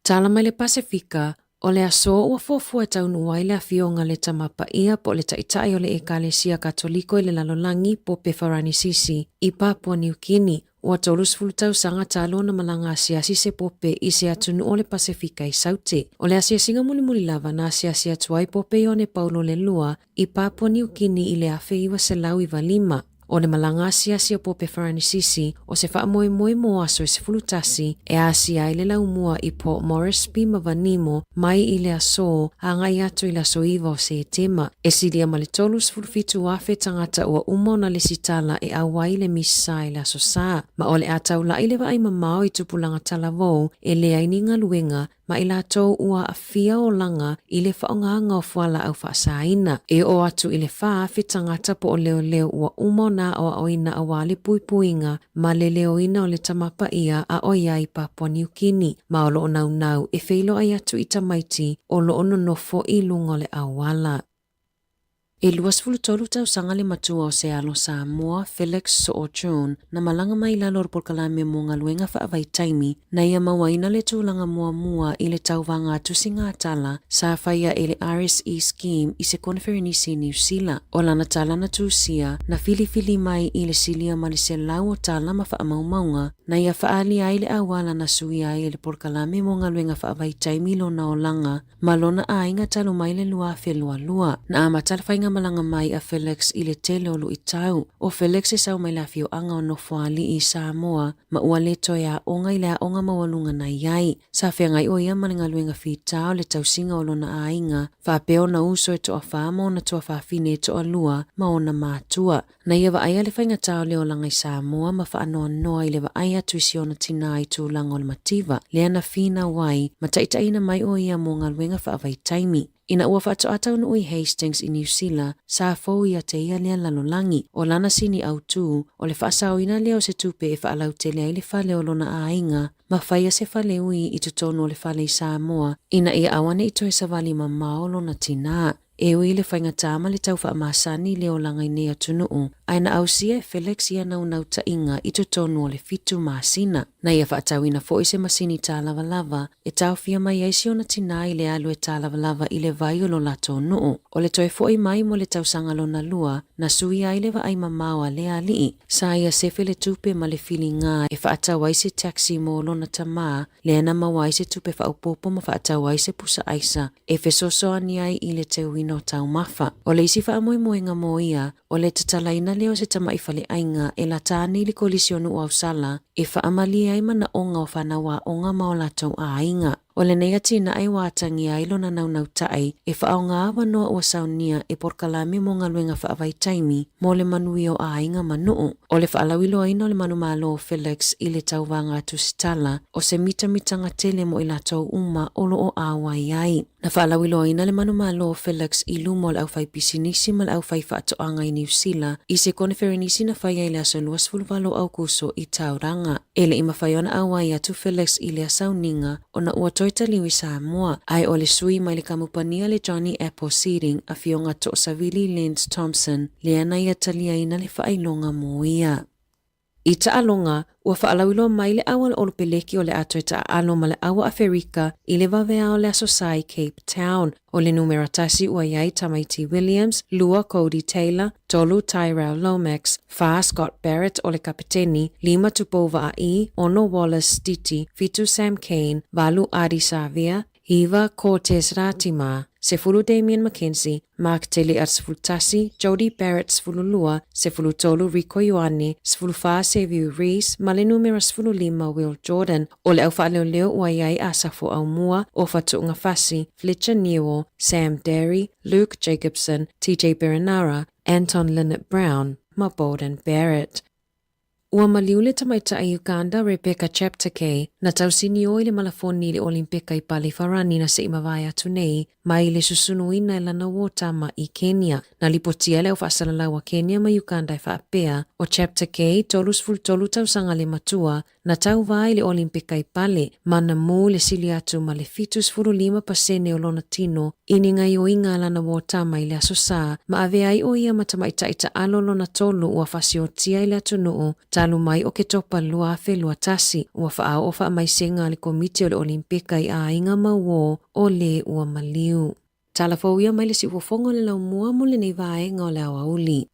Tala mai le Pasefika, o le aso ua fuafua e taunuu ai le afioga le Tama Paia po o le Taitai o le Ekalesia Katoliko i le Lalolagi, Pope Faranisisi, i Papua Niu Kini. Ua 30 tausaga talu ona malaga asiasi se Pope i se atunuu o le Pasefika i Saute. O le asiasiga mulimuli lava na asiasi atu ai Pope Ioane Paulo le Lua i Papua Niu Kini i le 1995. O le malaga asiasi o Pope Faranisisi o se faamoemoe mo aso e 11 e asia ai le laumua i Port Moresby ma Vanimo mai i le aso agai atu i le aso 9 o Setema. E silia ma le 37,000 tagata ua uma ona lesitala e auai i le misa i le aso Sa, ma o le a taulaʻi le vaai mamao i tupulaga talavou e leai ni galuega ma i latou ua aafia olaga i le faaaogaina o fualaau faasaina. E oo atu i le 4,000 tagata po o leoleo ua uma ona aoaoina aua le puipuiga ma le leoina o le Tama Paia a o ia i Papua Niu Kini, ma o lo o naunau e feiloai atu i tamaiti o lo o nonofo i luga o le auala. E 23 tausaga le matua o se alo Samoa, Felix Soo June, na malaga mai i lalo o le polokalame mo galuega faavaitaimi, na ia mauaina le tulaga muamua i le tauvaga tusiga tala sa faia e le RSE Scheme i se koneferenisi i Niu Sila. O lana tala na tusia, na filifili mai i le silia ma le 100 o tala ma faamaumauga, na ia faaalia ai le auala na suia ai e le polokalame mo galuega faavaitaimi lona olaga ma lona aiga talu mai le 2022. Na amata le faiga malaga mai a Felix i le tele o luʻitau. ʻO Felix e sau mai le afioaga o Nofoalii i Samoa ma ua le toe aoga i le aoga maualuga na i ai. Sa feagai ʻo ia ma le galuega fita o le tausiga o lona aiga, faapea ona uso e toafā ma ona tuafafine e toalua ma ona matua. Na ia vaaia le faigata o le olaga i Samoa ma faanoanoa i le vaai atu i si ona tinā i tulaga o le mativa, lea na finau ai ma taitaiina mai ʻo ia mo galuega faavaitaimi. Ina ua faatoa taunuu i Hastings i Niu Sila, sa fou ia te ia lea lalolagi. ʻO lana sini autū, o le faasaoina lea o se tupe e faalautele ai le fale o lona aiga ma faia se fale ui i totonu o le fale i Samoa ina ia auaneʻi toe savali mamao lona tinā. E ui i le faigata ma le tau faamasani i le olaga i nei atunuu, ae na ausia e Felix ia naunautaiga i totonu o le fitu masina. Na ia faatauina foi se masini tālavalava e taofia mai ai si ona tinā i le alu e tālavalava i le vai o lo latou nuu. O le toe foʻi mai mo le tausaga lona lua, na suia ai le vaai mamao a lea alii. Sa ia sefe le tupe ma le filiga e faatau ai se taxi mo lona tamā, lea na maua ai se tupe faaopoopo ma faatau ai se pusa aisa e fesoasoani ai i le teuina o taumafa. O le isi faamoemoega mo ia, o le tatalaina lea o se tamaʻi faleaiga e lata ane i le Kolisi o Nuu Ausala e faamalie ai manaoga o fanau aoga ma o latou aiga. O lenei atinae ua atagia ai lona naunautaʻi e faaaoga avanoa ua saunia e polokalame mo galuega faavaitaimi mo le manuia o aiga ma nuu. O le faalauiloaina o le manumalo o Felix i le tauvaga a Tusitala, o se mitamitaga tele mo i latou uma o lo o auai ai. Na faalauiloaina le manumalo o Felix i luma o le aufaipisinisi ma le aufaifaatoaga i Niu Sila i se koneferenisi na faia i le aso 28 o Aukuso i Tauranga. E le i mafai ona auai atu Felix i lea sauniga ona ua toe taliu i Samoa, ae o le sui mai le kamupani a le Johnny Apple Seeding, afioga Toosavili Lance Thompson, lea na ia taliaina le faailoga mo ia. I taaloga, ua faalauiloa mai le auala olopeleki o le a toe taaalo ma le aua Aferika i le vaveao o le Aso Sa i Cape Town. ʻO le numera tasi ua i ai Tamaiti Williams, lua Codie Taylor, tolu Tyrell Lomax, fā Scott Barrett o le kapeteni, lima Tupou Vaa'i, ono Wallace Stiti, fitu Sam Cane, valu Ardie Savea, iwa Cortez Ratima, sefulu Damian McKenzie, Mark Tele'a 11, Jodie Barrett 12, 13 Rieko Ioane, 14 Seviu Reece ma le numera 15 Will Jordan. ʻO le au faaleoleo ua i ai Asafo Aumua, Ofa Tu'ungafasi, Fletcher Newell, Sam Darry, Luke Jacobson, TJ Perenara, Anton Lienert-Brown ma Beauden Barrett. Ua maliu le tamaitai Uganda Rebecca Cheptegei na tausinio i le malafoni i le Olimpeka i Pali Farani na seʻi mavae atu nei mai le susunuina e lana uō tama i Kenya. Na lipotia le au faasalalau a Kenya ma Uganda e faapea, ʻo Cheptegei, 33 tausaga le matua, Na tauva i le Olimpika i Pale, ma na mū le sili atu ma le 75% o lona tino i ni gaioiga a lana uō tama i le Aso Sa, ma avea ai ʻo ia ma tamaitai taʻalo lona tolu ua fasiotia i le atunuu talu mai Oketopa 2021. Ua faaoo faamaisega a le Komiti o le Olimpika i aiga ma uō o lē ua maliu. Tala fou ia mai le siufofoga o le laumua mo lenei vaega o le aoauli.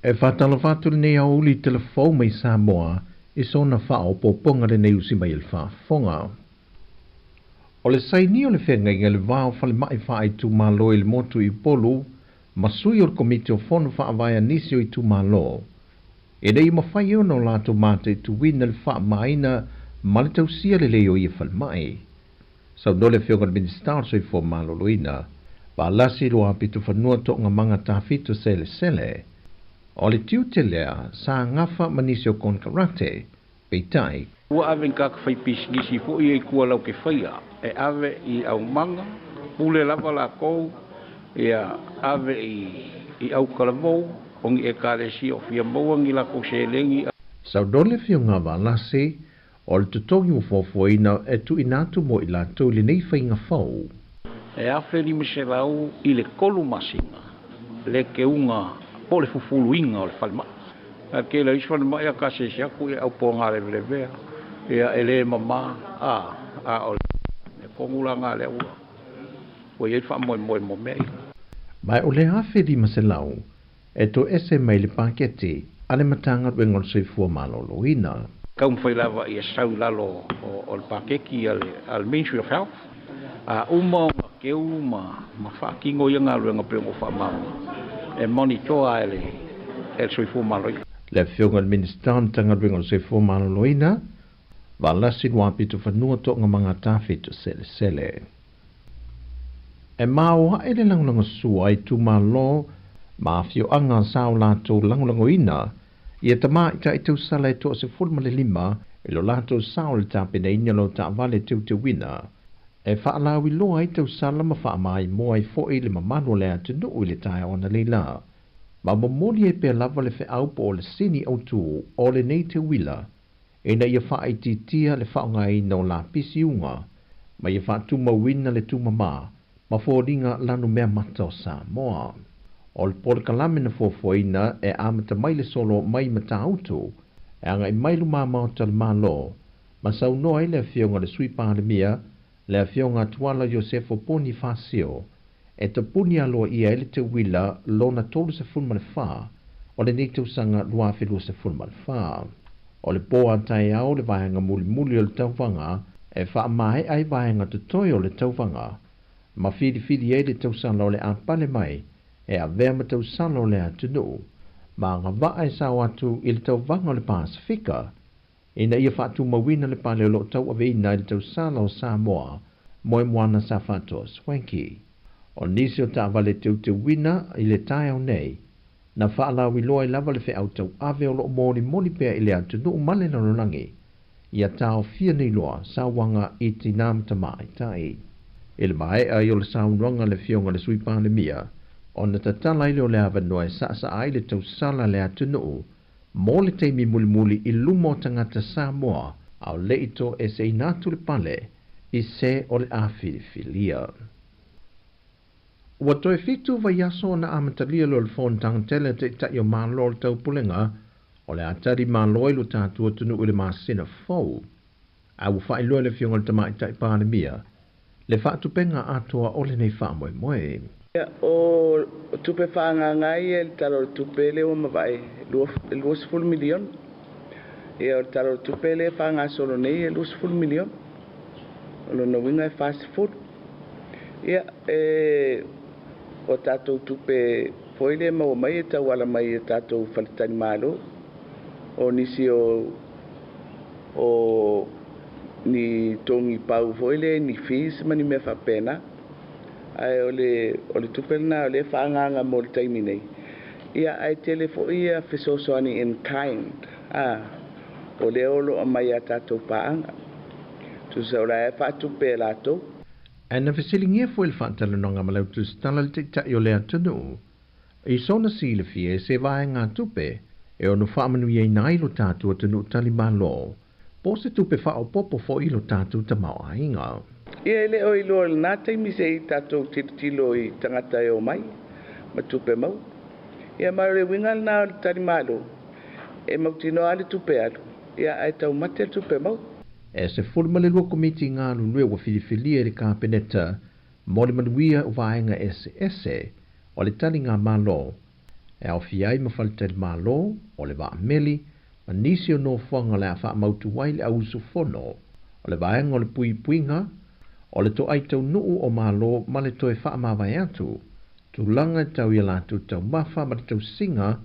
E faatalofa atu lenei aoauli i telefou mai Samoa i sona faaopoopoga lenei usi mai i le faafofoga. O le saini o le feagaiga i le va o falemai faaitumalo i le motu i Upolu ma sui o le Komiti o Fono Faavae a nisi o itumalo, ina ia mafai ona o latou mataituina le faamamaina ma le tausia lelei o ia falemai. Saunoa le Afioga i le Minisita o le Soifua Maloloina, Valasi Luapitofanua Toogamaga Tafito Selesele, o le tiute lea sa gafa ma nisi o konekarate, peitai, Ua ave ni tagata faipisinisi foi ia i tua lau ke faia e ave i aumaga, pule lava lakou ia ave i autalavou o ni ekalesia o fia maua ni lakou seleni. Saunoa le Afioga Valasi, O le totogi ua fuafuaina e tuuina atu mo i latou i lenei faiga fou. E 1500 i le tolu masina le keuga po o le fufuluina o le falemai. Ae tele o isi falemai a kasese atu ia au pogā levelevea. Ia, e le mamā, a, a o le tonu la lena lea ua, ua i ai le faamoemoe mo mea ia. Ma o le 1500 e toese mai le paketi a le Matagaluega o le Soifua Maloloina. Taumafai lava ia sau i lalo o le paketi a le Ministry of Health, a uma ona teu ma faatino ia galuega pei ona ou faamalamalama, e monitor e le Soifua Maloloina. Le Afioga i le Minisita o le Matagaluega o le Soifua Maloloina, Valasi Luapitofanua Toogamaga Tafito Selesele. E maoaʻe le lagolagosua a itumalo ma afioaga sa o latou lagolagoina ia tamaitai tausala e 15 i lo latou sao i le tapenaina o lau taavale teuteuina e faalauiloa ai tausala ma faamaimoa ai foi le mamalu o le atunuu i le taeao analeila ma momoli ai pea lava le feau po o le sini autu o lenei teuila ina ia faaitiitia le faaaogaina o lapisi uga ma ia faatumauina le tumama ma foliga lanumea mata o Samoa. O le polokalame na fuafuaina e amata mai le solo mai Matautu e agai mai lumā Maota o le Malo ma saunoa ai le Afioga i le Sui Palemia, le Afioga Tuala Iosefo Ponifasio, e tapuni aloaia ai le teuila lona 34 o lenei tausaga 2024. O le pō a taeao le vaega mulimuli o le tauvaga e faamaea ai vaega totoe o le tauvaga ma filifili ai le tausala o le a pale mai e avea ma tausala o le atunuu ma agavaa e sao atu i le tauvaga o le Pasefika ina ia faatumauina le pale o lo o tauaveina i le tausala o Samoa Moemoana Safatoa Swanky. O nisi o taavale teuteuina i le taeao nei, na faalauiloa ai lava le feau tauave o lo o molimoli pea i le atunuu ma le lalolagi, ia taofia nei loa sauaga i tinā ma tamaitai. I le maea ai o le saunoaga a le Afioga i le Sui Palemia, ona tatala ai lea o le avanoa e saasaa ai le tausala a le atunuu mo le taimi mulimuli i luma o tagata Samoa a o le i toeseina atu le pale i se o le a filifilia. Ua toe fitu vaiaso ona amatalia lea o le fonotaga tele a Taitai o Malo o le Taupulega o le a tali malo ai lo tatou atunuu i le masina fou. A ua faailoa e le Afioga i le Tamaitai Palemia le faatupega atoa o lenei faamoemoe. Ia, o tupe faaagaaga ia i le Tala o le Tupe lea ua mavae, e $20 miliona. Ia, o le Tala o le Tupe lea e faagasolo nei e $20 miliona. O lona uiga e 40. Ia, e, o tatou tupe foi lea e maua mai e tauala mai i a tatou faletalimalo, o nisi o, o ni togi pau foi lea, ni fees ma ni mea faapena. Ae o le, o le tupe lena o lea e faaagaaga mo le taimi nei. Ia, ae tele foi ia fesoasoani in kind, a, o lea o lo o aumai i a tatou paaga. Tusa o la e faatupe e latou. Ae na fesiligia foi le faatalanoaga ma le Autusitala le Taitai o le atunuu i sona silafia i se vaegatupe e ono faamanuiaina ai lo tatou atunuu talimalo, po o se tupe faaopoopo foi i lo tatou tamaoaiga. Ia e le o iloa i lena taimi se i tatou tilotilo i tagata e omai ma tupe maua. Ia ma o le uiga lena o le talimalo, e mautinoa lava le tupe alu, ia ae taumate le tupe maua. E 12 komiti galulue ua filifilia e le Kapeneta mo le manuia o vaega eseese o le taligamalo, e aofia ai ma faletalimalo, o le vaa meli, ma nisi o nofoaga o le a faamautu ai le au usufono, o le vaega o le puipuiga, o le toai taunuu o Malo ma le toe faamavae atu, tulaga e tau i a latou taumafa ma le tausiga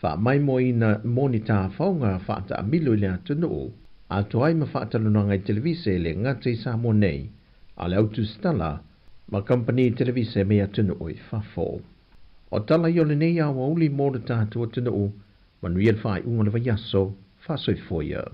faamaimoaina mo ni tafaoga faataamilo i le atunuu, atoa ai ma faatalanoaga i televise e le gata i Samoa nei, a o le autusitala ma kamupani televise mai atunuu i fafo. O tala ia o lenei aoauli mo lo tatou atunuu, manuia le faaiuga o le vaiaso, faasoifua ia.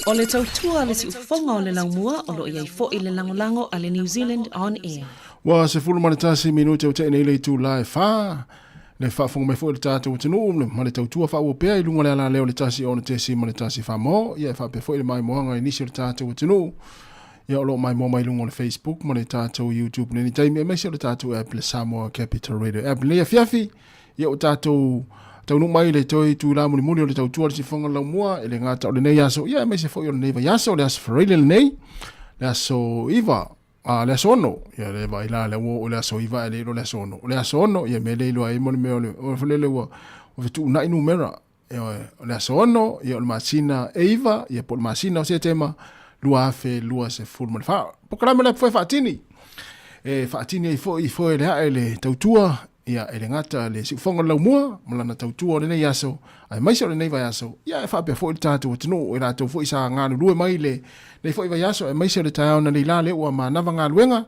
O le tautua a le siufofoga o le laumua o lo o i ai foi le lagolago a le New Zealand On Air. Ua 11 minute ua tea nei le itula e 4, le faafofoga mai foi o le tatou atunuu ma le tautua faaauau pea i luga o le alaleo o le 106.1 Samoa, ia e faapea foi le maimoaga i nisi o le tatou atunuu. Ia o lo o maimoa mai i luga o le Facebook ma le tatou YouTube i lenei taimi, aemaise o le tatou app le Samoa Capital Radio app. I lenei afiafi, ia ua tatou taunuu mai i le toe itula mulimuli o le tautua o le sifoga o le laumua, e le gata o lenei aso, ia aemaise foi o lenei vaiaso, le aso Faraile lenei, le aso 9, a le aso 6, ia le vaai la lea ua oo i le aso 9 ae le iloa le aso 6. O le aso 6, ia mea le iloa ai mo le mea o le, o le ua fetuunai numera. Ioe, o le aso 6, ia o le masina e 9, ia po o le masina o Setema 2024. Polokalame lea foi faatini. E faatini ai foi foe le ae le tautua, ia e le gata le siufoga o le laumua, ma lana tautua o lenei aso, aemaise o lenei vaiaso, ia e faapea foi le tatou atunuu, e latou foi sa galulue mai le nei foi vaiaso, aemaise o le taeao na leila lea ua manava galuega,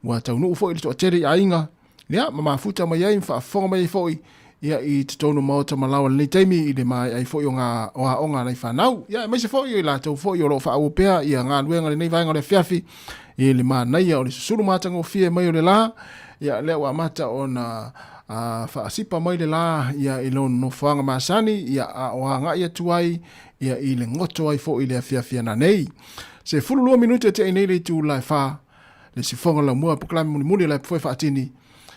ua taunuu foi le toatele i aiga, Ia, ma mafuta mai ai ma faafofoga mai ai foi ia i totonu o maota ma laoa i lenei taimi i le maea ai foi o ngā o aoga a nai fanau. Ia, aemaise foi o i latou foi o lo o faaauau pea ia galuega i lenei vaega o le afiafi i le manaia o le susulu matagofie mai o le la. Ia, lea ua amata ona faasipa mai le la ia i lona nofoaga masani, ia, a o agai atu ai ia i le goto ai foi i le afiafi ana nei. 12 minute tea i nei le itula e 4 le sifoga laumua polokalame mulimuli la foi faatini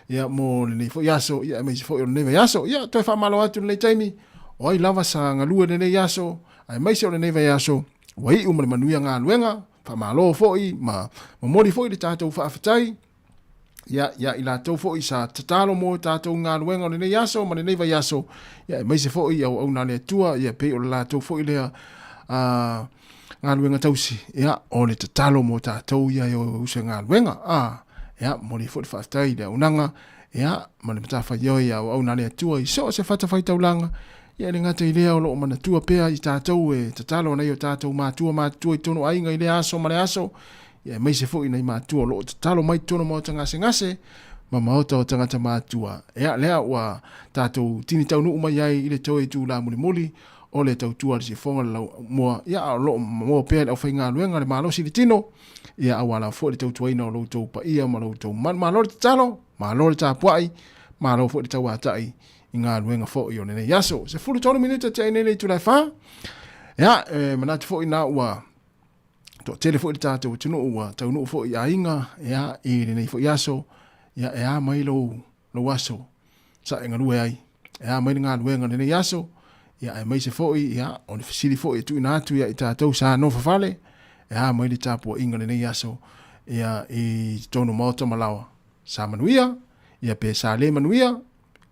ia mo lenei foi aso ia aemaise foi o lenei vaiaso. Ia toe faamalo atu lenei taimi o ai lava sa galue lenei aso aemaise o lenei vaiaso ua iu ma le manuia galuega. Faamalo foi ma momoli foi le tatou faafetai ia ia i latou foi sa tatalo mo tatou galuega o lenei aso ma lenei vaiaso, ia aemaise foi i auauna a le Atua, ia pei o le latou foi lea galuega tausi, ia, o le tatalo mo tatou ia e o uso i galuega. A, ia, momoli ai foi le faafetai i le auaunaga, ia, ma le matafaioi a auauna a le Atua i so o se fatafaitaulaga, ia, e le gata i lea o lo o manatua pea i tatou e tatalo nai o tatou matua matutua i totonu o aiga i lea aso ma le aso, ia, aemaise foi nai matua o lo o tatalo mai i totonu o maota gasegase ma maota o tagata matua. Ia, lea ua tatou tini taunuu mai ai i le toe itula mulimuli o le tautua a le sifoga le lau mua, ia a o lo o maua pea e le aufaigaluega le malosi i le tino, ia aua lava foi le tautuaina o lo outou paia ma lo outou mamalu. Malo le tatalo, malo le tapuai, malo foi le tauatai i galuega foi o lenei aso. 13 minute tea ai nei le itula e 4. Ia, e manatu foi na ua toatele foi le tatou atunuu ua taunuu foi i aiga, ia, i lenei foi aso, ia, e a mai lou, lou aso sa e galue ai, e a mai le galuega o lenei aso, ia aemaise foi, ia, o le fesili foi e tuuina atu ia i tatou sa nofo fale, e a mai le tapuaiga o lenei aso, ia, i totonu o maota ma laoa, sa manuia, ia pe sa le manuia,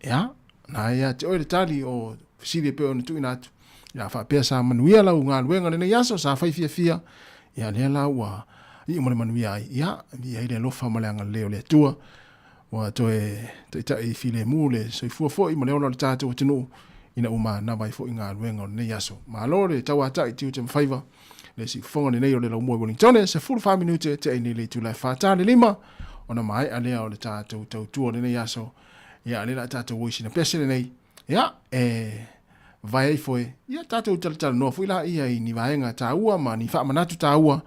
ia, na ia te oe le tali o fesili e pei ona tuuina atu, ia faapea sa manuia lau galuega o lenei aso, sa fai fiafia, ia lea la ua iu ma le manuia ai, ia, i ai le alofa ma le agalelei o le Atua. Ua toe taitai filemu le soifua foi ma le ola o le tatou atunuu ina ua manava ai foi galuega o lenei aso. Malo le tauatai tiute ma faiva, le siufofoga lenei o le laumua i Wellingtone, 14 minute tea i nei le itula e 4 ta le 5, ona maea lea o le tatou tautua o lenei aso. Ia, lea la tatou o i sina pese lenei, ia, e vae ai foi, ia tatou talatalanoa foi laia i ni vaega taua ma ni faamanatu taua,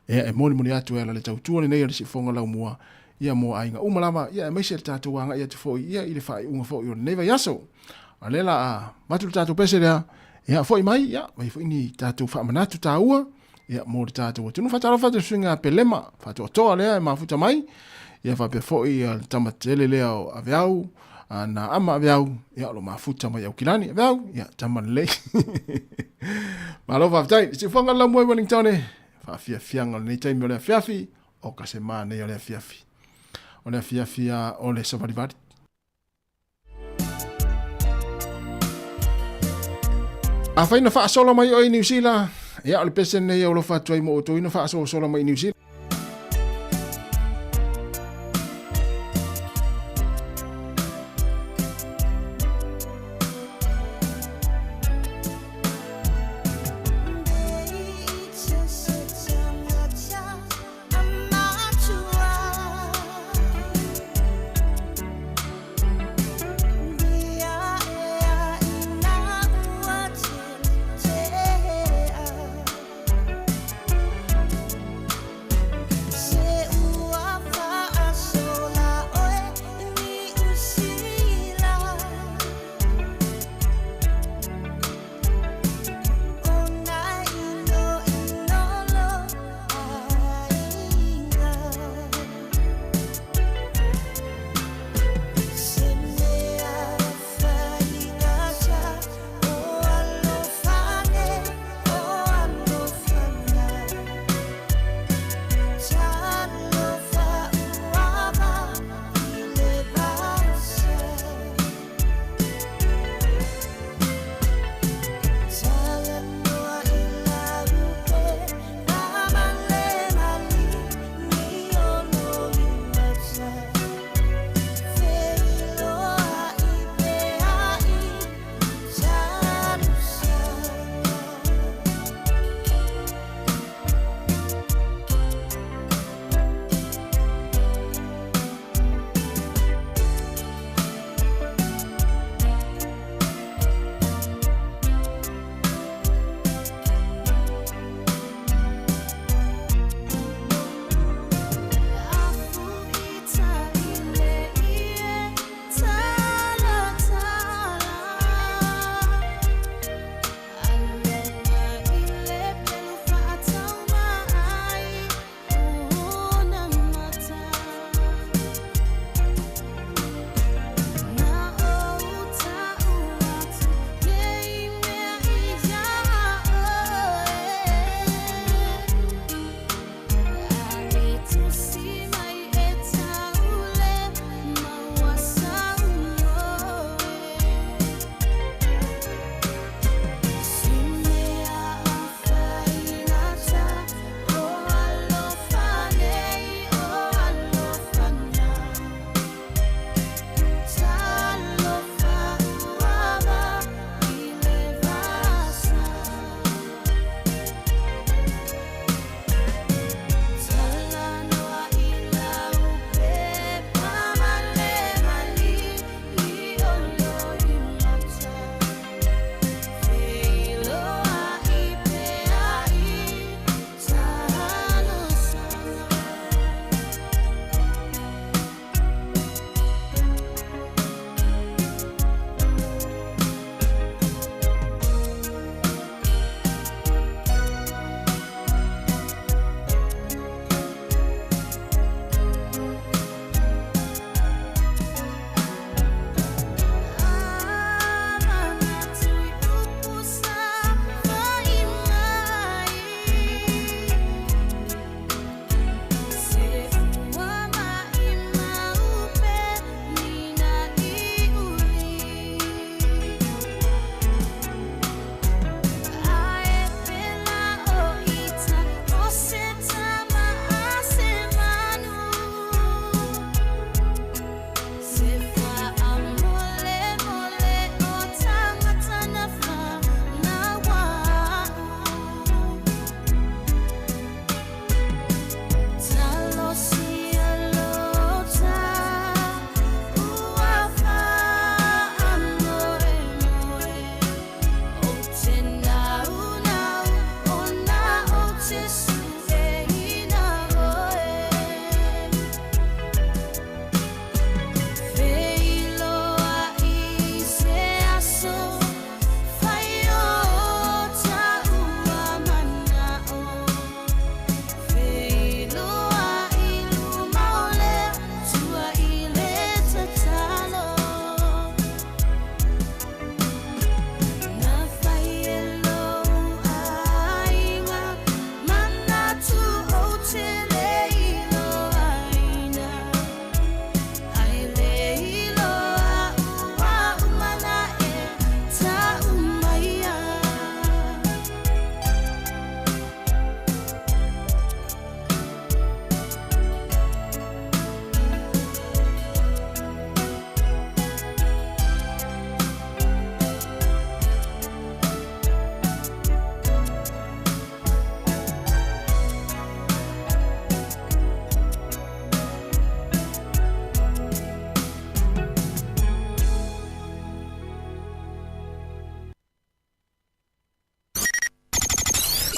ia, e molimoli atu e ala le tautua lenei o le siufofoga laumua, ia mo aiga uma lava, ia aemaise le tatou agai atu foi ia i le faaiuga foi o lenei vaiaso. A lea la a avatu le tatou pese lea, ia foi mai, ia vai foi ni tatou faamanatu taua, ia mo le tatou atunuu. Faatalofa atu i le susuga ia Pelema, faatoatoa lea e mafuta mai, ia faapea foi ia le tama tele lea o Aveau, na ama Aveau, ia o lo mafuta mai Aukilani. Aveau, ia tama lelei. Malo faafetai. Siufoga le laumua i Wellington, faafiafiaga o lenei taimi o le afiafi, o ka se manaia o le afiafi. O le afiafi a o le savalivali. Afai na faasola mai oe i Niu Sila, ia o le pese lenei e alofa atu ai mo outou ina faasoasola mai i Niu Sila.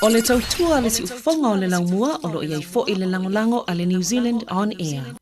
O le tautua a le siufofoga o le laumua o lo o i ai foi le lagolago a le New Zealand On Air.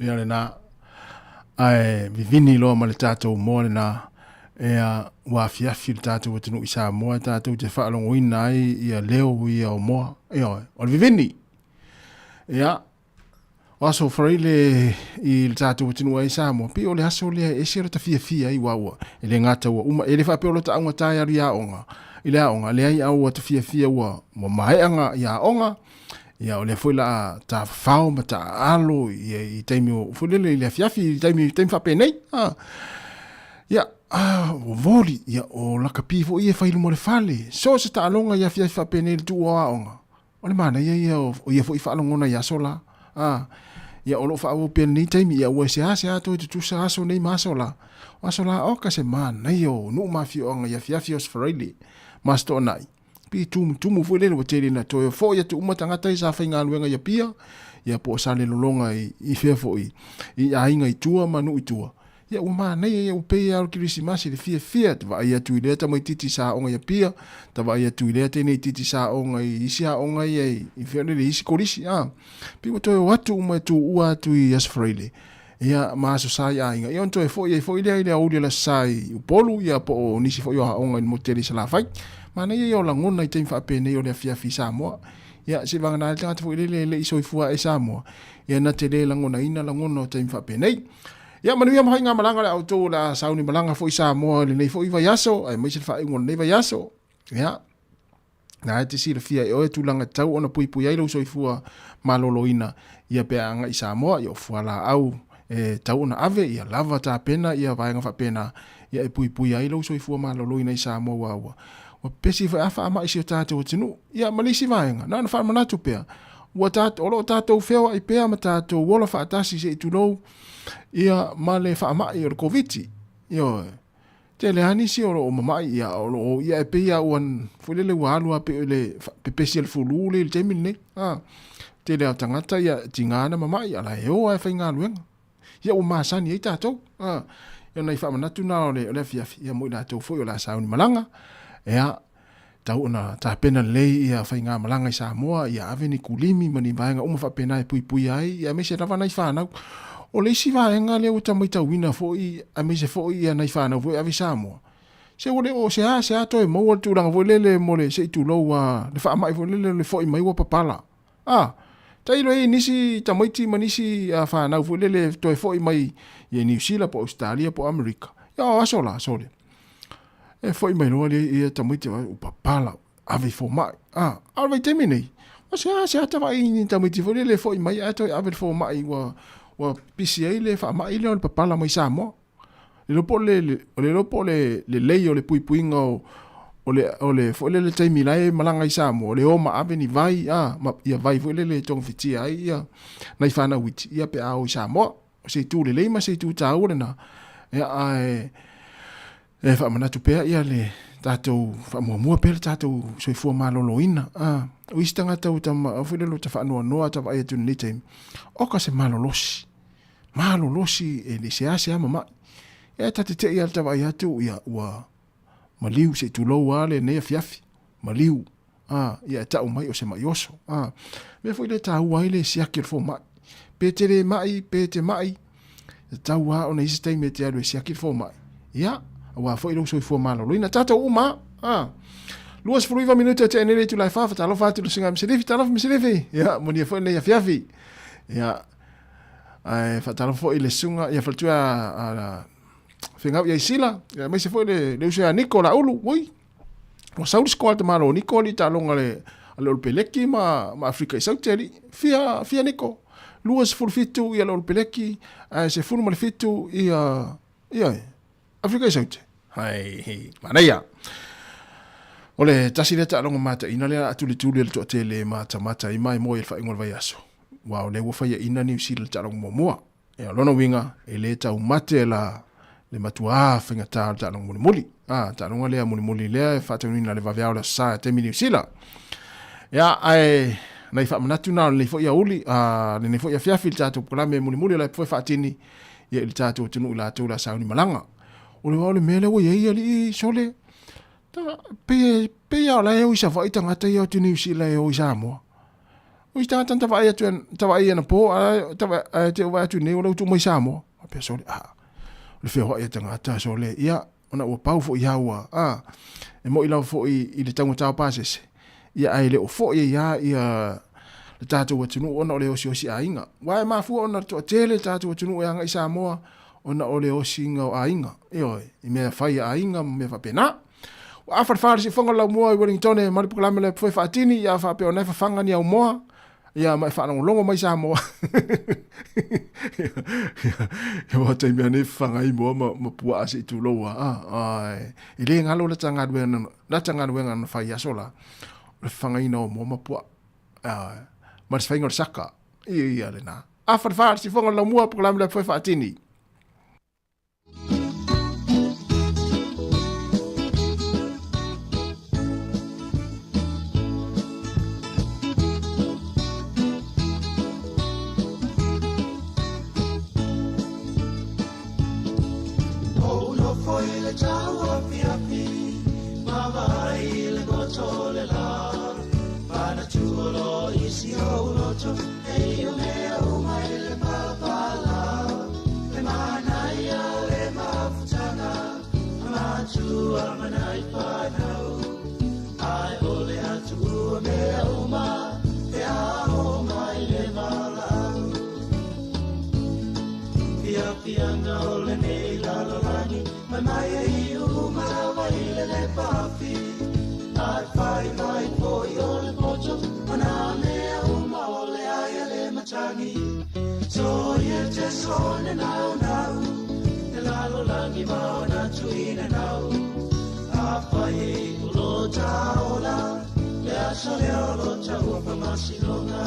Ia lena ae vivini loa ma le tatou moa lena ea ua afiafi le tatou atunuu i Samoa e tatou te faalogoina ai ia leo ia o moa. Ioe, o le vivini. Ia, o aso Faraile i le tatou atunuu ai Samoa, pei o le aso lea e ese lo ta fiafia ai ua ua e le gata ua uma, e le faapea o lo ta augata e alu i aoga, i le aoga, leai a ua ta fiafia ua ua maea nga i aoga, ia o lea foi la a tafafao ma taaalo i, i taimi o foi lele i le afiafi i taimi taimi faapenei. Ah. Ia, ah, o voli, ia o lakapi foi e fai luma o le fale. So se taaloga i afiafi faapenei le tuu o aoga. O le manaia ia o, o ia foi faalogona i aso la. Ah, ia o loo faaauau pea lenei taimi, ia ua seasea toe tutusa aso nei ma aso la. O aso la, oka se manaia o nuu ma afioaga i afiafi o Sfaraile ma Aso Toonai. Pi tumutumu foi lele ua tele ina toe fo'i atu uma tagata ia sa faigaluega i Apia, ia po o Salelologa i, i fea foi, i aiga i tua ma nuu i tua. Ia ua manaia ia ua pei lava o le Kerisimasi le fiafia, te vaai atu i lea tamaitiiti sa aoga i Apia, ta vaai atu i lea teineitiiti sa aoga i isi aoga ia i, i fea lele, i isi kolisi, a. Pei ua toe o atu uma e tuua atu i Aso Faraile, ia ma Aso Sa i aiga, ia ona toe foi ai foi lea i le aoauli o le Aso Sa i Upolu, ia po o nisi foi o aoga i le motu tele i Salafai. Manaia ia o lagona i taimi faapenei o le afiafi i Samoa. Ia, seivagana ai le tagata foi lele e le i soifua ae i Samoa, ia na te le lagonaina lagona o taimi faapenei. Ia manuia ma faigamalaga o le a outou o le a sauni malaga foi i Samoa i lenei foi vaiaso, aemaise le faaiuga o lenei vaiaso. Ia, na e te silafia e oe tulaga tatau ona puipui ai lou soifua maloloina ia pe a agai i Samoa, ia o fualaau e tatau ona ave, ia lava tapena ia vaega faapena, ia e puipui ai lou soifua maloloina i Samoa ua ua ua pepesi foi a faamai si o tatou atunuu. Ia ma le isi vaega, na ona faamanatu pea, ua ta, o lo o tatou feoai pea ma tatou ola faatasi se i tulou ia ma le faamai o le Koviti. Ioe. Tele lava nisi o lo o mamai, ia, o lo o, ia e pei lava ua, foi lele ua alu lava pei o le pepesi a le fulu lea i le taimi lenei. A, tele lava o tagata, ia, tiga na mamai, a la e o lava e faigaluega. Ia ua masani ai tatou. A, ia nai faamanatu na o le, o le afiafi, ia mo i latou foi o le a sauni malaga. Ia, tau ona tapena lelei ia faigamalaga i Samoa, ia ave ni kulimi ma ni vaega uma faapena e puipuia ai, ia aemaise lava nai fanau. O le isi vaega lea ua ta matauina foi, aemaise foi ia nai fanau foi e ave i Samoa, se ua le o se a se a toe maua le tulaga foi lele mo le se i tulou a le faamai foi lele o le foi mai ua papala. A, tailo ai nisi tamaiti ma nisi fanau foi lele toe foi mai i Niu Sila po o Ausetalia po o Amerika. Ia o aso la, sole. E foi mai loa le ia tamaiti ua papala, ave i fomai. A, a o le vaitaimi nei, ua seasea tavaai ni tamaiti foi lele e foi mai ae toe ave i le fomai ua ua pisi ai le faamai lea o le papala mai Samoa. Le iloa po o le, le iloa po o le lelei o le puipuiga o, o le, o le foi lele taimi la e malaga i Samoa, o le o ma ave ni vai, a, ma, ia vai foi lele e togafitia ai ia nai fanau iti, ia pe a o i Samoa. O se itu lelei ma se itu tāua lena. Ia, ae, e faamanatu pea ia le tatou faamuamua pea le tatou soifua maloloina. A, o isi tagata ua tama, foi lele ua ta faanoanoa ta vaai atu i lenei taimi, oka se malolosi. Malolosi e le seasea mama'i. Ia ta te te'i lava i le ta vaai atu, ia ua maliu se i tulou lava lenei afiafi, maliu, a, ia e ta'u mai o se ma'i oso. A, mea foi lea e tāua ai le siaki o le fomai. Pe te le ma'i, pe te ma'i, e tatau lava ona i ai se taimi e te alu e siaki le fomai. Ia, auā foi lou soifua maloloina. Tatou uma lava, a. 29 minute o tea nei le itula e wha, whatalofa atu le suiga Misilifi, talofa Misilifi. Ia, monia foi lenei afiafi. Ia, Ae faatalofa foi i le susuga ia faletua a Fegau ia Isila, ia aemaise foi le, le uso ia Niko Laulu, ui, ua sau le sikoa a le tamalo Niko alii taaloga le, a le Olopeleki ma, ma Afrika i Saute alii. Fia, fia Niko, 27 ia le Olopeleki, ae 17 ia, ia, Afrika i Saute. Hai, hei, manaia. O le tasi lea taaloga mataina lea a tulituli e le toatele ma tamata ai mai moe i le faaiuga o le vaiaso. Ua o lea ua faiaina Niu Sila i le taaloga muamua. E o lona uiga, e le taumate la le matuā faigata o le taaloga mulimuli. A, taaloga lea mulimuli lea e faataunuina le vaveao o le Aso Sa i taimi Niu Sila. Ia, ae nai faamanatu na o lenei foi aoauli, a, lenei foi afiafi i le tatou polokalame mulimuli o la e foi faatini ia i le tatou atunuu i latou la sauni malaga. O le, o le mea lea ua i ai alii sole, ta, pei, pei lava o la e o i Savaii tagata ia o atu i Niu Sila e o i Samoa. O isi tagata na ta vaai atu, ta vaai anapo, ae, ta vaai, ae te vaai atu nei, o la ua tuu mai i Samoa. Faapea sole, a, o le feoai a tagata sole, ia, ona ua pau foi lava ua, a, e moni lava foi i le taugata o pasese, ia ae le o foi ai lava ia le tatou atunuu ona o le osiosi aiga. Aua e mafua ona toatele le tatou atunuu e agai i Samoa ona o le osiga o aiga, ioe, i mea fai a aiga ma mea faapena. Ua afa le fa le siufofoga o le laumua i Wellingtone ma le polokalame lea foe faatini, ia faapea ona e fafaga ni aumoa, ia ma e faalogologo mai Samoa. Ia ua taimi nei fafaga ai moa ma, ma puaa se i tulou a, a, e le galo la ta galuega, la ta galuega na fai aso la, o le fafagaina o moa ma puaa. Ma le faiga o le saka. Ia, ia lena. Afa le fa le siufofoga o le laumua, polokalame lea foe faatini. le tau afiafi Ma vaai i le goto o le lā Manatua loa i si ou loto E i o mea uma i le palapala Le manaia o le mafutaga A matua ma nai fanau Ae o le atuua mea uma Pe a oo mai le valaau Fiafiaga o lenei lalolagi Mai mai e iu uma lava i le lepafi Ae fai mai foi o le poto O nā mea uma o le ai a le matagi So ia te so ne nau nau Le lalolagi ma ona tuina nau A fai e ulo taola Le aso lea o lo taua whamasinoga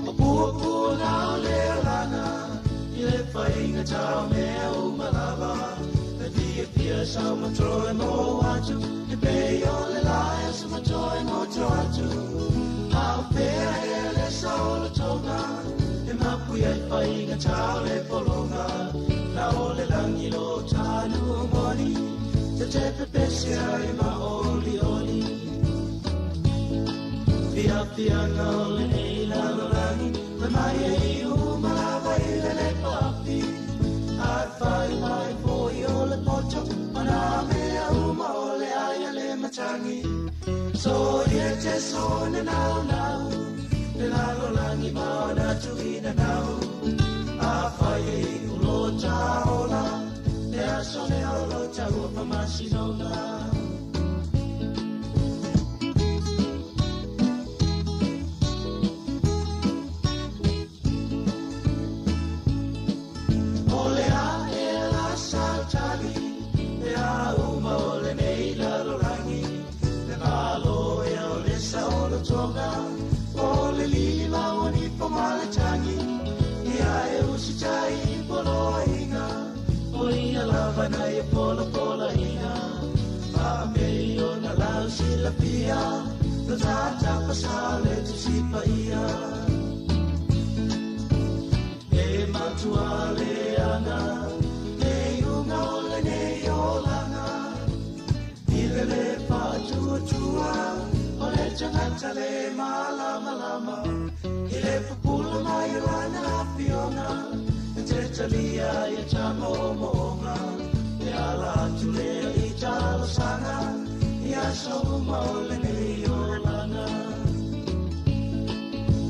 O pua pua ngā o le alanga I le whainga tau mea uma lava Le fia fia sau matroe mo atu E pe o le lae sa matroe mo tro atu Au pea e le sa o le tonga E mapu ai whainga tau le polonga Na o le langi lo tanu o moni Te te pepese ai ma oli oli Fia fia ngā o le nei lalolagi Mai mai e i uma lava i le le pafi Ai whai mai foi o le poto O nā mea uma o le ai a le matangi So ia te so ne nau nau Le lalolagi ma ona tuina nau A whai e ulo taola Le aso le o lo taua whamasinoga O le a e la sautali Le a uma o le nei lalolagi Le malo e o le sa o le tonga O le lili ma o ni po ma le tangi Ia e usi tai polo inga O ia lava na e pola pola inga Pa me o na lau sila pia Lo tata pa sa le tu sipa ia E matua le anga Le unga o le nei olanga I le le pa tua tua O le tangata le malama lama I le pupula mai lana la fionga E te talia i tama o moonga E ala atu le i talo sanga I aso uma o le nei olanga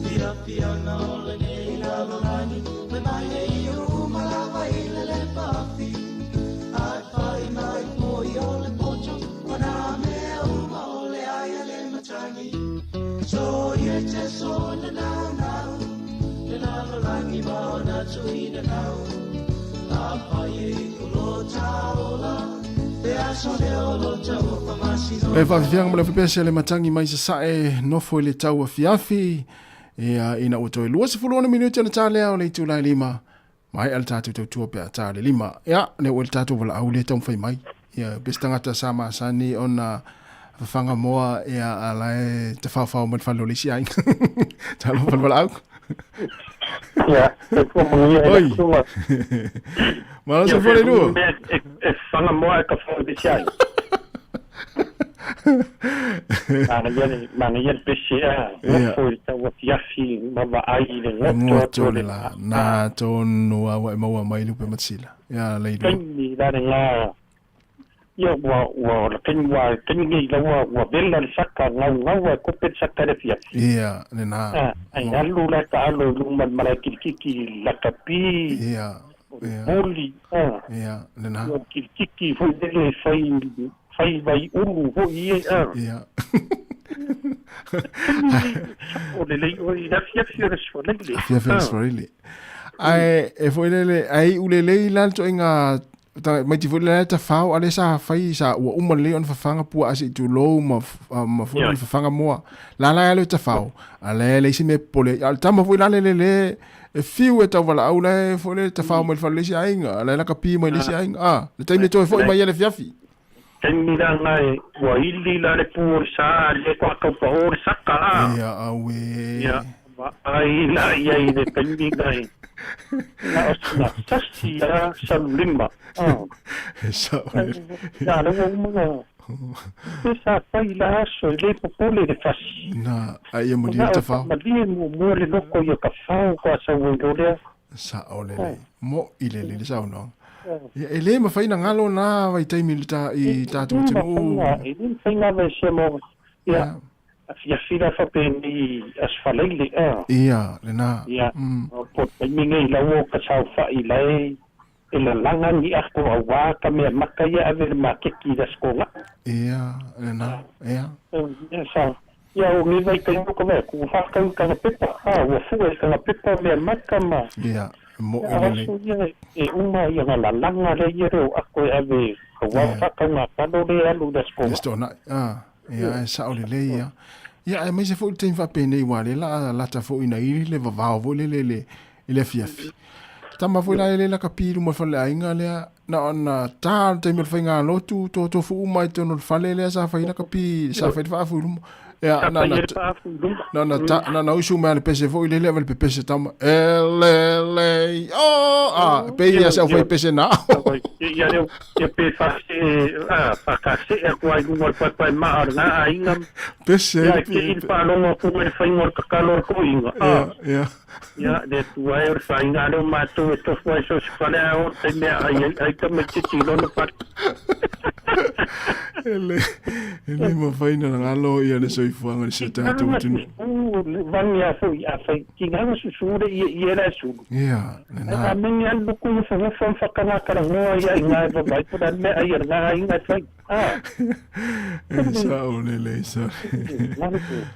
Fia fianga o le nei lalolagi Mai mai e i uma lava i le le pafi Ai fai mai foi o le poto O nā mea uma o le ai a le matangi So ia te so ne nau nau Le lalolagi ma ona tuina nau A fai e ulo taola Le aso le o lo taua whamasinoga E faafifiaga ma le afipese le matangi mai sasae nofo i le tau afiafi ia ina ua toe 26 minute ona tā lea o le itula e 5 mai a le tatou tautua pe a tā le 5 ia le ua le tatou valaau le taumafai mai ia pe se tagata sa masani ona fafaga moa ia ala e tafaofao mai le fale o le isi aiga talofa le valaau Ia, e kua manuia e Oi. le tonga. Malo Ia, se fole fe lua. mea e whanga moa e ka whanga pesi ai. Mana ia le mana ia le pesi a Ia. ngofo i tau afiafi ma vaai i le goto Ngoto atu o le le la na tonu a ua e maua mai lupe matsila ia le lua. taimi la le ngā ia ua ua le taimi ua taimi nei la ua ua vela le saka ngau ngau e kope le saka le afiafi. Ia le na. Ah, ai alu la ka alu i luma le malae kilikiki lakapi. Ia. Ia. Moli. Ah. Ia le na. Ua kilikiki foi lele fai fai vai ulu foi e ah. Ia. O le lei o i afiafi o le sualele. Afiafi o le sualele. Ae e foi lele ai ulelei la le toaiga ta mai ti foi le tafao a le sa fai sa ua uma lelei ona fafaga puaa seʻi tulou ma ma foi Ia. le fafaga moa la la le tafao a le le isi mea popole ai a o le tama foi la le lelē e fiu e tauvalaau la e foi le tafao mai le fale le isi aiga a la e lakapi mai le isi aiga a le taimi e toe foʻi mai ai le fiafi. Taimi la nga e ua ili la le pu o le sa le kwa kau pa o le saka a. Ia, auē. Ia, vaai la i ai i le taimi nga e na o sina sasi a salu lima. E sao le. Ia, le ua uma nga. Pe sa fai la aso e le popole le fasi. Na, a ia malie le tafao. Malie muamua le loko ia ka fao kwa sau ai lo lea. Sao lelei. Mo'i lelei le saunoaga. Ia, e le mafai ona galo na vaitaimi i le ta, i tatou atunuu. E le mafai ona aveesea mo, ia, afiafi la faapenei Aso Faraile, a. Ia, lena. Ia, po o le taimi nei la ua ka saofa'i la e, e lalaga ni ato auā ka mea maka ia ave i le maketi i le Aso Toga'i. Ia, lena, ia. Ia, sa, ia, o nei vaitaimi o ka vaai atu, ua faatau i kana pepa, a, ua fua i kana pepa mea maka ma. Ia, Moʻi lelei. Aso ia e uma ia na lalaga lea ia leo ako e ave aua faatauga talo lea e alu i le Aso Toonai. Aso Toonai, a, ia e sao lelei ia. Ia aemaise foi le taimi faapenei aua lea la lata foi ina ili le vavao foi lele i le i le afiafi. Tama foi la e le lakapi i luma o le faleaiga lea na ona ta le taimi o le faigalotu totofu uma i totonu o le fale lea sa fai lakapi sa fai le faafu i luma. Ia, na, na, na, na, ta, na, na usu mai le pese foi lele ave le pepese tama. Elele, oh, ah, pe ia se au fai pese na. Ia leo, ia pe fa se, ah, fa ka se a kua i lunga o le paepae maa o le ngā aiga. Pese. Ia, ke i le whaalongo aku mai le whainga o le kakalo o le koinga. Ah. Ia, ia. Ia, le atua e o le whainga leo mātou e tofu ai so se fale a o te mea ai ai ai tamaititi i lona fale. E le, e le mafai ona galo ia le soifuaga i si o tatou atunuu. Vangi a foi a fai ki ngā susu le ia ia la sulu. Ia, lena. A mengi an luku i whangofa whakanga karangoa ia i ngā e vai pura me ai ar ngā inga fai. Ah. E sao lelei sa.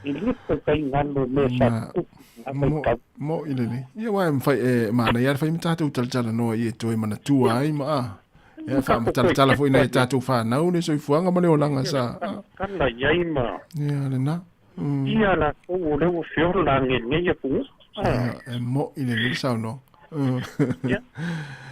I luku kai ngalo me sa ku. Mo, mo i lelei. Ia wa e mawhai e māna ia le whai me tātou talatalanoa i e toe manatua ai ma a. Ia whaamatalatala foi nai a tātou whānau le soifuaga ma le olaga sa. Kala iai ma. Ia lena. Ia la kou o leo feola nge nei a pugu. E mo i le lele saunoa. Ia.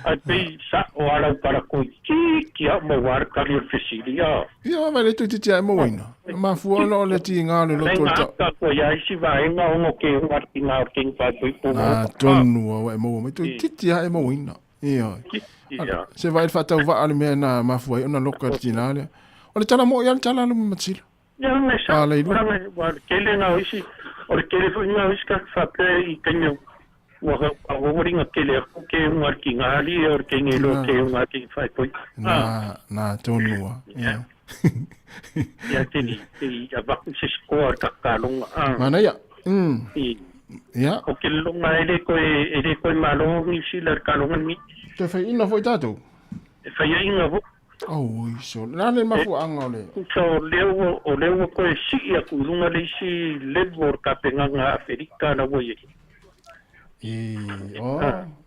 Ai pei sa o ala upara ko ki ki a mo war kali o fesili a. Ia wa le tuiti tia e moina. Mafua ona o le ti ngā le loto le ta. Ka ko ia isi vaenga ono ke unga ki ngā o king pa pui po. Ah tonu wa e mo mai tuiti tia e moina. Ioe. Ia. Se vaai le faatauvaa le mea na mafua ai ona loka i le tina lea. O le tala moʻi lava le tala a Lumamatila. Ia, me sa. A Leilua. Ua, ua le tele ngā o isi, o le tele foi ngā o isi ka whapea i taimi o, ua awawari ngā tele aku ke unga ki ngā ali e o le kenge loa ke unga ki whaipoi. Nā, nā, tonu a. Ia. Ia, te ni, te avaku se sikoa ka kalonga. Manaia. Ia. O ke longa e le koe, e le koe malo ni sila le kalonga ni. Te whai ina foi tātou? E whai inga fo. Oi, so, nā le mafuaanga o le. So, leo, o leo koe sii aku i runga le isi level o le kapenganga Aferika na ua i. E, oh,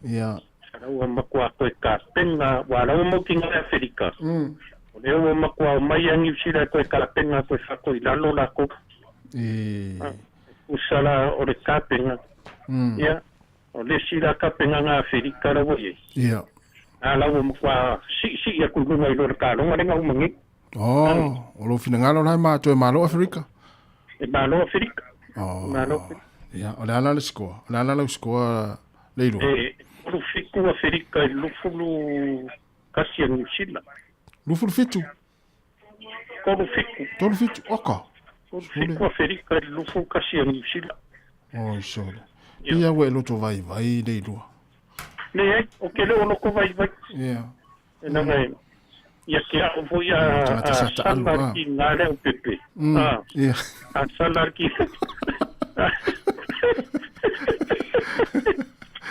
ia. Sa ua makua koe kapenga, wa lau mau ki ngā Aferika. O leo ua makua o mai a Niu Sila koe kapenga koe whako i lalo lako. E. Usa la o le kapenga. Ia, o le isi la kapenga ngā Aferika la ua i. Ia. A lau ua makua sii sii aku i runga i lo le kalonga le ngau mangi. Oh, o lo finangalo lai ma toe malo Aferika. E malo Aferika. Oh. Malo Aferika. Ia, o le ala le sikoa. O le ala lau sikoa Leilua. E, olu fiku Aferika i lufulu kasi a Niu Sila. Lufulu fitu? Tolu fiku. Tolu fitu, oka. Tolu fiku Aferika i lufulu kasi a Niu Sila. Oi, sole. Ia ua e loto vaivai Leilua. Le ai, o ke leo loko vaivai. Ia. E nanga e, ia ke ao foi a, a sala ki ngā leo pepe. Ia. A sala ki...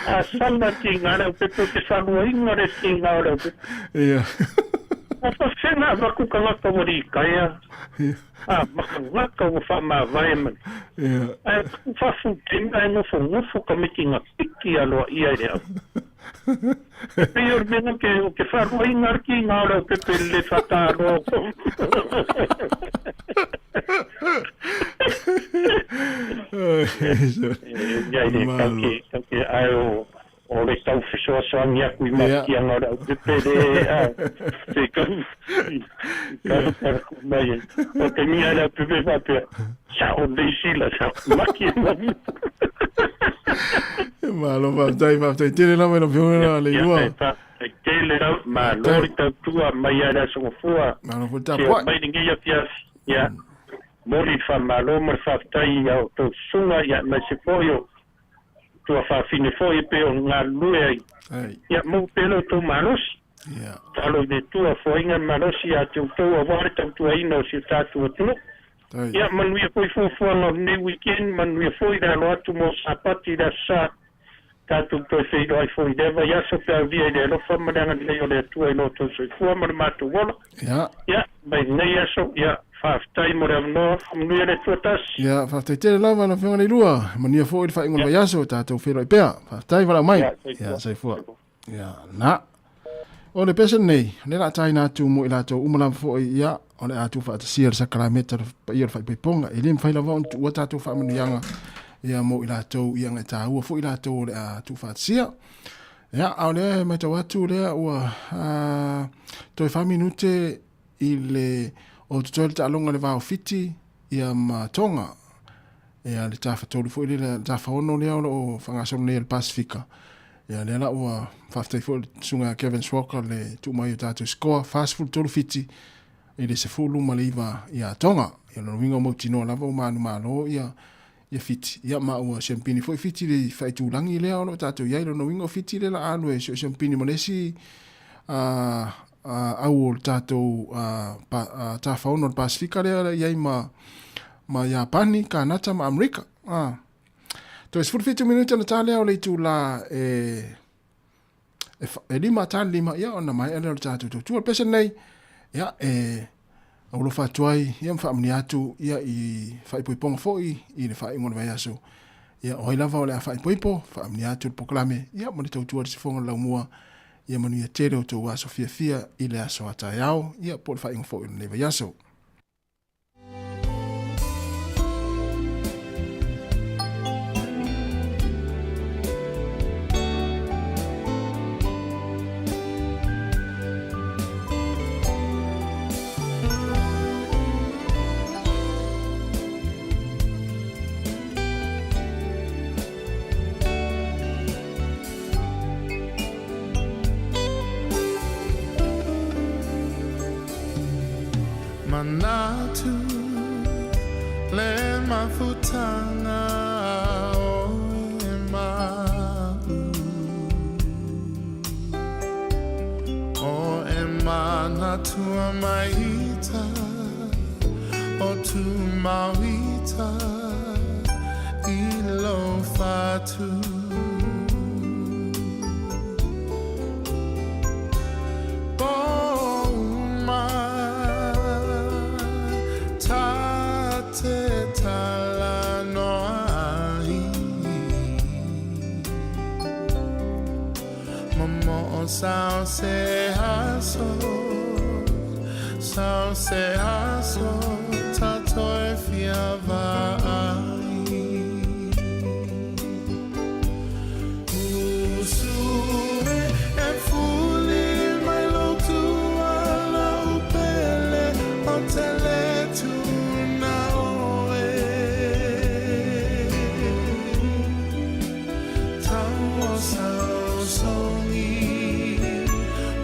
A sala ki ngā leo pepe o te whaluainga le ki ngā leo pepe. Ia. A whawhenga a waku kangata wari i kaea. Ia. A makangaka ua whaamavae mai. Ia. Ae taku whawhu tena e ngofongofo ka miki nga piki a loa ia i le au. E pei o le mea ke, o ke wharuainga ar ki ngā rau pepe le whakaroa ko. Ia i le kau ke, kau ke ae o, o le tau fesoasoani aku i mafatiaga o le aupepe le a se kau kau mai ai. O taimi lava le aupepe faapea, sa'o nei sila, sa'o maki e mamu. Malo faafetai, faafetai tele lava i lau Afioga Leilua. Ia, faafetai tele lava, malo le tautua mai lava i le Aso Gafua. Malo foi le tapuai. Mai lenei afiafi, ia, momoli le faamalo ma le faafetai i a outou susuga, ia, aemaise foi o tuafafine foi e pei ona galulue ai. Ia, maua pea lo outou malosi. Tatalo i le Atua, foaiina le malosi ia te outou aua le tautuaina o si o tatou atunuu. Ia, manuia foi fuafuaga o lenei weekend, manuia foi le alo atu mo Sapati i le Aso Sa. Tatou toe feiloai foi i lea vaiaso pe aulia i le alofa ma le agalelei o le Atua i lo outou soifua ma le matou ola. Ia, mai lenei aso, ia, faafetai mo le avanoa, faamanuia le Atua tasi. Ia, faafetai tele lava lau Afioga Leilua. Manuia foi le faaiuga o le vaiaso, tatou feiloai pea. Faafetai, valaau mai. Ia, soifua. Ia, soifua. Ia, na. O le pese lenei, o lea o le a taina atu mo i latou uma lava foi, ia, o le a tuufaatasia le sakalameta o le paia o le faaipoipoga. E le mafai lava ona tuua tatou faamanuiaga ia mo i latou, ia, e taua foi i latou o le a tuufaatasia. Ia, a o lea e matau atu lea ua toe 4 minute i le o totoe le taaloga i le va o Fiti ia ma Tonga. Ia le tafatolu foi lea, le tafaono lea o lo o faagasolo nei e le Pasifika. Ia lea la ua faafetai foi le susuga ia Kevin Swalker le tuu mai o tatou score 43 Fiti i le 19 ia Tonga. Ia lona uiga ua mautinoa lava ua manumalo ia ia Fiti. Ia ma ua siampini foi Fiti i le faaitulagi lea o lo o tatou i ai. Lona uiga o Fiti lea la alu e siampini ma le isi au o le tatou tafaono o le Pasifika lea i ai ma ma Iapani, Kanata ma Amerika. Toe 17 minute ona ta lea o le itula e e 5 ta le 5, ia ona maea lea o le tatou tautua. O le pese lenei, ia e aulofa atu ai, ia ma faamanuia atu ia i faaipoipoga foi i le faaiuga o le vaiaso. Ia o ai lava o le a faaipoipo, faamanuia atu le polokalame, ia ma le tautua i le sifoga o le laumua. Ia manuia tele o tou aso fiafia i le aso a taeao, ia po o le faaiuga foi o lenei vaiaso. Manatu le mafutanga o e ma'u O e manatua maita o tu mauita i lo fatu. Sao se aso ta toe fia Usu e fuli mai lo tua lau pele o te le tuna oe. Tau o sao songi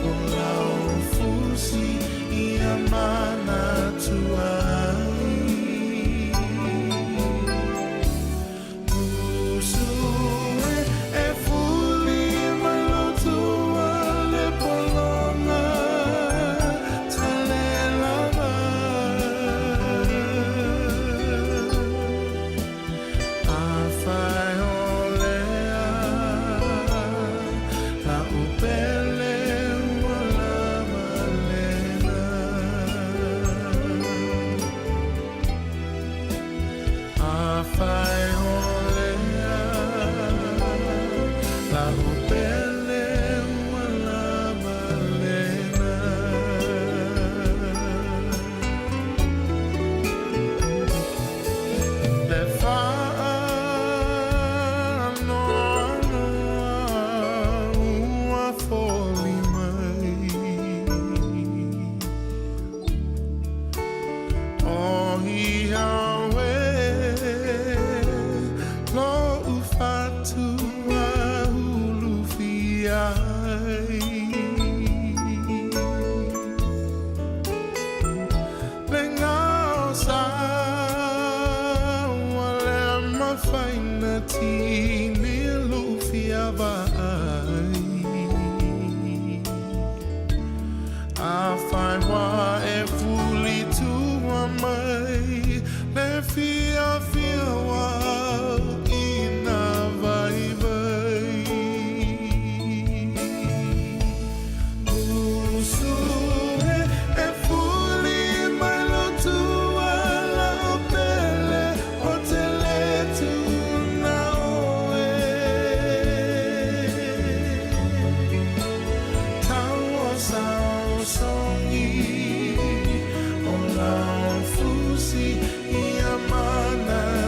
o lau fusi i a mana tuai. fiafia ua au i nā waiwai. Usu e, e fuli mai lo tua lao pele o te le tuna oe. Tau o sao songi o lao fusi ia mana.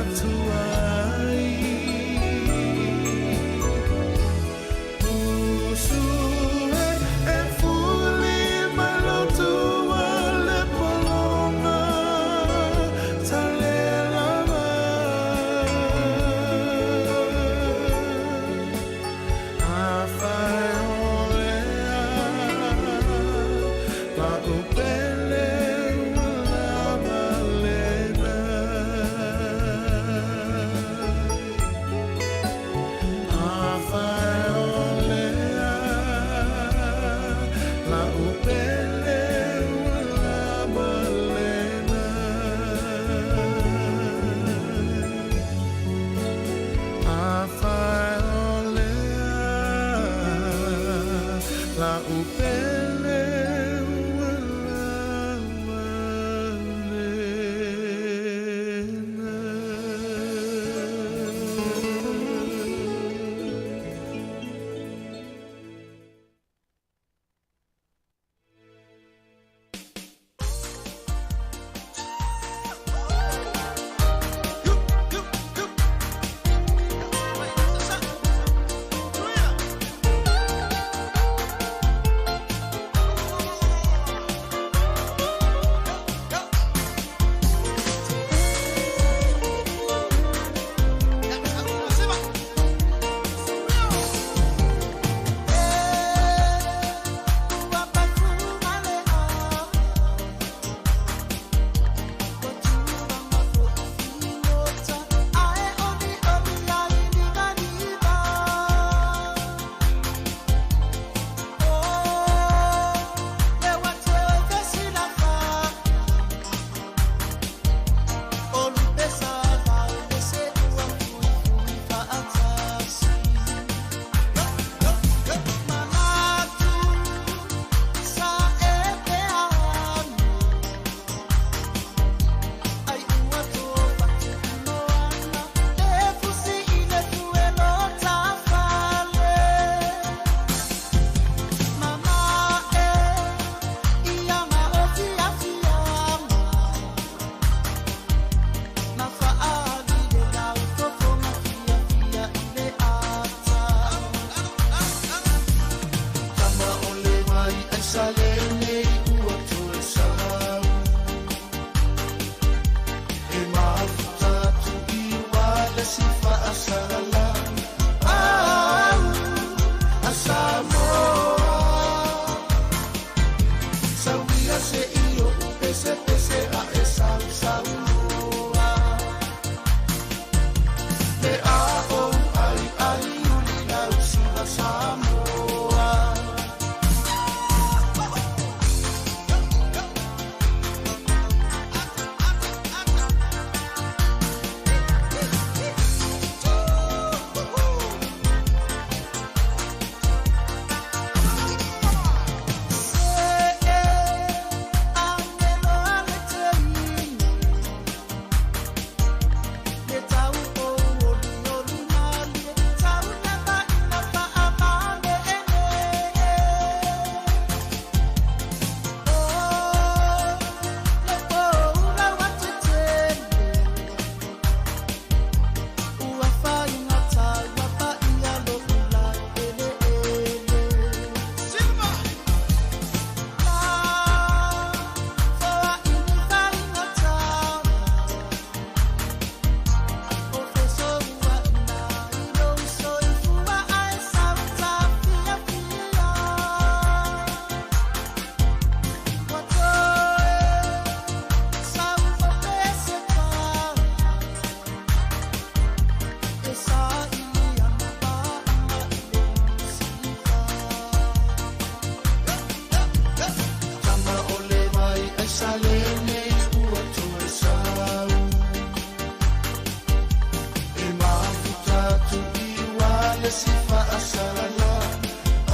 le si faasalala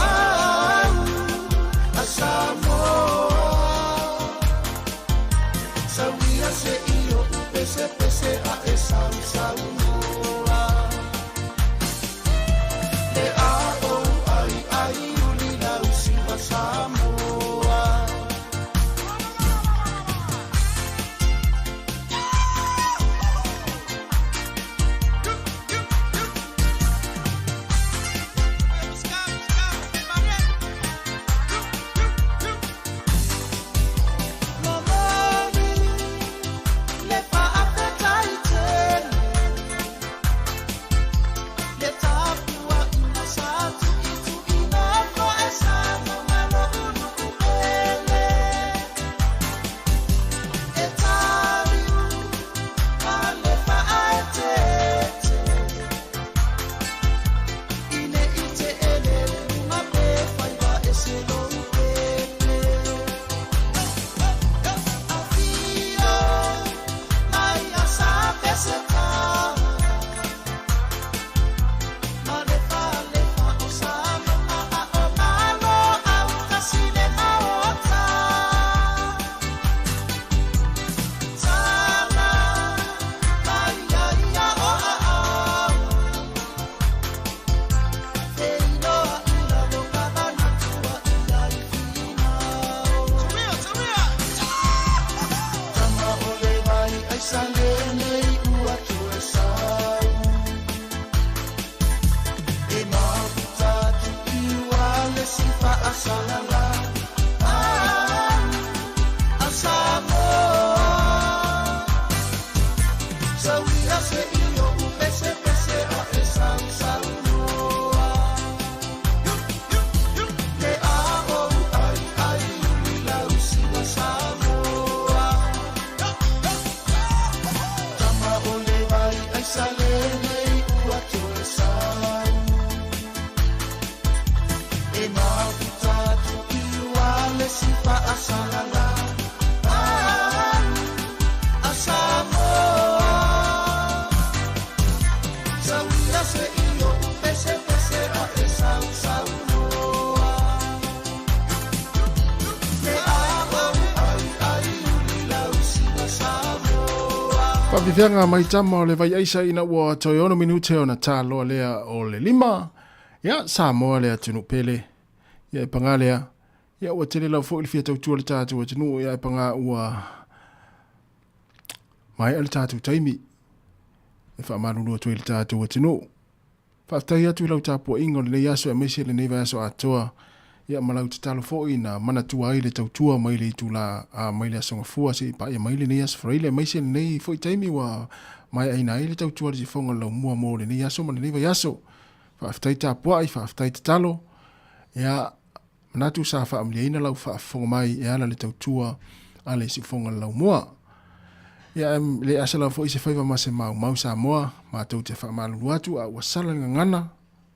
au a Samoa Sauia se i oʻu pesepese a e sausaunoa Le a ou ai ai uli lausi ma Samoa. Momoli le faafetai tele le tapuaʻiga sa tuʻituʻina foʻe sa maumalo uluʻu pele e taliu ma le faaeteete i ne i teʻele luga pe faiva e se lou pepe afio mai a sa peseta ma le falefa o sa mama a o malo au kasi le maota tala mai ia ia o a au feiloa i lalo ka manatua ia i finao Tama o le vai ai sa lenei ua toe sau E mafuta atu i ua le si faasalala Au a Samoa Sauia se i oʻu pesepese a e sausaunoa Le a ou ai ai uli lausi ma Samoa Tama o le vai ai sa lenei ua toe sau E mafuta atu i ua le si faasalala Au a Samoa Sauia se i oʻu pesepese a e sausaunoa Le a ou ai ai uli lausi ma Samoa Faafifeaga mai tama o le vai aisa ina ua toe 6 minute ona taloa lea o le 5. Ia, Samoa le atunuu pele. Ia e pagā lea. Ia ua tele lava foi le fia tautua le tatou atunuu ia e pagā ua maea le tatou taimi e faamalulu atu ai le tatou atunuu. Faafetai atu i lau tapuaiga o lenei aso aemaise lenei vaiaso atoa ia ma lau tatalo foi na manatua ai le tautua mai le itula a mai le aso Gafua seia paia mai lenei aso Faraile aemaise lenei foi taimi ua maeaina ai le tautua a le sifoga o le laumua mo lenei aso ma lenei vaiaso. Faafetai tapuai, faafetai tatalo. Ia manatu sa faamaliaina lau faafofoga mai e ala le tautua a le siufoga o le laumua. Ia le asa lava foi se faiva ma se maumau Samoa, matou te faamalulu atu a ua sala le gagana,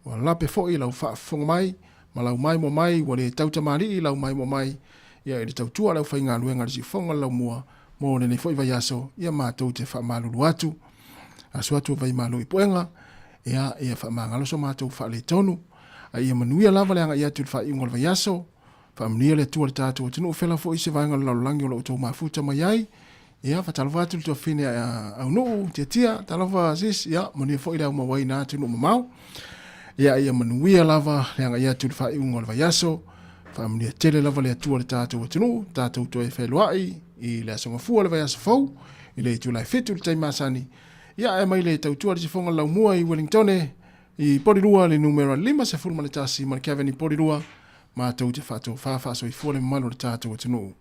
ua lape foi lau faafofoga mai ma lau maimoa mai ua le tautamalii lau maimoa mai ia i le tautua a le aufaigaluega a le siufoga o le laumua mo lenei foi vaiaso, ia matou te faamalulu atu. Aso atu o Vaimalo i Puega, ia, ia faamagalo so matou faaletonu, a ia manuia lava le agai atu i le faaiuga o le vaiaso. Faamanuia le Atua i le tatou atunuu, fela foi se vaega o le lalolagi o lo o outou mafuta mai ai. Ia, faatalofa atu i le tuafafine a Aunuu, Tiatia, talofa sis, ia, manuia foi le aumauaiina atunuu mamao. Ia, ia manuia lava le agai atu i le faaiuga o le vaiaso. Faamanuia tele lava le Atua i le tatou atunuu, tatou toe feiloai i le Aso Gafua o le vaiaso fou, i le itula e 7 i le taimi masani. Ia, ae mai le tautua a le sifoga laumua i Wellingtone, i Porirua le numera 51 ma le Kevin i Porirua, matou te faatofa faasoifua le mamalu o le tatou atunuu.